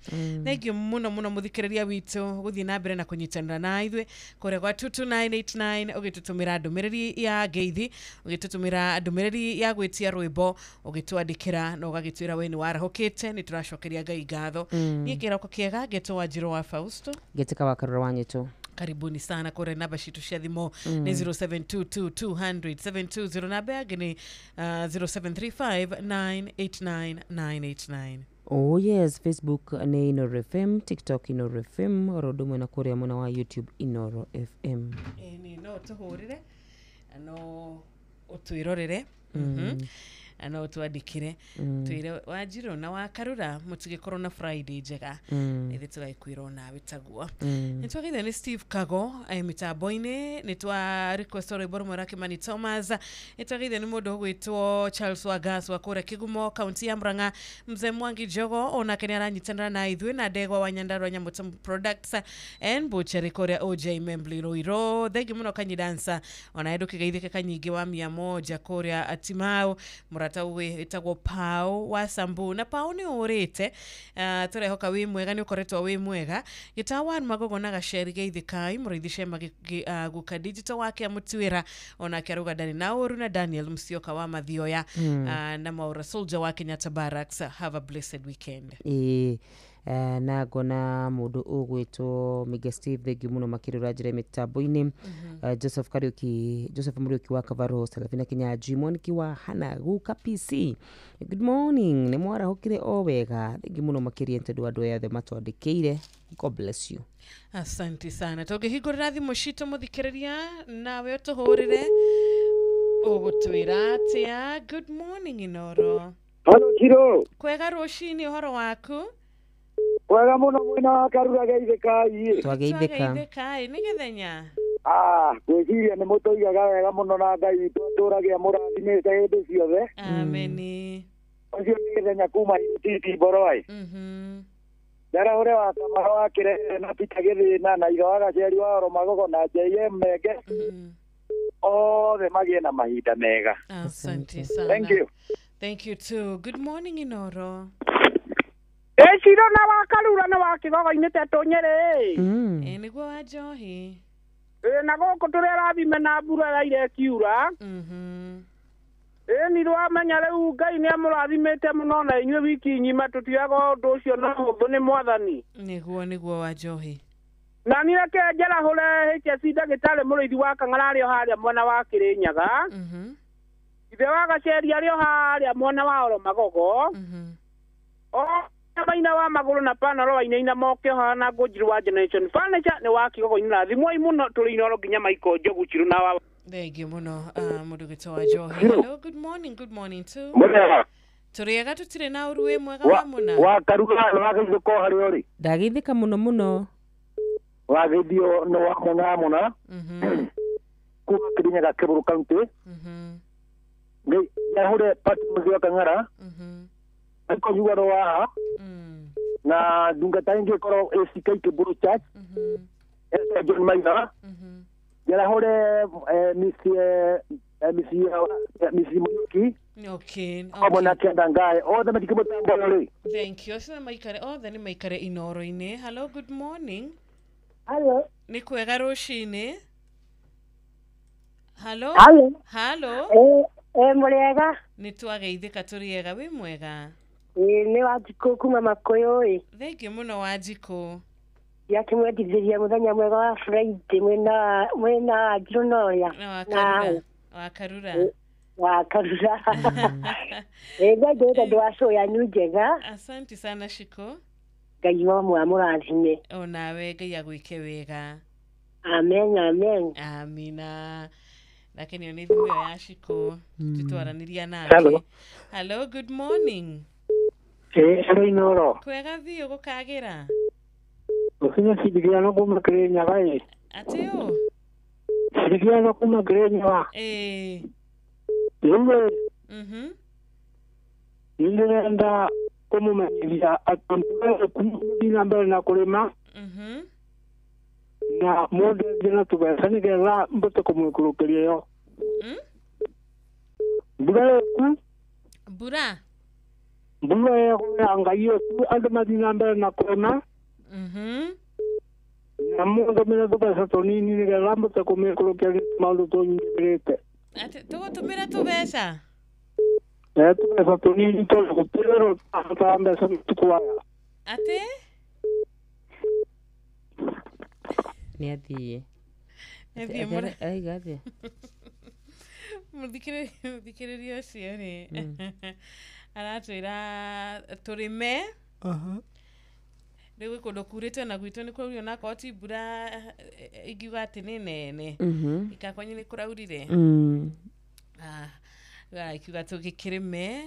Thank you mũno mũno mũthikĩrĩria witũ gũthiĩ na mbere na kũnyitanĩra na ithuĩ kũrĩa gwa 22989 ũgĩtũtũmĩra ndũmĩrĩri ya ngeithi, ũgĩtũtũmĩra ndũmĩrĩri ya gwĩtia rwĩmbo, ũgĩtwandĩkĩra na ũgagĩtwĩra we nĩ warahũkĩte. Nĩ tũracokeria Ngai ngatho. Niĩ kĩroko kĩega ngetwo Wanjirũ wa Fausto, Ngĩtĩka wa Karũra wa Nyĩtũ. Karibuni sana kũrĩa namba citũ cia thimũ nĩ 0722 200 720, namba yangĩ nĩ 0735 989 989. Oh yes, Facebook nĩ Inoro FM, TikTok Inoro FM, oro ũndũ ũmwe na kũrĩa mwena wa YouTube Inoro FM. Ĩni no tũhũrĩre no ũtwĩrorere no ũtwandĩkĩre twĩre Wanjirũ na wa Karura mũtigĩkorwo na Friday njega, ithuĩ tũgagĩkwĩrwo nawe taguo. Nĩ twagĩthio nĩ Steve Kago mĩtambo-inĩ, nĩ twa request rwĩmbo rũmwe rwa Kimani Thomas, nĩ twagĩthio nĩ mũndũ ũgwĩtwo Charles Wagas wa kũrĩa Kĩgumo kaunti ya Murang'a, Mzee Mwangi Njogo onake nĩ aranyitanĩra na ithuĩ, na Ndegwa wa Nyandarua Nyamuta Products and Butchery kũrĩa OJ Membli Ruiru. Thengi mũno Kanyidansa ona ndũkĩgeithĩke Kanyingĩ wa 100 kũrĩa Atimau, mũrata wĩtagwo Pau wa Sambu, na Pau nĩ ũrĩte tũrehoka wĩ mwega, nĩ ũkoretwo wĩ mwega. Gĩtawa Magogo na Gaceri geithĩkai mũrĩithi Shema Guka Digital wake amũtuĩra onake arauga ndarĩ na ũru, na Daniel Musyoka wa Mathioya na Maura Soldier wa Kenyatta Barracks. Have a blessed weekend. Na ngona mũndũ ũgwĩtwo Mige Steve, thengiũ mũno makĩria ũranjĩra mĩtambo-inĩ. Joseph Kariuki, Joseph Mũriũki wa Kavaro, Serafina Kinyanjui, Mwaniki wa Hana Guka PC, good morning, nĩ mwarahũkire o wega, thengiũ mũno makĩria tondũ andũ aya othe matwandĩkĩire. God bless you. Asante sana. Tũngĩhingũrĩra thimũ citũ mũthikĩrĩria nawe ũtũhũrĩre ũgũtwĩra atĩa. Good morning Inoro. Halo Shiro. Kwega rũcinĩ, ũhoro waku? Kwega mũno mwena wa Karura geithĩkai. Twageithĩka. Nĩ gĩthenya. Ngwĩciria nĩ mũtũigaga wega mũno na Ngai witũ atũragia mũrathimĩte hĩndĩ ciothe. Ameni. Ũcio nĩ gĩthenya kuma UTT Mboroi. Njarahũre wa Kamaro wa Kĩrere na Peter Gĩthĩna na Ithe wa Gaceri wa Oro Magogo na JM Menge, othe magĩe na mahinda mega. Asante sana. Thank you. Thank you too. Good morning Inoro. Eciro na wa Karura na wa Kĩgogo-inĩ tetũ Nyĩrĩ. Nĩguo wa Njohi. Na gũkũ tũrerathime na mbura ĩraire ĩkiura. Nĩ rwamenya rĩu Ngai nĩ amũrathimĩte mũno na inyuĩ wiki ng'ima tũtiaga ũndũ ũcio na ũhũthũ nĩ Mwathani. Nĩguo wa Njohi. Na niĩ reke njarahũre HSC ndagĩtarĩ mũrĩithi wa Kang'ara arĩ o harĩa mwena wa Kĩrĩnyaga. Ithe wa Gaceri arĩ o harĩa mwena wa Oro Magogo. Maina wa magũrũ na panaro wainaina moke hana Ngũnjirũ wa Generation Furniture nĩ wa Kĩgogo-inĩ na thimũ mũno tũrĩ Inoro nginya Michael Njogu Chirũ na wa Thengiũ mũno mũndũ ũgwĩtwo wa Njohi. Hello, good morning, good morning too. Mũthenya. Tũrĩega tũtirĩ na ũru, wĩ mwega wa mũna. Wa Karura wagĩthĩka o harĩa ũrĩ. Ndageithĩka mũno mũno. Wagĩthio nĩ wa mũna mũna. Kuma Kĩrĩnyaga Kĩbũrũ County. Njarahũre Patrick Mũthĩ wa Kang'ara. Michael Nyugaro wa na ndungata ingĩ ĩkorwo ACK Kĩbũrũ Church. Esther John Maina. Njarahũre Miss Mũriũki. Okay. Hamwe na Kenda Ngae othe matikĩmũtambo rĩ. Thank you. Acio maikare othe nĩ maikare Inoro-inĩ. Hello, good morning. Hello. Nĩ kwega rũcinĩ. Hello. Hello. Hello. Mũrĩega. Nĩ twageithĩka tũrĩega wĩ mwega. Nĩ Wanjikũ kuma Makũyũ ĩ. Thengiũ mũno Wanjikũ. Ndiakĩmwendithĩria mũthenya mwega wa Friday mwĩna Wanjirũ na ũrĩa. Na Wakarura. Wakarura. Thengiũ tondũ wa show yanyu njega. Asante sana Shiko. Ngai wa amũrathime. Onawe Ngai agwĩke wega. Amen, amen. Amina. Lakini nĩ thimũ ĩyo ya Shiko tũtwaranĩria nake. Hello. Hello, good morning. Hello Inoro. Kwega biũ gũkagĩra. Ũkinya Ciringiano kuma Kĩrĩnyaga ĩ. Atĩ ũ? Ciringiano kuma Kĩrĩnyaga. Ĩĩ. Rĩu Mhm. nĩ ndĩrenda kũmũmenyithia atĩ mũthiĩ na mbere na kũrĩma. Mhm. Na mũndũ angĩ na tũbeca nĩgetha mbote kũmũikũrũkĩria yo. Mbura ĩku. Mbura? Mbura ya Ngai ĩku andũ mathiĩ na mbere na kũrĩma. Mhm. Na mũndũ mena tũbeca tũnini nĩgetha mbote kũmũikũrũkĩria maũndũ tũnyingĩrĩte. Atĩ tũgũtũmĩra tũbeca? Tũbeca tũnini tondũ gũtirĩ ta mbeca matukũ aya. Atĩ? Nĩ athiĩ. Nĩ athiĩ mũra. Aiga atĩa? Mũthikĩrĩria ũcio rĩ aratwĩra tũrĩme. Rĩu gwĩ kũndũ kurĩte na gwitũ nĩ kũraurire onakorwo ti mbura ingiuga atĩ nĩ nene. Ikakwanyu nĩ kũraurire? Ikiuga tũgĩkĩrĩme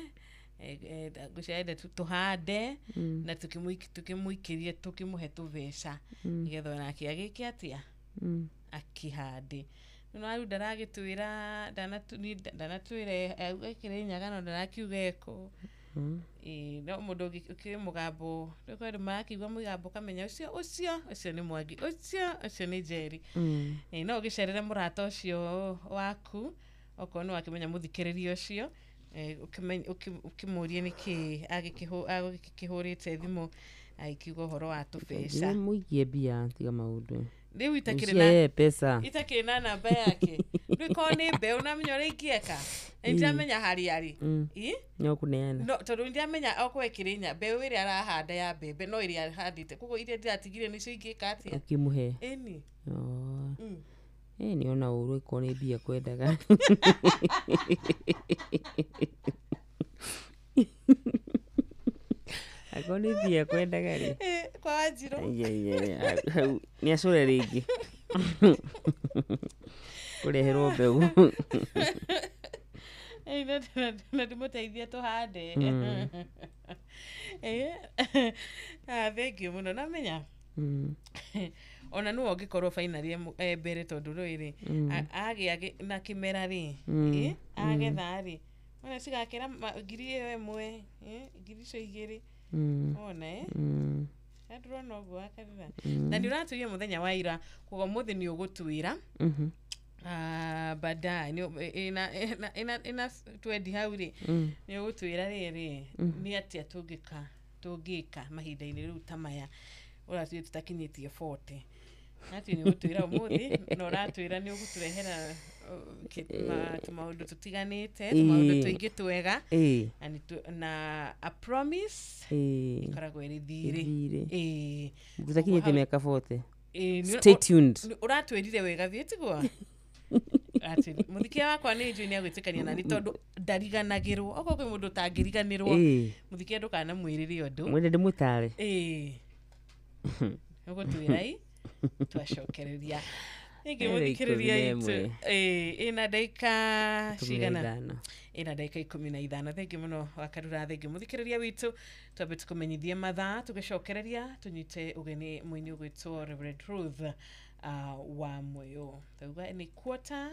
ngwĩciria tũhande na tũkĩmũikĩrie tũkĩmũhe tũbeca nĩgetha onake agĩke atĩa akĩhande. No rĩu ndaragĩtwĩra ndanatwĩra ekĩrĩ Nyaga no ndarakiuga ekũ. No mũndũ ũkĩrĩ mũgambo rĩu kwĩ andũ marakĩigua mũgambo ũkamenya ũcio ũcio ũcio nĩ Mwangi ũcio ũcio nĩ Njeri. No ũgĩcerere mũrata ũcio waku okorwo nĩ wakĩmenya mũthikĩrĩria ũcio ũkĩmũrie nĩkĩ agũkĩhũrĩte thimũ agĩkiuga ũhoro wa tũbeca. Mũigie mbia tiga maũndũ. Rĩu itakĩrĩ na namba yake. Rĩu korwo nĩ mbeũ namenya ũrĩa ingĩeka. Na nĩndĩramenya harĩa arĩ. No kũneana. No tondũ nĩndĩramenya okorwo ĩkĩrĩ mbeũ ĩrĩa arahanda ya mbembe no ĩrĩa ahandĩte. Koguo iria ndĩratigire nĩcio ingĩka atĩa? Ũkĩmũhe. Ĩni. Nĩ ona ũru ĩkorwo nĩ mbia kwendaga. Akorwo nĩ mbia kwendaga rĩ. Kwa Wanjirũ. Nĩ acore rĩngĩ. Kũreherwo mbeũ. Na ndĩmũteithie tũhande. Thengiũ mũno namenya. Ona nĩwe ũngĩkorwo finally mbere tondũ rĩrĩ agĩa na kĩmera rĩ agetha rĩ ona cigakĩra ngiri ĩyo ĩmwe ngiri icio igĩrĩ ona ndĩrona ũguo Wakarura. Na nĩ ũratwĩire mũthenya wa ira koguo ũmũthĩ nĩ ũgũtwĩra baadaye ĩna twendi hau rĩ nĩ ũgũtwĩra rĩrĩ nĩ atĩa tũngĩka mahinda-inĩ rĩu ta maya ũratwĩra tũtakinyĩtie 40. Atĩ nĩ ũgũtwĩra ũmũthĩ na ũratwĩra nĩ ũgũtũrehera tũmaũndũ tũtiganĩte tũmaũndũ tũingĩ twega na a promise ĩkoragwo ĩrĩ thirĩ. Tũtakinyĩtie mĩaka 40. Stay tuned. Ũratwĩrire wega biũ tiguo? Mũthikia wakwa nĩ njũĩ nĩ agwĩtĩkania nani tondũ ndariganagĩrwo. Okorwo kwĩ mũndũ ũtangĩriganĩrwo mũthikia ndũkanamwĩrĩre ũndũ. Mwende ndĩmũtare. Ũgũtwĩra ĩ twacokereria. Ningĩ mũthikĩrĩria itũ ĩna ndagĩka cigana? Ĩna ndagĩka 15. Thengiũ mũno Wakarura, thengiũ mũthikĩrĩria witũ. Twambe tũkũmenyithie mathaa tũgĩcokereria tũnyite ũgeni mũini ũgwĩtwo Reverend Ruth wa Moyo. Tauga nĩ 1:15.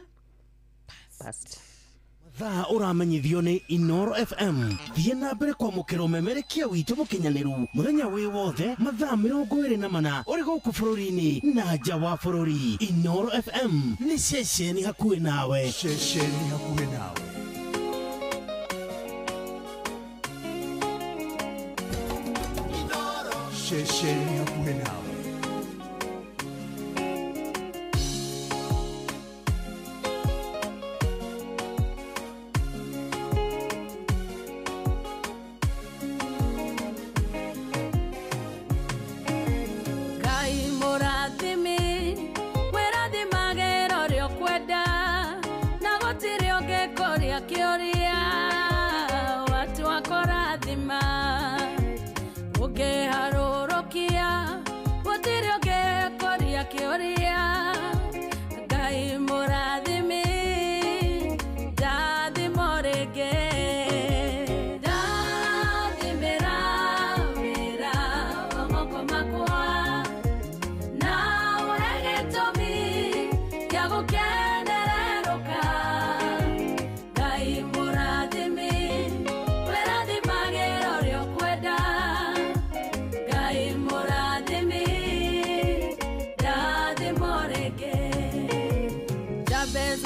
Mathaa ũramenyithio nĩ Inoro FM. Thiĩ na mbere kwamũkĩra ũmemerekia witũ mũkinyanĩru mũthenya wĩ wothe mathaa 24 ũrĩ gũkũ bũrũri-inĩ na nja wa bũrũri. Inoro FM nĩ ceceni hakuhĩ nawe. Ceceni hakuhĩ nawe. Ceceni hakuhĩ nawe.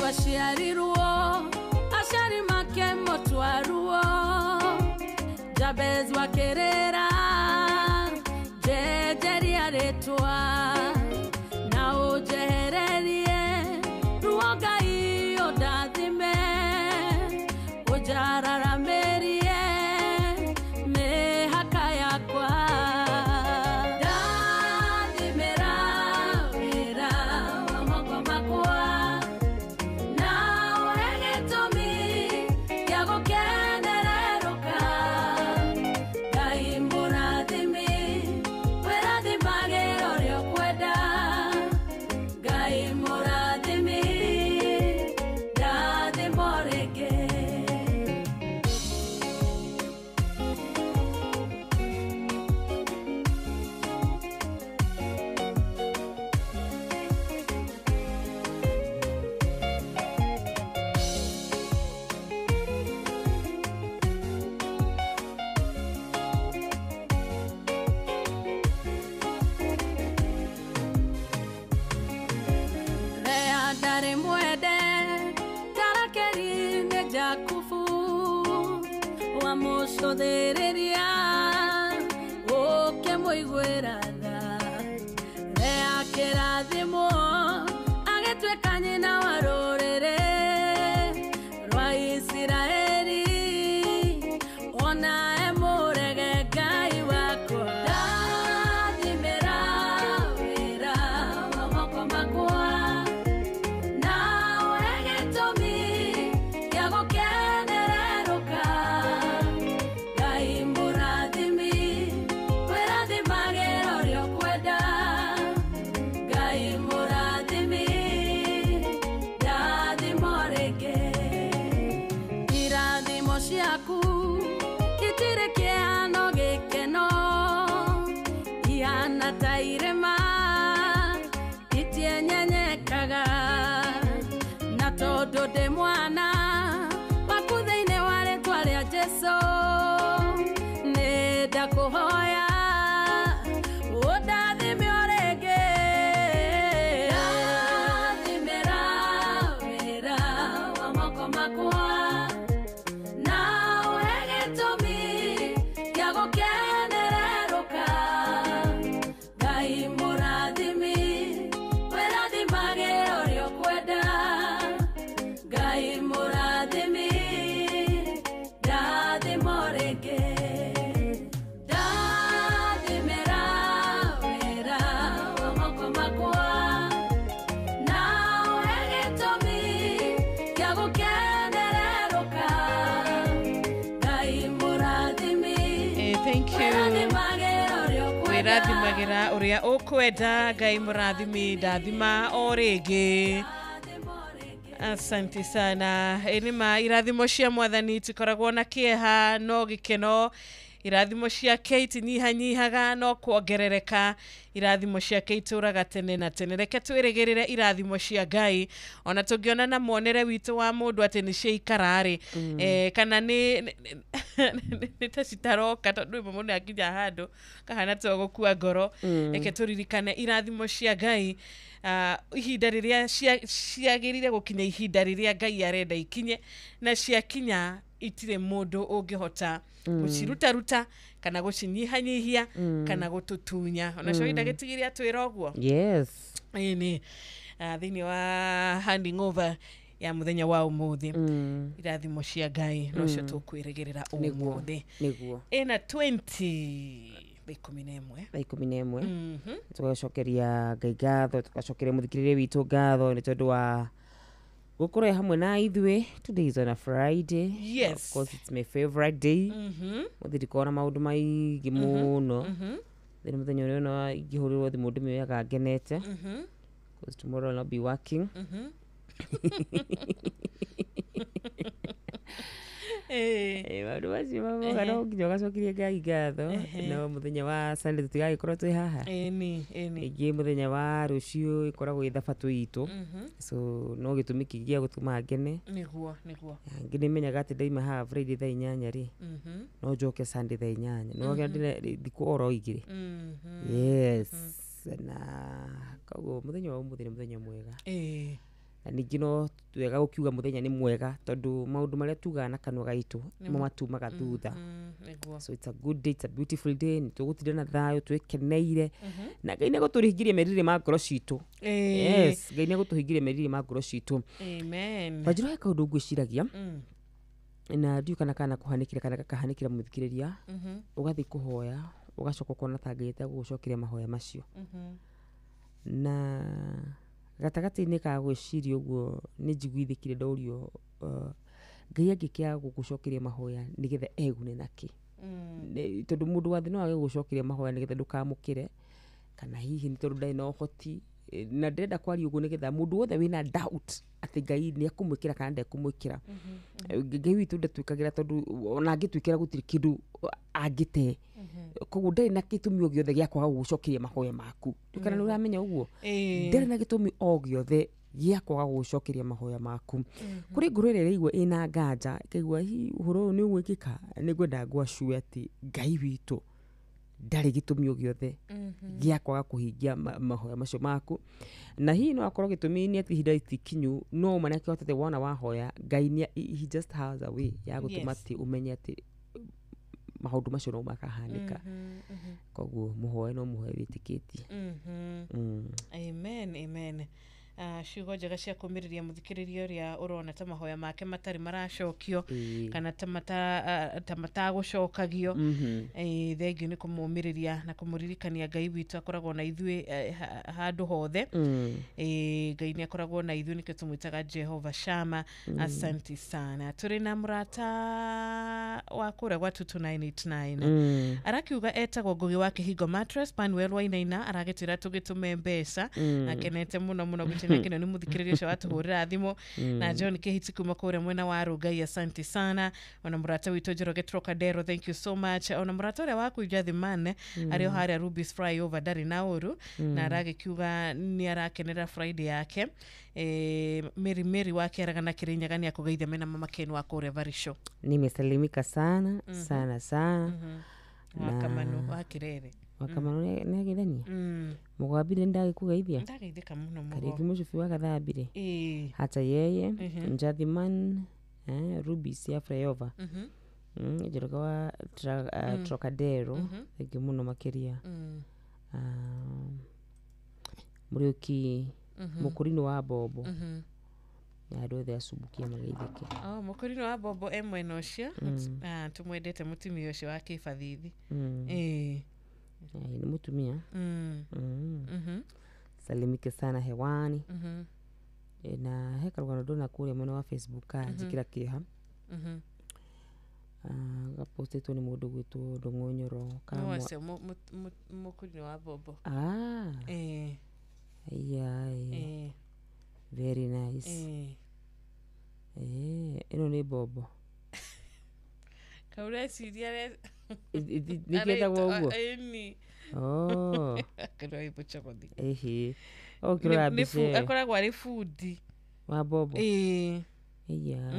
Jesu aciarirwo aciari make motwaruo Jabez wakerera jejeria retwa na ujehererie ruo Ngai ũndathime ũnjararamerie mĩhaka yakwa ndathimĩra wĩra wa moko makwa na ũhe gĩtũmi gĩa gũkenererũka Ngai mũrathimi wĩrathimagĩra ũrĩa ũkwenda Ngai mũrathimi ndathimwo rĩngĩ. Lea ndarĩ mwende tarakeri nĩ Jakubu wamũcũthĩrĩria ũkĩmũiguĩra tha. Lea akĩrathimwo agĩtuĩka nyina wa rũrĩrĩ rwa Isiraeli ona emũrege Ngai wakwa. Ndathimĩra wĩra wa moko makwa na ũhe gĩtũmi gĩa gũkenererũka Ngai mũrathimi wĩrathimagĩra ũrĩa ũkwenda Ngai mũrathimi ndathimwo rĩngĩ. Irathimo ciaku itirĩ kĩhano gĩkeno ihana ta irĩma itienyenyekaga na tondũ ndĩ mwana waku thĩinĩ wa rĩtwa rĩa Jesũ nĩ ndakũhoya ũndathime o rĩngĩ. Ndathimĩra wĩra wa moko makwa na ũhe gĩtũmi gĩa gũkenererũka Ngai mũrathimi wĩrathimagĩra ũrĩa ũkwenda Ngai mũrathimi ndathimwo rĩngĩ. Ndathimĩra wĩra wa moko makwa na ũhe gĩtũmi gĩa gũkenererũka Ngai mũrathimi Thank you. wĩrathimagĩra ũrĩa ũkwenda Wĩrathimagĩra ũrĩa ũkwenda Ngai mũrathimi ndathima o rĩngĩ. Asante sana. Ĩ nĩ ma irathimo cia mwathani itikoragwo na kĩeha no gĩkeno irathimo ciake itinyihanyihaga no kuongerereka irathimo ciake itũraga tene na tene. Reke twĩrĩgĩrĩre irathimo cia Ngai ona tũngĩona na muonere witũ wa mũndũ atĩ nĩ ciaikara rĩ kana nĩ ta citaroka tondũ rĩmwe mũndũ akinya handũ kahana to gũkua ngoro. Reke tũririkane irathimo cia Ngai ihinda rĩrĩa ciagĩrĩire gũkinya ihinda rĩrĩa Ngai arenda ikinye na ciakinya itirĩ mũndũ ũngĩhota gũcirutaruta kana gũcinyihanyihia kana gũtũtunya onacio ndagĩtigire atwĩra ũguo. Yes. Ĩni thĩinĩ wa handing over ya mũthenya wa ũmũthĩ irathimo cia Ngai nocio tũkwĩrĩgĩrĩra ũmũthĩ. Nĩguo ĩna 20 11 thaa 11 tũgacokeria Ngai ngatho tũgacokeria mũthikĩrĩria witũ ngatho nĩ tondũ wa gũkorwo hamwe na ithuĩ. Today is on a Friday. Yes. Of course it's my favorite day. Mũthĩ ndikoragwo na maũndũ maingĩ mũno. Thĩinĩ mũthenya ũrĩa ona ingĩhũrĩrwo thimũ ndĩmĩoyaga ngenete. Because tomorrow I'll not be working. Maũndũ macio mamoga no nginya ũgacokeria Ngai ngatho. No mũthenya wa Sunday tũtigagĩkorwo twĩ haha. Ĩni. Ningĩ mũthenya wa rũciũ ĩkoragwo ĩ thabatũ itũ. So no gĩtũmi kĩngĩ gĩa gũtũma ngene. Nĩguo. Angĩ nĩmenyaga atĩ ndaima haha Friday thaa 8 rĩ no njoke Sunday thaa 8 no ndĩna thikũ oro 2. Yes. Na koguo mũthenya wa ũmũthĩ nĩ mũthenya mwega. Na ningĩ no wega gũkiuga mũthenya nĩ mwega tondũ maũndũ marĩa tugaga na kanua gaitũ nĩmo matumaga thutha. So it's a good day, it's a beautiful day. Nĩ tũgũtinda na thayũ twĩkeneire na Ngai nĩegũtũhingiria merirĩria ma ngoro citũ. Yes, Ngai nĩegũtũhingiria merirĩria ma ngoro citũ. Amen. Wanjirũ he kaũndũ ngwĩciragia na ndiũ kana kũhanĩkĩra kana gakahanĩkĩra mũthikĩrĩria, ũgathiĩ kũhoya ũgacoka ũkona ta Ngai ategũgũcokeria mahoya macio. Na gatagatĩ-inĩ ka gwĩciria ũguo nĩ njiguithĩkire ndorio Ngai angĩkĩaga gũgũcokeria mahoya nĩgetha egune nakĩ. Tondũ mũndũ wa thĩ no age gũgũcokeria mahoya nĩgetha ndũkamũkĩre, kana hihi nĩ tondũ ndarĩ na ũhoti. Na ndĩrenda kwaria ũguo nĩgetha mũndũ wothe wĩna doubt atĩ Ngai nĩ ekũmwĩkĩra kana ndekũmwĩkĩra, Ngai witũ ndatwĩkagĩra tondũ ona angĩtwĩkĩra gũtirĩ kĩndũ angĩte. Koguo ndarĩ na gĩtũmi o gĩothe gĩa kwaga gũgũcokeria mahoya maku. Kana nĩ ũramenya ũguo? Ndarĩ na gĩtũmi o gĩothe gĩa kwaga gũgũcokeria mahoya maku. Kũrĩ ngoro ĩrĩa ĩraigua ĩna nganja ĩkaigua hihi ũhoro ũyũ nĩ ũgwĩkĩka, nĩ ngwenda ngwacue atĩ Ngai witũ ndarĩ gĩtũmi o gĩothe gĩa kwaga kũhingia mahoya macio maku. Na hihi no akorwo gĩtũmi nĩ atĩ ihinda rĩtikinyu, no ma nĩakĩhotete wona wahoya Ngai he just has a way ya gũtũma atĩ ũmenye atĩ maũndũ macio no makahanĩka. Koguo mũhoe no mũhoe wĩtĩkĩtie. Amen, amen. Ciugo njega cia kũmĩrĩria mũthikĩrĩria ũrĩa ũrona ta mahoya make matarĩ maracokio kana ta matagũcokagio. Thengiũ nĩ kũmũmĩrĩria na kũmũririkania Ngai witũ akoragwo na ithuĩ handũ hothe. Ngai nĩ akoragwo na ithuĩ, nĩkĩo tũmwĩtaga Jehova Shama. Asante sana. Tũrĩ na mũrata wa kũrĩa gwa 22989 arakiuga etagwo Ngũgĩ wa Kĩhingo Mattress Panuel Wainaina, aragĩtwĩra tũgĩtũme mbeca. Akenete mũno mũno gũtĩna kĩno nĩ mũthikĩrĩria ũcio watũhũrĩra thimũ. Na John Kĩhiti kuma kũrĩa mwena wa Rũngai, asante sana. Ona mũrata witũ Njoroge Trocadero, thank you so much. Ona mũrata ũrĩa waku Njathimane arĩ o harĩa Rubis Flyover ndarĩ na ũru, na aragĩkiuga nĩ arakenera Friday yake. Mary Mary wa Kĩaraga na Kĩrĩnyaga nĩ akũgeithia mena mama Ken wa kũrĩa Varisho. Nimesalimika sana sana sana. Wakamanu wa Kĩrere. Wakamanu nĩ ageithania. Mũgwambire ndagĩkũgeithia. Ndageithĩka mũno mũno. Kariũki mũcubi wa Gathambire. Hata yeye Njathiman, Rubis ya Flyover. Njoroge wa Trocadero, thengiũ mũno makĩria. Mũriũki mũkũrinũ wa Bobo. Na andũ othe acumbukia mageithĩke. Mũkũrinũ wa Bobo e mwena ũcio. Tũmwendete mũtumia ũcio wa kĩbathithi. Nĩ mũtumia. Salimike sana hewani. Na he karũgano ndona kũrĩa mwena wa Facebook kanjĩkĩra kĩeha. Gapostĩtwo nĩ mũndũ gwĩtwo Ndũng'ũ Nyoro. Ũcio mũkũrinũ wa Bobo. Iya. Very nice. Ĩno nĩ Bobo. Kaureciria nĩkĩtagwo ũguo? Ĩni. Ĩhĩ. Ũkĩrora mbica ĩyo. Akoragwo arĩ bundi. Wa Bobo? Iya.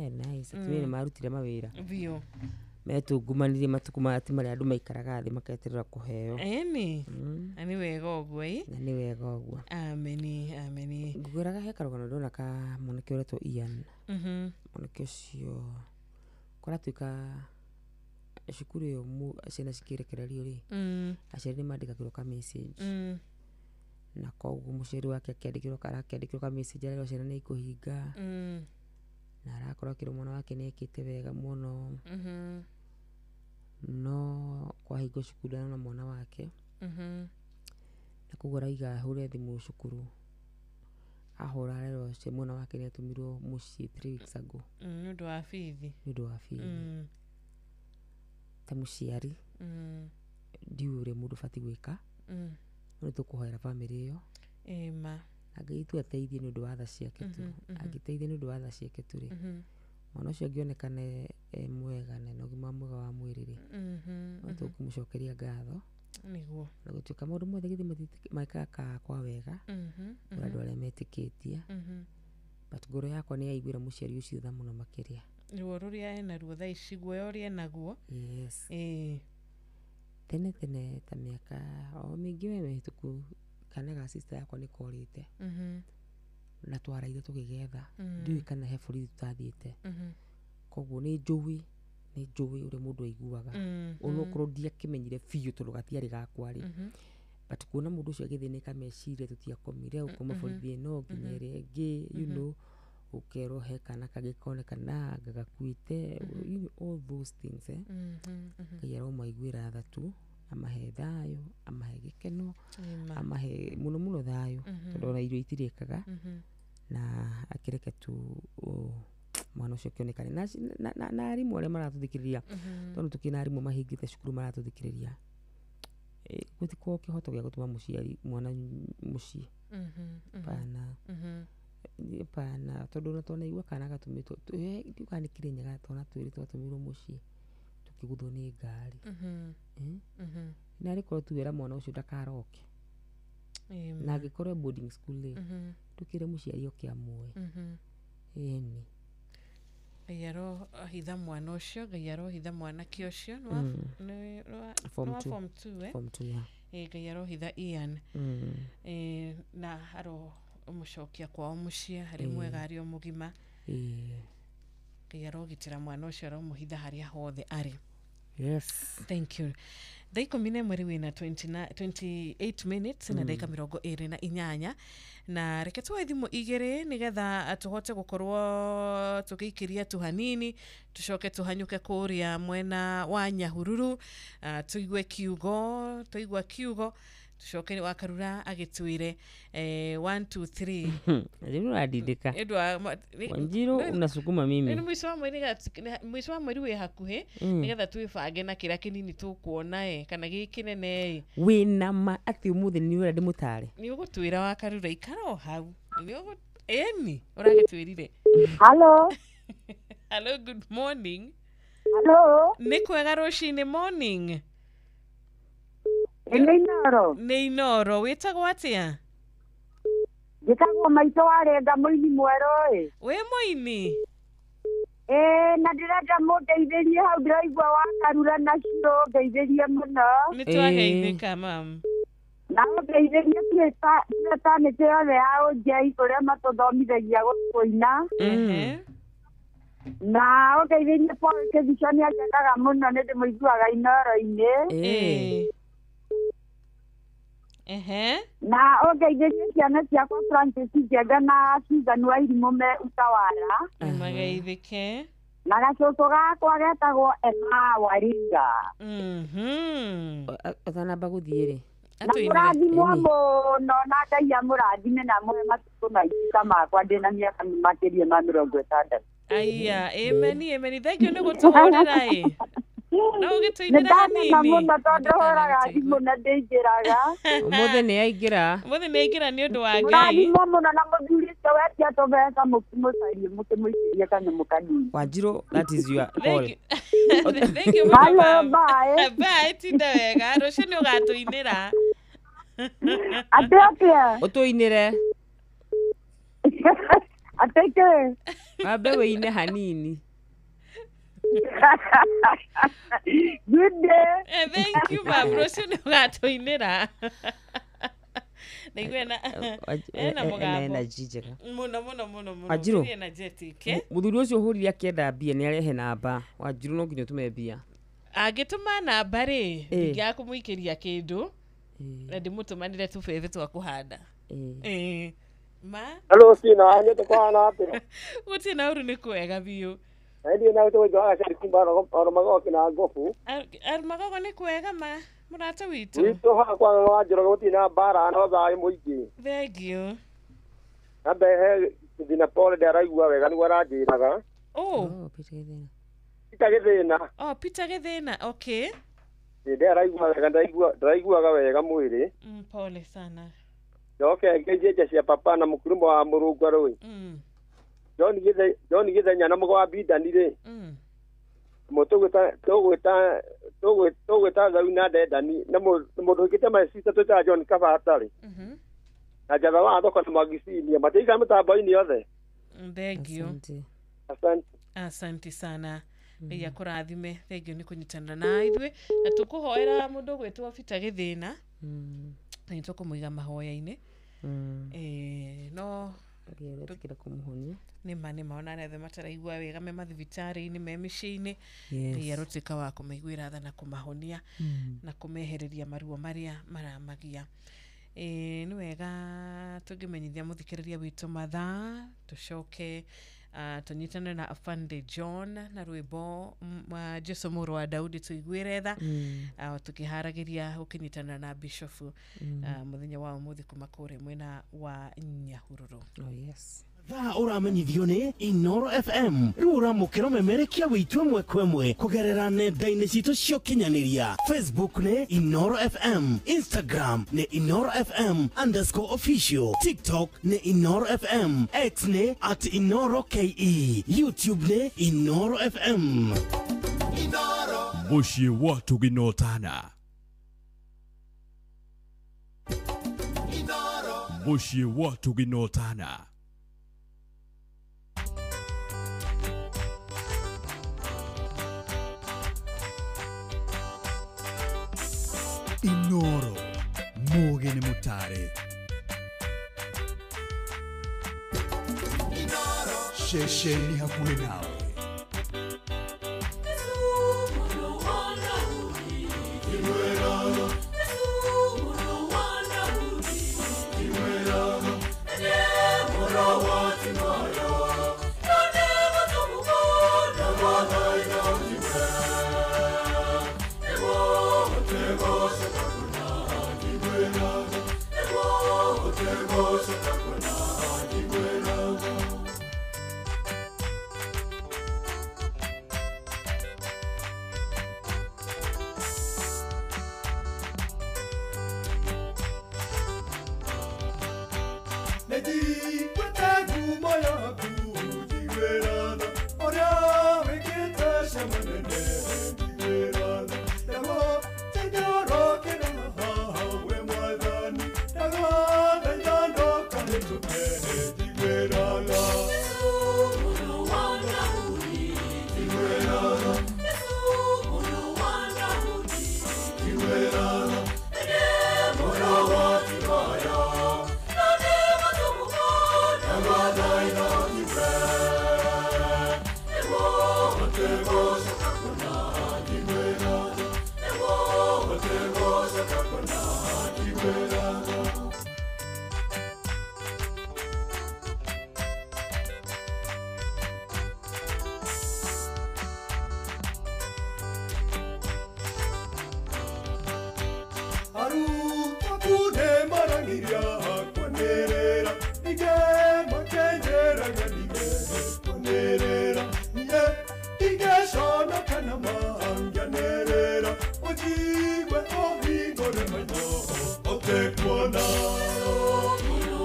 Nice. Atumia nĩ marutire mawĩra. Biũ. Metungumanirie matukũ maya ti marĩa andũ maikaraga thĩ maketerera kũheo. Ĩni. Na nĩ wega ũguo ĩ. Na nĩ wega ũguo. Ameni, ameni. Ngwĩraga he karũgano ndona ka mwanake ũretwo Ian. Mwanake ũcio kũratuĩka cukuru ĩyo ciana cikĩrekererio rĩ, aciari nĩ mandĩkagĩrwo ka message. Na koguo mũciari wake akĩandĩkĩrwo arakĩandĩkĩrwo ka message arerwo ciana nĩ ikũhinga. Na arakorwo akĩrwo mwana wake nĩ ekĩte wega mũno. No kwahingwo cukuru ndanona mwana wake. Na koguo arauga ahũre thimũ cukuru. Ahũra arerwo mwana wake nĩ atũmirwo mũciĩ 3 weeks ago. Nĩ ũndũ wa bithi. Nĩ ũndũ wa bithi. Ta mũciari ndiũĩ ũrĩa mũndũ ũbatiĩ gwĩka. No nĩ tũkũhoera bamĩrĩ ĩyo. Ĩma. Na Ngai tu ateithie nĩ ũndũ wa tha ciake tu. Angĩteithia nĩ ũndũ wa tha ciake tu rĩ, mwana ũcio angĩonekana e mwega na ena ũgima mwega wa mwĩrĩ rĩ, no tũkũmũcokeria ngatho. Nĩguo. Na gũtuĩka maũndũ mothe githĩ mekaga kwa wega kũrĩ andũ arĩa metĩkĩtie. But ngoro yakwa nĩ yaiguĩra mũciari ũcio tha mũno makĩria. Ruo rũrĩa enaruo thaa ici, guoya ũrĩa enaguo. Yes. Tene tene ta mĩaka o mĩingĩ we mĩhĩtũku, kana ga sister yakwa nĩ korĩte. Na twaraire tũgĩgetha. Ndiũĩ kana he borithi tũtathiĩte. Koguo nĩ njũĩ ũrĩa mũndũ aiguaga. Onokorwo ndiakĩmenyire biũ tondũ gatiarĩ gakwa rĩ. But kuona mũndũ ũcio agĩthĩnĩka meciria tũtiakomire ũkoma borithi ĩno nginya ĩrĩa ĩngĩ, you know, ũkerwo he kana kangĩ konekana anga gakuĩte, you know, all those things Ngai aromaiguĩra tha tu, amahe thayũ, amahe gĩkeno, amahe mũno mũno thayũ, tondũ ona irio itirĩkaga, na akĩreke tu mwana ũcio kĩonekane. Na arimũ arĩa maratũthikĩrĩria, tondũ tũkĩrĩ na arimũ mahingĩte cukuru maratũthikĩrĩria, gũtikoragwo kĩhoto gĩa gũtũma mũciari mwana mũciĩ. Pana tondũ ona twanaigua kana gatũmĩtwo, ndiũĩ kana nĩ Kĩrĩnyaga twana twĩrĩ twatũmirwo mũciĩ tũkĩgũthwo nĩ ngari. Na arĩkorwo tu wĩra mwana ũcio ndakaroke. Na angĩkorwo e boarding school rĩ, ndũkĩre mũciari oke amuoe. Ĩni. Ngai arohitha mwana ũcio, Ngai arohitha mwanake ũcio nĩ wa form 2 eh? Form 2, yeah. Ngai arohitha Ian. Na aro mũcokia kwao mũciĩ harĩ mwega arĩ o mũgima. Ngai arogitĩra mwana ũcio, aromũhitha harĩa hothe arĩ. Yes. Thank you. Thaa 11 rĩu ĩna 28 minutes na ndagĩka 28, na reke tuoe thimũ igĩrĩ nĩgetha tũhote gũkorwo tũgĩikĩria tu hanini, tũcoke tũhanyũke kũrĩa mwena wa Nyahururu, tũigue kiugo, tũigua kiugo tucoke wa Karura agĩtwĩre 1 2 3. Rĩu ũrandindĩka. Wanjiru unasukuma mimi. Nĩ mũico wa mweri, mũico wa mweri wĩ hakuhĩ, nĩgetha twĩbange na kĩrĩa kĩnini tũkuona kana gĩ kĩnene. Wĩna ma atĩ ũmũthĩ nĩ ũrenda ndĩmũtare. Nĩ ũgũtwĩra wa Karura ikara o hau. Ĩni ũragĩtwĩrire. Hello. Hello, good morning. Hello. Nĩ kwega rũcinĩ morning. Nĩ Inoro. Nĩ Inoro. Wĩtagwo atĩa? Njĩtagwo maitũ wa Renga mũini mwerũ ĩ. Wĩ mũini? Ĩĩ, na ndĩrenda mũndeithĩrie hau, ndĩraigua wa Karura na Shiro, ndeithĩrie mũno. Nĩ twageithĩka mam. Na ũndeithĩrie fraternity yothe ya ũnjei kũrĩa matũthomithagia kũina. Na ũndeithĩrie Paul Kĩthico nĩ anjendaga mũno, nĩ ndĩmũiguaga Inoro-inĩ. Na ũngeithĩrie ciana ciakwa Francis Njenga na Susan Wairimũ me Utawala. Mageithĩke. Na gacũcũ gakwa getagwo Emma Waringa. Ũtanamba gũthiĩ rĩ, Na mũrathimwo mũno, na Ngai amũrathime na amũhe matukũ maingĩ ta makwa ndĩna mĩaka makĩria ma 60. Aya, amen, amen. Thank you nĩ gũtũhũrĩra ĩ. No ũgĩtũinĩra hanini. Nĩ mũno tondũ hũraga thimũ na ndĩingĩraga. Ũmũthĩ nĩ aingĩra. Ũmũthĩ nĩ aingĩra nĩ ũndũ wa Ngai. Mũrathimwo mũno na mũthuri ũcio wetia tũbeca mũkĩmũcarie mũkĩmũikĩrie kanyamũ kanini. Wanjiru, that is your call. Thank you. Hello, bye. Bye, tinda wega. Rũciũ nĩ ũgatũinĩra. Atĩ atĩa? Ũtũinĩre. Atĩ kĩ? Wambe wĩine hanini. Good day. Thank you, ma'am. Rũciũ nĩ ũgatũinĩra. Ndaigua ena mũgambo. Energy njega. Mũno mũno mũno mũno. Wanjiru. Very energetic, eh? Mũthuri ũcio ũhũrire akĩenda mbia nĩ arehe namba. Wanjiru no nginya ũtũme mbia. Angĩtũma namba rĩ, ndingĩaga kũmũikĩria kĩndũ na ndĩmũtũmanĩre tũbebe twa kũhanda. Ma? Hello, Sina, nyete kũhana atĩa? Gũtirĩ na ũru, nĩ kwega biũ. Ndiĩ na gũtũ agacari kumba Magogo na Ngobu. Magogo nĩ kwega ma mũrata witũ. Witũ hakwa wa Njoroge gũtirĩ na mbara no thayũ mũingĩ. Thank you. Ambe he Gĩthina Paul ndaraigua wega nĩguo aranjĩraga. Oh, Peter Gĩthĩna. Oh, Peter Gĩthĩna, okay. Ndaraigua wega, ndaraiguaga wega mwĩrĩ. Pole sana. Njoke ngeithie cia papa na mũkurumo wa Mũrũngwa rũĩ. John Gĩthenya na mũgo wa Bindani rĩ. Tũgwĩta Thau na Ndendani na mũndũ ũngĩte my sister twĩtaga John Kabata rĩ. Na Njatha wa thoko na Mwagicinia matiikara mĩtambo-inĩ yothe. Thank you. Asante. Asante sana. Ngai akũrathime. Thank you nĩ kũnyitanĩra na ithuĩ na tũkũhoera mũndũ ũgwĩtwo Peter Gĩthĩna. Na nĩ tũkũmũiga mahoya-inĩ. No Ngai kũmũhonia. Nĩma nĩma ona arĩa othe mataraigua wega me mathibitarĩ-inĩ, me mĩciĩ-inĩ, Yes. Ngai arotĩka wa kũmaiguĩra tha na kũmahonia na kũmehereria maruo marĩa maramagia. Nĩ wega tũngĩmenyithia mũthikĩrĩria witũ mathaa, tũcoke tũnyitane na Afande John na rwĩmbo Jesu mũrũ wa Daudi tũiguĩre tha, tũkĩharagĩria gũkĩnyitana na bishofu mũthenya wa ũmũthĩ kuma kũrĩa mwena wa Nyahururu. Oh, yes. Thaa ũramenyithio nĩ Inoro FM. Rĩu ũramũkĩra ũmemerekia witũ ĩmwe kwa ĩmwe kũgerera nenda-inĩ citũ cia ũkinyanĩria. Facebook nĩ Inoro FM, Instagram nĩ Inoro FM underscore official, TikTok nĩ Inoro FM, X nĩ at Inoro KE, YouTube nĩ Inoro FM. Mũciĩ wa Tũginotana. Mũciĩ wa Tũginotana. Inoro muge nĩ mũtare. Ceceni hakuhĩ nawe.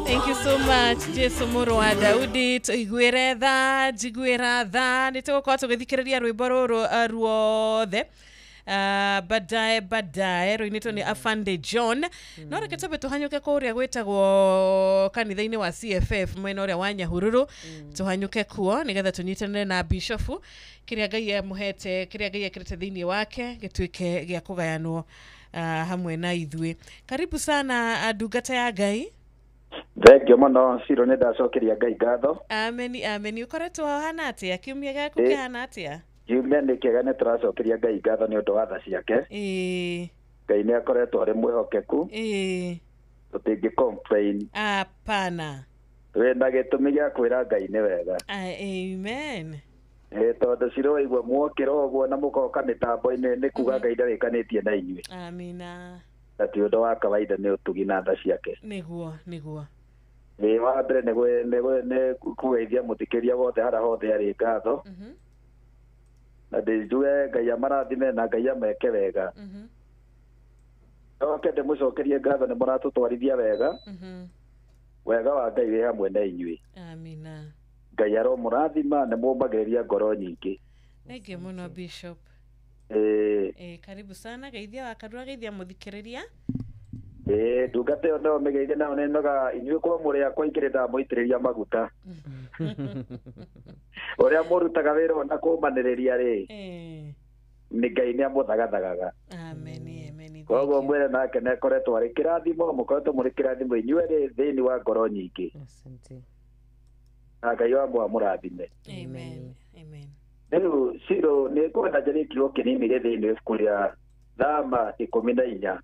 Thank you so much, Jesu mũrũ wa Daudi. Tũiguĩre tha, njiguĩra tha. Nĩ tũgũkorwo tũgĩthikĩrĩria rwĩmbo rũrũ ruothe baadaye baadaye rũinĩtwo nĩ Afande John. No reke twambe tũhanyũke kũrĩa gwĩtagwo kanitha-inĩ wa CFF mwena ũrĩa wa Nyahururu, tũhanyũke kuo nĩgetha tũnyitanĩre na bishofu kĩrĩa Ngai amũhete, kĩrĩa Ngai ekĩrĩte thĩinĩ wake gĩtuĩke gĩa kũgayanwo hamwe na ithuĩ. Karibu sana ndungata ya Ngai. Thank you mũno Ciro, nĩ ndacokeria Ngai ngatho. Ameni, ameni. Ũkoretwo ũhana atĩa? Kiumia gĩaku kĩhana atĩa? Kiumia nĩ kĩega, nĩ tũracokeria Ngai ngatho nĩ ũndũ wa tha ciake. Ngai nĩ akoretwo arĩ mwĩhokeku. Tũtingĩ complain. Hapana. Twĩna gĩtũmi gĩa kwĩra Ngai nĩ wega. Amen. Tondũ Ciro waigua mwokĩra ũguo na mũgoka mĩtambo-inĩ nĩ kuga Ngai ndarĩkanĩtie na inyuĩ. Amina. Na ti ũndũ wa kawaida, nĩ ũtugi na tha ciake. Nĩguo, nĩguo. Wa mbere nĩ kũgeithia mũthikĩria wothe harĩa hothe arĩ ngatho. Na ndĩnjuge Ngai amarathime na Ngai ameke wega. Oke ndĩmũcokerie ngatho nĩ mũratũtwarithia wega. Wega wa Ngai wĩ hamwe na inyuĩ. Amina. Ngai aromũrathima na mũmbagĩrĩria ngoro nyingĩ. Thank you mũno Bishop. Karibu sana. Geithia wa Karura, geithia mũthikĩrĩria. Ndungata ĩyo no mĩgeithie nayo nĩ noga inyuĩ kwa mũrĩ akwa ingĩrĩ ndamũitĩrĩria maguta. Ũrĩa mũrutaga wĩra ona kũmanĩrĩria rĩ, nĩ Ngai nĩ amũthagathagaga. Amen, amen. Koguo mwĩre nake nĩ akoretwo arĩ kĩrathimo, mũkoretwo mũrĩ kĩrathimo inyuĩ rĩ thĩinĩ wa ngoro nyingĩ. Asante. Na Ngai wa mwamũrathime. Amen. Amen. Rĩu Ciro nĩ ngwenda njarie kiugo kĩnini gĩ thĩinĩ wa ibuku rĩa Thama 14.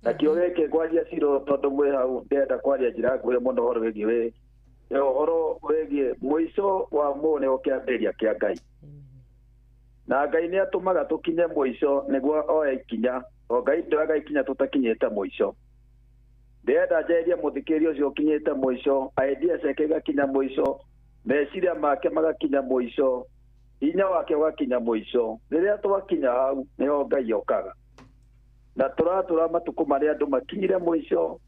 Na kĩo gĩkĩ ngwaria Ciro tondũ mwĩ hau ndĩrenda kwaria njĩra nguhĩ mũno ũhoro wĩgiĩ ũhoro wĩgiĩ mũico wa mũũ nĩguo kĩambĩrĩria kĩa Ngai. Na Ngai nĩ atũmaga tũkinye mũico nĩguo oe ikinya, o Ngai ndoyaga ikinya tũtakinyĩte mũico. Ndĩrenda njarĩrie mũthikĩrĩria ũcio ũkinyĩte mũico, idea ciake igakinya mũico, meciria make magakinya mũico, hinya wake ũgakinya mũico. Rĩrĩa twakinya hau nĩho Ngai okaga. Na tũratũra matukũ marĩa andũ makinyire mũico,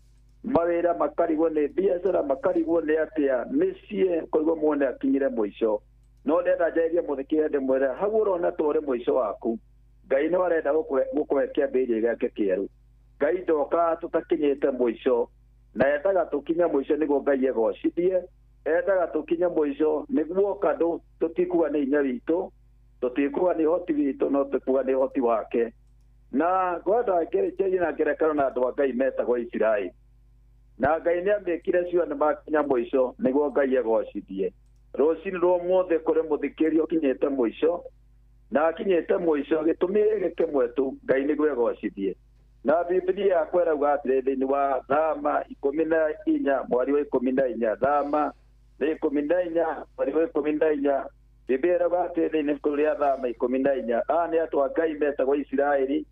mawĩra makarigwo nĩ biacara, makarigwo nĩ atĩa, mĩciĩ koiguo muone akinyire mũico. No ndĩrenda njarĩrie mũthikĩrĩria ndĩmwĩre hau ũrona ta ũrĩ mũico waku, Ngai nĩ arenda gũkũhe kĩambĩrĩria gĩake kĩerũ. Ngai ndokaga tũtakinyĩte mũico, na endaga tũkinye mũico nĩguo Ngai egocithie, endaga tũkinye mũico nĩguo kandũ tũtikuga nĩ hinya witũ, tũtikuga nĩ ũhoti witũ, no tũkuga nĩ ũhoti wake. Na ngwenda njarie na ngerekano na andũ a Ngai metagwo Isiraeli. Na Ngai nĩ amĩkire cio nĩ makinya mũico nĩguo Ngai egocithie. Rũcinĩ rwa ũmũthĩ kũrĩ mũthikĩrĩria ũkinyĩte mũico, na akinyĩte mũico gĩtũmi gĩkĩ kĩmwe tu, Ngai nĩguo egocithie. Na Biblia yakwa ĩrauga atĩrĩ thĩinĩ wa Thama 14 mweri wa 14, Thama 14 mweri wa 14, Biblia ĩrauga atĩrĩ thĩinĩ ibuku rĩa Thama 14, aya nĩ andũ a Ngai metagwo Isiraeli.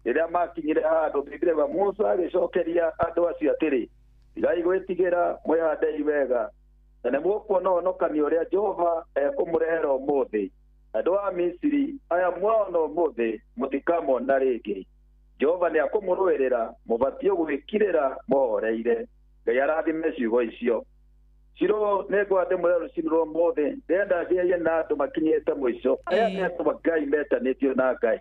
Rĩrĩa makinyire handũ, Biblia ĩrauga Musa agĩcokeria andũ acio atĩrĩ, tigai gwĩtigĩra, mwĩhandei wega, na nĩ mũkuona ũhonokanio ũrĩa Jehova ekũmũrehera ũmũthĩ. Andũ a Misiri aya mwaona ũmũthĩ mũtikamona rĩngĩ. Jehova nĩ akũmũrũĩrĩra, mũbatiĩ gwĩkirĩra mũhoreire. Ngai arathime ciugo icio. Ciro nĩ ngwenda ndĩmwĩre rũcinĩ rwa ũmũthĩ, ndĩrenda njarie na andũ makinyĩte mũico. Aya nĩ andũ a Ngai metanĩtio na Ngai.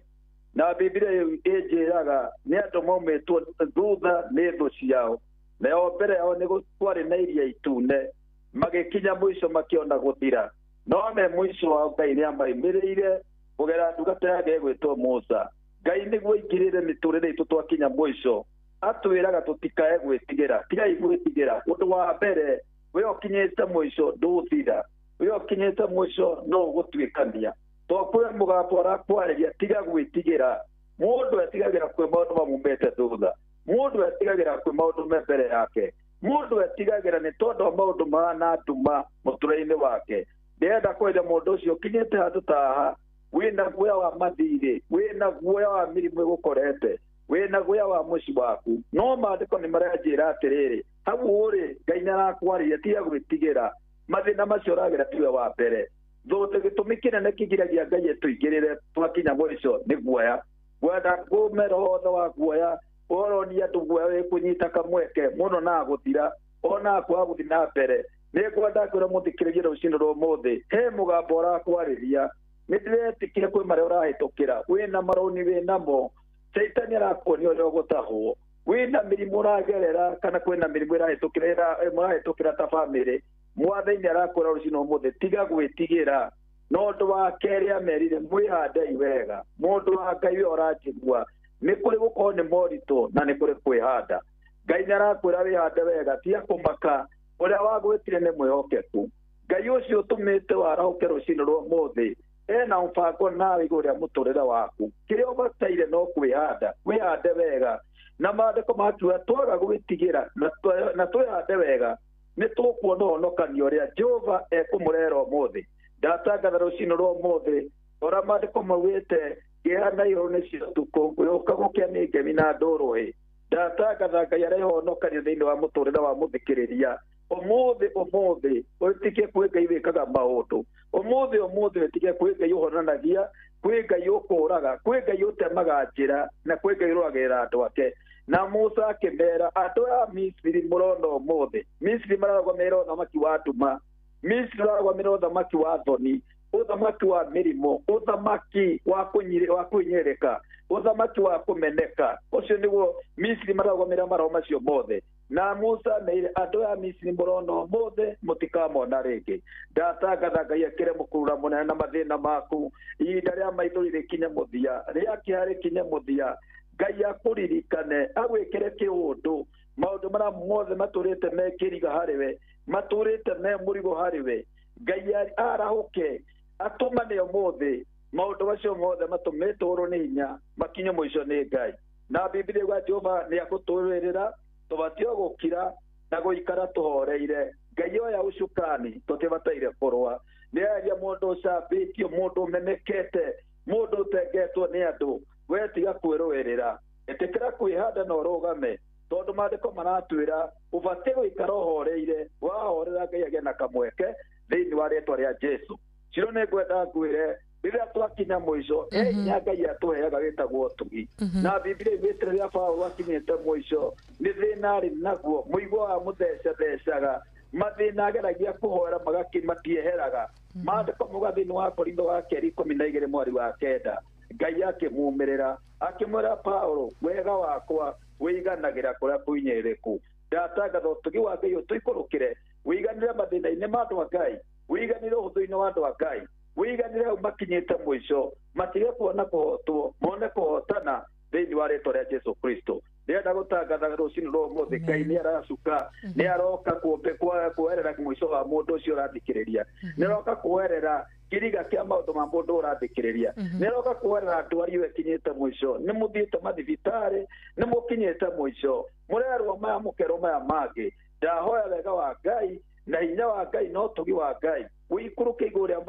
Na Biblia ĩnjĩraga nĩ andũ maumĩtwo thutha nĩ thũ ciao, nayo mbere yao nĩ kwarĩ na iria itune, magĩkinya mũico makĩona gũthira. No me mũico wao Ngai nĩ amaimĩrĩire kũgerera ndungata yake ĩgwĩtwo Musa. Ngai nĩguo aingĩrĩre mĩtũrĩre itũ twakinya mũico, atwĩraga tũtikae gwĩtigĩra. Tigai gwĩtigĩra. Ũndũ wa mbere, we ũkinyĩte mũico ndũthira, we ũkinyĩte mũico no ũgũtuĩkania. To kwĩ mũgambo ũrakwarĩria, tiga gwĩtigĩra. Mũndũ etigagĩra kwĩ maũndũ mamumĩte thutha, mũndũ etigagĩra kwĩ maũndũ me mbere yake, mũndũ etigagĩra nĩ tondũ wa maũndũ mahana nduma mũtũrĩre-inĩ wake. Ndĩrenda kwĩra mũndũ ũcio ũkinyĩte handũ ta haha, wĩna guoya wa mathirĩ, wĩna guoya wa mĩrimũ ĩgũkorete, wĩna guoya wa mũciĩ waku, no maandĩko nĩ maranjĩra atĩrĩrĩ, hau ũrĩ Ngai nĩ arakwarĩria, tiga gwĩtigĩra. Mathĩna macio ũragera tiwe wa mbere. Thũndũ gĩtũmi kĩnene kĩgiragia Ngai ĩtũingĩrĩre twakinya mũico nĩ guoya. Ngwenda ngũme roho wothe wa guoya, ũronia andũ guoya wĩkũnyita kamweke mũno na gũthira, ona kwaga gũthiĩ na mbere. Nĩ ngwenda kwĩra mũthikĩrĩria rũcinĩ rwa ũmũthĩ, he mũgambo ũrakwarĩria. Nĩ ndĩretĩkire kwĩ marĩa ũrahĩtũkĩra, wĩna marũni wĩnamo, Caitani arakuonia ũrĩa ũgũtahwo, wĩna mĩrimũ ũragerera, kana kwĩna mĩrimũ ĩrahĩtũkĩra mũrahĩtũkĩra ta bamĩrĩ. Mwathani arakwĩra rũcinĩ ũmũthĩ, tiga gwĩtigĩra. No ũndũ wa kerĩ amerire, mwĩhandei wega. Mũndũ wa Ngai we ũranjigua, nĩ kũrĩ gũkorwo nĩ moritũ na nĩ kũrĩ kwĩhanda. Ngai nĩ arakwĩra wĩhande wega, tiga kũmaka. Ũrĩa wagwĩtire nĩ mwĩhokeku. Ngai ũcio ũtũmĩte warahũke rũcinĩ rwa ũmũthĩ ena mũbango nawe igũrũ rĩa mũtũrĩre waku. Kĩrĩa ũbataire no kwĩhanda, wĩhande wega. Na maandĩko makiuga twaga gwĩtigĩra na twĩhande wega, nĩ tũkuona ũhonokanio ũrĩa Jehova ekũmũrehera ũmũthĩ. Ndatangatha rũcinĩ rwa ũmũthĩ ũrĩa maandĩko maugĩte, kĩeha na ihooru nĩcio ũtukũ, gũka gũkĩa nĩ ngemi na ndũrũhĩ. Ndatangatha Ngai arehe ũhonokanio thĩinĩ wa mũtũrĩre wa mũthikĩrĩria. Ũmũthĩ ũmũthĩ wĩtĩkie kwĩ Ngai wĩkaga maũndũ. Ũmũthĩ ũmũthĩ wĩtĩkie kwĩ Ngai ũhonanagia, kwĩ Ngai ũkũraga, kwĩ Ngai ũtemaga njĩra, na kwĩ Ngai ũrũagĩrĩra andũ ake. Na Musa akĩmera, andũ a Misiri mũrona ũmũthĩ, Misiri mararũgamĩrĩra ũthamaki wa nduma, Misiri mararũgamĩrĩra ũthamaki wa thoni, ũthamaki wa mĩrimũ, ũthamaki wa kũhinyĩrĩka, ũthamaki wa kũmeneka. Ũcio nĩguo Misiri mararũgamĩrĩra maroho macio mothe. Na Musa ameire, andũ a Misiri mũrona ũmũthĩ mũtikamona rĩngĩ. Ndatangatha Ngai akĩre mũkurura mũnene na mathĩna maku, ihinda rĩa maithori rĩkinye mũthia, rĩa kĩeha rĩkinye mũthia. Ngai akũririkane, agwĩkĩre kĩũndũ, maũndũ marĩa marĩa mothe matũrĩte me kĩriga harĩ we, matũrĩte me mũrigo harĩ we, Ngai arahũke atũmane ũmũthĩ maũndũ macio mothe matũmĩtwo nĩ hinya makinye mũico nĩ Ngai. Na Biblia yuga Jehova nĩ akũtũrĩrĩra tũbatiĩ gũkira na gũikara tũhoreire. Ngai oya ũcukani tũtibataire kũrũa. Nĩ aria mũndũ ũcambĩtio, mũndũ ũmenekete, mũndũ ũtengetwo nĩ andũ, we tiga kwĩrũĩrĩra, ĩtĩkĩra kwĩhanda na ũrũgame, tondũ maandĩko maratwĩra ũbatiĩ gũikara ũhoreire. Wahorera Ngai agĩe na kamweke thĩinĩ wa rĩtwa rĩa Jesu. Ciro nĩ ngwenda ngwĩre rĩrĩa twakinya mũico, he hinya Ngai atũheaga wĩtagwo ũtugi. Na Biblia ĩgwĩte rĩrĩa Paũlũ akinyĩte mũico, nĩ thĩna arĩ naguo, mũigua wa mũthecathecaga, mathĩna ageragia kũhoera matiheraga. Maandĩko mauga thĩinĩ wa Korintho wa kerĩ 12 mweri wa 9, Ngai akĩmumĩrĩra akĩmwĩra Paũlũ, wega wakwa wĩiganagĩra kũrĩa kũinyĩrĩku. Ndatangatha ũtugi wa Ngai ũtũikũrũkĩre, wĩiganĩre mathĩna-inĩ ma andũ a Ngai, wĩiganĩre ũhũthũ-inĩ wa andũ a Ngai, wĩiganĩre hau makinyĩte mũico, matige kuona kũhotwo, mone kũhotana thĩinĩ wa rĩtwa rĩa Jesu Kristo. Ndĩrenda gũtangatha rũcinĩ rwa ũmũthĩ, Ngai nĩ aracuka, nĩ aroka kuoerera mũico wa mũndũ ũcio ũrathikĩrĩria, nĩ aroka kuoerera kĩriga kĩa maũndũ ma mũndũ ũrathikĩrĩria, nĩ aroka kuoerera ndwari ĩyo ĩkinyĩte mũico. Nĩ mũthiĩte mathibitarĩ, nĩ mũkinyĩte mũico, mũrerwo maya mũkerwo maya mangĩ. Ndahoya wega wa Ngai na hinya wa Ngai na ũtugi wa Ngai wĩikũrũke igũrũ rĩa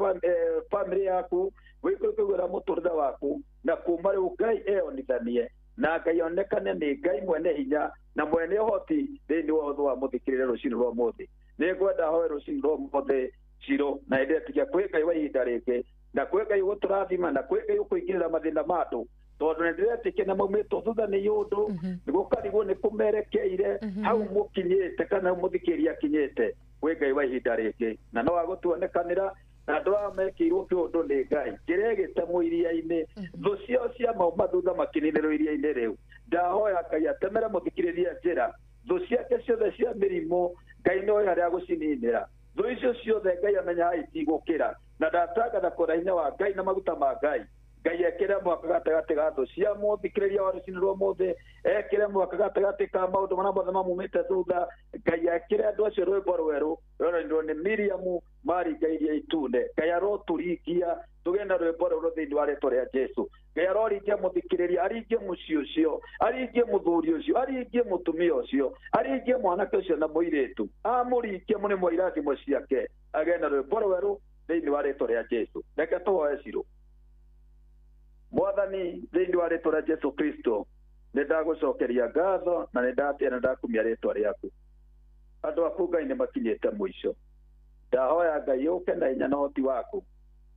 bamĩrĩ yaku, wĩikũrũke igũrũ rĩa mũtũrĩre waku, na kuma rĩu Ngai eyonithanie na Ngai onekane nĩ Ngai mwene hinya na mwene ũhoti thĩinĩ wa ũhũthũ wa mũthikĩrĩria rũcinĩ rwa ũmũthĩ. Nĩ ngwenda hoe rũcinĩ rwa ũmũthĩ Ciro, na ndĩretikia kwĩ Ngai wa ihinda rĩngĩ, na kwĩ Ngai ũgũtũrathima, na kwĩ Ngai ũkũingĩrĩra mathĩna ma andũ, tondũ nĩ ndĩretĩkia na maumĩtwo thutha nĩ ũndũ nĩgũkarigwo nĩ kũmerekeire hau mũkinyĩte kana hau mũthikĩrĩria akinyĩte. Kwĩ Ngai wa ihinda rĩngĩ na no agũtuonekanĩra, na andũ aya mekĩirwo kĩũndũ nĩ Ngai njĩra ĩgĩtemwo iria-inĩ, thũ ciao cia mauma thutha makininĩrwo iria-inĩ rĩu. Ndahoya Ngai atemere mũthikĩrĩria njĩra, thũ ciake ciothe cia mĩrimũ Ngai noĩ harĩa agũcininĩra, thũ icio ciothe Ngai amenyaga itigũkĩra. Na ndatangatha kũra hinya wa Ngai na maguta ma Ngai, Ngai ekĩre mwaka gatagatĩ ga thũ cia mũthikĩrĩria wa rũcinĩ rwa ũmũthĩ, ekĩre mwaka gatagatĩ ka maũndũ marĩa mothe mamumĩte thutha. Ngai ekĩre andũ acio rwĩmbo rwerũ rũrainirwo nĩ Miriamu maringa iria itune. Ngai arotũringia tũgĩe na rwĩmbo rũrũ thĩinĩ wa rĩtwa rĩa Jesu. Ngai aroringia mũthikĩrĩria, aringie mũciĩ ũcio, aringie mũthuri ũcio, aringie mũtumia ũcio, aringie mwanake ũcio na mũirĩtu, amũringie mũnĩ mwa irathimo ciake, agĩe na rwĩmbo rwerũ thĩinĩ wa rĩtwa rĩa Jesu. Reke tũhoe Ciro. Mwathani, thĩinĩ wa rĩtwa rĩa Jesu Kristo, nĩ ndagũcokeria ngatho na nĩ ndatĩa na ndakumia rĩtwa rĩaku. Andũ aku Ngai nĩ makinyĩte mũico. Ndahoya Ngai ũke na hinya na ũhoti waku,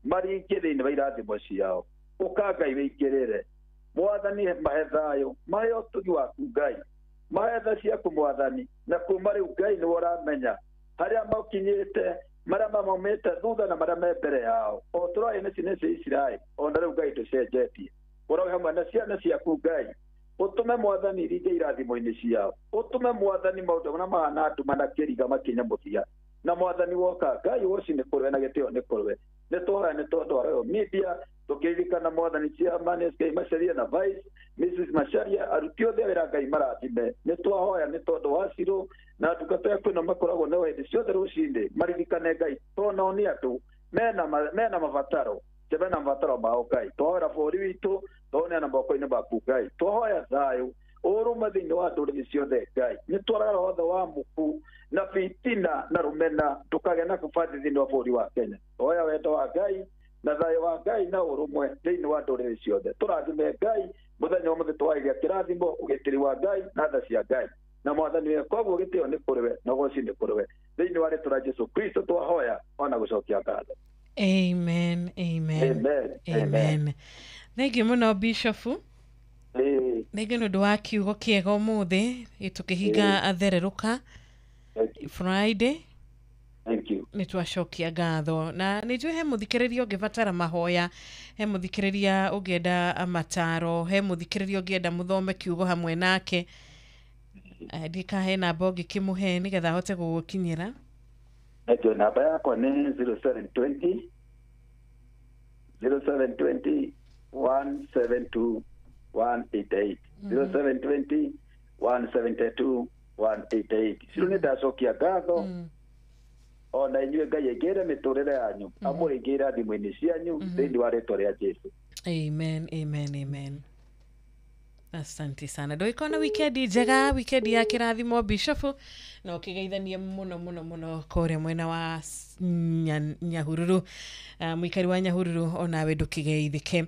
maringie thĩinĩ wa irathimo ciao. Ũka Ngai wĩingĩrĩre. Mwathani, mahe thayũ, mahe ũtugi waku Ngai, mahe tha ciaku Mwathani, na kuma rĩu Ngai nĩwe ũramenya harĩa makinyĩte, marĩa mamaumĩte thutha na marĩa me mbere yao. O tũroĩ nĩ ciana cia Isiraeli, ona rĩu Ngai ndũcenjetie. Ũroĩ hamwe na ciana ciaku Ngai, ũtũme Mwathani iringe irathimo-inĩ ciao, ũtũme Mwathani maũndũ marĩa mahana nduma na kĩriga makinye mũthia. Na Mwathani woka Ngai woci nĩ kũrĩ we na gĩtĩo nĩ kũrĩ we. Nĩ tũhoya nĩ tondũ wa Royal Media, tũkĩririkana Mwathani Chairman SK Macharia na Vice Mrs Macharia, aruti othe a wĩra Ngai marathime. Nĩ twahoya nĩ tondũ wa Ciro na ndungata yaku ĩno makoragwo nayo hĩndĩ ciothe rũcinĩ, maririkane Ngai tondũ nao nĩ andũ mena mabataro, mena mabataro mao Ngai. Twahoera bũrũri witũ, twaũneana moko-inĩ maku Ngai. Twahoya thayũ ũrũme thĩinĩ wa ndũrĩrĩ ciothe Ngai. Nĩ twaragara watho wa muku na fitina na rũmena, ndũkagĩa na kũbathi thĩinĩ wa bũrũri wa Kenya. Twahoya wendo wa Ngai na thayũ wa Ngai na ũrũmwe thĩinĩ wa ndũrĩrĩ ciothe. Tũrathime Ngai mũthenya wa mũthĩ, twageria kĩrathimo, ũgitĩri wa Ngai na tha cia Ngai. Na Mwathani we, koguo gĩtĩo nĩ kũrĩ we na ũgoci nĩ kũrĩ we. Thĩinĩ wa rĩtwa rĩa Jesu Kristo twahoya ona gũcokia ngatho. Amen, amen, Amen, amen. Thank you mũno Bishop. Thank you nĩ ũndũ wa kiugo kĩega ũmũthĩ tũkĩhinga athererũka Friday. Thank you. Nĩ twacokia ngatho na nĩ njũĩ he mũthikĩrĩria ũngĩbatara mahoya, he mũthikĩrĩria ũngĩenda mataro, he mũthikĩrĩria ũngĩenda mũthome kiugo hamwe nake. Ndikahe namba ũngĩkĩmũhe nĩgetha ahote gũgũkinyĩra. Thank you. Namba yakwa nĩ 0720 0720 172 188 0720 172 188. Ciro nĩ ndacokia ngatho ona inyuĩ Ngai aingĩre mĩtũrĩre yanyu, amũrĩngĩre thimũ-inĩ cianyu thĩinĩ wa rĩtwa rĩa Jesu. Amen, amen, amen. Asante sana. Ndoikona wikendi njega, wikendi ya kĩrathimo Bishop, na ũkĩgeithanie mũno mũno mũno kũrĩa mwena wa Nyahururu. Mũikari wa Nyahururu onawe ndũkĩgeithĩke.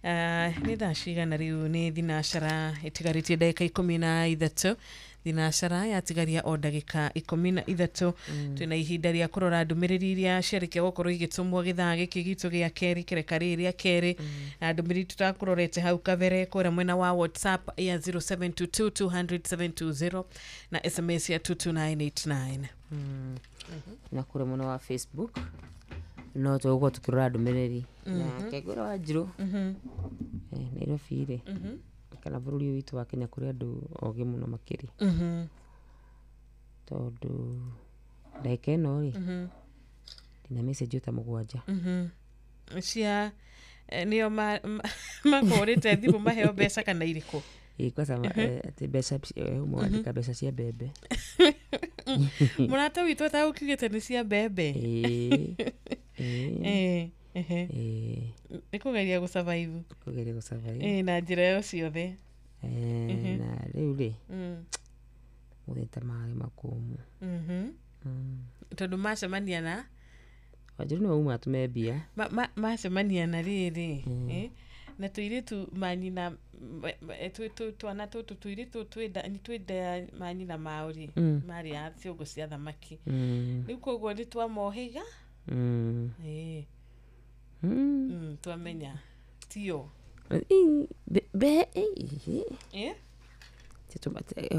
Nĩ thaa cigana rĩu? Nĩ thinacara ĩtigarĩtie ndagĩka 13. Thinacara yatigaria o ndagĩka 13. Twĩna ihinda rĩa kũrora ndũmĩrĩri iria ciarĩkia gũkorwo igĩtũmwo gĩthaa gĩkĩ gitũ gĩa kerĩ, kĩreka rĩrĩ rĩa kerĩ, na ndũmĩrĩri tũtakũrorete hau kabere kũrĩa mwena wa WhatsApp ya 0722 200 720 na SMS ya 22989. Na kũrĩa mwena wa Facebook no tũgũkorwo tũkĩrora ndũmĩrĩri na kegũra wa Njirũ Nairobi rĩ, kana bũrũri ũyũ witũ wa Kenya kũrĩ andũ ogĩ mũno makĩria, tondũ ndagĩka ĩno rĩ ndĩna message ta 7 cia nĩo makũrĩte thimũ maheo mbeca kana irĩkũ? Ĩ kwanza atĩ mbeca ũmwe wandĩka mbeca cia mbembe. Mũrata witũ ataũkiugĩte nĩ cia mbembe. Nĩ kũgeria gũ-survive. Kũgeria gũ-survive. Na njĩra ĩyo ciothe. Na rĩu rĩ mũthĩ ta maĩ makũmũ. Tondũ macemania na Wanjirũ nĩwe uma atũme mbia. Macemania na rĩrĩ na tũirĩtu manyina twana tũtũ tũirĩtu twĩnda manyina mao rĩ marĩ a ciũngũ cia thamaki, rĩu koguo nĩ twamohĩga twamenya tio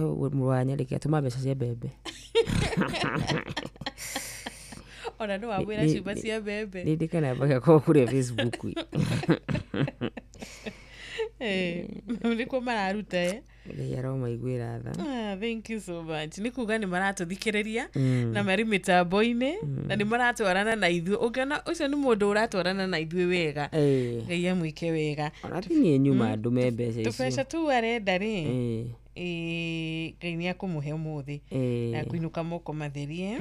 mũrũ wa Nyarĩki atũma mbeca cia mbembe. Ona no wamwĩra ciũmba cia mbembe. Nĩ ndĩkanamba gĩakwa kũrĩa Facebook. Nĩkuo mararuta Ngai aromaiguĩra tha. Thank you so much. Nĩ kuga nĩ maratũthikĩrĩria na marĩ mĩtambo-inĩ na nĩ maratwarana na ithuĩ. Ũngĩona ũcio nĩ mũndũ ũratwarana na ithuĩ wega, Ngai amwĩke wega. Ona ti niĩ nyuma ndũme mbeca icio. Tũbeca tũu arenda rĩ, Ngai nĩ akũmũhe ũmũthĩ na kũinũka moko matherie.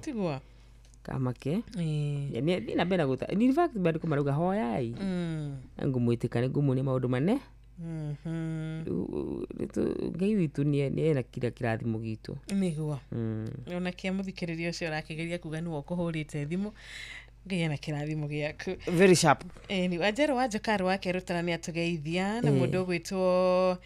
Tiguo? Kamake nĩ na mbere gũta in fact bandiko marauga hoyai ngũmwĩtĩka nĩ ngũmuonia maũndũ mane. Ngai witũ nĩ ena kira kĩrathimo gitũ nĩguo. Ona kĩa mũthikĩrĩria ũcio ũrakĩgeria kuga nĩwe ũkũhũrĩte thimũ, Ngai ena kĩrathimo gĩaku. Very sharp. Nĩ Wanjerũ wa Njokarũ wa Kerũtara nĩ atũgeithia na mũndũ ũgwĩtwo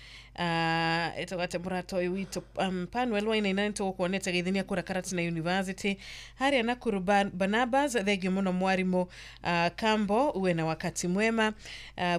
ĩtagwo atĩa mũrata ũyũ witũ Panuel Wainaina nĩ tũgũkuonete geithania kũrĩa Karatina University harĩa Nakuru. Barnabas thengio mũno mwarimũ Kambo, uwe na wakati mwema.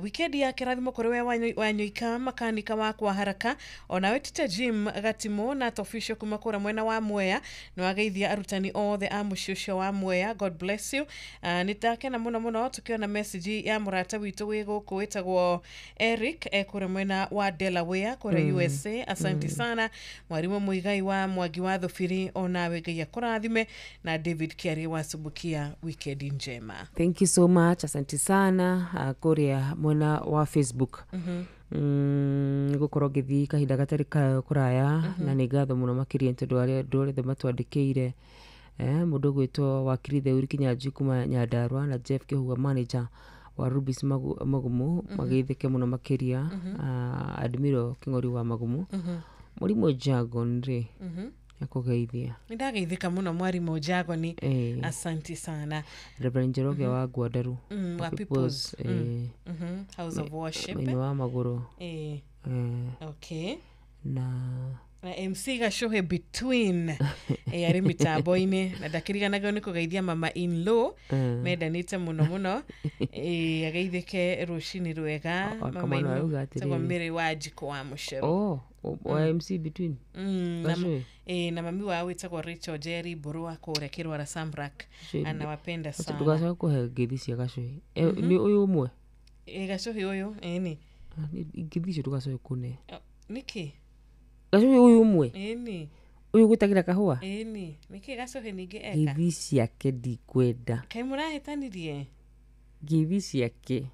Wikendi ya kĩrathimo kũrĩ we Wanyoika makanika wakwa haraka, onawe Tita Jim Gatimo na Tofisho kuma kũrĩa mwena wa Mwea nĩ wageithia arutani othe a mũciĩ ũcio wa Mwea. God bless you. Nĩ ndakena mũno mũno tũkĩona message ya mũrata witũ wĩ gũkũ wĩtagwo Eric kũrĩa mwena wa Delaware kũrĩa USA. Asante sana mwarimũ Muigai wa Mwangi wa Thubiri, onawe Ngai akũrathime, na David Kiarie wa Subukia, wikendi njema. Thank you so much, asante sana kũrĩa mwena wa Facebook. Ngũkorwo ngĩthiĩ kahinda gatarĩ kũraya na nĩ ngatho mũno makĩria tondũ arĩa andũ othe matwandĩkĩire. Mũndũ ũgwĩtwo Wakiri Theuri Kinyanjui kuma Nyandarua na Jeff Kĩhua manager wa Rubis Magumu mageithĩke mũno makĩria. Admiral Kĩng'ori wa Magumu, Mũrimũ Jagon rĩ akũgeithia. Nĩ ndageithĩka mũno mwarimũ Jagoni, asante sana. Reverend Njoroge wa Ngwandaru wa People's House of Worship mwena wa Magũrũ. Okay. Na MC Gacohe between arĩ mĩtambo-inĩ na ndakĩriganagio nĩ kũgeithia mama in law mendanĩte mũno mũno, ageithĩke rũcinĩ rwega. Mama in law tagwo Mary wa Njiko wa Mũcero. Wa MC between na mami wao wĩtagwo Rachel Jerry Mbũrũ kũrĩa Kĩrwara Samrak, anawapenda sana. Ndũgacoke kũhe ngeithi cia Gacohe. Nĩ ũyũ ũmwe Gacohe ũyũ ĩni ngeithi icio ndũgacoke kũne. Nĩkĩ? Gacohe ũyũ ũmwe ĩni ũyũ gwĩtagĩra kahũa ĩni nĩkĩ Gacohe ningĩ eka ngeithi ciake ndikwenda. Kaĩ mũrahĩtanirie? Ngeithi ciake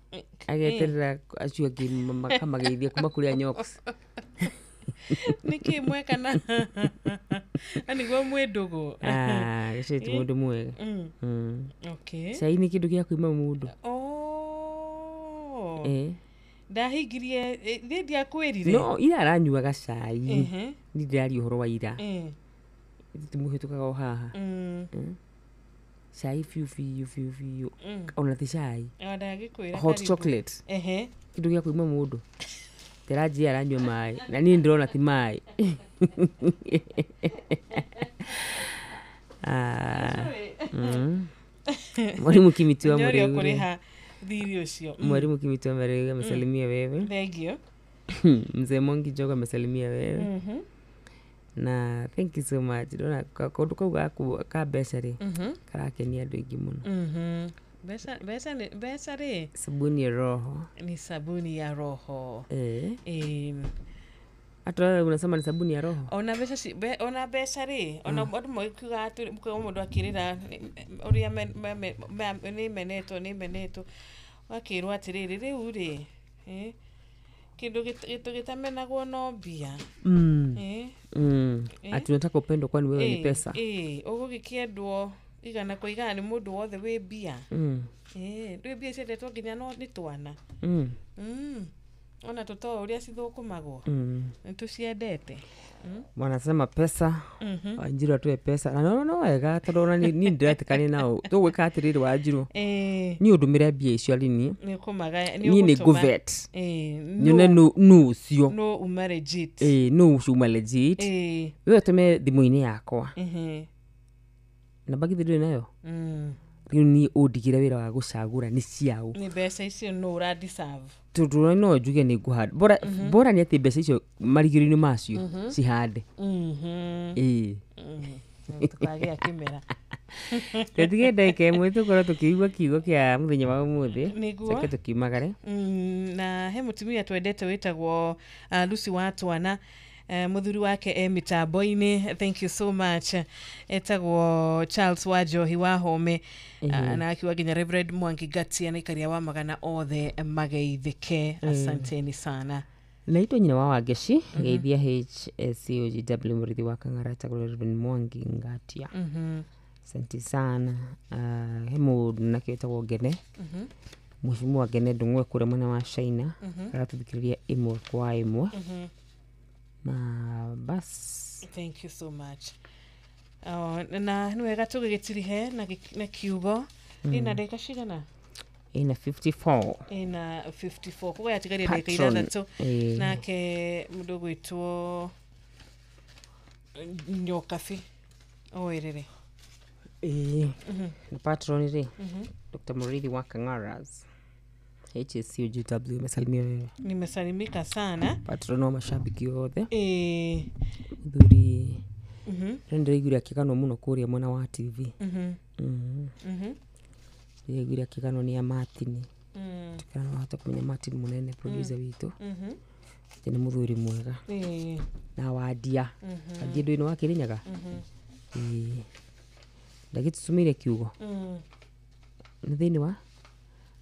ageterera acio angĩ makamageithia kuma kũrĩa Nyoks. Nĩkĩ mweka na na nĩguo mwĩ ndũgũ? Ah, gĩcũrĩ ti mũndũ mwega. Okay. Cai nĩ kĩndũ gĩa kwĩma mũndũ. Oh. Eh. Ndahingirie niĩ ndiakwĩrire. No ira aranyuaga cai. Ehe. Niĩ ndĩraria ũhoro wa ira. Timũhĩtũkaga o haha. Cai biũ biũ biũ biũ. Ona ti cai. O ndagĩkwĩra Hot karibu. chocolate. Ehe. Kĩndũ gĩa kwĩma mũndũ. Ndĩranjia aranyua maĩ na niĩ ndĩrona ti maĩ. Ah. Mwalimu Kimitua Nĩ ũrĩa Mũrĩu. ũkũrĩha thirĩ ũcio. Mwalimu Kimitua Mũrĩu amesalimia wewe. Thank you. Mzee Mwangi Njogu amesalimia wewe. Na thank you so much. Ndona kaũndũ kau gaku ka mbeca rĩ karakenia andũ aingĩ mũno. Mbeca mbeca nĩ mbeca rĩ Sabuni ya roho. ni sabuni ya roho. Eh. Eh. Hata wewe unasema ni sabuni ya roho. Ona mbeca ona mbeca rĩ ona andũ moikiugaga atĩ mũkaigua mũndũ akĩrĩra ũrĩa nĩ menetwo nĩ menetwo ũgakĩrwo atĩrĩrĩ rĩu rĩ kĩndũ gĩtamenagwo no mbia. Ati unataka upendo kwani wewe ni pesa. Ũgũgĩkĩendwo igana kwa igana nĩ mũndũ wothe wĩ mbia. Rĩu mbia ciendetwo nginya no nĩ twana. Ona tũtoĩ ũrĩa cithũkũmagwo. Nĩ tũciendete. Wanasema pesa. Wanjiru atoe pesa. Na no wega tondũ ona niĩ ndĩretĩkania nao. Tũgwĩka atĩrĩrĩ Wanjiru. Niĩ ũndũmĩre mbia icio Arini. Nĩ ũkũmaga Niĩ nĩ ngũvet. Nyone nũ ũcio. Nũ uma legit. Nũ ũcio uma legit. We ũtũme thimũ-inĩ yakwa. Namba githĩ ndũrĩ nayo? Rĩu niĩ ũndigĩre wĩra wa gũcagũra nĩ ciaũ. Nĩ mbeca icio nũ ũra deserve. Tondũ no njuge nĩ ngũhanda. Bora nĩ atĩ mbeca icio marigĩrĩrio-inĩ macio cihande. Tũkagĩa kĩmera. Tũtige ndagĩka ĩmwe tũkorwo tũkĩigua kiugo kĩa mũthenya wa ũmũthĩ. Nĩguo. Coke tũkiumagare. Na he mũtumia twendete wĩtagwo Lucy wa Twana. Mũthuri wake e mĩtambo-inĩ, thank you so much. Etagwo Charles wa Njohi wa Home. Na akiuga nginya Reverend Mwangi Ngatia na ikaria wa magana othe mageithĩke. Asanteni sana. Naitwa nyina wa Wangeci geithia HSCOGW mũrĩithi wa Kang'ara etagwo Reverend Mwangi Ngatia. Asante sana. He mũndũ nake wĩtagwo Ngene. Mheshimiwa Ngene Ndung'ue kũrĩa mwena wa China. Aratũthikĩrĩria ĩmwe kwa ĩmwe. Na bas. Thank you so much. Na nĩ wega tũgĩgĩtirihe na kiugo. Ĩna ndagĩka cigana? Ĩna 54. Ĩna 54. Koguo yatigaria ndagĩka ithathatũ. Nake mũndũ ũgwĩtwo Nyokabi oerere. Na patron rĩ Dr. Murithi wa Kang'aras HSCOGW amesalimia wewe. Nimesalimika sana. Patron wa mashabiki othe. Mũthuri rĩu ndĩraiguire akĩganwo mũno kũrĩa mwena wa TV. Ndĩraiguire akĩganwo nĩ a Martin. Tukana wahota kũmenya Martin mũnene producer witũ. Atĩ nĩ mũthuri mwega. Na wandia. Wandia ndũĩ nĩ wa Kĩrĩnyaga? Ndagĩtũtũmĩire kiugo. Nĩ thĩinĩ wa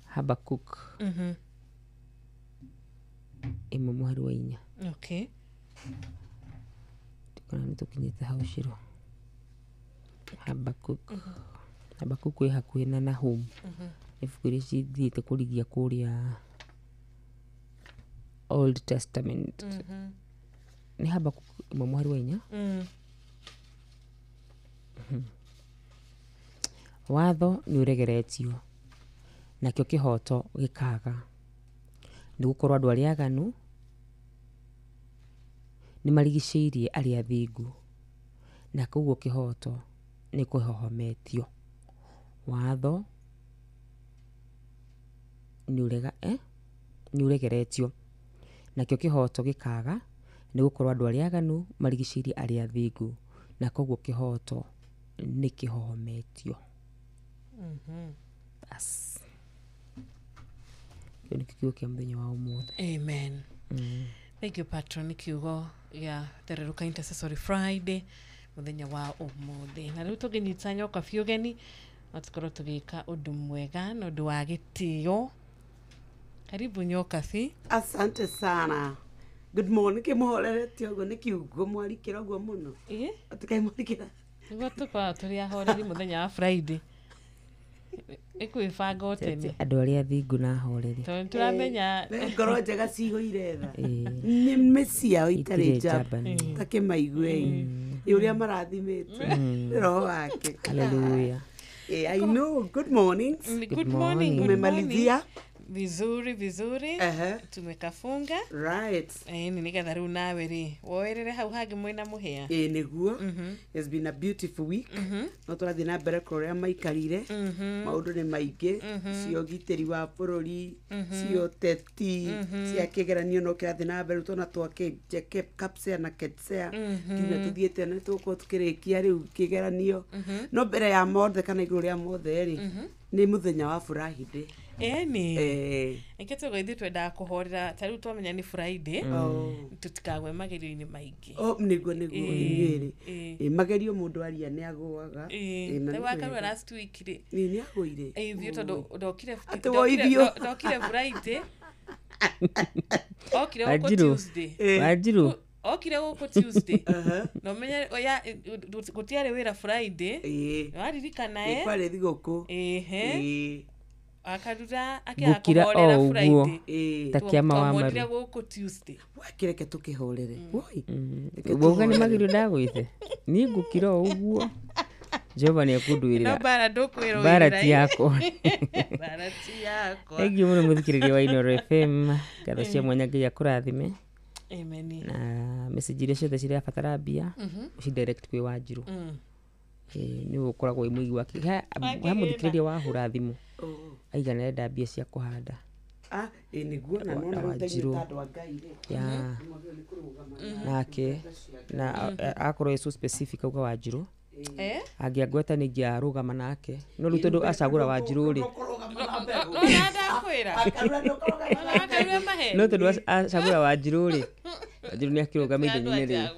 Habakuk. Ĩmwe mũhari wa 4. Okay. Tukana nĩ tũkinyĩte hau Shiro. Habakuk. Habakuk ĩ hakuhĩ na Nahum. Ibuku iria cithiĩte kũrigia kũrĩa Old Testament. Nĩ Habakuk ĩmwe mũhari wa 4. Watho nĩ ũregeretio nakĩo kĩhoto gĩkaga, nĩ gũkorwo andũ arĩa aganu nĩ marigicĩirie arĩa athingu, na koguo kĩhoto nĩ kũhohometio. Watho nĩ ũregeretio nakĩo kĩhoto gĩkaga, nĩ gũkorwo andũ arĩa aganu marigicĩirie arĩa athingu, na koguo kĩhoto nĩ kĩhohometio. Bas. Kĩu nĩkĩo kiugo kĩa mũthenya wa ũmũthĩ. Amen. Thank you patron kiugo gĩa Thereruka Intercessory Friday mũthenya wa ũmũthĩ. Na rĩu tũngĩnyita nyoka biũ ũgeni no tũkorwo tũgĩka ũndũ mwega na ũndũ wa gĩtĩo. Karibu Nyokabi. Asante sana. Good morning. Kä må horerete å guo nä kiugo mwarikä ra å guo må no. Atä kaä mwarikä ra. Nĩguo tũkoragwo tũrĩ ahoreri mũthenya wa Friday. Ĩkwĩbanga o tene. Andũ arĩa athingu na ahoreri. Tondũ nĩtũramenya ngoro njega cihũire tha. Nĩmĩ ciao itarĩ njamba. Ta kĩmaiguei. Ũrĩa marathimĩte. Roho wake. Hallelujah. I know. Good morning. Good morning. Umemalizia? Vizuri vizuri. Tumekafunga. Right. Ni nigetha riu nawe ri woerere hau hangi mwina muhia. Niguo. It's been a beautiful week. No tũrathiĩ na mbere kũrĩa maikarire. Maũndũ nĩ maingĩ. Cio ũgitĩri wa bũrũri, cio ũteti, cia kĩgeranio no kĩrathiĩ na mbere twana twakĩnje KPSEA na KETSEA. Kiumia tũthiĩte na tũgũkorwo tũkĩrĩkia rĩu kĩgeranio. No mbere ya mothe kana igũrũ rĩa mothe rĩ, nĩ mũthenya wa Friday. Eni. Nĩkĩo tũgũ ithuĩ twendaga kũhorera ta rĩu twamenya nĩ Friday tũtikagwe magerio-inĩ maingĩ. Nĩguo nĩguo inyuĩ rĩ. Magerio mũndũ aria nĩ agũaga. Rĩu akarua last week rĩ. Nĩ agũire. Ithuĩ tondũ ndokire ndokire Friday. Okire gũkũ Tuesday. Wanjiru. Okire gũkũ Tuesday. No menye oya gũtiarĩ wĩra Friday. Waririkana e. Kwarĩ thigũkũ. Akarura akĩhorera Friday. Ta kĩama wa maru. Gũkũ Tuesday. Wakĩreke tũkĩhorere. Woi. Wauga nĩ magerio ndagwĩte. Niĩ ngũkira o ũguo. Jehova nĩ ekũnduĩrĩra. No bara ndũkwĩrũĩrĩra. Bara ti yakwa. Bara ti yakwa. Thank you mũno mũthikĩrĩria wa Inooro FM. Ngatho cia mwanya Ngai akũrathime. Amen. Na message iria ciothe cirabatara mbia ũci direct kwĩ Wanjiru. Nĩ ũkoragwo wĩ mũigi wake. He mũthikĩrĩria wahũra thimũ. Aiga nĩarenda mbia cia kũhanda. Nĩguo na nona Wanjiru. andũ a Ngai rĩ. Nake na akorwo ĩ so specific auga Wanjiru. Angĩangweta nĩ ingĩarũgama nake. No rĩu tondũ acagũra Wanjiru rĩ. No tondũ acagũra Wanjiru rĩ. Wanjiru nĩ akĩrũgama ithenya-inĩ rĩu.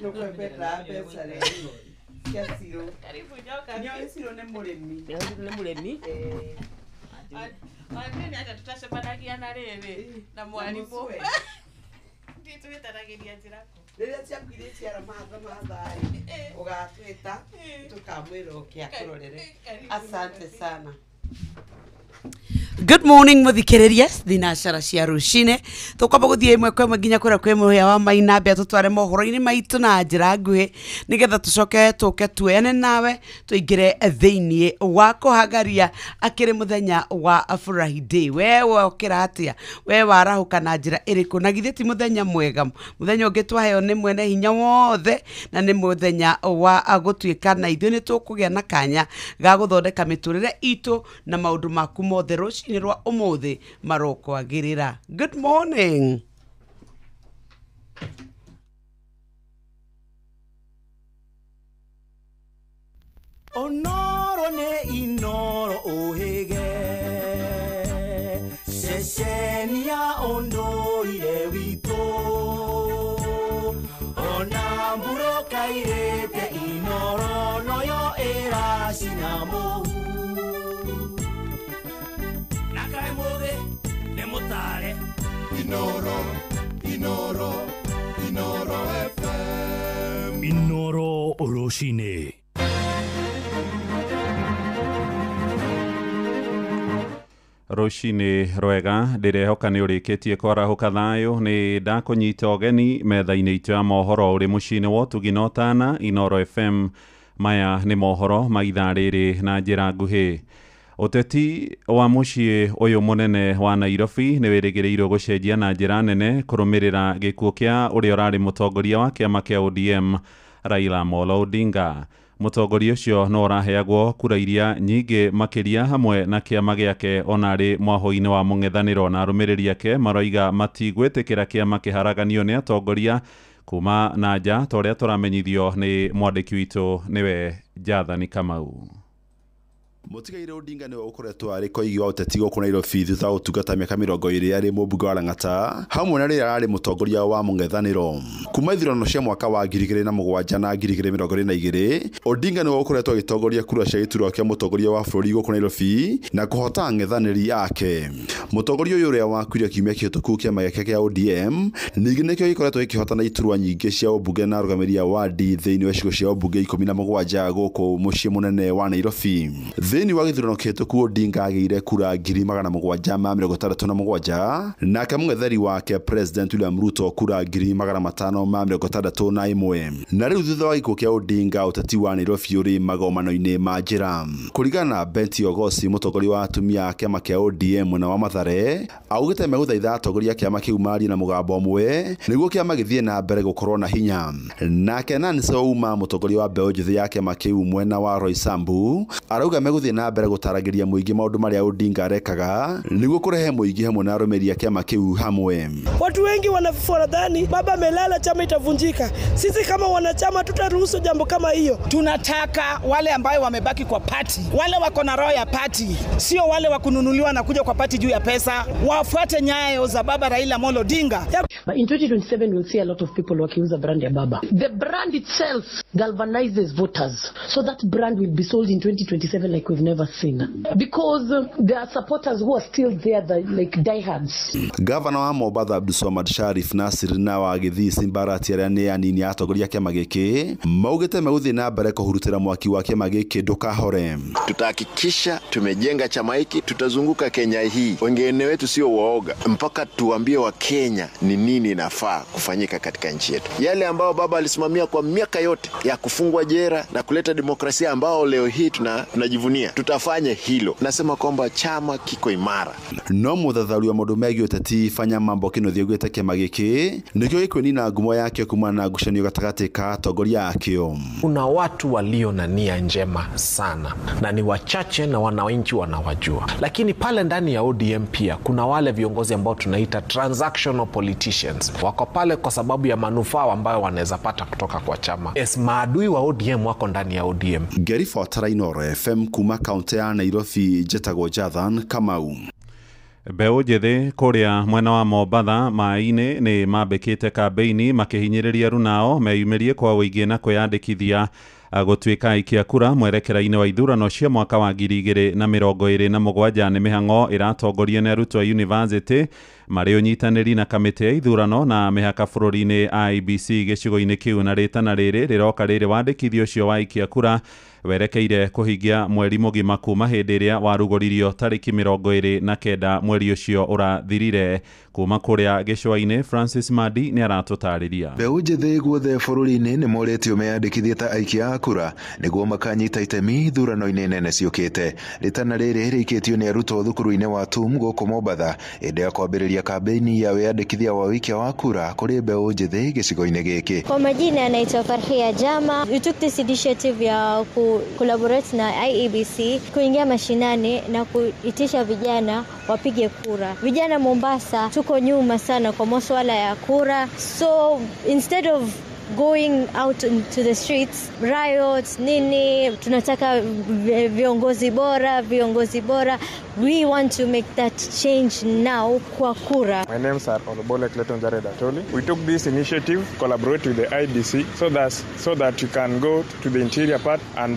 No kwenda mbeca rĩ. Cia Cirũ. Karibu nyoka. Nĩoĩ Cirũ nĩ mũrĩmi. Nĩ mũrĩmi. Wanjiru nĩ tutacemanagia na rĩrĩ na mwarimũ. Twĩtanagĩria njĩra kũ. Rĩrĩa ciaku iria ciara mahatha mahatha rĩ, ũgatwĩta tũkamwĩra oke akũrorere. Asante sana. Good morning muthikiriria thinacara cia rucine tukwamba guthie imwe kwa imwe nginya kuria kwi muhia wa Maina mbia tutware mohoro-ini maitu na njira nguhi nigetha tucoke tuke tuene nawe tuingire thiini wa kuhagaria akiri muthenya wa Friday. We wokira atia, we warahuka na njira iriku, na githĩ ti muthenya mwega, muthenya ungi twaheo ni mwene hinya wothe na ni muthenya wa gutuika na ithuĩ ni tukugia na kanya ga guthondeka miturire itu na maundu maku mothe rucini rwa umuthi marokwagirira. Good morning. Onoro ne Inoro uhige ceceni ya ũndũire witũ ona mbura kairĩte Inoro noyo ĩracina mũhu. Inoro, Inoro, Inoro FM. Inoro rũcinĩ. Rũcinĩ rwega, ndĩrehoka nĩ ũrĩkĩtie kwarahũka thayũ. Nĩ ndakũnyita ũgeni metha-inĩ itũ ya mohoro ũrĩ mũciĩ-inĩ wa ũtugi na ũtana Inoro FM. Maya nĩ mohoro ma ithaa rĩrĩ na njĩra nguhĩ. Ũteti wa mũciĩ ũyũ mũnene wa Nairobi nĩ wĩrĩgĩrĩirwo gũcenjia na njĩra nene kũrũmĩrĩra gĩkuũ kĩa ũrĩa ũrarĩ mũtongoria wa kĩama kĩa ODM Raila Amolo Odinga. Mũtongoria ũcio no ũraheagwo kura iria nyingĩ makĩria hamwe na kĩama gĩake ona arĩ mwahũ-inĩ wa mũng'ethanĩro, na arũmĩrĩri ake maroiga matigwĩtĩkĩra kĩama kĩharaganio nĩ atongoria kuma na nja ta ũrĩa tũramenyithio nĩ mwandĩki witũ nĩwe Jathani Kamau. Mũtigaire Odinga nĩwe ũkoretwo arĩ koigi wa ũteti gũkũ Nairobi thutha wa gũtungata mĩaka 20 arĩ mũmbunge wa Lang'ata hamwe na rĩrĩa ararĩ mũtongoria wa mũng'ethanĩro. Kuma ithurano cia mwaka wa 2007 na 2022, Odinga nĩwe ũkoretwo agĩtongoria kura cia gĩturwa kĩa mũtongoria wa bũrũri gũkũ Nairobi na kũhota ang'ethanĩri ake. Mũtongoria ũyũ ũrĩa wakuire kiumia kĩhĩtũku kĩama gĩake kĩa ODM ningĩ nĩkĩo gĩkoretwo gĩkĩhotana iturwa nyingĩ cia ũmbunge na arũgamĩrĩri a wadi thĩinĩ wa icigo cia ũmbunge 17 gũkũ mũciĩ mũnene wa Nairobi. Thĩinĩ wa gĩthurano kĩhĩtũku Odinga agĩire kura 767 nake mũng'etheri wake President William Ruto kura 561. Na rĩu thutha wa gĩkuũ kĩa Odinga ũteti wa Nairobi ũrĩ magomano-inĩ ma njĩra. Kũringana na Betty Ogosi, mũtongoria wa atumia a kĩama kĩa ODM mwena wa Mathare, augĩte megũthaitha atongoria a kĩama kĩu marie na mũgambo ũmwe nĩguo kĩama gĩthiĩ na mbere gũkorwo na hinya. Nake Nancy Ouma, mũtongoria wa mbeũ njĩthĩ ya kĩama kĩu mwena wa Roysambu, arauga megũthiĩ na mbere gũtaragĩria mũingĩ maũndũ marĩa Odinga arekaga nĩguo kũrehe mũingĩ hamwe na arũmĩrĩri a kĩama kĩu hamwe. Watu wengi wanadhani baba amelala, chama itavunjika. Sisi kama wanachama tutaruhusu jambo kama hiyo? Tunataka wale ambayo wamebaki kwa party, wale wako na roho ya party, sio wale wa kununuliwa na kuja kwa party juu ya pesa, wafuate nyayo za baba Raila Amolo Odinga. But in 2027 we'll see a lot of people wakiuza brand ya baba. The brand itself galvanizes voters. So that brand will be sold in 2027 like we've never seen. Because there are supporters who are still there, like diehards. Gavana wa Mombasa Abdulswamad Sharif Nasir na wa Githii Simbarati arĩa nĩ anini a atongoria a kĩama gĩkĩ maugĩte megũthiĩ na mbere kũhurutĩra mwaki wa kĩama gĩkĩ ndũkahore. Tutahakikisha tumejenga chama hiki, tutazunguka Kenya hii. Wengine wetu sio waoga mpaka tuambie wa Kenya ni nini inafaa kufanyika katika nchi yetu. Yale ambao baba alisimamia kwa miaka yote ya kufungwa jera na kuleta demokrasia ambao leo hii tunajivunia, tutafanya hilo. Nasema kwamba chama kiko imara. No mũthathaũri wa maũndũ megiĩ ũteti Fanya Mambo Kĩnuthia augĩte kĩama gĩkĩ nĩkĩo gĩkwĩnina ngumo yakĩo kumana na ngucanio gatagatĩ ka atongoria akĩo. Kuna watu walio na nia njema sana na ni wachache na wananchi wanawajua, lakini pale ndani ya ODM pia kuna wale viongozi ambao tunaita transactional politicians, wako pale kwa sababu ya manufaa ambayo wanaweza pata kutoka kwa chama. Yes, maadui wa ODM wako ndani ya ODM. Ngĩribotera Inooro FM kuma kaunti ya Nairobi, njĩtagwo Jathan Kamau. Mbeũ njĩthĩ kũrĩa mwena wa Mombatha maĩ-inĩ nĩ mambĩkĩte kambĩini makĩhinyĩrĩria runao meyumĩrie kwa ũingĩ na kwĩyandĩkithia gũtuĩka aikia kura mwerekera-inĩ wa ithurano cia mwaka wa 2027. Nĩ mĩhang'o ĩratongorio nĩ arutwo a university marĩ ũnyitanĩri na kamĩtĩ ya ithurano na mĩhaka bũrũri-inĩ IEBC gĩcigo-inĩ kĩu, na rĩtana rĩrĩ rĩroka rĩrĩ wandĩkithia ũcio wa aikia kura werekeire kũhingia mweri mũgima kuma hĩndĩ ĩrĩa warugũririo tarĩki 29 mweri ũcio ũrathirire. Kuma kũrĩa gĩcũa-inĩ, Francis Madi nĩ aratũtarĩria. Mbeũ njĩthĩ guothe bũrũri-inĩ nĩ morĩtio meyandĩkithie ta aikia a kura nĩguo makanyita itemi ithurano-inĩ nene ciũkĩte. Rĩtana rĩrĩ rĩikĩtio nĩ arutwo thukuru-inĩ wa TUM gũkũ Mombatha hĩndĩ ya kwambĩrĩria kambĩini ya wĩyandĩkithia wa ũikia wa kura kũrĩ mbeũ njĩthĩ gĩcigo-inĩ gĩkĩ. Kwa majina anaitwa Farhia Jama. We took this initiative ya ku collaborate na IEBC kuingia mashinani na kuitisha vijana wapige kura. Vijana Mombasa tuko nyuma sana kwa masuala ya kura. So instead of going out into the streets, riots, nini, tunataka viongozi bora, viongozi bora. We want to make that change now kwa kura. My names are Olobole Clayton Jared Atoli. We took this initiative, collaborate with the IBC so that you can go to the interior part and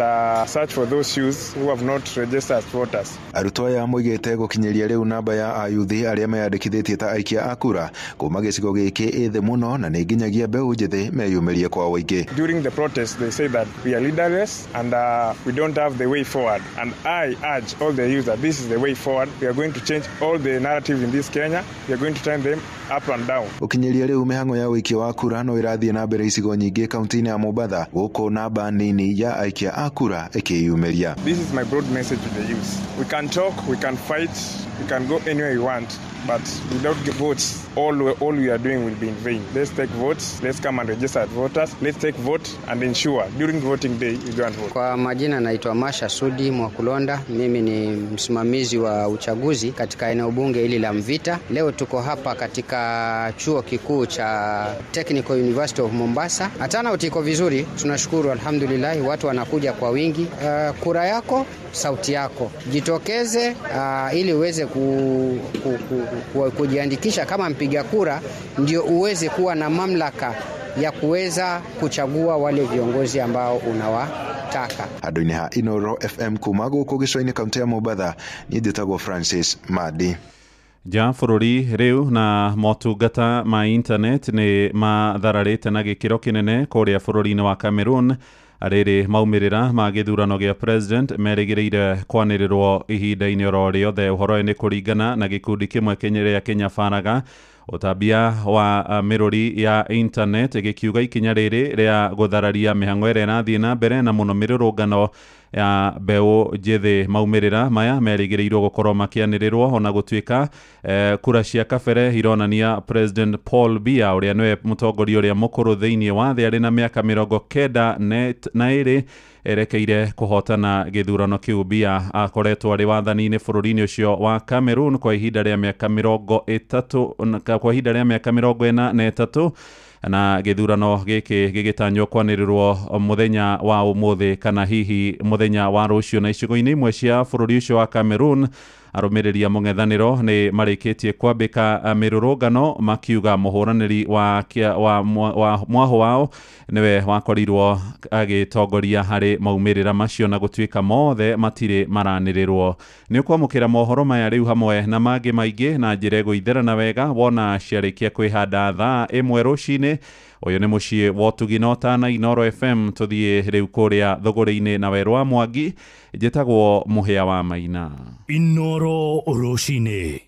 search for those youths who have not registered as voters. Arutwo aya moigĩte gũkinyĩria rĩu namba ya ayuthi arĩa meyandĩkithĩtie ta aikia a kura kuma gĩcigo gĩkĩ ĩ thĩ mũno na nĩ nginyagia mbeũ njĩthĩ meyumĩrie kwa ũingĩ. During the protest they say that we are leaderless and we don't have the way forward, and I urge all the youth that this is the way forward. We are going to change all the narrative in this Kenya. We are going to turn them up and down. Ũkinyĩria rĩu mĩhang'o ya ũikia wa kura no ĩrathiĩ na mbere icigo nyingĩ kaunti-inĩ ya Mombatha gũkũ namba nini ya aikia a kura ĩkĩyumĩria. This is my broad message to the youth. We can talk, we can fight, we can go anywhere we want, But without votes, all we are doing will be in vain. Let's take votes, let's come and register as voters, let's take vote and ensure during voting day you go and vote. Kwa majina naitwa Masha Sudi Mwakulonda, mimi ni msimamizi wa uchaguzi katika eneo bunge hili la Mvita. Leo tuko hapa katika chuo kikuu cha Technical University of Mombasa. Turnout iko vizuri, tunashukuru alhamdulillah, watu wanakuja kwa wingi. Kura yako, sauti yako. Jitokeze ili uweze kujiandikisha kama mpiga kura, ndio uweze kuwa na mamlaka ya kuweza kuchagua wale viongozi ambao unawataka. Handũ-inĩ ha Inoro FM kuma gũkũ gĩcũa-inĩ kaunti ya Mombatha, niĩ njĩtagwo Francis Madi. Nja bũrũri rĩu na motungata ma internet nĩ mathararĩte na gĩkĩro kĩnene kũrĩa bũrũri-inĩ wa Cameroon. Arĩrĩ maumĩrĩra ma gĩthurano gĩa president merĩgĩrĩire kwanĩrĩrwo ihinda-inĩ oro rĩothe. Ũhoro ũyũ nĩ kũringana na gĩkundi kĩmwe kĩa Kenya Faraga ũtambia wa mĩrũri ya internet gĩkiuga ikinya rĩrĩ rĩa gũthararia mĩhang'o ĩrĩa ĩrathiĩ na mbere na mũno mĩrũrũngano ya mbeũ njĩthĩ. Maumĩrĩra maya merĩgĩrĩirwo gũkorwo makĩanĩrĩrwo ona gũtuĩka kura cia kabere ironania President Paul Biya ũrĩa nĩwe mũtongoria ũrĩa mũkũrũ thĩinĩ wa thĩ arĩ na mĩaka 92 erekeire kũhotana gĩthurano kĩu. Biya akoretwo arĩ wathani-inĩ bũrũri-inĩ ũcio wa Cameroon kwa ihinda rĩa mĩaka 30 kwa ihinda rĩa mĩaka 43 na gĩthurano gĩkĩ gĩgĩtanywo kwanĩrĩrwo mũthenya wa ũmũthĩ kana hihi mũthenya wa rũciũ. Na icigo-inĩ imwe cia bũrũri ũcio wa Cameroon arũmĩrĩri a mũng'ethanĩro nĩ marĩkĩtie kwambĩka mĩrũrũngano makiuga mũhũranĩri wa mwahũ wao nĩwe wakorirwo agĩtongoria harĩ maumĩrĩra macio na gũtuĩka mothe matirĩ maranĩrĩrwo. Nĩ ũkwamũkĩra mohoro maya rĩu hamwe na mangĩ maingĩ na njĩra ĩgũitherana wega wona ciarĩkia kwĩhanda thaa 1 rũcinĩ. Ũyũ nĩ mũciĩ wa ũtugi na ũtana Inoro FM. Tũthiĩ rĩu kũrĩa thũgũrĩ-inĩ na werũ wa Mwangi. Njĩtagwo Mũhĩa wa Maina. Inoro rũcinĩ.